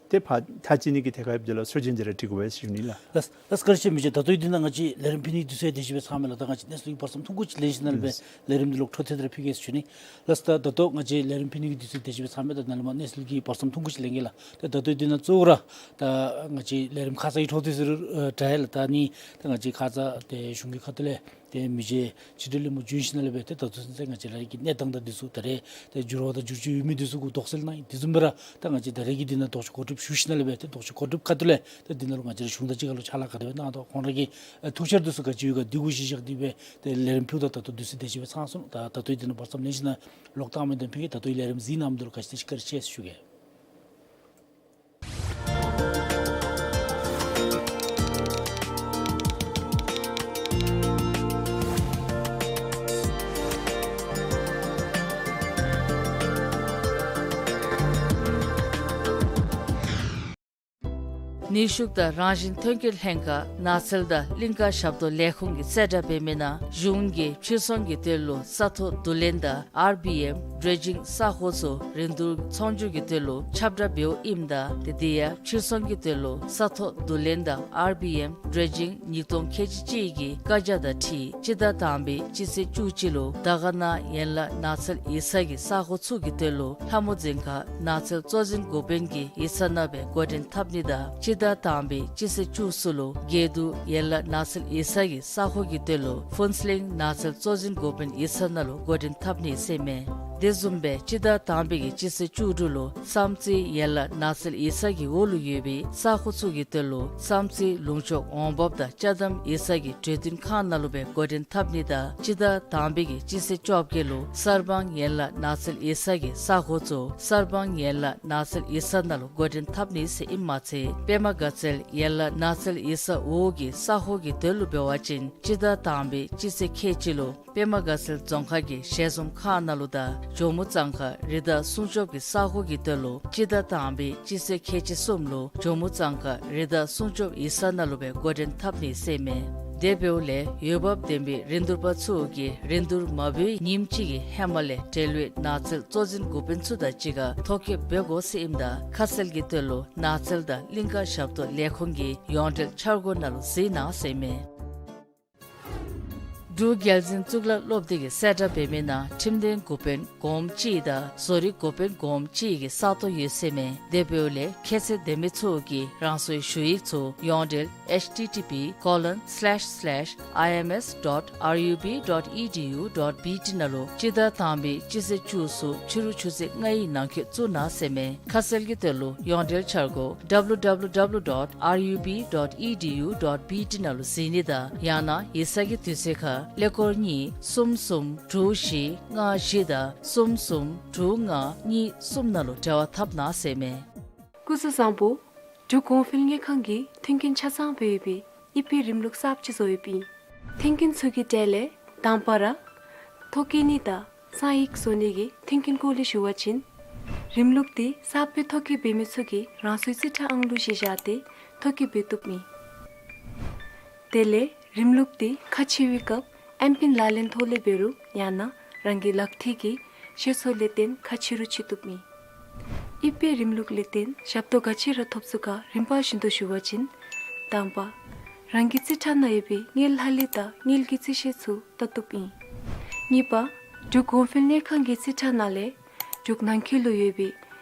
ཏེ་ཕར་ཐག་བཅད་ནི་གི་ཐད་ཁར་ལྷོདཔ་ད་ལུ་ཆོས་རྒྱུན་འདི་ར་འགྲིག་དགོ་པས་ཟེར་ཞུ་ནི་ལགས། ལགས། ལགས། བཀའ་དྲིན་ཆེ་མི་རྗེ། ད་ལྟོ་འདི་ནང་ང་བཅས་ལས་རིམ་ཕུལ་ནི་དུས་ཚོད་དེ་ཅིག་སྦེ་ཚང་མས་ལགས། ད་ང་བཅས་གནས་ཚུལ་གྱི་བར་མཚམས་ཐུང་ཀུ་ཅིག་ལེན་ཞིནམ་ལས་སྦེ་ལགས། ལས་རིམ་འདི་ལོག་འཕྲོ་མཐུད་དེ་ར་ཕུལ་གེ་ཟེར་ཞུ་ནི། ལགས། ད་ད་ལྟོ་ང་བཅས་ལས་རིམ་ཕུལ་ནི་གི་དུས་ཚོད་དེ་ཅིག་སྦེ་ཚང་མས། ད་ནཱ་ལས་མར་གནས་ཚུལ་གྱི་བར་མཚམས་ཐུང་ཀུ་ཅིག་ལེན་གེ་ལགས། ད་ད་ལྟོ་འདི་ནང་གཙོ་བོ་ར་ད་ང་བཅས་ལས་རིམ་ཁ་ཙ་གི་འཕྲོ་མཐུད་ཟེར་རུང་ཨེ་འདྲ་ཡི་ལགས། ད་ནི་ད་ང་བཅས་ཁ་ཙ་ཏེ་གཞུང་གི་ཁ་ཐུག་ལས་ཏེ་མི་རྗེ་ཕྱི་དྲིལ་བློན་པོ་བྱོན་ཞིནམ་ལས་སྦེ་ཏེ་ད་ལྟོ་ཚུན་ཚོད་ང་བཅས་ར་གི་གནས་སྟངས་དང་འདི་ཚུ་ད་རེས་ཏེ་འགྱུར་བ་དང་འགྱུར་བཅོས་ཡོད་མི་འདི་ཚུ་གུ་དོགས་སེལ་གནང་ཡི། དེ་བཟུམ་སྦེ་ར་ད་ང་བཅས་ད་རེས་ཀྱི་འདི་ནང་ལྡོག་ཕྱོགས་གོ་སྒྲིག་ཞུ་ཞིནམ་ལས་སྦེ་ཏེ་ལྡོག་ཕྱོགས་གོ་སྒྲིག་ཁ་ཐུག་ལས་ཏེ་འདི་ནང་ལུ་ང་བཅས་ར་གཞུང་དང་གཅིག་ཁར་ལུ་ཕྱག་ལཱ་ག་དེ་སྦེ་གནང་དོ་ཁོང་ར་གི་ཨེ་ཐུགས་འཆར་འདི་ཚུ་ག་ཅི་ཡོད་ག་འདི་གུ་གཞི་བཞག་སྟེ་སྦེ་ཏེ་ལས་རིམ་ཕུལཝ་ད་ད་ལྟོ་དུས་ཚོད་དེ་ཅིག་སྦེ་ཚང་སོང་། ད་ད་ལྟོ་འདི་ནང་བར་མཚམས་ལེན་ཞིནམ་ལས་ལོག་བཏང་མི་དང་ཕུལ་གེ། ད་ལྟོ་ལས་རིམ་གཟིགས་གནང་མི་འདི་ལུ་ག་ཅི་དེ་ཅིག་བཀའ་དྲིན་ཆེ་ཟེར་ཞུ་གེ། ནུས་ཤུགས་དང་རང་བཞིན་ཐོན་སྐྱེད་ལྷན་ཁག་ནགས་ཚལ་དང་གླིང་ཀ་ཞབས་ཏོག་ལས་ཁུངས་ཀྱིས་གསལ་བསྒྲགས་འབད་མི་ནང་གཞུང་གིས་ཕྱིར་ཚོང་གི་དོན་ལུ་ས་ཐོག་བསྡུ་ལེན་དང་ཨར་བི་ཨེམ་ཌེ་རེ་ཇིང་ས་ཁོངས་ཚུ་རིན་བསྡུར་ཚོང་སྒྱུར་གྱི་དོན་ལུ་ཁྱབ་བསྒྲགས་འབདཝ་ཨིནམ་ད་ཏེ་དེ་ཡང་ཕྱིར་ཚོང་གི་དོན་ལུ་ས་ཐོག་བསྡུ་ལེན་དང་ཨར་བི་ཨེམ་ཌེ་རེ་ཇིང་ཉིས་སྟོང་ཁལ་གཅིག་གཅིག་གི་བཀའ་རྒྱ་དང་འཁྲིལ་སྤྱི་ཟླ་དང་པའི་སྤྱི་ཚེས་བཅུ་གཅིག་ལུ་དར་དཀར་ན་ཡན་ལག་ནགས་ཚལ་ཡིག་ཚང་གི་ས་ཁོངས་ཚུ་གི་དོན་ལུ་ལྷ་མོ་རྫོང་ཁག་ནགས་ཚལ་གཙོ་འཛིན་འགོ་དཔོན་གྱི་ཡིག་ཚང་ནང་སྦེ་འགོ་འདྲེན་འཐབ་ནི་དང་སྤྱི་ཟླ་དང་པའི་སྤྱི་ཚེས་བཅུ་གསུམ་ལུ་དགེ་འདུན་ཡན་ལག་ནགས་ཚལ་ཡིག་ཚང་གི་ས་ཁོངས་ཀྱི་དོན་ལུ་ཕུན་ཚོགས་གླིང་ནགས་ཚལ་གཙོ་འཛིན་འགོ་དཔོན་ཡིག་ཚང་ནང་ལུ་འགོ་འདྲེན་འཐབ་ནི་ཟེར་མས། དེ་བཟུམ་སྦེ་སྤྱི་ཟླ་དང་པའི་གི་སྤྱི་ཚེས་བཅུ་དྲུག་ལུ་བསམ་རྩེ་ཡན་ལག་ནགས་ཚལ་ཡིག་ཚང་གི་འོག་ལུ་ཡོད་པའི་ས་ཁོངས་ཚུ་གི་དོན་ལུ་བསམ་རྩེ་ལུང་ཕྱོགས་འོང་འབབ་དང་ཅ་དམ་ཡིག་ཚང་གི་གྲོས་བསྟུན་ཁང་ནང་ལུ་སྦེ་འགོ་འདྲེན་འཐབ་ནི་དང་སྤྱི་ཟླ་དང་པའི་གི་སྤྱི་ཚེས་བཅོ་བརྒྱད་ལུ་གསར་སྤང་ཡན་ལག་ནགས་ཚལ་ཡིག་ཚང་གི་ས་ཁོངས་ཚུ་གསར་སྤང་ཡན་ལག་ནགས་ཚལ་ཡིག་ཚང་ནང་ལུ་འགོ་འདྲེན་འཐབ་ནི་ཟེར་ཨིནམ་མ་ཚད་པདྨ་དགའ་ཚལ་ཡན་ལག་ནགས་ཚལ་ཡིག་ཚང་འོག་གི་ས་ཁོངས་ཀྱི་དོན་ལུ་འབད་བ་ཅིན་སྤྱི་ཟླ་དང་པའི་སྤྱི་ཚེས་ཁལ་གཅིག་ལུ་པདྨ་དགའ་ཚལ་རྫོང་ཁག་གི་ཞལ་འཛོམས་ཁང་ནང་ལུ་དང་ཇོ་མོ་གཙང་ཁ་རི་དྭགས་སྲུང་སྐྱོབ་ཀྱི་ས་ཁོངས་ཀྱི་དོན་ལུ་སྤྱི་ཟླ་དང་པའི་སྤྱི་ཚེས་ཁལ་གཅིག་གསུམ་ལུ་ཇོ་མོ་གཙང་ཁ་རི་དྭགས་སྲུང་སྐྱོབ་ཡིག་ཚང་ནང་ལུ་སྦེ་འགོ་འདྲེན་འཐབ་ནི་ཟེར་མས། དེ་འབདཝ་ལས་འོས་འབབ་ལྡན་པའི་རིན་བསྡུར་པ་ཚུ་གིས་རིན་བསྡུར་མ་འབད་བའི་ཉིནམ་གཅིག་གི་ཧེ་མ་ལས་འབྲེལ་ཡོད་ནགས་ཚལ་གཙོ་འཛིན་འགོ་དཔོན་ཚུ་དང་གཅིག་ཁར་ཐོ་བཀོད་འབད་དགོ་ཟེར་ཨིནམ་ད་ཁ་གསལ་གྱི་དོན་ལུ་ནགས་ཚལ་དང་གླིང་ཀ་ཞབས་ཏོག་ལས་ཁུངས་ཀྱི་ཡོངས་འབྲེལ་འཆར་སྒོ་ནང་ལུ་གཟིགས་གནང་ཟེར་མས། འབྲུག་རྒྱལ་འཛིན་གཙུག་ལག་སློབ་སྡེ་གིས་གསལ་བསྒྲགས་འབད་མི་ནང་ཁྲིམས་དོན་འགོ་དཔོན་གོངམ་གཅིག་དང་བཟོ་རིག་འགོ་དཔོན་གོངམ་གཅིག་གི་ས་སྟོང་ཡོད་ཟེར་མས། དེ་འབདཝ་ལས་ཁྱད་ཚད་ལྡན་མི་ཚུ་གིས་རང་སོའི་ཞུ་ཡིག་ཚུ་ཡོངས་འབྲེལ་H T T P colon slash slash I M S dot R U B dot E D U dot B T ནང་ལུ་སྤྱི་ཟླ་དང་པའི་སྤྱི་ཚེས་བཅུ་གསུམ་ཕྱི་རུ་ཆུ་ཚོད་ལྔའི་ནང་འཁོད་བཙུགས་གནང་ཟེར་མས། ཁ་གསལ་གྱི་དོན་ལུ་ཡོངས་འབྲེལ་འཆར་སྒོ་W W W dot R U B dot E D U dot B T ནང་ལུ་གཟིགས་ནི་དང་ཡང་ན་ཡིག་ཚང་གི་དུས་ཚོད་ཁར་ཀླད་ཀོར་གཉིས་གསུམ་གསུམ་དྲུག་བཞི་ལྔ་བཞི་དང་གསུམ་གསུམ་དྲུག་ལྔ་གཉིས་གསུམ་ནང་ལུ་འབྲེལ་བ་འཐབ་གནང་ཟེར་མས། སྐུ་གཟུགས་བཟང་པོ། འབྲུག་གོང་འཕེལ་དངུལ་ཁང་གིས་མཐུན་རྐྱེན་ཆ་ཚང་སྦེ་ཡོད་པའི་ཨི་ཕི་རིམ་ལུགས་གསརཔ་ཅིག་བཟོ་ཡོདཔ་ཨིན། མཐུན་རྐྱེན་ཚུ་གི་གྲས་ལས་དང་པ་ར་ཐོ་བཀོད་ནི་དང་གསང་ཡིག་བཟོ་ནི་གི་མཐུན་རྐྱེན་སྐོར་ལས་ཞུ་བ་ཅིན། རིམ་ལུགས་འདི་གསརཔ་སྦེ་ཐོ་བཀོད་འབད་མི་ཚུ་གིས་རང་སོའི་རྩིས་ཁྲ་ཨང་གླུ་བཞེས་བཞག་སྟེ་ཐོ་བཀོད་འབད་བཏུབ་ཨིན། དེ་ལས་རིམ་ལུགས་འདི་ཁ་ཕྱེ་བའི་སྐབས་ཨེམ་པིན་ལག་ལེན་ཐོག་ལས་འབད་རུང་ཡང་ན་རང་གི་ལག་མཐིལ་གྱི་ཤེལ་སོ་ལས་བརྟེན་ཁ་ཕྱེ་རུང་ཕྱེ་བཏུབ་ཨིན། ཨི་ཕི་རིམ་ལུགས་ལས་བརྟེན་ཞབས་ཏོག་ག་ཅི་ར་ཐོབ་ཚུགས་ག་རིམ་པ་བཞིན་དུ་ཞུ་བ་ཅིན། དང་པ། རང་གི་རྩིས་ཁྲ་ནང་ཡོད་པའི་དངུལ་ལྷག་ལུས་དང་དངུལ་གྱི་རྩིས་ཤེལ་ཚུ་བལྟ་བཏུབ་ཨིན། གཉིས་པ། འབྲུག་གོང་འཕེལ་དངུལ་ཁང་གི་རྩིས་ཁྲ་ནང་ལས་འབྲུག་ནང་འཁོད་ལུ་ཡོད་པའི་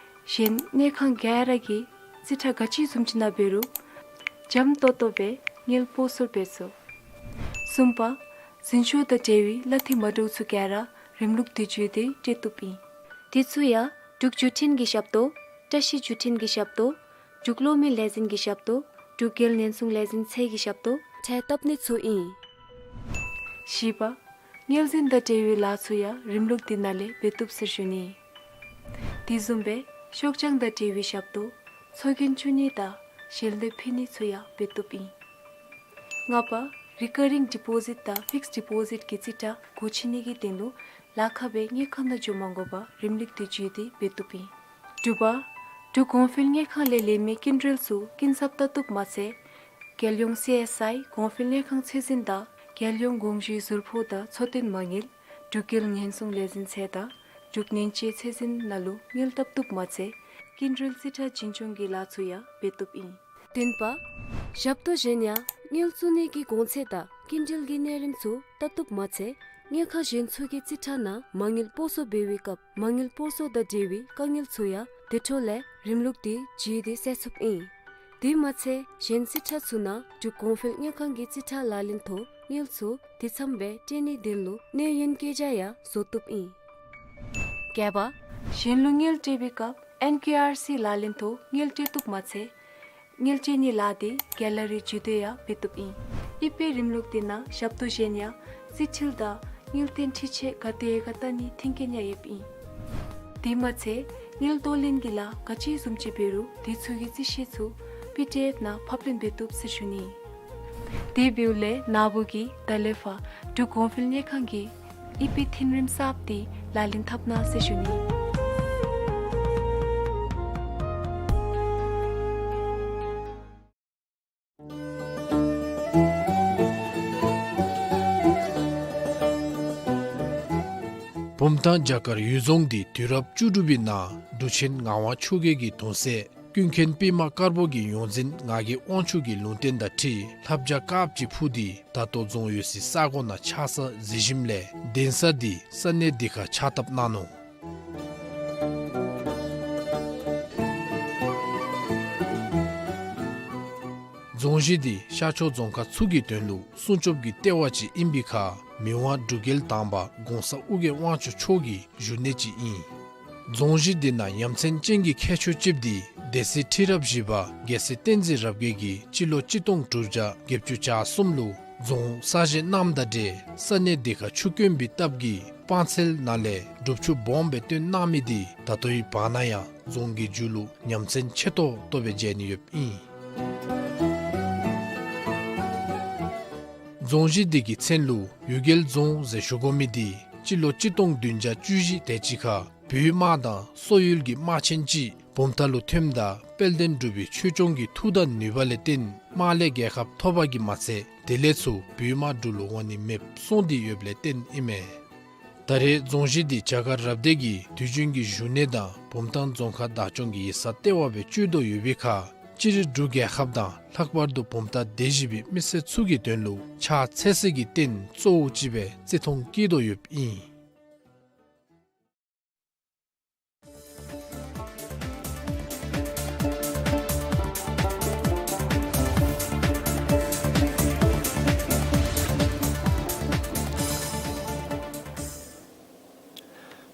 གཞན་དངུལ་ཁང་ག་ར་གི་རྩིས་ཁྲ་ག་ཅི་བཟུམ་ཅིག་ནང་འབད་རུང་འཇམ་ཏོང་ཏོ་སྦེ་དངུལ་སྤོ་སོར་འབད་ཚུགས། གསུམ་པ། འཛིན་སྐྱོང་དང་འབྲེལ་བའི་གླ་འཐུས་མ་འདྲཝ་ཚུ་ག་ར་རིམ་ལུགས་འདི་བརྒྱུད་དེ་སྤྲོད་བཏུབ་ཨིན། དེ་ཚུ་ཡང་འབྲུག་བརྒྱུད་འཕྲིན་གྱི་ཞབས་ཏོག་བཀྲ་ཤིས་བརྒྱུད་འཕྲིན་གྱི་ཞབས་ཏོག་འབྲུག་གློག་མེ་ལས་འཛིན་གྱི་ཞབས་ཏོག་འབྲུག་རྒྱལ་ཉེན་སྲུང་ལས་འཛིན་ཚད་ཀྱི་ཞབས་ཏོག་འཕྲལ་བཏབ་ནི་ཚུ་ཨིན། བཞི་པ། དངུལ་འཛིན་དང་འབྲེལ་བའི་ལཱ་ཚུ་ཡང་རིམ་ལུགས་འདི་ནང་ལས་འབད་བཏུབ་ཟེར་ཞུ་ནི། དེ་བཟུམ་སྦེ་ཤོག་བྱང་དང་འབྲེལ་བའི་ཞབས་ཏོག་ཚོགས་རྒྱན་བཙུགས་ནི་དང་ཞལ་འདེབས་ཕུལ་ནི་ཚུ་ཡང་འབད་བཏུབ་ཨིན། ལྔ་པ། རི་ཀ་རིང་ཌི་པོ་ཟིཊ་དང་ཕིགསཌ་ཌི་པོ་ཟིཊ་གི་རྩིས་ཁྲ་སྒོ་ཕྱེ་ནི་གི་དོན་ལུ་ལཱ་ཁག་སྦེ་དངུལ་ཁང་ནང་འགྱོ་མ་དགོ་པར་རིམ་ལུགས་འདི་བརྒྱུད་དེ་འབད་བཏུབ་ཨིན། དྲུག་པ། འབྲུག་གོང་འཕེལ་དངུལ་ཁང་ལས་ལེན་མི་སྐྱིན་འགྲུལ་ཚུ་སྐྱིན་ཚབ་བལྟ་བཏུབ་མ་ཚད། རྒྱལ་ཡོངས་སི་ཨེསི་ཨའི་གོང་འཕེལ་དངུལ་ཁང་ཚད་འཛིན་དང་རྒྱལ་ཡོངས་དགོངས་ཞུའི་ཟུར་ཕོགས་དང་འཚོ་རྟེན་མ་དངུལ་འབྲུག་རྒྱལ་ཉེན་སྲུང་ལས་འཛིན་ཚད་དང་འབྲུག་ནན་ཅེ་ཚད་འཛིན་ནང་ལུ་དངུལ་བཏབ་བཏུབ་མ་ཚད་སྐྱིན་འགྲུལ་རྩིས་ཁྲ་བྱིན་སྐྱོང་གི་ལཱ་ཚུ་ཡང་འབད་བཏུབ་ཨིན། བདུན་པ། ཞབས་ཏོག་གཞན་ཡང་དངུལ་བཙུགས་ནི་གི་གོང་ཚད་དང་སྐྱིན་འགྲུལ་གྱི་གནས་རིམ་ཚུ་བལྟ་བཏུབ་མ་ཚད་དངུལ་ཁང་གཞན་ཚུ་གི་རྩིས་ཁྲ་ནང་མ་དངུལ་སྤོ་སོར་འབད་བའི་སྐབས་མ་དངུལ་སྤོ་སོར་དང་འབྲེལ་བའི་དཀའ་ངལ་ཚུ་ཡང་དེ་འཕྲོ་ལས་རིམ་ལུགས་འདི་བརྒྱུད་དེ་སེལ་ཚུགསཔ་ཨིན། དེ་མ་ཚད་གཞན་རྩིས་ཁྲ་ཚུ་ནང་འབྲུག་གོང་འཕེལ་དངུལ་ཁང་གི་རྩིས་ཁྲ་ལག་ལེན་ཐོག་དངུལ་ཚུ་དེ་ཙམ་སྦེ་སྤྲོད་ནིའི་དོན་ལུ་གནས་ཡུན་བཀོད་རྒྱ་ཡང་བཟོ་བཏུབ་ཨིན། བརྒྱད་པ། གཞན་ལུ་དངུལ་སྤྲོད་པའི་སྐབས་ཨེན་ཀེ་ཨར་སི་ལག་ལེན་ཐོག་དངུལ་སྤྲོད་བཏུབ་མ་ཚད་དངུལ་སྤྲོད་ནིའི་ལཱ་འདི་ག་ལ་རེ་བརྒྱུད་དེ་ཡང་འབད་བཏུབ་ཨིན། ཨི་ཕི་རིམ་ལུགས་འདི་ནང་ཞབས་ཏོག་གཞན་ཡང་རྩིས་འཁྲུལ་དང་དངུལ་བཏོན་འཕྲི་ཆད་ག་དེ་ག་བལྟ་ནིའི་མཐུན་རྐྱེན་ཡང་ཡོདཔ་ཨིན། དེ་མ་ཚད་དངུལ་གཏོར་ལེན་གྱི་ལཱ་ག་ཅི་བཟུམ་ཅིག་འབད་རུང་དེ་ཚུ་གི་རྩིས་ཤེལ་ཚུ་པི་ཌི་ཨེཕ་ནང་ཕབ་ལེན་འབད་བཏུབ་ཟེར་ཞུ་ནི། དེ་འབདཝ་ལས་ན་བུ་གིས་ད་ལས་ཕར་འབྲུག་གོང་འཕེལ་དངུལ་ཁང་གི་ཨི་ཕི་མཐུན་རིམ་གསརཔ་འདི་ལག་ལེན་འཐབ་གནང་ཟེར་ཞུ་ནི། བུམ་ཐང་བྱ་དཀར་གཡུལ་རྫོང་འདི་དུས་རབས་བཅུ་དྲུག་པའི་ནང་འབྲུག་ཆེན་ངག་དབང་ཆོས་རྒྱལ་གྱི་གདུང་སྲས་ཀུན་མཁྱེན་པདྨ་དཀར་པོ་གི་ཡོངས་འཛིན་ངག་གི་དབང་ཕྱུག་གི་ལུང་བསྟན་དང་འཁྲིལ་ལྷ་བྱ་དཀརཔོ་ཅིག་འཕུར་ཏེ་ད་ལྟོ་རྫོང་ཡོད་སའི་ས་གོ་ནང་ཆགས་ས་གཟིགས་ཞིནམ་ལས་གདན་ས་འདི་ས་གནས་འདི་ཁར་ཕྱག་བཏབ་གནང་ནུག། རྫོང་གཞི་འདི་ཤར་ཕྱོགས་རྫོང་ཁག་ཚུ་གི་དོན་ལུ་སྲུང་སྐྱོབ་ཀྱི་ལྟེ་བ་ཅིག་ཨིན་པའི་ཁར་ མི་དབང་འབྲུག་རྒྱལ་དང་པ་གོང་ས་ཨོ་རྒྱན་དབང་ཕྱུག་མཆོག་གི་བཞུགས་གནས་ཅིག་ཨིན། རྫོང་གཞི་འདི་ནང་ཡ་མཚན་ཅན་གྱི་ཁྱད་ཆོས་ཅིག་འདི་སྡེ་སྲིད་ཁྲི་རབས་བཞི་པ་རྒྱལ་སྲས་བསྟན་འཛིན་རབ་རྒྱས་ཀྱིས་སྤྱི་ལོ་གཅིག་སྟོང་དྲུག་བརྒྱ་བརྒྱད་ཅུ་གྱ་གསུམ་ལུ་རྫོང་གསར་བཞེངས་གནངམ་དང་འབྲེལ་ས་གནས་འདི་ཁར་ཆུ་དཀོན་པའི་སྟབས་ཀྱིས་སྤང་ཚལ་ནང་ལས་སྒྲུབ་ཆུ་སྦོམ་སྦེ་བཏོན་གནང་མི་འདི་ད་ལྟོའི་བར་ན་ཡང་རྫོང་གི་མཇུག་ལུ་ཡ་མཚན་ཆེ་ཏོག་ཏོ་སྦེ་མཇལ་ནི་ཡོདཔ་ཨིན། རྫོང་གཞི་འདི་གི་མཚན་ལུ་གཡུལ་རྒྱལ་རྫོང་ཟེར་ཞུ་དགོ་མི་འདི་སྤྱི་ལོ་གཅིག་སྟོང་བདུན་བརྒྱ་བཅུ་བཞི་དེ་ཅིག་ཁར་བོད་དམག་དང་སོག་ཡུལ་གྱི་དམག་ཆེན་ཅིག་བུམ་ཐང་ལུ་ཐོནམ་ད་དཔལ་ལྡན་འབྲུག་པའི་ཆོས་སྐྱོང་གི་མཐུ་དང་ནུས་པ་ལས་བརྟེན་དམག་ལས་རྒྱལ་ཁ་ཐོབ་པ་གིས་མ་ཚད་དེ་ལས་ཚུར་བོད་དམག་འབྲུག་ལུ་འོང་ནི་མེདཔ་སོང་སྟེ་ཡོདཔ་ལས་བརྟེན་ཨིན་མས། ད་རེས་རྫོང་གཞི་འདི་བྱ་དཀར་རབ་སྡེ་གི་དུས་རྒྱུན་གྱི་བཞུགས་གནས་དང་བུམ་ཐང་རྫོང་ཁག་བདག་སྐྱོང་གི་ཡིག་ཚང་ལྟེ་བ་སྦེ་སྤྱོད་དོ་ཡོད་པའི་ཁར་སྤྱིར་འབྲུག་རྒྱལ་ཁབ་དང་ལྷག་པར་དུ་བུམ་ཐང་སྡེ་བཞི་པའི་མི་སེར་ཚུ་གི་དོན་ལུ་ཕྱག་འཚལ་སའི་གི་རྟེན་གཙོ་བོ་ཅིག་སྦེ་བརྩི་མཐོང་བསྐྱེད་དོ་ཡོདཔ་ཨིན།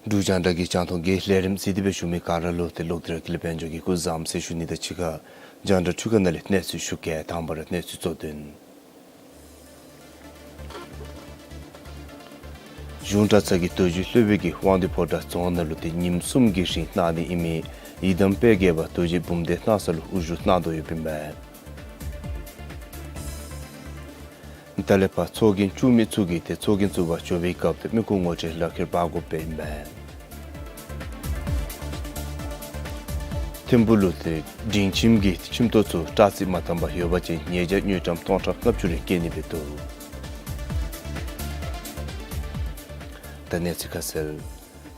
འབྲུག་རྒྱང་བསྒྲགས་ཀྱི་རྒྱང་མཐོང་གི་ལས་རིམ་གཟིགས་ཏེ་སྦེ་བཞུགས་མི་ག་ར་ལུ་ཏེ་ལོག་སྟེ་ར་ཀུན་ལེགས་དཔལ་འབྱོར་གྱིས་སྐུ་བཟང་ཟེར་ཞུ་ནི་དང་གཅིག་ཁར་རྒྱང་བསྒྲགས་འཕྲུལ་ཁང་ནང་ལས་གནས་ཚུལ་ཞུ་གེ། དང་པ་ར་གནས་ཚུལ་གཙོ་དོན། གཞུང་གྲྭ་ཚང་གི་རྡོ་རྗེ་སློབ་དཔོན་གྱིས་དབང་འདུས་ཕོ་བྲང་རྫོང་ནང་ལུ་ཏེ་ཉིནམ་གསུམ་གྱི་རིང་གནང་ནི་ཨིན་མི་ཡི་དམ་དཔལ་དགྱེས་པ་རྡོ་རྗེ་འབུམ་སྡེ་གནང་ས་ལུ་དབུ་བཞུགས་གནང་དོ་ཡོདཔ་ཨིན་མས། ད་ལས་ཕར་ཚོགས་རྒྱན་བཙུགས་མི་ཚུ་གིས་ཏེ་ཚོགས་རྒྱན་བཙུགས་པར་འགྱོ་བའི་སྐབས་ཏེ་མི་ཁུངས་ངོ་སྤྲོད་ལག་ཁྱེར་འབག་དགོཔ་ཨིན་མས། ཐིམ་ཕུག་ལུ་ཏེ་སྒྲིང་ཁྱིམ་གྱི་ཁྱིམ་ཐོག་ཚུ་སྤྲ་ཚིལ་མ་བཏབ་པར་ཡོད་པ་ཅིན་ཉེས་བྱ་དངུལ་ཀྲམ་སྟོང་ཕྲག་ལྔ་བཅུ་རེ་བཀལ་ནི་སྦེ་འདུག། ད་གནས་ཚུལ་ཁ་གསལ།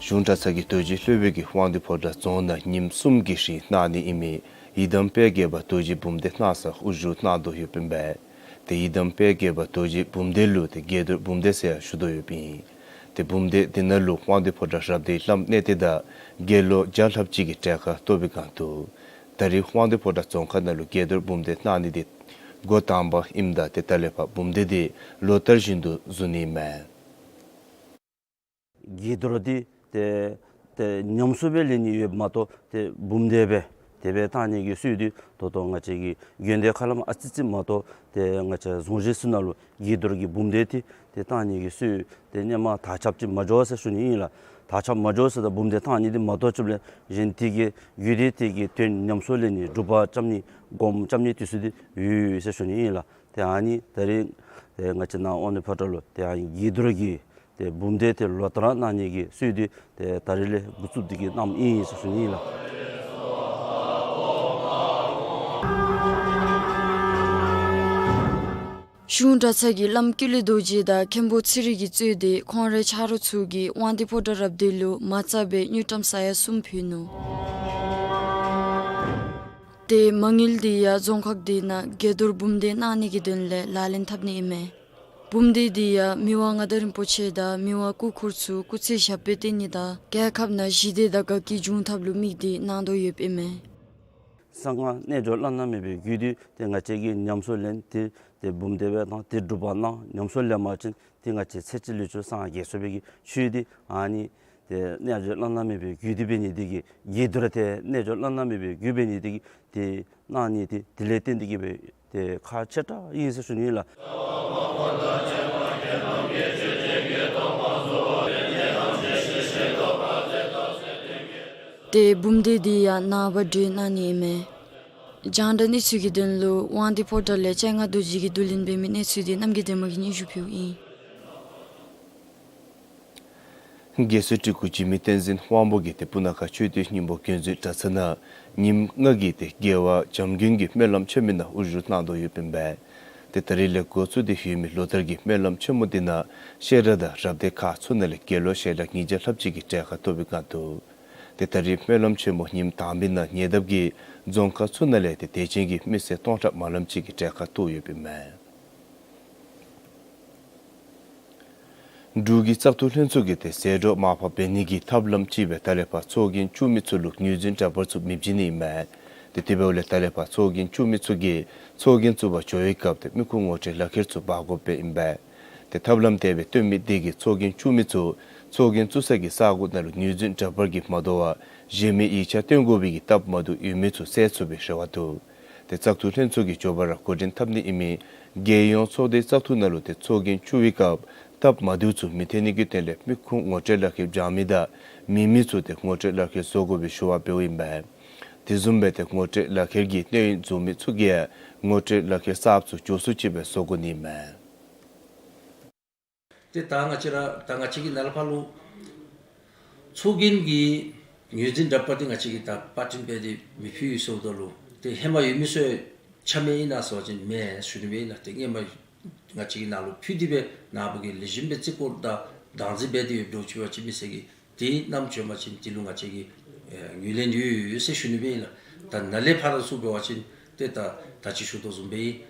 གཞུང་གྲྭ་ཚང་གི་རྡོ་རྗེ་སློབ་དཔོན་གྱིས་དབང་འདུས་ཕོ་བྲང་རྫོང་ནང་ཉིནམ་གསུམ་གྱི་རིང་གནང་ནི་ཨིན་མི་ཡི་དམ་དཔལ་དགྱེས་པ་རྡོ་རྗེ་འབུམ་སྡེ་གནང་སར་དབུ་བཞུགས་གནང་དོ་ཡོདཔ་ཨིན་པས། ཏེ་ཡི་དམ་དཔལ་དགྱེས་པ་རྡོ་རྗེ་འབུམ་སྡེ་ལུ་ཏེ་དགྱེས་རྡོར་འབུམ་སྡེ་ཟེར་ཡང་ཞུ་དོ་ཡོདཔ་ཨིན། ཏེ་འབུམ་སྡེ་འདི་ནང་ལུ་དབང་འདུས་ཕོ་བྲང་རབ་སྡེའི་བླམ་གནས་བརྟན་དང་དགེ་སློང་བརྒྱ་ལྷགཔ་ཅིག་གིས་གྲལ་ཁར་གཏོགས་པའི་སྒང་དུ་ད་རེས་དབང་འདུས་ཕོ་བྲང་རྫོང་ཁག་ནང་ལུ་དགྱེས་རྡོར་འབུམ་སྡེ་གནང་ནི་འདི་འགོ་དང་པ་ཨིནམ་ད་ཏེ་ད་ལས་ཕར་འབུམ་སྡེ་འདི་ལོ་ལྟར་བཞིན་དུ་བཟུང་ནི་ཨིན་མས། དགྱེས་རྡོར་འདི་ཏེ་ཏེ་ཉམས་གསོ་སྦེ་ལེན་ནི་ཡོདཔ་མ་གཏོགས་ཏེ་འབུམ་སྡེ་སྦེ་དེ་སྦེ་གཏང་ནི་གི་སྲོལ་འདི་ད་ལྟོ་ང་བཅས་ཀྱི་དགོན་སྡེ་ཁ་ལས་མར་ཨ་ཙི་ཅིག་མ་གཏོགས་ཏེ་ང་བཅས་རྫོང་གཞི་ཚུ་ནང་ལུ་དགྱེས་རྡོར་གྱི་འབུམ་སྡེ་འདི་ཏེ་གཏང་ནི་གི་སྲོལ་ཏེ་ཧེ་མ་དར་ཁྱབ་ཅིག་མ་འགྱོ་ཟེར་ཞུ་ནི་ཨིན་ལགས། དར་ཁྱབ་མ་འགྱོ་ཟེར་ད་འབུམ་སྡེ་གཏང་ནི་འདི་མ་གཏོགས་ཅིག་ལས་གཞན་དེ་གི་རྒྱུད་སྡེ་དེ་གི་དོན་ཉམས་གསོ་ལེན་ནི་སྒྲུབ་པ་རྐྱབ་ནི་སྒོམ་རྐྱབ་ནི་དེ་ཚུ་འདི་ཡོད་ཡོད་ཟེར་ཞུ་ནི་ཨིན་ལགས། ཏེ་ཨ་ནི་ད་རེས་ཏེ་ང་བཅས་ནཱ་དབང་འདུས་ཕོ་བྲང་ལུ་ཏེ་ཨ་ནི་དགྱེས་རྡོར་གྱི་ཏེ་འབུམ་སྡེ་འདི་ལོ་ལྟར་གནང་ནི་གི་སྲོལ་འདི་ཏེ་ད་རེས་ལས་འགོ་བཙུགས་ཏེ་གི་གནངམ་ཨིན་ཟེར་ཞུ་ནི་ཨིན་ལགས། གཞུང་གྲྭ་ཚང་གི་བླམ་ཀུན་ལེགས་རྡོ་རྗེ་དང་མཁན་པོ་ཚེ་རིང་གིས་གཙོས་ཏེ་ཁོང་རའི་ཆ་རོགས་ཚུ་གིས་དབང་འདུས་ཕོ་བྲང་རབ་སྡེ་ལུ་མ་རྩ་སྦེ་དངུལ་ཀྲམ་ས་ཡ་གསུམ་ཕུལ་ནུག། ཏེ་མ་དངུལ་འདི་ཡང་རྫོང་ཁག་འདི་ནང་དགྱེས་རྡོར་འབུམ་སྡེ་གནང་ནི་གི་དོན་ལས་ལག་ལེན་འཐབ་ནི་ཨིན་མས། འབུམ་སྡེ་འདི་ཡང་མི་དབང་མངའ་བདག་རིན་པོ་ཆེ་དང་མི་དབང་སྐུ་འཁོར་ཚུ་སྐུ་ཚེ་ཞབས་པད་བརྟན་ནི་དང་རྒྱལ་ཁབ་ནང་ཞི་བདེ་དང་དགའ་སྐྱིད་འབྱུང་ཐབས་ལུ་དམིགས་ཏེ་གནང་དོ་ཡོདཔ་ཨིན་མས། གསང་སྔགས་རྣལ་འབྱོར་བླ་ན་མེད་པའི་རྒྱུད་འདི་ཏེ་ང་བཅས་ཀྱིས་ཉམས་གསོ་ལེན་ཏེ་ཏེ་འབུམ་སྡེ་སྦེ་གཏང་ཏེ་སྒྲུབ་པ་གནང་ཉམས་གསོ་ལེན་པ་ཅིན་ཏེ་ང་བཅས་ཚེ་གཅིག་ལུས་གཅིག་སངས་རྒྱས་ཚུགས་པའི་གི་ཆོས་འདི་ཨ་ནི་ཏེ་རྣལ་འབྱོར་བླ་ན་མེད་པའི་རྒྱུད་འདི་འབད་ནི་འདི་གིས་དགྱེས་རྡོར་ཏེ་རྣལ་འབྱོར་བླ་ན་མེད་པའི་རྒྱུད་འབད་ནི་འདི་གིས་ཏེ་གནང་ནི་འདི་དེ་ལས་བརྟེན་ཏེ་གི་སྦེ་ཏེ་ཁག་ཆེ་དྲགས་ཨིན་ཟེར་ཞུ་ནི་ལགས། ཏེ་འབུམ་སྡེ་འདི་ཡང་ནངས་པ་གྲོལ་གནང་ནི་ཨིན་མས། རྒྱང་བསྒྲགས་གནས་ཚུལ་གྱི་དོན་ལུ་དབང་འདུས་ཕོ་བྲང་ལས་སྤྱན་སྔ་རྡོ་རྗེ་གིས་བསྡུ་ལེན་འབད་མི་གནས་ཚུལ་འདི་རྣམ་རྒྱལ་ལྡན་མ་གིས་སྙན་ཞུ་ཕུལཝ་ཨིན། དགེ་ཚུལ་སྤྲུལ་སྐུ་འཇིགས་མེད་བསྟན་འཛིན་དབང་པོ་གིས་ཏེ་སྤུ་ན་ཁ་ཆོས་སྡེ་སྙིང་པོ་དགོན་འཛིན་གྲྭ་ཚང་ནང་ཉིནམ་ལྔ་གི་ཏེ་རྒྱལ་བ་བྱམས་མགོན་གྱི་སྨོན་ལམ་ཆེན་མོའི་ནང་དབུ་བཞུགས་གནང་དོ་ཡོདཔ་ཨིན་པས། ཏེ་ད་རེས་ལས་འགོ་བཙུགས་ཏེ་ཡོད་མི་ལོ་ལྟར་གྱི་སྨོན་ལམ་ཆེན་མོ་འདི་ནང་བཤད་གྲྭ་དང་རབ་སྡེ་ཁག་ཚུ་ནང་ལས་དགེ་སློང་ཞལ་གྲངས་ཉིས་བརྒྱ་ལྷགཔ་ཅིག་གིས་གྲལ་ཁར་གཏོགས་པའི་སྒང་དུ་ཏེ་ད་རེས་སྨོན་ལམ་ཆེན་མོ་ཉིནམ་དང་པའི་ནང་ཉེ་འདབས་ཀྱི་རྫོང་ཁག་ཚུ་ནང་ལས་ཏེ་དད་ཅན་གྱི་མི་སེར་སྟོང་ཕྲག་མ་ལམ་ཅིག་གིས་གྲལ་ཁར་གཏོགས་ཡོདཔ་ཨིན་མས། འབྲུག་གི་བཙག་འཐུ་ལྷན་ཚོགས་ཀྱིས་ཏེ་ཟད་འགྲོ་མར་ཕབ་འབད་ནི་གི་ཐབས་ལམ་ཅིག་སྦེ་ད་ལས་ཕར་ཚོགས་རྒྱན་བཙུགས་མི་ཚུ་ལུ་ངོས་འཛིན་འདྲ་པར་ཚུ་མི་བྱིན་ནི་ཨིན་མས། ཏེ་དེ་འབདཝ་ལས་ད་ལས་ཕར་ཚོགས་རྒྱན་བཙུགས་མི་ཚུ་གིས་ཚོགས་རྒྱན་བཙུགས་པར་འགྱོ་བའི་སྐབས་ཏེ་མི་ཁུངས་ངོ་སྤྲོད་ལག་ཁྱེར་ཚུ་འབག་དགོཔ་སྦེ་ཨིན་པས། ཏེ་ཐབས་ལམ་དེ་སྦེ་སྟོན་མི་དེ་གིས་ཚོགས་རྒྱན་བཙུགས་མི་ཚུ་ཚོགས་རྒྱན་བཙུགས་ས་གི་ས་གོ་ནང་ལུ་ངོས་འཛིན་འདྲ་པར་གྱིས་མ་དོ་བར་གཞན་མི་ཡིག་ཆ་སྟོན་དགོ་པའི་གི་སྟབས་མ་བདེཝ་ཡོད་མི་ཚུ་བསལ་ཚུགས་པའི་རེ་བ་འདུག། ཏེ་བཙག་འཐུ་ལྷན་ཚོགས་ཀྱིས་མགྱོགས་པ་ར་འགོ་འདྲེན་འཐབ་ནི་ཨིན་མི་རྒྱལ་ཡོངས་ཚོགས་སྡེའི་བཙག་འཐུ་ནང་ལུ་ཏེ་ཚོགས་རྒྱན་བཙུགས་པའི་སྐབས་སྟབས་མ་བདེཝ་ཚུ་མི་ཐོན་ནི་གི་དོན་ལས་མི་ཁུངས་ངོ་སྤྲོད་ལག་ཁྱེར་བྱང་མི་དང་མེད་མི་ཚུ་ཏེ་ངོ་སྤྲོད་ལག་ཁྱེར་བཟོ་དགོ་པའི་ཞུ་བ་འབདཝ་ཨིན་པས། དེ་བཟུམ་སྦེ་ཏེ་ངོ་སྤྲོད་ལག་ཁྱེར་གྱི་གནས་ཡུན་རྫོགས་མི་ཚུ་གིས་ཡང་ངོ་སྤྲོད་ལག་ཁྱེར་གསརཔ་ཚུ་མགྱོགས་སུ་ཅིག་སྦེ་བཟོ་དགོ་ནི་མས། ཏེ་ད་ང་བཅས་ར་ད་ང་བཅས་ཀྱི་ནཱ་ལས་ཕར་ལུ་ཚོགས་རྒྱན་གྱི་ངོས་འཛིན་འདྲ་པར་འདི་ང་བཅས་ཀྱིས་ད་པར་སྐྲུན་འབད་དེ་མི་ཕུལ་ཡི་ཟེརཝ་ད་ལུ་ཏེ་ཧེ་མ་ཡོད་མི་ཚུ་ཆ་མེད་ཨིན་ན་ཟེར་བ་ཅིན་མེན་ཞུ་ནི་སྦེ་ཨིན་ལགས། ཏེ་སྔོན་མ་ང་བཅས་ཀྱིས་ནཱ་ལུ་ཕུལ་ཏེ་སྦེ་ནཱ་བུ་གིས་ལེགས་ཤོམ་སྦེ་རྩིས་སྐོར་དང་བདག་འཛིན་འབད་དེ་ཡོདཔ་འདྲཝ་ཅིག་འབད་བ་ཅིན་མི་སེར་གྱིས་དེ་བསྣམས་བྱོན་པ་ཅིན་དེ་ལུ་ང་བཅས་ཀྱིས་ཨེ་ངོས་ལེན་ཡོད་ཟེར་ཞུ་ནི་སྦེ་ཨིན་ལགས། ད་ནཱ་ལས་ཕར་ཚུ་འབད་བ་ཅིན་ཏེ་ད་ད་ཅི་ཞུ་དོ་བཟུམ་སྦེ་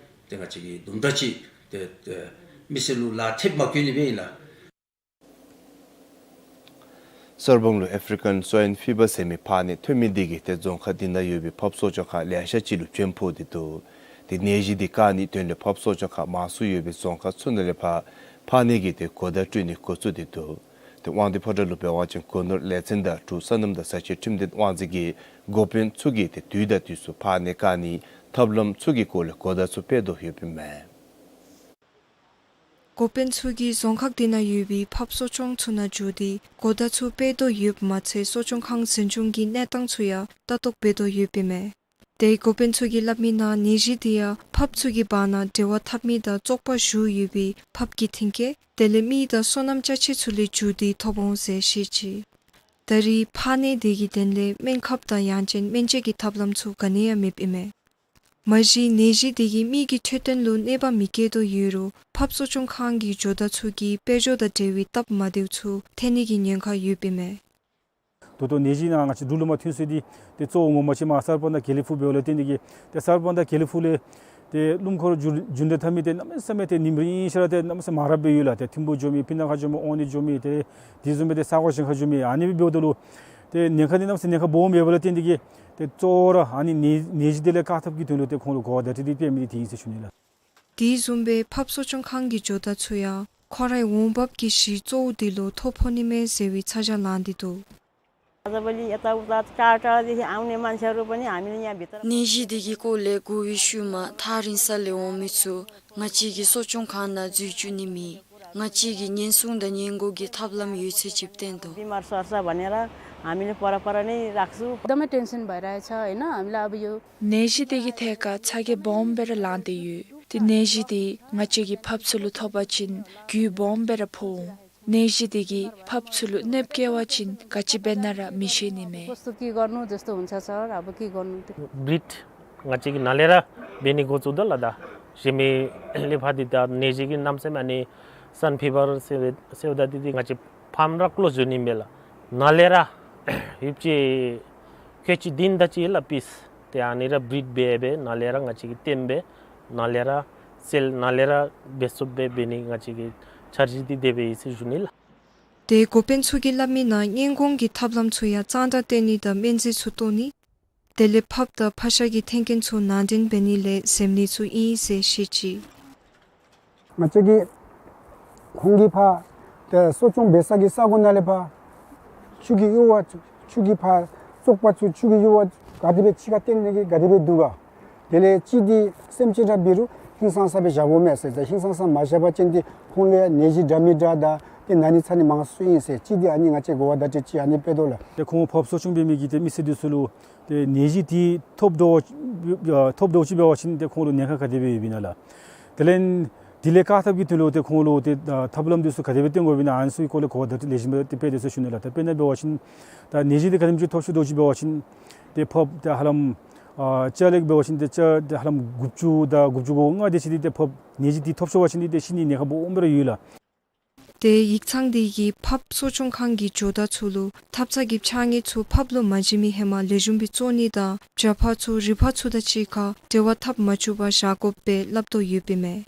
ཏེ་ང་བཅས་ཀྱིས་དུམ་གྲ་ཅིག་ཏེ་ཏེ་མི་སེར་ལུ་ལཱ་ཐེབས་མ་བཀོད་ནི་སྦེ་ཨིན་ལགས། གསར་སྤང་ལུ་ཨེ་ཕི་རི་ཀཱན་སོའིན་ཕི་བར་ཟེར་མི་ཕག་ནད་ཐོན་མི་དེ་གིས་ཏེ་རྫོང་ཁག་དེ་ནང་ཡོད་པའི་ཕགཔ་གསོ་སྐྱོང་ཁང་ལེ་ཤ་ཅིག་ལུ་བྱོན་ཕོག་སྟེ་འདུག། ཏེ་ནད་གཞི་དེ་བཀག་ནིའི་དོན་ལས་ཕགཔ་གསོ་སྐྱོང་ཁང་མང་སུ་ཡོད་པའི་རྫོང་ཁག་ཚུ་ནང་ལས་ཕར་ཕག་ནད་ཀྱི་ཏེ་གོ་བརྡ་སྤྲོད་ནི་འགོ་བཙུགས་ཏེ་འདུག། ཏེ་དབང་འདུས་ཕོ་བྲང་ལུ་འབད་བ་ཅིན་སྒོ་ནོར་ལས་ཚན་དང་འབྲུག་སོ་ནམ་དང་ས་ཆའི་ཁྲིམས་དོན་དབང་འཛིན་གྱི་འགོ་དཔོན་ཚུ་གིས་ཏེ་དུས་དང་དུས་སུ་ཕག་ནད་བཀག་ནིའི་ཐབས་ལམ་ཚུ་གི་སྐོར་ལས་གོ་བརྡ་ཚུ་སྤེལ་དོ་ཡོདཔ་ཨིན་མས། འགོ་དཔོན་ཚུ་གིས་རྫོང་ཁག་དེ་ནང་ཡོད་པའི་ཕགཔ་གསོ་སྐྱོང་ཚུ་ནང་འགྱོ་སྟེ་གོ་བརྡ་ཚུ་སྤེལ་དོ་ཡོདཔ་མ་ཚད་གསོ་སྐྱོང་ཁང་འཛིན་སྐྱོང་གི་གནས་སྟངས་ཚུ་ཡང་ལྟ་རྟོག་འབད་དོ་ཡོདཔ་ཨིན་མས། ཏེ་འགོ་དཔོན་ཚུ་གིས་སླབ་མི་ནང་ནད་གཞི་དེ་ཡང་ཕགཔ་ཚུ་གི་བར་ན་འབྲེལ་བ་འཐབ་མི་དང་བཙོག་པ་བཞུ་ཡོད་པའི་ཕགཔ་ཀྱི་མཐུན་རྐྱེན་དེ་ལས་མི་དང་སོ་ནམ་ཅ་ཆས་ཚུ་ལས་འགྱོ་སྟེ་ཐོབ་འོང་ཟེར་བཤད་ཅི། ད་རེས་ཕག་ནད་དེ་གི་དོན་ལས་སྨན་ཁབ་དང་ཡང་ཅིན་སྨན་བཅོས་ཀྱི་ཐབས་ལམ་ཚུ་ག་ནི་ཡང་མེདཔ་ཨིན་མས། མ་གཞི་ནད་གཞི་དེ་གིས་མི་གི་འཕྲོད་བསྟེན་ལུ་གནོད་པ་མི་བཀལ་དོ་ཡོད་རུང་ཕགཔ་གསོ་སྐྱོང་ཁང་གི་ཇོ་བདག་ཚུ་གིས་དཔལ་འབྱོར་དང་འབྲེལ་བའི་སྟབས་མ་བདེཝ་ཚུ་ཐོན་ནི་གི་ཉེན་ཁ་ཡོདཔ་ཨིན་མས། ད་ལྟོ་ནད་གཞི་ནང་ང་བཅས་འབྲུག་ལུ་མར་ཐོན་སོང་སྟེ་ཏེ་གཙོ་བོ་ངོ་མ་ཅིག་མར་གསར་སྤང་དང་དགེ་ལེགས་ཕུག་འབདཝ་ལས་བརྟེན་ཏེ་གིས་ཏེ་གསར་སྤང་དང་དགེ་ལེགས་ཕུག་ལས་ཏེ་སྣུམ་འཁོར་རྒྱུན་རྒྱུན་འགྲུལ་འཐབ་མི་ཏེ་གནམ་མེད་ས་མེད་ཏེ་ཉིནམ་རེ་ཨིན་ཤ་ར་ཏེ་གནམ་མེད་ས་མེད་མང་རབས་སྦེ་ཡོད་ལགས། ཏེ་ཐིམ་ཕུག་འགྱོ་མི་སྤུ་ན་ཁ་འགྱོ་མི་ཨོ་ནི་འགྱོ་མི་ཏེ་དེ་བཟུམ་སྦེ་ཏེ་ས་གོ་གཞན་ཁར་འགྱོ་མི་ཨ་ནི་སྦེ་འབདཝ་ད་ལུ་ཏེ་ཉེན་ཁ་འདི་གནམ་མེད་ས་མེད་ཉེན་ཁ་སྦོམ་ཡོདཔ་ལས་བརྟེན་ཏེ་གིས་ཏེ་གཙོ་བོ་ར་ཨ་ནི་ནད་ནད་གཞི་དེ་ལས་བཀག་ཐབས་ཀྱི་དོན་ལུ་ཏེ་ཁོང་ལུ་གོ་བ་བརྡ་སྤྲོད་འདི་སྤེལ་མི་འདི་དེ་ཨིན་ཟེར་ཞུ་ནི་ལགས། དེ་བཟུམ་སྦེ་ཕགཔ་གསོ་སྐྱོང་ཁང་གི་ཇོ་བདག་ཚུ་ཡང་ཁོང་རའི་འོང་འབབ་ཀྱི་གཞི་གཙོ་བོ་འདི་ལུ་ཐོ་ཕོག་ནི་མས་ཟེར་བའི་ཚ་གྱང་ལང་སྟེ་འདུག། आजभोलि यताउता टाढा टाढादेखि आउने मान्छेहरू पनि हामीले यहाँभित्र ནད་གཞི་དེ་གི་སྐོར་ལས་གོ་བའི་ཤུལ་མ་ཐག་རིང་ས་ལས་འོང་མི་ཚུ་ང་བཅས་ཀྱི་གསོ་སྐྱོང་ཁང་ནང་འཛུལ་བཅུག་ནི་མེད། ང་བཅས་ཀྱིས་ཉེན་སྲུང་དང་ཉེན་འགོག་གི་ཐབས་ལམ་ཡོད་ཚད་ཅིག་བཏོན་དོ། बिमार सर्छ भनेर हामीले परपर नै राख्छु। एकदमै टेन्सन भइरहेछ, होइन? हामीलाई अब यो ནད་གཞི་དེ་གི་ཐད་ཁར་ཚ་གྱང་སྦོམ་སྦེ་ར་ལངས་ཏེ་ཡོད། ཏེ་ནད་གཞི་དེ་ང་བཅས་ཀྱི་ཕགཔ་ཚུ་ལུ་ཐོབ་པ་ཅིན་རྒུད་སྦོམ་སྦེ་ར་ཕོག་འོང་། ནད་གཞི་དེ་གིས་ཕགཔ་ཚུ་ལུ་གནོདཔ་བཀལ་བ་ཅིན་ག་ཅི་འབད་ན་ར་མི་ཤེས་ནི་མས། कस्तो के गर्नु जस्तो हुन्छ सर, अब के गर्नु? ब्रिड ང་བཅས་ཀྱིས་ནཱ་ལས་ར་འབད་ནི་འགོ་བཙུགས་དོ་ལགས། ད་གཞན་མི་ལས་ཕར་འདི་ད་ནད་གཞི་གི་རྣམ་སེམས་ཨ་ནི་སན་ཕི་བར་ཟེར་ཟེརཝ་ད་འདི་འདི་ང་བཅས་ཕཱམ་ར་ཀོ་ལོསི་འགྱོ་ནི་མས་ལགས། ནཱ་ལས་ར་ཡོདཔ་ཅིག་ཁལ་གཅིག་བདུན་དེ་ཅིག་ལགས་པིསི། ཏེ་ཨ་ནི་ར་བྲིཌ་འབད་འབད་ནཱ་ལས་ར་ང་བཅས་ཀྱིས་བཏོན་སྦེ་ནཱ་ལས་ར་སེལ་ནཱ་ལས་ར་འབད་ཚུགསཔ་སྦེ་འབད་ནི་ང་བཅས་ཀྱི་འཆར་གཞི་འདི་དེ་སྦེ་ཨིན་ཟེར་ཞུ་ནི་ལགས། ཏེ་འགོ་དཔོན་ཚུ་གིས་སླབ་མི་ནང་སྔོན་འགོག་གི་ཐབས་ལམ་ཚུ་ཡང་གཙང་སྦྲ་བཏོན་ནི་དང་སྨན་རྫས་ཚུ་གཏོར་ནི། དེ་ལས་ཕགཔ་དང་ཕག་ཤ་གི་མཐུན་རྐྱེན་ཚུ་ནང་འདྲེན་འབད་ནི་ལས་འཛེམ་ནི་ཚུ་ཨིན་ཟེར་བཤད་ཅི། ང་བཅས་ཀྱིས་ཁོང་གི་ཕར་ཏེ་གསོ་སྐྱོང་འབད་ས་གི་ས་གོ་ནང་ལས་ཕར་ཆུ་གི་གཡུར་བ་ཆུ་གི་ཕར་བཙོག་པ་ཚུ་ཆུ་གི་གཡུར་བ་ག་དེ་སྦེ་ཕྱི་ཁར་བཏོན་ནི་གི་ག་དེ་སྦེ་འདུག་ག། དེ་ལས་གཅིག་འདི་སེམས་ཅན་ར་འབད་རུང་ཧིང་སངས་ས་སྦེ་བཞག་དགོ་མས་ཟེར། ད་ཧིང་སངས་ས་མ་བཞག་པ་ཅིན་འདི་ཁོང་ལུ་ཡང་ནད་གཞི་འདྲ་མི་འདྲ་དང་ཏེ་ན་ནི་ཚ་ནི་མང་སུ་ཨིན་ཟེར་གཅིག་འདི་ཨ་ནི་ང་བཅས་གོ་བ་བརྡ་སྤྲོད་ཅིག་ཨ་ནི་སྤེལ་དོ་ལགས། ཏེ་ཁོང་ཕགཔ་གསོ་སྐྱོང་འབད་མི་གི་ཏེ་མི་སེར་འདི་ཚུ་ལུ་ཏེ་ནད་གཞི་འདི་ཐོབ་འགྱོ་ཐོབ་འགྱོ་ཅིག་འབད་བ་ཅིན་ཏེ་ཁོང་ལུ་ཉེན་ཁ་ག་དེ་སྦེ་ཡོདཔ་ཨིན་ན་ལགས། དེ་ལས་དེ་ལས་བཀག་ཐབས་ཀྱི་དོན་ལུ་ཏེ་ཁོང་ལུ་ཏེ་ཐབས་ལམ་འདི་ཚུ་ག་དེ་སྦེ་བཏོན་དགོཔ་ཨིན་ན་ཨ་ནི་ཚུ་གི་སྐོར་ལས་གོ་བ་བརྡ་སྤྲོད་ལེགས་ཤོམ་སྦེ་ཏེ་སྤེལ་དེས་ཟེར་ཞུ་ནི་ལགས། ད་དཔེར་ན་འབད་བ་ཅིན་ད་ནད་གཞི་འདི་ག་དེམ་ཅིག་ཐོབ་ཤོར་དོ་ཅིག་འབད་བ་ཅིན་ཏེ་ཕགཔ་ཏེ་ཧ་ལམ་ཨ་བཅུ་ལས་འབད་བ་ཅིན་ཏེ་བཅུ་ཏེ་ཧ་ལམ་དགུ་བཅུ་དང་དགུ་བཅུ་གོ་ལྔ་དེ་ཅིག་འདི་ཏེ་ཕགཔ་ནད་གཞི་འདི་ཐོབ་ཤོར་བ་ཅིན་འདི་ཏེ་ཤི་ནི་ཉེན་ཁ་སྦོམ་སྦེ་ར་ཡོད་ལགས། ཏེ་ཡིག་ཚང་འདི་གིས་ཕགཔ་གསོ་སྐྱོང་ཁང་གི་ཇོ་བདག་ཚུ་ལུ་ཐབ་ཚང་གི་ཕྱགས་སྙིགས་ཚུ་ཕགཔ་ལུ་མ་བྱིན་མི་ཧེ་མ་ལེགས་ཤོམ་སྦེ་བཙོ་ནི་དང་བྱ་ཕག་ཚུ་རི་ཕག་ཚུ་དང་གཅིག་ཁར་འབྲེལ་བ་འཐབ་མ་བཅུག་པར་བཞག་དགོ་པའི་སླབ་དོ་ཡོདཔ་ཨིན་མས།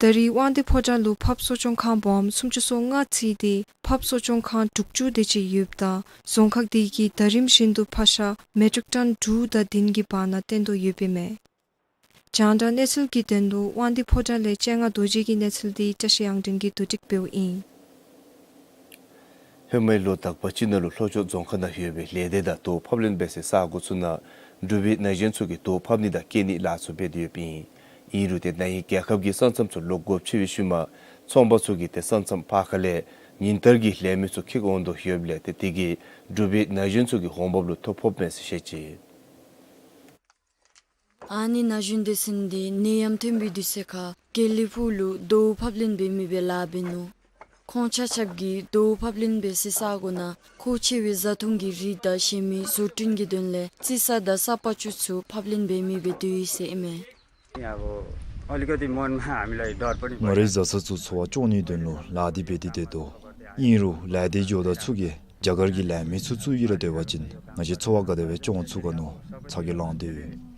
ད་རེས་དབང་འདུས་ཕོ་བྲང་ལུ་ཕགཔ་གསོ་སྐྱོང་ཁང་སྦོམ་སུམ་ཅུ་སོ་ལྔ་བརྩིས་ཏེ་ཕགཔ་གསོ་སྐྱོང་ཁང་དྲུག་ཅུ་དེ་ཅིག་ཡོདཔ་ད་རྫོང་ཁག་འདི་གིས་ཟླ་རིམ་བཞིན་དུ་ཕག་ཤ་མེ་ཊིག་ཊོན་དྲུག་དང་བདུན་གྱི་བར་ན་བཏོན་དོ་ཡོདཔ་ཨིན་མས། རྒྱང་བསྒྲགས་གནས་ཚུལ་གྱི་དོན་ལུ་དབང་འདུས་ཕོ་བྲང་ལས་སྤྱན་སྔ་རྡོ་རྗེ་གི་གནས་ཚུལ་འདི་བཀྲ་ཤིས་དབྱངས་སྒྲོན་གྱིས་བསྡུ་སྒྲིག་འབདཝ་ཨིན། ཧེ་མའི་ལོ་དག་པ་ཅིག་ནང་ལུ་ལྷོ་ཕྱོགས་རྫོང་ཁག་ནང་ཡོད་པའི་ལས་སྡེ་དང་དོས་ཕབ་ལེན་འབད་སའི་ས་གོ་ཚུ་ནང་འབྲུག་པའི་ན་གཞོན་ཚུ་གིས་དོས་ཕབ་ནི་དང་སྐྱེལ་ནིའི་ལཱ་ཚུ་འབད་དེ་ཡོདཔ་ཨིན། ཨིན་རུང་ཏེ་ན་ཧིང་རྒྱལ་ཁབ་ཀྱི་ས་མཚམས་ཚུ་ལོག་དགོཔ་ཆེ་བའི་ཤུལ་མ་ཚོང་པ་ཚུ་གིས་ཏེ་ས་མཚམས་ཕར་ཁ་ལས་ཉིན་ལྟར་གྱི་ལས་མི་ཚུ་འཁྱིད་འོང་དོ་ཡོདཔ་ལས་ཏེ་དེ་གིས་འབྲུག་པའི་ན་གཞོན་ཚུ་གི་འོང་འབབ་ལུ་ཐོ་ཕོགཔ་མས་ཟེར་བཤད་ཅི། ཨ་ནི་ན་གཞོན་སྡེ་ཚན་འདི་ནད་ཡམས་ཐོན་པའི་དུས་ཚོད་ཁར་དགེ་ལེགས་ཕུག་ལུ་དོས་ཕབ་ལེན་འབད་མི་སྦེ་ལཱ་འབད་ནུག། ཁོང་ཆ་ཁྱབ་ཀྱིས་དོས་ཕབ་ལེན་འབད་སའི་ས་གོ་ནང་མཁོ་ཆེ་བའི་བཟའ་འཐུང་གི་རིགས་དང་གཞན་མི་བཟོ་སྐྲུན་གྱི་དོན་ལས་རྩི་ས་དང་ས་པག་ཅུ་ཚུ་ཕབ་ལེན་འབད་མི་སྦེ་སྡོད་ཡི་ཟེར་ཨིན་མས། अब अलिकति मनमा हामीलाई डर पनि ང་རའི་བཟའ་ཚང་ཚུ་འཚོ་བ་སྐྱོང་ནིའི་དོན་ལུ་ལཱ་འདི་འབད་དེ་སྡོད་དོ། ཨིན་རུང་ལས་སྡེ་ཇོ་བདག་ཚུ་གིས་རྒྱ་གར་གྱི་ལས་མི་ཚུ་བཙུགས་ཡི་ར་སྡོད་པ་ཅིན་ང་བཅས་འཚོ་བ་ག་དེ་སྦེ་སྐྱོང་ཚུགས་ག་མནོ་ཚ་གྱང་ལང་སྟེ་ཡོད།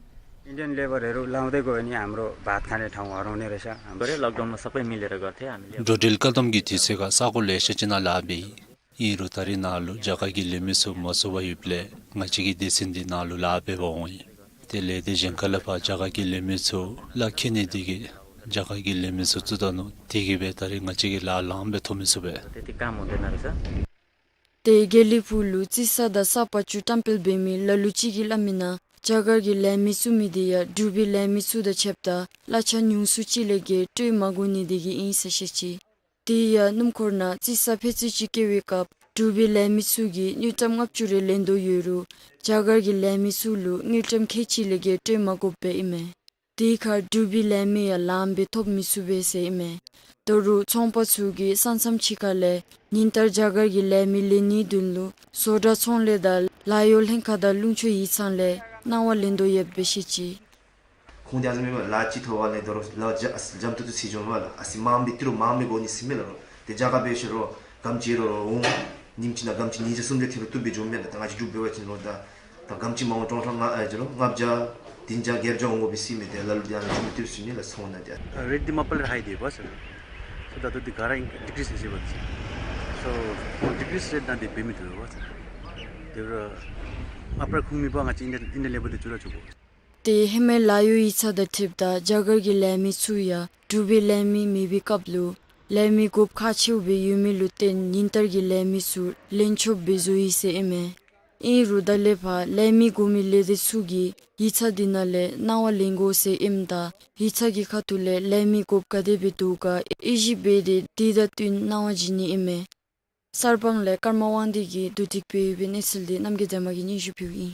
इन्डियन लेबरहरू लाउँदै गयो भने हाम्रो भात खाने ठाउँ हराउने रहेछ। हाम्रो लकडाउनमा सबै मिलेर गर्थ्यो हामीले। འགྲོ་འགྲུལ་བཀག་དམ་གྱི་དུས་ཚོད་ཁར་ས་གོ་ལེ་ཤ་ཅིག་ནང་ལཱ་འབད་ཡི། ཨིན་རུང་ད་རེས་ནང་ལུ་རྒྱ་གར་གྱི་ལས་མི་ཚུ་མ་ཚུད་པར་ཡོདཔ་ལས་ང་བཅས་ཀྱི་སྡེ་ཚན་འདི་ནང་ལུ་ལཱ་འབད་བར་འོང་ཡི། ཏེ་ལས་སྡེ་གཞན་ཁ་ལས་ཕར་རྒྱ་གར་གྱི་ལས་མི་ཚུ་ལཱ་འཁྱིད་ནི་དེ་གིས་རྒྱ་གར་གྱི་ལས་མི་ཚུ་བཙུགས་ད་ནུག། དེ་གིས་སྦེ་ད་རེས་ང་བཅས་ཀྱིས་ལཱ་ལངམ་སྦེ་ཐོབ་མི་ཚུགས་པས། त्यति काम हुँदैन रहेछ। ཏེ་དགེ་ལེགས་ཕུག་ལུ་རྩི་ས་དང་ས་པག་ཅུ་བཀྲམ་སྤེལ་འབད་མི་ལ་ལུ་ཅིག་གིས་སླབ་མི་ནང་རྒྱ་གར་གྱི་ལས་མི་བཙུགས་མི་དེ་ཡང་འབྲུག་པའི་ལས་མི་ཚུ་དང་ཕྱདཔ་ད་གླ་ཆ་ཉུང་སུ་ཅིག་ལས་བརྒལ་སྤྲོད་མ་དགོ་ནི་དེ་གིས་ཨིན་ཟེར་བཤད་ཅི། དེ་ཡང་སྣུམ་འཁོར་ནང་རྩི་ས་ཕད་ཙམ་ཅིག་བཀལ་བའི་སྐབས་འབྲུག་པའི་ལས་མི་ཚུ་གིས་དངུལ་ཀྲམ་ལྔ་བཅུ་རེ་ལེན་དོ་ཡོད་རུང་རྒྱ་གར་གྱི་ལས་མི་ཚུ་ལུ་དངུལ་ཀྲམ་ཁལ་གཅིག་ལས་བརྒལ་སྤྲོད་མ་དགོཔ་སྦེ་ཨིན་མས། དེ་ཁར་འབྲུག་པའི་ལས་མི་ཡང་ལངམ་སྦེ་ཐོབ་མི་ཚུགས་པས་ཟེར་ཨིན་མས། ད་རུང་ཚོང་པ་ཚུ་གིས་ས་མཚམས་ཕྱི་ཁ་ལས་ཉིན་ལྟར་རྒྱ་གར་གྱི་ལས་མི་ལེན་ནིའི་དོན་ལུ་བཟོ་གྲྭ་ཚོང་ལས་དང་ལཱ་གཡོག་ལྷན་ཁག་དང་ལུང་ཕྱོགས་ཡིག་ཚང་ལས་གནང་བ་ལེན་དོ་ཡོདཔ་སྦེ་བཤད་ཅི། ཁོང་དེ་ཨ་ཙི་མེད་པར་ལཱ་ཅིག་ཐོབ་པ་ལས་དོ་རུང་ལཱ་འཇམ་ཏོག་ཏོ་ཟེར་འགྱོཝ་མས་ལགས། ཨ་ཙི་མངམ་སྦེ་ཏི་རུ་མངམ་སྦེ་དགོ་ནི་ཟེར་མས་ལགས། ཏེ་རྒྱ་གར་འབད་ཞིནམ་རོགས་ག་དེམ་ཅིག་རོགས་འོང་ཉིནམ་གཅིག་ནང་ག་དེམ་ཅིག་ཉིས་བརྒྱ་སུམ་བརྒྱ་ཐེབས་རུང་བཏུབ་སྦེ་འགྱོཝ་མས་ལགས། ད་ང་བཅས་འབྲུག་འབད་བ་ཅིན་རོགས་ད་ད་ག་དེམ་ཅིག་མ་འོང་སྟོང་ཕྲག་ལྔ་ཨེ་ཅིག་རོགས་ལྔ་བརྒྱ་བདུན་བརྒྱ་བརྒྱད་བརྒྱ་འོང་དགོ་པས་ཟེར་མས། ཏེ་ལ་ལུ་དེ་ཨ་ནི་ཅིག་མི་བཏུབ་ཟེར་མས་ལགས། ཚོང་ནང་དེ་ཨ་रेट འདི་མ་པ་ལས་ཧའི་འདུག་པ་ཟེར། སོ་ད་ལྟོ་འདི་ག་ར་ཨིན་ཌི་ཀི་རིས་ཟེར་བ་ཟེར། སོ་ཌི་ཀི་རིས་རེཊ་ནང་དེ་འབད་མི་བཏུབ་པས་ཟེར། དེ་ར་ཨ་པར་ཁུངས་མེད་པར་ང་བཅས་ཨིན་ཌི་ཨིན་ཌི་ལེ་བལ་དེ་བཙུགས་ར་བཅུག་དགོ། ཏེ་ཧེ་མའི་ལཱ་གཡོག་ཡིག་ཚང་དང་འཁྲིལཝ་ད་རྒྱ་གར་གྱི་ལས་མི་ཚུ་ཡང་འབྲུག་པའི་ལས་མི་མེད་པའི་སྐབས་ལུ་ལས་མི་དགོཔ་ཁག་ཆེཝ་སྦེ་ཡོད་མི་ལུ་བརྟེན་ཉིན་ལྟར་གྱི་ལས་མི་ཚུ་ལེན་ཆོགཔ་སྦེ་བཟོ་ཡི་ཟེར་ཨིན་མས། ཨིན་རུང་ད་ལས་ཕར་ལས་མི་དགོ་མི་ལས་སྡེ་ཚུ་གིས་ཡིག་ཚང་འདི་ནང་ལས་གནང་བ་ལེན་དགོ་ཟེར་ཨིནམ་ད་ཡིག་ཚང་གི་ཁ་ཐུག་ལས་ལས་མི་དགོཔ་ག་དེ་སྦེ་འདུག་ག་དབྱེ་ཞིབ་འབད་དེ་དེ་དང་བསྟུན་གནང་བ་བྱིན་ནི་ཨིན་མས། གསར་སྤང་ལས་ཀརྨ་དབང་འདུས་ཀྱིས་བསྡུ་སྒྲིག་འབད་ཡོད་པའི་གནས་ཚུལ་འདི་རྣམ་རྒྱལ་རྒྱ་མ་གིས་སྙན་ཞུ་ཕུལཝ་ཨིན།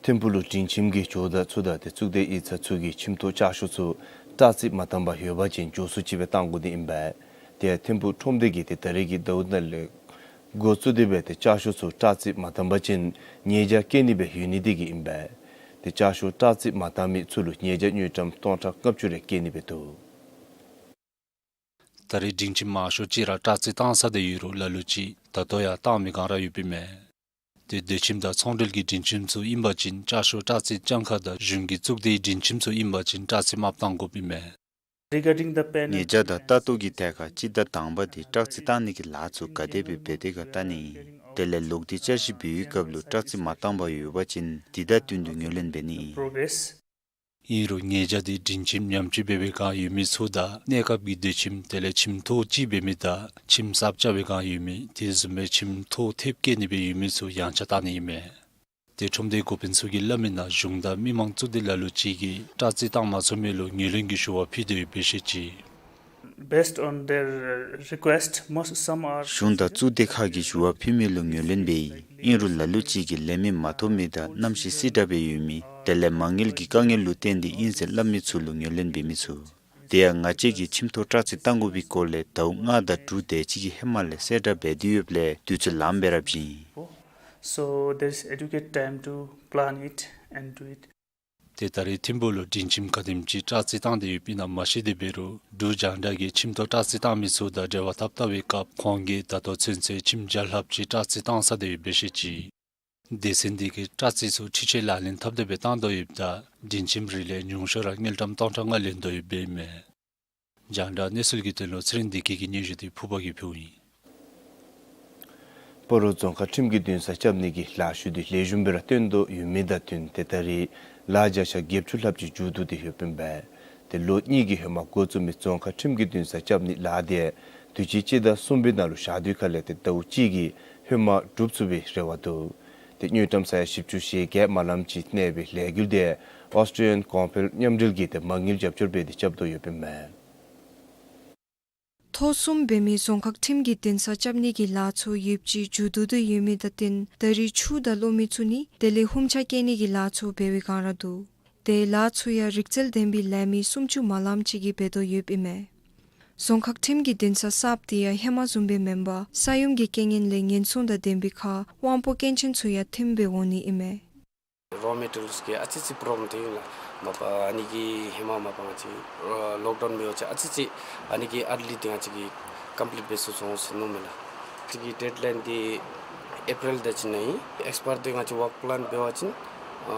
ཐིམ་ཕུག་ལུ་སྒྲིང་ཁྱིམ་གྱི་ཇོ་བདག་ཚུ་དང་ཏེ་གཙུག་སྡེ་ཡིག་ཚང་ཚུ་གིས་ཁྱིམ་ཐོག་ལྕགས་ཤོག་ཚུ་སྐྲག་རྩིས་མ་བཏང་པར་ཡོད་པ་ཅིན་མགྱོགས་སུ་ཅིག་སྦེ་བཏང་དགོ་ནི་ཨིན་པས། དེ་ཡང་ཐིམ་ཕུག་ཁྲོམ་སྡེ་གིས་ཏེ་ད་རེས་ཀྱི་ཟླཝ་ནང་ལས་འགོ་བཙུགས་ཏེ་སྦེ་ཏེ་ལྕགས་ཤོག་ཚུ་སྐྲག་རྩིས་མ་བཏང་པ་ཅིན་ཉེས་བྱ་བཀལ་ནི་སྦེ་ཡོད་ནི་དེ་གིས་ཨིན་པས། ཏེ་ལྕགས་ཤོག་སྐྲག་རྩིས་མ་བཏང་མི་ཚུ་ལུ་ཉེས་བྱ་དངུལ་ཀྲམ་སྟོང་ཕྲག་ལྔ་བཅུ་རེ་བཀལ་ནི་སྦེ་འདུག། ད་རེས་སྒྲིང་ཁྱིམ་མང་ཤོས་ཅིག་ར་སྐྲག་རྩིས་བཏང་ཚར་ཏེ་ཡོད་རུང་ལ་ལུ་ཅིག་ད་ལྟོ་ཡང་བཏང་མི་གང་ར་ཡོདཔ་ཨིན་མས། ཏེ་སྡོད་ཁྱིམ་དང་ཚོང་འབྲེལ་གྱི་སྒྲིང་ཁྱིམ་ཚུ་ཨིན་པ་ཅིན་ལྕགས་ཤོག་སྐྲག་རྩིས་བཅང་ཁ་དང་གཞུང་གི་གཙུག་སྡེའི་སྒྲིང་ཁྱིམ་ཚུ་ཨིན་པ་ཅིན་སྐྲག་རྩིས་མ་བཏང་དགོཔ་ཨིན་མས། Regarding the penalty, ཉེས་བྱ་དང་ལྟ་རྟོག་གི་ཐད་ཁར་སྤྱི་ཟླ་དང་པ་འདི་སྐྲག་རྩིས་བཏང་ནི་གི་ལཱ་ཚུ་ག་དེ་སྦེ་འབད་དེ་ག་བལྟ་ནི་ཨིན། དེ་ལས་ལོག་སྟེ་བསྐྱར་ཞིབ་འབད་བའི་སྐབས་ལུ་སྐྲག་རྩིས་མ་བཏང་པར་ཡོད་པ་ཅིན་འདི་དང་བསྟུན་ཏེ་ངོས་ལེན་འབད་ནི་ཨིན། Progress། ཨིན་རུང་ཉེས་བྱ་འདི་སྒྲིང་ཁྱིམ་ཉམས་བཅོས་འབད་བའི་བསྒང་ཡོད་མི་ཚུ་དང་གནས་སྐབས་ཀྱི་སྡོད་ཁྱིམ་དེ་ལས་ཁྱིམ་ཐོག་གཅིག་འབད་མི་དང་ཁྱིམ་གསརཔ་རྐྱབ་པའི་བསྒང་ཡོད་མི་དེ་བཟུམ་སྦེ་ཁྱིམ་ཐོག་ཐེབས་བཀལ་ནི་སྦེ་ཡོད་མི་ཚུ་ཡངས་ཆག་བཏང་ནི་ཨིན་མས། ཏེ་ཁྲོམ་སྡེའི་འགོ་དཔོན་ཚུ་གིས་སླབ་མི་ནང་གཞུང་དང་མི་མང་གཙུག་སྡེ་ལ་ལུ་ཅིག་གིས་སྐྲག་རྩིས་བཏང་མ་ཚུགས་མི་ལུ་ངོས་ལེན་གྱི་ཞུ་བ་ཕུལ་ཏེ་ཡོདཔ་སྦེ་བཤད་ཅི། Based on their, uh, request, most, some are གཞུང་དང་གཙུག་སྡེ་ཁག་གིས་ཞུ་བ་ཕུལ་མི་ལུ་ངོས་ལེན་འབད་ཡི། ཨིན་རུང་ལ་ལུ་ཅིག་གིས་ལས་མི་མ་ཐོབ་མི་དང་གནམ་གཤིས་བསིལ་དྲགས་སྦེ་ཡོད་མི་དེ་ལས་མ་དངུལ་གྱི་དཀའ་ངལ་ལུ་བརྟེན་ཏེ་ཨིན་ཟེར་སླབ་མི་ཚུ་ལུ་ངོས་ལེན་འབད་མི་ཚུགས། དེ་ཡང་ང་བཅས་ཀྱིས་ཁྱིམ་ཐོག་སྐྲག་རྩིས་བཏང་དགོ་པའི་སྐོར་ལས་ཟླཝ་ལྔ་དང་དྲུག་དེ་ཅིག་གི་ཧེ་མ་ལས་གསལ་བསྒྲགས་འབད་དེ་ཡོདཔ་ལས་དུས་ཚོད་ལངམ་སྦེ་ར་བྱིན། So there is adequate time to plan it and do it. ཏེ་ད་རེས་ཐིམ་ཕུག་ལུ་སྒྲིང་ཁྱིམ་ག་དེམ་ཅིག་སྐྲག་རྩིས་བཏང་སྟེ་ཡོདཔ་ཨིན་ན་མ་ཤེས་ཏེ་འབད་རུང་འབྲུག་རྒྱང་བསྒྲགས་ཀྱིས་ཁྱིམ་ཐོག་སྐྲག་རྩིས་བཏང་མི་ཚུ་དང་འབྲེལ་བ་འཐབ་བལྟ་བའི་སྐབས་ཁོང་གིས་ད་ལྟོ་ཚུན་ཚོད་ཁྱིམ་བརྒྱ་ལྷགཔ་ཅིག་སྐྲག་རྩིས་བཏང་ཚར་ཏེ་ཡོདཔ་སྦེ་བཤད་ཅི། སྡེ་ཚན་འདི་གིས་སྐྲག་རྩིས་ཚུ་འཕྲུལ་ཆས་ལག་ལེན་འཐབ་སྟེ་སྦེ་བཏང་དོ་ཡོདཔ་ད་སྒྲིང་ཁྱིམ་རེ་ལས་ཉུང་ཤོས་ར་དངུལ་ཀྲམ་སྟོང་ཕྲག་ལྔ་ལེན་དོ་ཡོདཔ་ཨིན་མས། རྒྱང་བསྒྲགས་གནས་ཚུལ་གྱི་དོན་ལུ་ཚེ་རིང་བདེ་སྐྱིད་ཀྱི་སྙན་ཞུ་འདི་ཕུར་པ་གིས་ཕུལཝ་ཨིན། སྤ་རོ་རྫོང་ཁག་ཁྲིམས་ཀྱི་འདུན་ས་རྐྱབ་ནི་གི་ལཱ་ཤུལ་འདི་ལེགས་ཤོམ་སྦེ་ར་སྟོན་དོ་ཡོད་མི་དང་བསྟུན་ཏེ་ད་རེས་ ལཱ་བརྒྱ་ཆ་བརྒྱད་ཅུ་ལྷགཔ་ཅིག་མཇུག་བསྡུ་སྟེ་ཡོདཔ་ཨིན་པས། ཏེ་ལོ་གཉིས་ཀྱི་ཧེ་མ་འགོ་བཙུགས་མི་རྫོང་ཁག་ཁྲིམས་ཀྱི་འདུན་ས་རྐྱབ་ནིའི་ལཱ་དེ་དུས་ཅི་སྤྱི་ཟླ་གསུམ་པའི་ནང་ལུ་བཞག་དུས་ཁ་ལས་ཏེ་ཟླཝ་གཅིག་གི་ཧེ་མ་གྲུབ་ཚུགས་པའི་རེ་བ་འདུག། ཏེ་དངུལ་ཀྲམ་ས་ཡ་བཞི་བཅུ་ཞེ་བརྒྱད་མ་ལམ་ཅིག་གནས་པའི་ལས་འགུལ་དེ་ཨོསི་ཊྲེ་ལི་ཡན་གོང་འཕེལ་མཉམ་འབྲེལ་གྱིས་ཏེ་མ་དངུལ་རྒྱབ་སྐྱོར་འབད་དེ་རྐྱབ་དོ་ཡོདཔ་ཨིན་མས། ཐོག་གསུམ་འབད་མི་རྫོང་ཁག་ཁྲིམས་ཀྱི་འདུན་ས་རྐྱབ་ནི་གི་ལཱ་ཚུ་ཡོདཔ་ཅིག་མཇུག་བསྡུ་དོ་ཡོད་མི་དང་བསྟུན་ད་རེས་ཆུ་དང་གློག་མེ་བཙུགས་ནི་དེ་ལས་ཧུམ་ཆ་བཀལ་ནི་གི་ལཱ་ཚུ་འབད་བའི་བསྒང་ར་འདུག། ཏེ་ལཱ་ཚུ་ཡང་རིག་རྩལ་ལྡན་པའི་ལས་མི་སུམ་ཅུ་མ་ལམ་ཅིག་གིས་འབད་དོ་ཡོདཔ་ཨིན་མས། རྫོང་ཁག་ཁྲིམས་ཀྱི་འདུན་ས་གསརཔ་དེ་ཡང་ཧེ་མ་བཟུམ་སྦེ་མེན་པར་ས་ཡོམ་གྱི་རྐྱེན་ངན་ལས་ཉེན་སྲུང་དང་ལྡན་པའི་ཁར་དབང་པོ་སྐྱོན་ཅན་ཚུ་ཡང་ཐོན་སྦེ་འོང་ནི་ཨིན་མས། རོ་མེ་ཊི་རི་ཡལསི་གི་ཨ་ཙི་ཙི་པོརོབ་ལེམ་ཐོན་ཡི་ལགས། མ་པ་ཨ་ནི་གི་ཧེ་མ་མ་པ་ང་བཅས་ཨ་ལོག་ཌའུན་འབད་བ་ཅིན་ཨ་ཙི་ཙི་ཨ་ནི་གི་ཨར་ལི་དེ་ང་བཅས་ཀྱིས་ཀམ་པི་ལིཊ་འབད་ཚུགས་སོང་ཟེར་མནོཝ་མས་ལགས། ང་བཅས་ཀྱི་ཌེཌ་ལའིན་དེ་ཨེ་པི་རིལ་དང་གཅིག་ཁར་ཨིན། ཨེགསི་པ་ཡར་དེ་ང་བཅས་ཝརཀ་པི་ལཱན་འབད་བ་ཅིན་ཨ་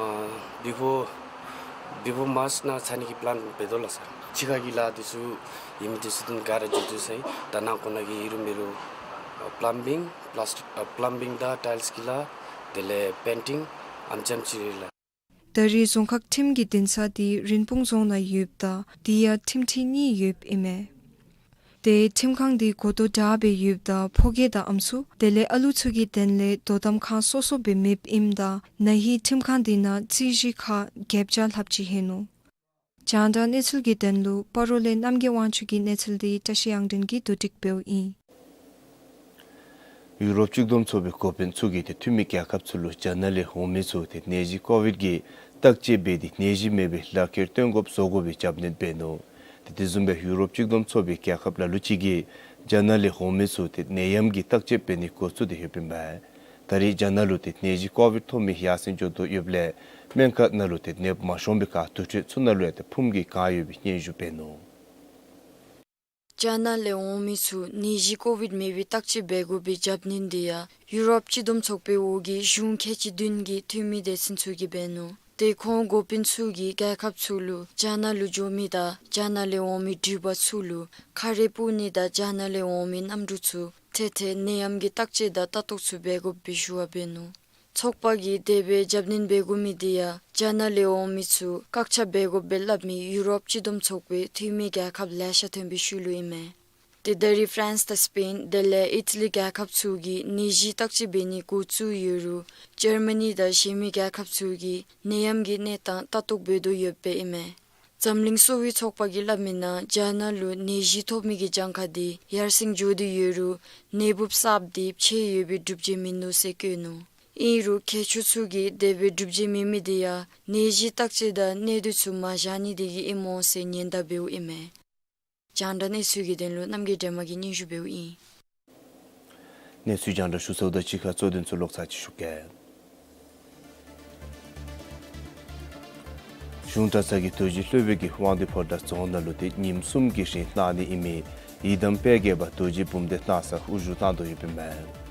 བི་ཕོར་བི་ཕོར་མཱརཅ་ནང་ཚར་ནི་གི་པི་ལཱན་འབད་དོ་ལགས་སར། ཕྱི་ཁ་གི་ལཱ་དེ་ཚུ་ཨིན་མི་དེ་ཚུ་དེ་ག་ར་མཇུག་བསྡུ་ཚར་ཡི། ད་ནང་འཁོད་ནང་གི་ཨིན་རུང་མེན་རུང་ཨ་པི་ལམ་བིང་པི་ལཱསི་ཊིཀ་ཨ་པི་ལམ་བིང་དང་ཊའིལསི་གི་ལཱ་དེ་ལས་པེན་ཊིང་ཨ་ནི་ཙམ་ཅིག་ར་ལགས། ད་རེས་རྫོང་ཁག་ཁྲིམས་ཀྱི་འདུན་ས་དེ་རིན་སྤུངས་རྫོང་ནང་ཡོདཔ་ད་དེ་ཡང་ཁྲིམས་ཁྲི་གཉིས་ཡོདཔ་ཨིན་མས། ཏེ་ཁྲིམས་ཁང་དེ་སྒོ་རྡོག་བྲག་སྦེ་ཡོདཔ་ད་ཕོ་སྐྱེས་དང་ཨམ་སྲུ་དེ་ལས་ཨ་ལུ་ཚུ་གི་དོན་ལས་དོ་དམ་ཁང་སོ་སོ་སྦེ་མེདཔ་ཨིནམ་ད་ན་ཧིང་ཁྲིམས་ཁང་དེ་ནང་རྩོད་གཞི་ཁག་བརྒྱད་བརྒྱ་ལྷགཔ་ཅིག་ལྷོད་ནུག། རྒྱང་བསྒྲགས་གནས་ཚུལ་གྱི་དོན་ལུ་སྤ་རོ་ལས་རྣམ་རྒྱལ་དབང་ཕྱུག་གི་གནས་ཚུལ་དེ་བཀྲ་ཤིས་དབྱངས་སྒྲོན་གྱིས་བསྡུ་སྒྲིག་འབདཝ་ཨིན། ཡུ་རོབ་གཅིག་བསྡོམས་ཚོགས་པའི་འགོ་དཔོན་ཚུ་གིས་ཏེ་འཐུས་མི་རྒྱལ་ཁབ་ཚུ་ལུ་རྒྱ་ནག་ལས་འོང་མི་ཚུ་ཏེ་ནད་གཞི་ཀོ་བིཌ་ཀྱི་བརྟག་དཔྱད་འབད་དེ་ནད་གཞི་མེད་པའི་ལག་ཁྱེར་སྟོན་དགོཔ་བཟོ་དགོ་པའི་རྒྱབ་སྣོན་འབད་ནུག། ཏེ་དེ་བཟུམ་སྦེ་ཡུ་རོབ་གཅིག་བསྡོམས་ཚོགས་པའི་རྒྱལ་ཁབ་ལ་ལུ་ཅིག་གིས་རྒྱ་ནག་ལས་འོང་མི་ཚུ་ཏེ་ནད་ཡམས་ཀྱི་བརྟག་དཔྱད་འབད་ནི་འགོ་བཙུགས་ཏེ་ཡོདཔ་ཨིན་པས། ད་རེས་རྒྱ་ནག་ལུ་ཏེ་ནད་གཞི་ཀོ་བིཌ་ཐོབ་མི་ཡར་སེང་འགྱོ་དོ་ཡོདཔ་ལས་སྨན་ཁང་ནང་ལུ་ཏེ་ནདཔ་མ་ཤོང་པའི་ཁར་དུར་ཁྲོད་ཚུ་ནང་ལུ་ཡང་ཏེ་ཕུངམ་གིས་གང་ཡོད་པའི་སྙན་ཞུ་འབད་ནུག། རྒྱ་ནག་ལས་འོང་མི་ཚུ་ནད་གཞི་ཀོ་བིཌ་མེད་པའི་བརྟག་དཔྱད་འབད་དགོ་པའི་རྒྱབ་སྣོན་དེ་ཡང་ཡུ་རོབ་གཅིག་བསྡོམས་ཚོགས་པའི་འོག་གི་གཞུང་ཁལ་གཅིག་བདུན་གྱི་འཐུས་མི་སྡེ་ཚན་ཚུ་གིས་འབད་ནུག། ཏེ་ཁོང་འགོ་དཔོན་ཚུ་གིས་རྒྱལ་ཁབ་ཚུ་ལུ་རྒྱ་ནག་ལུ་འགྱོ་མི་དང་རྒྱ་ནག་ལས་འོང་མི་འགྲུལ་པ་ཚུ་ལུ་ཁ་རས་སྤུག་ནི་དང་རྒྱ་ནག་ལས་འོང་མི་གནམ་གྲུ་ཚུ་ཐད་ཐད་ནད་ཡམས་ཀྱི་བརྟག་དཔྱད་དང་ལྟ་རྟོག་ཚུ་འབད་དགོ་པའི་ཞུ་བ་འབད་ནུག། ཚོགས་པ་གིས་དེ་སྦེ་རྒྱབ་སྣོན་འབད་དགོ་མི་དེ་ཡང་རྒྱ་ནག་ལས་འོང་མི་ཚུ་བཀག་ཆ་འབད་དགོཔ་སྦེ་སླབ་མི་ཡུ་རོབ་གཅིག་བསྡོམས་ཚོགས་པའི་འཐུས་མི་རྒྱལ་ཁབ་ལེ་ཤ་ཐོན་པའི་ཤུལ་ལུ་ཨིན་མས། ཏེ་ད་རེས་ཕ་རན་སི་དང་སི་པེན་དེ་ལས་ཨི་ཊ་ལི་རྒྱལ་ཁབ་ཚུ་གིས་ནད་གཞི་བརྟག་དཔྱད་འབད་ནི་འགོ་བཙུགས་ཡོད་རུང་ཇར་མ་ནི་དང་གཞན་མི་རྒྱལ་ཁབ་ཚུ་གིས་ནད་ཡམས་ཀྱི་གནས་སྟངས་ལྟ་རྟོག་འབད་དོ་ཡོདཔ་ཨིན་མས། འཛམ་གླིང་གསོ་བའི་ཚོགས་པ་གིས་སླབ་མིའི་ནང་རྒྱ་ནག་ལུ་ནད་གཞི་ཐོབ་མི་གི་གྱངས་ཁ་དེ་ཡར་སེང་འགྱོ་སྟེ་ཡོད་རུང་ནད་འབུཔ་གསརཔ་དེ་ཕྱེ་ཡོད་པའི་སྒྲུབ་བྱེད་མིན་འདུག་ཟེར་བཀོད་ནུག། ཨིན་རུང་མཁས་མཆོག་ཚུ་གིས་དེ་སྦེ་སྒྲུབ་བྱེད་མེད་མི་དེ་ཡང་ནད་གཞི་བརྟག་དཔྱད་དང་གནས་སྡུད་ཚུ་མ་བཞག་ནི་དེ་གིས་ཨིནམ་འོང་ཟེར་ཉེན་བརྡ་འབདཝ་ཨིན་མས། རྒྱང་བསྒྲགས་གནས་ཚུལ་གྱི་དོན་ལུ་རྣམ་རྒྱལ་སྒྲོལ་མ་གིས་སྙན་ཞུ་འབདཝ་ཨིན། གནས་ཚུལ་རྒྱང་བསྒྲགས་ཞུ་ཚརཝ་དང་གཅིག་ཁར་གཙོ་དོན་ཚུ་ལོག་ཚར་ཅིག་ཞུ་གེ། གཞུང་གྲྭ་ཚང་གི་རྡོ་རྗེ་སློབ་དཔོན་གྱིས་དབང་འདུས་ཕོ་བྲང་རྫོང་ནང་ལུ་ཏེ་ཉིནམ་གསུམ་གྱི་རིང་གནང་ནི་ཨིན་མི་ཡི་དམ་དཔལ་དགྱེས་པ་རྡོ་རྗེ་འབུམ་སྡེ་གནང་སར་དབུ་བཞུགས་གནང་དོ་ཡོདཔ་ཨིན་མས།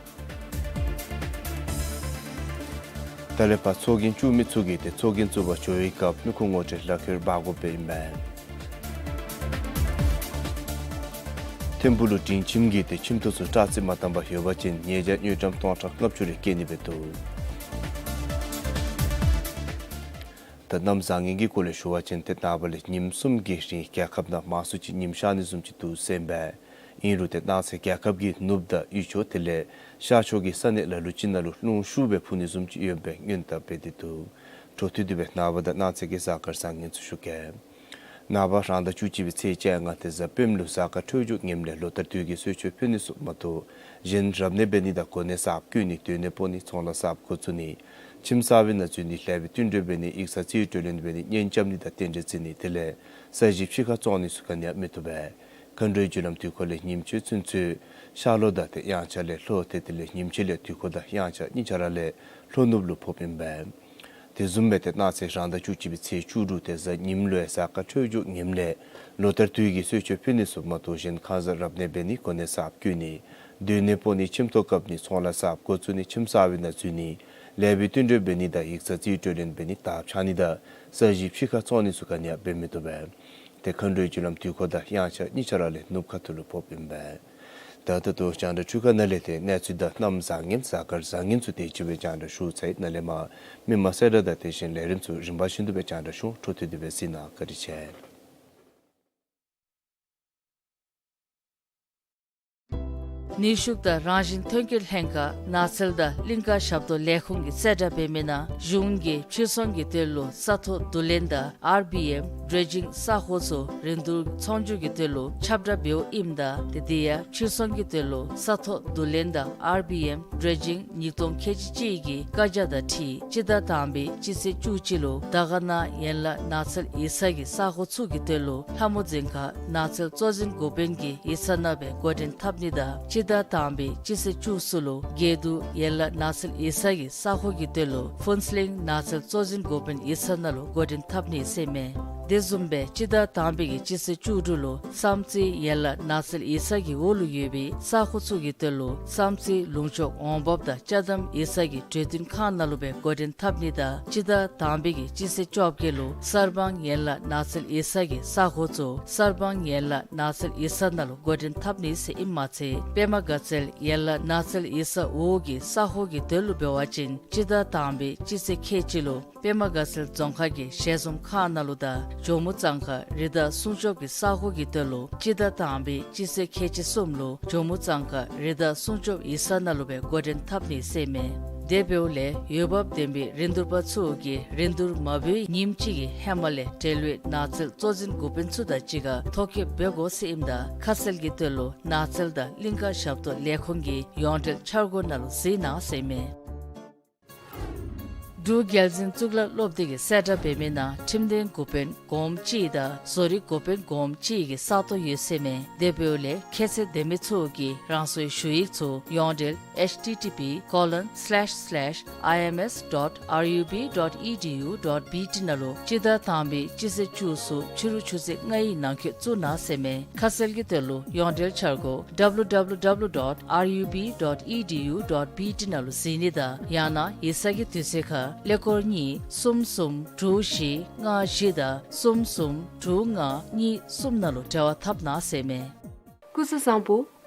ད་ལས་ཕར་ཚོགས་རྒྱན་བཙུགས་མི་ཚུ་གིས་ཏེ་ཚོགས་རྒྱན་བཙུགས་པར་འགྱོ་བའི་སྐབས་མི་ཁུངས་ངོ་སྤྲོད་ལག་ཁྱེར་འབག་དགོཔ་ཨིན་མས། ཐིམ་ཕུག་ལུ་སྒྲིང་ཁྱིམ་གྱིས་ཏེ་ཁྱིམ་ཐོག་ཚུ་སྤྲོད་རྩིས་མ་བཏང་པར་ཡོད་པ་ཅིན་ཉེས་བྱ་དངུལ་ཀྲམ་སྟོང་ཕྲག་ལྔ་བཅུ་རེ་བཀལ་ནི་སྦེ་འདུག། ད་གནམ་བཟང་ངན་གྱི་སྐོར་ལས་ཞུ་བ་ཅིན་ཏེ་ནངས་པ་ལས་ཉིནམ་གསུམ་གྱི་རིང་རྒྱལ་ཁབ་ནང་མང་སུ་ཅིག་ཉིམ་ཤར་ནི་བཟུམ་ཅིག་འདུག་ཟེར་ཨིན་པས། ཨིན་རུང་ཏེ་གནངས་ཚེ་རྒྱལ་ཁབ་ཀྱི་ནུབ་དང་དབུས་ཕྱོགས་དེ་ལས་ཤར་ཕྱོགས་ཀྱི་ས་གནས་ལ་ལུ་ཅིག་ནང་ལུ་རླུང་ཤུགས་སྦེ་འཕུ་ནི་བཟུམ་ཅིག་ཡོདཔ་སྦེ་སྔོན་བརྡ་འབད་དེ་འདུག། འཕྲོ་མཐུད་དེ་སྦེ་ནངས་པ་དང་གནངས་ཚེ་གི་གཟའ་སྐར་བཟང་ངན་ཚུ་ཞུ་གེ། ནངས་པ་རང་ཟླ་བཅུ་གཅིག་པའི་ཚེས་བཅོ་ལྔ་ཏེ་གཟའ་སྤེནམ་ལུ་གཟའ་སྐར་འཕྲོད་སྦྱོར་ངནམ་ལས་ལོ་ལྟར་དུས་ཀྱི་གསོལ་མཆོད་ཕུལ་ནི་ཚུ་མ་གཏོགས་གཞན་རབ་གནས་འབད་ནི་དང་གོ་གནས་གསརཔ་བསྐོ་ནི་སྡོད་གནས་སྤོ་ནི་ཚོང་ལཱ་གསརཔ་འགོ་བཙུགས་ནི་ཁྱིམ་གསར་པའི་ནང་འཛུལ་ནི་ལེགས་པའི་བསྟུན་གྲོས་འབད་ནི་ཡིག་ཚང་རྩིས་སྤྲོད་ལེན་འབད་ནི་གཉེན་རྐྱབ་ནི་དང་རྟེན་འབྲེལ་བརྩི་ནི་དེ་ལས་ས་གཞི་ཕྱི་ཁར་བཙོང་ནི་ཚུ་ག་ནི་ཡང་མི་བཏུབ་པས། མཁའ་འགྲོའི་རྒྱུ་ལམ་དུས་འཁོར་ལས་ཉིམ་ཕྱེད་ཚུན་ཚོད་ཤར་ལྷོ་དང་ཏེ་དབྱངས་འཆར་ལས་ལྷོ་ཏེ་དེ་ལས་ཉིམ་ཕྱེད་ལས་དུས་འཁོར་དང་དབྱངས་འཆར་གཉིས་ཆ་ར་ལས་ལྷོ་ནུབ་ལུ་ཕོགཔ་ཨིན་པས། དེ་བཟུམ་སྦེ་ཏེ་གནངས་ཚེ་རང་ཟླ་བཅུ་གཅིག་པའི་ཚེས་བཅུ་དྲུག་ཏེ་གཟའ་ཉིམ་ལུ་ཡང་གཟའ་སྐར་འཕྲོད་སྦྱོར་ངནམ་ལས་ལོ་ལྟར་དུས་ཀྱི་གསོལ་མཆོད་ཕུལ་ནི་ཚུ་མ་གཏོགས་གཞན་ཁ་ཙ་རབ་གནས་འབད་ནི་གོ་གནས་གསརཔ་བསྐོ་ནི་སྡོད་གནས་སྤོ་ནི་ཁྱིམ་ཐོག་བཀབ་ནི་ཚོང་ལཱ་གསརཔ་འགོ་བཙུགས་ནི་ཁྱིམ་གསར་པའི་ནང་འཛུལ་ནི་ལེགས་པའི་བསྟུན་གྲོས་འབད་ནི་དང་ཡིག་ཚང་རྩིས་སྤྲོད་ལེན་འབད་ནི་དར་འཕྱར་ནི་དང་ས་གཞི་ཕྱི་ཁར་བཙོང་ནི་ཚུ་ག་ནི་ཡང་འབད་མི་བཏུབ་པས། ཏེ་མཁའ་འགྲོའི་རྒྱུ་ལམ་དུས་འཁོར་དང་དབྱངས་འཆར་གཉིས་ཆ་ར་ལས་ནུབ་ཁ་ཐུག་ལུ་ཕོགཔ་ཨིན་པས། ད་ད་ལྟོ་རྒྱང་བསྒྲགས་ཁྲུས་ཁང་ནང་ལས་ཏེ་གནས་ཚུལ་དང་གནམ་བཟང་ངན་གཟའ་སྐར་བཟང་ངན་ཚུ་དེ་ཅིག་སྦེ་རྒྱང་བསྒྲགས་ཞུ་ཚར་ཡི། ནཱ་ལས་མར་མི་མང་གསལ་བསྒྲགས་དང་དེ་བཞིན་ལས་རིམ་ཚུ་རིམ་པ་བཞིན་དུ་སྦེ་རྒྱང་བསྒྲགས་ཞུ། འཕྲོ་མཐུད་དེ་སྦེ་གཟིགས་གནང་། བཀའ་དྲིན་ཆེ། ནུས་ཤུགས་དང་རང་བཞིན་ཐོན་སྐྱེད་ལྷན་ཁག་ནགས་ཚལ་དང་གླིང་ཀ་ཞབས་ཏོག་ལས་ཁུངས་ཀྱིས་གསལ་བསྒྲགས་འབད་མི་ནང་གཞུང་གིས་ཕྱིར་ཚོང་གི་དོན་ལུ་ས་ཐོག་བསྡུ་ལེན་དང་ཨར་བི་ཨེམ་ཌེ་ཌིང་ས་ཁོངས་ཚུ་རིན་བསྡུར་ཚོང་སྒྱུར་གྱི་དོན་ལུ་ཁྱབ་བསྒྲགས་འབདཝ་ཨིནམ་ད་དེ་དེ་ཡང་ཕྱིར་ཚོང་གི་དོན་ལུ་ས་ཐོག་བསྡུ་ལེན་དང་ཨར་བི་ཨེམ་ཌེ་ཌིང་ཉིས་སྟོང་ཁལ་གཅིག་གཅིག་གི་བཀའ་རྒྱ་དང་འཁྲིལ་སྤྱི་ཟླ་དང་པའི་སྤྱི་ཚེས་བཅུ་གཅིག་ལུ་དར་དཀར་ན་ཡན་ལག་ནགས་ཚལ་ཡིག་ཚང་གི་ས་ཁོངས་ཚུ་གི་དོན་ལུ་ལྷ་མོ་རྫོང་ཁག་ནགས་ཚལ་གཙོ་འཛིན་འགོ་དཔོན་གྱི་ཡིག་ཚང་ནང་སྦེ་འགོ་འདྲེན་འཐབ་ནི་དང་སྤྱི་ཟླ་དང་པའི་སྤྱི་ཚེས་བཅུ་གསུམ་ལུ་དགེ་འདུན་ཡན་ལག་ནགས་ཚལ་ཡིག་ཚང་གི་ས་ཁོངས་ཀྱི་དོན་ལུ་ཕུན་ཚོགས་གླིང་ནགས་ཚལ་གཙོ་འཛིན་འགོ་དཔོན་ཡིག་ཚང་ནང་ལུ་འགོ་འདྲེན་འཐབ་ནི་ཟེར་མས། དེ་བཟུམ་སྦེ་སྤྱི་ཟླ་དང་པའི་གི་སྤྱི་ཚེས་བཅུ་དྲུག་ལུ་བསམ་རྩེ་ཡན་ལག་ནགས་ཚལ་ཡིག་ཚང་གི་འོག་ལུ་ཡོད་པའི་ས་ཁོངས་ཚུ་གི་དོན་ལུ་བསམ་རྩེ་ལུང་ཕྱོགས་འོང་འབབ་དང་ཅ་དམ་ཡིག་ཚང་གི་གྲོས་བསྟུན་ཁང་ནང་ལུ་སྦེ་འགོ་འདྲེན་འཐབ་ནི་དང་སྤྱི་ཟླ་དང་པའི་གི་སྤྱི་ཚེས་བཅོ་བརྒྱད་ལུ་གསར་སྤང་ཡན་ལག་ནགས་ཚལ་ཡིག་ཚང་གི་ས་ཁོངས་ཚུ་གསར་སྤང་ཡན་ལག་ནགས་ཚལ་ཡིག་ཚང་ནང་ལུ་འགོ་འདྲེན་འཐབ་ནི་ཟེར་ཨིནམ་མ་ཚད་པདྨ་དགའ་ཚལ་ཡན་ལག་ནགས་ཚལ་ཡིག་ཚང་འོག་གི་ས་ཁོངས་ཀྱི་དོན་ལུ་འབད་བ་ཅིན་སྤྱི་ཟླ་དང་པའི་སྤྱི་ཚེས་ཁལ་གཅིག་ལུ་པདྨ་དགའ་ཚལ་རྫོང་ཁག་གི་ཞལ་འཛོམས་ཁང་ནང་ལུ་དང་ཇོ་མོ་གཙང་ཁ་རི་དྭགས་སྲུང་སྐྱོབ་ཀྱི་ས་ཁོངས་ཀྱི་དོན་ལུ་སྤྱི་ཟླ་དང་པའི་སྤྱི་ཚེས་ཁལ་གཅིག་གསུམ་ལུ་ཇོ་མོ་གཙང་ཁ་རི་དྭགས་སྲུང་སྐྱོབ་ཡིག་ཚང་ནང་ལུ་སྦེ་འགོ་འདྲེན་འཐབ་ནི་ཟེར་མས། དེ་འབདཝ་ལས་འོས་འབབ་ལྡན་པའི་རིན་བསྡུར་པ་ཚུ་གིས་རིན་བསྡུར་མ་འབད་བའི་ཉིནམ་གཅིག་གི་ཧེ་མ་ལས་འབྲེལ་ཡོད་ནགས་ཚལ་གཙོ་འཛིན་འགོ་དཔོན་ཚུ་དང་གཅིག་ཁར་ཐོ་བཀོད་འབད་དགོ་ཟེར་ཨིནམ་ད་ཁ་གསལ་གྱི་དོན་ལུ་ནགས་ཚལ་དང་གླིང་ཀ་ཞབས་ཏོག་ལས་ཁུངས་ཀྱི་ཡོངས་འབྲེལ་འཆར་སྒོ་ནང་ལུ་གཟིགས་གནང་ཟེར་མས། འབྲུག་རྒྱལ་འཛིན་གཙུག་ལག་སློབ་སྡེ་གིས་གསལ་བསྒྲགས་འབད་མི་ནང་ཁྲིམས་དོན་འགོ་དཔོན་གོངམ་གཅིག་དང་བཟོ་རིག་འགོ་དཔོན་གོངམ་གཅིག་གི་ས་སྟོང་ཡོད་ཟེར་མས། དེ་འབདཝ་ལས་ཁྱད་ཚད་ལྡན་མི་ཚུ་གིས་རང་སོའི་ཞུ་ཡིག་ཚུ་ཡོངས་འབྲེལ་ཨེཆ་ཊི་ཊི་པི་ཀོ་ལོན་སི་ལེཤ་སི་ལེཤ་ཨའི་ཨེམ་ཨེསི་ཌོཊ་ཨར་ཡུ་བི་ཌོཊ་ཨི་ཌི་ཡུ་ཌོཊ་བི་ཊི་ནང་ལུ་སྤྱི་ཟླ་དང་པའི་སྤྱི་ཚེས་བཅུ་གསུམ་ཕྱི་རུ་ཆུ་ཚོད་ལྔའི་ནང་འཁོད་བཙུགས་གནང་ཟེར་མས། ཁ་གསལ་གྱི་དོན་ལུ་ཡོངས་འབྲེལ་འཆར་སྒོ་ཌབ་ལུ་ཌབ་ལུ་ཌབ་ལུ་ཌོཊ་ཨར་ཡུ་བི་ཌོཊ་ཨི་ཌི་ཡུ་ཌོཊ་བི་ཊི་ནང་ལུ་གཟིགས་ནི་དང་ཡང་ན་ཡིག་ཚང་གི་དུས་ཚོད་ཁར་ཀླད་ཀོར་གཉིས་གསུམ་གསུམ་དྲུག་བཞི་ལྔ་བཞི་དང་གསུམ་གསུམ་དྲུག་ལྔ་གཉིས་གསུམ་ནང་ལུ་འབྲེལ་བ་འཐབ་གནང་ཟེར་མས། སྐུ་གཟུགས་བཟང་པོ།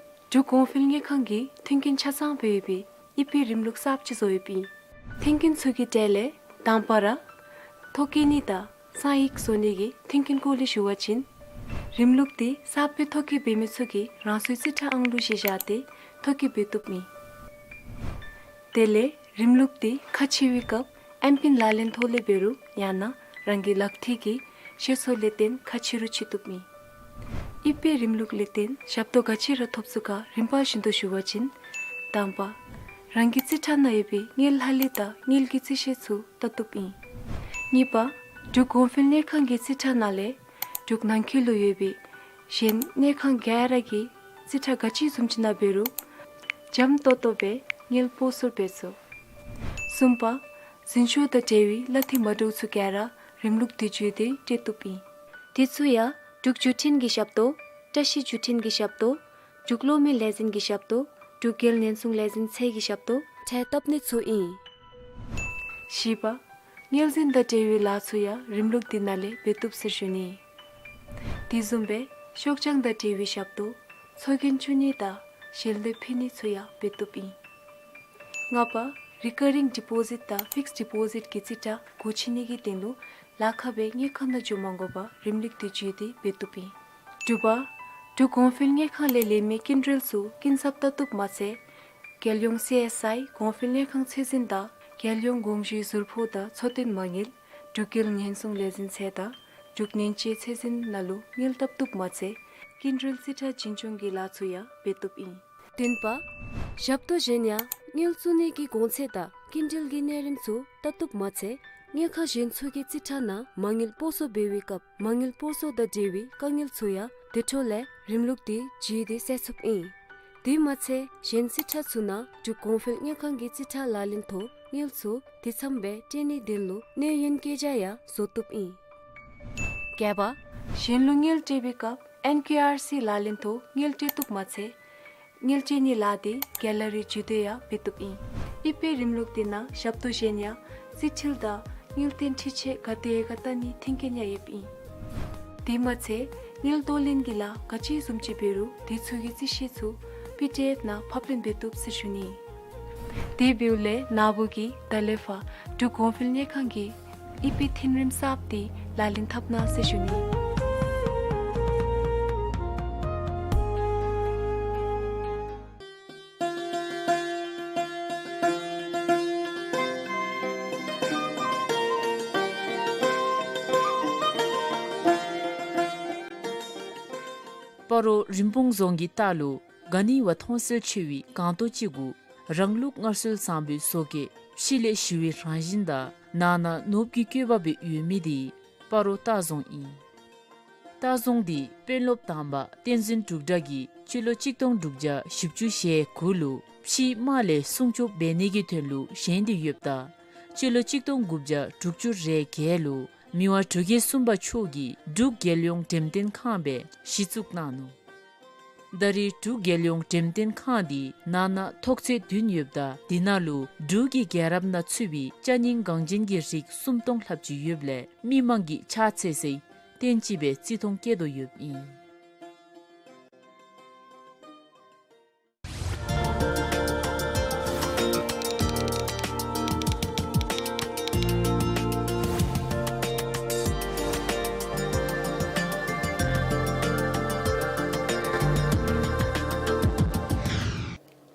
འབྲུག་གོང་འཕེལ་དངུལ་ཁང་གིས་མཐུན་རྐྱེན་ཆ་ཚང་སྦེ་ཡོད་པའི་ཨི་པེ་རིམ་ལུགས་གསརཔ་ཅིག་བཟོ་ཡོདཔ་ཨིན། མཐུན་རྐྱེན་ཚུ་གི་གྲས་ལས་དང་པ་ར་ཐོ་བཀོད་ནི་དང་གསང་ཡིག་བཟོ་ནི་གི་མཐུན་རྐྱེན་སྐོར་ལས་ཞུ་བ་ཅིན་རིམ་ལུགས་འདི་གསརཔ་སྦེ་ཐོ་བཀོད་འབད་མི་ཚུ་གིས་རང་སོའི་རྩིས་ཁྲ་ཨང་གླུ་གཞི་བཞག་སྟེ་ཐོ་བཀོད་འབད་བཏུབ་ཨིན། དེ་ལས་རིམ་ལུགས་འདི་ཁ་ཕྱེ་བའི་སྐབས་ཨེམ་པིན་ལག་ལེན་ཐོག་ལས་འབད་རུང་ཡང་ན་རང་གི་ལག་མཐིལ་གྱི་ཤེས་ཚད་ལས་བརྟེན་ཁ་ཕྱེ་རུང་ཕྱེ་བཏུབ་ཨིན། ཨི་པེ་རིམ་ལུགས་ལས་བརྟེན་ཞབས་ཏོག་ག་ཅི་ར་ཐོབ་ཚུགས་ག་རིམ་པ་བཞིན་དུ་ཞུ་བ་ཅིན། དང་པ། རང་གི་རྩིས་ཁྲ་ནང་ཡོད་པའི་དངུལ་ལྷག་ལུས་དང་དངུལ་གྱི་རྩིས་བཤེར་ཚུ་བལྟ་བཏུབ་ཨིན། གཉིས་པ། འབྲུག་གོང་འཕེལ་དངུལ་ཁང་གི་རྩིས་ཁྲ་ནང་ལས་འབྲུག་ནང་འཁོད་ལུ་ཡོད་པའི་གཞན་དངུལ་ཁང་ག་ར་གི་རྩིས་ཁྲ་ག་ཅི་བཟུམ་ཅིག་ནང་འབད་རུང་འཇམ་ཏོང་ཏོ་སྦེ་དངུལ་སྤོ་སོར་འབད་ཚུགས། གསུམ་པ། འཛིན་སྐྱོང་དང་འབྲེལ་བའི་གླ་འཐུས་མ་འདྲཝ་ཚུ་ག་ར་རིམ་ལུགས་འདི་བརྒྱུད་དེ་སྤྲོད་བཏུབ་ཨིན། དེ་ཚུ་ཡང་འབྲུག་བརྒྱུད་འཕྲིན་གྱི་ཞབས་ཏོག་བཀྲ་ཤིས་བརྒྱུད་འཕྲིན་གྱི་ཞབས་ཏོག་འབྲུག་གློག་མེ་ལས་འཛིན་གྱི་ཞབས་ཏོག་འབྲུག་རྒྱལ་ཉེན་སྲུང་ལས་འཛིན་ཚད་ཀྱི་ཞབས་ཏོག་འཕྲལ་བཏབ་ནི་ཚུ་ཨིན། བཞི་པ། དངུལ་འཛིན་དང་འབྲེལ་བའི་ལཱ་ཚུ་ཡང་རིམ་ལུགས་འདི་ནང་ལས་འབད་བཏུབ་ཟེར་ཞུ་ནི། དེ་བཟུམ་སྦེ་ཤོག་བྱང་དང་འབྲེལ་བའི་ཞབས་ཏོག་ཚོགས་རྒྱན་བཙུགས་ནི་དང་ཞལ་འདེབས་ཕུལ་ནི་ཚུ་ཡང་འབད་བཏུབ་ཨིན། ལྔ་པ། རི་ཀ་རིང་ཌི་པོ་ཟིཊ་དང་ཕིགསི་ཌི་པོ་ཟིཊ་གི་རྩིས་ཁྲ་སྒོ་ཕྱེ་ནི་གི་དོན་ལུ་ལཱ་ཁག་སྦེ་དངུལ་ཁང་ནང་འགྱོ་མ་དགོ་པར་རིམ་ལུགས་འདི་བརྒྱུད་དེ་འབད་བཏུབ་ཨིན། དྲུག་པ། འབྲུག་གོང་འཕེལ་དངུལ་ཁང་ལས་ལེན་མི་སྐྱིན་འགྲུལ་ཚུ་སྐྱིན་ཚབ་བལྟ་བཏུབ་མ་ཚད་རྒྱལ་ཡོངས་སི་ཨེསི་ཨའི་གོང་འཕེལ་དངུལ་ཁང་ཚད་འཛིན་དང་རྒྱལ་ཡོངས་དགོངས་ཞུའི་ཟུར་ཕོགས་དང་འཚོ་རྟེན་མ་དངུལ་འབྲུག་རྒྱལ་ཉེན་སྲུང་ལས་འཛིན་ཚད་དང་འབྲུག་ཉེན་བཅོལ་ཚད་འཛིན་ནང་ལུ་དངུལ་བཏབ་བཏུབ་མ་ཚད་སྐྱིན་འགྲུལ་རྩིས་ཁྲ་འཛིན་སྐྱོང་གི་ལཱ་ཚུ་ཡང་འབད་བཏུབ་ཨིན། བདུན་པ། ཞབས་ཏོག་གཞན་ཡང་དངུལ་བཙུགས་ནི་གི་གོང་ཚད་དང་སྐྱིན་འགྲུལ་གྱི་གནས་རིམ་ཚུ་བལྟ་བཏུབ་མ་ཚད་དངུལ་ཁང་གཞན་ཚུ་གི་རྩིས་ཁྲ་ནང་མ་དངུལ་སྤོ་སོར་འབད་བའི་སྐབས་མ་དངུལ་སྤོ་སོར་དང་འབྲེལ་བའི་དཀའ་ངལ་ཚུ་ཡང་དེ་འཕྲོ་ལས་རིམ་ལུགས་འདི་བརྒྱུད་དེ་སེལ་ཚུགསཔ་ཨིན། དེ་མ་ཚད་གཞན་རྩིས་ཁྲ་ཚུ་ནང་འབྲུག་གོང་འཕེལ་དངུལ་ཁང་གི་རྩིས་ཁྲ་ལག་ལེན་ཐོག་དངུལ་ཚུ་དེ་ཙམ་སྦེ་སྤྲོད་ནིའི་དོན་ལུ་གནས་ཡུན་བཀོད་རྒྱ་ཡང་བཟོ་བཏུབ་ཨིན། བརྒྱད་པ། གཞན་ལུ་དངུལ་སྤྲོད་པའི་སྐབས་ཨེན་ཀེ་ཨར་སི་ལག་ལེན་ཐོག་དངུལ་སྤྲོད་བཏུབ་མ་ཚད་དངུལ་སྤྲོད་ནིའི་ལཱ་འདི་ག་ལ་རི་བརྒྱུད་དེ་ཡང་འབད་བཏུབ་ཨིན། ཨི་པེ་རིམ་ལུགས་འདི་ནང་ཞབས་ཏོག་གཞན་ཡང་རྩིས་འཁྲུལ་དང་དངུལ་བཏོན་འཕྲི་ཆད་ག་དེ་ག་བལྟ་ནིའི་མཐུན་རྐྱེན་ཡང་ཡོདཔ་ཨིན། དེ་མ་ཚད་དངུལ་གཏོར་ལེན་གྱི་ལཱ་ག་ཅི་བཟུམ་ཅིག་འབད་རུང་དེ་ཚུ་གི་རྩིས་བཤེར་ཚུ་ པི་ཌི་ཨེཕ་ནང་ཕབ་ལེན་འབད་བཏུབ་ཟེར་ཞུ་ནི། དེ་འབདཝ་ལས་ནཱ་བུ་གིས་ད་ལས་ཕར་འབྲུག་གོང་འཕེལ་དངུལ་ཁང་གི་ཨི་པི་མཐུན་རིམ་གསརཔ་འདི་ལག་ལེན་འཐབ་གནང་ཟེར་ཞུ་ནི། སྤ་རོ་རིན་སྤུངས་རྫོང་གི་ལྟག་ལུ་ག་ནི་བ་མཐོང་གསལ་ཆེ་བའི་སྒང་ཏོག་ཅིག་གུ་རང་ལུགས་སྔར་སྲོལ་བཟང་པོའི་བཟོ་བཀོད་ཕྱི་ལས་ཞི་བའི་རང་བཞིན་དང་ནང་ན་ནོར་བུ་གི་བཀོད་པ་སྦེ་ཡོད་མི་འདི་སྤ་རོ་ལྟ་རྫོང་ཨིན། ལྟ་རྫོང་འདི་དཔོན་སློབ་དང་པ་བསྟན་འཛིན་འབྲུག་གྲགས་ཀྱིས་སྤྱི་ལོ་གཅིག་སྟོང་དྲུག་བརྒྱ་བཞི་བཅུ་ཞེ་དགུ་ལུ་ཕྱིའི་དམག་ལས་སྲུང་སྐྱོབ་འབད་ནི་གི་དོན་ལུ་བཞེངས་ཏེ་ཡོདཔ་ད་སྤྱི་ལོ་གཅིག་སྟོང་དགུ་བརྒྱ་དྲུག་ཅུ་རེ་བརྒྱད་ལུ་མི་དབང་འབྲུག་རྒྱལ་གསུམ་པ་མཆོག་གིས་འབྲུག་རྒྱལ་ཡོངས་འགྲེམས་སྟོན་ཁང་སྦེ་གཞི་བཙུགས་གནང་ནུག། ད་རེས་འབྲུག་རྒྱལ་ཡོངས་འགྲེམས་སྟོན་ཁང་འདི་ནང་ན་ཐོག་ཚད་བདུན་ཡོདཔ་ད་འདི་ནང་ལུ་འབྲུག་གི་རྒྱལ་རབས་ནང་ཚུད་པའི་ཅ་རྙིང་འགངས་ཅན་གྱི་རིགས་སུམ་སྟོང་ལྷགཔ་ཅིག་ཡོདཔ་ལས་མི་མང་གིས་ཕྱག་འཚལ་སའི་རྟེན་ཅིག་སྦེ་བརྩི་མཐོང་བསྐྱེད་དོ་ཡོདཔ་ཨིན།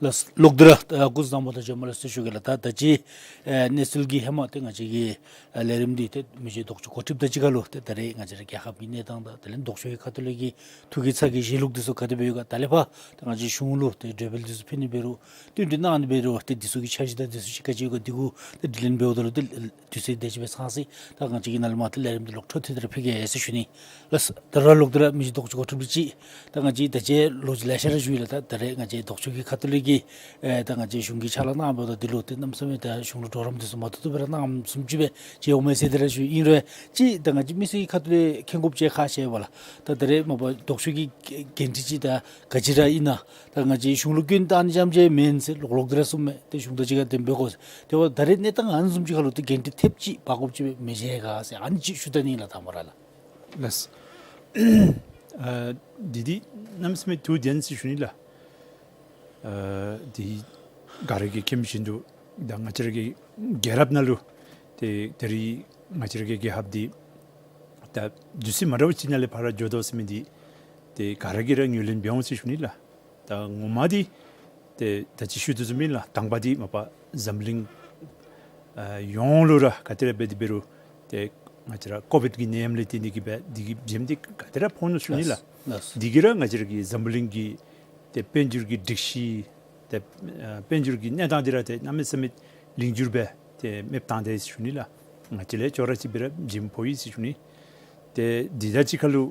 ལགས་ལོག་སྟེ་ར་ཨ་སྐུ་གཟུགས་བཟང་པོ་དང་བྱོན་པ་ལེགས་ཟེར་ཞུ་གེ་ལགས། ད་ད་ཅི་ཨ་གནས་ཚུལ་གྱི་ཧེ་མ་ཏེ་ང་བཅས་ཀྱི་ཨ་ལས་རིམ་འདི་ཏེ་མི་རྗེ་ལྡོག་ཕྱོགས་འགོ་ཁྲིདཔ་དང་གཅིག་ཁར་ལུ་ཏེ་ད་རེས་ང་བཅས་ར་རྒྱལ་ཁབ་ཀྱི་གནས་སྟངས་དང་དེ་ལས་ལྡོག་ཕྱོགས་ཀྱི་ཁ་ཐུག་ལས་ཀྱི་ཐུགས་ཀྱི་ཚ་གྱང་བཞེས་ལུགས་འདི་ཚུ་ག་དེ་སྦེ་ཡོད་ག། ད་ལས་ཕར་ཏེ་ང་བཅས་གཞུང་ལུ་ཏེ་གྲོས་འབུལ་འདི་ཚུ་ཕུལ་ནི་འབད་རུང་བསྟུན་གྲོས་གནང་ནི་འབད་རུང་ཏེ་འདི་ཚུ་གི་འཆར་གཞི་དང་འདི་ཚུ་ཅིག་ག་ཅི་ཡོད་ག་འདི་གུ་ཏེ་དྲི་ལན་འབདཝ་ད་ལུ་ཏེ་དུས་ཚོད་དེ་ཅིག་སྦེ་ཚང་སྟེ་ད་ང་བཅས་ཀྱིས་ནཱ་ལས་མར་ཏེ་ལས་རིམ་འདི་ལོག་འཕྲོ་མཐུད་དེ་ར་ཕུལ་གེ་ཟེར་ཞུ་ནི། ལགས། ད་རུང་ལོག་སྟེ་ར་མི་རྗེ་ལྡོག་ཕྱོགས་འགོ་ཁྲིདཔ་ཅིག་ད་ང་བཅས་ད་ཅི་ལོ་རྒྱུས་ལེ་ཤ་ར་ཞུ་ཡི་ལགས། ད་ད་རེས་ང་བཅས་ལྡོག་ཕྱོགས་ཀྱི་ཁ་ཐུག་ལས་ཀྱི་ཨེ་ད་ང་བཅས་གཞུང་གིས་ཕྱག་ལཱ་གནངམ་ད་འདི་ལུ་ཏེ་གནམ་མེད་ས་མེད་ད་གཞུང་ལུ་གྲོགས་རམ་འདི་ཚུ་མ་ཐུབ་ཐུབ་སྦེ་ར་གནངམ་བཟུམ་ཅིག་སྦེ་མཇལཝ་མས་ཟེར་ཏེ་ར་ཞུ་ཡི། ཨིན་རུང་ཅིག་ད་ང་བཅས་མི་སེར་གྱི་ཁ་ཐུག་ལས་མཁྱེན་དགོཔ་ཅིག་ཁག་ཆེ་བས་ལགས། ད་ད་རེས་མ་པ་ལྡོག་ཕྱོགས་ཀྱི་འགན་འཁྲི་ཅིག་ད་ག་ཅི་ར་ཨིན་ན་ད་ང་བཅས་གཞུང་ལུ་སྐྱོན་བཏགས་ནི་རྐྱངམ་ཅིག་མེན་ཟེར་ལོག་ལོག་སྟེ་ར་གསུངམ་མས། ཏེ་གཞུང་དང་གཅིག་ཁར་ཏེ་འབད་དགོ་ཟེར། དེ་འབདཝ་ད་ད་རེས་གནས་སྟངས་ཨ་ནི་བཟུམ་ཅིག་ཁར་ལུ་ཏེ་འགན་འཁྲི་ཐེབས་ཅིག་འབག་དགོཔ་ཅིག་མེད་མི་མཇལ་ག་ཟེར་ཨ་ནི་ཅིག་ཞུ་ད་ནི་ལགས། དང་པ་ར་ལགས། ལགས། ཨ་འདི་འདི་གནམ་མེད་ས་མེད་ཐུགས་བདེན་ཟེར་ཞུ་ནི་ལགས། ཨ་འདི་ག་ར་གིས་མཁྱེན་མི་བཞིན་དུ་ད་ང་བཅས་ར་གི་རྒྱལ་རབས་ནང་ལུ་ཏེ་ད་རེས་ང་བཅས་ར་གི་རྒྱལ་ཁབ་འདི་ད་དུས་ཚོད་མ་འདྲཝ་ཅིག་ནང་ལས་ཕར་འགྱོ་དོ་ཟེར་མི་འདི་ཏེ་ག་ར་གིས་ར་ངོས་ལེན་འབད་འོང་ཟེར་ཞུ་ནི་ལགས། ད་ངོ་མ་འདི་ཏེ་ད་ཅི་ཞུ་དོ་བཟུམ་སྦེ་ལགས། དང་པ་འདི་མ་པ་འཛམ་གླིང་ཨ་ཡོངས་ལུ་ར་ག་དེ་ར་འབད་དེ་འབད་རུང་ཏེ་ང་བཅས་ར་ཀོ་བིཌ་ཀྱི་ནད་ཡམས་ལས་བརྟེན་ཏེ་གིས་སྦེ་འདི་གི་བྱེམ་འདི་ག་དེ་ར་ཕོག་ནུག་ཞུ་ནི་ལགས། ལགས། འདི་གིས་ར་ང་བཅས་ར་གི་འཛམ་བུ་གླིང་གི་ཏེ་དཔལ་འབྱོར་གྱི་སྒྲིག་གཞི་ཏེ་ཨ་དཔལ་འབྱོར་གྱི་གནས་སྟངས་འདི་ར་ཏེ་གནམ་མེད་ས་མེད་ལིང་འགྱུར་སྦེ་ཏེ་མེདཔ་བཏང་དེས་ཞུ་ནི་ལགས། ང་བཅས་ལས་ཅོག་ར་གཅིག་སྦེ་ར་བྱེམ་ཕོག་ཡི་ཟེར་ཞུ་ནི། ཏེ་འདི་དང་གཅིག་ཁར་ལུ་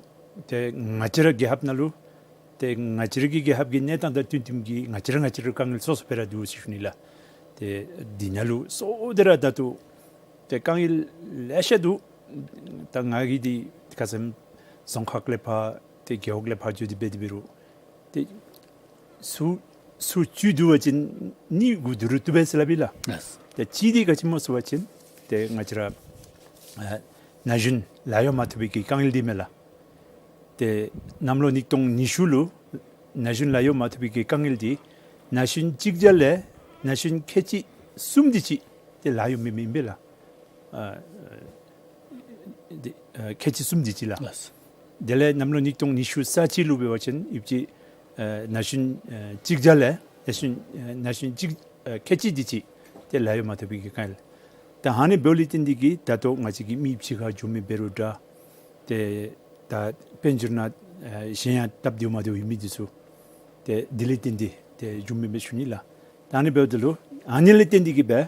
ཏེ་ང་བཅས་ར་རྒྱལ་ཁབ་ནང་ལུ་ཏེ་ང་བཅས་ར་གི་རྒྱལ་ཁབ་ཀྱི་གནས་སྟངས་དང་བསྟུན་བསྟུནམ་གྱིས་ང་བཅས་ར་ང་བཅས་ར་དཀའ་ངལ་སོ་སོ་སྦེ་ར་འདུག་ཟེར་ཞུ་ནི་ལགས། ཏེ་འདི་ནང་ལུ་གཙོ་བོ་འདི་ར་ད་ལྟོ་ཏེ་དཀའ་ངལ་ལེ་ཤ་འདུག། ད་ང་གིས་འདི་ཁ་ཙ་རྫོང་ཁག་ལས་ཕར་ཏེ་རྒེད་འོག་ལས་ཕར་འགྱོ་སྟེ་འབད་དེ་འབད་རུང་ཏེ་ཟུར་ཟུར་བཅུད་བསྡུ་བ་ཅིན་ནི་དགུ་བསྡུ་རུང་བཏུབ་པས་ཟེར་སླབ་ཨིན་ལགས། ལགས། ཏེ་གཅིག་འདི་ག་ཅི་སྨོ་ཟེར་བ་ཅིན་ཏེ་ང་བཅས་ར་ཨ་ན་གཞོན་ལཱ་གཡོག་མ་ཐོབ་པའི་གི་དཀའ་ངལ་འདི་མས་ལགས། ཏེ་གནམ་ལོ་ཉིས་སྟོང་ཉི་ཤུ་ལུ་ན་གཞོན་ལཱ་གཡོག་མ་ཐོབ་པའི་གི་དཀའ་ངལ་འདི་ན་གཞོན་གཅིག་བརྒྱ་ལས་ན་གཞོན་ཁལ་གཅིག་གསུམ་དེ་ཅིག་ཏེ་ལཱ་གཡོག་མེད་མི་ཨིན་པས་ལགས། ཨ་འདི་ཨ་ཁལ་གཅིག་གསུམ་དེ་ཅིག་ལགས། ལགས། དེ་ལས་གནམ་ལོ་ཉིས་སྟོང་ཉི་ཤུ་རྩ་གཅིག་ལུ་འབད་བ་ཅིན་ཡོདཔ་ཅིག་ཨ་ན་གཞོན་ཨ་གཅིག་བརྒྱ་ལས་ན་གཞོན་ཨ་ན་གཞོན་གཅིག་ཨ་ཁལ་གཅིག་དེ་ཅིག་ཏེ་ལཱ་གཡོག་མ་ཐོབ་པའི་གི་དཀའ་ངལ། ད་ཨ་ནི་འབདཝ་ལས་བརྟེན་ཏེ་གིས་ད་ལྟོ་ང་བཅས་ཀྱི་མི་ཕྱི་ཁར་འགྱོ་མི་འབད་རུང་འདྲ། ཏེ་ད་དཔལ་འབྱོར་ནང་ཨ་གཞན་ཡང་སྟབས་བདེཝ་མ་བདེཝ་ཡོད་མི་འདི་ཚུ་ཏེ་འདི་ལས་བརྟེན་ཏེ་ཏེ་འགྱོ་མི་མས་ཞུ་ནི་ལགས། ད་ཨ་ནི་འབདཝ་ད་ལུ་ཨ་ནི་ལས་བརྟེན་ཏེ་གིས་སྦེ་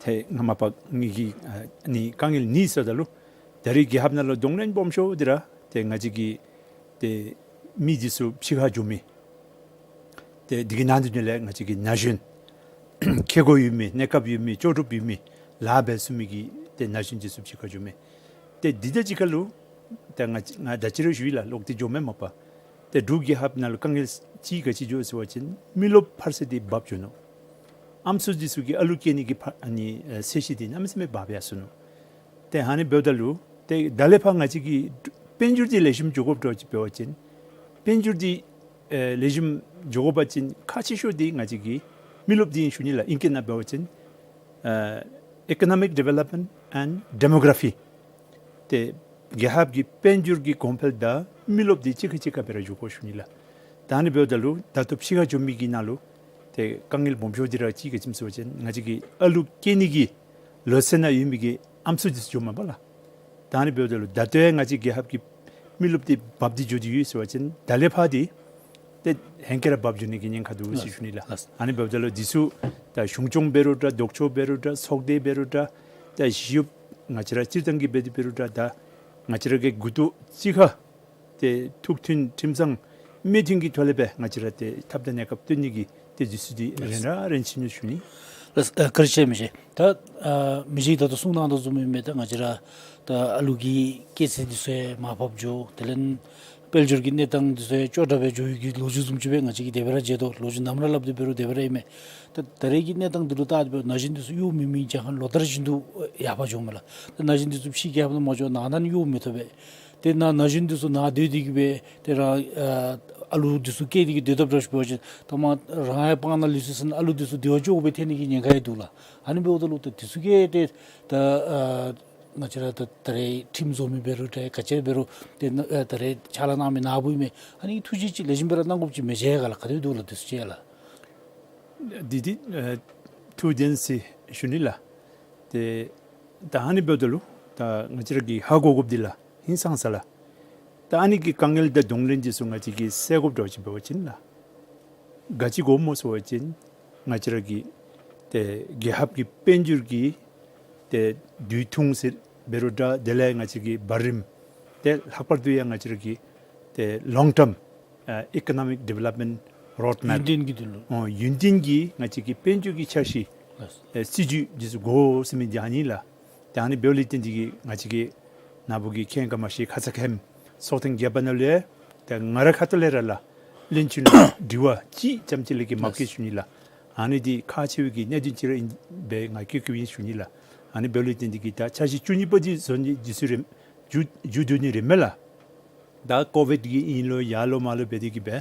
ཏེ་ང་མ་པ་ངེ་གི་ཨ་ནི་དཀའ་ངལ་གཉིས་ཟེརཝ་ད་ལུ་ད་རེས་རྒྱལ་ཁབ་ནང་ལུ་གདོང་ལེན་སྦོམ་ཤོས་འདི་ར་ཏེ་ང་བཅས་ཀྱི་ཏེ་མི་འདི་ཚུ་ཕྱི་ཁར་འགྱོ་མི་ཏེ་འདི་གི་ནང་དོན་ལས་ང་བཅས་ཀྱི་ན་གཞོན་མཁས་དགོས་ཡོད་མི་གནས་སྐབས་ཡོད་མི་ལྕོགས་གྲུབ་ཡོད་མི་ལཱ་འབད་ཚུགས་མི་གི་ཏེ་ན་གཞོན་འདི་ཚུ་ཕྱི་ཁར་འགྱོ་མི་ཏེ་འདི་དང་གཅིག་ཁར་ལུ་ཏེ་ང་ང་ད་ཅི་ར་ཞུ་ཡི་ལགས། ལོག་སྟེ་འགྱོ་མི་མ་པ་ཏེ་འབྲུག་རྒྱལ་ཁབ་ནང་ལུ་དཀའ་ངལ་ཅིག་ག་ཅི་འགྱོ་ཟེར་བ་ཅིན་མི་རློབས་འཕར་ཚད་འདི་འབག་འགྱོ་ནུག། ཨམ་སྲུ་འདི་ཚུ་གིས་ཨ་ལུ་སྐྱེ་ནི་གི་ཕ་ཨ་ནི་ཨེ་ཚད་གཞི་འདི་གནམ་མེད་ས་མེད་འབག་སྦེ་ཡར་སོ་ནུག། ཏེ་ཨ་ནི་འབདཝ་ད་ལུ་ཏེ་ད་ལས་ཕར་ང་བཅས་ཀྱིས་དཔལ་འབྱོར་འདི་ལེགས་ཤོམ་འགྱོ་དགོཔ་འདྲཝ་ཅིག་འབད་བ་ཅིན་དཔལ་འབྱོར་འདི་ ཨེ་ལེགས་ཤོམ་འགྱོ་དགོ་པ་ཅིན་ཁག་ཆེ་ཤོས་འདི་ང་བཅས་ཀྱི་མི་རློབས་འདི་ཨིན་ཞུ་ནི་ལགས། ཨིང་སྐད་ནང་འབད་བ་ཅིན་ཨེ་Economic Development and Demography། ཏེ་རྒྱལ་ཁབ་ཀྱི་དཔལ་འབྱོར་གྱི་གོང་འཕེལ་དང་མི་རློབས་འདི་གཅིག་ཁར་གཅིག་ཁར་སྦེ་ར་འགྱོ་དགོ་ཞུ་ནི་ལགས། ད་ཨ་ནི་འབདཝ་ད་ལུ་ད་ལྟོ་ཕྱི་ཁར་འགྱོ་མི་གི་ནང་ལུ་ཏེ་དཀའ་ངལ་སྦོམ་ཤོས་འདི་ར་གཅིག་ག་ཅི་སྨོ་ཟེར་བ་ཅིན་ང་བཅས་ཀྱི་ཨ་ལུ་སྐྱེ་ནི་གི་ལོ་ཚད་ནང་ཡོད་མི་གི་ཨམ་སྲུ་འདི་ཚུ་འགྱོཝ་མས་པ་ལགས། ད་ཨ་ནི་འབདཝ་ད་ལུ་ད་ལྟོ་ཡང་ང་བཅས་རྒྱལ་ཁབ་ཀྱི་མི་རློབས་འདི་འབབ་སྟེ་འགྱོ་སྟེ་ཡོད་ཟེར་བ་ཅིན་ད་ལས་ཕར་འདི་ཏེ་ཧེང་སྐལ་ར་འབབ་འགྱོ་ནི་གི་ཉེན་ཁ་འདུག་ཟེར་ཞུ་ནི་ལགས། ལགས། ཨ་ནི་འབདཝ་ད་ལུ་འདི་ཚུ་ད་གཞུང་སྐྱོང་འབད་རུང་འདྲ་ལྡོག་ཕྱོགས་འབད་རུང་འདྲ་ཚོགས་སྡེ་འབད་རུང་འདྲ་ད་ཞི་གཡོགཔ་ང་བཅས་ར་སྤྱིར་བཏང་གི་འབད་དེ་འབད་རུང་འདྲ་ད་ང་བཅས་ར་གི་མགུ་ཏོ་གཅིག་ཁར་ཏེ་ཐུགས་མཐུན་ཁྲིམས་གཙང་སྨོན་མཐུན་གྱི་ཐོག་ལས་སྦེ་ང་བཅས་ར་ཏེ་ཐབས་དང་གནས་སྐབས་བཏོན་ནི་གི་ཏེ་འདི་ཚུ་འདི་རན་ར་རན་ཅི་ནུག་ཞུ་ནི། ལགས། ཨ་བཀའ་དྲིན་ཆེ་མི་རྗེ། ད་ཨ་མི་རྗེ་ད་ལྟོ་གསུང་གནང་དོ་བཟུམ་ཨིན་མས། ད་ང་བཅས་ར་ད་ཨ་ལུ་གི་སྐྱེ་ཚེ་འདི་ཚུ་ཡང་མར་བབས་འགྱོ། དེ་ལས་དཔལ་འབྱོར་གྱི་གནས་སྟངས་འདི་ཚུ་ཡང་སྐྱོ་དྲགས་སྦེ་འགྱོ་བའི་གི་ལོ་རྒྱུས་བཟུམ་ཅིག་སྦེ་ང་བཅས་ཀྱིས་དེ་སྦེ་ར་མཇལ་དོ། ལོ་རྒྱུས་ནམ་ར་སླབ་སྟེ་འབད་རུང་དེ་སྦེ་ར་ཨིན་མས། ད་ད་རེས་ཀྱི་གནས་སྟངས་འདི་ལུ་བལྟ་སྟེ་འབད་རུང་ན་གཞོན་འདི་ཚུ་གཡོག་མེད་མི་གྱངས་ཁ་ལོ་ལྟར་བཞིན་དུ་ཡར་འཕར་འགྱོཝ་མས་ལགས། ད་ན་གཞོན་འདི་ཚུ་ཕྱི་རྒྱལ་ཁབ་ནང་མ་འགྱོ་ནང་ན་ནི་གཡོག་མི་ཐོབ་པས། ཏེ་ནཱ་ན་གཞོན་འདི་ཚུ་ནཱ་སྡོད་དེ་གིས་སྦེ་ཏེ་རང་ཨ་ཨ་ལུ་འདི་ཚུ་སྐྱེ་སྟེ་གིས་སྡོད་དཔ་འདྲཝ་ཅིག་འབད་བ་ཅིན་ད་མ་རང་ཡང་སྤང་ནང་ལུས་སོ་ཟེར་ན་ཨ་ལུ་འདི་ཚུ་དེ་བ་ཅོག་སྦེ་ཐལ་ནི་གི་ཉེན་ཁ་ཡང་འདུག་ལགས། ཨ་ནི་འབདཝ་ད་ལུ་ད་འདི་ཚུ་གིས་ཏེ་ད་ཨ་ང་བཅས་ར་ད་ད་རེས་ཁྲིམས་བཟོ་མི་འབད་རུང་ད་ག་ཅི་འབད་རུང་ཏེ་ན་ཨ་ད་རེས་ཕྱག་ལཱ་གནང་མི་ནཱ་བུ་ཨིན་མས། ཨ་ནི་ཐུགས་རྗེ་ཅིག་ལེགས་ཤོམ་སྦེ་ར་གནང་དགོཔ་ཅིག་མི་མཇལ་ག་ལགས། ག་དེ་འདུག་ལགས་འདི་ཚུ་ཅིག་ལགས། འདི་འདི་ཨ་ཐུགས་བདེན་ཟེར་ཞུ་ནི་ལགས། ཏེ་ད་ཨ་ནི་འབདཝ་ད་ལུ་ད་ང་བཅས་ར་གིས་ཧ་གོ་དགོཔ་འདི་ལགས་ཧིང་སངས་ས་ལགས། ད་ཨ་ནི་གི་དཀའ་ངལ་དང་གདོང་ལེན་འདི་ཚུ་ང་བཅས་ཀྱིས་སེལ་དགོཔ་འདྲཝ་ཅིག་འབད་བ་ཅིན་ལགས། ག་ཅི་དགོཔ་སྨོ་ཟེར་བ་ཅིན་ང་བཅས་ར་གི་ཏེ་རྒྱལ་ཁབ་ཀྱི་དཔལ་འབྱོར་གྱི་ཏེ་དུས་ཐུང་ཟེར་འབད་རུང་འདྲ་དེ་ལས་ང་བཅས་ཀྱི་འབའ་རིམ་ཏེ་ལྷག་པར་དུ་ཡང་ང་བཅས་ར་གི་ཏེ་long term ཨ་economic development roadmap ཡུན་བརྟན་གྱི་དོན་ལུ། ཨོ་ཡུན་བརྟན་གྱི་ང་བཅས་ཀྱི་དཔལ་འབྱོར་གྱི་འཆར་གཞི་ལགས། ཨེ་སྲིད་ཇུས་འདི་ཚུ་དགོ་ཟེར་མི་འདི་ཨ་ནི་ལགས། ཏེ་ཨ་ནི་འབདཝ་ལས་བརྟེན་ཏེ་གིས་ང་བཅས་ཀྱིས་ནཱ་བུ་གིས་མཁྱེན་ག་མ་ཤེས། ཁ་ཙ་ཁ་ཉིནམ་ཚོགས་ཐེངས་བརྒྱད་པ་ནང་ལུ་ཡང་ཏེ་ང་རའི་ཁ་ཐུག་ལས་ར་ལགས་བློན་ཆེན་ལུ་དྲི་བ་གཅིག་ཙམ་ཅིག་ལས་ཀྱི་མ་བཀོད་ཞུ་ནི་ལགས། ཨ་ནི་འདི་ཁག་ཆེ་བའི་གི་གནད་དོན་ཅིག་ར་ཨིན་པས། ང་བཀོད་བཀོདཔ་ཨིན་ཞུ་ནི་ལགས། ཨ་ནི་འབདཝ་ལས་བརྟེན་ཏེ་གིས་ད་འཆར་གཞི་བཅུ་གཉིས་པ་འདི་བཟོ་ནི་འདི་ཚུ་རེ་མཇུག་མཇུག་བསྡུ་ནི་རེ་མས་ལགས། ད་ཀོ་ཝིཌ་ཀྱི་ཨིན་ལོ་ཡར་ལོ་མར་ལོ་འབད་དེ་གིས་སྦེ་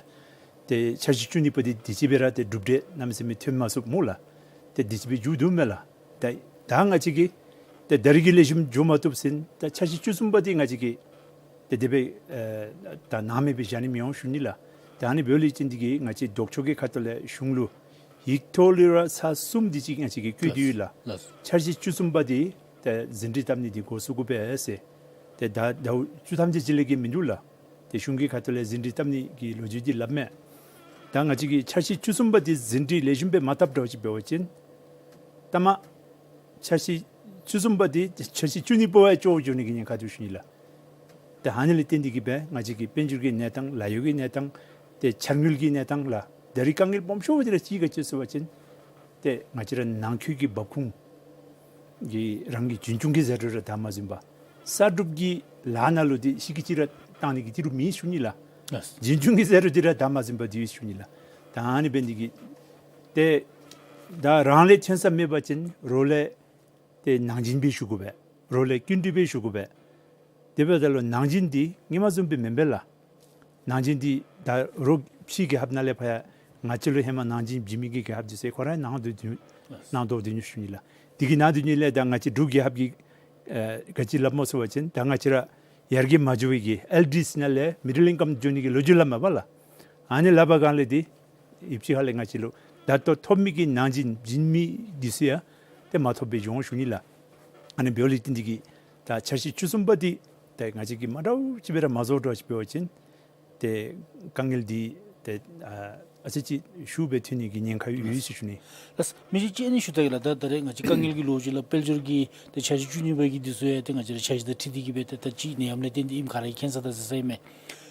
ཏེ་འཆར་གཞི་བཅུ་གཉིས་པ་འདི་དུས་ཅི་སྦེ་ར་ཏེ་གྲུབ་འབྲས་གནམ་མེད་ས་མེད་ཐོན་མ་ཚུགས་སྨོ་ལགས། ཏེ་དུས་ཅི་སྦེ་མཇུག་བསྡུཝ་མས་ལགས། ད་ད་ང་བཅས་ཀྱིས་ཏེ་ད་རིས་ཀྱི་ལེགས་ཤོམ་འགྱོ་མ་བཏུབ་ཟེར་ད་འཆར་གཞི་བཅུ་གསུམ་པ་འདི་ང་བཅས་ཀྱིས་ཏེ་དེ་སྦེ་ཨེ་ད་སྣང་མེད་སྦེ་བཞག་ནི་མི་འོང་ཞུ་ནི་ལགས། ད་ཨ་ནི་འབདཝ་ལས་བརྟེན་ཏེ་གིས་ང་བཅས་ལྡོག་ཕྱོགས་ཀྱི་ཁ་ཐུག་ལས་གཞུང་ལུ་ཡིག་ཐོག་ལས་ར་ཚར་གསུམ་འདི་ཅིག་ང་བཅས་ཀྱིས་བཀོད་དེ་ཡོད་ལགས། ལགས། འཆར་གཞི་བཅུ་གསུམ་པ་འདི་ཏེ་ཟིན་བྲིས་བཏབ་ནི་འདི་འགོ་བཙུགས་དགོ་པས་ཟེར། ཏེ་ད་ཟླཝ་བཅུ་ཐམ་ཅིག་ཅིག་ལས་ཀྱི་མིན་འདུག་ལགས། ཏེ་གཞུང་གི་ཁ་ཐུག་ལས་ཟིན་བྲིས་བཏབ་ནི་གི་ལོ་རྒྱུས་འདི་སླབ་མས། ད་ང་བཅས་ཀྱིས་འཆར་གཞི་བཅུ་གསུམ་པ་འདི་ཟིན་བྲིས་ལེགས་ཤོམ་སྦེ་མ་བཏབ་འདྲཝ་ཅིག་འབད་བ་ཅིན་ད་མ་འཆར་གཞི་བཅུ་གསུམ་པ་འདི་འཆར་གཞི་བཅུ་གཉིས་པ་བ་ཅོག་འགྱོ་ནི་གི་ཉེན་ཁ་འདུག་ཞུ་ནི་ལགས། ཏེ་ཨ་ནི་ལས་བརྟེན་ཏེ་གིས་སྦེ་ང་བཅས་ཀྱི་དཔལ་འབྱོར་གྱི་གནས་སྟངས་ལཱ་གཡོག་གི་གནས་སྟངས་ཏེ་འཆར་དངུལ་གྱི་གནས་སྟངས་ལགས། ད་རིས་དཀའ་ངལ་སྦོམ་ཤོས་འདི་ར་ཅིག་ག་ཅི་ཟེར་བ་ཅིན་ཏེ་ང་བཅས་ར་ནང་འཁོད་ཀྱི་འབབ་ཁུངས་ཀྱི་རང་གི་རྒྱུན་སྐྱོང་གི་ཟད་འགྲོ་ར་དར་མ་ཟིན་པར་གསར་སྒྲུབ་ཀྱི་ལཱ་ནང་ལུ་འདི་ཤི་གི་ཅིག་ར་བཏང་ནི་གི་ཏི་རུ་མེད་ཞུ་ནི་ལགས། ལགས། རྒྱུན་སྐྱོང་གི་ཟད་འགྲོ་འདི་ར་དར་མ་ཟིན་པར་འདི་ཡོད་ཞུ་ནི་ལགས། ད་ཨ་ནི་འབད་ནི་འདི་གིས་ཏེ་ད་རང་ལས་ཐོན་ས་མེད་པ་ཅིན་རོགས་ལས་ཏེ་ནང་འཛིང་སྦེ་ཞུ་དགོ་པས། རོགས་ལས་སྐྱིན་འགྲུལ་སྦེ་ཞུ་དགོ་པས། དེ་འབདཝ་ད་ལུ་ནང་འཛིང་འདི་སྔོན་མ་བཟུམ་སྦེ་མེན་པས་ལགས། ནང་འཛིང་འདི་ད་རོགས་ཕྱི་རྒྱལ་ཁབ་ནང་ལས་ཕར་ཡང་ང་བཅས་ལུ་ཧེ་མ་ནང་འཛིང་བྱིན་མི་གི་རྒྱལ་ཁབ་འདི་ཚུ་ཁོང་ར་ནང་དོག་འདི་ནང་དོག་འདི་ཉུ་ཞུ་ནི་ལགས། འདི་གི་ནང་དོག་ཉུ་ལས་ད་ང་བཅས་འབྲུག་རྒྱལ་ཁབ་ཀྱི་ཨེ་ག་ཅི་སླབ་སྨོ་ཟེར་བ་ཅིན་ད་ང་བཅས་ར་ཡར་རྒྱས་མ་འགྱོ་བའི་གི་ཨེལ་ཌི་སི་ནང་ལས་མི་ཌལ་ཨིན་ཀམ་འགྱོ་ནི་གི་ལོ་རྒྱུས་སླབ་མས་པ་ལགས། ཨ་ནི་སླབ་པའི་སྒང་ལས་འདི་ཡུདཔ་ཅིག་ཁ་ལས་ང་བཅས་ལུ་ད་ལྟོ་ཐོབ་མི་གི་ནང་འཛིང་བྱིན་མི་འདི་ཚུ་ཡང་ཏེ་མ་ཐོབ་སྦེ་འགྱོ་འོང་ཞུ་ནི་ལགས། ཨ་ནི་འབདཝ་ལས་བརྟེན་ཏེ་གིས་ད་འཆར་གཞི་བཅུ་གསུམ་པ་འདི་ཏེ་ང་བཅས་ཀྱིས་མ་འདྲཝ་ཅིག་སྦེ་ར་མ་བཟོ་འདྲཝ་ཅིག་འབད་བ་ཅིན་ཏེ་དཀའ་ངལ་འདི་ཏེ་ཨ་ཨ་ཙི་ཅིག་ཤུགས་སྦེ་ཐོན་ནི་གི་ཉེན་ཁ་ཡོད་ཡོད་ཟེར་ཞུ་ནི། ལགས། མི་རྗེ་ཅིག་ཨ་ནི་ཞུ་ད་གེ་ལགས། ད་ད་རེས་ང་བཅས་དཀའ་ངལ་གྱི་ལོ་རྒྱུས་ལགས་དཔལ་འབྱོར་གྱི་ཏེ་འཆར་གཞི་བཅུ་གཉིས་པ་གི་འདི་ཚུ་ཡང་ཏེ་ང་བཅས་ར་འཆར་གཞི་དང་འཁྲིལ་ཏེ་གིས་སྦེ་ཏེ་ད་ཅི་ནད་ཡམས་ལས་བརྟེན་ཏེ་ཨིནམ་ག་ར་མཁྱེན་ས་ད་ཟེར་ས་ཨིན་མས།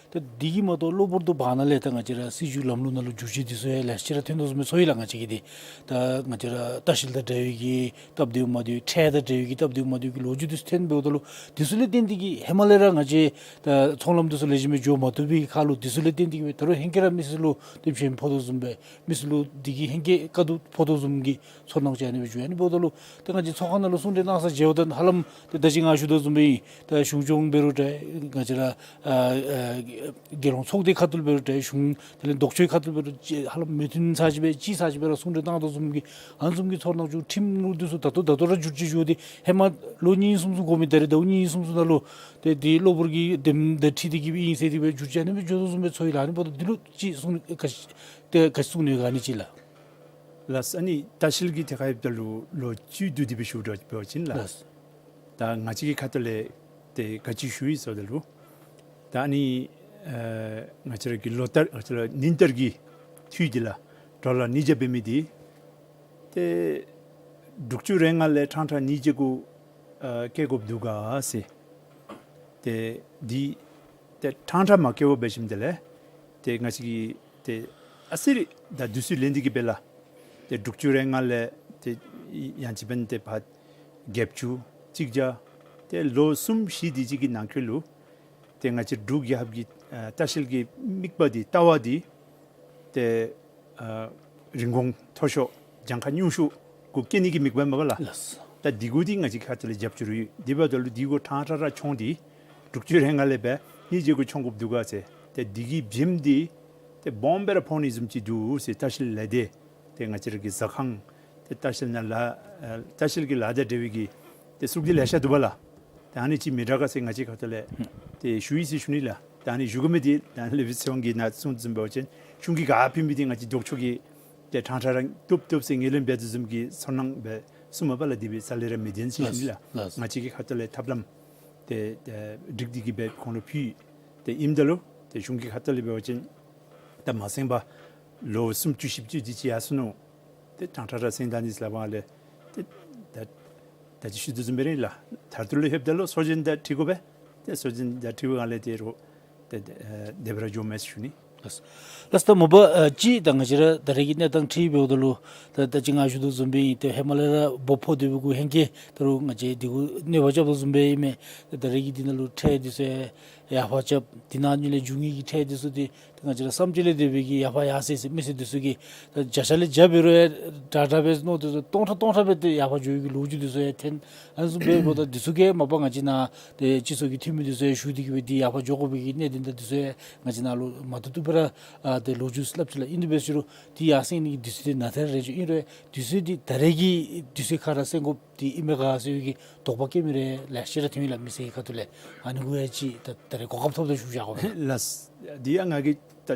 ད་འདི་གིས་མ་གཏོགས་གློ་བུར་དུ་བར་ན་ལས་ད་ང་བཅས་ར་སྲིད་བྱུས་ལམ་ལུགས་ནང་ལུ་འགྱུར་བཅོས་འདི་ཚུ་ཡང་ལེ་ཤ་ཅིག་ར་ཐོན་དོ་བཟུམ་སྦེ་ཚོར་ཡི་ལགས། ང་བཅས་ཀྱིས་འདི་ད་ང་བཅས་ར་ལྟ་བཤལ་དང་འབྲེལ་བའི་གི་སྟབས་བདེཝ་མ་བདེཝ་ཁྲལ་དང་འབྲེལ་བའི་གི་སྟབས་བདེཝ་མ་བདེཝ་གི་ལོ་རྒྱུས་འདི་ཚུ་ཐོན་འབདཝ་ད་ལུ་འདི་ཚུ་ལས་བརྟེན་ཏེ་གིས་ཧེ་མ་ལས་ར་ང་བཅས་ད་ཚོང་ལམ་འདི་ཚུ་ལེགས་ཤོམ་སྦེ་འགྱོ་མ་བཏུབ་པའི་ཁར་ལུ་འདི་ཚུ་ལས་བརྟེན་ཏེ་གིས་སྦེ་ད་རུང་ཧེང་སྐལ་ར་མི་སེར་ལུ་ཏེ་ཕན་ཕོག་དོ་བཟུམ་སྦེ་མི་སེར་ལུ་འདི་གིས་ཧེང་སྐལ་དཀའ་སྡུག་ཕོག་དོ་བཟུམ་གྱི་ཚོར་སྣང་ཅིག་ཨ་ནི་སྦེ་བྱུང་། ཨ་ནི་འབདཝ་ད་ལུ་ཏེ་ང་བཅས་ཚོགས་ཁང་ནང་ལུ་གསུང་གྲོས་གནང་ས་མཇལཝ་ད་ཧ་ལམ་ཏེ་ད་ཅི་ང་ཞུ་དོ་བཟུམ་སྦེ་ད་གཞུང་སྐྱོང་འབད་རུང་ད་ང་བཅས་ར་ཨ་ཨ་ རྒྱལ་ཡོངས་ཚོགས་སྡེ་ཁ་ཐུག་ལས་འབད་རུང་ཏེ་གཞུང་དེ་ལས་ལྡོག་ཕྱོགས་ཁ་ཐུག་ལས་འབད་རུང་ཅིག་ཧ་ལམ་མོས་མཐུན་ས་ཅིག་སྦེ་གཅིག་ས་ཅིག་སྦེ་ར་གསུང་གྲོས་བཏང་དོ་བཟུམ་གྱི་ཨ་ནི་བཟུམ་གྱི་ཚོར་སྣང་ཅིག་ཁྲིམས་ལུགས་འདི་ཚུ་ད་ལྟོ་ད་ལྟོ་ར་འགྱུར་བཅོས་འགྱོ་སྟེ་ཧེ་མ་ལོ་གཉིས་གསུམ་གསུམ་འགོར་མི་ད་རེས་ཟླཝ་གཉིས་གསུམ་གསུམ་ནང་ལུ་ཏེ་འདི་གློ་བུར་གྱི་དེ་དེ་ཁྲིད་དེ་གི་སྦེ་ཨིན་ཟེར་དེ་སྦེ་འགྱུར་བཅོས་ཨ་ནི་སྦེ་འགྱོ་དོ་བཟུམ་སྦེ་ཚོར་ཡི་ལགས། ཨ་ནི་འབདཝ་ད་འདི་ལུ་ཅིག་གསུང་ག་ཅི་ཏེ་ག་ཅི་གསུང་ནི་ག་ནི་ཅིག་ལགས། ལགས། ཨ་ནི་ལྟ་བཤལ་གྱི་ཐད་ཁར་འབདཝ་ད་ལུ་ལོ་བཅུ་བསྡུ་སྟེ་སྦེ་ཞུ་དོ་འབད་བ་ཅིན་ལགས། ལགས། ད་ང་བཅས་ཀྱི་ཁ་ཐུག་ལས་ཏེ་ག་ཅི་ཞུ་ཡི་ཟེརཝ་ད་ལུ་ད་ཨ་ནི་ཨ་ང་བཅས་ར་གི་ལོ་ལྟར་ང་བཅས་ར་ཉིན་ལྟར་གྱི་འཐུས་འདི་ལགས་ཌོ་ལར་ཉིས་བརྒྱ་འབད་མི་འདི་ཏེ་དྲུག་ཅུ་རེ་ལྔ་ལས་ཕྲང་ཕྲང་ཉིས་བརྒྱ་གུ་ཨ་བཀལ་དགོཔ་འདུག་ག་ཟེར། ཏེ་འདི་ཏེ་ཕྲང་ཕྲང་མ་བཀལ་བར་འབད་ཞིནམ་དེ་ལས་ཏེ་ང་བཅས་ཀྱིས་ཏེ་ཨ་ཙི་རེ་ད་དུས་ཚོད་ལེན་ཏེ་གི་སྦེ་ལགས་ཏེ་དྲུག་ཅུ་རེ་ལྔ་ལས་ཏེ་ཡང་ཅིན་འབདན་ཏེ་ཕར་བརྒྱད་ཅུ་གཅིག་བརྒྱ་ཏེ་ལོ་གསུམ་བཞི་དེ་ཅིག་གི་ནང་འཁོད་ལུ་ཏེ་ང་བཅས་འབྲུག་རྒྱལ་ཁབ་ཀྱི་ཨ་ལྟ་བཤལ་གྱི་དམིགས་པ་འདི་ལྟ་བ་འདི་ཏེ་ཨ་རིན་གོང་མཐོ་ཤོས་གྱངས་ཁ་ཉུང་ཤོས་གུ་བསྐྱེད་ནི་གི་དམིགས་པ་མས་པ་ལགས། ལགས། ད་འདི་གུ་འདི་ང་བཅས་ཁ་ཐུག་ལས་རྒྱབ་སྐྱོར་ཡོད། དེ་འབདཝ་ད་ལུ་འདི་གུ་ཕྲང་ཕྲང་ར་མཆོང་སྟེ་དྲུག་ཅུ་རེ་ལྔ་ལས་འབད་ཉིས་བརྒྱ་གུ་མཆོང་དགོཔ་འདུག་ག་ཟེར། ཏེ་འདི་གི་བྱེམ་འདི་ཏེ་སྦོམ་སྦེ་ར་ཕོག་ནི་བཟུམ་ཅིག་འདུག་ཟེར་ལྟ་བཤལ་ལས་ཏེ་ཏེ་ང་བཅས་ར་གི་ཟ་ཁང་ཏེ་ལྟ་བཤལ་ནང་ལཱ་ཨ་ལྟ་བཤལ་གྱི་ལཱ་དང་འབྲེལ་བའི་གི་ཏེ་ཟུར་འདི་ལེ་ཤ་འདུག་པ་ལགས། ད་ཨ་ནི་ཅིག་མི་དྲག་ག་ཟེར་ང་བཅས་ཁ་ཐུག་ལས་ཏེ་ཞུ་ཡི་ཟེར་ཞུ་ནི་ལགས། ད་ཨ་ནི་ཞུ་དགོ་མི་འདི་ད་ལས་འཕྲོ་སྦྱོང་གི་ནང་གསུངས་བཟུམ་འབད་བ་ཅིན་གཞུང་གིས་ག་ཕུལ་མི་འདི་ང་བཅས་ལྡོག་ཕྱོགས་ཀྱིས་ཏེ་ཕྲང་ཕྲང་ར་བཏུབ་བཏུབ་ཟེར་ངོས་ལེན་འབད་དོ་བཟུམ་གྱི་ཚོར་སྣང་འབད་སོང་མས་པ་ལགས། དེ་སྦེ་རྩ་ལས་ར་མི་བདེན་ཟེར་ཞུ་ནི་ལགས། ལགས། ང་བཅས་ཀྱི་ཁ་ཐུག་ལས་ཐབས་ལམ་ཏེ་ཏེ་སྒྲིག་སྟེ་གི་སྦེ་ཁོང་ལུ་ཕུལ། ཏེ་ཨིནམ་ད་ལུ་ཏེ་གཞུང་གི་ཁ་ཐུག་ལས་འབད་བ་ཅིན་ད་མ་སེང་པ་ལོ་སུམ་ཅུ་བཞི་བཅུ་དེ་ཅིག་ཡར་སོ་ནུག། ཏེ་ཕྲང་ཕྲང་ར་སེང་ད་ནི་ཟེར་སླབ་པའི་སྒང་ལས་ཏེ་ད་ད་ཅི་ཞུ་དོ་བཟུམ་སྦེ་ར་ཨིན་ལགས། མཐར་ཐུག་ལུ་ལྷོདཔ་ད་ལུ་སྲོག་འཛིན་དང་འཁྲིལ་དགོ་པས། ཏེ་སྲོག་འཛིན་དང་འཁྲིལ་བའི་སྒང་ལས་ཏེ་རོགས་ཏེ་ཨ་དེ་སྦེ་ར་འགྱོཝ་མས་ཟེར་ཞུ་ནི། ལགས། ལགས། ད་མ་པ་ཨ་ཅིག་ད་ང་བཅས་ར་ད་རེས་ཀྱི་གནས་སྟངས་འཁྲིལ་འབདཝ་ད་ལུ་ད་ད་ཅི་ང་ཞུ་དོ་བཟུམ་སྦེ་ཨིན། ཏེ་ཧེ་མ་ལས་ར་འབོ་ཕོག་སྡོད་པའི་གུ་ཧེང་སྐལ་ད་རུང་ང་བཅས་འདི་གུ་གནོད་པ་རྐྱབ་དོ་བཟུམ་སྦེ་ཨིན་མས། ད་རེས་ཀྱི་འདི་ནང་ལུ་ཁྲལ་འདི་ཚུ་ཡར་ཡར་འཕར་རྐྱབ། དེ་ནང་ལུ་ལས་འབྱུང་ནི་གི་ཁྲལ་འདི་ཚུ་འདི་ད་ང་བཅས་ར་བསམ་སྤྱོད་ལས་འདས་པའི་གི་ཡར་འཕར་ཡར་སེང་ཟེར་མི་སེར་འདི་ཚུ་གིས་ད་བརྒྱ་ཆ་ལས་བརྒྱ་འབད་རུང་ཡང་དྲག་དྲག་སྦེ་མནོ་སྟེ་སྟོང་ཕྲག་སྟོང་ཕྲག་སྦེ་ཏེ་ཡར་འཕར་འགྱོ་བའི་གི་ལོ་རྒྱུས་འདི་ཚུ་ཡང་ཐོན། ཨ་ནི་བཟུམ་འབདཝ་ད་འདི་ཚུ་གིས་མ་པ་ང་བཅས་ནཱ་ཏེ་སྤྱི་ཚོགས་ཀྱི་འཐུས་མི་འདི་ཚུ་ཡང་ཞུ་སྟེ་གི་སྦེ་འདི་ཡར་འཕར་འགྱོ་དགོ་པའི་གི་གནད་དོན་དང་འདི་ཚུ་ཡང་ང་བཅས་ནཱ་ལུ་མ་བཏུབ་བཏུབ་སྦེ་ར་ཨ་ཏེ་ལོ་རྒྱུས་སླབ་ཅི་ལགས། ཨིན་དེ་འབད་རུང་དེ་ཡར་སེང་ནི་གི་དུས་ཚོད་འདི་ནཱ་ཐད་ར་རན་ཅི། ཨིན་རུང་དུས་ཚོད་འདི་ད་རེས་ཀྱི་དུས་ཚོད་ཁར་ར་སེང་དགོཔ་འདི་ཨིན་མས་ག་ཟེར་བའི་གི་དོགས་པ་སྐྱེ་མི་རེ་ལེ་ཤ་ར་ཐོན་ཡི་ལགས། མི་སེར་གྱི་ཁ་ཐུག་ལས། ཨ་ནི་གུ་ཡང་ཅིག་ད་ད་རེས་གོ་སྐབས་ཐོབ་ད་ཞུ་བཞག་གོ། ལགས། འདི་ཡང་ང་གིས་ད་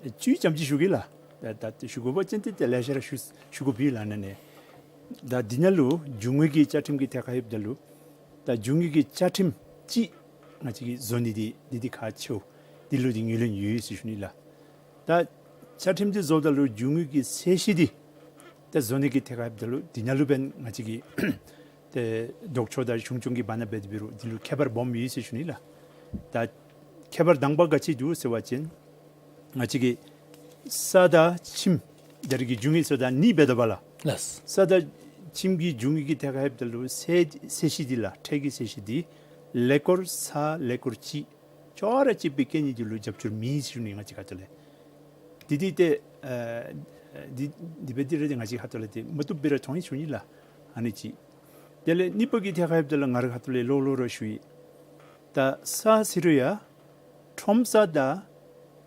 བཅུད་ཙམ་ཅིག་ཞུ་གེ་ལགས། ད་ད་ཞུ་དགོ་པ་ཅིན་ཏེ་ཏེ་ལེ་ཤ་ར་ཞུ་ཞུ་དགོཔ་ཨིན་ལགས། ཨ་ནི་ནི་ད་འདི་ནང་ལུ་རྒྱུ་དངོས་ཀྱི་བཅའ་ཁྲིམས་ཀྱི་ཐད་ཁར་ལྷོདཔ་ད་ལུ་ད་རྒྱུ་དངོས་ཀྱི་བཅའ་ཁྲིམས་ཅིག་ང་བཅས་ཀྱིས་བཟོ་ནི་འདི་འདི་འདི་ཁག་ཆེཝ་འདི་ལུ་འདི་ངོས་ལེན་ཡོད་ཟེར་ཞུ་ནི་ལགས། ད་བཅའ་ཁྲིམས་འདི་བཟོཝ་ད་ལུ་རྒྱུ་དངོས་ཀྱི་ཚད་གཞི་འདི་ད་བཟོ་ནི་གི་ཐད་ཁར་ལྷོདཔ་ད་ལུ་འདི་ནང་ལུ་འབདན་ང་བཅས་ཀྱི་ཏེ་ལྡོག་ཕྱོགས་དང་གཞུང་སྐྱོང་གི་བར་ན་འབད་དེ་འབད་རུང་འདི་ལུ་ཁྱད་པར་སྦོམ་ཡོད་ཟེར་ཞུ་ནི་ལགས། ད་ཁྱད་པར་དང་པ་ག་ཅི་འདུག་ཟེར་བ་ཅིན་ང་བཅས་ཀྱི་ས་དང་ཁྱིམ་ད་རེས་ཀྱི་རྒྱུ་དངོས་ཚུ་དང་གཉིས་འབད་དོ་བ་ལགས། ལགས། ས་དང་ཁྱིམ་གྱི་རྒྱུ་དངོས་ཀྱི་ཐད་ཁར་ལྷོདཔ་ད་ལུ་ཚད་ཚད་གཞི་འདི་ལགས། ཁྲལ་གྱི་ཚད་གཞི་འདི་ཀླད་ཀོར་ས་ཀླད་ཀོར་གཅིག་ཅོག་ར་གཅིག་སྦེ་བཀལ་ནི་འདི་ལུ་རྒྱབ་སྐྱོར་མེད་ཟེར་ཞུ་ནི་ང་བཅས་ཁ་ཐུག་ལས། འདི་འདི་ཏེ་ཨ་འདི་འདི་འབད་དེ་ར་འདི་ང་བཅས་ཁ་ཐུག་ལས་ཏེ་མ་བཏུབ་སྦེ་ར་མཐོང་ཡི་ཟེར་ཞུ་ནི་ལགས། ཨ་ནི་གཅིག། དེ་ལས་གཉིས་པ་གི་ཐད་ཁར་ལྷོདཔ་ད་ལུ་ང་རའི་ཁ་ཐུག་ལས་ལོག་ལོག་ར་ཞུ་ཡི། ད་ས་ཟེར་རུང་ཡང་ཁྲོམ་ས་དང་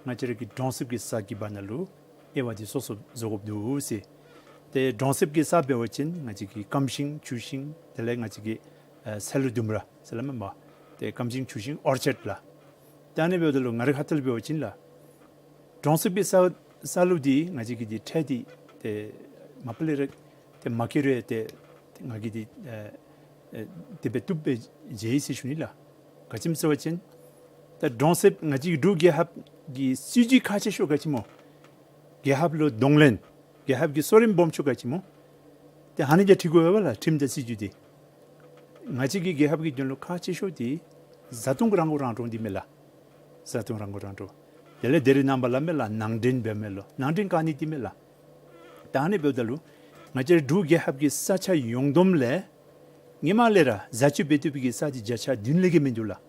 ང་བཅས་ར་གི་གྲོང་གསེབ་ཀྱི་ས་གི་བར་ན་ལུ་དབྱེ་བ་འདི་སོ་སོ་བཟོ་དགོཔ་འདུག་ཟེར། ཏེ་གྲོང་གསེབ་ཀྱི་ས་འབད་བ་ཅིན་ང་བཅས་ཀྱི་སྐམ་ཤིང་ཆུ་ཤིང་དེ་ལས་ང་བཅས་ཀྱི་ཨ་སེལ་ལུ་ལྡུམ་ར་ཟེར་སླབ་མས་པ། ཏེ་སྐམ་ཤིང་ཆུ་ཤིང་ཨོར་ཅཌ་ལགས། ད་ཨ་ནི་འབདཝ་ད་ལུ་ང་རའི་ཁ་ཐུག་ལས་འབད་བ་ཅིན་ལགས། གྲོང་གསེབ་ཀྱི་ས་ས་ལུ་འདི་ང་བཅས་ཀྱིས་འདི་ཁྲལ་འདི་ཏེ་མ་པ་ལས་ར་ཏེ་མ་བཀལ་རུང་ཏེ་ང་གིས་འདི་ཨ་ཨ་དེ་སྦེ་བཏུབ་སྦེ་མཇལ་ཡི་ཟེར་ཞུ་ནི་ལགས། ག་ཅི་སྨོ་ཟེར་བ་ཅིན་ད་གྲོང་གསེབ་ང་བཅས་ཀྱི་འབྲུག་རྒྱལ་ཁབ་ཀྱི་སྲིད་བྱུས་ཁག་ཆེ་ཤོས་ག་ཅི་སྨོ། རྒྱལ་ཁབ་ལུ་གདོང་ལེན། རྒྱལ་ཁབ་ཀྱི་གསོ་རིམ་སྦོམ་ཤོས་ག་ཅི་སྨོ། ཏེ་ཨ་ནི་ག་ཁྲིད་དགོ་པས་ལགས། ཁྲིམས་དང་སྲིད་བྱུས་འདི། ང་བཅས་ཀྱི་རྒྱལ་ཁབ་ཀྱི་དོན་ལུ་ཁག་ཆེ་ཤོས་འདི་བཟའ་འཐུང་རང་མགོ་རང་འདྲོངས་འདི་མས་ལགས། བཟའ་འཐུང་རང་མགོ་རང་འདྲོངས། དེ་ལས་ད་རེས་ནངས་པ་སླབ་མས་ལགས། ནང་འདྲེན་འབདཝ་མས་ལོ། ནང་འདྲེན་བཀག་ནི་འདི་མས་ལགས། ད་ཨ་ནི་འབདཝ་ད་ལུ་ང་བཅས་འབྲུག་རྒྱལ་ཁབ་ཀྱི་ས་ཆ་ཡོངས་བསྡོམས་ལས་སྔོན་མ་ལས་ར་བཟའ་སྤྱོད་འབད་བཏུབ་པའི་གི་ས་འདི་བརྒྱ་ཆ་བདུན་ལས་བརྒལ་མིན་འདུག་ལགས།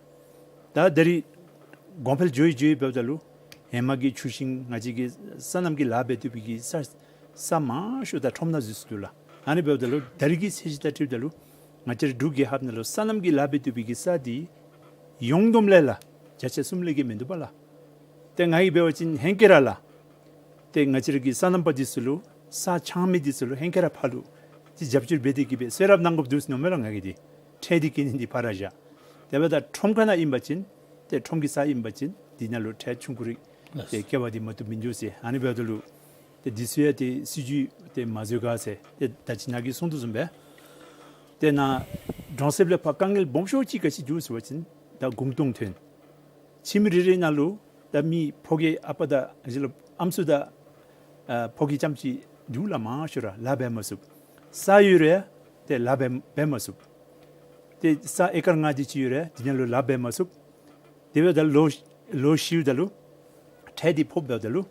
ད་ད་རེས་གོང་འཕེལ་འགྱོ་ཡི་འགྱོ་ཡི་འབདཝ་ད་ལུ་ཧེ་མ་གི་ཆུ་ཤིང་ང་བཅས་ཀྱི་སོ་ནམ་གྱི་ལཱ་འབད་བཏུབ་པའི་གི་ས་ས་མང་ཤོས་ད་ཁྲོམ་ནང་འཛུལ་སོ་འདུག་ལགས། ཨ་ནི་འབདཝ་ད་ལུ་ད་རེས་ཀྱི་ཚད་གཞི་དང་འཁྲིལཝ་ད་ལུ་ང་བཅས་འབྲུག་རྒྱལ་ཁབ་ནང་ལུ་སོ་ནམ་གྱི་ལཱ་འབད་བཏུབ་པའི་གི་ས་འདི་ཡོངས་བསྡོམས་ལས་ལགས་ བརྒྱ་ཆ་གསུམ་ལས་བརྒལ་མིན་འདུག་པ་ལགས། ཏེ་ང་གིས་འབད་བ་ཅིན་ཧེང་སྐལ་ར་ལགས། ཏེ་ང་བཅས་ར་གི་སོ་ནམ་པ་འདི་ཚུ་ལུ་ས་འཆང་མི་འདི་ཚུ་ལུ་ཧེང་སྐལ་ར་ཕར་ལུ་ཏེ་རྒྱབ་སྐྱོར་འབད་དེ་གིས་སྦེ་གསོལ་རས་གནང་དགོཔ་འདུག་ཟེར་མནོཝ་མས་ལགས་ང་གིས་འདི། ཁྲལ་འདི་བཀལ་ནི་འདི་ཕར་ར་བཞག། དེ་འབདཝ་ད་ཁྲོམ་ཁ་ནང་ཨིན་པ་ཅིན་ཏེ་ཁྲོམ་གྱི་ས་ཨིན་པ་ཅིན་འདི་ནང་ལུ་ཁྲལ་ཆུང་ཀུ་རེ་ཏེ་བཀལ་བ་འདི་མ་བཏུབ་མིན་འདུག་ཟེར། ཨ་ནི་འབདཝ་ད་ལུ་ཏེ་འདི་ཚུ་ཡང་ཏེ་སྲིད་བྱུས་ཏེ་མ་བཟོ་ག་ཟེར་ཏེ་ད་ཅི་ནཱ་གིས་གསུངས་དོ་བཟུམ་སྦེ་ཏེ་ནཱ་གྲོང་གསེབ་ལས་ཕར་དཀའ་ངལ་སྦོམ་ཤོས་ཅིག་ག་ཅི་འདུག་ཟེར་བ་ཅིན་ད་གུང་སྟོང་ཐོན། ཁྱིམ་རེ་རེ་ནང་ལུ་ད་མི་ཕོ་སྐྱེས་ཨ་པ་དང་ཨ་ཞེ་ལུ་ཨམ་སྲུ་དང་ཨ་ཕོ་སྐྱེས་རྐྱངམ་ཅིག་འདུག་ལགས། མང་ཤོས་ར་ལཱ་འབད་མ་ཚུགས། ས་ཡོད་རུང་ཏེ་ལཱ་འབད་འབད་མ་ཚུགས། ཏེ་ས་ཨེ་ཀར་ལྔ་དེ་ཅིག་ཡོད་རུང་དེ་ནང་ལུ་ལཱ་འབད་མ་ཚུགས། དེ་འབདཝ་ད་ལོ་ལོ་བཞི་ད་ལུ་ཁྲལ་འདི་ཕོགཔ་འབདཝ་ད་ལུ་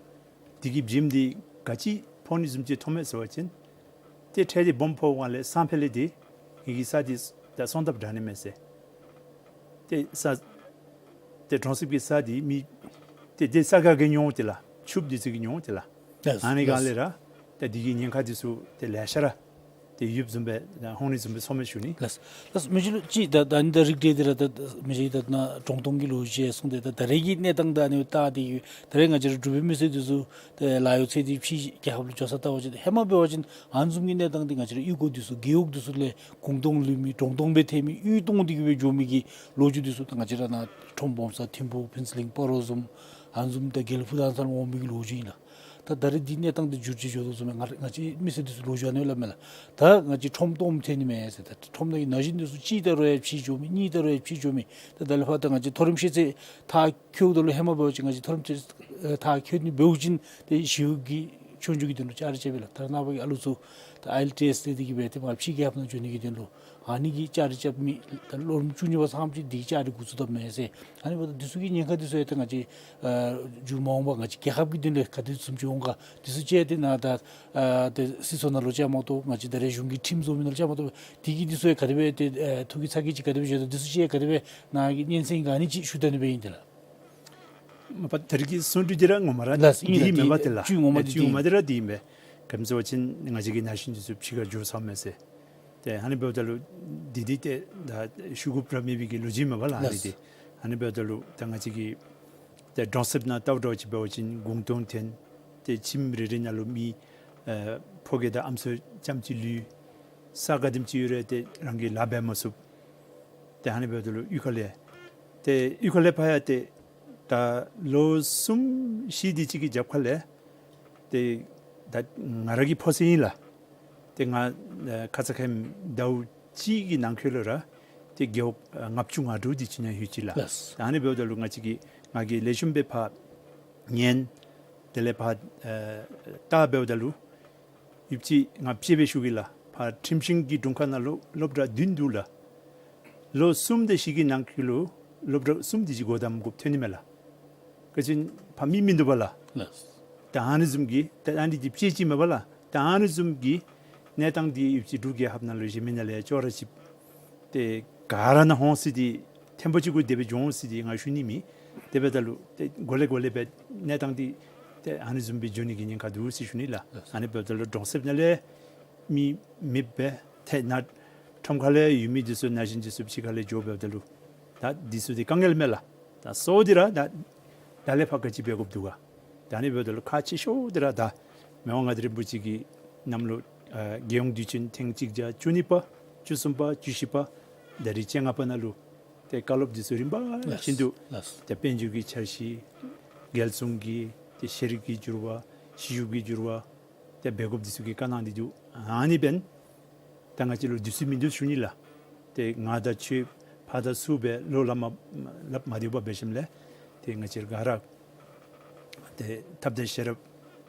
དེ་གི་བྱེམ་འདི་ག་ཅི་ཕོག་ནི་བཟུམ་ཅིག་མཐོངམ་མས་ཟེར་བ་ཅིན་ཏེ་ཁྲལ་འདི་སྦོམ་ཕོགཔ་ལས་སང་ཕོད་ལས་འདི་ངེ་གི་ས་འདི་ད་སོང་དཔ་དྲག་ནི་མས་ཟེར། ཏེ་ས་ཏེ་གྲོང་གསེབ་ཀྱི་ས་འདི་མི་ཏེ་ཏེ་ས་ག་གིས་ཉོཝ་ཏེ་ལགས། ཕྱུགཔ་འདི་ཚུ་གིས་ཉོཝ་ཏེ་ལགས། ལགས། ཨ་ནི་སྒང་ལས་ར་ཏེ་འདི་གི་ཉེན་ཁ་འདི་ཚུ་ཏེ་ལེ་ཤ་ར་ཏེ་ཡོདཔ་བཟུམ་སྦེ་ད་ཧོང་ནི་བཟུམ་སྦེ་སོངམ་མས་ཞུ་ནི། ལགས། ལགས། མི་རྗེ་ལུ་ཅིག་ད་ད་ཨ་ནི་ད་རིགས་འགྲེ་སྟེ་ར་ད་མི་རྗེ་ད་ནཱ་གྲོང་སྟོང་གི་ལོ་རྒྱུས་གསུངས་ཏེ་ད་ད་རེས་ཀྱི་གནས་སྟངས་ད་ཨ་ནི་ད་འདི་ད་རེས་ང་བཅས་ར་འབྲུག་པའི་མི་སེར་འདི་ཚུ་ཏེ་ལཱ་གཡོག་ཚུ་ཏེ་ཕྱི་རྒྱལ་ཁབ་ལུ་འགྱོ་ས་ལྟ་བ་ཅིན་ཧེ་མ་འབད་བ་ཅིན་ཨ་ནི་བཟུམ་གྱི་གནས་སྟངས་འདི་ང་བཅས་ར་གཡུས་སྒོ་འདི་ཚུ་རྒེད་འོག་འདི་ཚུ་ལས་གུང་སྟོང་ལུས་མི་གྲོང་སྟོང་སྦེ་ཐལ་མི་གཡུས་སྟོང་འདི་གིས་སྦེ་འགྱོ་མི་གི་ལོ་རྒྱུས་འདི་ཚུ་ད་ང་བཅས་ར་ནཱ་ཁྲོམ་སྦོམ་ས་ཐིམ་ཕུག་ཕུན་ཚོགས་གླིང་སྤ་རོ་བཟུམ་ཨ་ནི་བཟུམ་ད་དགེ་ལེགས་ཕུག་ད་ཨ་ནི་ཚུ་ལུ་འོང་མི་གི་ལོ་རྒྱུས་ཨིན་ལགས། ད་ད་རེས་འདི་གནས་སྟངས་འདི་འགྱུར་ཅིག་འགྱོ་དོ་བཟུམ་སྦེ་ང་ང་བཅས་མི་སེར་འདི་ཚུ་ལོ་རྒྱུས་ཨ་ནི་སྦེ་སླབ་མས་ལགས། ད་ང་བཅས་ཁྲོམ་སྟོངམ་ཐོན་ནི་མས་ཟེར། ད་ཁྲོམ་ནང་གི་ན་གཞོན་འདི་ཚུ་གཅིག་ད་རུང་ཡང་ཕྱི་འགྱོ་མི་གཉིས་ད་རུང་ཡང་ཕྱི་འགྱོ་མི། ད་ད་ལས་ཕར་ད་ང་བཅས་མཐོ་རིམ་ཤེས་ཚད་མཐར་འཁྱོལཝ་ད་ལུ་ཧེ་མ་འབད་བ་ཅིན་ང་བཅས་མཐོ་རིམ་ཤེས་ཚད་མཐར་འཁྱོལ་ནི་འབདཝ་ཅིན་ཏེ་ཞི་གཡོག་གི་ཆོས་རྒྱུགས་ཀྱི་དོན་ལུ་བཅའ་སྒྲིག་རྐྱབ་ཨིན་ལགས། ད་རེས་ནངས་པ་གི་ཨ་ལུ་ཚུ་ད་ཨའི་ཨེལ་ཊི་ཨེསི་དེ་དེ་གིས་འབད་དེ་མར་ཕྱི་རྒྱལ་ཁབ་ནང་འགྱོ་ནི་གི་དོན་ལུ་ཨ་ནི་གི་བཅའ་སྒྲིག་རྐྱབ་མི་ད་ལོ་རིམ་བཅུ་གཉིས་པ་ཚངམ་ཅིག་འདི་གི་བཅའ་སྒྲིག་འགོ་བཙུགས་དཔ་མས་ཟེར། ཨ་ནི་འབདཝ་ད་འདི་ཚུ་གི་ཉེན་ཁ་འདི་ཚུ་ཡང་ཏེ་ང་བཅས་ཨ་མཇུག་མ་འོང་པར་ང་བཅས་རྒྱལ་ཁབ་ཀྱི་དོན་ལས་ག་དེ་བཟུམ་ཅིག་འོང་ག་འདི་ཚུ་ཅིག་ཏེ་ནཱ་ད་ཨ་ཏེ་སྲིད་ཚོགས་ནང་ལུ་བཅའ་མར་གཏོགས་ང་བཅས་ད་རེས་གཞུང་གི་ཁྲིམས་བཟོ་མི་ནང་ལུ་བཅའ་མར་གཏོགས་འདི་གིས་འདི་ཚུ་ཡང་ག་དེ་སྦེ་ཏེ་ཨ་ཐོ་བཀོད་ཚ་གྱང་ཅིག་ག་དེ་སྦེ་བཞག་དོ་འདི་ཚུ་ཅིག་ཡང་ག་དེ་སྦེ་ནཱ་གི་སྙན་གསན་ག་ནི་ཅིག་ཞུ་ད་ནི་སྦེ་ཨིན་ཏེ་ལགས། མ་པ་ད་རེས་ཀྱི་གསུང་གྲོས་འདི་ར་ངོ་མ་ར་ལགས། ཨིན་འདི་ལགས། མེན་པ་ཏེ་ལགས། བཅུད་ངོ་མ་འདི་བཅུད་ངོ་མ་འདི་ར་འདི་ཨིན་པས། ག་ཅི་སྨོ་ཟེར་བ་ཅིན་ང་བཅས་ཀྱི་ན་གཞོན་འདི་ཚུ་ཕྱི་ཁར་འགྱོ་ཚརཝ་མས་ཟེར། ཏེ་ཨ་ནི་འབདཝ་ད་ལུ་འདི་འདི་ཏེ་ད་ཞུ་དགོཔ་ར་མེད་པའི་གི་ལོ་རྒྱུས་མས་པ་ལགས། ཨ་ནི་ལགས། འདི་ཨ་ནི་འབདཝ་ད་ལུ་ད་ང་བཅས་ཀྱི་ཏེ་གྲོང་གསེབ་ནང་ལྟཝ་འདྲཝ་ཅིག་འབད་བ་ཅིན་གུང་སྟོང་ཐོན། ཏེ་ཁྱིམ་རེ་རེ་ནང་ལུ་མི་ཨེ་ཕོ་སྐྱེས་དང་ཨམ་སྲུ་རྐྱངམ་ཅིག་ལུས། ས་ག་དེམ་ཅིག་ཡོད་རུང་ཏེ་རང་གིས་ལཱ་འབད་མ་ཚུགས། ཏེ་ཨ་ནི་འབདཝ་ད་ལུ་གཡུས་ཁ་ལས་ཏེ་གཡུས་ཁ་ལས་ཕར་ཡང་ཏེ་ད་ལོ་གསུམ་བཞི་དེ་ཅིག་གི་རྒྱབ་ཁ་ལས་ཏེ་ད་ང་ར་གི་ཕོ་སར་ཨིན་ལགས། ཏེ་ང་ཨེ་ཁ་ཙ་ཁ་ཉིནམ་ཟླཝ་གཅིག་གི་ནང་འཁོད་ལུ་ར་ཏེ་རྒེད་འོག་ཨེ་ལྔ་བཅུ་ང་དྲུག་དེ་ཅིག་ནང་ལྷོད་ཅི་ལགས། ལགས། ད་ཨ་ནི་འབདཝ་ད་ལུ་ང་བཅས་ཀྱིས་ང་གིས་ལེགས་ཤོམ་སྦེ་ཕར་ཉན། དེ་ལས་ཕར་ཨེ་ལྟ་འབདཝ་ད་ལུ་ཡུདཔ་ཅིག་ང་དཔྱེ་སྦེ་ཞུ་གེ་ལགས། ཕར་ཁྲིམས་ཤིང་གི་དྲུང་ཁག་ནང་ལུ་སློབ་གྲྭ་བདུན་འདུག་ལགས། ལོ་གསུམ་དང་བཞི་གི་ནང་འཁོད་ལུ་སློབ་གྲྭ་གསུམ་དེ་ཅིག་སྒོ་བསྡམ་དགོཔ་ཐོན་ནི་མས་ལགས། ག་ཅི་ཕར་མི་མིན་འདུག་པ་ལགས། ལགས། ད་ཨ་ནི་བཟུམ་གྱི་ད་ཨ་ནི་འདི་དཔྱེ་ཅིག་མས་པ་ལགས། ད་ཨ་ནི་བཟུམ་གྱི་གནས་སྟངས་འདི་ཡུདཔ་ཅིག་འབྲུག་རྒྱལ་ཁབ་ནང་ལུ་གཞན་མི་ནང་ལས་ཡང་ཅོག་ར་ཅིག་ཏེ་ག་ར་ནང་འོང་ཟེར་ཏེ་ཐེངས་པོ་གཅིག་གུ་དེ་སྦེ་འགྱོ་འོང་ཟེར་ཏེ་ང་ཞུ་ནི་མེད། དེ་འབདཝ་ད་ལུ་ཏེ་གོ་ལེ་གོ་ལེ་སྦེ་གནས་སྟངས་འདི་ཏེ་ཨ་ནི་བཟུམ་སྦེ་འགྱོ་ནི་གི་ཉེན་ཁ་འདུག་ཟེར་ཞུ་ནི་ལགས། ཨ་ནི་འབདཝ་ད་ལུ་གྲོང་གསེབ་ནང་ལས་མི་མེདཔ་སྦེ་ཏེ་ནཱ་ཁྲོམ་ཁ་ལས་ཡོད་མི་འདི་ཚུ་ན་གཞོན་འདི་ཚུ་ཕྱི་ཁ་ལས་འགྱོ་འབདཝ་ད་ལུ་ད་འདི་ཚུ་འདི་དཀའ་ངལ་མས་ལགས། ད་གཙོ་བོ་འདི་ར་ད་ད་ལས་ཕར་ག་ཅི་འབད་དགོཔ་འདུག་ག། ད་ཨ་ནི་འབདཝ་ད་ལུ་ཁག་ཆེ་ཤོས་འདི་ར་ད་མི་དབང་མངའ་བདག་རིན་པོ་ཆེ་གིས་གནམ་ལོ་ཨ་རྒྱལ་ཡོངས་དུས་ཆེན་ཐེངས་གཅིག་བརྒྱ་བཅུ་གཉིས་པ་བཅུ་གསུམ་པ་བཅུ་བཞི་པ་ད་རིས་བཅོ་ལྔ་པ་ནང་ལུ་ཏེ་བཀའ་སློབ་འདི་ཚུ་རིམ་པ་བཞིན་དུ་ལགས། ཏེ་དཔལ་འབྱོར་གྱི་འཆར་གཞི་རྒྱལ་སྲུང་གི་ཏེ་ཤེས་རིག་གི་འགྱུར་བ་བྱིན་རླབས་ཀྱི་འགྱུར་བ་ཏེ་འབད་དགོཔ་འདི་ཚུ་གི་བཀའ་གནང་སྟེ་འདུག། ཨ་ནི་འབདན་ད་ང་བཅས་ལུ་དུས་ཚོད་མིན་འདུག་ཞུ་ནི་ལགས། ཏེ་ང་དང་ཁྱོད་ཕར་དང་ཚུར་སྦེ་ལོག་སླབ་མ་སླབ་མ་སྡོད་པར་འབད་ཞིནམ་ལས་ཏེ་ང་བཅས་ག་ར་ཏེ་ཐབས་དང་ཤེས་རབ་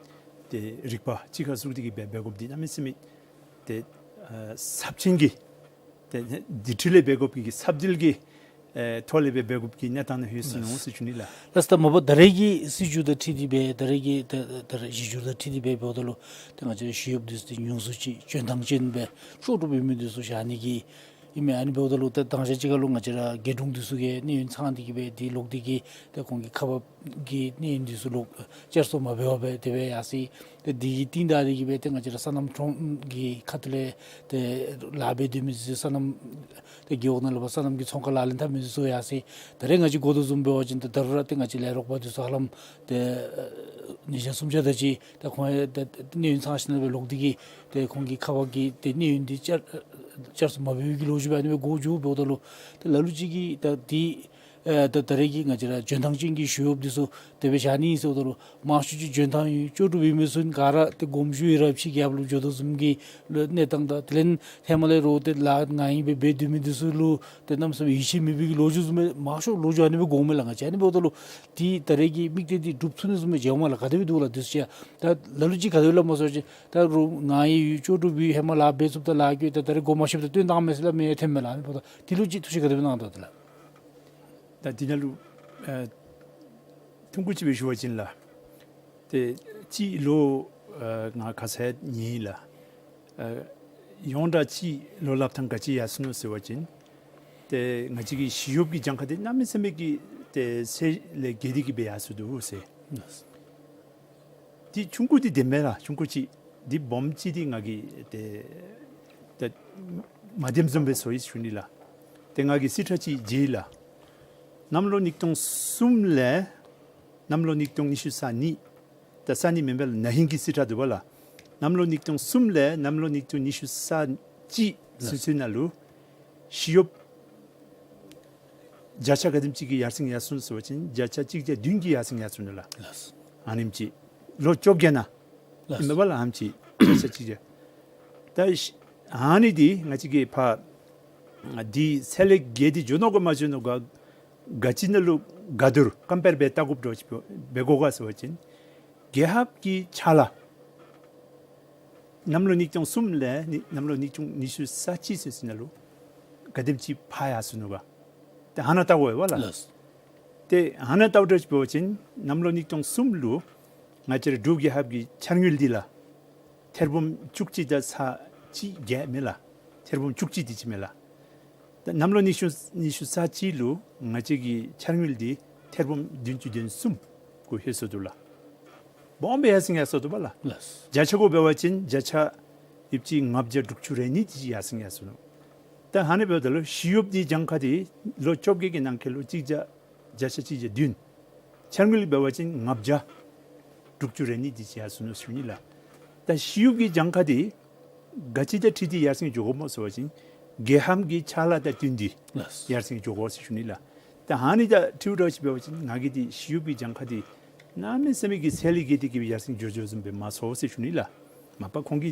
ཏེ་རིག་པ་གཅིག་ཁར་བཙུགས་ཏེ་གིས་འབད་འབད་དགོཔ་འདི་གནམ་མེད་ས་མེད་ཏེ་ཨ་ཚབས་ཆེན་གྱི་ཏེ་འདི་འཕྲོ་ལས་འབད་དགོཔ་གི་ཚབ་འདི་གི་ཨེ་ཐོག་ལས་སྦེ་འབད་དགོཔ་གི་གནས་སྟངས་ནང་ལྷོད་སོ་ནུག་ཟེར་ཞུ་ནི་ལགས། ལགས། ད་མ་པ་ད་རེས་ཀྱི་སྲིད་བྱུས་དང་འཁྲིལ་ཏེ་སྦེ་ད་རེས་ཀྱི་ད་ད་རེས་གཞི་བསྒྱུར་དང་འཁྲིལ་ཏེ་སྦེ་འབདཝ་ད་ལུ་ཏེ་ང་བཅས་ཞི་གཡོགཔ་འདི་ཚུ་ཏེ་ཉུང་སུ་ཅིག་སྤྱོད་ཐངས་ཅན་སྦེ་ལྕོགས་གྲུབ་ཡོད་མི་འདི་ཚུ་བཞག་ནི་གི་ ཨིན་མས། ཨ་ནི་འབདཝ་ད་ལུ་ད་དང་ཞག་ཅིག་ཁར་ལུ་ང་བཅས་ར་རྒེད་དྲུང་འདི་ཚུ་གིས་གནས་ཡུན་ཚང་སྟེ་གི་སྦེ་འདི་ལོག་སྟེ་གི་ད་ཁོང་གི་ཁག་འབག་གི་གནས་ཡུན་འདི་ཚུ་ལོག་བསྐྱར་གསོ་མ་འབད་བར་སྦེ་དེ་སྦེ་ཡར་སོ་ཡི། ད་འདི་གི་རྟིང་བདའ་སྟེ་གི་སྦེ་ད་ང་བཅས་ར་སོ་ནམ་གྲོང་གི་ཁ་ཐུག་ལས་ད་ལཱ་འབད་སྡོད་མི་འདི་ཚུ་སོ་ནམ་ད་རྒེད་འོག་ནང་ལུ་སྦེ་སོ་ནམ་གྱི་ཚོང་ཁང་ལག་ལེན་འཐབ་མི་འདི་ཚུ་ཡར་སོ་ཡི། ད་རེས་ང་བཅས་གོ་དོ་བཟུམ་འབད་བ་ཅིན་ད་ད་རུང་ར་ད་ང་བཅས་ལས་རོགས་པ་འདི་ཚུ་ཧ་ལམ་ད་ཉིས་བརྒྱ་སུམ་བརྒྱ་དེ་ཅིག་ད་ཁོང་ཡང་ད་གནས་ཡུན་ཚང་ཞིནམ་ལས་ལོག་སྟེ་གི་ད་ཁོང་གི་ཁག་འབག་གི་ད་གནས་ཡུན་འདི་བསྐྱར་བསྐྱར་གསོ་མ་འབད་བའི་གི་ལོ་རྒྱུས་སྦེ་ཨ་ནི་སྦེ་གོ་བྱུང་། འབདཝ་ད་ལུ་ད་ལ་ལུ་ཅིག་གིས་ད་འདི་ཨེ་ད་ད་རེས་ཀྱི་ང་བཅས་ར་འཇོན་ཐང་ཅན་གྱི་ཞི་གཡོགཔ་འདི་ཚུ་དེ་སྦེ་བཞག་ནི་ཟེརཝ་ད་ལུ་མང་ཤོས་ཅིག་འཇོན་ཐང་ཡོད་ལྕོགས་གྲུབ་ཡོད་མི་ཚུ་ག་ར་ད་དགོངསམ་ཞུ་ཡི་ར་ཕྱི་རྒྱལ་ཁབ་ལུ་འགྱོ་དོ་བཟུམ་གྱི་ལུ་གནས་སྟངས་དང་དེ་ལས་ཧེ་མ་ལས་རོགས་ད་ལཱ་ང་ཨིན་སྦེ་འབད་སྡོད་མི་འདི་ཚུ་ལུ་ད་གནམ་མེད་ས་མེད་ཡིད་ཆེས་མེད་པའི་གི་ལོ་རྒྱུས་བཟུམ་སྦེ་མང་ཤོས་ལོ་རྒྱུས་ཨ་ནི་སྦེ་གོཝ་མས་ལགས། ང་བཅས་ཨ་ནི་འབདཝ་ད་ལུ་འདི་ད་རེས་ཀྱི་དམིགས་གཏད་འདི་འགྲུབ་ཚུགས་ནི་བཟུམ་སྦེ་མཇལཝ་མས་ལགས། ག་དེ་སྦེ་འདུག་ལགས། འདི་ཚུ་ཅིག་ད་ལ་ལུ་ཅིག་ག་དེ་སྦེ་སླབ་མས་ཟེར་བ་ཅིན་ད་རུང་ང་ཨིན་ཡོད་ལྕོགས་གྲུབ་ཡོད་ཧེ་མ་ལཱ་འབད་ཚུགསཔ་ད་ལཱ་འགྱོ་ད་ད་རེས་དགོངསམ་མ་ཞུཝ་ད་བཏོན་བཏངམ་མས་ཟེར་སླབ་མི་ཡང་ཐོནམ་མས་ལགས། ཨ་ནི་འབདཝ་ད་འདི་ལུ་ཅིག་ཐུགས་བཞེད་ག་དེ་སྦེ་གནང་དོ་ལགས། ད་འདི་ནང་ལུ་ཨ་ཐུང་ཀུ་ཅིག་སྦེ་ཞུ་བ་ཅིན་ལགས། ཏེ་ཅིག་ལོ་ཨ་ང་ཁ་ཙ་ཉན་ཡི་ལགས། ཨ་ཡོངས་གྲགས་ཅིག་ལོ་སླབ་ཐངས་ག་ཅི་ཡར་སོ་ནུག་ཟེར་བ་ཅིན་ཏེ་ང་བཅས་ཀྱི་ཞི་གཡོགཔ་གི་གྱངས་ཁ་འདི་གནམ་མེད་ས་མེད་ཀྱི་ཏེ་ཚད་ལས་བརྒལ་ཏེ་གི་སྦེ་ཡར་སོ་འདུག་ཟེར། འདི་ཆུང་ཀུ་འདི་བདེན་པས་ལགས། ཆུང་ཀུ་ཅིག་འདི་སྦོམ་ཅིག་འདི་ང་གིས་ཏེ་ཏེ་མ་བདེནམ་བཟུམ་སྦེ་བཟོ་ཡི་ཟེར་ཞུ་ནི་ལགས། ཏེ་ང་གིས་རྩིས་ཁྲ་ཅིག་མཇལ་ཡི་ལགས། གནམ་ལོ་ཉིས་སྟོང་གསུམ་ལས་གནམ་ལོ་ཉིས་སྟོང་ཉི་ཤུ་རྩ་གཉིས། ད་རྩ་གཉིས་མེན་པས་ལགས། ན་ཧིང་གི་རྩིས་ཁྲ་འདུག་པ་ལགས། གནམ་ལོ་ཉིས་སྟོང་གསུམ་ལས་གནམ་ལོ་ཉིས་སྟོང་ཉི་ཤུ་རྩ་གཅིག་ཚུན་ཚོད་ནང་ལུ་ཞི་གཡོགཔ་བརྒྱ་ཆ་ག་དེམ་ཅིག་གི་ཡར་སེང་ཡར་སོ་ནུག་ཟེར་བ་ཅིན་བརྒྱ་ཆ་གཅིག་བརྒྱ་བདུན་གྱི་ཡར་སེང་ཡར་སོ་ནུག་ལགས། ལགས། ཨ་ནེམ་ཅིག་ལོ་བཅོ་བརྒྱད་ནང་ལགས། ཨིན་པས་ལགས། ཨ་ནེམ་ཅིག་བརྒྱ་ཆ་གཅིག་བརྒྱ། ད་ཨ་ནི་འདི་ང་བཅས་ཀྱིས་ཕར་འདི་ཚད་ལས་བརྒལ་ཏེ་འགྱོ་ནུག་ག་མ་འགྱོ་ནུག་ག། ག་ཅི་ནང་ལུ་ག་དུར་ཀམ་པེར་འབད་བལྟ་དགོཔ་འདྲཝ་ཅིག་འབད་དགོ་ག་ཟེར་བ་ཅིན་རྒྱལ་ཁབ་ཀྱི་ཕྱག་ལཱ་གནམ་ལོ་ཉིས་སྟོང་གསུམ་ལས་ནི་གནམ་ལོ་ཉིས་སྟོང་ཉི་ཤུ་རྩ་གཅིག་ཚུན་ཚོད་ནང་ལུ་ག་དེམ་ཅིག་ཕར་ཡར་སོ་ནུག་ག། ཏེ་ཨ་ནཱ་བལྟ་དགོ་པས་ལགས། ལགས། ཏེ་ཨ་ནཱ་བལྟཝ་འདྲཝ་ཅིག་འབད་བ་ཅིན་གནམ་ལོ་ཉིས་སྟོང་གསུམ་ལུ་ང་བཅས་ར་འབྲུག་རྒྱལ་ཁབ་ཀྱི་འཆར་དངུལ་འདི་ལགས་ཐེར་འབུམ་བཅུ་གཅིག་དང་ཚག་གཅིག་བརྒྱད་མས་ལགས། ཐེར་འབུམ་བཅུ་གཅིག་དེ་ཅིག་མས་ལགས། ད་གནམ་ལོ་ཉི་ཤུ་ཉི་ཤུ་རྩ་གཅིག་ལུ་ང་བཅས་ཀྱི་འཆར་དངུལ་འདི་ཐེར་འབུམ་བདུན་ཅུ་དོན་གསུམ་གུ་ལྷོད་སོ་འདུག་ལགས། སྦོམ་སྦེ་ཡར་སེང་ཡར་སོ་འདུག་པ་ལགས། ལགས། བརྒྱ་ཆ་གུ་འབད་བ་ཅིན་བརྒྱ་ཆ་ཡོདཔ་ཅིག་ལྔ་བརྒྱ་དྲུག་ཅུ་རེ་གཉིས་དེ་ཅིག་ཡར་སེང་ཡར་སོ་ནུག། ད་ཨ་ནི་འབདཝ་ད་ལུ་ཞི་གཡོགཔ་འདི་གྱངས་ཁ་འདི་ལོ་བཅོ་བརྒྱད་ཀྱི་ནང་འཁོད་ལུ་གཅིག་བརྒྱ་བརྒྱ་ཆ་གཅིག་བརྒྱ་བདུན། འཆར་དངུལ་འབད་བ་ཅིན་ལྔ་བརྒྱ་དྲུག་ཅུ་རེ་གཉིས་དེ་ཅིག་ཡར་སོ་ནུག་ཟེར་ཞུ་ནི་ལགས། ད་ཞི་གཡོགཔ་གི་གྱངས་ཁ་འདི་ག་ཅི་དང་འཁྲིལ་ཏེ་ཡར་སེང་འགྱོ་དགོཔ་སྨོ་ཟེར་བ་ཅིན་རྒྱལ་ཁབ་ཀྱི་ཕྱག་ལཱ་དང་བསྟུན་ཏེ་ལགས། ཡར་སེང་འགྱོ་དགོ་ཟེར་ཞུ་ནི་ལགས། ད་ཨ་ནི་དང་འཁྲིལཝ་འདྲཝ་ཅིག་འབད་བ་ཅིན་ང་གིས་འདི་ཞི་གཡོགཔ་གི་གྱངས་ཁ་འདི་གནམ་མེད་ས་མེད་ཀྱི་ཚད་ལས་བརྒལ་ཏེ་གི་སྦེ་ཡར་སེང་འགྱོ་འགྱོཝ་བཟུམ་སྦེ་མ་ཚོར་ཟེར་ཞུ་ནི་ལགས། མ་པ་ཁོང་གི་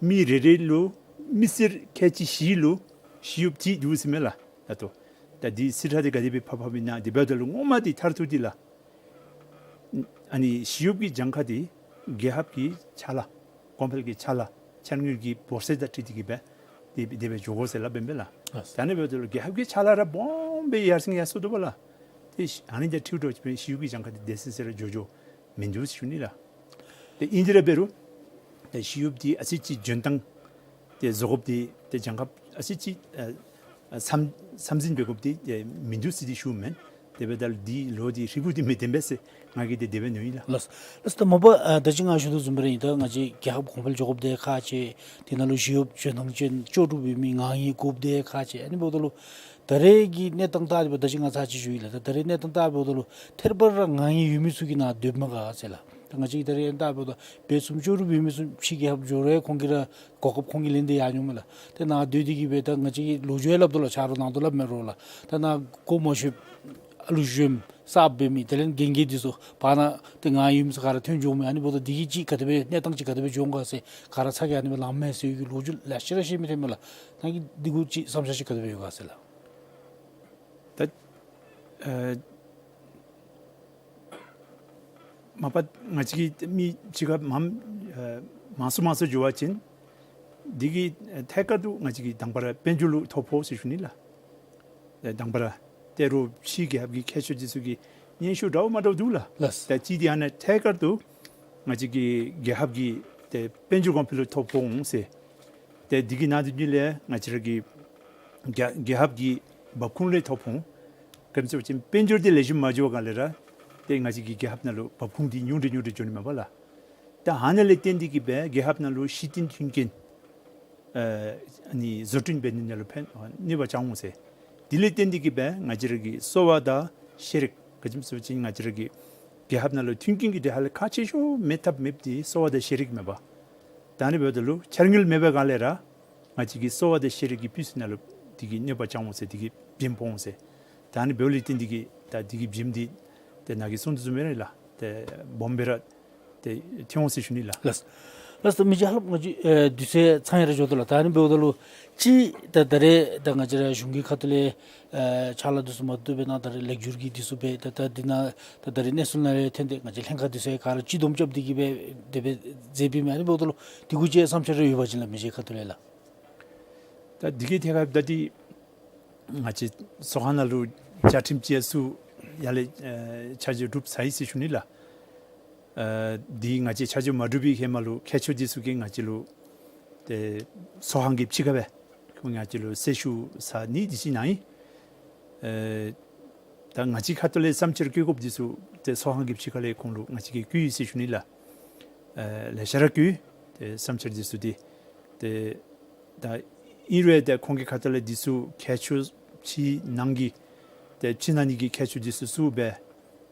མི་རེ་རེ་ལུ་མི་སེར་ཁལ་གཅིག་བཞི་ལུ་ཞི་གཡོགཔ་གཅིག་འདུག་ཟེར་མས་ལགས། ད་ལྟོ་ད་འདི་རྩིས་ཁྲ་འདི་ག་དེ་སྦེ་ཕབ་ཕབ་ཨིན་ན་དེ་འབདཝ་ད་ལུ་ངོ་མ་འདི་མཐར་ཐུག་འདི་ལགས། ཨ་ནི་ཞི་གཡོགཔ་གི་གྱངས་ཁ་འདི་རྒྱལ་ཁབ་ཀྱི་ཕྱག་ལཱ་གོང་འཕེལ་གྱི་ཕྱག་ལཱ་འཆར་དངུལ་གྱི་འབོར་ཚད་དང་འཁྲིལ་ཏེ་གི་སྦེ་དེ་དེ་སྦེ་འགྱོ་དགོ་ཟེར་སླབ་ཨིན་པས་ལགས། ལགས། ད་ཨ་ནི་འབདཝ་ད་ལུ་རྒྱལ་ཁབ་ཀྱི་ཕྱག་ལཱ་ར་སྦོམ་སྦེ་ཡར་སེང་ཡར་སོ་འདུག་པ་ལགས། ཏེ་ཨ་ནི་དང་འཁྲིལཝ་འདྲཝ་ཅིག་འབད་ཞི་གཡོགཔ་གི་གྱངས་ཁ་འདི་དེ་སེང་སེང་ར་འགྱོ་འགྱོཝ་མིན་འདུག་ཟེར་ཞུ་ནི་ལགས། ཏེ་ཨིན་དེ་ར་འབད་རུང་ཏེ་ཞི་གཡོགཔ་འདི་ཨ་ཙི་ཅིག་འཇོན་ཐང་ཏེ་བཟོ་དགོཔ་འདི་ཏེ་གྱངས་ཁ་ཨ་ཙི་ཅིག་ཨ་ཨ་བསམ་བསམ་གཟིགས་འབད་དགོཔ་འདི་ཏེ་མིན་འདུག་ཟེར་འདི་ཞུཝ་མེན། དེ་འབདཝ་ད་ལུ་འདི་ལོ་འདི་རིལ་བུ་འདི་མི་བདེན་པས་ཟེར་ང་གིས་འདི་དེ་སྦེ་མནོ་ཡི་ལགས། ལགས། ལགས། ད་མ་པ་ཨ་ད་ཅི་ང་ཞུ་དོ་བཟུམ་སྦེ་ར་ཨིན། ད་ང་བཅས་རྒྱལ་ཁབ་གོང་འཕེལ་འགྱོ་དགོཔ་འདི་ཁག་ཆེ། དེ་ནང་ལུ་ཞི་གཡོགཔ་འཇོན་ཐང་ཅན་ལྕོགས་གྲུབ་ཡོད་མི་ངང་ངེས་དགོཔ་འདི་ཁག་ཆེ། ཨ་ནི་འབདཝ་ད་ལུ་ད་རེས་ཀྱི་གནས་སྟངས་བལྟ་སྟེ་འབདཝ་ད་ཅི་ང་ཚར་ཅིག་ཞུ་ཡི་ལགས། ད་ད་རེས་གནས་སྟངས་བལྟ་འབདཝ་ད་ལུ་ཐད་རི་བ་རི་ར་ངང་ངེས་ཡོད་མི་ཚུ་གིས་ནཱ་སྡོདཔ་མས་ག་ཟེར་ལགས། ད་ང་བཅས་ཀྱིས་ད་རེས་བལྟ་འབདཝ་ད་འབད་ཚུགསཔ་ལྕོགས་གྲུབ་ཡོད་མི་ཚུ་ཕྱི་རྒྱལ་ཁབ་འགྱོ་རུང་ཁོང་གིས་ར་གོ་སྐབས་ཁོང་གིས་ལེན་ཏེ་ཡར་འགྱོཝ་མས་ལགས། ཏེ་ནཱ་སྡོད་དེ་གི་སྦེ་ད་ང་བཅས་ཀྱིས་ལོ་རྒྱུས་སླབ་དོ་ལགས། ཆ་རོགས་ནང་དོ་སླབ་མི་རོགས་ལགས། ད་ནཱ་གོ་མ་ཤེས་ཨ་ལུ་གཞོནམ་གསརཔ་འབད་མི་དེ་ལས་རྒན་རྒས་འདི་ཚུ་བར་ན་ཏེ་ངང་ཡོད་མི་ཚུ་ག་ར་ཐོན་འགྱོཝ་མས། ཨ་ནི་འབདཝ་ད་འདི་གིས་ཅིག་ག་དེ་སྦེ་གནས་སྟངས་ཅིག་ག་དེ་སྦེ་འགྱོ་འོང་ག་ཟེར་ག་ར་ཚ་གྱང་ཨ་ནི་སྦེ་ལངམ་མས་ཟེར་གྱི་ལོ་རྒྱུས་ལེ་ཤ་ར་བཤད་མི་ཐོན་མས་ལགས། ད་གི་འདི་གུ་ཅིག་བསམ་འཆར་ཅིག་ག་དེ་སྦེ་ཡོད་ག་ཟེར་ལགས། ད་ཨ་མ་པ་ང་བཅས་ཀྱིས་མི་ཕྱི་ཁར་མངམ་ཨ་མང་སུ་མང་སུ་འགྱོ་བ་ཅིན་འདི་གིས་ཐད་ཀར་དུ་ང་བཅས་ཀྱི་དང་པ་ར་དཔལ་འབྱོར་ལུ་ཐོ་ཕོག་ཟེར་ཞུ་ནི་ལགས། ཨེ་དང་པ་ར་ཏེ་རོགས་ཕྱི་རྒྱལ་ཁབ་ཀྱི་མཁས་མཆོག་འདི་ཚུ་གིས་སྙན་ཞུ་འདྲཝ་མ་འདྲཝ་འདུག་ལགས། ལགས། ད་ཅི་འདི་ཨ་ནཱ་ཐད་ཀར་དུ་ང་བཅས་ཀྱི་རྒྱལ་ཁབ་ཀྱི་ཏེ་དཔལ་འབྱོར་གོང་འཕེལ་ལུ་ཐོ་ཕོག་འོང་ཟེར། ཏེ་འདི་གི་ནང་དོན་ལས་ང་བཅས་ར་གི་ རྒྱ་རྒྱལ་ཁབ་ཀྱི་འབབ་ཁུངས་ལས་ཐོབ་ཁུངས་ག་ཅི་ཟེར་བ་ཅིན་དཔལ་འབྱོར་འདི་ལེགས་ཤོམ་མ་འགྱོ་བའི་སྒང་ལས་ར་ཏེ་ང་བཅས་ཀྱི་རྒྱལ་ཁབ་ནང་ལུ་འབབ་ཁུངས་འདི་ཉུང་དྲགས་ཉུང་དྲགས་འགྱོ་ནི་མས་པ་ལགས། ད་ཨ་ནི་ལས་བརྟེན་ཏེ་གིས་སྦེ་རྒྱལ་ཁབ་ནང་ལུ་ཤེས་ལྡན་མཐུན་རྐྱེན་ཨ་ནི་བཟོ་སྐྲུན་འབད་ནི་ནང་ལུ་ཕན་གནོད་པ་བྱུང་འོང་ཟེར། དེ་ལས་བརྟེན་ཏེ་གིས་སྦེ་ང་བཅས་ར་གི་གསོ་བ་དང་ཤེས་རིག་ག་ཅི་ཟེར་བ་ཅིན་ང་བཅས་ར་གི་རྒྱལ་ཁབ་ནང་ལུ་མཐུན་རྐྱེན་གྱི་གྲས་ཧ་ལས་ཁག་ཆེ་ཤོས་མེད་ཐབས་མེདཔ་འདི་གསོ་བ་དང་ཤེས་རིག་མས་པ། ད་ཨ་ནི་འབདཝ་ད་ལུ་འཆར་དངུལ་མེད་པའི་སྒང་ལས་ར་ང་བཅས་ཀྱི་གསོ་བ་དང་ཤེས་རིག་གི་སྤུས་ཚད་ནང་ལུ་དེ་གིས་གནོད་པ་བྱུང་འོང་ཟེར། དེ་གིས་བྱེམ་ཕོག་འོང་ཟེར། ད་ཨ་ནི་འབདཝ་ལས་བརྟེན་ཏེ་གིས་ད་དེ་གི་བྱེམ་འདི་ཏེ་ནཱ་གིས་གསུང་དོ་བཟུམ་སྦེ་ར་ལགས་ཏེ་སྦོམ་སྦེ་ར་ཏེ་ཐོན་འོང་ཟེར་ཞུ་ནི་ལགས། ལགས། ལགས་སོ། མི་རྗེ་ཧ་ལམ་ང་བཅས་ཨེ་དུས་ཚོད་ཚང་ཡར་འགྱོ་དོ་ལགས། ད་ཨ་ནི་འབདཝ་ད་ལུ་ཅིག་ད་ད་རེས་ད་ང་བཅས་ར་གཞུང་གི་ཁ་ཐུག་ལས་ཨེ་ཕྱག་ལཱ་འདི་ཚུ་མ་བཏུབ་པའི་ནང་ད་རེས་ལེགས་བསྒྱུར་གྱི་འདི་ཚུ་འབད་ད་ད་འདི་ནང་ད་ད་རེས་གནས་ཚུལ་ནང་ལས་ཐོན་ཏེ་ང་བཅས་ལྷན་ཁག་འདི་ཚུ་ཡང་ག་ར་སྤྱི་བསྡོམས་རྐྱབ་སྟེ་གིས་སྦེ་དེ་སྦེ་མཛད་པའི་མས། ཨ་ནི་འབདཝ་ད་ལུ་དེ་གུ་ཅིག་བསམ་འཆར་རེ་ཡོད་པ་ཅིན་ལགས་མི་རྗེ་ཁ་ཐུག་ལས་ལགས། ད་དེ་གི་ཐད་ཁར་ད་འདི་ང་བཅས་ཚོགས་ཁང་ནང་ལུ་བཅའ་ཁྲིམས་ཅིག་ཡང་ཚུ་ཡར་ལས་ཨེ་ཆ་འཇོག་གྲུབ་ཚར་ཡི་ཟེར་ཞུ་ནི་ལགས། ཨེ་འདི་ང་བཅས་ཆ་འཇོག་མ་གྲུབ་པའི་ཧེ་མ་ལུ་མཁས་མཆོག་འདི་ཚུ་གིས་ང་བཅས་ལུ་ཏེ་ཚོགས་ཁང་གི་ཕྱི་ཁར་སྦེ་ཁོང་ང་བཅས་ལུ་གསལ་ཞུ་ས་ནི་འདི་ཅིག་གནང་ཡི། ཨེ་ད་ང་བཅས་ཁ་ཐུག་ལས་བསམ་འཆར་བཀོད་དགོཔ་འདི་ཚུ་ཏེ་ཚོགས་ཁང་གི་ཕྱི་ཁ་ལས་ཁོང་ལུ་ང་བཅས་ཀྱིས་བཀོད་ཡི་ཟེར་ཞུ་ནི་ལགས། ཨེ་ལེ་ཤ་ར་བཀོད་ཡི། ཏེ་བསམ་འཆར་འདི་ཚུ་འདི་ཏེ་ད་ཨིན་རུང་ཏེ་ཁོང་གི་ཁ་ཐུག་ལས་འདི་ཚུ་མཁས་མཆོག་ཕྱི་ནང་གི་ཏེ་ཕྱི་ནང་གཉིས་ཀྱི་མཁས་མཆོག་འདི་ཚུ་ཚུར་སྦེ་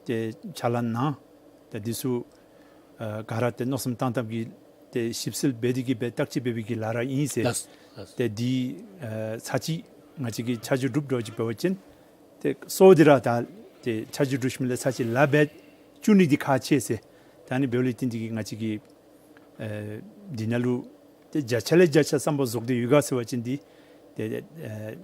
ཏེ་ཕྱག་ལཱ་གནང་། ཏེ་འདི་ཚུ་ཨ་ག་ར་ཏེ་མནོ་བསམ་བཏང་བཏངམ་གི་ཏེ་ཞིབ་འཚོལ་འབད་དེ་གིས་སྦེ་བརྟག་དཔྱད་འབད་བའི་གི་ལཱ་ར་ཨིན་ཟེར། ལགས་ལགས། ཏེ་འདི་ཨ་ཚར་གཅིག་ང་བཅས་ཀྱིས་ཆ་འཇོག་གྲུབ་འགྱོ་ཅིག་འབད་བ་ཅིན་ཏེ་གསོ་འདི་ར་ད་ཏེ་ཆ་འཇོག་གྲུབ་ཞིནམ་ལས་ཚར་གཅིག་ལཱ་འབད་བཅུག་ནི་འདི་ཁག་ཆེ་ཟེར། ད་ཨ་ནི་འབདཝ་ལས་བརྟེན་ཏེ་གིས་ང་བཅས་ཀྱིས་ཨེ་འདི་ནང་ལུ་ཏེ་བརྒྱ་ཆ་ལས་བརྒྱ་ཆ་བསམ་པ་རྫོགས་ཏེ་ཡོད་ག་ཟེར་བ་ཅིན་འདི་ཏེ་ཨེ་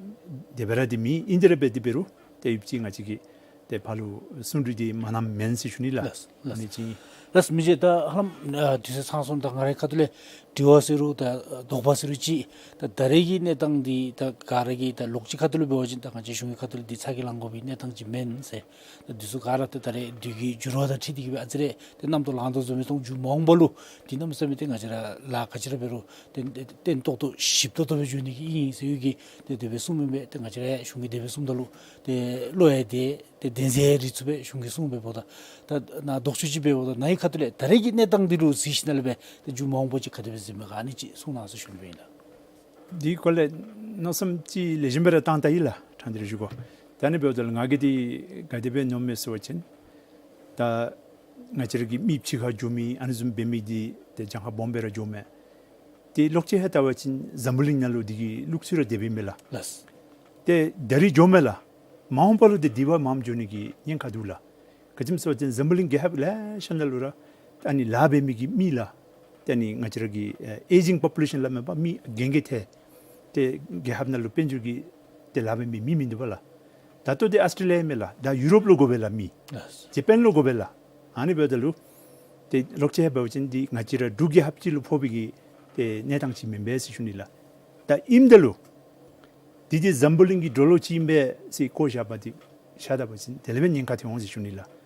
དེ་སྦེ་ར་འདི་མེན། ཨིན་དེ་ར་འབད་དེ་འབད་རུང་ཏེ་ཡུདཔ་ཅིག་ང་བཅས་ཀྱིས་ཏེ་ཕར་ལུ་གསུང་གྲོས་འདི་མ་གནངམ་མེན་ཟེར་ཞུ་ནི་ལགས། ལགས་ལགས། ཨ་ནི་ཅིག། ལགས་མི་རྗེ། ད་ཧ་ལམ་ཨ་དུས་ཚོད་ཚང་སོང་། ད་ང་རའི་ཁ་ཐུག་ལས་དྲི་བ་ཟེར་རུང་ད་དོགས་པ་ཟེར་རུང་ཅིག་ད་ད་རེས་ཀྱི་གནས་སྟངས་འདི་ད་ག་ར་གིས་ད་ལོགས་ཀྱི་ཁ་ཐུག་ལུ་འབད་བ་ཅིན་ད་ང་བཅས་གཞུང་གི་ཁ་ཐུག་ལས་འདི་ཚ་གྱང་ལང་དགོ་པའི་གནས་སྟངས་ཅིག་མེན་ཟེར། ད་འདི་ཚུ་ག་ར་ཏེ་ད་རེས་དུས་ཀྱི་འགྱུར་བ་དང་འཁྲིལ་ཏེ་གིས་སྦེ་ཨ་ཙི་རེ་ཏེ་རྣམ་རྟོག་ལངས་དོ་བཟུམ་སྦེ་མཐོང་། མཇུག་མ་འོངས་པ་ལུ་ཏེ་གནམ་མེད་ས་མེད་ཏེ་ང་བཅས་ར་ལཱ་ག་ཅི་ར་འབད་རུང་ཏེ་བརྟན་ཏོག་ཏོ་ཞིབ་ཏོག་ཏོ་སྦེ་འགྱོ་ནི་གི་ཨིན་ཟེར་ཡོད་གི། ཏེ་དེ་སྦེ་གསུངམ་མས་པས། ཏེ་ང་བཅས་ར་གཞུང་གིས་དེ་སྦེ་གསུངམ་ད་ལུ་ཏེ་བློ་ཡང་བདེ། ཏེ་བདེན་འཛིན་རེ་ཚུ་སྦེ་གཞུང་གིས་གསུངམ་འབདཝ་ད་ད་ནཱ་ལྡོག་ཕྱོགས་ཅིག་འབདཝ་ད་ནཱ་གི་ཁ་ཐུག་ལས་ད་རེས་ཀྱི་གནས་སྟངས་འདི་ལུ་གཟིགས་ཞིནམ་ལས་སྦེ་ཏེ་མཇུག་མ་འོངས་པ་ཅིག་ག་དེ་སྦེ་གཟིགསཔ་མས་ག་ཨ་ནི་ཅིག་གསུང་གནང་ཟེར་ཞུ་ནི་སྦེ་ཨིན་ལགས། འདི་སྐོར་ལས་མནོ་བསམ་ཅིག་ལེགས་ཤོམ་སྦེ་ར་བཏང་ད་ཡི་ལགས། ཕྲང་སྟེ་ར་ཞུ་དགོ། ད་ཨ་ནི་འབདཝ་ད་ལུ་ང་གིས་འདི་ག་དེ་སྦེ་མནོཝ་མས་ཟེར་བ་ཅིན་ད་ང་བཅས་ར་གི་མི་ཕྱི་ཁར་འགྱོ་མི་ཨ་ནི་བཟུམ་འབད་མི་འདི་ཏེ་གྱངས་ཁ་སྦོམ་སྦེ་ར་འགྱོཝ་མས། ཏེ་ལོག་ཅིག་ཧེ་བལྟ་བ་ཅིན་འཛམ་བུ་གླིང་ནང་ལུ་འདི་གི་ལུགས་སྲོལ་ར་དེ་སྦེ་མས་ལགས། ལགས། ཏེ་ད་རིས་འགྱོཝ་མས་ལགས། མ་འོངས་པ་ལུ་ཏེ་དེ་བ་མངམ་འགྱོ་ནི་གི་ཉེན་ཁ་འདུག་ལགས། ག་ཅི་སྨོ་ཟེར་བ་ཅིན་འཛམ་བུ་གླིང་རྒྱལ་ཁབ་ལེ་ཤ་ནང་ལུ་ར་ད་ཨ་ནི་ལཱ་འབད་མི་གི་མི་ལགས། ད་ཨ་ནི་ང་བཅས་ར་གི་ཨེ་ཨེ་ཇིང་པོ་པུ་ལེ་ཤཱན་སླབ་མས་པ། མི་རྒན་རྒས་ཐལ། ཏེ་རྒྱལ་ཁབ་ནང་ལུ་དཔལ་འབྱོར་གྱི་ཏེ་ལཱ་འབད་མི་མི་མིན་འདུག་པ་ལགས། ད་ལྟོ་འདི་ཨཱོས་ཊེ་ལི་ཡ་མས་ལགས། ད་ཡུ་རོབ་ལུ་དགོ་པས་ལགས་མི། ལགས། ཇ་པཱན་ལུ་དགོ་པས་ལགས། ཨ་ནི་འབདཝ་ད་ལུ་ཏེ་ལོག་ཅིག་ཧེ་འབད་བ་ཅིན་འདི་ང་བཅས་ར་འབྲུག་རྒྱལ་ཁབ་ཅིག་ལུ་ཕོག་པའི་གི་ཏེ་གནས་སྟངས་ཅིག་མེན་པས་ཟེར་ཞུ་ནི་ལགས། ད་ཨིནམ་ད་ལུ་འདི་འདི་འཛམ་བུ་གླིང་གི་འགྲོ་ལུགས་ཅིག་ཨིན་པས་ཟེར་བཀོ་བཞག་པ་འདི་བཞག་ད་པ་ཅིན་དེ་ལས་འབད་ཉེན་ཁ་ཐོན་འོང་ཟེར་ཞུ་ནི་ལགས།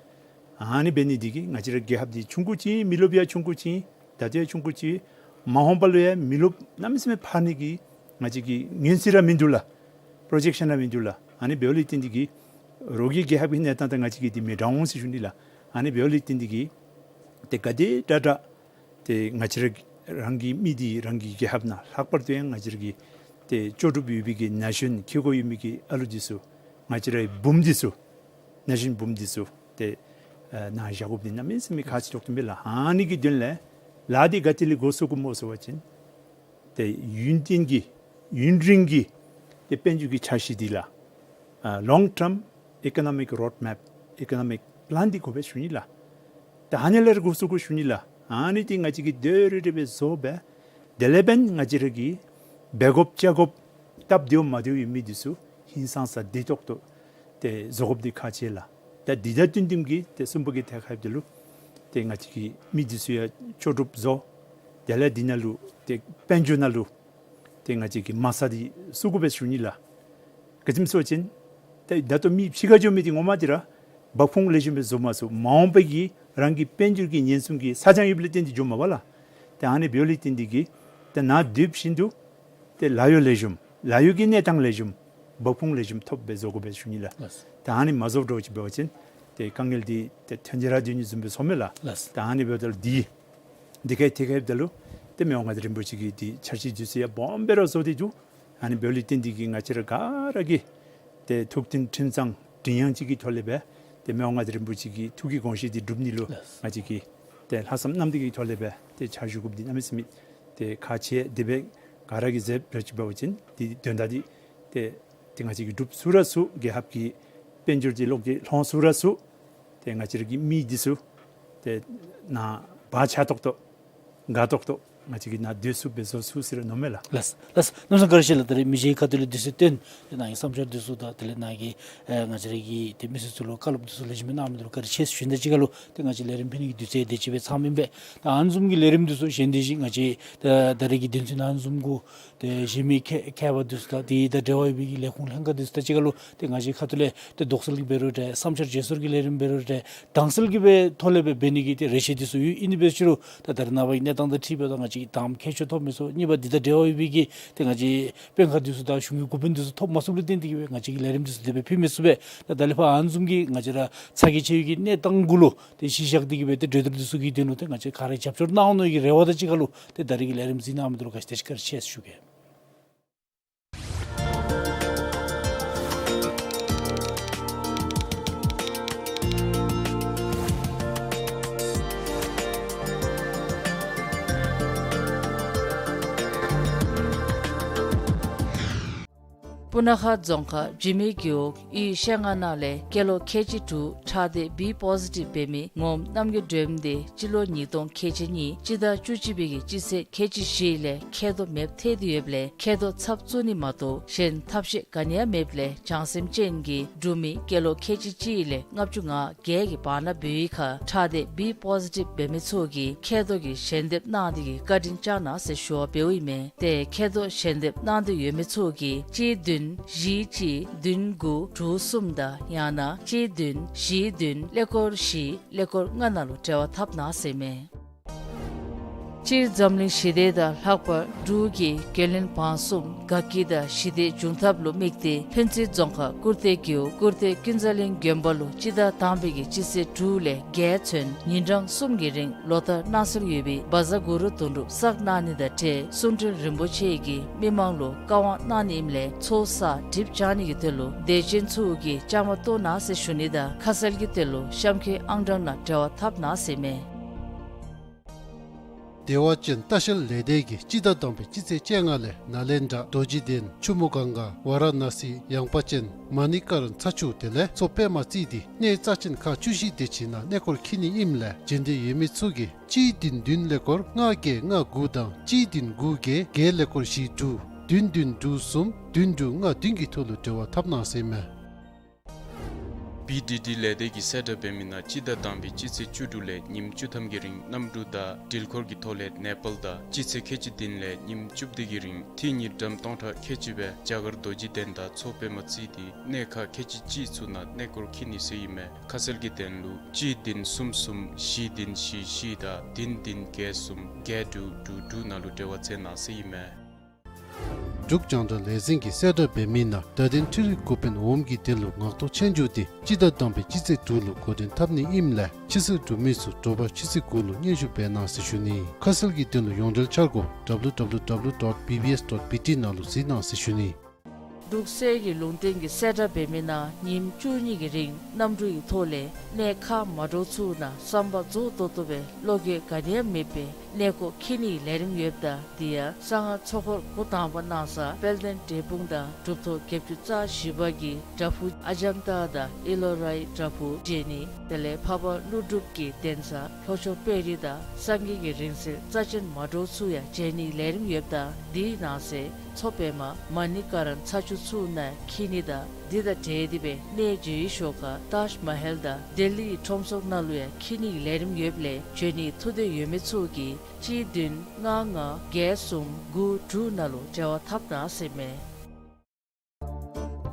ཨ་ནི་འབད་ནི་འདི་གིས་ང་བཅས་ར་རྒྱལ་ཁབ་འདི་ཆུང་ཀུ་ཅིག་ཨིན། མི་རློབས་ཡང་ཆུང་ཀུ་ཅིག་ཨིན། ད་ལྟོ་ཡང་ཆུང་ཀུ་ཅིག་ཨིན། མ་འོངས་པ་ལུ་ཡང་མི་རློབས་གནམ་མེད་ས་མེད་འཕར་ནི་གི་ང་བཅས་ཀྱི་ངོས་འཛིན་ར་མིན་འདུག་ལགས། པོརོ་ཇེཀ་ཤཱན་ར་མིན་འདུག་ལགས། ཨ་ནི་འབདཝ་ལས་བརྟེན་འདི་གིས་རོགས་ཀྱི་རྒྱལ་ཁབ་ཀྱི་གནས་སྟངས་དང་ང་བཅས་ཀྱི་འདི་མི་འདྲ་འོང་ཟེར་ཞུ་ནི་ལགས། ཨ་ནི་འབདཝ་ལས་བརྟེན་འདི་གིས་ཏེ་ག་དེ་དྲག་དྲག་ཏེ་ང་བཅས་ར་རང་གི་མི་འདི་རང་གི་རྒྱལ་ཁབ་ནང་ལྷག་པར་དུ་ཡང་ང་བཅས་ར་གི་ཏེ་ལྕོགས་གྲུབ་ཡོད་པའི་གི་ན་གཞོན་ཁེ་གོ་ཡོད་མི་གི་ཨ་ལུ་འདི་ཚུ་ང་བཅས་རའི་བུམོ་འདི་ཚུ་ན་གཞོན་བུམོ་འདི་ཚུ་ཏེ་ཨ་ནཱ་བཞག་དགོཔ་འདི་གནམ་མེད་ས་མེད་ཁག་ཆེ་ཏོག་ཏོ་མས་ལགས། ཨ་ནི་གི་དོན་ལས་ལཱ་འདི་ག་ཏེ་ལས་འགོ་བཙུགས་དགོཔ་སྨོ་ཟེར་བ་ཅིན་ཏེ་ཡུན་བརྟན་གྱི་ཡུན་རིང་གི་ཏེ་དཔལ་འབྱོར་གྱི་འཆར་གཞི་འདི་ལགས། ཨ་long term economic road map, economic plan འདི་དགོ་པས་ཞུ་ནི་ལགས། ད་ཨ་ནི་ལས་འགོ་བཙུགས་དགོ་ཞུ་ནི་ལགས། ཨ་ནི་འདི་ང་བཅས་ཀྱིས་དེ་རེ་རེ་སྦེ་བཟོ་སྦེ་དེ་ལས་འབདན་ང་བཅས་ར་གིས་འབད་དགོཔ་བྱ་དགོཔ་སྟབས་བདེཝ་མ་བདེཝ་ཡོད་མི་འདི་ཚུ་ཧིང་སངས་ས་བདེ་ཏོག་ཏོ་ཏེ་བཟོ་དགོཔ་འདི་ཁག་ཆེ་ལགས། ད་འདི་དང་བསྟུན་བསྟུནམ་གྱིས་ཏེ་གསུམ་པ་གི་ཐད་ཁར་འདི་ལུ་ཏེ་ང་བཅས་ཀྱི་མི་འདི་ཚུ་ཡང་ལྕོགས་གྲུབ་བཟོ། དེ་ལས་འདི་ནང་ལུ་ཏེ་དཔལ་འབྱོར་ནང་ལུ་ཏེ་ང་བཅས་ཀྱིས་མ་རྩ་འདི་བཙུགས་དགོ་པས་ཞུ་ནི་ལགས། ག་ཅི་སྨོ་ཟེར་བ་ཅིན་ཏེ་ད་ལྟོ་མི་ཕྱི་ཁར་འགྱོ་མི་འདི་ངོ་མ་འདི་ར་འབབ་ཁུངས་ལེགས་ཤོམ་སྦེ་བཟོ་མ་ཚུགས། མ་འོངས་པའི་གི་རང་གི་དཔལ་འབྱོར་གྱི་ཉེན་སྲུང་གི་ས་ཆ་ཡོདཔ་ལས་བརྟེན་ཏེ་འགྱོཝ་མས་པ་ལགས། ཏེ་ཨ་ནི་འབདཝ་ལས་བརྟེན་འདི་གིས་ཏེ་ནཱ་སྡོད་བཞིན་དུ་ཏེ་ལཱ་གཡོག་ལེགས་ཤོམ་ལཱ་གཡོག་གི་གནས་སྟངས་ལེགས་ཤོམ་ འབབ་ཁུངས་ལེགས་ཤོམ་ཐོབ་སྦེ་བཟོ་དགོ་པས་ཞུ་ནི་ལགས། ལགས། ད་ཨ་ནི་མ་བཟོ་འགྱོ་ཅིག་འབད་བ་ཅིན་ཏེ་དཀའ་ངལ་འདི་ཏེ་ཐོན་ཏེ་ར་སྡོད་ནི་བཟུམ་སྦེ་སོང་མས་ལགས། ལགས། ད་ཨ་ནི་འབདཝ་ད་ལུ་འདི་འདི་གི་ཐད་ཁར་འབདཝ་ད་ལུ་ཏེ་མི་དབང་མངའ་བདག་རིན་པོ་ཆེ་གིས་འདི་འཆར་གཞི་འདི་ཚུ་ཡང་སྦོམ་སྦེ་ར་བཟོ་སྟེ་འདུག། ཨ་ནི་འབདཝ་ལས་བརྟེན་འདི་གིས་ང་བཅས་ར་ག་ར་གིས་ཏེ་ཐུགས་མཐུན་ཁྲིམས་གཙང་མགྲིན་དབྱངས་གཅིག་གི་ཐོག་ལས་སྦེ་ཏེ་མི་དབང་མངའ་བདག་རིན་པོ་ཆེ་གི་ཐུགས་ཀྱི་དགོངས་བཞེད་འདི་འགྲུབ་ནི་ལུ། ལགས། ང་བཅས་ཀྱིས་ཏེ་ལྷག་བསམ་རྣམ་དག་གི་ཐོག་ལས་སྦེ་ཏེ་ཕྱག་ཞུ་དགོཔ་འདི་གནམ་མེད་ས་མེད་ཏེ་ཁག་ཆེ། དེ་སྦེ་ག་ར་གིས་མཛདཔ་ར་ཅིག་འབད་བ་ཅིན་འདི་དོན་དག་འདི་ཏེ་ཏེ་ང་བཅས་ཀྱིས་འགྲུབ་ཚུགས་ར་ཚུགས། རྒྱལ་ཁབ་ཀྱི་དཔལ་འབྱོར་འདི་ལོག་སྟེ་ལྷོད་ཚུགས་ར་ཚུགས། ཏེ་ང་བཅས་ར་གི་མི་འདི་ཚུ་ཏེ་ནཱ་བག་ཆགས་ཏོག་ཏོ་དགའ་ཏོག་ཏོ་ང་བཅས་ཀྱིས་ནཱ་སྡོད་ཚུགསཔ་སྦེ་བཟོ་ཚུགས་ཟེར་མནོཝ་མས་ལགས། ལགས། ལགས། གནམ་མེད་ས་མེད་བཀའ་དྲིན་ཆེ་ལགས། ད་རེས་མི་རྗེའི་ཁ་ཐུག་ལས་དུས་ཚོད་བཏོན་ཏེ་ནཱ་གི་བསམ་འཆར་འདི་ཚུ་དང་དེ་ལས་ནཱ་གི་ཨེ་ང་བཅས་ར་གི་ཏེ་མི་སེར་ཚུ་ལུ་བཀའ་སློབ་འདི་ཚུ་ལེགས་ཤོམ་སྦེ་གནང་མི་འདི་ལུ་བཀའ་དྲིན་ཆེ་ཟེར་ཞུ་ནི་དང་གཅིག་ཁར་ལུ་ཏེ་ང་བཅས་ལས་རིམ་ཕུལ་ནི་གི་དུས་ཚོད་དེ་ཅིག་སྦེ་ཚངམ་ཨིན་པས། ད་ཨ་ནི་བཟུམ་གྱི་ལས་རིམ་འདི་ཚུ་གཞན་དེ་བཞིན་ང་བཅས་ད་ད་རེས་ཀྱི་དོན་ཚན་ནང་བཟུམ་གུ་ཏེ་གཞན་མི་མཁས་མཁས་པ་འདི་ཚུ་དང་དེ་དང་འབྲེལ་བ་ཡོད་པའི་གི་ལས་ཁུངས་ལྷན་ཁག་འདི་ཚུ་དང་གཅིག་ཁར་ལུ་ཏེ་ང་བཅས་ཁ་ཐུག་ལས་ཏེ་དོགས་སེལ་གྱི་འབད་རུང་འདྲ་བསམ་འཆར་བརྗེ་སོར་གྱི་ལས་རིམ་འབད་རུང་འདྲ་དྭངས་གསལ་གྱི་སྦེ་ཐོག་ལས་སྦེ་འབད་ནི་གི་ཏེ་རེ་ཆེ་འདི་ཚུ་ཡོད། ཨིན་ཏེ་འབད་རུང་ད་ད་རེས་ནངས་པ་གི་གནས་སྟངས་དང་འཁྲིལ་འབདཝ་ད་ང་བཅས་ཀྱིས་དང་པ་མཁས་མཆོག་ཐོབ་མི་ཚུ་གཉིས་པ་འདི་དང་འབྲེལ་བ་ཡོད་པའི་གི་ཏེ་ང་བཅས་དཔོན་ཁག་འདི་ཚུ་དང་གཞུང་གི་འགོ་དཔོན་འདི་ཚུ་ཐོབ་མ་ཚུགསཔ་ལུ་བརྟེན་ཏེ་གིས་སྦེ་ང་བཅས་ཀྱིས་ལས་རིམ་འདི་ཚུ་དེ་སྦེ་ཕུལ་མི་ཚུགས་པས། ད་ད་ལས་ཕར་ཨ་ནི་བཟུམ་གྱི་ང་བཅས་ར་ཚ་གྱང་ཆེ་བའི་གི་གནས་སྟངས་གུ་ལུ་ཏེ་གཞི་བཞག་སྟེ་གིས་སྦེ་ཏེ་གྲོས་བསྡུར་འདི་ཚུ་གི་དོན་ལུ་ཏེ་ང་བཅས་ག་ར་རྒྱབ་སྐྱོར་གནང་ནི་གི་རེ་བ་དང་གཅིག་ཁར་ལུ་ཏེ་ད་རེས་ཀྱི་ལས་རིམ་གཟིགས་གནང་མི་འདི་ལུ་བཀའ་དྲིན་ཆེ་ཟེར་ཞུ་གེ། སྤུ་ན་ཁ་རྫོང་ཁག་འཇིགས་མེད་རྒེད་འོག་གཡུས་ཤེལ་རྔ་ནང་ལས་སྐྱེས་ལོ་ཁལ་གཅིག་དྲུག་ཁྲག་ལྡན་བི་པོ་ཟི་ཊིབ་འབད་མི་ངོམ་རྣམ་རྒྱལ་སྒྲོལམ་དེ་སྤྱི་ལོ་ཉིས་སྟོང་ཁལ་གཅིག་གཉིས་སྤྱི་ཟླ་བཅུ་གཅིག་པའི་གི་སྤྱི་ཚེས་ཁལ་གཅིག་བཞི་ལས་མཁལ་རྡོག་མེདཔ་ཐལ་ཏེ་ཡོདཔ་ལས་མཁལ་རྡོག་ཚབ་བཙུགས་ནི་མ་གཏོགས་གཞན་ཐབས་ཤེས་ག་ནི་ཡང་མེདཔ་ལས་བྱང་སེམས་ཅན་གྱིས་འབྲུག་མི་སྐྱེས་ལོ་ཁལ་གཅིག་གཅིག་ལས་ལྔ་བཅུ་ང་བརྒྱད་ཀྱི་བར་ན་འབད་བའི་ཁར་ཁྲག་ལྡན་བི་པོ་ཟི་ཊིབ་འབད་མི་ཚུ་གིས་མཁལ་རྡོག་གི་ཞལ་འདེབས་གནང་སྟེ་གིས་བཀའ་དྲིན་བསྐྱང་གནང་ཟེར་ཞུ་བ་འབདཝ་ཨིན་མས། ཏེ་མཁལ་རྡོག་ཞལ་འདེབས་གནང་འདོད་ཡོད་མི་ཚུ་གིས་གཅིག་བདུན་བཞི་གཅིག་བདུན་དགུ་དྲུག་གསུམ་དང་ཡང་ན་གཅིག་བདུན་བཞི་བདུན་ཀླད་ཀོར་བཞི་ཀླད་ཀོར་ལྔ་ནང་ལུ་འབྲེལ་བ་འཐབ་གནང་ཟེར་མས། སྤྱིར་འཛམ་གླིང་ཞི་བདེ་དང་ལྷག་པར་འབྲུག་གི་རྒྱུན་ལས་བང་གསུམ་དགའ་སྐྱིད་དང་ཞི་བདེ་འབྱུང་ཐབས་ལུ་དམིགས་ཏེ་ཕུན་ཚོགས་རྫོང་ཁག་ཀུར་སྟོད་རྒེད་འོག་ཀུར་སྟོད་ཀུན་བཟང་གླིང་དགོན་པ་ལུ་སྤྱི་ཟླ་དང་པའི་གི་སྤྱི་ཚེས་དྲུག་ལས་བརྒྱད་ཚུན་ཉིན་གྲངས་གསུམ་གྱི་རིང་ལོ་ལྟར་གནང་སྲོལ་ཡོད་པའི་བཛྲ་གུ་རུ་དོན་གྲུབ་བསགས་གནང་ནི་དང་འབྲེལ་གསུང་སྤྲུལ་རིན་པོ་ཆེ་གིས་མི་མང་ལུ་བཀའ་དབང་གནང་ནི་ཨིནམ་ལས་ཚོགས་བསགས་གྲིབ་སྦྱང་ནི་གི་དོན་ལུ་དད་ཅན་ཚུ་གིས་བཅའ་མར་གཏོགས་གནང་ཟེར་ཞུ་ནི་དང་ཁ་གསལ་གྱི་དོན་ལུ་གཤམ་འཁོད་ཨང་གྲངས་ནང་འབྲེལ་བ་འཐབ་གནང་ཟེར་མས། བདེ་བ་ཅན་ལྟ་བཤལ་ལས་སྡེ་གིས་སྤྱི་ཟླ་དང་པའི་སྤྱི་ཚེས་བཅོ་ལྔ་ལས་ནཱ་ལེནྡྲ་རྡོ་རྗེ་གདན་ཆུ་མོ་གངྒཱ་ཝཱ་ར་ཎ་སི་ཡངས་པ་ཅན་མ་ཎི་ཀ་རན་ཚ་ཆུ་དེ་ལས་མཚོ་པདྨ་རྩེ་འདི་གནས་རྩ་ཅན་ཁག་བཅུ་བཞི་དེ་ཅིག་ནང་གནས་སྐོར་འཁྱིད་ནི་ཨིནམ་ལས་འབྱོན་འདོད་ཡོད་མི་ཚུ་གིས་གཅིག་བདུན་བདུན་ཀླད་ཀོར་ལྔ་བརྒྱད་ལྔ་དགུ་དང་གཅིག་བདུན་དགུ་བརྒྱད་བརྒྱད་ཀླད་ཀོར་བཞི་དྲུག་བདུན་བདུན་དྲུག་གསུམ་བདུན་དྲུག་ལྔ་བདུན་གྱི་ཐོག་ལུ་འབྲེལ་བ་འཐབ་གནང་ཟེར་མས། བི་ཌི་ཌི་ལས་སྡེ་གིས་གསལ་བསྒྲགས་འབད་མི་ནང་སྤྱི་ཟླ་དང་པའི་སྤྱི་ཚེས་བཅུ་དྲུག་ལས་ཉིནམ་བཅུ་ཐམ་གྱི་རིང་གནམ་གྲུ་དང་འགྲུལ་འཁོར་གྱི་ཐོག་ལས་ནེ་པཱལ་དང་སྤྱི་ཚེས་ཁལ་གཅིག་བདུན་ལས་ཉིནམ་བཅུ་བདུན་གྱི་རིང་འཐུས་ཉིས་ཀྲམ་སྟོང་ཕྲག་ཁལ་གཅིག་སྦེ་རྒྱ་གར་རྡོ་རྗེ་གདན་དང་མཚོ་པདྨ་རྩེ་འདི་གནས་ཁག་ཁལ་གཅིག་གཅིག་ཚུ་ནང་གནས་སྐོར་འཁྱིད་ནི་ཟེར་ཨིན་མས། ཁ་གསལ་གྱི་དོན་ལུ་གཅིག་བདུན་གསུམ་གསུམ་བཞི་བདུན་བཞི་བཞི་དང་བདུན་བདུན་བརྒྱད་གསུམ་བརྒྱད་དྲུག་དྲུག་དྲུག་ནང་ལུ་འབྲེལ་བ་འཚོལ་གནང་ཟེར་ཨིན་མས། འབྲུག་རྒྱང་བསྒྲགས་ལས་འཛིན་གྱིས་གསལ་བསྒྲགས་འབད་མི་ནང་བརྡ་དོན་འཕྲུལ་རིག་འགོ་དཔོན་འོགམ་གྱི་དོན་ལུ་ངག་ཐོག་ཆོས་རྒྱུགས་འདི་སྤྱི་ཟླ་དང་པའི་སྤྱི་ཚེས་དྲུག་ལུ་འགོ་འདྲེན་འཐབ་ནི་ཨིནམ་ལས་ཕྱི་ཚུལ་འབྲུག་མི་ཚུ་དྲོ་པ་ཕྱི་ཚེས་དགུ་ལུ་སྙན་ཞུ་འབད་གནང་ཟེར་ཞུ་ནི། ཁ་གསལ་གྱི་དོན་ལུ་ཡོངས་འབྲེལ་འཆར་སྒོ་W W W dot B B S dot B T ནང་ལུ་གཟིགས་གནང་ཟེར་ཞུ་ནི། འབྲུག་གསེར་གྱི་ལུང་བསྟན་གྱིས་གསལ་བསྒྲགས་འབད་མི་ནང་ཉིནམ་བཅུ་གཉིས་ཀྱི་རིང་གནམ་གྲུ་ཡི་ཐོག་ལས་གནས་ཁག་མ་འདྲཝ་ཚུ་ནང་བསམ་པ་རྫོགས་ཏོག་ཏོ་སྦེ་བློ་འགྱོད་ག་ནི་ཡང་མེད་པར་གནས་སྐོར་འཁྱིད་ནིའི་ལས་རིམ་ཡོདཔ་ད་དེ་ཡང་གསང་སྔགས་ཚོགས་འཁོར་འགོ་དང་པ་གནང་ས་དཔལ་ལྡན་འབྲས་སྤུངས་དང་གྲུབ་ཐོབ་བརྒྱད་ཅུ་རྩ་བཞི་པ་གི་བྲག་ཕུག་ཨ་ཛམ་ཏ་དང་ཨི་ལོ་རའི་བྲག་ཕུག་མཇལ་ནི་དེ་ལས་འཕགས་པ་ཀླུ་སྒྲུབ་ཀྱི་གདན་ས་ལྷོ་ཕྱོགས་དཔལ་རི་དང་སངས་རྒྱས་ཀྱི་རིང་བསྲེལ་རྩ་ཆེན་མ་འདྲཝ་ཚུ་ཡང་མཇལ་ནིའི་ལས་རིམ་ཡོདཔ་ད་དེའི་ནང་གསེས་མཚོ་པདྨ་མ་ཎི་ཀ་རན་ཚ་ཆུ་ཚུ་ནང་འཁྱིད་ནི་དང་དེ་དང་འབྲེལ་ཏེ་སྦེ་གནས་མཇལ་བའི་ཞོར་ཁར་ཏཱཇ་མ་ཧལ་དང་ལྡི་ལི་ཁྲོམ་ཚོགས་ནང་ལུ་ཡང་འཁྱིད་ནིའི་ལས་རིམ་ཡོདཔ་ལས་འབྱོན་ནིའི་ཐུགས་འདོད་ཡོད་མི་ཚུ་གིས་གཅིག་བདུན་ལྔ་ལྔ་བརྒྱད་གསུམ་དགུ་དྲུག་ནང་ལུ་འབྲེལ་བ་འཐབ་གནང་ཟེར་མས།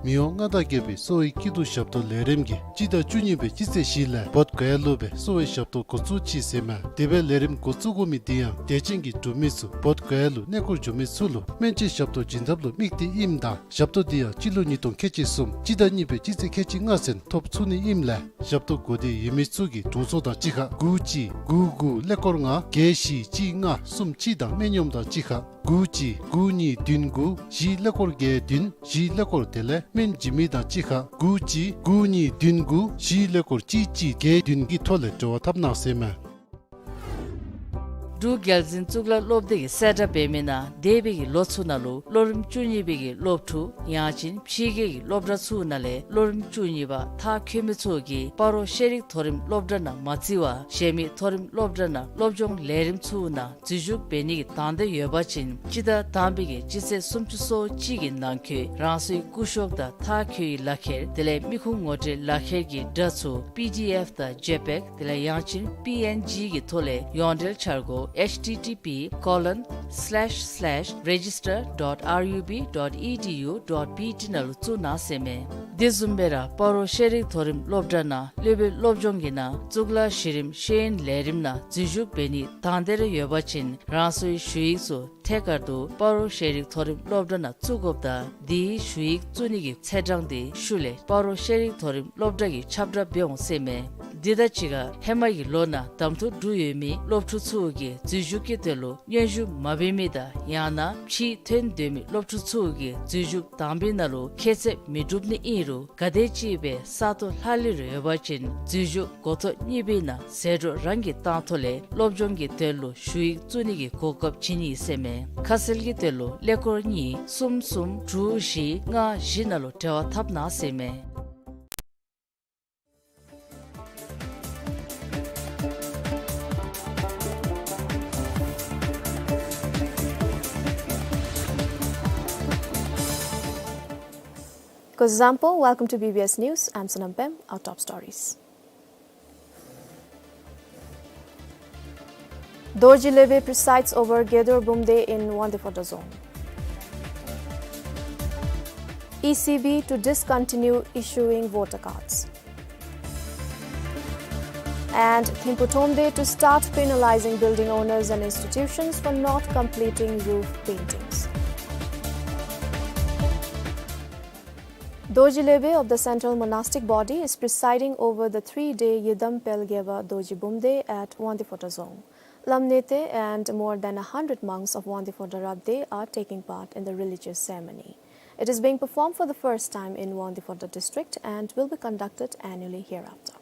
མི་དབང་མངའ་བདག་རྒྱལ་པོའི་གསོ་བའི་སྐྱིད་སྡུག་ཞབས་ཏོག་ལས་རིམ་གྱིས་སྤྱི་ཟླ་བཅུ་གཉིས་པའི་སྤྱི་ཚེས་བཞི་ལས་བོདྷ་ག་ཡ་ལུ་སྦེ་གསོ་བའི་ཞབས་ཏོག་འགོ་བཙུགས་ཅི་ཟེར་མས། དེ་སྦེ་ལས་རིམ་འགོ་བཙུགས་དགོ་མི་དེ་ཡང་དད་ཅན་གྱི་འབྲུག་མི་ཚུ་བོདྷ་ག་ཡ་ལུ་གནས་སྐོར་འགྱོ་མི་ཚུ་ལུ་སྨན་བཅོས་ཞབས་ཏོག་བྱིན་ཐབས་ལུ་དམིགས་ཏེ་ཨིནམ་ད་ཞབས་ཏོག་དེ་ཡང་སྤྱི་ལོ་ཉིས་སྟོང་ཁལ་གཅིག་གསུམ་སྤྱི་ཟླ་གཉིས་པའི་སྤྱི་ཚེས་ཁལ་གཅིག་ལྔ་ཚུན་ཐོབ་ཚུགས་ནི་ཨིནམ་ལས་ཞབས་ཏོག་དགོས་འདོད་ཡོད་མི་ཚུ་གིས་དྲུང་འཚོ་དང་གཅིག་ཁར་དགུ་གཅིག་དགུ་དགུ་ཀླད་ཀོར་ལྔ་བརྒྱད་བཞི་གཅིག་ལྔ་གསུམ་གཅིག་དང་སྨན་གཡོགམ་དང་གཅིག་ཁར་དགུ་གཅིག་དགུ་གཉིས་བདུན་དགུ་བཞི་ཀླད་ཀོར་བརྒྱད་བདུན་བཞི་ཀླད་ཀོར་དེ་ལས་སྨན་བྱིན་མི་དང་གཅིག་ཁར་དགུ་གཅིག་དགུ་གཉིས་བདུན་དགུ་བཞི་ཀླད་ཀོར་གཅིག་གཅིག་བརྒྱད་བདུན་གྱི་ཐོག་ལས་འབྲེལ་བ་འཐབ་གནང་ཟེར་མས། འབྲུག་རྒྱལ་འཛིན་གཙུག་ལག་སློབ་སྡེ་གིས་གསལ་བསྒྲགས་འབད་མི་ནང་འདས་པའི་གི་ལོ་ཚུ་ནང་ལུ་སློབ་རིམ་བཅུ་གཉིས་པའི་གི་སློབ་ཕྲུག་ཡང་ཅིན་ཕྱི་རྒྱལ་གྱི་སློབ་གྲྭ་ཚུ་ནང་ལས་སློབ་རིམ་བཅུ་གཉིས་པ་མཐར་འཁྱོལ་མི་ཚུ་གིས་སྤ་རོ་ཤེས་རིག་མཐོ་རིམ་སློབ་གྲྭ་ནང་མ་བརྩི་བར་གཞན་མི་མཐོ་རིམ་སློབ་གྲྭ་ནང་སློབ་སྦྱོང་ལས་རིམ་ཚུ་ནང་འཛུལ་ཞུགས་འབད་ནི་གི་དང་འདོད་ཡོད་པ་ཅིན་སྤྱི་ཟླ་དང་པའི་གི་སྤྱི་ཚེས་སུམ་ཅུ་སོ་གཅིག་གི་ནང་འཁོད་རང་སོའི་སྐུ་ཤོག་དང་མཐར་འཁྱོལ་བའི་ལག་ཁྱེར་དེ་ལས་མི་ཁུངས་ངོ་སྤྲོད་ལག་ཁྱེར་གྱི་སྒྲ་ཚུ་པི་ཌི་ཨེཕ་དང་ཇེ་པེག་དེ་ལས་ཡང་ཅིན་པི་ཨེན་ཇི་གི་ཐོག་ལས་ཡོངས་འབྲེལ་འཆར་སྒོ་ཨེཆ་ཊི་ཊི་པི་ཀོ་ལོན་སི་ལེཤ་སི་ལེཤ་རེ་ཇི་སི་ཊར་ཌོཊ་ཨར་ཡུ་བི་ཌོཊ་ཨི་ཌི་ཡུ་ཌོཊ་པི་ཊི་ནང་ལུ་བཙུགས་གནང་ཟེར་མས། དེ་བཟུམ་སྦེ་ར་སྤ་རོ་ཤེས་རིག་མཐོ་རིམ་སློབ་གྲྭ་ནང་སློབ་དཔོན་སློབ་སྦྱོང་གི་ནང་གཙུག་ལག་གཞི་རིམ་ཤེས་ཡོན་ལས་རིམ་ནང་འཛུལ་ཞུགས་འབད་ནི་དང་འདོད་ར་ཡོད་པ་ཅིན་རང་སོའི་ཞུ་ཡིག་ཚུ་ཐད་ཀར་དུ་སྤ་རོ་ཤེས་རིག་མཐོ་རིམ་སློབ་གྲྭ་ནང་བཙུགས་དགོཔ་དང་དེའི་ཞུ་ཡིག་བཙུགས་ནི་གི་ཚེས་གྲངས་དེ་ཤུལ་ལས་སྤ་རོ་ཤེས་རིག་མཐོ་རིམ་སློབ་གྲྭ་གིས་ཁྱབ་བསྒྲགས་འབད་འོང་ཟེར་མས། དེ་དང་གཅིག་ཁར་ཧེ་མ་གི་ལོ་ནང་གདམ་འཐུ་གྲུབ་ཡོད་མི་སློབ་ཕྲུག་ཚུ་གིས་འཛུལ་ཞུགས་ཀྱི་དོན་ལུ་སྙན་ཞུ་མ་འབད་མི་དང་ཡང་ན་ཕྱིར་ཐོན་འདོད་མི་སློབ་ཕྲུག་ཚུ་གིས་འཛུལ་ཞུགས་དང་པའི་ནང་ལུ་ཁྱད་ཚད་མི་འགྲུབ་ནི་ཨིན་རུང་ག་དེམ་ཅིག་སྦེ་ས་སྟོང་ལྷག་ལུས་ར་ཡོད་པ་ཅིན་འཛུལ་ཞུགས་འགོ་ཐོག་གཉིས་པའི་ནང་ཟད་འགྲོ་རང་གིས་བཏང་ཐོག་ལས་སློབ་སྦྱོང་གི་དོན་ལུ་ཞུ་ཡིག་བཙུགས་ནི་གི་གོ་སྐབས་བྱིན་ནི་ཟེར་མས། ཁ་གསལ་གྱི་དོན་ལུ་ཀླད་ཀོར་གཉིས་གསུམ་གསུམ་དྲུག་བཞི་ལྔ་བཞི་ནང་ལུ་འབྲེལ་བ་འཐབ་གནང་ཟེར་མས། Kuzuzangpo, welcome to B B S News. I'm Sonam Pem. Our top stories. Dorji Lebe presides over Gedor Bumde in Wangdue Phodrang Dzong. E C B to discontinue issuing voter cards. And Thimphu Thromde to start penalizing building owners and institutions for not completing roof paintings. Dorji Lebe of the Central Monastic Body is presiding over the three-day Yidam Pel Geba Dorji Bumde at Wangdue Phodrang Dzong. Lamnete and more than a hundred monks of Wangdue Phodrang Rabde are taking part in the religious ceremony. It is being performed for the first time in Wangdue Phodrang district and will be conducted annually hereafter.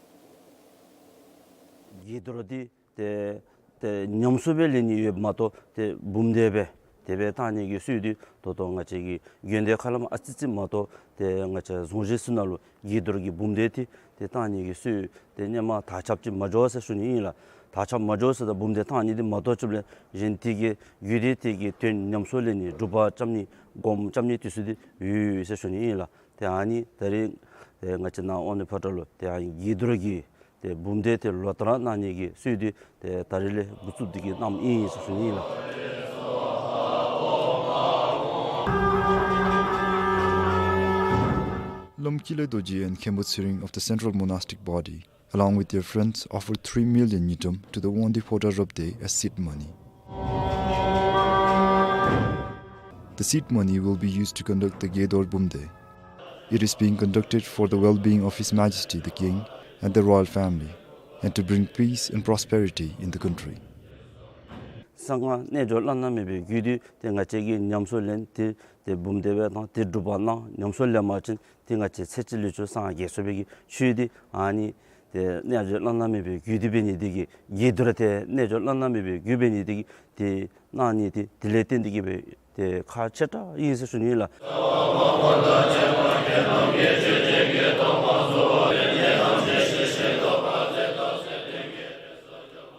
དགྱེས་རྡོར་འདི་ཏེ་ཏེ་ཉམས་སུ་སྦེ་ལེན་ནི་ཡོདཔ་མ་གཏོགས་ཏེ་འབུམ་སྡེ་སྦེ་དེ་སྦེ་བཏང་ནི་གི་སྲོལ་འདི་ད་ལྟོ་ང་བཅས་ཀྱི་དགོན་སྡེ་ཁ་ལས་མར་ཨ་ཙི་ཙི་མ་གཏོགས་ཏེ་ང་བཅས་རྫོང་གཞིས་ཚུ་ནང་ལུ་དགྱེས་རྡོར་གྱི་འབུམ་སྡེ་འདི་ཏེ་བཏང་ནི་གི་སྲོལ་ཏེ་སྔོན་མ་དར་ཁྱབ་ཅིག་མ་འགྱོ་ཟེར་ཞུ་ནི་ཨིན་ལགས། དར་ཁྱབ་མ་འགྱོ་ཟེར་ད་འབུམ་སྡེ་བཏང་ནི་འདི་མ་གཏོགས་ཅིག་ལས་གཞན་དེ་གི་རྒྱུད་སྡེ་དེ་གི་དོན་ཉམས་སུ་ལེན་ནི་སྒྲུབ་པ་རྐྱབ་ནི་སྒོམ་རྐྱབ་ནི་དེ་ཚུ་འདི་ཡོད་ཡོད་ཟེར་ཞུ་ནི་ཨིན་ལགས། ཏེ་ཨ་ནི་ད་རེས་ཏེ་ང་བཅས་ནཱ་ཝང་ཏེ་ཕོ་ཊ་ལུ་ཏེ་ཨ་ནི་དགྱེས་རྡོར་གྱི་ཏེ་འབུམ་སྡེ་ཏེ་ལོ་ལྟར་གནང་ནི་གི་སྲོལ་འདི་ཏེ་ད་རེས་ལས་འགོ་བཙུགས་ཏེ་གི་གནངམ་ཨིན་ཟེར་ཞུ་ནི་ཨིན་ལགས། Lomkhyele Dorji and Khenpo Tshering of the Central Monastic Body, along with their friends, offered three million ngultrum to the Wangdue Phodrang Rabde as seed money. The seed money will be used to conduct the Gedor Bumde. It is being conducted for the well-being of His Majesty the King and the royal family, and to bring peace and prosperity in the country. གསང་སྔགས་རྣལ་འབྱོར་བླ་ན་མེད་པའི་རྒྱུད་འདི་ཏེ་ང་བཅས་ཀྱིས་ཉམས་སུ་ལེན་ཏེ་ཏེ་འབུམ་སྡེ་སྦེ་དང་ཏེ་སྒྲུབ་པ་གནང་ཉམས་སུ་ལེན་པ་ཅིན་ཏེ་ང་བཅས་ཚེ་གཅིག་ལུས་གཅིག་སངས་རྒྱས་ཚུགས་པའི་གི་ཆོས་འདི་ཨ་ནི་ཏེ་རྣལ་འབྱོར་བླ་ན་མེད་པའི་རྒྱུད་འདི་འབད་ནི་འདི་གིས་དགྱེས་རྡོར་ཏེ་རྣལ་འབྱོར་བླ་ན་མེད་པའི་རྒྱུད་འབད་ནི་འདི་གིས་ཏེ་གནང་ནི་འདི་དེ་ལས་བརྟེན་ཏེ་གི་སྦེ་ཏེ་ཁག་ཆེ་དྲགས་ཨིན་ཟེར་ཞུ་ནི་ལགས།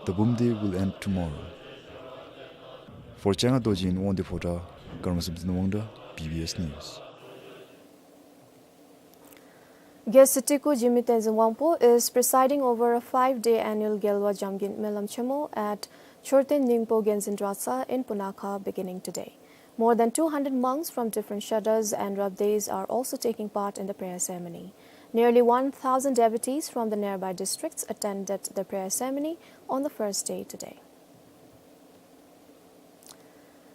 The Bumde will end tomorrow. For Changha Dorji in Wangdue Phodrang, Karma Samson Wangda, B B S News. Guest Titiku Jigme Tenzin Wangpo is presiding over a five-day annual Gelwa Jamgin Melam Chemo at Chorten Ningpo Genzin Dratsa in Punakha beginning today. More than two hundred monks from different Shraddhas and Rabdes are also taking part in the prayer ceremony. Nearly one thousand devotees from the nearby districts attended the prayer ceremony on the first day today.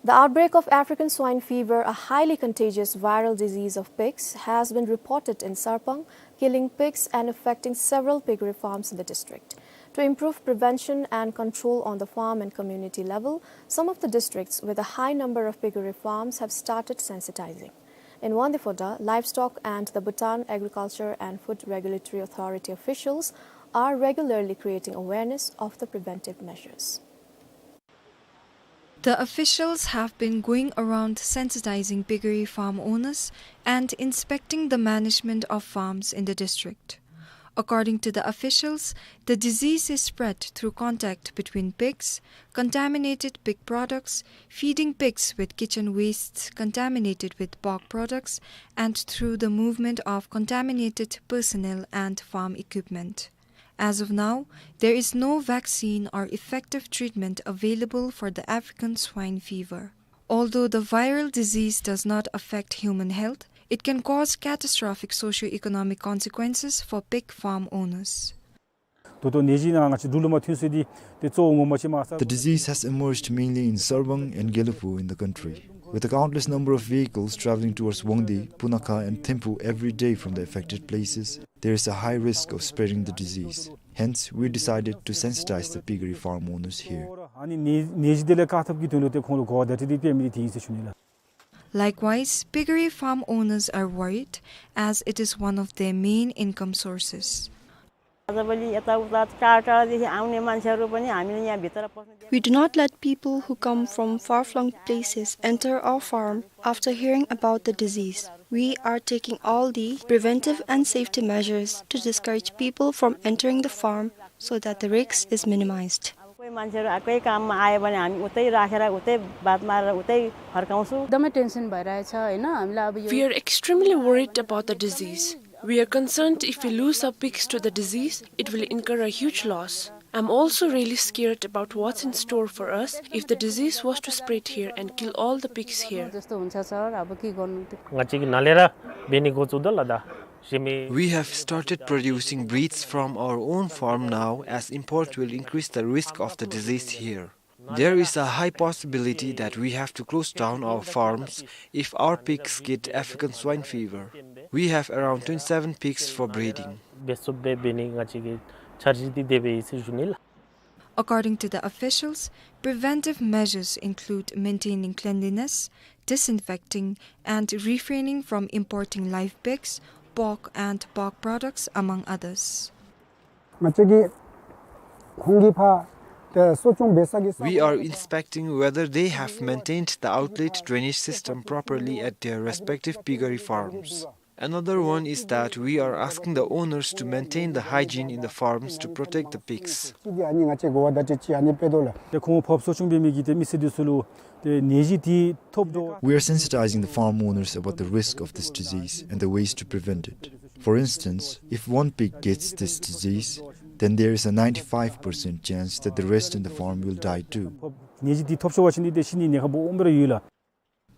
The outbreak of African swine fever, a highly contagious viral disease of pigs, has been reported in Sarpang, killing pigs and affecting several piggery farms in the district. To improve prevention and control on the farm and community level, some of the districts with a high number of piggery farms have started sensitizing. In Wangdue Phodrang, livestock and the Bhutan Agriculture and Food Regulatory Authority officials are regularly creating awareness of the preventive measures. The officials have been going around sensitizing piggery farm owners and inspecting the management of farms in the district. According to the officials, the disease is spread through contact between pigs, contaminated pig products, feeding pigs with kitchen wastes contaminated with pork products, and through the movement of contaminated personnel and farm equipment. As of now, there is no vaccine or effective treatment available for the African swine fever. Although the viral disease does not affect human health, it can cause catastrophic socio-economic consequences for pig farm owners. ད་ལྟོ་ནད་གཞི་ནང་ང་བཅས་འབྲུག་ལུ་མ་ཐོན་ས་འདི་ཏེ་གཙོ་བོ་ངོ་མ་ཅིག་མ་ས། The disease has emerged mainly in Sarpang and Gelephu in the country. With a countless number of vehicles traveling towards Wangdue, Punakha and Thimphu every day from the affected places, there is a high risk of spreading the disease. Hence, we decided to sensitize the piggery farm owners here. ཨ་ནི་ནད་ནད་གཞི་དེ་ལས་བཀག་ཐབས་ཀྱི་དོན་ལུ་ཏེ་ཁོང་ལུ་གོ་བ་བརྡ་སྤྲོད་འདི་སྤེལ་མི་འདི་དེ་ཨིན་ཟེར་ཞུ་ནི་ལགས། Likewise, piggery farm owners are worried as it is one of their main income sources. आजभोलि यताउता टाढा टाढादेखि आउने मान्छेहरू पनि हामीले यहाँभित्र पस्न दिएका We do not let people who come from far-flung places enter our farm after hearing about the disease. We are taking all the preventive and safety measures to discourage people from entering the farm so that the risk is minimized. अब कोही मान्छेहरू आ- कोही काममा आयो भने हामी उतै राखेर उतै बात मारेर उतै फर्काउँछौँ। एकदमै टेन्सन भइरहेछ, होइन? हामीलाई अब यो We are extremely worried about the disease. We are concerned if we lose our pigs to the disease, it will incur a huge loss. I'm also really scared about what's in store for us if the disease was to spread here and kill all the pigs here. जस्तो हुन्छ सर, अब के गर्नु? ང་བཅས་ཀྱིས་ནཱ་ལས་ར་འབད་ནི་འགོ་བཙུགས་དོ་ལགས། ད་གཞན་མི We have started producing breeds from our own farm now, as import will increase the risk of the disease here. There is a high possibility that we have to close down our farms if our pigs get African swine fever. We have around twenty-seven pigs for breeding. འབད་ཚུགསཔ་སྦེ་འབད་ནི་ང་བཅས་ཀྱི་འཆར་གཞི་འདི་དེ་སྦེ་ཨིན་ཟེར་ཞུ་ནི་ལགས། According to the officials, preventive measures include maintaining cleanliness, disinfecting, and refraining from importing live pigs, pork, and pork products, among others. ང་བཅས་ཀྱིས་ཁོང་གིས་ཕར་ཏེ་གསོ་སྐྱོང་འབད་ས་གི་ས- We are inspecting whether they have maintained the outlet drainage system properly at their respective piggery farms. Another one is that we are asking the owners to maintain the hygiene in the farms to protect the pigs. ཅིག་འདི་ཨ་ནི་ང་བཅས་གོ་བ་བརྡ་སྤྲོད་ཅིག་ཨ་ནི་སྤེལ་དོ་ལགས། ཏེ་ཁོང་ཕར་གསོ་སྐྱོང་འབད་མི་གི་ཏེ་མི་སེར་འདི་ཚུ་ལུ་ཏེ་ནད་གཞི་འདི་ཐོབ་འགྱོ- We are sensitizing the farm owners about the risk of this disease and the ways to prevent it. For instance, if one pig gets this disease, then there is a ninety-five percent chance that the rest in the farm will die too. ནད་གཞི་འདི་ཐོབ་ཤོར་བ་ཅིན་འདི་ཏེ་ཤི་ནིའི་ཉེན་ཁ་སྦོམ་སྦེ་ར་ཡོད་ལགས།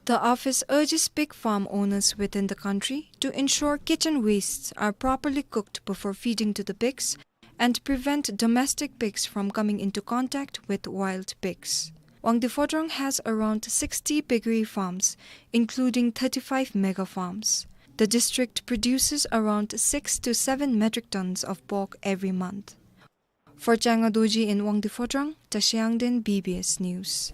The office urges pig farm owners within the country to ensure kitchen wastes are properly cooked before feeding to the pigs and prevent domestic pigs from coming into contact with wild pigs. Wangdue Phodrang has around sixty piggery farms, including thirty-five mega farms. The district produces around six to seven metric tons of pork every month. For Changa Dorji in Wangdue Phodrang, Tashi Angden, B B S News.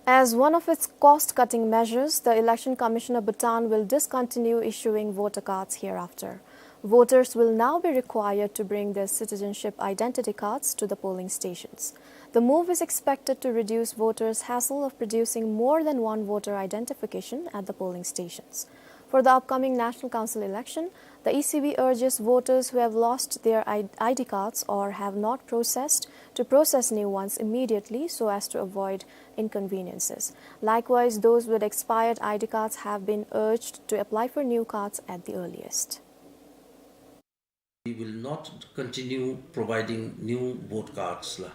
As one of its cost-cutting measures, the Election Commission of Bhutan will discontinue issuing voter cards hereafter. Voters will now be required to bring their citizenship identity cards to the polling stations. The move is expected to reduce voters' hassle of producing more than one voter identification at the polling stations. For the upcoming National Council election, the E C B urges voters who have lost their I- ID cards or have not processed to process new ones immediately so as to avoid inconveniences. Likewise, those with expired ID cards have been urged to apply for new cards at the earliest. We will not continue providing new vote cards la,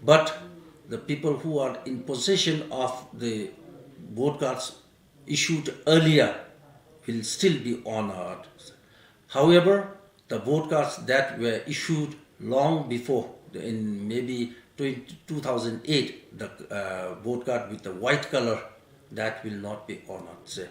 but The people who are in possession of the board cards issued earlier will still be honored. However, the board cards that were issued long before, in maybe twenty, two thousand eight, the, uh, board card with the white color, that will not be honored, sir.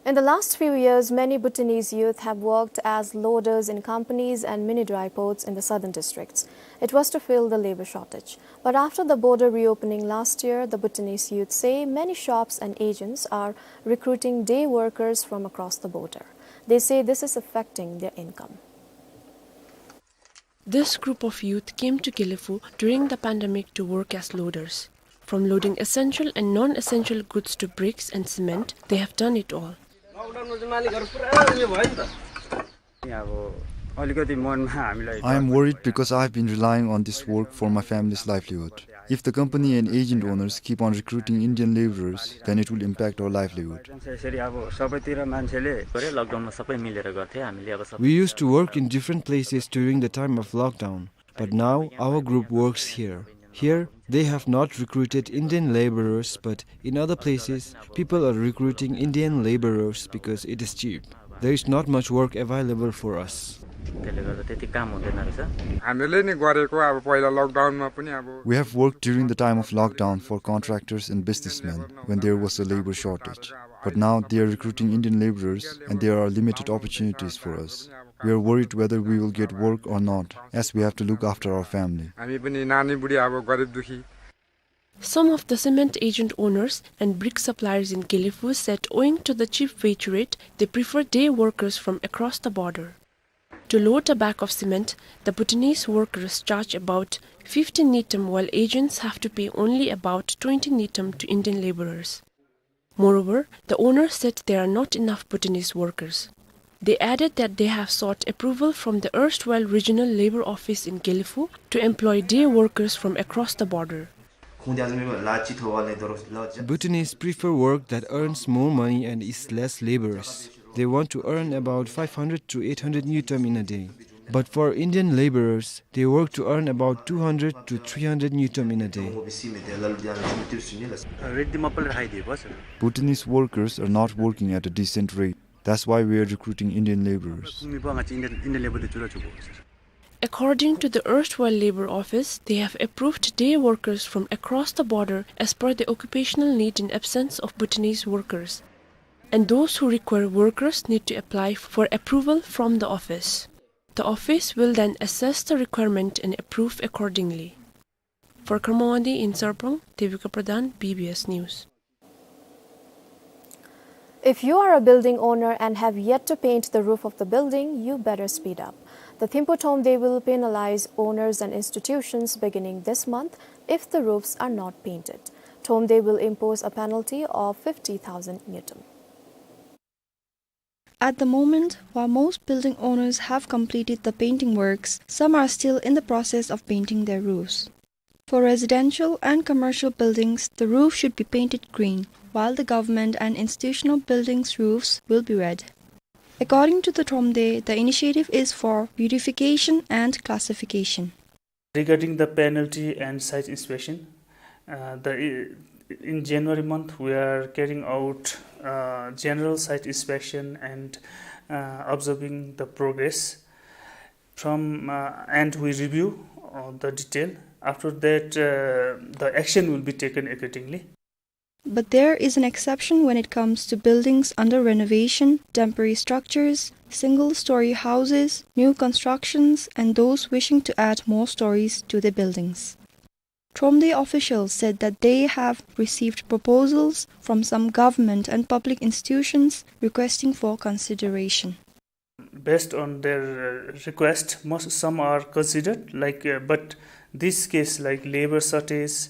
In the last few years, many Bhutanese youth have worked as loaders in companies and mini dry ports in the southern districts. It was to fill the labor shortage. But after the border reopening last year, the Bhutanese youth say many shops and agents are recruiting day workers from across the border. They say this is affecting their income. This group of youth came to Gelephu during the pandemic to work as loaders. From loading essential and non-essential goods to bricks and cement, they have done it all. अब अलिकति मनमा हामीलाई I am worried because I have been relying on this work for my family's livelihood. If the company and agent owners keep on recruiting Indian laborers, then it will impact our livelihood. यसरी अब सबैतिर मान्छेले गरे लकडाउनमा सबै मिलेर गर्थे, हामीले अब सबै We used to work in different places during the time of lockdown, but now our group works here. Here, they have not recruited Indian laborers, but in other places, people are recruiting Indian laborers because it is cheap. There is not much work available for us. त्यसले गर्दा त्यति काम हुँदैन रहेछ। हामीले नि गरेको अब पहिला लकडाउनमा पनि अब We have worked during the time of lockdown for contractors and businessmen when there was a labor shortage. But now they are recruiting Indian laborers and there are limited opportunities for us. We are worried whether we will get work or not, as we have to look after our family. हामी पनि नानी बुढी अब गरिब दुखी Some of the cement agent owners and brick suppliers in Gelephu said owing to the cheap wage rate, they prefer day workers from across the border. To load a bag of cement, the Bhutanese workers charge about fifty ngultrum, while agents have to pay only about twenty ngultrum to Indian laborers. Moreover, the owner said there are not enough Bhutanese workers. They added that they have sought approval from the erstwhile regional labor office in Gelephu to employ day workers from across the border. Bhutanese prefer work that earns more money and is less laborious. They want to earn about five hundred to eight hundred ngultrum in a day. But for Indian laborers, they work to earn about two hundred to three hundred ngultrum in a day. Bhutanese workers are not working at a decent rate. That's why we are recruiting Indian laborers. According to the erstwhile Labor Office, they have approved day workers from across the border as per the occupational need in absence of Bhutanese workers. And those who require workers need to apply for approval from the office. The office will then assess the requirement and approve accordingly. For Kharmawadi in Sarpang, Devika Pradhan, B B S News. If you are a building owner and have yet to paint the roof of the building, you better speed up. The Thimphu Thromde will penalize owners and institutions beginning this month if the roofs are not painted. Thromde will impose a penalty of fifty thousand ngultrum. At the moment, while most building owners have completed the painting works, some are still in the process of painting their roofs. For residential and commercial buildings, the roof should be painted green, while the government and institutional buildings' roofs will be red. According to the Thromde, the initiative is for beautification and classification. Regarding the penalty and site inspection, uh, the, in January month, we are carrying out, uh, general site inspection and, uh, observing the progress. From, uh, and we review, uh, the detail. After that, uh, the action will be taken accordingly. But there is an exception when it comes to buildings under renovation, temporary structures, single-story houses, new constructions, and those wishing to add more stories to their buildings. Thromde officials said that they have received proposals from some government and public institutions requesting for consideration. Based on their, uh, request, most, some are considered, like, uh, but this case, like labor shortage,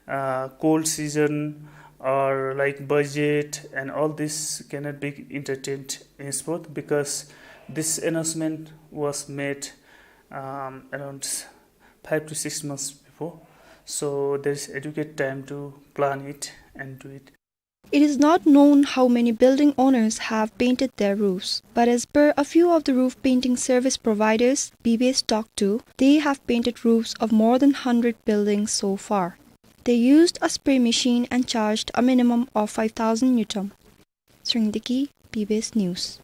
uh, cold season, or like budget, and all this cannot be entertained in spot because this announcement was made, um, around five to six months before. So there is adequate time to plan it and do it. It is not known how many building owners have painted their roofs, but as per a few of the roof painting service providers B B S talked to, they have painted roofs of more than hundred buildings so far. They used a spray machine and charged a minimum of five thousand ngultrum. Sringdiki, B B S News.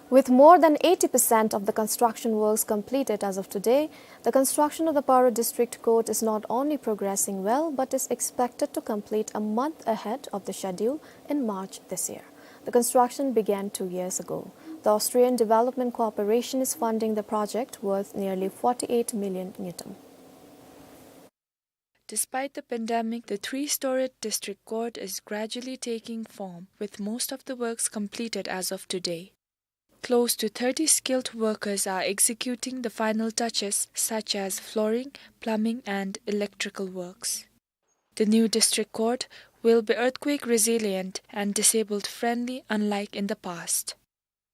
With more than eighty percent of the construction works completed as of today, the construction of the Paro District Court is not only progressing well, but is expected to complete a month ahead of the schedule in March this year. The construction began two years ago. The Austrian Development Corporation is funding the project worth nearly forty-eight million ngultrum. Despite the pandemic, the three-storied district court is gradually taking form, with most of the works completed as of today. Close to thirty skilled workers are executing the final touches, such as flooring, plumbing, and electrical works. The new district court will be earthquake resilient and disabled friendly, unlike in the past.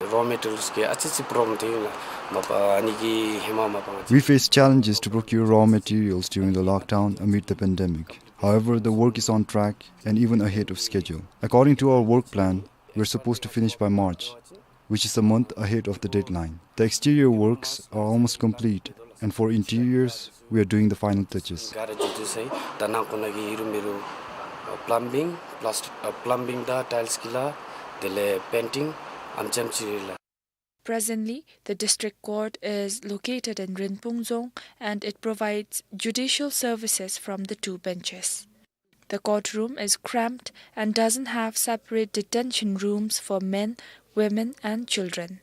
Raw materials के अच्छी सी problem थी ला, मपा, यानी कि हेमा Mopa. We face challenges to procure raw materials during the lockdown amid the pandemic. However, the work is on track and even ahead of schedule. According to our work plan, we're supposed to finish by March, which is a month ahead of the deadline. The exterior works are almost complete, and for interiors, we are doing the final touches. गाह्रो जुत्तु चाहिँ, ता नाङ्गो नाङ्गो हिरो मेरो, अ, plumbing, plast-, अ, plumbing दा, tiles किला, त्यसले painting, आमच्याम चिरिला। Presently, the district court is located in Rinpung Dzong and it provides judicial services from the two benches. The courtroom is cramped and doesn't have separate detention rooms for men, women, and children.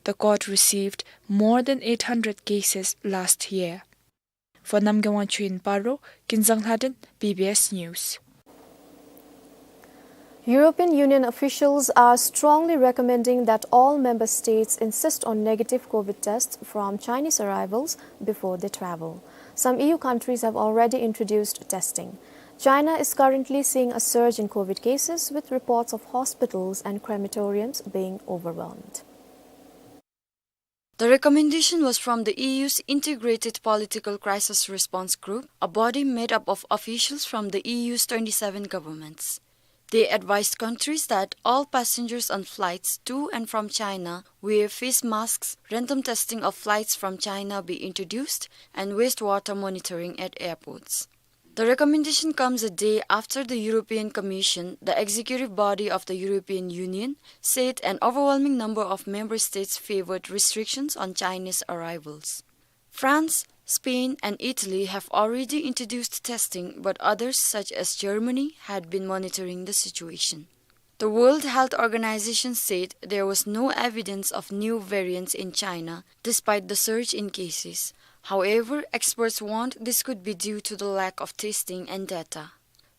The court received more than eight hundred cases last year. For Namgay Wangchuk in Paro, Kinzang Lhaden, B B S News. European Union officials are strongly recommending that all member states insist on negative COVID tests from Chinese arrivals before they travel. Some E U countries have already introduced testing. China is currently seeing a surge in COVID cases, with reports of hospitals and crematoriums being overwhelmed. The recommendation was from the E U's Integrated Political Crisis Response Group, a body made up of officials from the E U's twenty-seven governments. They advised countries that all passengers on flights to and from China wear face masks, random testing of flights from China be introduced, and wastewater monitoring at airports. The recommendation comes a day after the European Commission, the executive body of the European Union, said an overwhelming number of member states favored restrictions on Chinese arrivals. France, Spain, and Italy have already introduced testing, but others, such as Germany, had been monitoring the situation. The World Health Organization said there was no evidence of new variants in China, despite the surge in cases. However, experts warned this could be due to the lack of testing and data.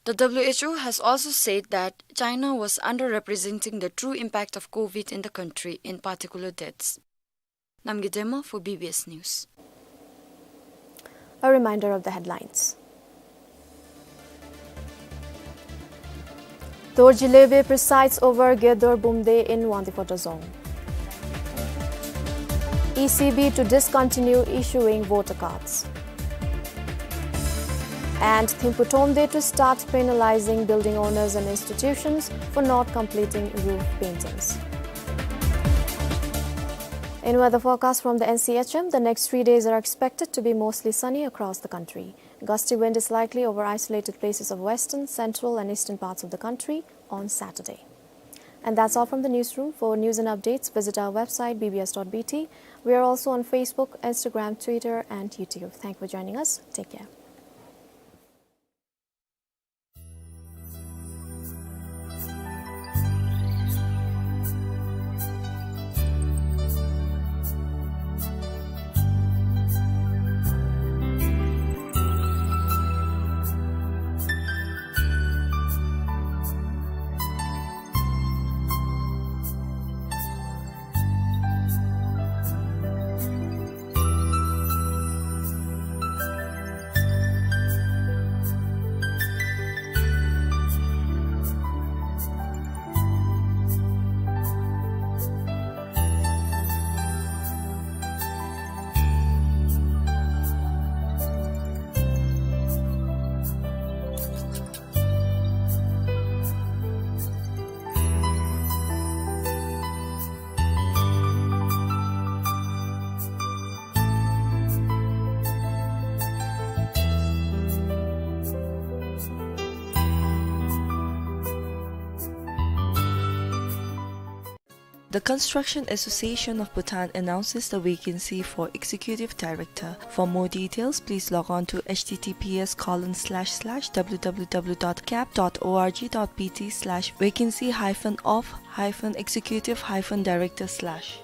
The W H O has also said that China was underrepresenting the true impact of COVID in the country, in particular deaths. Namgay Dema for B B S News. A reminder of the headlines. Dorji Lebi presides over Gedor Bumde in Wangdue Photo Dzong. E C B to discontinue issuing voter cards. And Thimphu Thromde to start penalizing building owners and institutions for not completing roof paintings. In weather forecast from the N C H M, the next three days are expected to be mostly sunny across the country. Gusty wind is likely over isolated places of western, central, and eastern parts of the country on Saturday. And that's all from the newsroom. For news and updates, visit our website, B B S dot B T. We are also on Facebook, Instagram, Twitter, and YouTube. Thank you for joining us. Take care. The Construction Association of Bhutan announces the vacancy for Executive Director. For more details, please log on to H T T P S colon slash slash W W W dot cap dot org dot B T slash vacancy hyphen of hyphen executive hyphen director slash.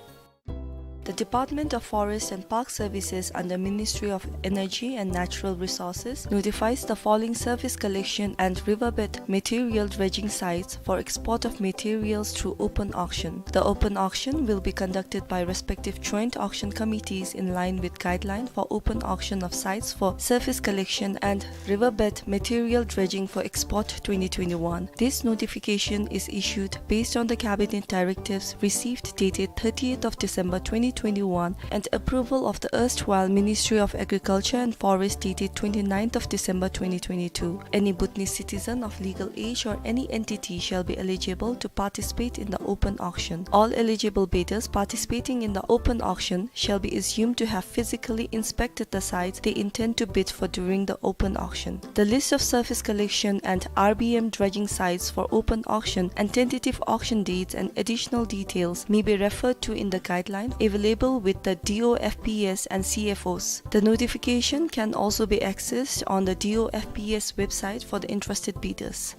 The Department of Forest and Park Services under Ministry of Energy and Natural Resources notifies the following surface collection and riverbed material dredging sites for export of materials through open auction. The open auction will be conducted by respective joint auction committees in line with guideline for open auction of sites for surface collection and riverbed material dredging for export twenty twenty-one. This notification is issued based on the Cabinet directives received dated thirtieth of December twenty twenty-one and approval of the erstwhile Ministry of Agriculture and Forest dated twenty-ninth of December twenty twenty-two. Any Bhutanese citizen of legal age or any entity shall be eligible to participate in the open auction. All eligible bidders participating in the open auction shall be assumed to have physically inspected the sites they intend to bid for during the open auction. The list of surface collection and R B M dredging sites for open auction and tentative auction dates and additional details may be referred to in the guideline available with the D O F P S and C F Os. The notification can also be accessed on the D O F P S website for the interested bidders.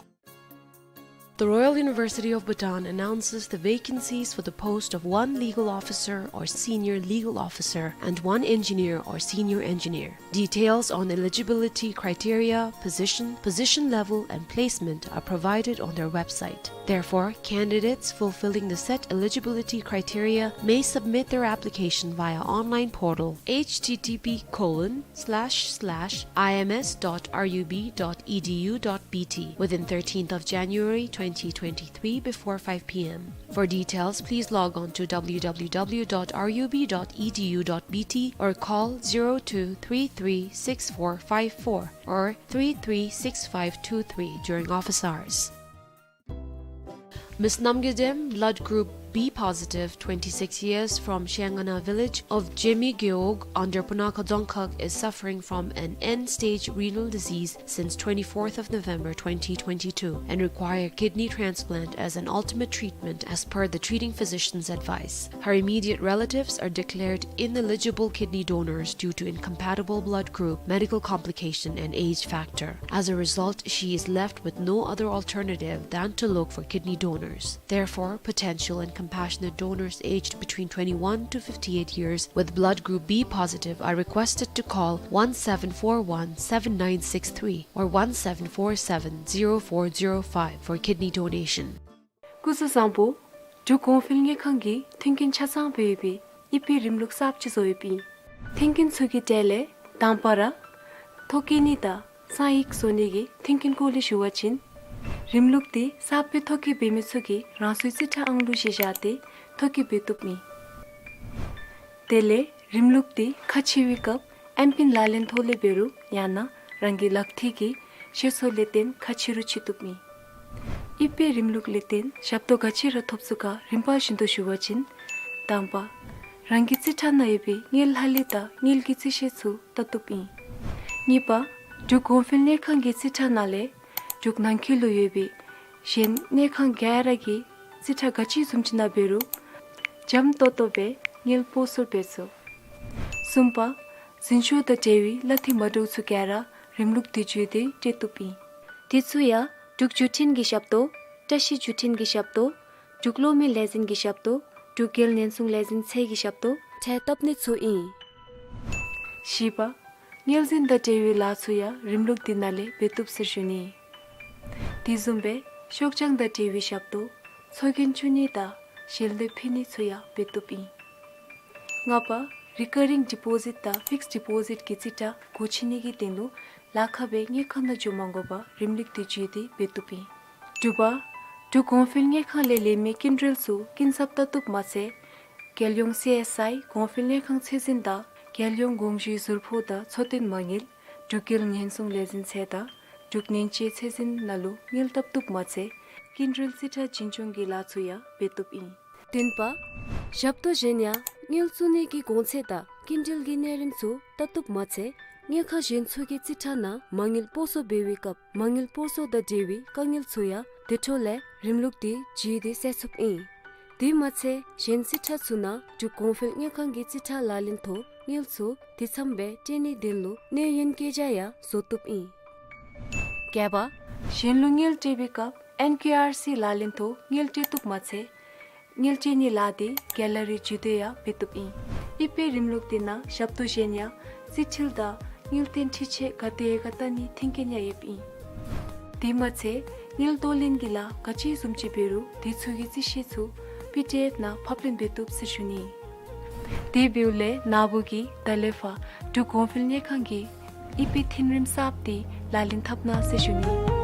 The Royal University of Bhutan announces the vacancies for the post of one legal officer or senior legal officer and one engineer or senior engineer. Details on eligibility criteria, position, position level, and placement are provided on their website. Therefore, candidates fulfilling the set eligibility criteria may submit their application via online portal H T T P colon slash slash I M S dot R U B dot E D U dot B T within thirteenth of January twenty twenty-three before five P M. For details, please log on to W W W dot R U B dot E D U dot B T or call zero two three three six four five four or three three six five two three during office hours. Miss Namgay Dem, blood group B positive, twenty-six years, from Shengana village of Jemi Gewog under Punakha Dzongkhag, is suffering from an end-stage renal disease since twenty-fourth of November twenty twenty-two and require kidney transplant as an ultimate treatment as per the treating physician's advice. Her immediate relatives are declared ineligible kidney donors due to incompatible blood group, medical complication, and age factor. As a result, she is left with no other alternative than to look for kidney donors. Therefore, potential and compassionate donors aged between twenty-one to fifty-eight years with blood group B positive are requested to call one seven four one seven nine six three or one seven four seven zero four zero five for kidney donation. སྐུ་གཟུགས་བཟང་པོ། འབྲུག་གོང་འཕེལ་དངུལ་ཁང་གིས་མཐུན་རྐྱེན་ཆ་ཚང་སྦེ་ཡོད་པའི་ཨི་ཕི་རིམ་ལུགས་གསརཔ་ཅིག་བཟོ་ཡོདཔ་ཨིན། མཐུན་རྐྱེན་ཚུ་གི་གྲས་ལས་དང་པ་ར་ཐོ་བཀོད་ནི་དང་གསང་ཡིག་བཟོ་ནི་གི་མཐུན་རྐྱེན་སྐོར་ལས་ཞུ་བ་ཅིན། རིམ་ལུགས་འདི་གསརཔ་སྦེ་ཐོ་བཀོད་འབད་མི་ཚུ་གིས་རང་སོའི་རྩིས་ཁྲ་ཨང་གླུ་གཞི་བཞག་སྟེ་ཐོ་བཀོད་འབད་བཏུབ་ཨིན། དེ་ལས་རིམ་ལུགས་འདི་ཁ་ཕྱེ་བའི་སྐབས་ཨེམ་པིན་ལག་ལེན་ཐོག་ལས་འབད་རུང་ཡང་ན་རང་གི་ལག་མཐིལ་གྱི་ཤེས་ཚད་ལས་བརྟེན་ཁ་ཕྱེ་རུང་ཕྱེ་བཏུབ་ཨིན། ཨི་ཕི་རིམ་ལུགས་ལས་བརྟེན་ཞབས་ཏོག་ག་ཅི་ར་ཐོབ་ཚུགས་ག་རིམ་པ་བཞིན་དུ་ཞུ་བ་ཅིན། དང་པ། རང་གི་རྩིས་ཁྲ་ནང་ཡོད་པའི་དངུལ་ལྷག་ལུས་དང་དངུལ་གྱི་རྩིས་ཤེས་ཚུ་བལྟ་བཏུབ་ཨིན། གཉིས་པ། འབྲུག་གོང་འཕེལ་དངུལ་ཁང་གི་རྩིས་ཁྲ་ནང་ལས་འབྲུག་ནང་འཁོད་ལུ་ཡོད་པའི་གཞན་དངུལ་ཁང་ག་ར་གི་རྩིས་ཁྲ་ག་ཅི་བཟུམ་ཅིག་ནང་འབད་རུང་འཇམ་ཏོང་ཏོ་སྦེ་དངུལ་སྤོ་སོར་འབད་ཚུགས། གསུམ་པ། འཛིན་སྐྱོང་དང་འབྲེལ་བའི་གླ་འཐེན་མ་འདྲཝ་ཚུ་ག་ར་རིམ་ལུགས་འདི་བརྒྱུད་དེ་སྤྲོད་བཏུབ་ཨིན། དེ་ཚུ་ཡང་འབྲུག་བརྒྱུད་འཕྲིན་གྱི་ཞབས་ཏོག་བཀྲ་ཤིས་བརྒྱུད་འཕྲིན་གྱི་ཞབས་ཏོག་འབྲུག་གློག་མེ་ལས་འཛིན་གྱི་ཞབས་ཏོག་འབྲུག་རྒྱལ་ཉེན་སྲུང་ལས་འཛིན་ཚད་ཀྱི་ཞབས་ཏོག་འཕྲལ་བཏབ་ནི་ཚུ་ཨིན། བཞི་པ། དངུལ་འཛིན་དང་འབྲེལ་བའི་ལཱ་ཚུ་ཡང་རིམ་ལུགས་འདི་ནང་ལས་འབད་བཏུབ་ཟེར་ཞུ་ནི། དེ་བཟུམ་སྦེ་ཤོག་བྱང་དང་འབྲེལ་བའི་ཞབས་ཏོག་ཚོགས་རྒྱན་བཙུགས་ནི་དང་ཞལ་འདེབས་ཕུལ་ནི་ཚུ་ཡང་འབད་བཏུབ་ཨིན། ལྔ་པ། རི་ཀར་རིང་ཌི་པོ་ཟིཊ་དང་ཕིགསཌ་ཌི་པོ་ཟིཊ་གི་རྩིས་ཁྲ་སྒོ་ཕྱེ་ནི་གི་དོན་ལུ་ལཱ་ཁག་སྦེ་དངུལ་ཁང་ནང་འགྱོ་མ་དགོ་པར་རིམ་ལུགས་འདི་བརྒྱུད་དེ་འབད་བཏུབ་ཨིན། དྲུག་པ། འབྲུག་གོང་འཕེལ་དངུལ་ཁང་ལས་ལེན་མི་སྐྱིན་འགྲུལ་ཚུ་སྐྱིན་ཚབ་བལྟ་བཏུབ་མ་ཚད། རྒྱལ་ཡོངས་སི་ཨེསི་ཨའི་གོང་འཕེལ་དངུལ་ཁང་ཚད་འཛིན་དང་རྒྱལ་ཡོངས་དགོངས་ཞུའི་ཟུར་ཕོགས་དང་འཚོ་རྟེན་མ་དངུལ་འབྲུག་རྒྱལ་ཉེན་སྲུང་ལས་འཛིན་ཚད་དང་འབྲུག་ནན་ཅེ་ཚད་འཛིན་ནང་ལུ་དངུལ་བཏབ་བཏུབ་མ་ཚད་སྐྱིན་འགྲུལ་རྩིས་ཁྲ་བྱིན་སྐྱོང་གི་ལཱ་ཚུ་ཡང་འབད་བཏུབ་ཨིན། བདུན་པ། ཞབས་ཏོག་གཞན་ཡང་དངུལ་བཙུགས་ནི་གི་གོང་ཚད་དང་སྐྱིན་འགྲུལ་གྱི་གནས་རིམ་ཚུ་བལྟ་བཏུབ་མ་ཚད་དངུལ་ཁང་གཞན་ཚུ་གི་རྩིས་ཁྲ་ནང་མ་དངུལ་སྤོ་སོར་འབད་བའི་སྐབས་མ་དངུལ་སྤོ་སོར་དང་འབྲེལ་བའི་དཀའ་ངལ་ཚུ་ཡང་དེ་འཕྲོ་ལས་རིམ་ལུགས་འདི་བརྒྱུད་དེ་སེལ་ཚུགསཔ་ཨིན། དེ་མ་ཚད་གཞན་རྩིས་ཁྲ་ཚུ་ནང་འབྲུག་གོང་འཕེལ་དངུལ་ཁང་གི་རྩིས་ཁྲ་ལག་ལེན་ཐོག་དངུལ་ཚུ་དེ་ཚངམ་སྦེ་སྤྲོད་ནིའི་དོན་ལུ་གནོད་ཡོན་བཀོད་རྒྱ་ཡང་བཟོ་བཏུབ་ཨིན། བརྒྱད་པ། གཞན་ལུ་དངུལ་སྤྲོད་པའི་སྐབས་ཨེན་ཀེ་ཨར་སི་ལག་ལེན་ཐོག་དངུལ་སྤྲོད་བཏུབ་མ་ཚད་དངུལ་སྤྲོད་ནིའི་ལཱ་དེ་གེ་ལ་རི་བརྒྱུད་དེ་ཡང་འབད་བཏུབ་ཨིན། ཨི་པེ་རིམ་ལུགས་དེ་ནང་ཞབས་ཏོག་གཞན་ཡང་རྩིས་འཕྲུལ་དང་དངུལ་རྟེན་འཕྲུལ་ཆས་ག་དེ་ག་བལྟ་ནིའི་མཐུན་རྐྱེན་ཡང་ཡོདཔ་ཨིན། དེ་མ་ཚད་དངུལ་གཏོར་ལེན་གྱི་ལཱ་ག་ཅི་བཟུམ་ཅིག་འབད་རུང་དེ་ཚུ་གི་རྩིས་ཤེས་ཚུ་པི་ཌི་ཨེཕ་ནང་ཕབ་ལེན་འབད་བཏུབ་ཟེར་ཞུ་ནི། དེ་འབདཝ་ལས་ནཱ་བུ་གིས་ད་ལས་ཕར་འབྲུག་གོང་འཕེལ་དངུལ་ཁང་གི་ཨི་པེ་མཐུན་རིམ་གསརཔ་དེ་ལག་ལེན་འཐབ་གནང་ཟེར་ཞུ་ནི།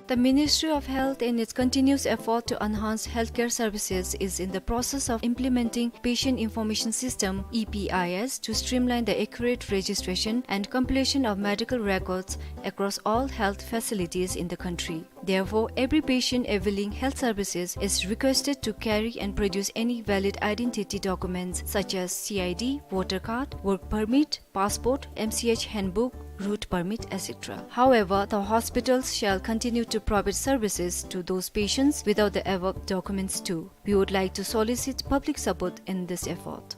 The Ministry of Health, in its continuous effort to enhance healthcare services, is in the process of implementing Patient Information System, E P I S, to streamline the accurate registration and compilation of medical records across all health facilities in the country. Therefore, every patient availing health services is requested to carry and produce any valid identity documents such as C I D, voter card, work permit, passport, M C H handbook, route permit, et cetera. However, the hospitals shall continue to provide services to those patients without the above documents too. We would like to solicit public support in this effort.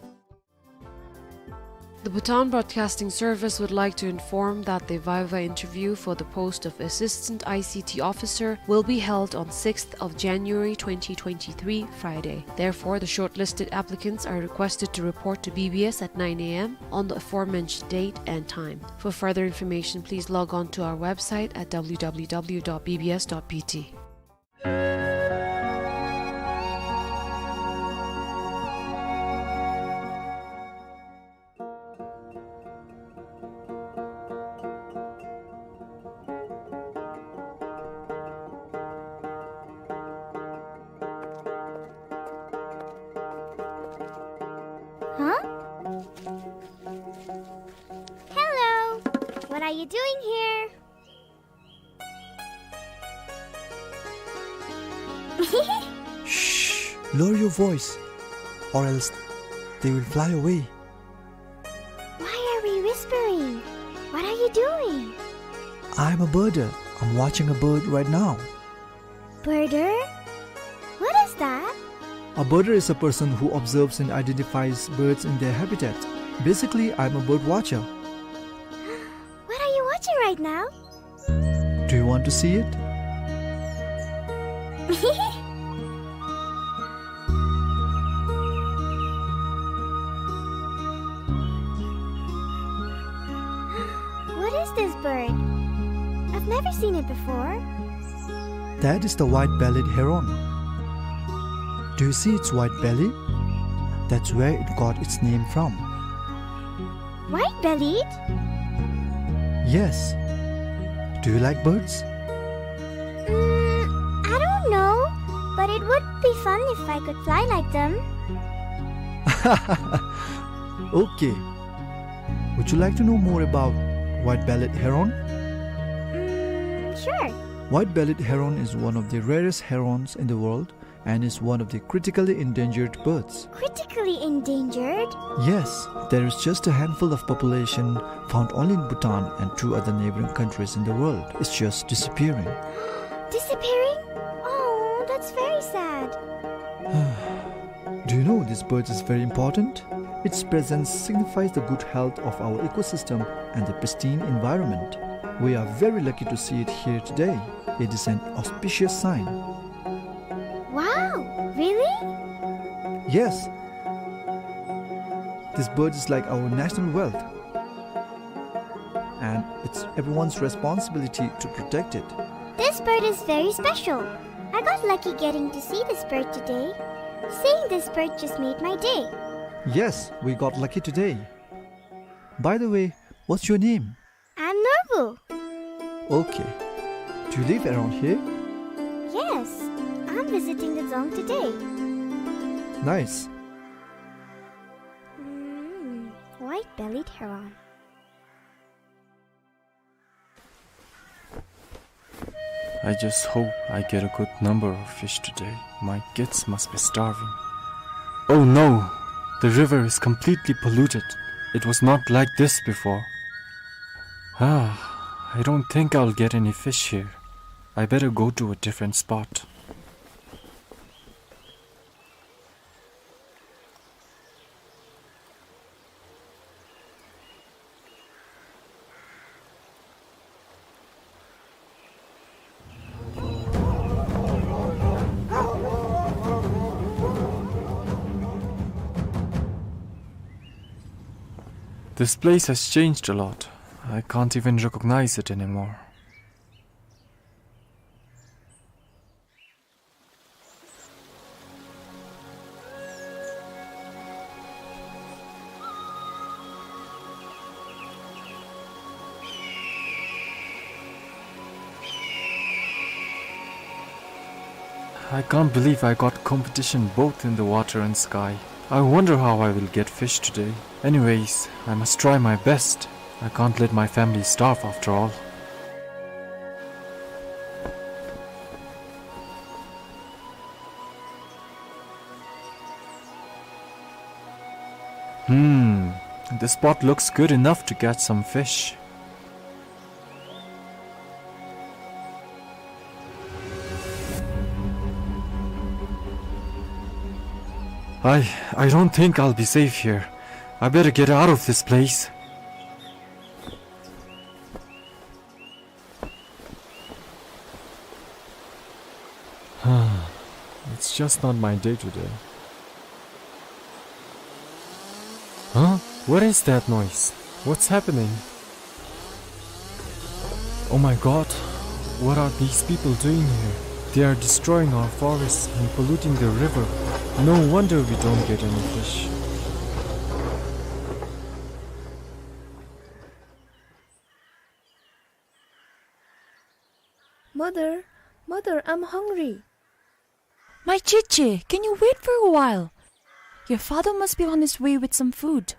The Bhutan Broadcasting Service would like to inform that the viva interview for the post of Assistant I C T Officer will be held on sixth of January twenty twenty-three, Friday. Therefore, the shortlisted applicants are requested to report to B B S at nine A M on the aforementioned date and time. For further information, please log on to our website at W W W dot B B S dot B T. Huh? Hello. What are you doing here? Shh! Lower your voice, or else they will fly away. Why are we whispering? What are you doing? I'm a birder. I'm watching a bird right now. Birder? What is that? A birder is a person who observes and identifies birds in their habitat. Basically, I'm a bird watcher. What are you watching right now? Do you want to see it? What is this bird? I've never seen it before. That is the white-bellied heron. Do you see its white belly? That's where it got its name from. White-bellied? Yes. Do you like birds? Mm, I don't know, but it would be fun if I could fly like them. Okay. Would you like to know more about white-bellied heron? Mm, sure. White-bellied heron is one of the rarest herons in the world and is one of the critically endangered birds. Critically endangered? Yes, there is just a handful of population found only in Bhutan and two other neighboring countries in the world. It's just disappearing. Disappearing? Oh, that's very sad. Do you know this bird is very important? Its presence signifies the good health of our ecosystem and the pristine environment. We are very lucky to see it here today. It is an auspicious sign. Wow, really? Yes. This bird is like our national wealth. And it's everyone's responsibility to protect it. This bird is very special. I got lucky getting to see this bird today. Seeing this bird just made my day. Yes, we got lucky today. By the way, what's your name? I'm Norbu. Okay. Do you live around here? Yes, I'm visiting the dzong today. Nice. Mm, white-bellied heron. I just hope I get a good number of fish today. My kids must be starving. Oh no! The river is completely polluted. It was not like this before. Ah, I don't think I'll get any fish here. I better go to a different spot. This place has changed a lot. I can't even recognize it anymore. I can't believe I got competition both in the water and sky. I wonder how I will get fish today. Anyways, I must try my best. I can't let my family starve after all. Hmm, this spot looks good enough to catch some fish. I, I don't think I'll be safe here. I better get out of this place. It's just not my day today. Huh? What is that noise? What's happening? Oh my God, what are these people doing here? They are destroying our forests and polluting the river. No wonder we don't get any fish. Mother, mother, I'm hungry. My Cheche, can you wait for a while? Your father must be on his way with some food.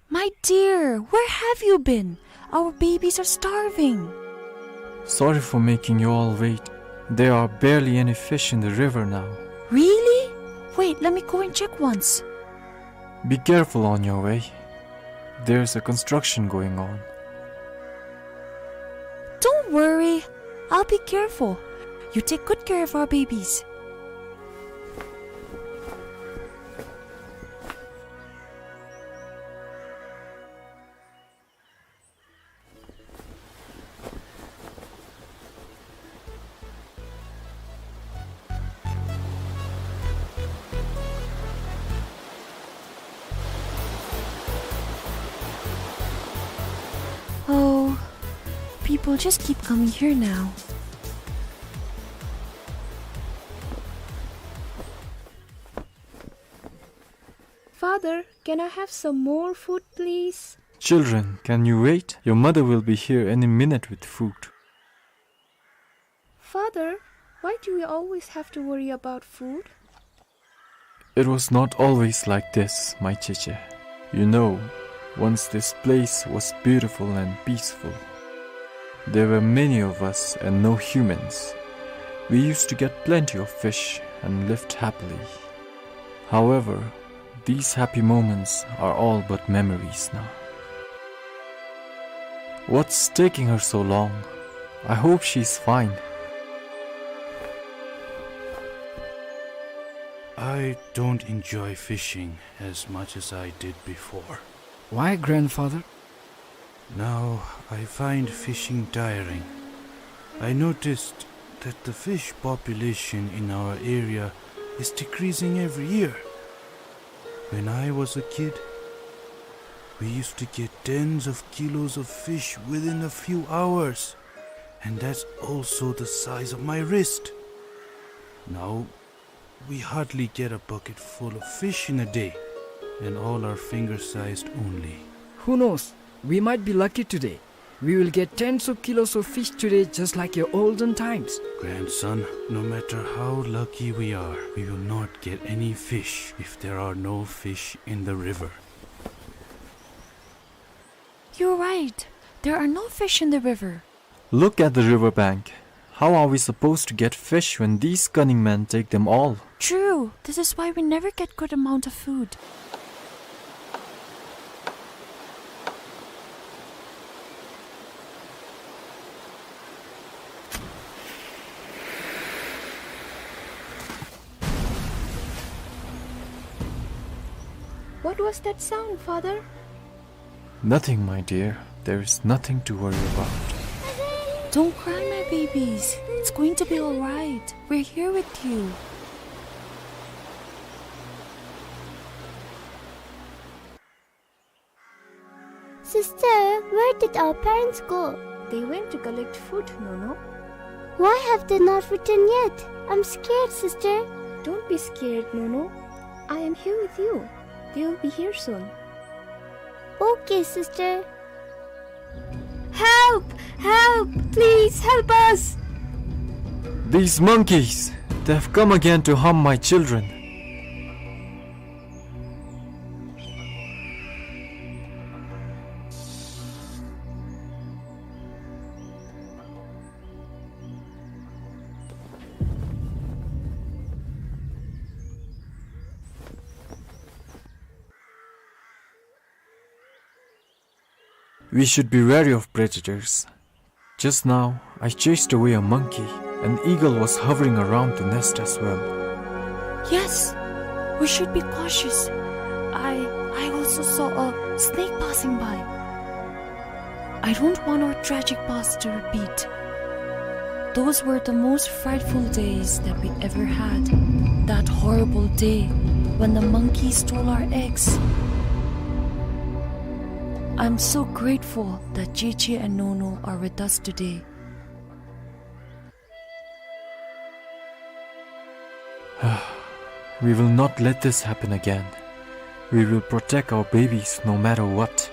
My dear, where have you been? Our babies are starving. Sorry for making you all wait. There are barely any fish in the river now. Really? Wait, let me go and check once. Be careful on your way. There's a construction going on. Don't worry. I'll be careful. You take good care of our babies. Oh, people just keep coming here now. Father, can I have some more food, please? Children, can you wait? Your mother will be here any minute with food. Father, why do we always have to worry about food? It was not always like this, my Cheche. You know, once this place was beautiful and peaceful. There were many of us and no humans. We used to get plenty of fish and lived happily. However, these happy moments are all but memories now. What's taking her so long? I hope she's fine. I don't enjoy fishing as much as I did before. Why, grandfather? Now I find fishing tiring. I noticed that the fish population in our area is decreasing every year. When I was a kid, we used to get tens of kilos of fish within a few hours, and that's also the size of my wrist. Now we hardly get a bucket full of fish in a day, and all are finger-sized only. Who knows? We might be lucky today. We will get tens of kilos of fish today, just like your olden times. Grandson, no matter how lucky we are, we will not get any fish if there are no fish in the river. You're right. There are no fish in the river. Look at the river bank. How are we supposed to get fish when these cunning men take them all? True. This is why we never get good amount of food. What was that sound, Father? Nothing, my dear. There is nothing to worry about. Don't cry, my babies. It's going to be all right. We're here with you. Sister, where did our parents go? They went to collect food, Nono. Why have they not returned yet? I'm scared, sister. Don't be scared, Nono. I am here with you. They will be here soon. Okay, sister. Help! Help! Please help us! These monkeys, they have come again to harm my children. We should be wary of predators. Just now, I chased away a monkey. An eagle was hovering around the nest as well. Yes, we should be cautious. I, I also saw a snake passing by. I don't want our tragic past to repeat. Those were the most frightful days that we ever had. That horrible day when the monkey stole our eggs. I'm so grateful that Cheche and Nono are with us today. We will not let this happen again. We will protect our babies no matter what.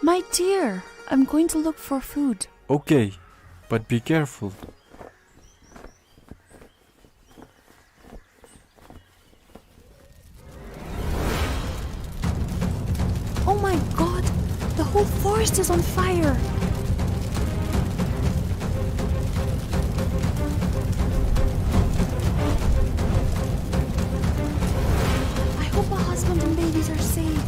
My dear, I'm going to look for food. Okay, but be careful. Oh my God! The whole forest is on fire! I hope my husband and babies are safe.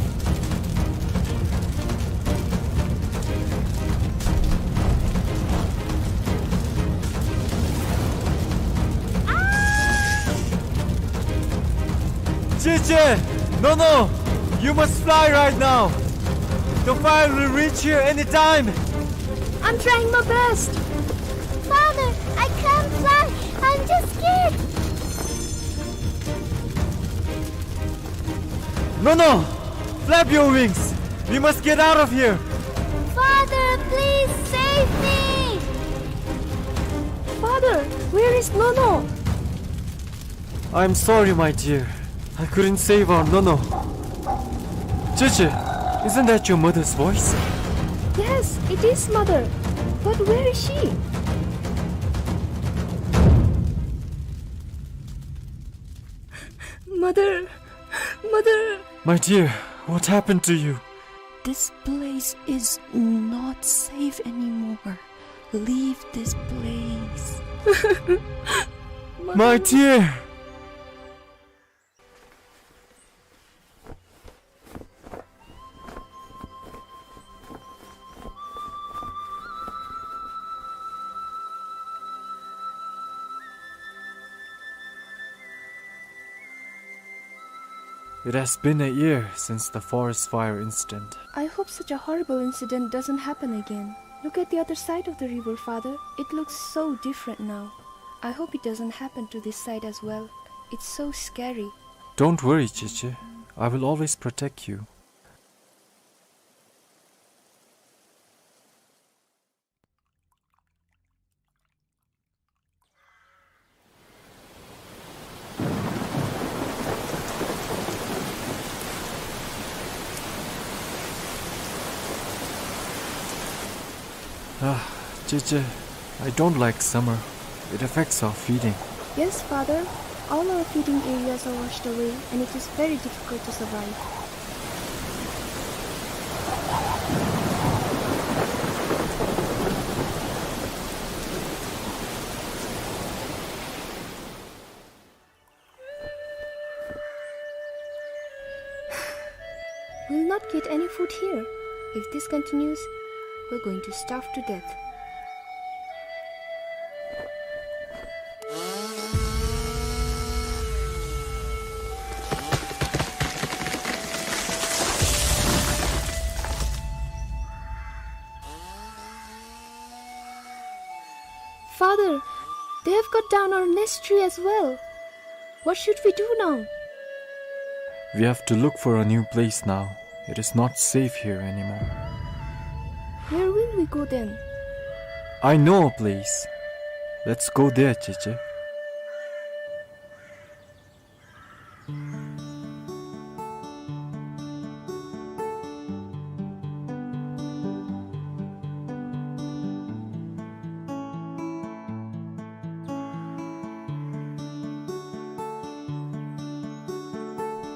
Cheche! Nono! You must fly right now! The fire will reach here anytime! I'm trying my best! Father, I can't fly! I'm just scared! Nono! Flap your wings! We must get out of here! Father, please save me! Father, where is Nono? I'm sorry, my dear. I couldn't save our Nono. Cheche, isn't that your mother's voice? Yes, it is, Mother. But where is she? Mother, Mother. My dear, what happened to you? This place is not safe anymore. Leave this place. My dear! It has been a year since the forest fire incident. I hope such a horrible incident doesn't happen again. Look at the other side of the river, Father. It looks so different now. I hope it doesn't happen to this side as well. It's so scary. Don't worry, Cheche. I will always protect you. Ah, Cheche, I don't like summer. It affects our feeding. Yes, Father. All our feeding areas are washed away, and it is very difficult to survive. We'll not get any food here. If this continues, We're going to starve to death. Father, they have cut down our nest tree as well. What should we do now? We have to look for a new place now. It is not safe here anymore. Where will we go then? I know a place. Let's go there, Cheche.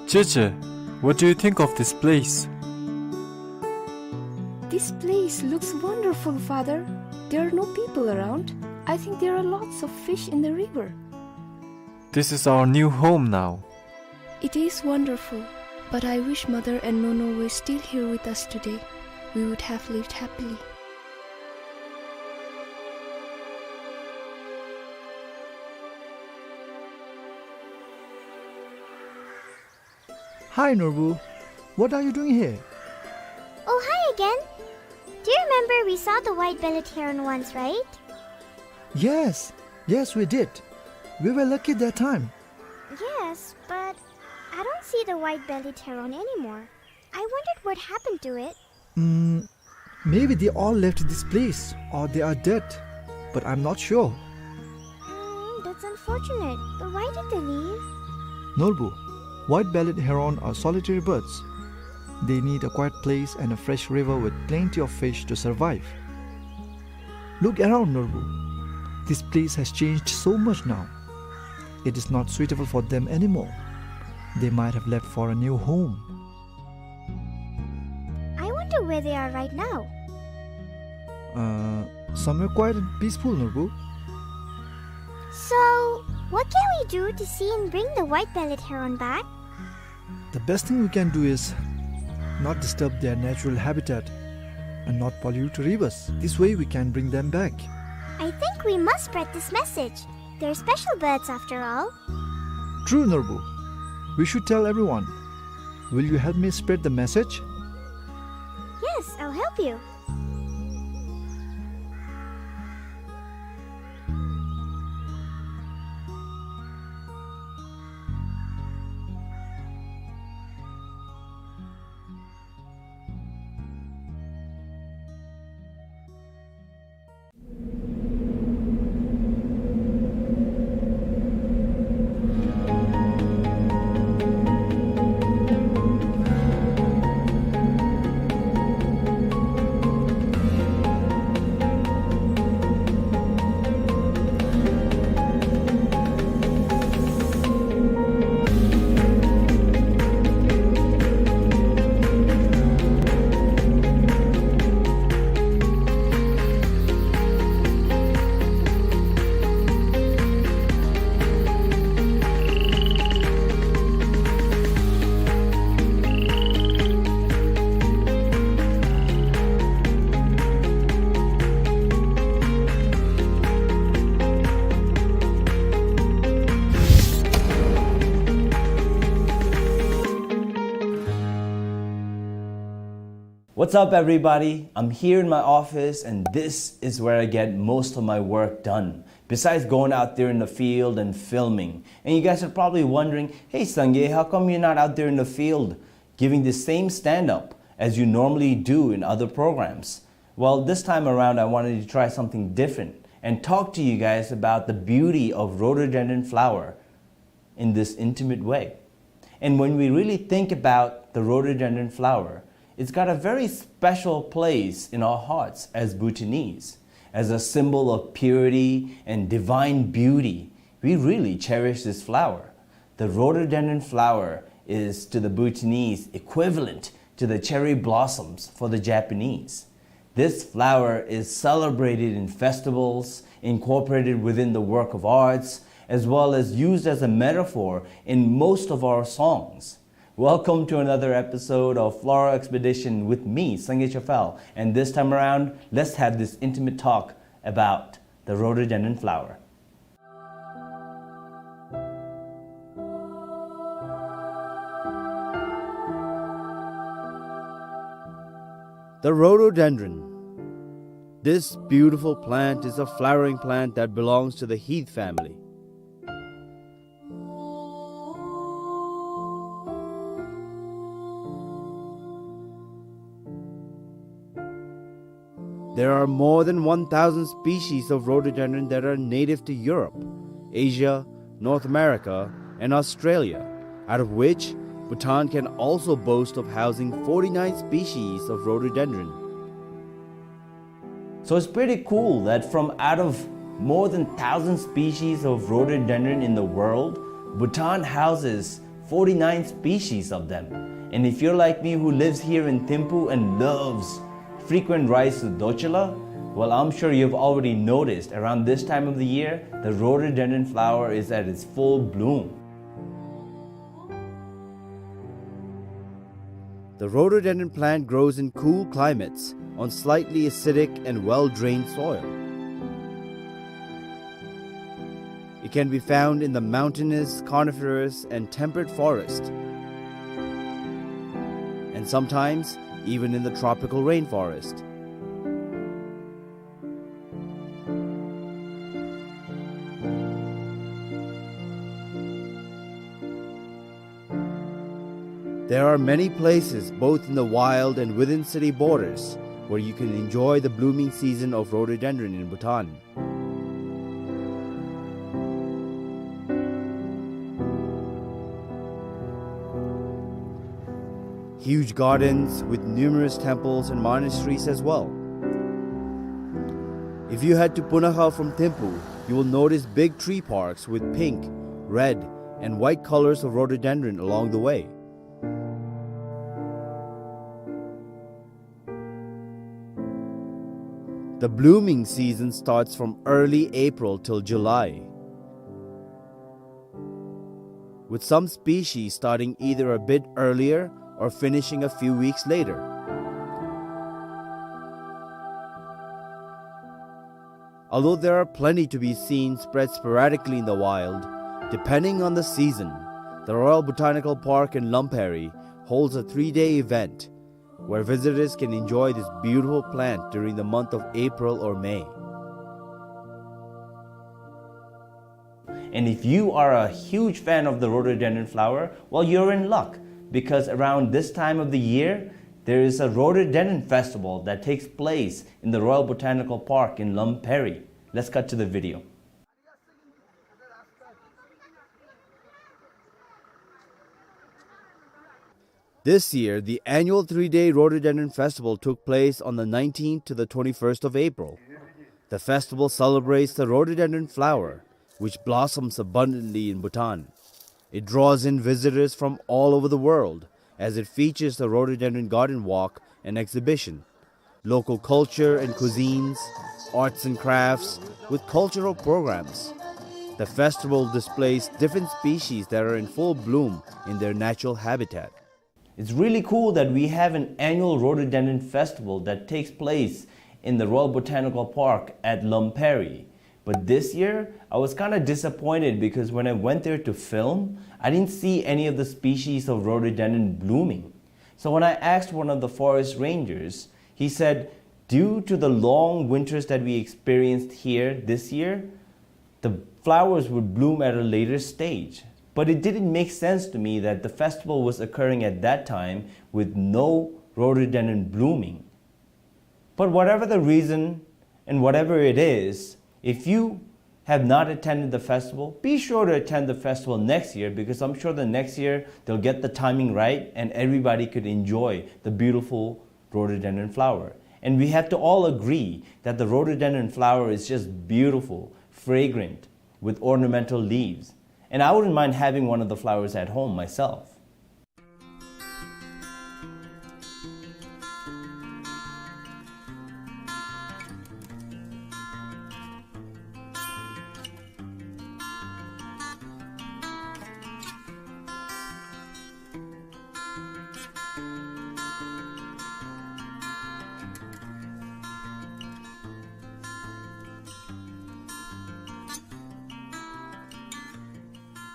Cheche, what do you think of this place? This place looks wonderful, Father. There are no people around. I think there are lots of fish in the river. This is our new home now. It is wonderful, but I wish Mother and Nono were still here with us today. We would have lived happily. Hi, Norbu. What are you doing here? Oh, hi again. Do you remember we saw the white-bellied heron once, right? Yes, yes, we did. We were lucky that time. Yes, but I don't see the white-bellied heron anymore. I wondered what happened to it. Mm, maybe they all left this place or they are dead, but I'm not sure. Mm, that's unfortunate. But why did they leave? Norbu, white-bellied heron are solitary birds. They need a quiet place and a fresh river with plenty of fish to survive. Look around, Norbu. This place has changed so much now. It is not suitable for them anymore. They might have left for a new home. I wonder where they are right now. Uh, somewhere quiet and peaceful, Norbu. So, what can we do to see and bring the white-bellied heron back? The best thing we can do is not disturb their natural habitat and not pollute rivers. This way we can bring them back. I think we must spread this message. They're special birds after all. True, Norbu. We should tell everyone. Will you help me spread the message? Yes, I'll help you. What's up, everybody? I'm here in my office, and this is where I get most of my work done, besides going out there in the field and filming. And you guys are probably wondering, "Hey, Sangay, how come you're not out there in the field giving the same stand-up as you normally do in other programs?" Well, this time around, I wanted to try something different and talk to you guys about the beauty of rhododendron flower in this intimate way. And when we really think about the rhododendron flower, it's got a very special place in our hearts as Bhutanese. As a symbol of purity and divine beauty, we really cherish this flower. The rhododendron flower is, to the Bhutanese, equivalent to the cherry blossoms for the Japanese. This flower is celebrated in festivals, incorporated within the work of arts, as well as used as a metaphor in most of our songs. Welcome to another episode of Floral Expedition with me, Sangay Chafal. And this time around, let's have this intimate talk about the rhododendron flower. The rhododendron. This beautiful plant is a flowering plant that belongs to the heath family. There are more than one thousand species of rhododendron that are native to Europe, Asia, North America, and Australia, out of which Bhutan can also boast of housing forty-nine species of rhododendron. So it's pretty cool that from out of more than thousand species of rhododendron in the world, Bhutan houses forty-nine species of them. And if you're like me, who lives here in Thimphu and loves frequent rides to Dorchula, well, I'm sure you've already noticed around this time of the year, the rhododendron flower is at its full bloom. The rhododendron plant grows in cool climates on slightly acidic and well-drained soil. It can be found in the mountainous, coniferous, and temperate forest, and sometimes even in the tropical rainforest. There are many places, both in the wild and within city borders, where you can enjoy the blooming season of rhododendron in Bhutan. Huge gardens with numerous temples and monasteries as well. If you head to Punakha from Thimphu, you will notice big tree parks with pink, red, and white colors of rhododendron along the way. The blooming season starts from early April till July, with some species starting either a bit earlier or finishing a few weeks later. Although there are plenty to be seen spread sporadically in the wild, depending on the season, the Royal Botanical Park in Lamperi holds a three-day event where visitors can enjoy this beautiful plant during the month of April or May. And if you are a huge fan of the rhododendron flower, well, you're in luck, because around this time of the year, there is a rhododendron festival that takes place in the Royal Botanical Park in Lamperi. Let's cut to the video. This year, the annual three-day Rhododendron Festival took place on the nineteenth to the twenty-first of April. The festival celebrates the rhododendron flower, which blossoms abundantly in Bhutan. It draws in visitors from all over the world, as it features the Rhododendron Garden Walk and exhibition, local culture and cuisines, arts and crafts, with cultural programs. The festival displays different species that are in full bloom in their natural habitat. It's really cool that we have an annual rhododendron festival that takes place in the Royal Botanical Park at Lamperi. But this year, I was kinda disappointed because when I went there to film, I didn't see any of the species of rhododendron blooming. So when I asked one of the forest rangers, he said, due to the long winters that we experienced here this year, the flowers would bloom at a later stage. But it didn't make sense to me that the festival was occurring at that time with no rhododendron blooming. But whatever the reason and whatever it is, if you have not attended the festival, be sure to attend the festival next year, because I'm sure the next year they'll get the timing right and everybody could enjoy the beautiful rhododendron flower. And we have to all agree that the rhododendron flower is just beautiful, fragrant, with ornamental leaves. And I wouldn't mind having one of the flowers at home myself.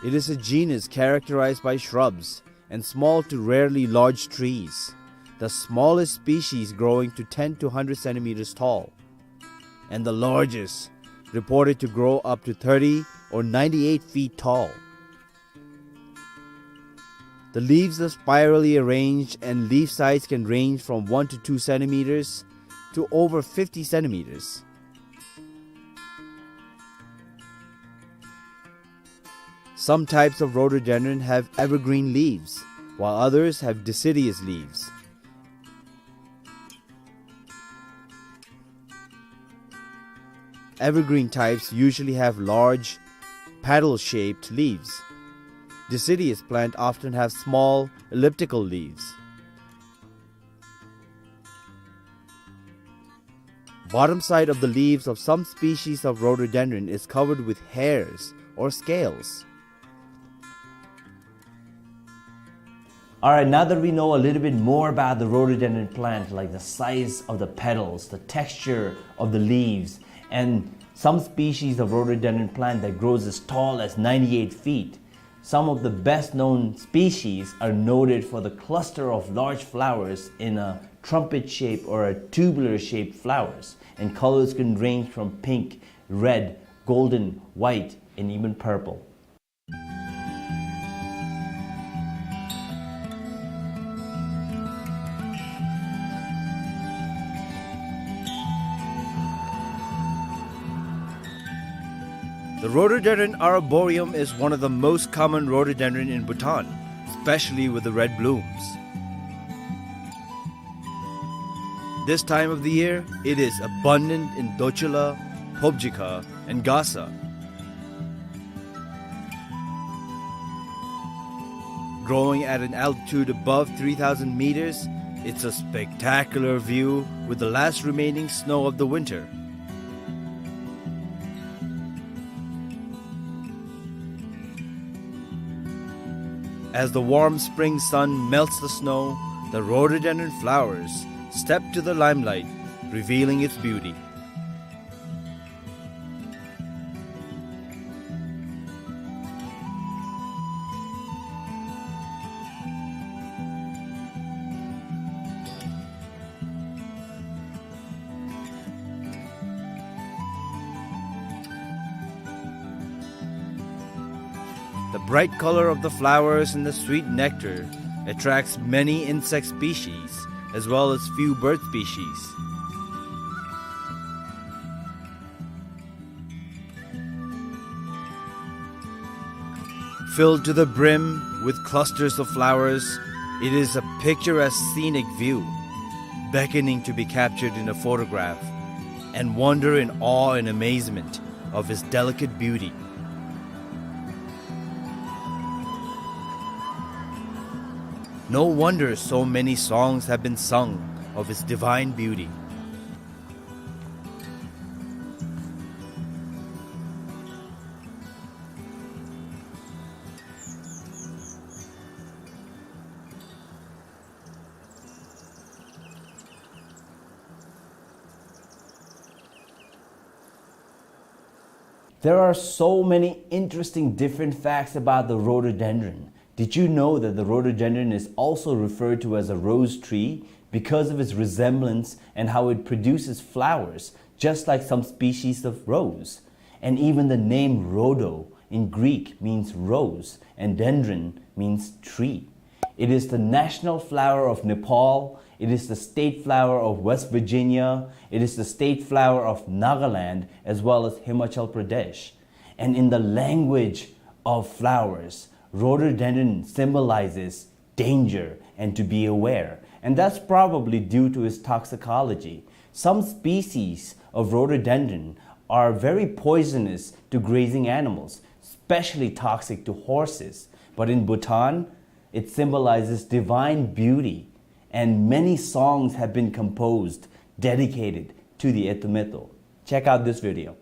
It is a genus characterized by shrubs and small to rarely large trees, the smallest species growing to ten to hundred centimeters tall, and the largest, reported to grow up to thirty or ninety-eight feet tall. The leaves are spirally arranged and leaf size can range from one to two centimeters to over fifty centimeters. Some types of rhododendron have evergreen leaves, while others have deciduous leaves. Evergreen types usually have large, petal-shaped leaves. Deciduous plant often have small, elliptical leaves. Bottom side of the leaves of some species of rhododendron is covered with hairs or scales. All right, now that we know a little bit more about the rhododendron plant, like the size of the petals, the texture of the leaves, and some species of rhododendron plant that grows as tall as ninety-eight feet, some of the best known species are noted for the cluster of large flowers in a trumpet shape or a tubular shaped flowers, and colors can range from pink, red, golden, white, and even purple. The rhododendron arboreum is one of the most common rhododendron in Bhutan, especially with the red blooms. This time of the year, it is abundant in Dochula, Phobjikha, and Gasa. Growing at an altitude above three thousand meters, it's a spectacular view with the last remaining snow of the winter. As the warm spring sun melts the snow, the rhododendron flowers step to the limelight, revealing its beauty. The bright color of the flowers and the sweet nectar attracts many insect species as well as few bird species. Filled to the brim with clusters of flowers, it is a picturesque scenic view, beckoning to be captured in a photograph, and wander in awe and amazement of its delicate beauty. No wonder so many songs have been sung of its divine beauty. There are so many interesting different facts about the rhododendron. Did you know that the rhododendron is also referred to as a rose tree because of its resemblance and how it produces flowers, just like some species of rose? And even the name rhodo in Greek means rose, and dendron means tree. It is the national flower of Nepal. It is the state flower of West Virginia. It is the state flower of Nagaland, as well as Himachal Pradesh. And in the language of flowers, rhododendron symbolizes danger and to be aware. And that's probably due to its toxicology. Some species of rhododendron are very poisonous to grazing animals, especially toxic to horses. But in Bhutan, it symbolizes divine beauty, and many songs have been composed dedicated to the Etumeto. Check out this video.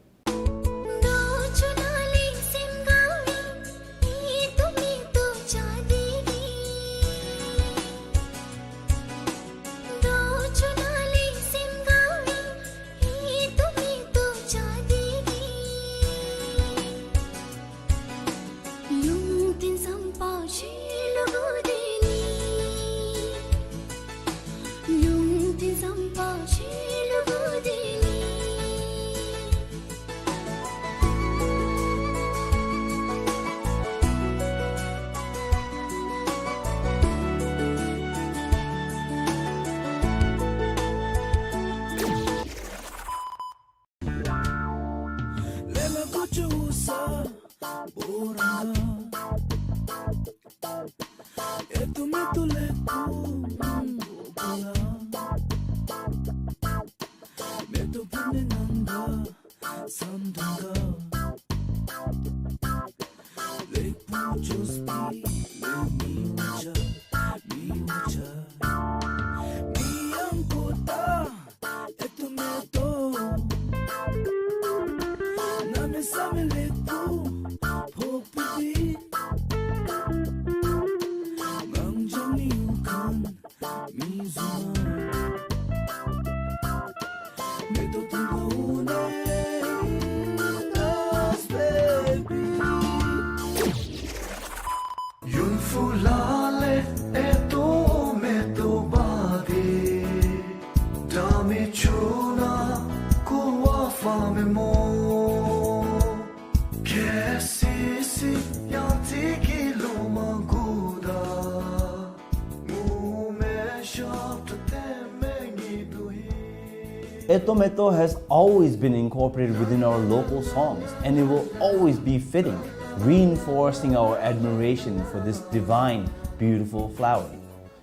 Etometo has always been incorporated within our local songs, and it will always be fitting, reinforcing our admiration for this divine, beautiful flower.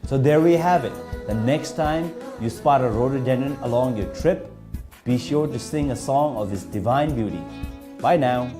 So there we have it. The next time you spot a rhododendron along your trip, be sure to sing a song of its divine beauty. Bye now.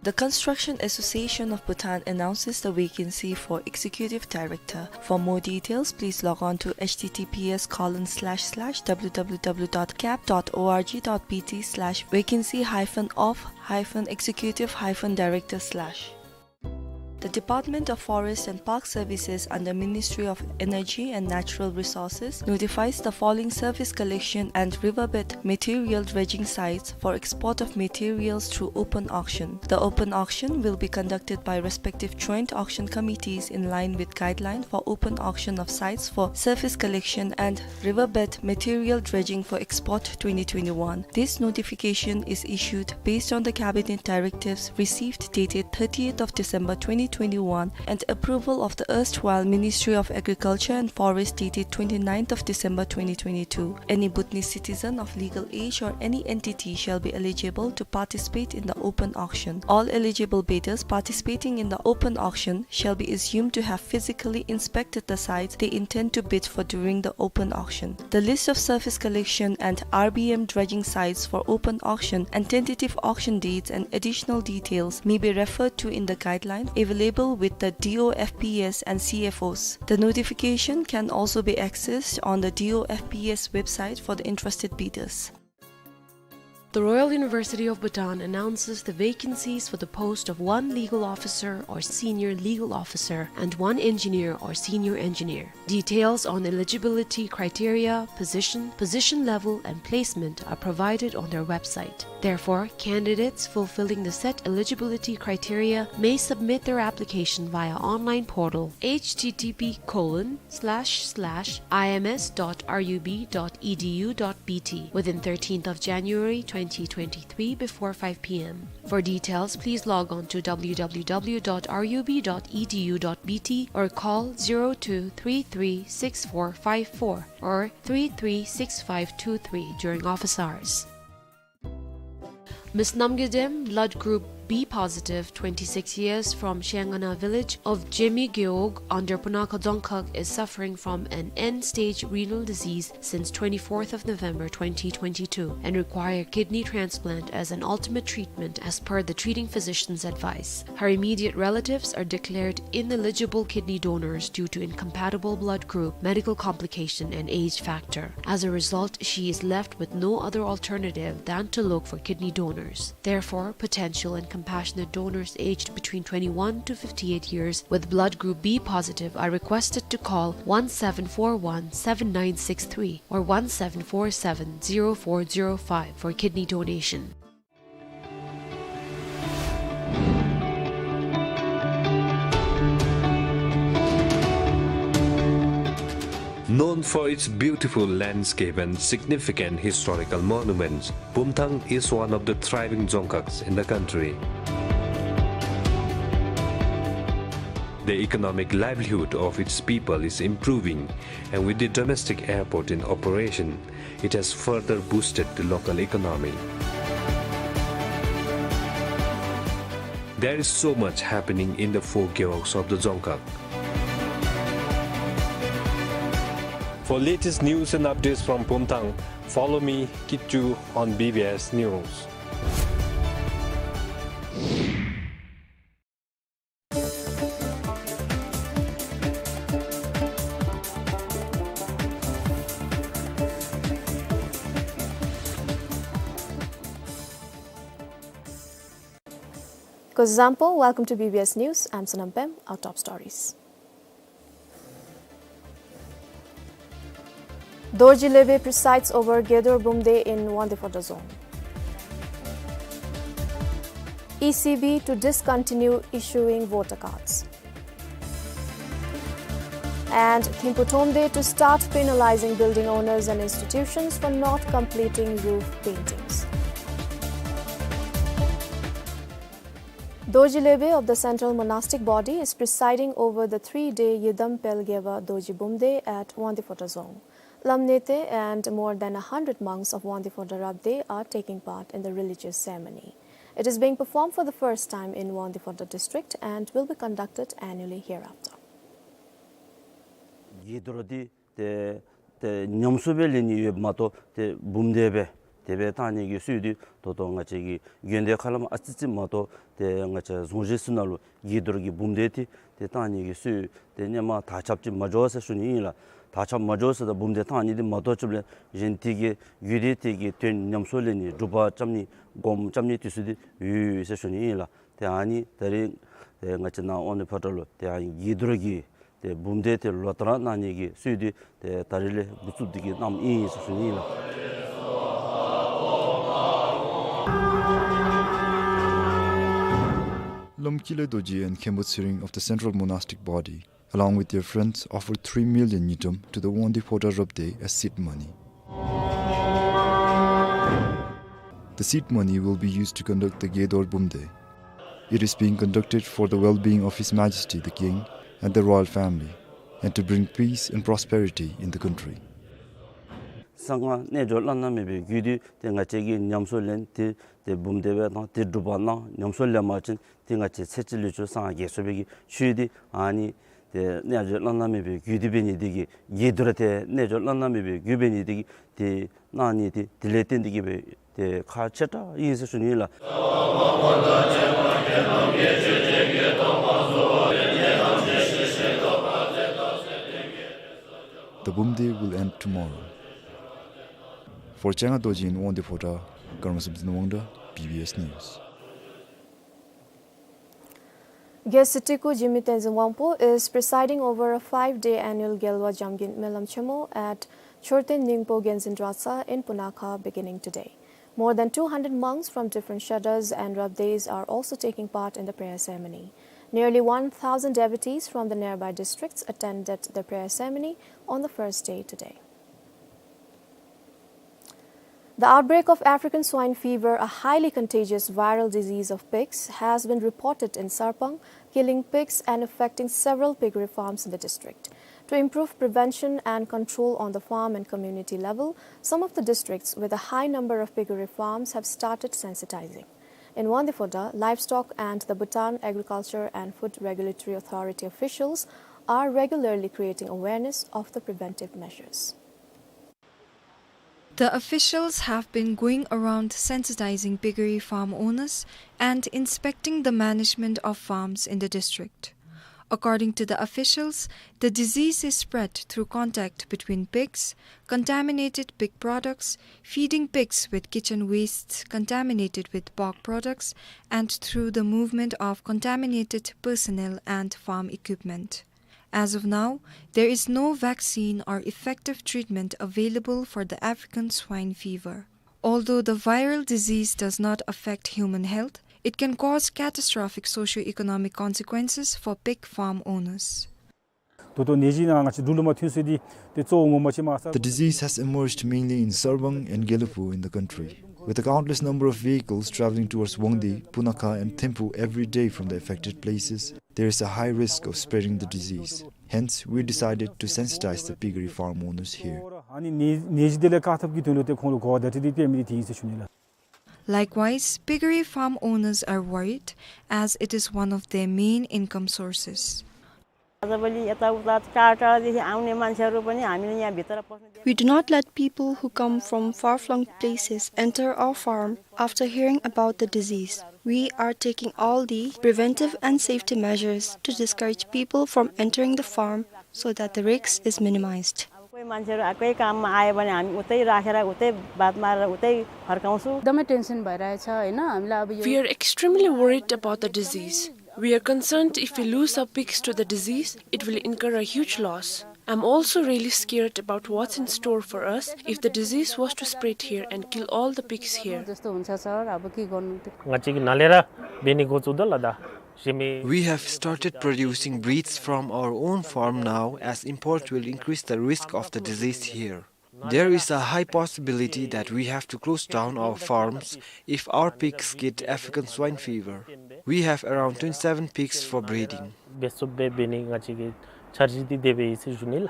The Construction Association of Bhutan announces the vacancy for Executive Director. For more details, please log on to H T T P S colon slash slash W W W dot cap dot org dot B T slash vacancy hyphen of hyphen executive hyphen director slash. The Department of Forest and Park Services under Ministry of Energy and Natural Resources notifies the following surface collection and riverbed material dredging sites for export of materials through open auction. The open auction will be conducted by respective joint auction committees in line with guideline for open auction of sites for surface collection and riverbed material dredging for export twenty twenty-one. This notification is issued based on the Cabinet directives received dated thirtieth of December twenty twenty-one and approval of the erstwhile Ministry of Agriculture and Forest dated twenty-ninth of December twenty twenty-two. Any Bhutanese citizen of legal age or any entity shall be eligible to participate in the open auction. All eligible bidders participating in the open auction shall be assumed to have physically inspected the sites they intend to bid for during the open auction. The list of surface collection and R B M dredging sites for open auction and tentative auction dates and additional details may be referred to in the guideline available with the D O F P S and C F Os. The notification can also be accessed on the D O F P S website for the interested bidders. The Royal University of Bhutan announces the vacancies for the post of one legal officer or senior legal officer and one engineer or senior engineer. Details on eligibility criteria, position, position level, and placement are provided on their website. Therefore, candidates fulfilling the set eligibility criteria may submit their application via online portal H T T P colon slash slash I M S dot R U B dot E D U dot B T within thirteenth of January twenty twenty-three before five p m. For details, please log on to w w w dot r u b dot e d u dot b t or call zero two three three six four five four or three three six five two three during office hours. Miss Namgay Dem, blood group B positive, twenty-six years, from Shengana village of Jemi Gewog under Punakha Dzongkhag, is suffering from an end-stage renal disease since twenty-fourth of November twenty twenty-two and require kidney transplant as an ultimate treatment as per the treating physician's advice. Her immediate relatives are declared ineligible kidney donors due to incompatible blood group, medical complication, and age factor. As a result, she is left with no other alternative than to look for kidney donors. Therefore, potential and compassionate donors aged between twenty-one to fifty-eight years with blood group B positive are requested to call one seven four one seven nine six three or one seven four seven zero four zero five for kidney donation. Known for its beautiful landscape and significant historical monuments, Pumthang is one of the thriving dzongkhags in the country. The economic livelihood of its people is improving, and with the domestic airport in operation, it has further boosted the local economy. There is so much happening in the four gewogs of the Dzongkhag. For latest news and updates from Pumthang, follow me, Kitchu, on B B S News. Kuzuzangpo, welcome to B B S News. I'm Sonam Pem. Our top stories. Dorji Lebe presides over Gedor Bumde in Wangdue Phodrang Dzong. E C B to discontinue issuing voter cards. And Thimphu Thromde to start penalizing building owners and institutions for not completing roof paintings. Dorji Lebe of the Central Monastic Body is presiding over the three-day Yidam Pel Geva Dorji Bumde at Wangdue Phodrang Dzong. Lamnete and more than a hundred monks of Wangdue Phodrang Rabde are taking part in the religious ceremony. It is being performed for the first time in Wangdue Phodrang district and will be conducted annually hereafter. Gedor འདི་ཏེ་ཏེ་ཉམས་གསོ་སྦེ་ལེན་ནི་ཡོདཔ་མ་གཏོགས་ཏེ་བུམ་སྡེ་སྦེ་དེ་སྦེ་བཏང་ནི་གི་སྲོལ་འདི་ད་ལྟོ་ང་བཅས་ཀྱི་དགོན་སྡེ་ཁ་ལས་མར་ཨ་ཙི་ཙི་མ་གཏོགས་ཏེ་ང་བཅས་རྫོང་གཞི་ཚུ་ནང་ལུ་དགྱེས་རྡོར་གྱི་བུམ་སྡེ་འདི་ཏེ་བཏང་ནི་གི་སྲོལ་འདི་ཧེ་མ་དར་ཁྱབ་ཅིག་མ་འགྱོ་ཟེར་ཞུ་ནི་ཨིན་ལགས། དར་ཁྱབ་མ་འགྱོ་ཟེརཝ་ད་བུམ་སྡེ་བཏང་ནི་འདི་མ་གཏོགས་ཅིག་ལས་གཞན་དེ་གི་རྒྱུད་སྡེ་དེ་གི་དོན་ཉམས་གསོ་ལེན་ནི་སྒྲུབ་པ་རྐྱབ་ནི་སྒོམ་རྐྱབ་ནི་དེ་ཚུ་འདི་ཡོད་ཟེར་ཞུ་ནི་ཨིན་ལགས། ཏེ་ཨ་ནི་ད་རིས་ཏེ་ང་བཅས་ནཱ་ཝང་ཏེ་ཕོ་ཊ་ལུ་ཏེ་ཨ་ནི་དགྱེས་རྡོར་གྱི་ཏེ་བུམ་སྡེ་འདི་ལོག་སྟེ་ར་གནང་ནི་གི་སྲོལ་འདི་ཏེ་ད་རིས་ལས་འགོ་བཙུགས་ཏེ་གི་གནངམ་ཨིན་ཟེར་ཞུ་ནི་ཨིན་ལགས། Lomkhyel Dorji and Khenpo Tshering of the Central Monastic Body, along with their friends, offered three million nyitam to the Wangdue Phodrang Rabde as seed money. The seed money will be used to conduct the Gedor Bumde. It is being conducted for the well-being of His Majesty the King and the royal family, and to bring peace and prosperity in the country. གསང་སྔགས་རྣལ་འབྱོར་བླ་ན་མེད་པའི་རྒྱུད་འདི་ཏེ་ང་བཅས་ཀྱིས་ཉམས་གསོ་ལེན་ཏེ་ཏེ་བུམ་སྡེ་སྦེ་གནང་སྟེ་སྒྲུབ་པ་གནང་ཉམས་གསོ་ལེན་པ་ཅིན་ཏེ་ང་བཅས་ཚེ་གཅིག་ལུས་གཅིག་སངས་རྒྱས་ཚུགས་པའི་གི་ཆོས་འདི་ཨ་ནི་ཏེ་རྣལ་འབྱོར་བླ་ན་མེད་པའི་རྒྱུད་འདི་འབད་ནི་དེ་གིས་དགྱེས་རྡོར་འདི་རྣལ་འབྱོར་བླ་ན་མེད་པའི་རྒྱུད་འབད་ནི་དེ་གིས་ཏེ་གནང་ནི་འདི་དེ་ལས་བརྟེན་ཏེ་གི་སྦེ་ཏེ་ཁག་ཆེ་དྲགས་ཨིན་ཟེར་ཞུ་ནི་ལགས། The Bumde will end tomorrow. For Changa Dorji in Wangdue Phodrang, Karma Samten Wangda, B B S News. Guest Titiku Jigme Tenzin Wangpo is presiding over a five-day annual Gelwa Jamgin Melam Chemo at Chorten Ningpo Genzin Dratsa in Punakha beginning today. More than two hundred monks from different Shaddas and Rabdes are also taking part in the prayer ceremony. Nearly one thousand devotees from the nearby districts attended the prayer ceremony on the first day today. The outbreak of African swine fever, a highly contagious viral disease of pigs, has been reported in Sarpang, killing pigs and affecting several piggery farms in the district. To improve prevention and control on the farm and community level, some of the districts with a high number of piggery farms have started sensitizing. In Wangdue Phodrang, livestock and the Bhutan Agriculture and Food Regulatory Authority officials are regularly creating awareness of the preventive measures. The officials have been going around sensitizing piggery farm owners and inspecting the management of farms in the district. According to the officials, the disease is spread through contact between pigs, contaminated pig products, feeding pigs with kitchen wastes contaminated with pork products, and through the movement of contaminated personnel and farm equipment. As of now, there is no vaccine or effective treatment available for the African swine fever. Although the viral disease does not affect human health, it can cause catastrophic socio-economic consequences for pig farm owners. ད་ལྟོ་ནད་གཞི་ནང་ང་བཅས་འབྲུག་ལུ་མར་ཐོན་སོང་སྟེ་ཏེ་གཙོ་བོ་ངོ་མ་ཅིག་མར་ས། The disease has emerged mainly in Sarbang and Gelephu in the country, with a countless number of vehicles traveling towards Wangdue, Punakha and Thimphu every day from the affected places. There is a high risk of spreading the disease. Hence, we decided to sensitize the piggery farm owners here. ཨ་ནི་ནད་ནད་གཞི་དེ་ལས་བཀག་ཐབས་ཀྱི་དོན་ལུ་ཏེ་ཁོང་ལུ་གོ་བརྡ་སྤྲོད་དེ་སྤེལ་མི་དེ་ཨིན་ཟེར་ཞུ་ནི་ལགས། Likewise, piggery farm owners are worried as it is one of their main income sources. आजभोलि यताउता टाढा टाढादेखि आउने मान्छेहरू पनि हामीले यहाँ भित्र पस्न दिएका We do not let people who come from far-flung places enter our farm after hearing about the disease. We are taking all the preventive and safety measures to discourage people from entering the farm so that the risk is minimized. अब कोही मान्छेहरू कोही काममा आयो भने हामी उतै राखेर उतै बात मारेर उतै फर्काउँछौँ। एकदमै टेन्सन भइरहेछ, होइन? हामीलाई अब यो We are extremely worried about the disease. We are concerned if we lose our pigs to the disease, it will incur a huge loss. I'm also really scared about what's in store for us if the disease was to spread here and kill all the pigs here. जस्तो हुन्छ सर, अब के गर्नु? ང་བཅས་ཀྱིས་ནཱ་ལས་ར་འབད་ནི་འགོ་བཙུགས་ད་ལགས། ད་གཞན་མི We have started producing breeds from our own farm now, as import will increase the risk of the disease here. There is a high possibility that we have to close down our farms if our pigs get African swine fever. We have around twenty-seven pigs for breeding. འབད་ཚུགསཔ་སྦེ་འབད་ནི་ང་བཅས་ཀྱི་འཆར་གཞི་འདི་དེ་སྦེ་ཨིན་ཟེར་ཞུ་ནི་ལགས།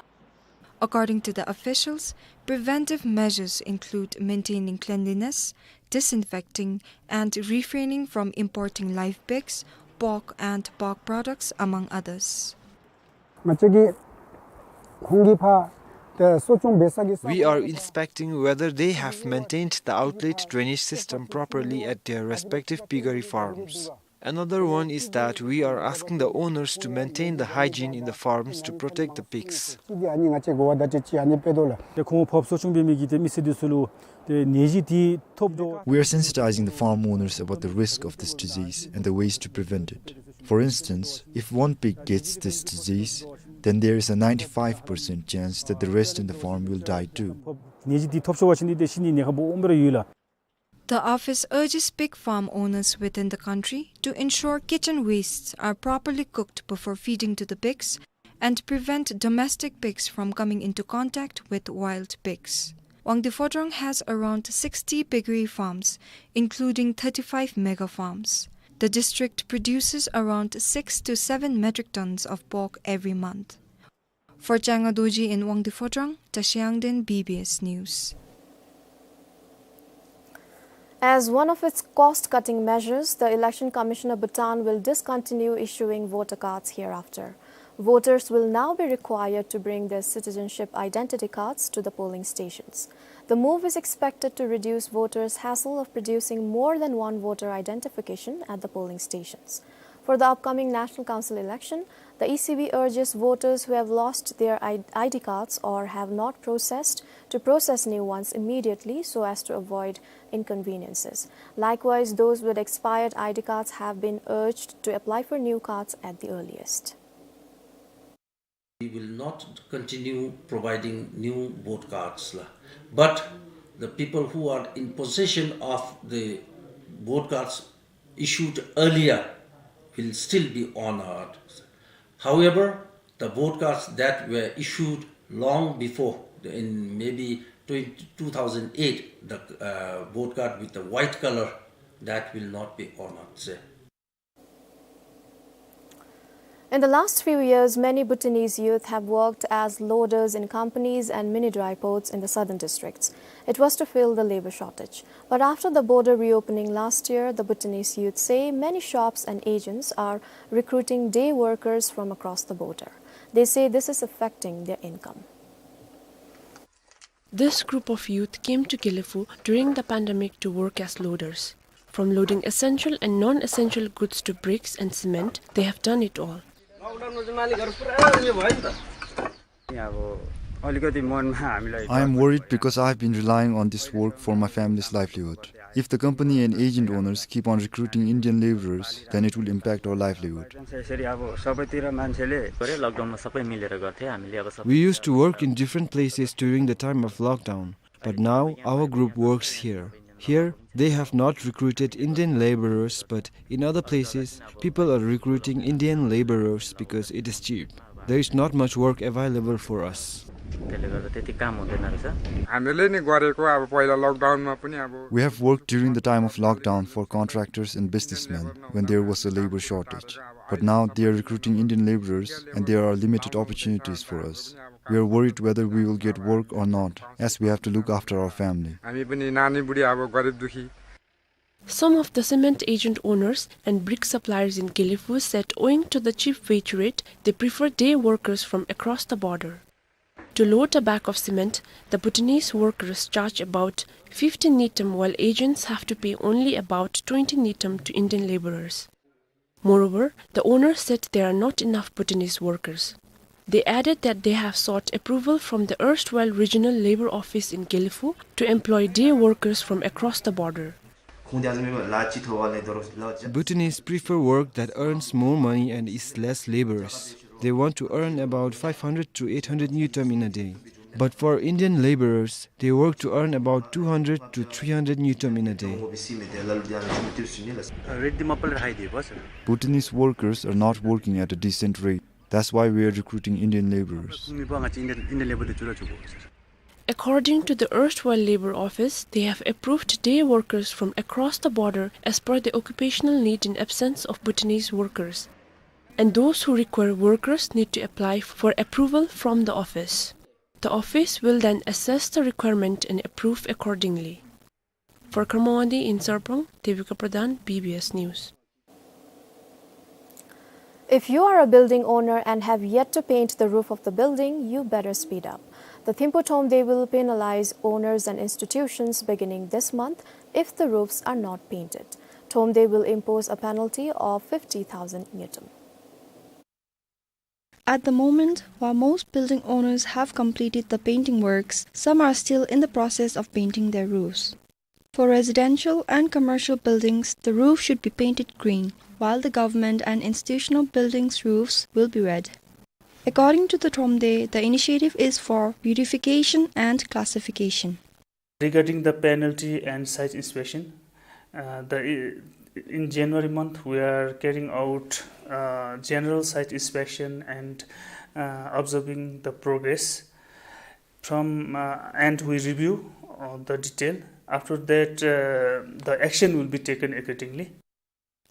According to the officials, preventive measures include maintaining cleanliness, disinfecting, and refraining from importing live pigs, pork, and pork products, among others. ང་བཅས་ཀྱིས་ཁོང་གིས་ཕར་ཏེ་གསོ་སྐྱོང་འབད་ས་གི་ས། We are inspecting whether they have maintained the outlet drainage system properly at their respective piggery farms. Another one is that we are asking the owners to maintain the hygiene in the farms to protect the pigs. ཅིག་གིས་ཨ་ནི་ང་བཅས་གོ་བ་བརྡ་སྤྲོད་ཅིག་ཨ་ནི་སྤེལ་དོ་ལགས། ཏེ་ཁོང་ཕར་གསོ་སྐྱོང་འབད་མི་གི་ཏེ་མི་སེར་འདི་ཚུ་ལུ་ཏེ་ནད་གཞི་འདི་ཐོབ་འགྱོ། We are sensitizing the farm owners about the risk of this disease and the ways to prevent it. For instance, if one pig gets this disease, then there is a ninety-five percent chance that the rest in the farm will die too. ནད་གཞི་འདི་ཐོབ་ཤོར་བ་ཅིན་ཏེ་ཤི་ནི་ཉེན་ཁ་སྦོམ་སྦེ་ར་ཡོད་ལགས། The office urges pig farm owners within the country to ensure kitchen wastes are properly cooked before feeding to the pigs and prevent domestic pigs from coming into contact with wild pigs. Wangdue Phodrang has around sixty piggery farms, including thirty-five mega farms. The district produces around six to seven metric tons of pork every month. For Changa Dorji in Wangdue Phodrang, Tashi Angden, B B S News. As one of its cost-cutting measures, the Election Commission of Bhutan will discontinue issuing voter cards hereafter. Voters will now be required to bring their citizenship identity cards to the polling stations. The move is expected to reduce voters' hassle of producing more than one voter identification at the polling stations. For the upcoming National Council election, the E C B urges voters who have lost their I-, I D cards or have not processed to process new ones immediately so as to avoid inconveniences. Likewise, those with expired I D cards have been urged to apply for new cards at the earliest. We will not continue providing new vote cards, la. But the people who are in possession of the vote cards issued earlier will still be honored. However, the vote cards that were issued long before, in maybe Twenty, two thousand eight, the, uh, board card with the white color, that will not be honored, sir. In the last few years, many Bhutanese youth have worked as loaders in companies and mini dry ports in the southern districts. It was to fill the labor shortage. But after the border reopening last year, the Bhutanese youth say many shops and agents are recruiting day workers from across the border. They say this is affecting their income. This group of youth came to Gelephu during the pandemic to work as loaders. From loading essential and non-essential goods to bricks and cement, they have done it all. I am worried because I have been relying on this work for my family's livelihood. If the company and agent owners keep on recruiting Indian laborers, then it will impact our livelihood. We used to work in different places during the time of lockdown, but now our group works here. Here, they have not recruited Indian laborers, but in other places, people are recruiting Indian laborers because it is cheap. There is not much work available for us. त्यसले गर्दा त्यति काम हुँदैन रहेछ। हामीले नि गरेको अब पहिला लकडाउनमा पनि अब We have worked during the time of lockdown for contractors and businessmen when there was a labor shortage. But now they are recruiting Indian laborers and there are limited opportunities for us. We are worried whether we will get work or not, as we have to look after our family. हामी पनि नानी बुढी अब गरिब दुखी। Some of the cement agent owners and brick suppliers in Gelephu said owing to the cheap wage rate, they prefer day workers from across the border. To load a bag of cement, the Bhutanese workers charge about fifty ngultrum, while agents have to pay only about twenty ngultrum to Indian laborers. Moreover, the owners said there are not enough Bhutanese workers. They added that they have sought approval from the erstwhile regional labor office in Gelephu to employ day workers from across the border. Bhutanese prefer work that earns more money and is less laborious. They want to earn about five hundred to eight hundred ngultrum in a day. But for Indian laborers, they work to earn about two hundred to three hundred ngultrum in a day. Bhutanese workers are not working at a decent rate. That's why we are recruiting Indian laborers. According to the erstwhile Labor Office, they have approved day workers from across the border as per the occupational need in absence of Bhutanese workers. And those who require workers need to apply for approval from the office. The office will then assess the requirement and approve accordingly. For Kharmawadi in Sarpang, Devika Pradhan, B B S News. If you are a building owner and have yet to paint the roof of the building, you better speed up. The Thimphu Thromde will penalize owners and institutions beginning this month if the roofs are not painted. Thromde will impose a penalty of fifty thousand ngultrum. At the moment, while most building owners have completed the painting works, some are still in the process of painting their roofs. For residential and commercial buildings, the roof should be painted green, while the government and institutional buildings' roofs will be red. According to the Thromde, the initiative is for beautification and classification. Regarding the penalty and site inspection, uh, the, in January month, we are carrying out, uh, general site inspection and, uh, observing the progress. From, uh, and we review, uh, the detail. After that, uh, the action will be taken accordingly.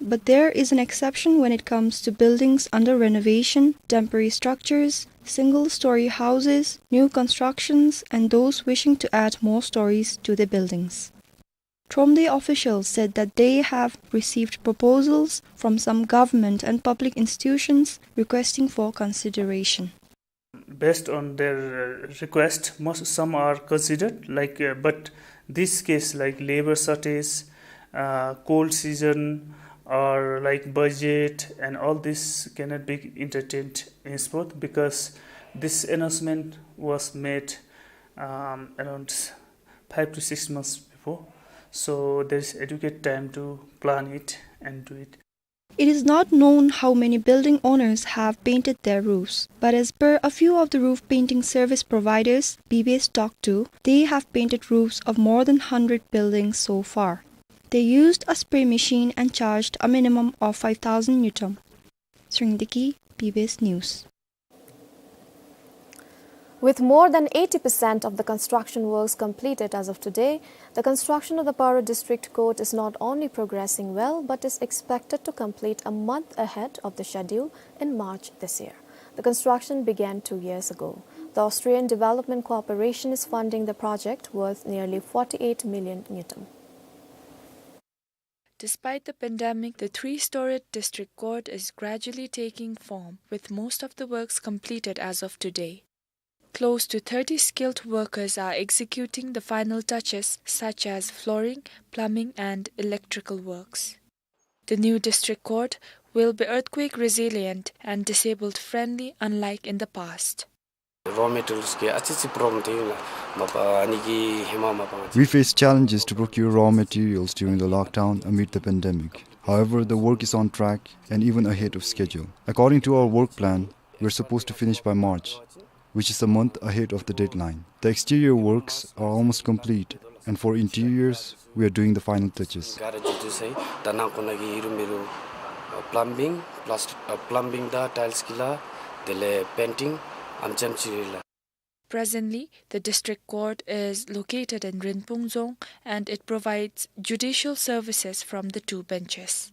But there is an exception when it comes to buildings under renovation, temporary structures, single-story houses, new constructions, and those wishing to add more stories to their buildings. Thromde officials said that they have received proposals from some government and public institutions requesting for consideration. Based on their, uh, request, most, some are considered, like, uh, but this case, like labor shortage, uh, cold season, or like budget, and all this cannot be entertained henceforth because this announcement was made, um, around five to six months before. So there is adequate time to plan it and do it. It is not known how many building owners have painted their roofs, but as per a few of the roof painting service providers B B S talked to, they have painted roofs of more than hundred buildings so far. They used a spray machine and charged a minimum of five thousand ngultrum. Sringdiki, B B S News. With more than eighty percent of the construction works completed as of today, the construction of the Paro District Court is not only progressing well, but is expected to complete a month ahead of the schedule in March this year. The construction began two years ago. The Austrian Development Cooperation is funding the project worth nearly forty-eight million ngultrum. Despite the pandemic, the three-storied district court is gradually taking form, with most of the works completed as of today. Close to thirty skilled workers are executing the final touches, such as flooring, plumbing, and electrical works. The new district court will be earthquake resilient and disabled friendly, unlike in the past. Raw materials ཀྱི་ཨ་ཙི་ཙི་problem དེ་ཡོད་ལགས། མ་པ་ཨ་ནི་གི་ཧེ་མ་མ་པ་ང་བཅས། We face challenges to procure raw materials during the lockdown amid the pandemic. However, the work is on track and even ahead of schedule. According to our work plan, we're supposed to finish by March, which is a month ahead of the deadline. The exterior works are almost complete, and for interiors, we are doing the final touches. ག་ར་ཇུ་ཏུ་སའི་ད་ནང་ཁོ་ན་གི་ཡི་རུ་མི་རུ་plumbing, plast- ཨ་plumbing དང་ཊའིལསི་ཀྱི་ལཱ་དེ་ལས་པེན་ཊིང་ཨམ་ཅམ་ཅི་རེ་ལགས། Presently, the district court is located in Rinpung Dzong and it provides judicial services from the two benches.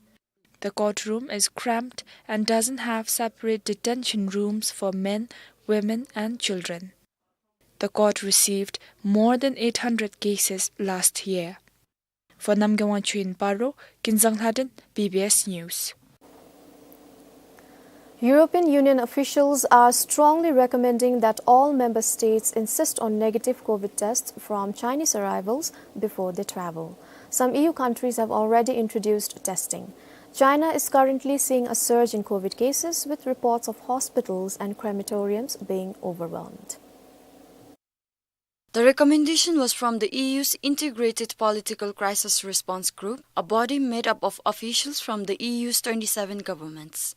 The courtroom is cramped and doesn't have separate detention rooms for men, women, and children. The court received more than eight hundred cases last year. For Namgay Wangchuk in Paro, Kinzang Lhaden, B B S News. European Union officials are strongly recommending that all member states insist on negative COVID tests from Chinese arrivals before they travel. Some E U countries have already introduced testing. China is currently seeing a surge in COVID cases, with reports of hospitals and crematoriums being overwhelmed. The recommendation was from the E U's Integrated Political Crisis Response Group, a body made up of officials from the E U's twenty-seven governments.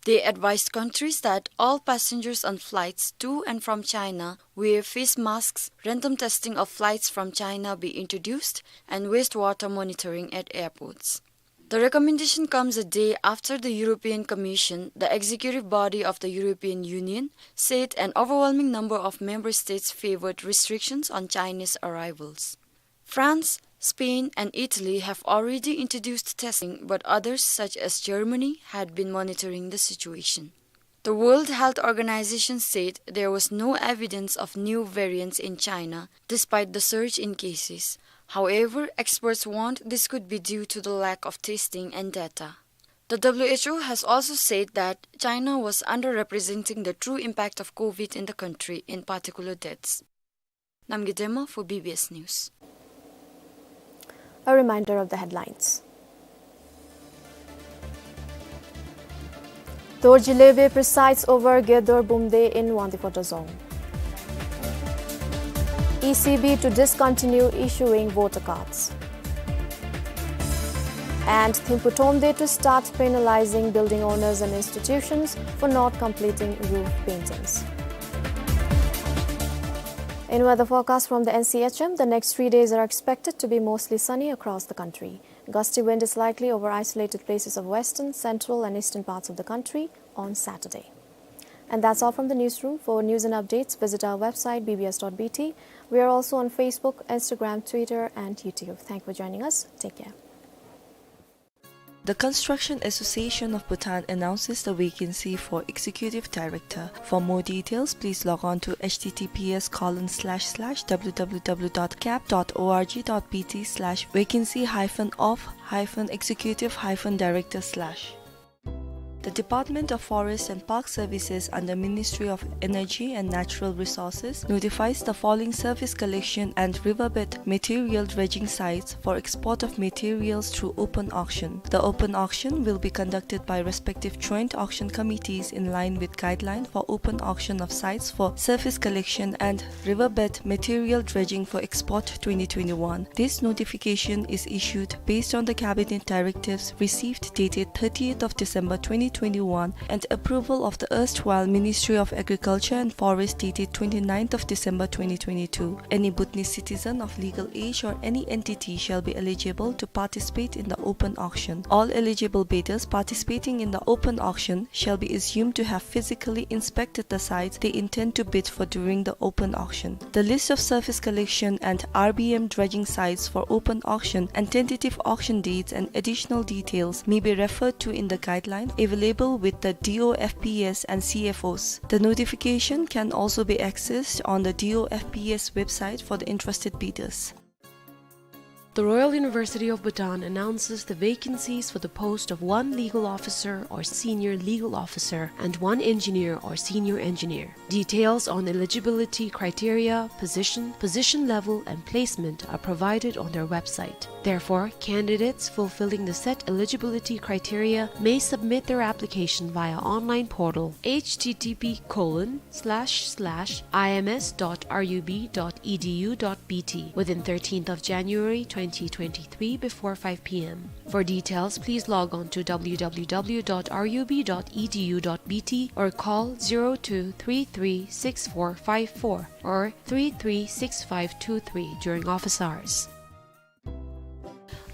They advised countries that all passengers on flights to and from China wear face masks, random testing of flights from China be introduced, and wastewater monitoring at airports. The recommendation comes a day after the European Commission, the executive body of the European Union, said an overwhelming number of member states favored restrictions on Chinese arrivals. France, Spain, and Italy have already introduced testing, but others, such as Germany, had been monitoring the situation. The World Health Organization said there was no evidence of new variants in China, despite the surge in cases. However, experts warned this could be due to the lack of testing and data. The W H O has also said that China was underrepresenting the true impact of COVID in the country, in particular deaths. Namgay Dema for B B S News. A reminder of the headlines. Dorji Lewe presides over Gedor Bumde in Wangdue Photo Dzong. E C B to discontinue issuing voter cards. And Thimphu Thromde to start penalizing building owners and institutions for not completing roof paintings. In weather forecast from the N C H M, the next three days are expected to be mostly sunny across the country. Gusty wind is likely over isolated places of western, central and eastern parts of the country on Saturday. And that's all from the newsroom. For news and updates, visit our website B B S dot B T. We are also on Facebook, Instagram, Twitter and YouTube. Thank you for joining us. Take care. The Construction Association of Bhutan announces the vacancy for Executive Director. For more details, please log on to H T T P S colon slash slash W W W dot cap dot O R G dot B T slash vacancy hyphen of hyphen executive hyphen director slash. The Department of Forest and Park Services under Ministry of Energy and Natural Resources notifies the following surface collection and riverbed material dredging sites for export of materials through open auction. The open auction will be conducted by respective joint auction committees in line with guideline for open auction of sites for surface collection and riverbed material dredging for export twenty twenty-one. This notification is issued based on the Cabinet directives received dated thirtieth of December twenty twenty-one, and approval of the erstwhile Ministry of Agriculture and Forest dated twenty-ninth of December twenty twenty-two. Any Bhutanese citizen of legal age or any entity shall be eligible to participate in the open auction. All eligible bidders participating in the open auction shall be assumed to have physically inspected the sites they intend to bid for during the open auction. The list of surface collection and R B M dredging sites for open auction and tentative auction dates and additional details may be referred to in the guideline available with the D O F P S and C F Os. The notification can also be accessed on the D O F P S website for the interested bidders. The Royal University of Bhutan announces the vacancies for the post of one legal officer or senior legal officer and one engineer or senior engineer. Details on eligibility criteria, position, position level, and placement are provided on their website. Therefore, candidates fulfilling the set eligibility criteria may submit their application via online portal H T T P colon slash slash I M S dot R U B dot E D U dot B T within thirteenth of January twenty twenty-three before five P M. For details, please log on to W W W dot R U B dot E D U dot B T or call zero two three three six four five four or three three six five two three during office hours.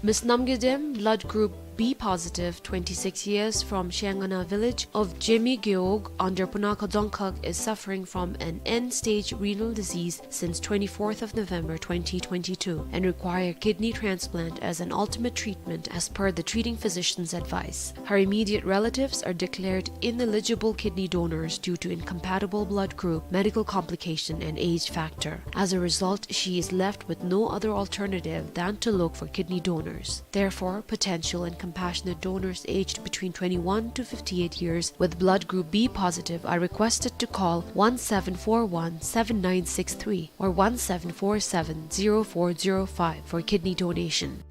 Miss Namgay Dem, blood group B positive, twenty-six years, from Shengana village of Jemi Gewog under Punakha Dzongkhag, is suffering from an end-stage renal disease since twenty-fourth of November twenty twenty-two and require kidney transplant as an ultimate treatment as per the treating physician's advice. Her immediate relatives are declared ineligible kidney donors due to incompatible blood group, medical complication, and age factor. As a result, she is left with no other alternative than to look for kidney donors. Therefore, potential and compassionate donors aged between twenty-one to fifty-eight years with blood group B positive are requested to call one seven four one seven nine six three or one seven four seven zero four zero five for kidney donation.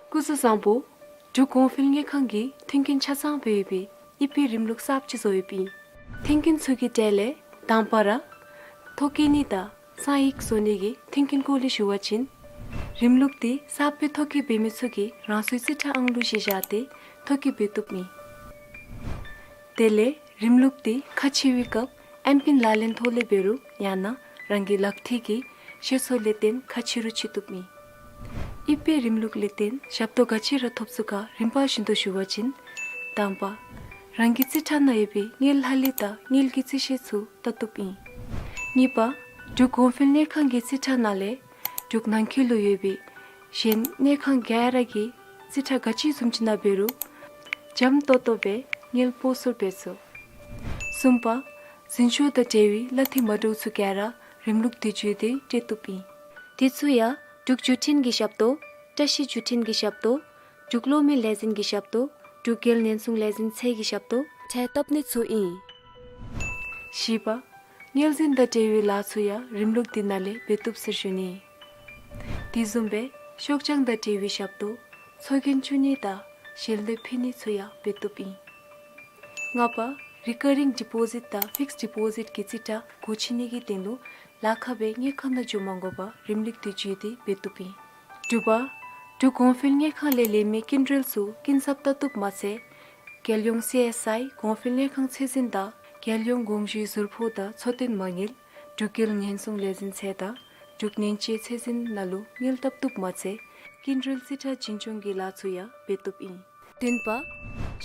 སྐུ་གཟུགས་བཟང་པོ། འབྲུག་གོང་འཕེལ་དངུལ་ཁང་གིས་མཐུན་རྐྱེན་ཆ་ཚང་སྦེ་ཡོད་པའི་ཨི་པི་རིམ་ལུགས་གསརཔ་ཅིག་བཟོ་ཡོདཔ་ཨིན། མཐུན་རྐྱེན་ཚུ་གི་གྲས་ལས་དང་པ་ར་ཐོ་བཀོད་ནི་དང་གསང་ཡིག་བཟོ་ནི་གི་མཐུན་རྐྱེན་སྐོར་ལས་ཞུ་བ་ཅིན། རིམ་ལུགས་འདི་གསརཔ་སྦེ་ཐོ་བཀོད་འབད་མི་ཚུ་གིས་རང་སོའི་རྩིས་ཁྲ་ཨང་ལུ་གཞི་བཞག་སྟེ་ཐོ་བཀོད་འབད་བཏུབ་ཨིན། དེ་ལས་རིམ་ལུགས་འདི་ཁ་ཕྱེ་བའི་སྐབས་ཨེམ་པིན་ལག་ལེན་ཐོག་ལས་འབད་རུང་ཡང་ན་རང་གི་ལག་མཐིལ་གྱི་ཤེད་སོར་ལས་བརྟེན་ཁ་ཕྱེ་རུང་ཕྱེ་བཏུབ་ཨིན། ཨི་པི་རིམ་ལུགས་ལས་བརྟེན་ཞབས་ཏོག་ག་ཅི་ར་ཐོབ་ཚུགས་ག་རིམ་པ་བཞིན་དུ་ཞུ་བ་ཅིན། དང་པ། རང་གི་རྩིས་ཁྲ་ནང་ཡོད་པའི་དངུལ་ལྷག་ལུས་དང་དངུལ་གྱི་རྩིས་བཤེར་ཚུ་བལྟ་བཏུབ་ཨིན། གཉིས་པ། འབྲུག་གོང་འཕེལ་དངུལ་ཁང་གི་རྩིས་ཁྲ་ནང་ལས་འབྲུག་ནང་འཁོད་ལུ་ཡོད་པའི་གཞན་དངུལ་ཁང་ག་ར་གི་རྩིས་ཁྲ་ག་ཅི་བཟུམ་ཅིག་ནང་འབད་རུང་འཇམ་ཏོག་ཏོ་སྦེ་དངུལ་སྤོ་སོར་འབད་ཚུགས། གསུམ་པ། འཛིན་སྐྱོང་དང་འབྲེལ་བའི་གླ་འཐུས་མ་འདྲཝ་ཚུ་ག་ར་རིམ་ལུགས་འདི་བརྒྱུད་དེ་སྤྲོད་བཏུབ་ཨིན། དེ་ཚུ་ཡང་འབྲུག་བརྒྱུད་འཕྲིན་གྱི་ཞབས་ཏོག་བཀྲ་ཤིས་བརྒྱུད་འཕྲིན་གྱི་ཞབས་ཏོག་འབྲུག་གློག་མེ་ལས་འཛིན་གྱི་ཞབས་ཏོག་འབྲུག་རྒྱལ་ཉེན་སྲུང་ལས་འཛིན་ཚད་ཀྱི་ཞབས་ཏོག་ཁྲལ་བཏབ་ནི་ཚུ་ཨིན། བཞི་པ། དངུལ་འཛིན་དང་འབྲེལ་བའི་ལཱ་ཚུ་ཡང་རིམ་ལུགས་འདི་ནང་ལས་འབད་བཏུབ་ཟེར་ཞུ་ནི། དེ་བཟུམ་སྦེ་ཤོག་བྱང་དང་འབྲེལ་བའི་ཞབས་ཏོག་ཚོགས་རྒྱན་བཙུགས་ནི་དང་ཞལ་འདེབས་ཕུལ་ནི་ཚུ་ཡང་འབད་བཏུབ་ཨིན། ལྔ་པ། རི་ཀ་རིང་ཌི་པོ་ཟིཊ་དང་ཕིགསཌ་ཌི་པོ་ཟིཊ་གི་རྩིས་ཁྲ་སྒོ་ཕྱེ་ནི་གི་དོན་ལུ་ལཱ་ཁག་སྦེ་དངུལ་ཁང་ནང་འགྱོ་མ་དགོ་པར་རིམ་ལུགས་འདི་བརྒྱུད་དེ་འབད་བཏུབ་ཨིན། དྲུག་པ། འབྲུག་གོང་འཕེལ་དངུལ་ཁང་ལས་ལེན་མི་སྐྱིན་འགྲུལ་ཚུ་སྐྱིན་ཚབ་བལྟ་བཏུབ་མ་ཚད། རྒྱལ་ཡོངས་སི་ཨེསི་ཨའི་གོང་འཕེལ་དངུལ་ཁང་ཚད་འཛིན་དང་རྒྱལ་ཡོངས་དགོངས་ཞུའི་ཟུར་ཕོགས་དང་འཚོ་རྟེན་མ་དངུལ་འབྲུག་རྒྱལ་ཉེན་སྲུང་ལས་འཛིན་ཚད་དང་འབྲུག་ཉེན་བཅོལ་ཚད་འཛིན་ནང་ལུ་དངུལ་བཏབ་བཏུབ་མ་ཚད་སྐྱིན་འགྲུལ་རྩིས་ཁྲ་འཛིན་སྐྱོང་གི་ལཱ་ཚུ་ཡང་འབད་བཏུབ་ཨིན། བདུན་པ།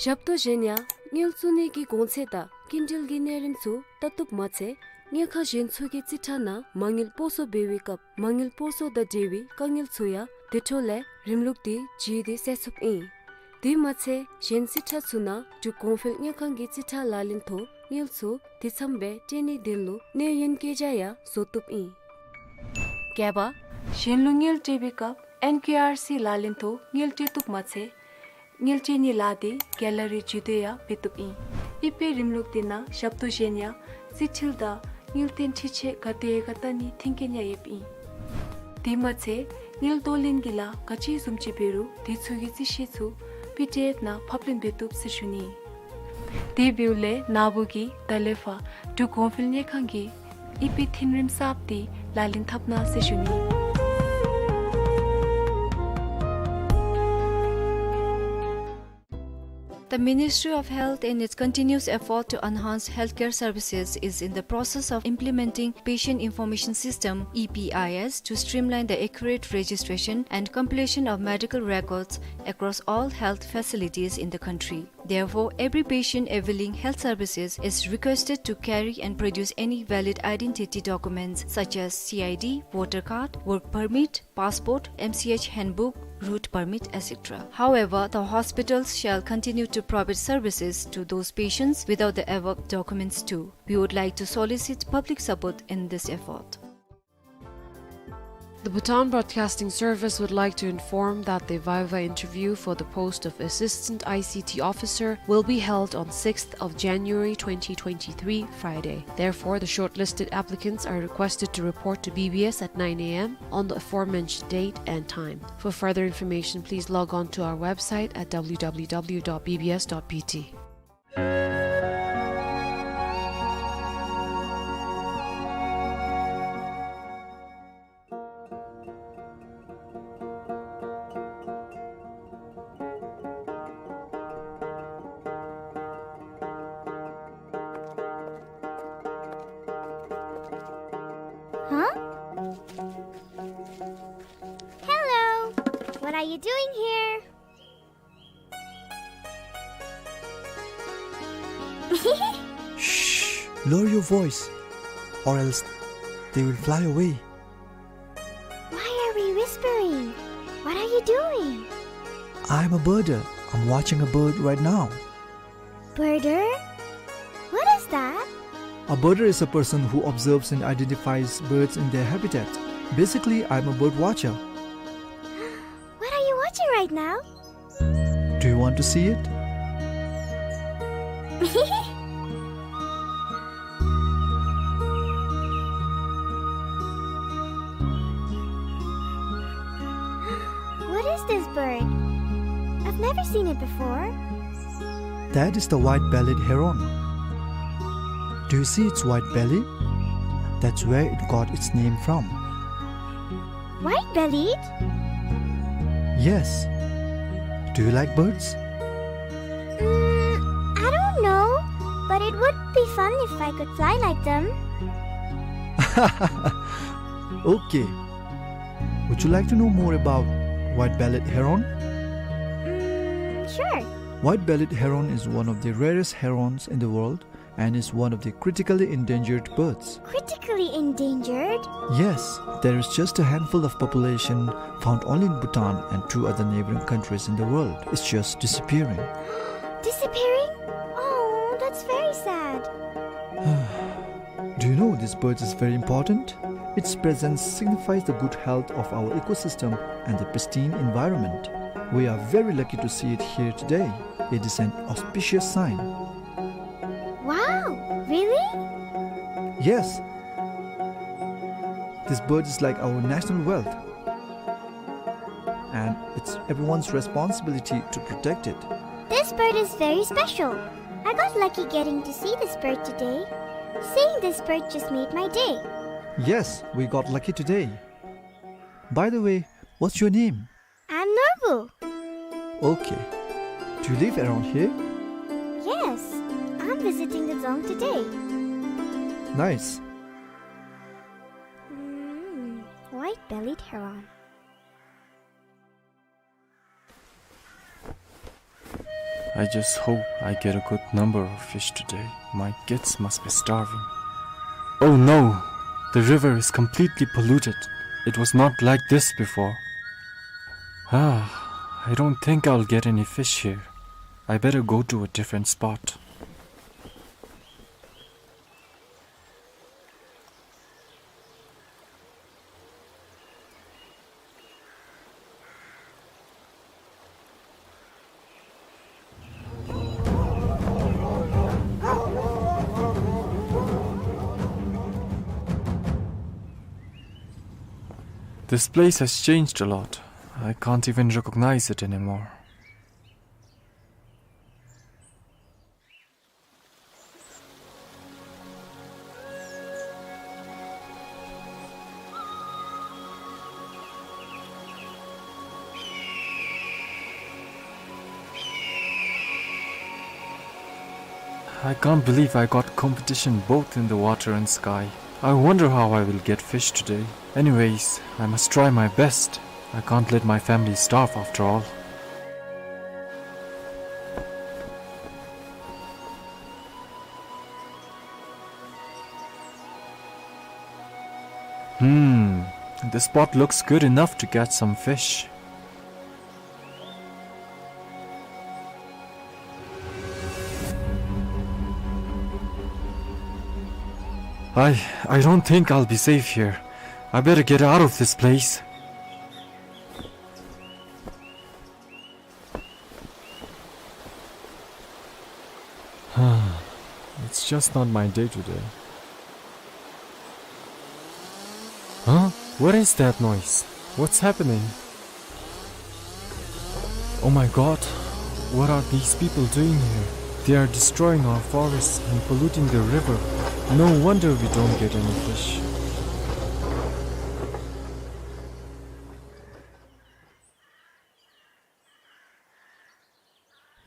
ཞབས་ཏོག་གཞན་ཡང་དངུལ་བཙུགས་ནི་གི་གོང་ཚད་དང་སྐྱིན་འགྲུལ་གྱི་གནས་རིམ་ཚུ་བལྟ་བཏུབ་མ་ཚད་དངུལ་ཁང་གཞན་ཚུ་གི་རྩིས་ཁྲ་ནང་མ་དངུལ་སྤོ་སོར་འབད་བའི་སྐབས་མ་དངུལ་སྤོ་སོར་དང་འབྲེལ་བའི་དཀའ་ངལ་ཚུ་ཡང་དེ་འཕྲོ་ལས་རིམ་ལུགས་འདི་བརྒྱུད་དེ་སེལ་ཚུགསཔ་ཨིན། དེ་མ་ཚད་གཞན་རྩིས་ཁྲ་ཚུ་ནང་འབྲུག་གོང་འཕེལ་དངུལ་ཁང་གི་རྩིས་ཁྲ་ལག་ལེན་ཐོག་དངུལ་ཚུ་དེ་ཚམ་སྦེ་སྤྲོད་ནིའི་དོན་ལུ་གནས་ཡུན་བཀོད་རྒྱ་ཡང་བཟོ་བཏུབ་ཨིན། བརྒྱད་པ། གཞན་ལུ་དངུལ་སྤྲོད་པའི་སྐབས་ཨེན་ཀེ་ཨར་སི་ལག་ལེན་ཐོག་དངུལ་སྤྲོད་བཏུབ་མ་ཚད་དངུལ་སྤྲོད་ནིའི་ལཱ་འདི་ག་ལ་རི་བརྒྱུད་དེ་ཡང་འབད་བཏུབ་ཨིན། ཨི་པེ་རིམ་ལུགས་འདི་ནང་ཞབས་ཏོག་གཞན་ཡང་རྩིས་འཐུས་དང་དངུལ་བརྟེན་འཕྲི་ཕྱད་ག་དེ་ག་བལྟ་ནིའི་མཐུན་རྐྱེན་ཡང་ཡོདཔ་ཨིན། དེ་མ་ཚད་དངུལ་གཏོར་ལེན་གྱི་ལཱ་ག་ཅི་བཟུམ་ཅིག་འབད་རུང་དེ་ཚུ་གི་རྩིས་བཤེར་ཚུ་པི་ཌི་ཨེཕ་ནང་ཕབ་ལེན་འབད་བཏུབ་ཟེར་ཞུ་ནི། དེ་འབདཝ་ལས་ན་བུ་གིས་ད་ལས་ཕར་འབྲུག་གོང་འཕེལ་དངུལ་ཁང་གི་ཨི་པེ་མཐུན་རིམ་གསརཔ་འདི་ལག་ལེན་འཐབ་གནང་ཟེར་ཞུ་ནི། The Ministry of Health, in its continuous effort to enhance healthcare services, is in the process of implementing Patient Information System, E P I S, to streamline the accurate registration and completion of medical records across all health facilities in the country. Therefore, every patient availing health services is requested to carry and produce any valid identity documents such as C I D, voter card, work permit, passport, M C H handbook, route permit, et cetera. However, the hospitals shall continue to provide services to those patients without the above documents too. We would like to solicit public support in this effort. The Bhutan Broadcasting Service would like to inform that the viva interview for the post of Assistant I C T Officer will be held on sixth of January twenty twenty-three, Friday. Therefore, the shortlisted applicants are requested to report to B B S at nine A M on the aforementioned date and time. For further information, please log on to our website at W W W dot B B S dot B T. Huh? Hello. What are you doing here? Shh! Lower your voice, or else they will fly away. Why are we whispering? What are you doing? I'm a birder. I'm watching a bird right now. Birder? What is that? A birder is a person who observes and identifies birds in their habitat. Basically, I'm a bird watcher. What are you watching right now? Do you want to see it? What is this bird? I've never seen it before. That is the white-bellied heron. Do you see its white belly? That's where it got its name from. White-bellied? Yes. Do you like birds? Mm, I don't know, but it would be fun if I could fly like them. Okay. Would you like to know more about white-bellied heron? Mm, sure. White-bellied heron is one of the rarest herons in the world and is one of the critically endangered birds. Critically endangered? Yes, there is just a handful of population found only in Bhutan and two other neighboring countries in the world. It's just disappearing. Disappearing? Oh, that's very sad. Do you know this bird is very important? Its presence signifies the good health of our ecosystem and the pristine environment. We are very lucky to see it here today. It is an auspicious sign. Wow, really? Yes. This bird is like our national wealth. And it's everyone's responsibility to protect it. This bird is very special. I got lucky getting to see this bird today. Seeing this bird just made my day. Yes, we got lucky today. By the way, what's your name? I'm Norbu. Okay. Do you live around here? Yes, I'm visiting the dzong today. Nice. Mm, white-bellied heron. I just hope I get a good number of fish today. My kids must be starving. Oh no! The river is completely polluted. It was not like this before. Ah, I don't think I'll get any fish here. I better go to a different spot. This place has changed a lot. I can't even recognize it anymore. I can't believe I got competition both in the water and sky. I wonder how I will get fish today. Anyways, I must try my best. I can't let my family starve after all. Hmm, this spot looks good enough to catch some fish. I, I don't think I'll be safe here. I better get out of this place. It's just not my day today. Huh? What is that noise? What's happening? Oh my God, what are these people doing here? They are destroying our forests and polluting the river. No wonder we don't get any fish.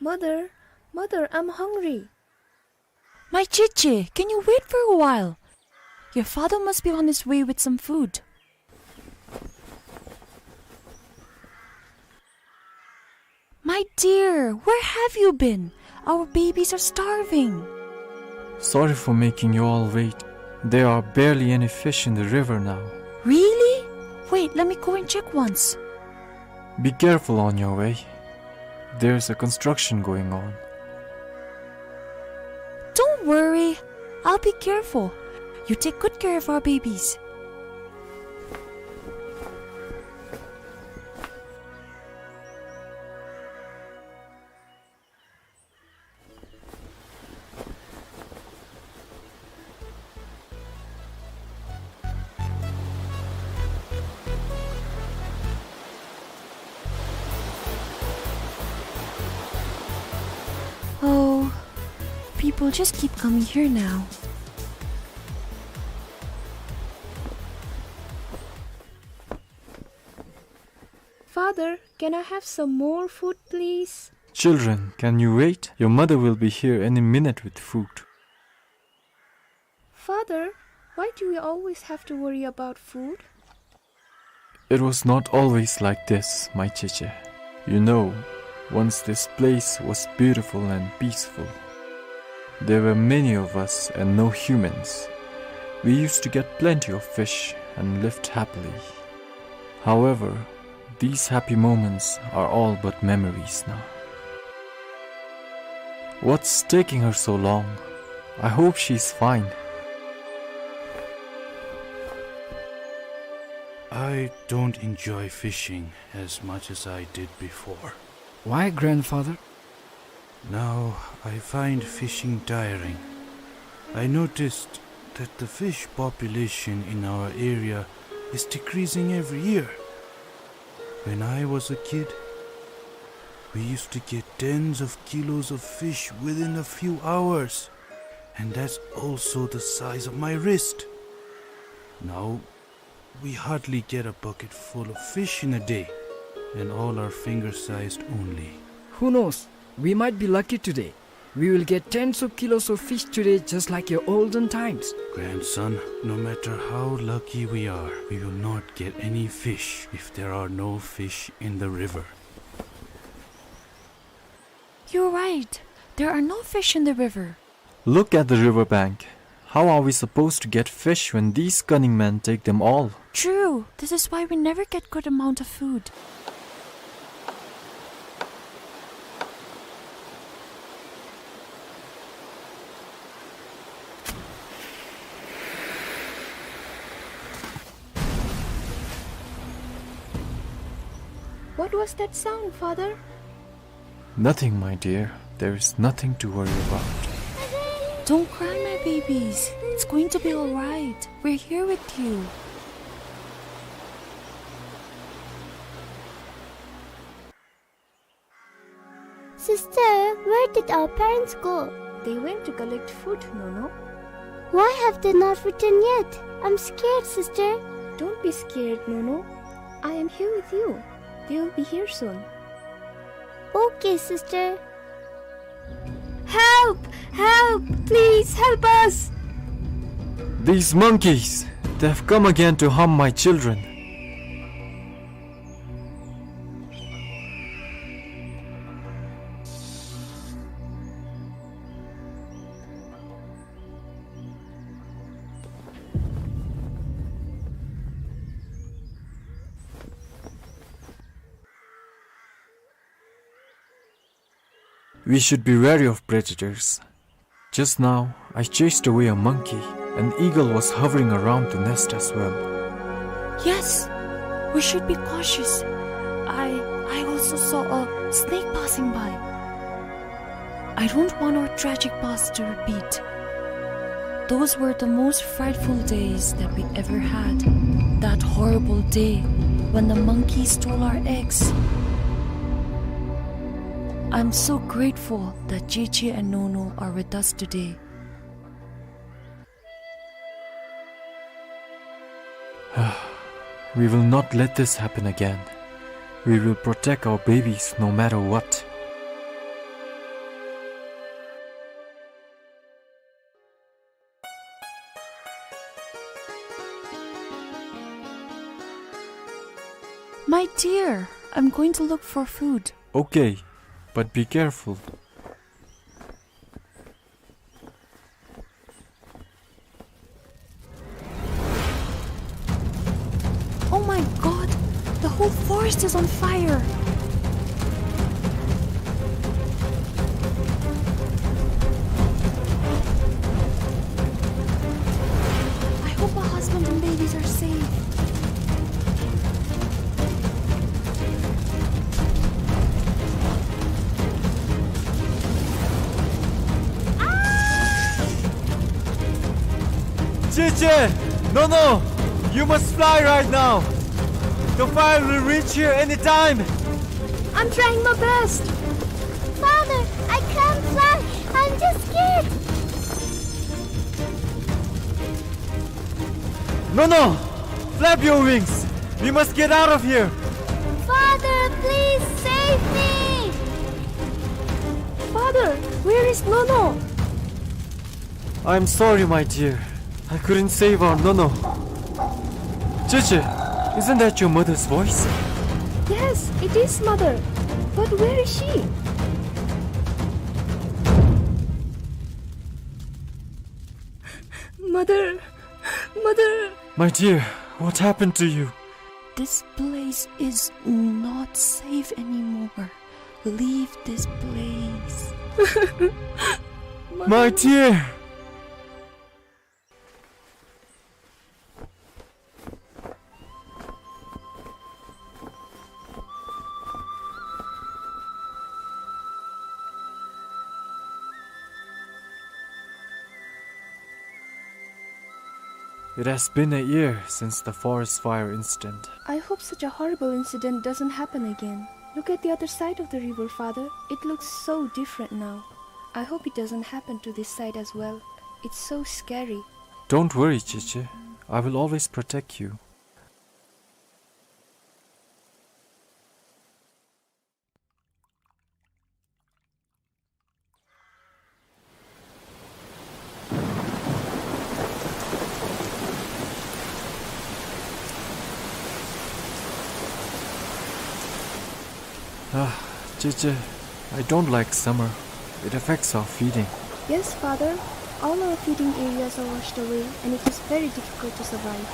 Mother, mother, I'm hungry. My Cheche, can you wait for a while? Your father must be on his way with some food. My dear, where have you been? Our babies are starving. Sorry for making you all wait. There are barely any fish in the river now. Really? Wait, let me go and check once. Be careful on your way. There's a construction going on. Don't worry. I'll be careful. You take good care of our babies. Oh, people just keep coming here now. Father, can I have some more food, please? Children, can you wait? Your mother will be here any minute with food. Father, why do we always have to worry about food? It was not always like this, my Cheche. You know, once this place was beautiful and peaceful. There were many of us and no humans. We used to get plenty of fish and lived happily. However, these happy moments are all but memories now. What's taking her so long? I hope she's fine. I don't enjoy fishing as much as I did before. Why, grandfather? Now I find fishing tiring. I noticed that the fish population in our area is decreasing every year. When I was a kid, we used to get tens of kilos of fish within a few hours, and that's also the size of my wrist. Now we hardly get a bucket full of fish in a day, and all are finger-sized only. Who knows? We might be lucky today. We will get tens of kilos of fish today, just like your olden times. Grandson, no matter how lucky we are, we will not get any fish if there are no fish in the river. You're right. There are no fish in the river. Look at the river bank. How are we supposed to get fish when these cunning men take them all? True. This is why we never get good amount of food. What was that sound, Father? Nothing, my dear. There is nothing to worry about. Don't cry, my babies. It's going to be all right. We're here with you. Sister, where did our parents go? They went to collect food, Nono. Why have they not returned yet? I'm scared, sister. Don't be scared, Nono. I am here with you. They will be here soon. Okay, sister. Help! Help! Please help us! These monkeys, they've come again to harm my children. We should be wary of predators. Just now, I chased away a monkey. An eagle was hovering around the nest as well. Yes, we should be cautious. I, I also saw a snake passing by. I don't want our tragic past to repeat. Those were the most frightful days that we ever had. That horrible day when the monkey stole our eggs. I'm so grateful that Cheche and Nono are with us today. We will not let this happen again. We will protect our babies no matter what. My dear, I'm going to look for food. Okay, but be careful. Oh my God! The whole forest is on fire! I hope my husband and babies are safe. Cheche! Nono! You must fly right now! The fire will reach here anytime! I'm trying my best! Father, I can't fly! I'm just scared! Nono! Flap your wings! We must get out of here! Father, please save me! Father, where is Nono? I'm sorry, my dear. I couldn't save our Nono. Cheche, isn't that your mother's voice? Yes, it is, Mother. But where is she? Mother, Mother. My dear, what happened to you? This place is not safe anymore. Leave this place. My dear. It has been a year since the forest fire incident. I hope such a horrible incident doesn't happen again. Look at the other side of the river, Father. It looks so different now. I hope it doesn't happen to this side as well. It's so scary. Don't worry, Cheche. I will always protect you. Ah, Cheche, I don't like summer. It affects our feeding. Yes, Father. All our feeding areas are washed away, and it is very difficult to survive.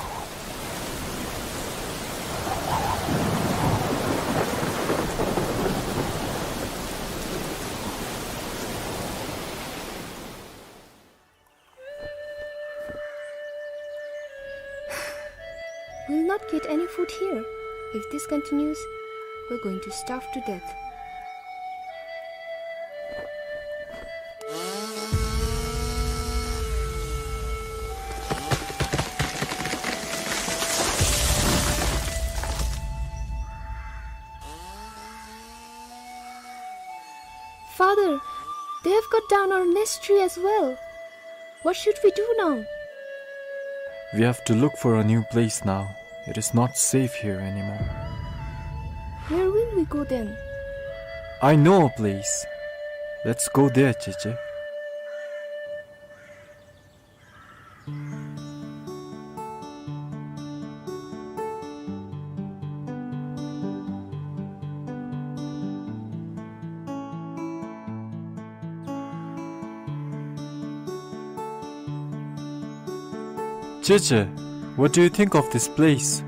We'll not get any food here. If this continues, we're going to starve to death. Father, they have cut down our nest tree as well. What should we do now? We have to look for a new place now. It is not safe here anymore. Where will we go then? I know a place. Let's go there, Cheche. Cheche, what do you think of this place?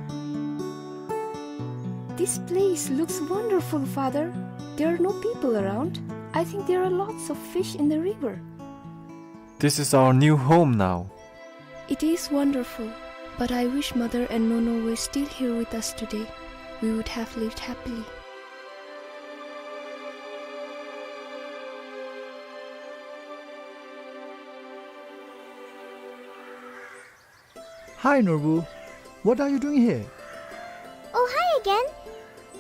This place looks wonderful, Father. There are no people around. I think there are lots of fish in the river. This is our new home now. It is wonderful, but I wish Mother and Nono were still here with us today. We would have lived happily. Hi, Norbu. What are you doing here? Oh, hi again.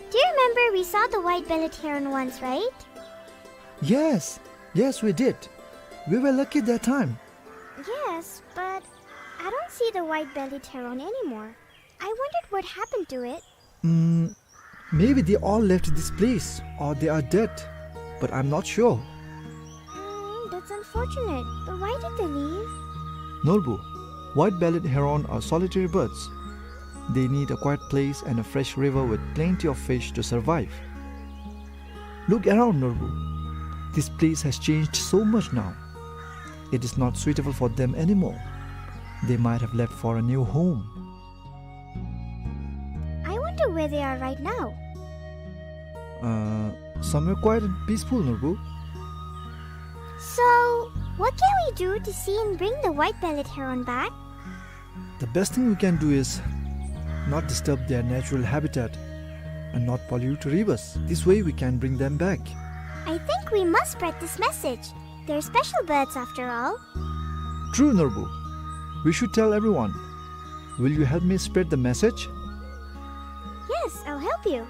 Do you remember we saw the white-bellied heron once, right? Yes, yes, we did. We were lucky that time. Yes, but I don't see the white-bellied heron anymore. I wondered what happened to it. Mm, maybe they all left this place or they are dead, but I'm not sure. Mm, that's unfortunate. But why did they leave? Norbu, white-bellied heron are solitary birds. They need a quiet place and a fresh river with plenty of fish to survive. Look around, Norbu. This place has changed so much now. It is not suitable for them anymore. They might have left for a new home. I wonder where they are right now. Uh, somewhere quiet and peaceful, Norbu. So, what can we do to see and bring the white-bellied heron back? The best thing we can do is not disturb their natural habitat and not pollute rivers. This way we can bring them back. I think we must spread this message. They're special birds after all. True, Norbu. We should tell everyone. Will you help me spread the message? Yes, I'll help you.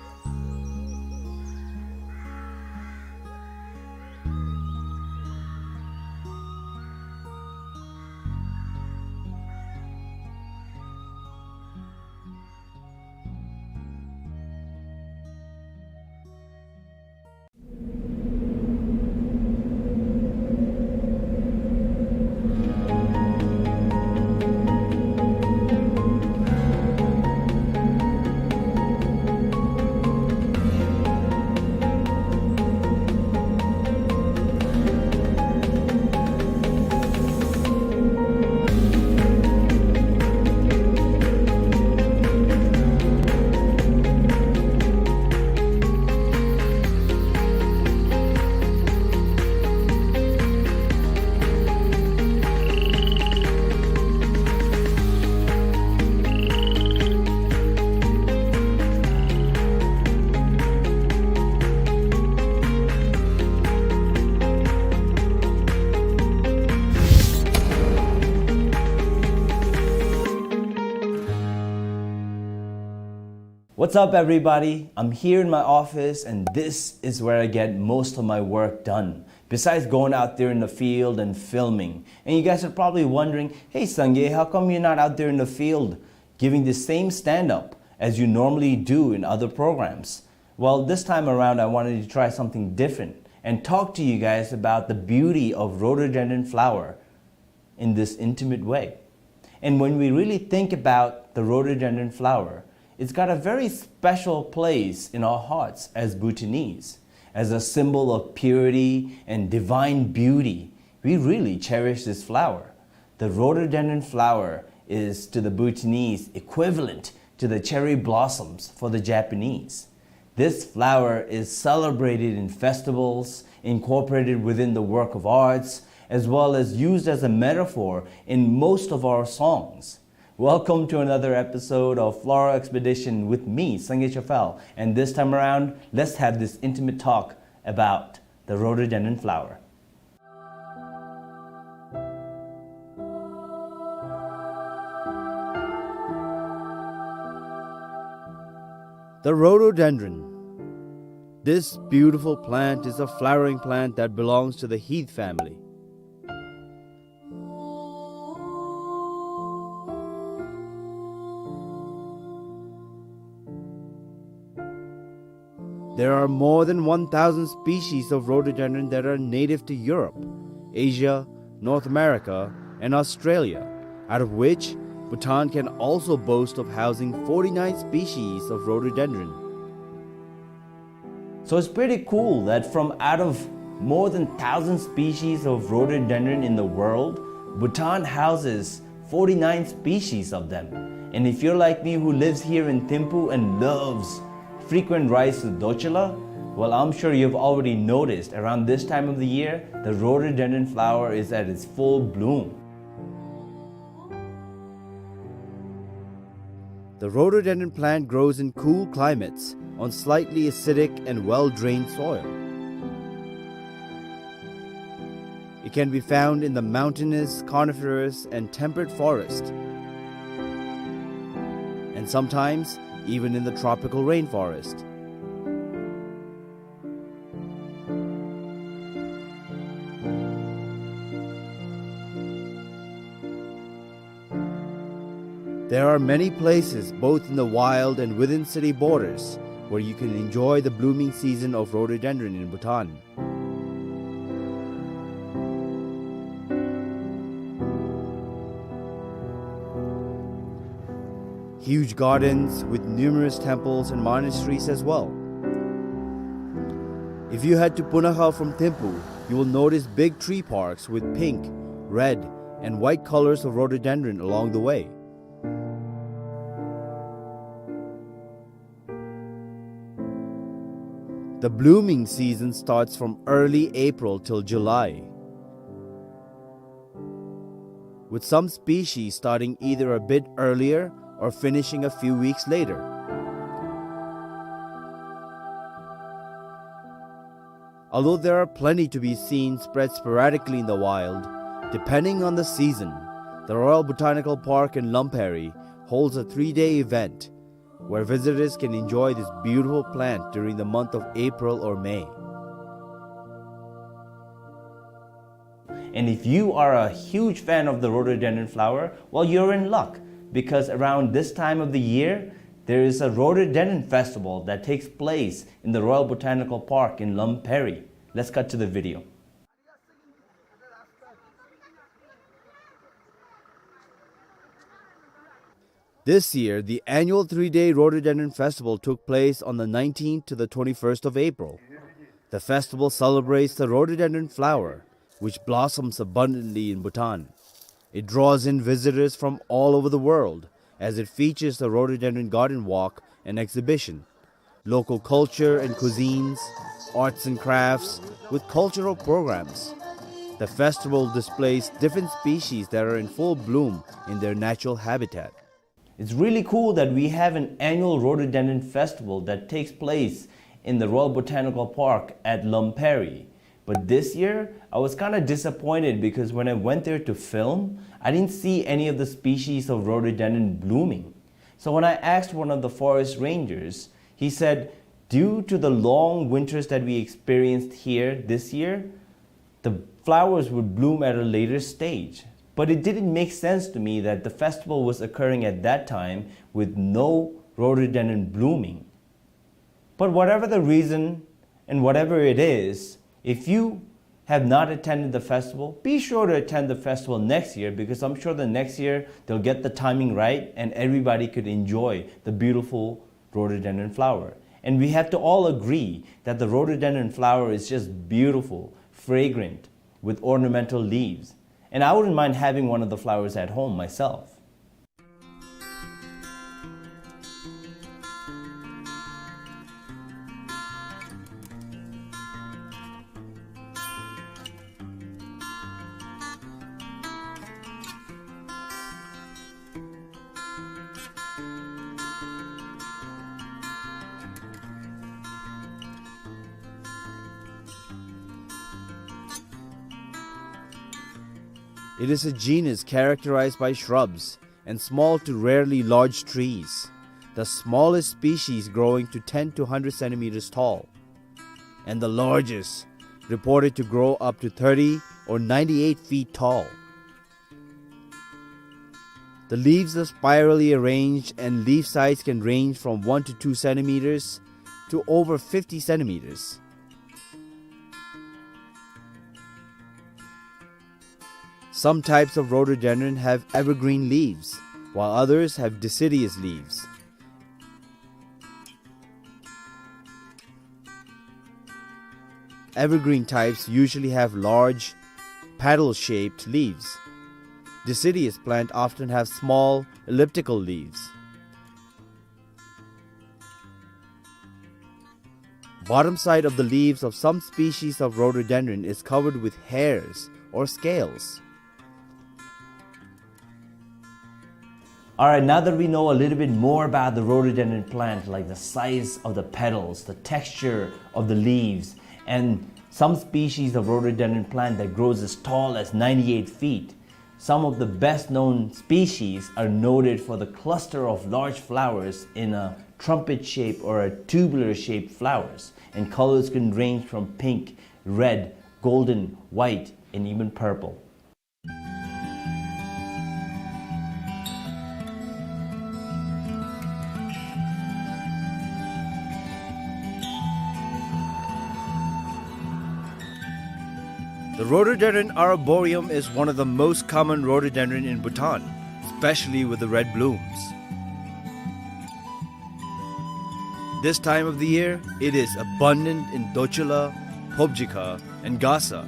What's up, everybody? I'm here in my office, and this is where I get most of my work done, besides going out there in the field and filming. And you guys are probably wondering, "Hey, Sangay, how come you're not out there in the field giving the same stand-up as you normally do in other programs?" Well, this time around, I wanted to try something different and talk to you guys about the beauty of rhododendron flower in this intimate way. And when we really think about the rhododendron flower, it's got a very special place in our hearts as Bhutanese. As a symbol of purity and divine beauty, we really cherish this flower. The rhododendron flower is, to the Bhutanese, equivalent to the cherry blossoms for the Japanese. This flower is celebrated in festivals, incorporated within the work of arts, as well as used as a metaphor in most of our songs. Welcome to another episode of Floral Expedition with me, Sangay Chafal, and this time around, let's have this intimate talk about the rhododendron flower. The rhododendron. This beautiful plant is a flowering plant that belongs to the heath family. There are more than one thousand species of rhododendron that are native to Europe, Asia, North America, and Australia, out of which Bhutan can also boast of housing forty-nine species of rhododendron. So it's pretty cool that from out of more than thousand species of rhododendron in the world, Bhutan houses forty-nine species of them. And if you're like me, who lives here in Thimphu and loves frequent rides to Dorcula, well, I'm sure you've already noticed around this time of the year, the rhododendron flower is at its full bloom. The rhododendron plant grows in cool climates on slightly acidic and well-drained soil. It can be found in the mountainous, coniferous, and temperate forest, and sometimes even in the tropical rainforest. There are many places, both in the wild and within city borders, where you can enjoy the blooming season of rhododendron in Bhutan. Huge gardens with numerous temples and monasteries as well. If you head to Punakha from Thimphu, you will notice big tree parks with pink, red, and white colors of rhododendron along the way. The blooming season starts from early April till July, with some species starting either a bit earlier or finishing a few weeks later. Although there are plenty to be seen spread sporadically in the wild, depending on the season, the Royal Botanical Park in Lamperi holds a three-day event where visitors can enjoy this beautiful plant during the month of April or May. And if you are a huge fan of the rhododendron flower, well, you're in luck, because around this time of the year, there is a rhododendron festival that takes place in the Royal Botanical Park in Lamperi. Let's cut to the video. This year, the annual three-day Rhododendron Festival took place on the nineteenth to the twenty-first of April. The festival celebrates the rhododendron flower, which blossoms abundantly in Bhutan. It draws in visitors from all over the world, as it features the rhododendron garden walk and exhibition, local culture and cuisines, arts and crafts, with cultural programs. The festival displays different species that are in full bloom in their natural habitat. It's really cool that we have an annual rhododendron festival that takes place in the Royal Botanical Park at Lamperi. But this year, I was kinda disappointed because when I went there to film, I didn't see any of the species of rhododendron blooming. So when I asked one of the forest rangers, he said, due to the long winters that we experienced here this year, the flowers would bloom at a later stage. But it didn't make sense to me that the festival was occurring at that time with no rhododendron blooming. But whatever the reason and whatever it is, if you have not attended the festival, be sure to attend the festival next year, because I'm sure the next year they'll get the timing right and everybody could enjoy the beautiful rhododendron flower. And we have to all agree that the rhododendron flower is just beautiful, fragrant, with ornamental leaves. And I wouldn't mind having one of the flowers at home myself. It is a genus characterized by shrubs and small to rarely large trees, the smallest species growing to ten to hundred centimeters tall, and the largest reported to grow up to thirty or ninety-eight feet tall. The leaves are spirally arranged and leaf size can range from one to two centimeters to over fifty centimeters. Some types of rhododendron have evergreen leaves, while others have deciduous leaves. Evergreen types usually have large, paddle-shaped leaves. Deciduous plants often have small, elliptical leaves. Bottom side of the leaves of some species of rhododendron is covered with hairs or scales. All right, now that we know a little bit more about the rhododendron plant, like the size of the petals, the texture of the leaves, and some species of rhododendron plant that grows as tall as ninety-eight feet, some of the best known species are noted for the cluster of large flowers in a trumpet shape or a tubular shaped flowers, and colors can range from pink, red, golden, white, and even purple. The rhododendron arboreum is one of the most common rhododendron in Bhutan, especially with the red blooms. This time of the year, it is abundant in Dochula, Phobjikha, and Gasa.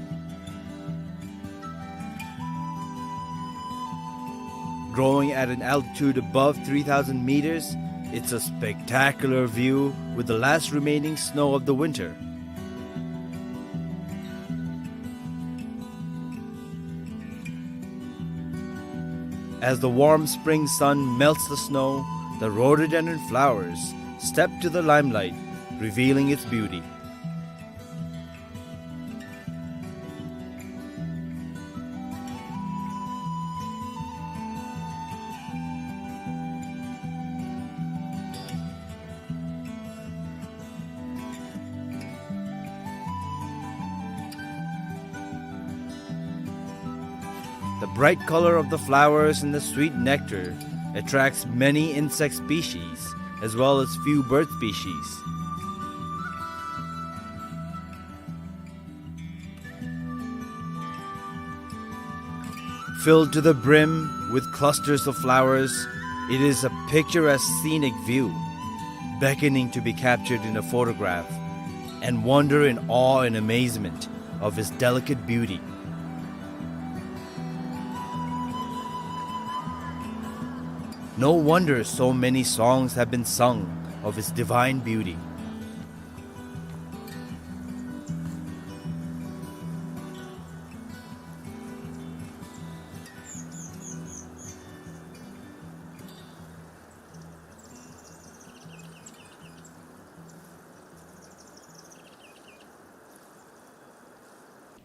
Growing at an altitude above three thousand meters, it's a spectacular view with the last remaining snow of the winter. As the warm spring sun melts the snow, the rhododendron flowers step to the limelight, revealing its beauty. The bright color of the flowers and the sweet nectar attracts many insect species as well as few bird species. Filled to the brim with clusters of flowers, it is a picturesque scenic view, beckoning to be captured in a photograph, and wonder in awe and amazement of its delicate beauty. No wonder so many songs have been sung of its divine beauty.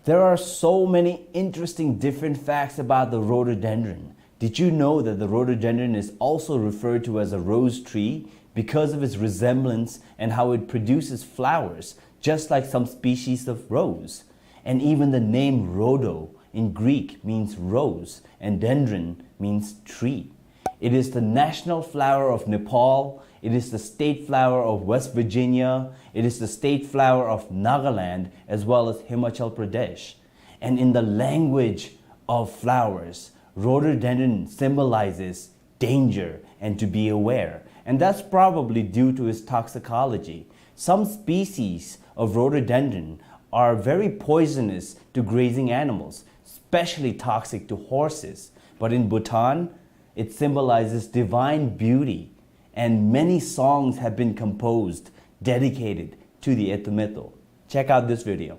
There are so many interesting different facts about the rhododendron. Did you know that the rhododendron is also referred to as a rose tree because of its resemblance and how it produces flowers, just like some species of rose? And even the name rhodo in Greek means rose, and dendron means tree. It is the national flower of Nepal. It is the state flower of West Virginia. It is the state flower of Nagaland, as well as Himachal Pradesh. And in the language of flowers, rhododendron symbolizes danger and to be aware. And that's probably due to its toxicology. Some species of rhododendron are very poisonous to grazing animals, especially toxic to horses. But in Bhutan, it symbolizes divine beauty, and many songs have been composed dedicated to the Ethymitho. Check out this video.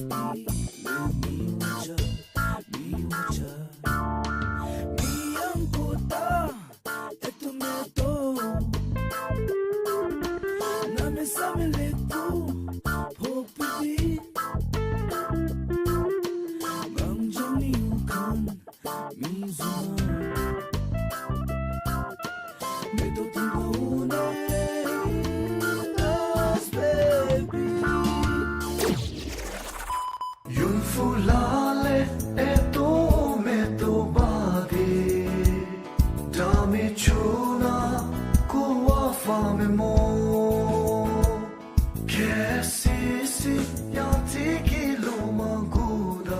མི་ཡང་གོ་ད་ཨེ་ཏོ་མེ་ཏོ། གནམ་མེད་ས་མེད་ལེགས་པོ་ཕོག་པའི་གླང་ཆེན་ཡུལ་ཁམས་མིང་བཟུང་མེ་ཏོག་དུང་ཕོ་ནས་ལས་པའི། ཡུན་ཧྥུ་ལ་ལས་ཨེ་ཏོ་མེ་ཏོ་བ་དེ། ད་མི་ཆུ་ན་ཀུ་བ་ཧྥ་མེ་མོ། ཁེ་སི་སི་ཡང་ཏི་གི་ལོ་མ་གུ་ད།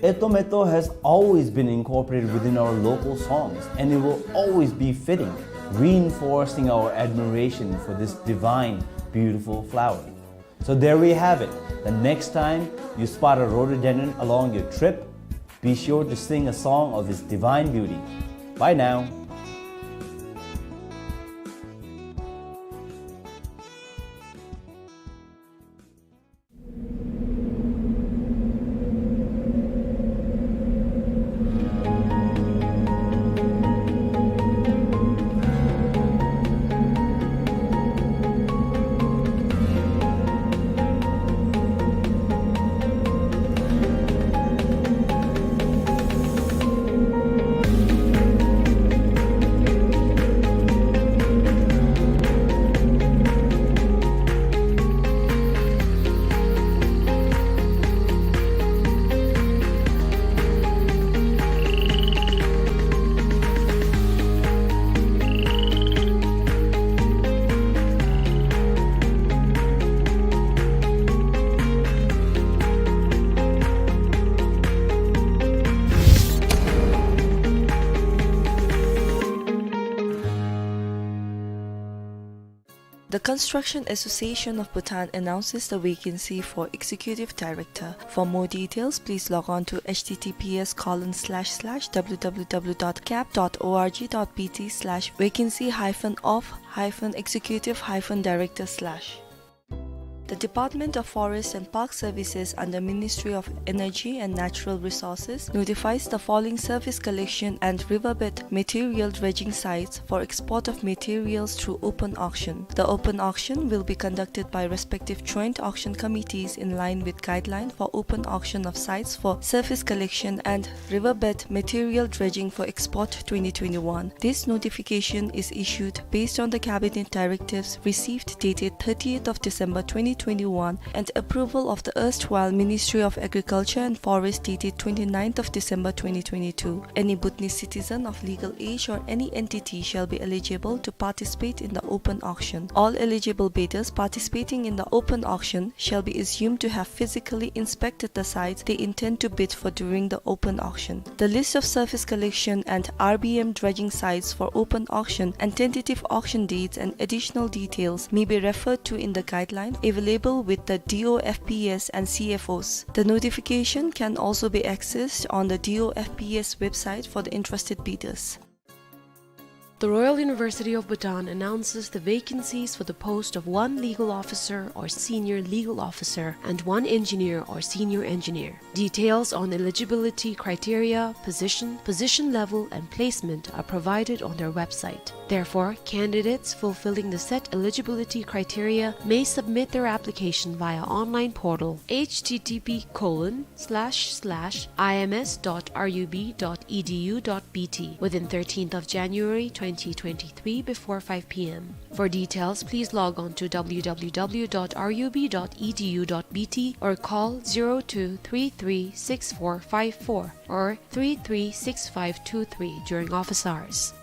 Etometo has always been incorporated within our local songs, and it will always be fitting, reinforcing our admiration for this divine, beautiful flower. So there we have it. The next time you spot a rhododendron along your trip, be sure to sing a song of its divine beauty. Bye now. The Construction Association of Bhutan announces the vacancy for Executive Director. For more details, please log on to H T T P S colon slash slash W W W dot cap dot O R G dot B T slash vacancy hyphen of hyphen executive hyphen director slash. The Department of Forest and Park Services under Ministry of Energy and Natural Resources notifies the following surface collection and riverbed material dredging sites for export of materials through open auction. The open auction will be conducted by respective joint auction committees in line with guideline for open auction of sites for surface collection and riverbed material dredging for export twenty twenty-one. This notification is issued based on the Cabinet directives received dated thirtieth of December twenty twenty-one and approval of the erstwhile Ministry of Agriculture and Forest dated twenty-ninth of December twenty twenty-two. Any Bhutanese citizen of legal age or any entity shall be eligible to participate in the open auction. All eligible bidders participating in the open auction shall be assumed to have physically inspected the sites they intend to bid for during the open auction. The list of surface collection and R B M dredging sites for open auction and tentative auction dates and additional details may be referred to in the guideline available with the D O F P S and C F Os. The notification can also be accessed on the D O F P S website for the interested bidders. The Royal University of Bhutan announces the vacancies for the post of one legal officer or senior legal officer and one engineer or senior engineer. Details on eligibility criteria, position, position level, and placement are provided on their website. Therefore, candidates fulfilling the set eligibility criteria may submit their application via online portal H T T P colon slash slash I M S dot R U B dot E D U dot B T within thirteenth of January twenty twenty-three before five P M. For details, please log on to W W W dot R U B dot E D U dot B T or call zero two three three six four five four or three three six five two three during office hours.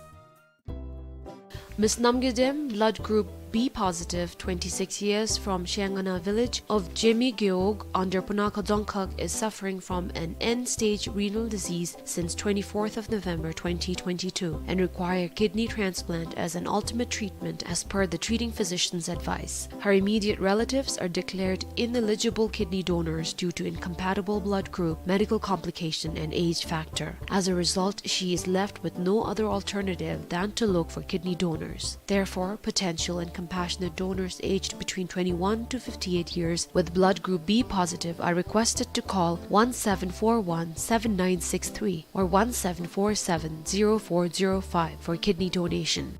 Miss Namgay Dem, blood group B positive, twenty-six years, from Shengana village of Jemi Geog under Punakha Dzongkhag, is suffering from an end-stage renal disease since twenty-fourth of November twenty twenty-two and require kidney transplant as an ultimate treatment as per the treating physician's advice. Her immediate relatives are declared ineligible kidney donors due to incompatible blood group, medical complication, and age factor. As a result, she is left with no other alternative than to look for kidney donors. Therefore, potential and compassionate donors aged between twenty-one to fifty-eight years with blood group B positive are requested to call one seven four one seven nine six three or one seven four seven zero four zero five for kidney donation.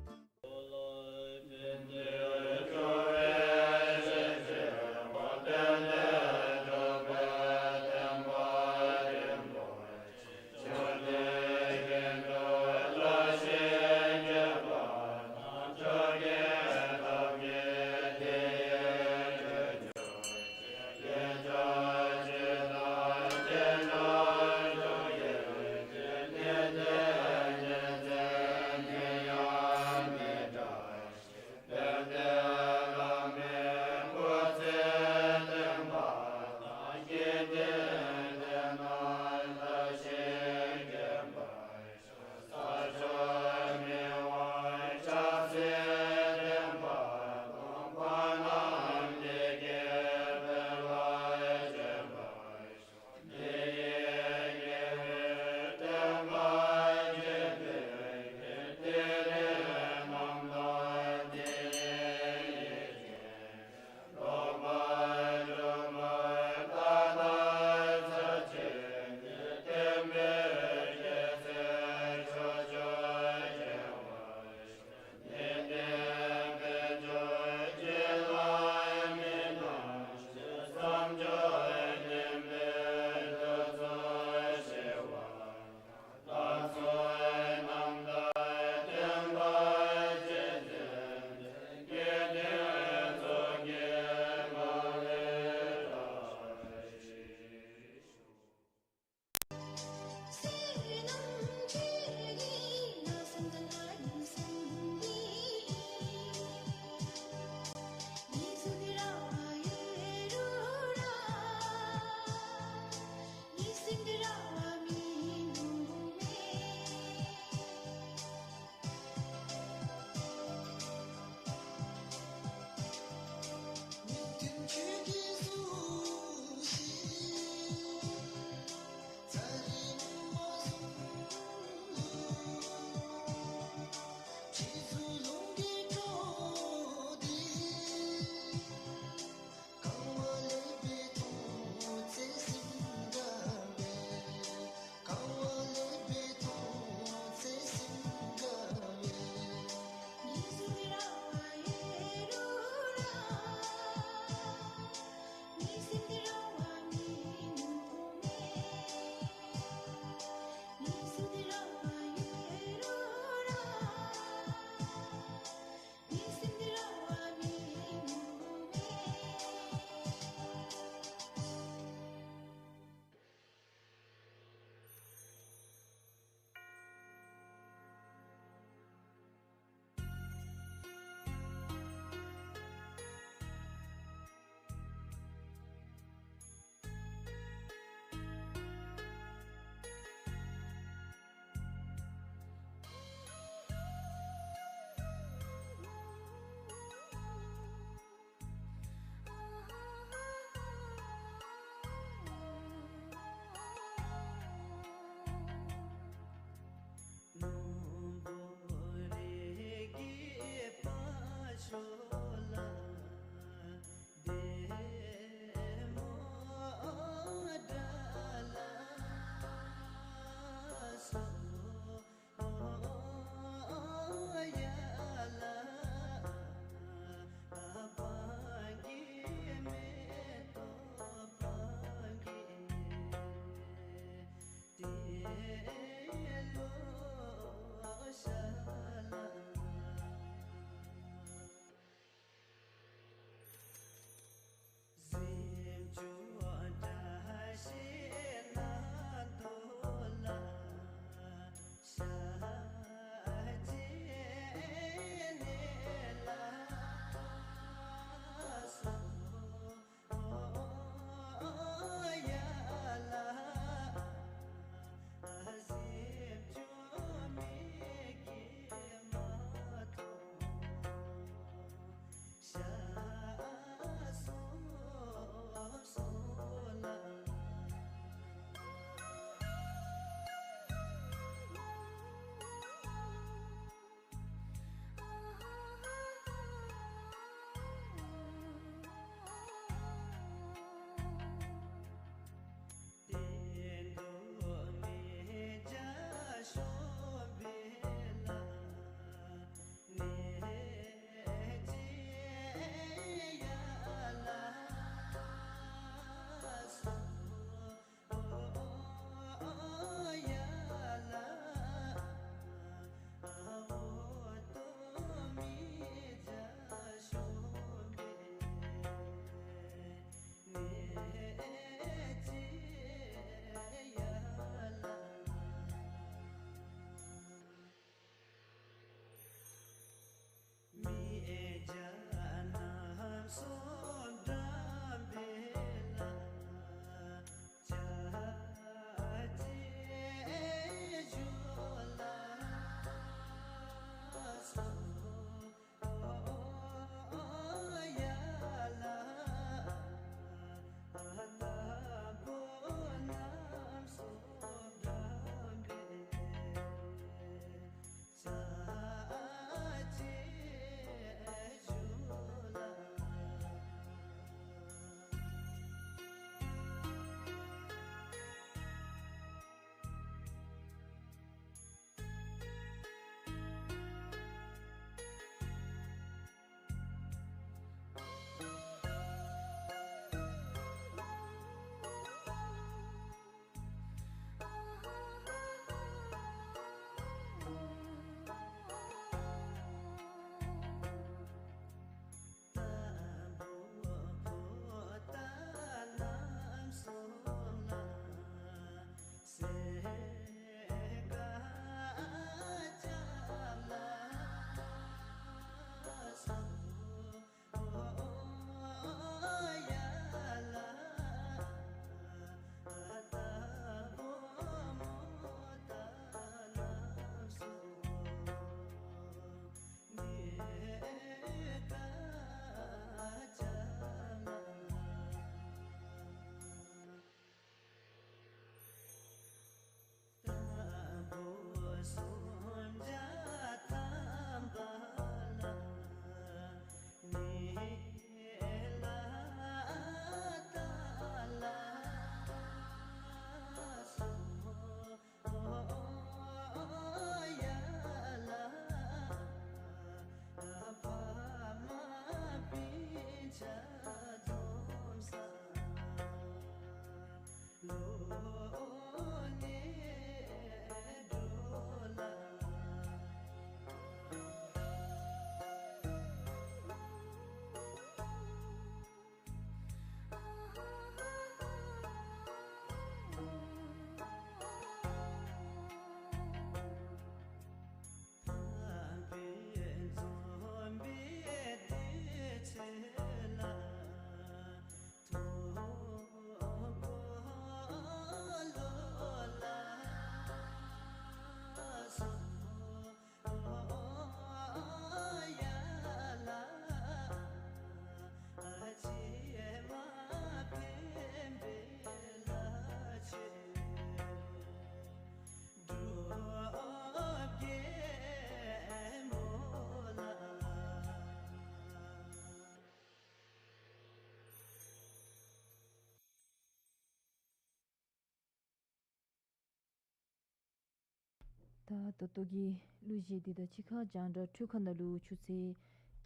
ད་ད་ལྟོ་གི་གླུ་གཞས་འདི་དང་གཅིག་ཁར་རྒྱང་བསྒྲགས་འཕྲུལ་ཁང་ནང་ལུ་ཆུ་ཚོད་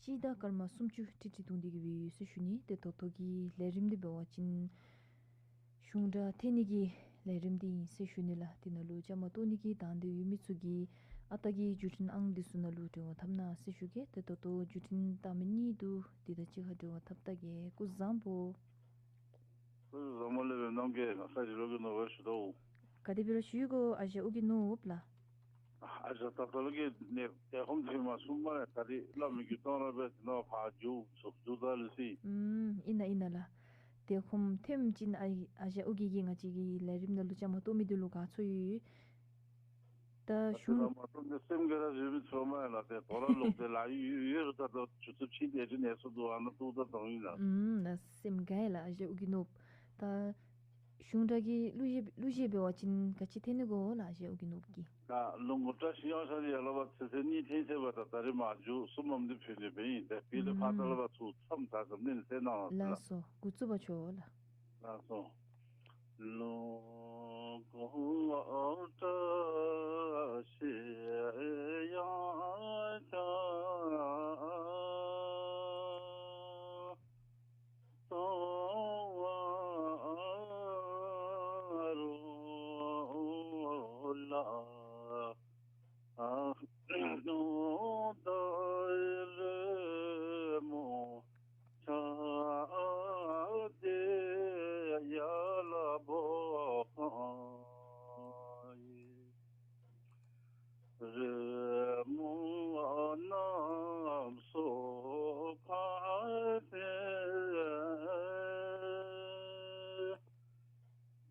གཅིག་དང་སྐར་མ་སུམ་ཅུ་ཏིག་ཏིག་ཐོན་ཏེ་གི་ཡོད་ཟེར་ཞུ་ནི། ཏེ་ད་ལྟོ་གི་ལས་རིམ་འདི་འབད་བ་ཅིན་གཞུང་སྒྲ་འཐེན་ནི་གི་ལས་རིམ་འདི་ཨིན་ཟེར་ཞུ་ནི་ལགས། འདི་ནང་ལུ་བཅའ་མར་གཏོགས་ནི་གི་དང་འདོད་ཡོད་མི་ཚུ་གིས་ཨ་རྟག་གི་བརྒྱུད་འཕྲིན་ཨང་འདི་ཚུ་ནང་ལུ་འབྲེལ་བ་འཐབ་གནང་ཟེར་ཞུ་གེ། ཏེ་ད་ལྟོ་བརྒྱུད་འཕྲིན་བཏང་མི་གཉིས་འདུག། འདི་དང་གཅིག་ཁར་འབྲེལ་བ་འཐབ་ད་གེ། སྐུ་གཟུགས་བཟང་པོ། སྐུ་གཟུགས་བཟང་པོ་ལགས། འབད་གནང་གེ། ང་ས་གཞིས་ལུ་གི་ནོར་བུ་ཞུ་དོ། ག་དེ་སྦེ་ར་ཞུ་ཡི་གོ་ཨ་ཞེ་ཨོ་རྒྱན་ནོར་བུ་ལགས། ཨ་ཞེ་ད་ལྟོ་ལུ་གི་ནི་དེ་ཁོམ་ཐོན་མ་སོང་མས། ད་རིས་བླ་མའི་གི་གཏོང་ར་འབད་ནི་ཕར་འགྱོ་ཚུགས་འགྱོ་ད་ལུ་སི། ཨུམ་ཨིན་ན་ཨིན་ན་ལགས། དེ་ཁོམ་ཐོནམ་ཅིག་ཨ་ཨ་ཞེ་ཨོ་རྒྱན་གྱིས་ང་བཅས་ཀྱི་ལས་རིམ་ནང་ལུ་བཅའ་མར་གཏོགས་མི་འདི་ལུ་དགའ་ཚོར་ཡོད། ད་ད་ལྟོ་གཞུང་མ་གཏོགས་ནི་སེམས་ཁར་ར་བཟོད་མི་ཚུགས་མས་ལགས། ཏེ་དོ་རུང་ལོག་སྟེ་ལཱ་ཡོད་ཡོད་རུང་ད་ལྟོ་ཆུ་ཚོད་གཅིག་དེ་ཅིག་ནས་སུ་འདུག་ཨ་ནཱ་ལྟོ་ད་གཏང་ཡི་ལགས། ཨུམ་ན་སེམས་དགའ་ཡི་ལགས་ཨ་ཞེ་ཨོ་རྒྱན་ནོར་བུ། ད་གཞུང་སྒྲ་གི་གླུ་གཞས་གླུ་གཞས་འབད་བ་ཅིན་ག་ཅི་འཐེན་ནི་གོ་ལགས་ཨ་ཞེ་ཨོ་རྒྱན་ནོར་བུ་གིས། ད་ལོ་ངོ་བཀྲ་ཤིས་གཡང་ཆགས་ཡར་ལས་ཕར་ཚེས་ཚེས་གཉིས་འཐེན་ཚར་བ་ད་ད་རིས་མར་འགྱོ་གསུམ་མམ་འདི་ཕུལ་ནི་འབད་ཨིན། ད་དཔེ་ལས་ཕར་ད་ལས་ཕར་ཚུར་མཚམས་ད་ཙམ་ནི་ནི་སེ་གནང་ལགས། ལགས་སོ། འགོ་བཙུགས་པར་ཞུ་ལགས། ལགས་སོ། ལོ་ངོ་བཀྲ་ཤིས་གཡང་ཆགས་སྟོང་བ་རོལ་ལ། ཨ་ནུ་ད་རེ་མོ་ཆ་དེ་ཡ་ལ་བོ་ཁ་ཡི། རེ་མོ་ནམ་སོ་ཕ་དེ་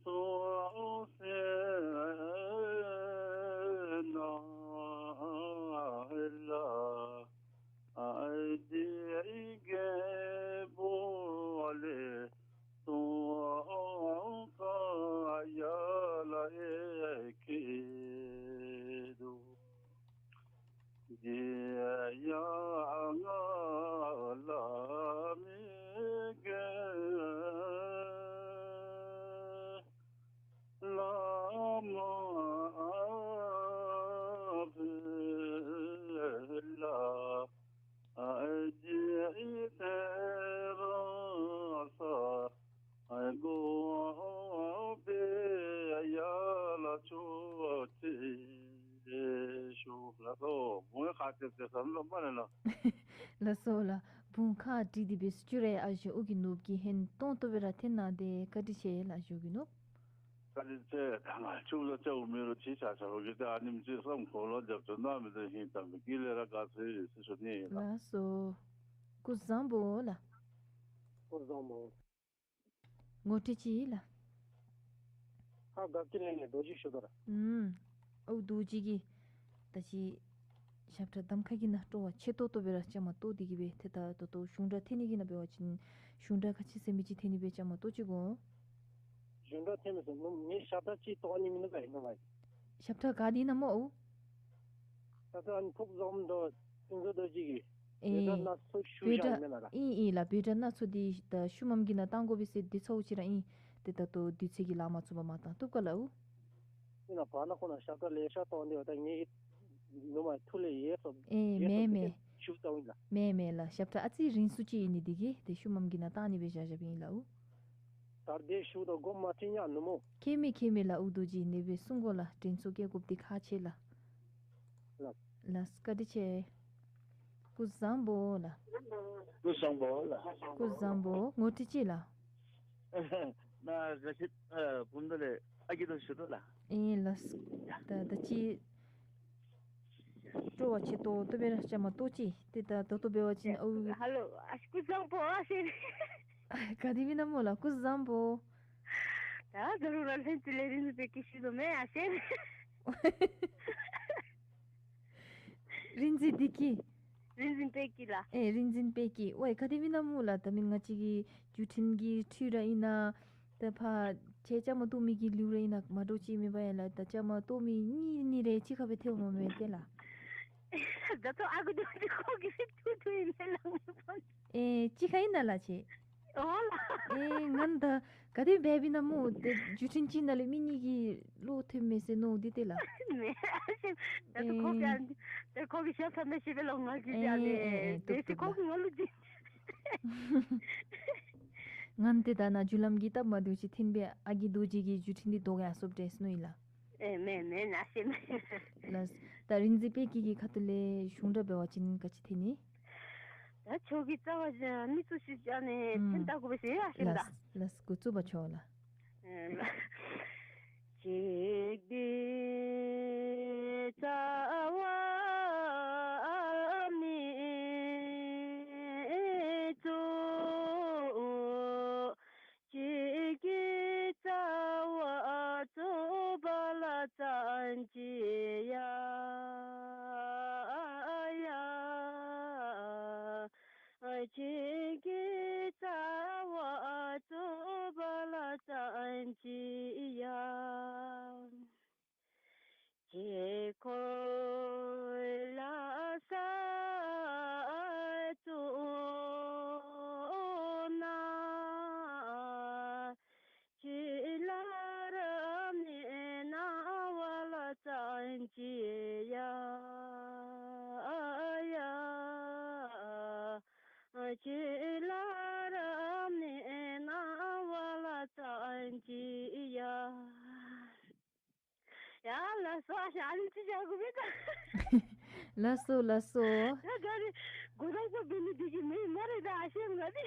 ཚོགས་སེ་ན་ལ། ཨ་དེ་རྒྱལ་པོ་ལས་སྟོན་ཁ་ཡ་ལ་ཨེ་ཁེ་དུ། དེ་ཡང་ང་ལ་མི་དགེ་བླ་མ་བུ་ལ་ཨ་ཅེ་ཨི་ཏེ་ར་ས་ཨ་གོ་བེ་ཡ་ལ་ཆོ་ཅེ་ཤོ་ལ་སོ། བུང་ཁ་ཅེ་ཅེ་སམ་ལོ་མ་ལ་ལ། ལགས་སོ་ལགས། བུང་ཁ་དྲི་དེ་སྦེ་སུ་ཅུ་རེ་ཨ་ཞེ་ཨོ་རྒྱན་ནོར་བུ་གིས་ཧན་ཏོང་ཏོ་སྦེ་ར་འཐེན་གནང་སྟེ་བཀའ་དྲིན་ཆེ་ལགས་ཨ་ཞེ་ཨོ་རྒྱན་ནོར་བུ། བཀའ་དྲིན་ཆེ། ད་ང་ཆུང་ལ་ཅའུ་མེ་རུ་ཅི་ཆ་ཆ་རོ་གི་ཏེ་ཨ་ནེམ་ཅིག་སམ་ཁོ་ལུ་རྒྱབ་སྐྱོར་གནང་མི་དེ་ཧིང་དང་མི་དཀྱིལ་ལས་ར་དགའ་ཚོར་ཡོད་ཟེར་ཞུ་ནི་ལགས། ལགས་སོ། སྐུ་གཟུགས་བཟང་པོ་ལགས། སྐུ་གཟུགས་བཟང་པོ། ངོ་སྤྲོད་ཅིག་ལགས། ཧ་ག་ཀི་ལེ་ནེ་རྡོ་རྗེ་ཞུ་དོ་ར། ཨུམ། ཨོ་རྡོ་རྗེ་གིས་ད་ཅི་ཞབས་ཁྲ་གདམ་ཁ་གི་ནང་སྤྲོ་བ་ཆེ་ཏོག་ཏོ་སྦེ་ར་བཅའ་མར་གཏོགས་ཏེ་གི་སྦེ་ཏེ་ད་ད་ལྟོ་གཞུང་སྒྲ་འཐེན་ནི་གི་ནང་འབད་བ་ཅིན་གཞུང་སྒྲ་ག་ཅི་ཟེར་མི་ཅིག་འཐེན་ནི་སྦེ་བཅའ་མར་གཏོགས་ཅི་གོ། གཞུང་སྒྲ་འཐེན་མི་ཟེར་ནུ་ངེ་ཞབས་ཁྲ་ཅིག་གཏོགས་ནི་མིན་ནུག་ག་ཨིན་ནུག་ག། ཞབས་ཁྲ་ག་དེ་ཨིན་ན་སྨོ་ཨོ། ད་ལྟོ་ཨ་ནི་ཕུབ་བཟུམ་དོ་ཀུན་བཟང་རྡོ་རྗེ་གིས་ཨེ། འབོད་སྒྲ་སྣ་ཚོགས་ཞུ་བཞག་ཨིན་མེན་ན་ལགས། ཨིན་ཨིན་ལགས། འབོད་སྒྲ་སྣ་ཚོགས་འདི་ད་ཤུལ་མམ་གྱི་ནང་བཏང་དགོ་པས་ཟེར་འདི་ཚརཝ་ཅིག་ར་ཨིན། ཏེ་ད་ལྟོ་དུས་ཚོད་ཀྱིས་ལཱ་མ་ཚུགས་པར་མ་བཏང་བཏུབ་ག་ལགས་ཨོ། ཨིན་ན་བར་ན་ཁོ་ན་ཞབས་ཁྲ་ལེ་ཤ་གཏོགས་ཏེ་ད་ངེ་གི་ནུ་མ་ཐུགས་ལས་ཡལ་སོ་ཨེ་ཡལ་མེན་སོ་མེན། ཞུ་ད་ཨིན་ལགས། མེན་མེན་ལགས། ཞབས་ཁྲ་ཨ་ཙི་རིང་སུ་ཅིག་ཨིན་ནི་འདི་གིས་ཏེ་ཤུལ་མམ་གྱི་ནང་བཏང་ནི་སྦེ་བཞག་བཞགཔ་ཨིན་ལགས་ཨོ། ད་རེས་ཞུ་དོ་དགོངསམ་མ་ཁྲེལ་ཉ་ནུ་མོ། ཁྱད་མེད་ཁྱད་མེད་ལགས་ཨོ་རྡོ་རྗེ་ཨིན་ནི་སྦེ་གསུང་དགོ་ལགས། དྲིན་ཚོར་བསྐྱེད་དགོཔ་འདི་ཁག་ཆེ་ལགས། ལགས། ལགས་བཀའ་དྲིན་ཆེ། སྐུ་གཟུགས་བཟང་པོ་ལགས། སྐུ་གཟུགས་བཟང་པོ་ལགས། སྐུ་གཟུགས་བཟང་པོ། ངོ་སྤྲོད་ཅིག་ལགས། ན་ག་ཅི་ཨ་བུམ་ཐང་ལས་ཨ་སྐྱིད་དོ་ཞུ་དོ་ལགས། ཨིན་ལགས། ད་ད་ཅི་སྤྲོ་བ་ཆེ་ཏོག་ཏོ་སྦེ་ར་བཅའ་མར་གཏོགས་ཅི། ཏེ་ད་ད་ལྟོ་འབད་བ་ཅིན་ཨོ། ཧ་ལོ་ཨ་སྐུ་གཟུགས་བཟང་པོ་ཨ་ཤེ། ག་དེ་མེན་ན་སྨོ་ལགས་སྐུ་གཟུགས་བཟང་པོ། ད་ད་རུང་ར་ལྷན་ཅིག་ལས་རིན་འཛིན་དཔལ་སྐྱིད་ཞུ་དོ་མེན་ཨ་ཤེ། རིན་འཛིན་བདེ་སྐྱིད། རིན་འཛིན་དཔལ་སྐྱིད་ལགས། ཨེ་རིན་འཛིན་དཔལ་སྐྱིད། ཝའི་ག་དེ་མེན་ན་སྨོ་ལགས། ད་མི་ང་བཅས་ཀྱི་བརྒྱུད་འཕྲིན་གྱི་འཕྲུལ་ར་ཨིན་ན། ད་ཕར་ཁྱེད་བཅའ་མར་གཏོགས་མི་གི་ལུགས་ར་ཨིན་ན་མ་འདྲཝ་ཅིག་མེད་པ་ཡ་ལགས། ད་བཅའ་མར་གཏོགས་མི་གཉིས་གཉིས་རེ་གཅིག་ཁར་སྦེ་ཐལཝ་མས་ཏེ་ལགས། ད་ལྟོ་ཨ་ཁུ་རྡོ་རྗེ་ཁོ་གིས་ཐུག་ཐུག་ཨིན་མས་ལགས། ཨེ་གཅིག་ཁར་ཨིན་ན་ལགས་ཁྱེད། ཨོ་ལགས། ཨེ་ང་ད་ག་དེ་འབད་བའི་ན་མོ་དེ་བརྒྱུད་འཕྲིན་ཅིག་ནང་ལས་མི་གཉིས་ཀྱི་བློ་ཐོན་མས་ཟེར་མནོ་འདི་དེ་ལགས། མེན་ཨ་ཞེ་ད་དུ་ཁོ་གིས་ཨེ་ཨ་ནི་དེ་ཁོ་གིས་ཞབས་ས་ནང་ཞེ་བའི་ལོ་ང་གིས་ཨེ་ཨ་ནི་ཨེ་ཨེ་དེ་ཏོག་སི་ཏོག་ཁོ་ལགས། གིས་ང་ལུ་འདི་ང་དེ་ད་ན་བརྒྱུད་ལམ་གྱི་སྟབས་མ་བདེཝ་ཅིག་འཐོན་པས། ཨ་རྒས་རྡོ་རྗེ་གི་བརྒྱུད་འཕྲིན་འདི་བཟློག་ཡར་སོཔ་འདྲས་མནོ་ཡི་ལགས། ཨེ་མེན་མེན་ཨ་ཞེ་མེན། ལགས། ད་རིག་འཛིན་དཔལ་སྐྱིད་ཀྱི་ཁ་ཐུག་ལས་གཞུང་སྒྲ་འབད་བ་ཅིན་ག་ཅི་འཐོན་ནི། ད་ཁྱོད་ཀྱི་རྩ་བ་ཅན་མི་ཚུ་ཞིག་ཨ་ནི་ཨུམ་འཐོན་ད་དགོ་པས་ཟེར་ཨ་ཞེ་ད། ལགས་ལགས། འགོ་བཙུགས་པར་ཞུ་ལགས། ཨེ་ལགས། གཅིག་པའི་རྩ་བ་མི་རྫོགས། གཅིག་གི་རྩ་བ་རྫོགས་པ་ལ་ཙམ་ཅིག་ཡང་། གཅིག་གི་རྩ་བ་རྫོགས་པ་ལ་ཙམ་ཅིག་ཡང་། དཀྱིལ་འཁོར་ལ་ས་རྫོགས་ན། ཅི་ལ་ར་མེད་སྣང་བ་ལ་ཙམ་ཅིག་ཡང་། ཅི་ལ་ར་མེད་སྣང་བ་ལ་ཙམ་ཅིག་ཡང་། ཡ་ལགས་སོ། ཨ་ཞེ་ཨ་ནི་ཅིག་བཞག་དགོ་པས་ད། ལགས་སོ་ལགས་སོ། ད་ག་རེ་འགོ་དང་པ་འབད་ནི་འདི་གིས་མེན་སྨ་རེ་ད་ཨ་ཞེ་ང་འདི།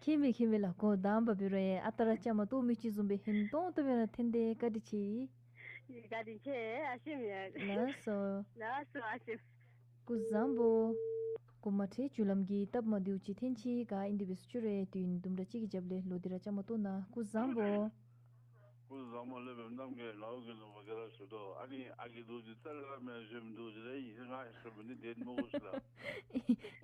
ཁྱད་མེད་ཁྱད་མེད་ལགས། འགོ་དང་པ་འབད་རུང་ཨ་རྟག་ར་བཅའ་མར་གཏོགས་མི་ཅིག་བཟུམ་སྦེ་ཧིང་ཏོང་ཏོ་སྦེ་ར་འཐོན་ཏེ་བཀའ་དྲིན་ཆེ། བཀའ་དྲིན་ཆེ་ཨ་ཞེ་མེན། ལགས་སོ། ལགས་སོ་ཨ་ཞེ། སྐུ་གཟུགས་བཟང་པོ། གོ་མ་ཁྲེལ་བརྒྱུད་ལམ་གྱི་སྟབས་མ་བདེཝ་ཅིག་འཐོན་ཅི། ག་ཨིན་དེ་སྦེ་སུ་ཅིག་རེ་དུས་ཡུན་དུམ་གྲ་ཅིག་གི་རྒྱབ་ལས་ལོག་སྟེ་ར་བཅའ་མར་གཏོགས་གནང་། སྐུ་གཟུགས་བཟང་པོ། སྐུ་གཟུགས་བཟང་པོ་ལེགས་པའི་རྣམ་རྒྱལ་ངག་གི་ནོར་བུ་ག་ར་ཞུ་དོ། ཨ་ནི་ཨ་རྒས་རྡོ་རྗེ་རྩ་ལས་ར་མེད་གཞོནམ་རྡོ་རྗེ་ར་ཨིན་ང་ཞུ་བ་ནི་དེ་སྨོ་གོ་ཤིག་ལགས།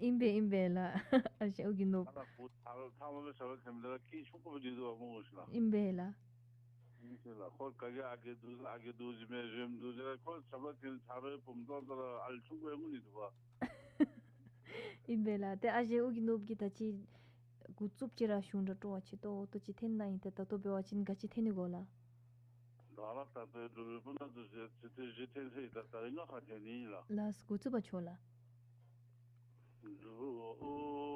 ཨིན་པས་ཨིན་པས་ལགས། ཨ་ཞེ་ཨོ་རྒྱན་ནོར་བུ། ཨ་ལགས་ཁོ་ཐ་ལ་ཐ་མ་སྦེ་ཞབས་ལ་འཐེན་མི་དེ་ལ་སྐད་ཆུང་ཀུ་སྦེ་འདི་འདུག་པ་སྨོ་གོ་ཤིག་ལགས། ཨིན་པས་ལགས། ཨིན་ཤིག་ལགས། ཁོ་ག་གིས་ཨ་རྒས་རྡོ་རྗེ་ཨ་རྒས་རྡོ་རྗེ་མེན་གཞོནམ་རྡོ་རྗེ་ར་ཁོ་ཞབས་ལ་འཐེན་ཆ་རོགས་བུམོ་ཏོ་ཏོ་ར་ཨ་ལུ་ཆུང་ཀུ་ཡང་ངུ་ནི་འདུག་པ། ཨིན་པས་ལགས། ཏེ་ཨ་ཞེ་ཨོ་རྒྱན་ནོར་བུ་གིས་ད་ཅི་འགོ་བཙུགསཔ་ཅིག་ར་གཞུང་སྒྲ་སྤྲོ་བ་ཆེ་ཏོག་ཏོ་ཅིག་འཐོན་གནང་ཡི། ཏེ་ད་ལྟོ་འབད་བ་ཅིན་ག་ཅི་འཐོན་ནི་གོ་ལགས། ད་ལགས་ད་ལྟོ་འབྲུག་པའི་སྤུ་ན་ཚུ་ཟེར་ཚིག་ཐེངས་བཞི་འཐོན་ཚར་ཡི། ད་ད་རིས་ང་ཁ་འཐོན་ནི་ཨིན་ལགས། ལགས་སོ། འགོ་བཙུགས་པར་ཞུ་ལགས། འབྲུག་པའི་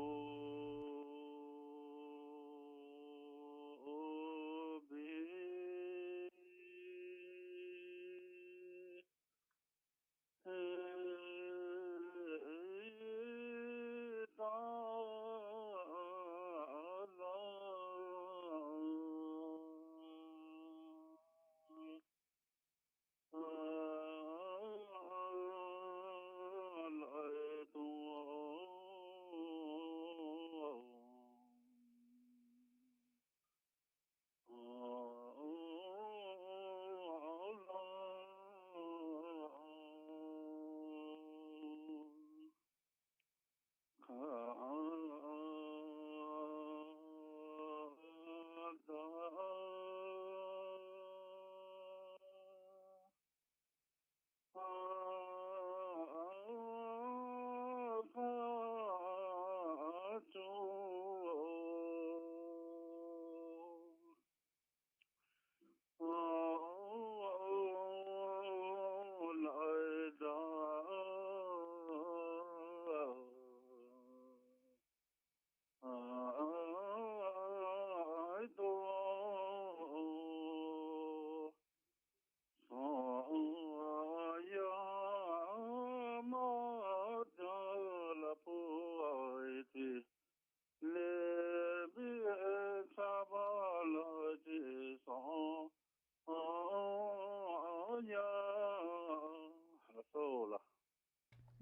ལགས་སོ་ལགས།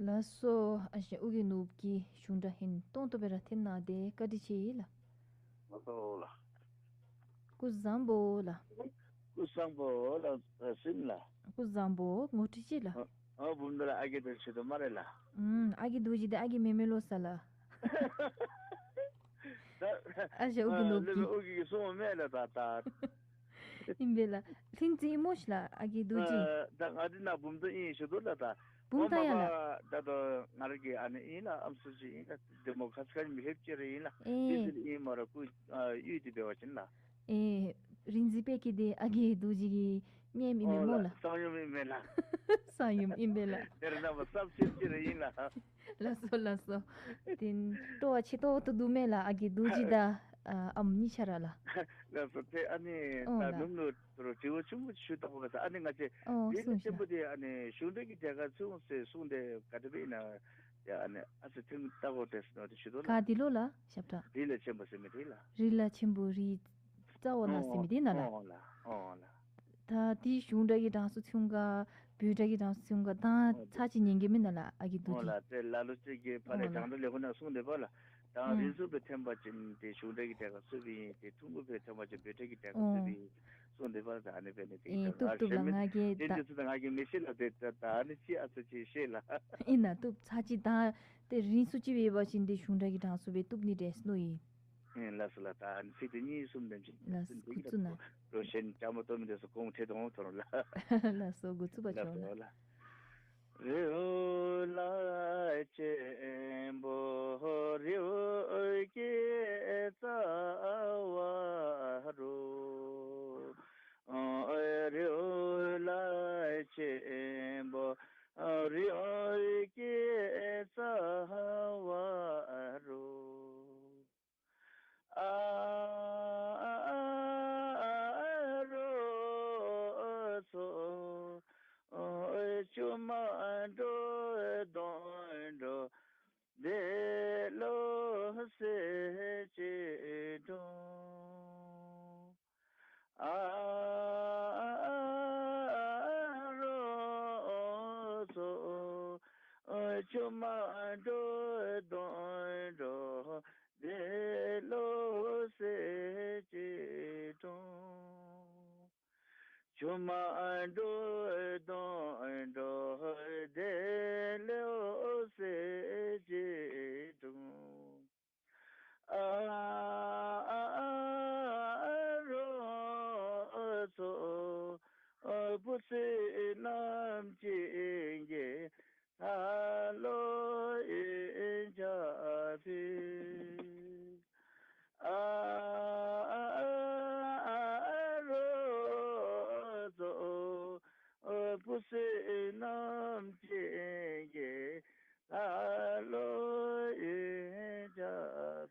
ལགས་སོ། ཨ་ཞེ་ཨོ་རྒྱན་ནོར་བུ་གིས་གཞུང་སྒྲ་ཧིང་ཏོང་ཏོ་སྦེ་ར་འཐེན་གནང་སྟེ་བཀའ་དྲིན་ཆེ་ལགས། ལགས་སོ་ལགས། སྐུ་གཟུགས་བཟང་པོ་ལགས། སྐུ་གཟུགས་བཟང་པོ་ལགས། ཨ་སྲིངམོ་ལགས། སྐུ་གཟུགས་བཟང་པོ། ངོ་སྤྲོད་ཅིག་ལགས། ཨ་ཨ་བུམོ་དེ་ལུ་ཨ་རྒས་དེ་ཅིག་འདུག་སྨ་རེ་ལགས། ཨུམ་ཨ་རྒས་རྡོ་རྗེ་འདི་ཨ་རྒས་མེན་མས་ལོ་ས་ལགས། ད་ཨ་ཞེ་ཨོ་རྒྱན་ནོར་བུ་གིས། ཨ་ལེགས་པའི་ཨོ་རྒྱན་གྱིས་གསུངམ་མས་ལགས་ད་ད། ཨིན་པས་ལགས། ལྷུན་རྩེ་ཨིན་སྨོ་ཤིག་ལགས་ཨ་རྒས་རྡོ་རྗེ། ཨ་ད་ང་འདི་ནཱ་བུམོ་ཏོ་ཨིན་ཞུ་དོ་ལགས་ད། བུམོ་ད་ཡ་ལགས། ད་ལྟོ་ང་ར་གི་ཨ་ནི་ཨིན་ལགས། ཨམ་སྲུ་ཅིག་ཨིན་ལགས། དེ་མོ་ཁ་ཙ་ཁ་ཉིནམ་ལྷོདཔ་ཅིག་ར་ཨིན་ལགས། ཨེ། དེ་ཚུ་ཨིན་མོ་ར་སྐུ་ཨ་གཡུས་འདི་འབད་བ་ཅིན་ལགས། ཨེ། རིག་འཛིན་དཔལ་སྐྱིད་འདི་ཨ་རྒས་རྡོ་རྗེ་གི་མཉམ་ཨིན་མས་སྨོ་ལགས། ཨོ་ལགས། གསང་ཡུམ་ཨིན་མས་ལགས། གསང་ཡུམ་ཨིན་པས་ལགས། དེ་ར་ནངས་པ་གསརཔ་ཅིག་ར་ཨིན་ལགས། ལགས་སོ་ལགས་སོ། དེ་སྤྲོ་བ་ཆེ་ཏོག་ཏོ་འདུག་མས་ལགས། ཨ་རྒས་རྡོ་རྗེ་དང་ཨ་ཨམ་གཉིས་ཆ་ར་ལགས། ལགས་སོ། ཏེ་ཨ་ནི་ཨོ་ད་ལགས། ནུབ་ནུབ་དུ་དྲི་བ་ཆུང་ཀུ་ཞུ་ད་དགོ་པས། ཨ་ནི་ང་བཅས་ཨོ་རིག་གནས་ཆེན་པོ་འདི་ཨ་ནི་གཞུང་འབྲེལ་གྱི་གྲལ་ཁར་ཚུད་འོང་ཟེར་གསུངས་ཏེ་ག་དེ་སྦེ་ཨིན་ན། ཡ་ཨ་ནི་ཨ་ཙི་ཐུང་ཀུ་ལྟ་དགོ་ཏེ་ཟེར་ནི་འདི་ཞུ་དོ་ལགས། ག་འདི་ལོ་ལགས་ཞབས་ཁྲ། རིག་ལ་ཆེན་པོ་ཟེར་མི་འདི་ལགས། རིག་ལ་ཆེན་པོ་རི་རྩ་བ་ལ་ཟེར་མི་འདི་ན་ལགས། ཨོ་ལགས། ཨོ་ལགས། ད་འདི་གཞུང་སྒྲ་གི་གྲངས་སུ་ཚུད་ག་བོད་སྒྲ་གི་གྲངས་སུ་ཚུད་ག་ད་ཨོ་ཚར་ཅིག་ཉན་གྱི་མེན་ན་ལགས་ཨ་རྒས་རྡོ་རྗེ། ཨོ་ལགས། ཏེ་ལ་ལུ་ཅིག་གིས་ཕར་ལས་ཨོ་ལགས། དྲང་སྒྲ་ལས་ཁུངས་ནང་གསུངས་ཏེ་པ་ལགས། ད་ཨོ་རིང་སུ་སྦེ་ཐོན་པ་ཅིན་ཏེ་གཞུང་སྒྲ་གི་གྲལ་ཁར་ཚུད་པའི་ཨིན། ཏེ་ཐུང་ཀུ་སྦེ་ཐོན་པ་ཅིན་བོད་སྒྲ་གི་གྲལ་ཁར་ཚུད་ཨོ་པའི་ཨིན་གསུངས་ཏེ་པ་ལགས། ད་ཨ་ནི་འབད་ནི་འདི་ཨེ་ཨིན་ད་བཏུབ་བཏུབ་ལགས། ང་གིས་ད་ཏེ་འདི་ཚུ་ད་ང་གིས་མི་ཤེས་ལགས། ཏེ་ད་ད་ཨ་ནི་ཅིག་ཨ་ཙི་ཅིག་ཤེས་ལགས། ཨིན་ན་བཏུབ། ཚར་ཅིག་ད་ཏེ་རིང་སུ་ཅིག་འབད་བ་ཅིན་ཏེ་གཞུང་སྒྲ་གི་གྲངས་སུ་སྦེ་བཏུབ་ནི་འདྲས་མནོ་ཡི། ཨིན་ལགས་སོ་ལགས། ད་ཚིག་དེ་གཉིས་གསུམ་ནེམ་ཅིག་ལགས་སོ། འདི་འདི་ཁུ་ཚུ་ན་ལོ་གཞན་བཅའ་མར་གཏོགས་མི་འདི་ཚུ་གོང་ཁྲིད་དོ་འོང་ཐོན་རུང་ལགས། ལགས་སོ། འགོ་བཙུགས་པར་ལགས་ཞུ་སོ་ལགས། ལགས། རི་བོ་ལ་ཆེན་པོ་རི་བོ་དཀར་རྩ་བ་རུ། རི་བོ་ལ་ཆེན་པོ་རི་བོ་དཀར་རྩ་བ་རུ། ཨ་རོགས་ཚོ་ཆུ་མ་འགྲོ་དོན་འགྲོ་འདི་ལོ་ཟེར་ཅིག་འགྲོ། ཨ་རོགས་ཚོ་ཆུ་མ་འགྲོ་དོན་འགྲོ་འདི་ལོ་ཟེར་ཅིག་འགྲོ། ཆུ་མ་འགྲོ་དོན་འགྲོ་འདི་ལོ་ཟེར་ཅིག་འགྲོ། ཨ་རོགས་ཚོ་བུ་ཚ་རྣམས་ཅན་གྱི་ད་ལོ་ཡིན་ཅ་ཕི། ཨ་རོགས་ཚོ་བུ་ཚ་རྣམས་ཅན་གྱི་ད་ལོ་ཡིན་ཅ་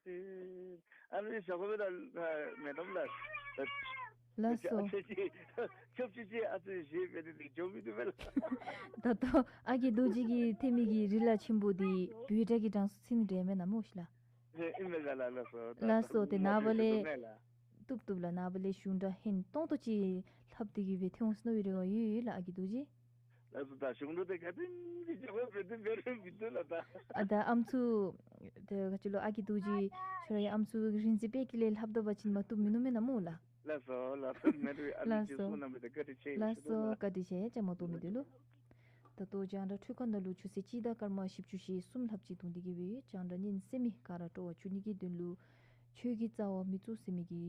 ཕི། ཨ་ནི་ཞོགས་པ་མེད་ད་མེད་དམ་ལགས། ལགས་སོ། ཨ་ཙི་ཅིག་ཆོབ་ཅིག་ཅིག་ཨ་ཙི་ཞིབ་སྦེ་ནི་འདི་འཇོག་མི་འདུག་པས་ལགས། ད་ལྟོ་ཨ་རྒས་རྡོ་རྗེ་གིས་འཐེན་མི་གི་རི་ལ་ཆེན་པོ་འདི་བོད་སྒྲ་གི་གྲངས་སུ་ཚུད་ནི་འདྲས་མེན་ན་སྨོ་ཤི་ལགས། ཨིན་མས་ལགས། ལགས་སོ། ལགས་སོ། ཏེ་ནངས་པ་ལས་བཏུབ་བཏུབ་ལགས། ནངས་པ་ལས་གཞུང་སྒྲ་ཧིང་སྟོང་ཏོ་ཅིག་ལྷབ་སྟེ་གི་སྦེ་འཐོན་འོང་ཟེར་མནོ་བའི་རེ་བ་ཡོད་ལགས་ཨ་རྒས་རྡོ་རྗེ། ལགས་སོ། ད་གཞུང་ལུགས་དེ་ག་དེམ་ཅིག་འཇོན་པ་འབད་དེ་འབད་རུང་མི་འདུག་ལགས་ད། ཨ་ད་ཨམ་སྲུ་དེ་ག་ཅི་ལོ་ཨ་རྒས་རྡོ་རྗེ་ཁྱོད་ར་ཡང་ཨམ་སྲུ་རིག་འཛིན་དཔལ་སྐྱིད་ལས་ལྷབ་ད་པ་ཅིན་མ་བཏུབ་མིན་ནུག་མེན་ན་སྨོ་ལགས། ལགས་སོ་ལགས་སོ། མེད་རུང་ཨ་ནི་ལགས་ཅིག་སོ། གསུང་གནང་མི་དེ་བཀའ་དྲིན་ཆེ་ལགས་ཞུ་སོ། དོ་ལགས། བཀའ་དྲིན་ཆེ་ཅ་མ་བཏུབ་མི་འདུག་ལོ། ད་ལྟོ་རྒྱང་བསྒྲགས་འཕྲུལ་ཁང་ནང་ལུ་ཆུ་ཚོད་གཅིག་དང་སྐར་མ་བཞི་བཅུ་ཞེ་གསུམ་ལྷགཔ་ཅིག་བརྡུངས་ཏེ་གི་སྦེ་རྒྱང་བསྒྲགས་ཉན་གསན་མི་ག་ར་སྤྲོ་བ་བཅུ་གཉིས་ཀྱི་དོན་ལུ་ཆོས་ཀྱི་རྩ་བ་མི་གཙུགས་ཟེར་མི་གི་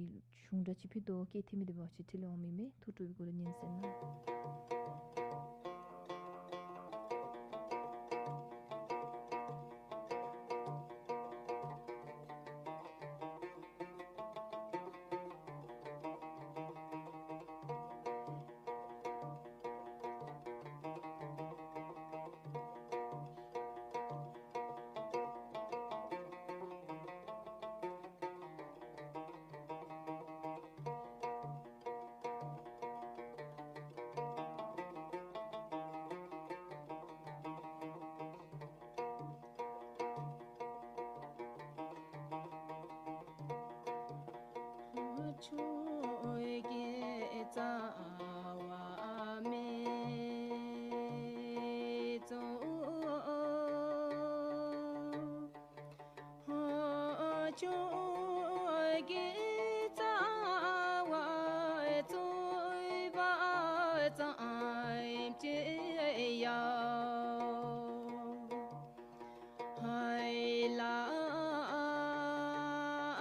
གཞུང་སྒྲ་ཅིག་ཕུལ་དོ། སྐད་འཐེན་མི་དེ་འབད་བ་ཅིན་འཕྲིན་ལས་དབང་མི་མས། ཐུགས་སྤྲོ་བའི་སྒོ་ལས་ཉན་གསན་གནང་།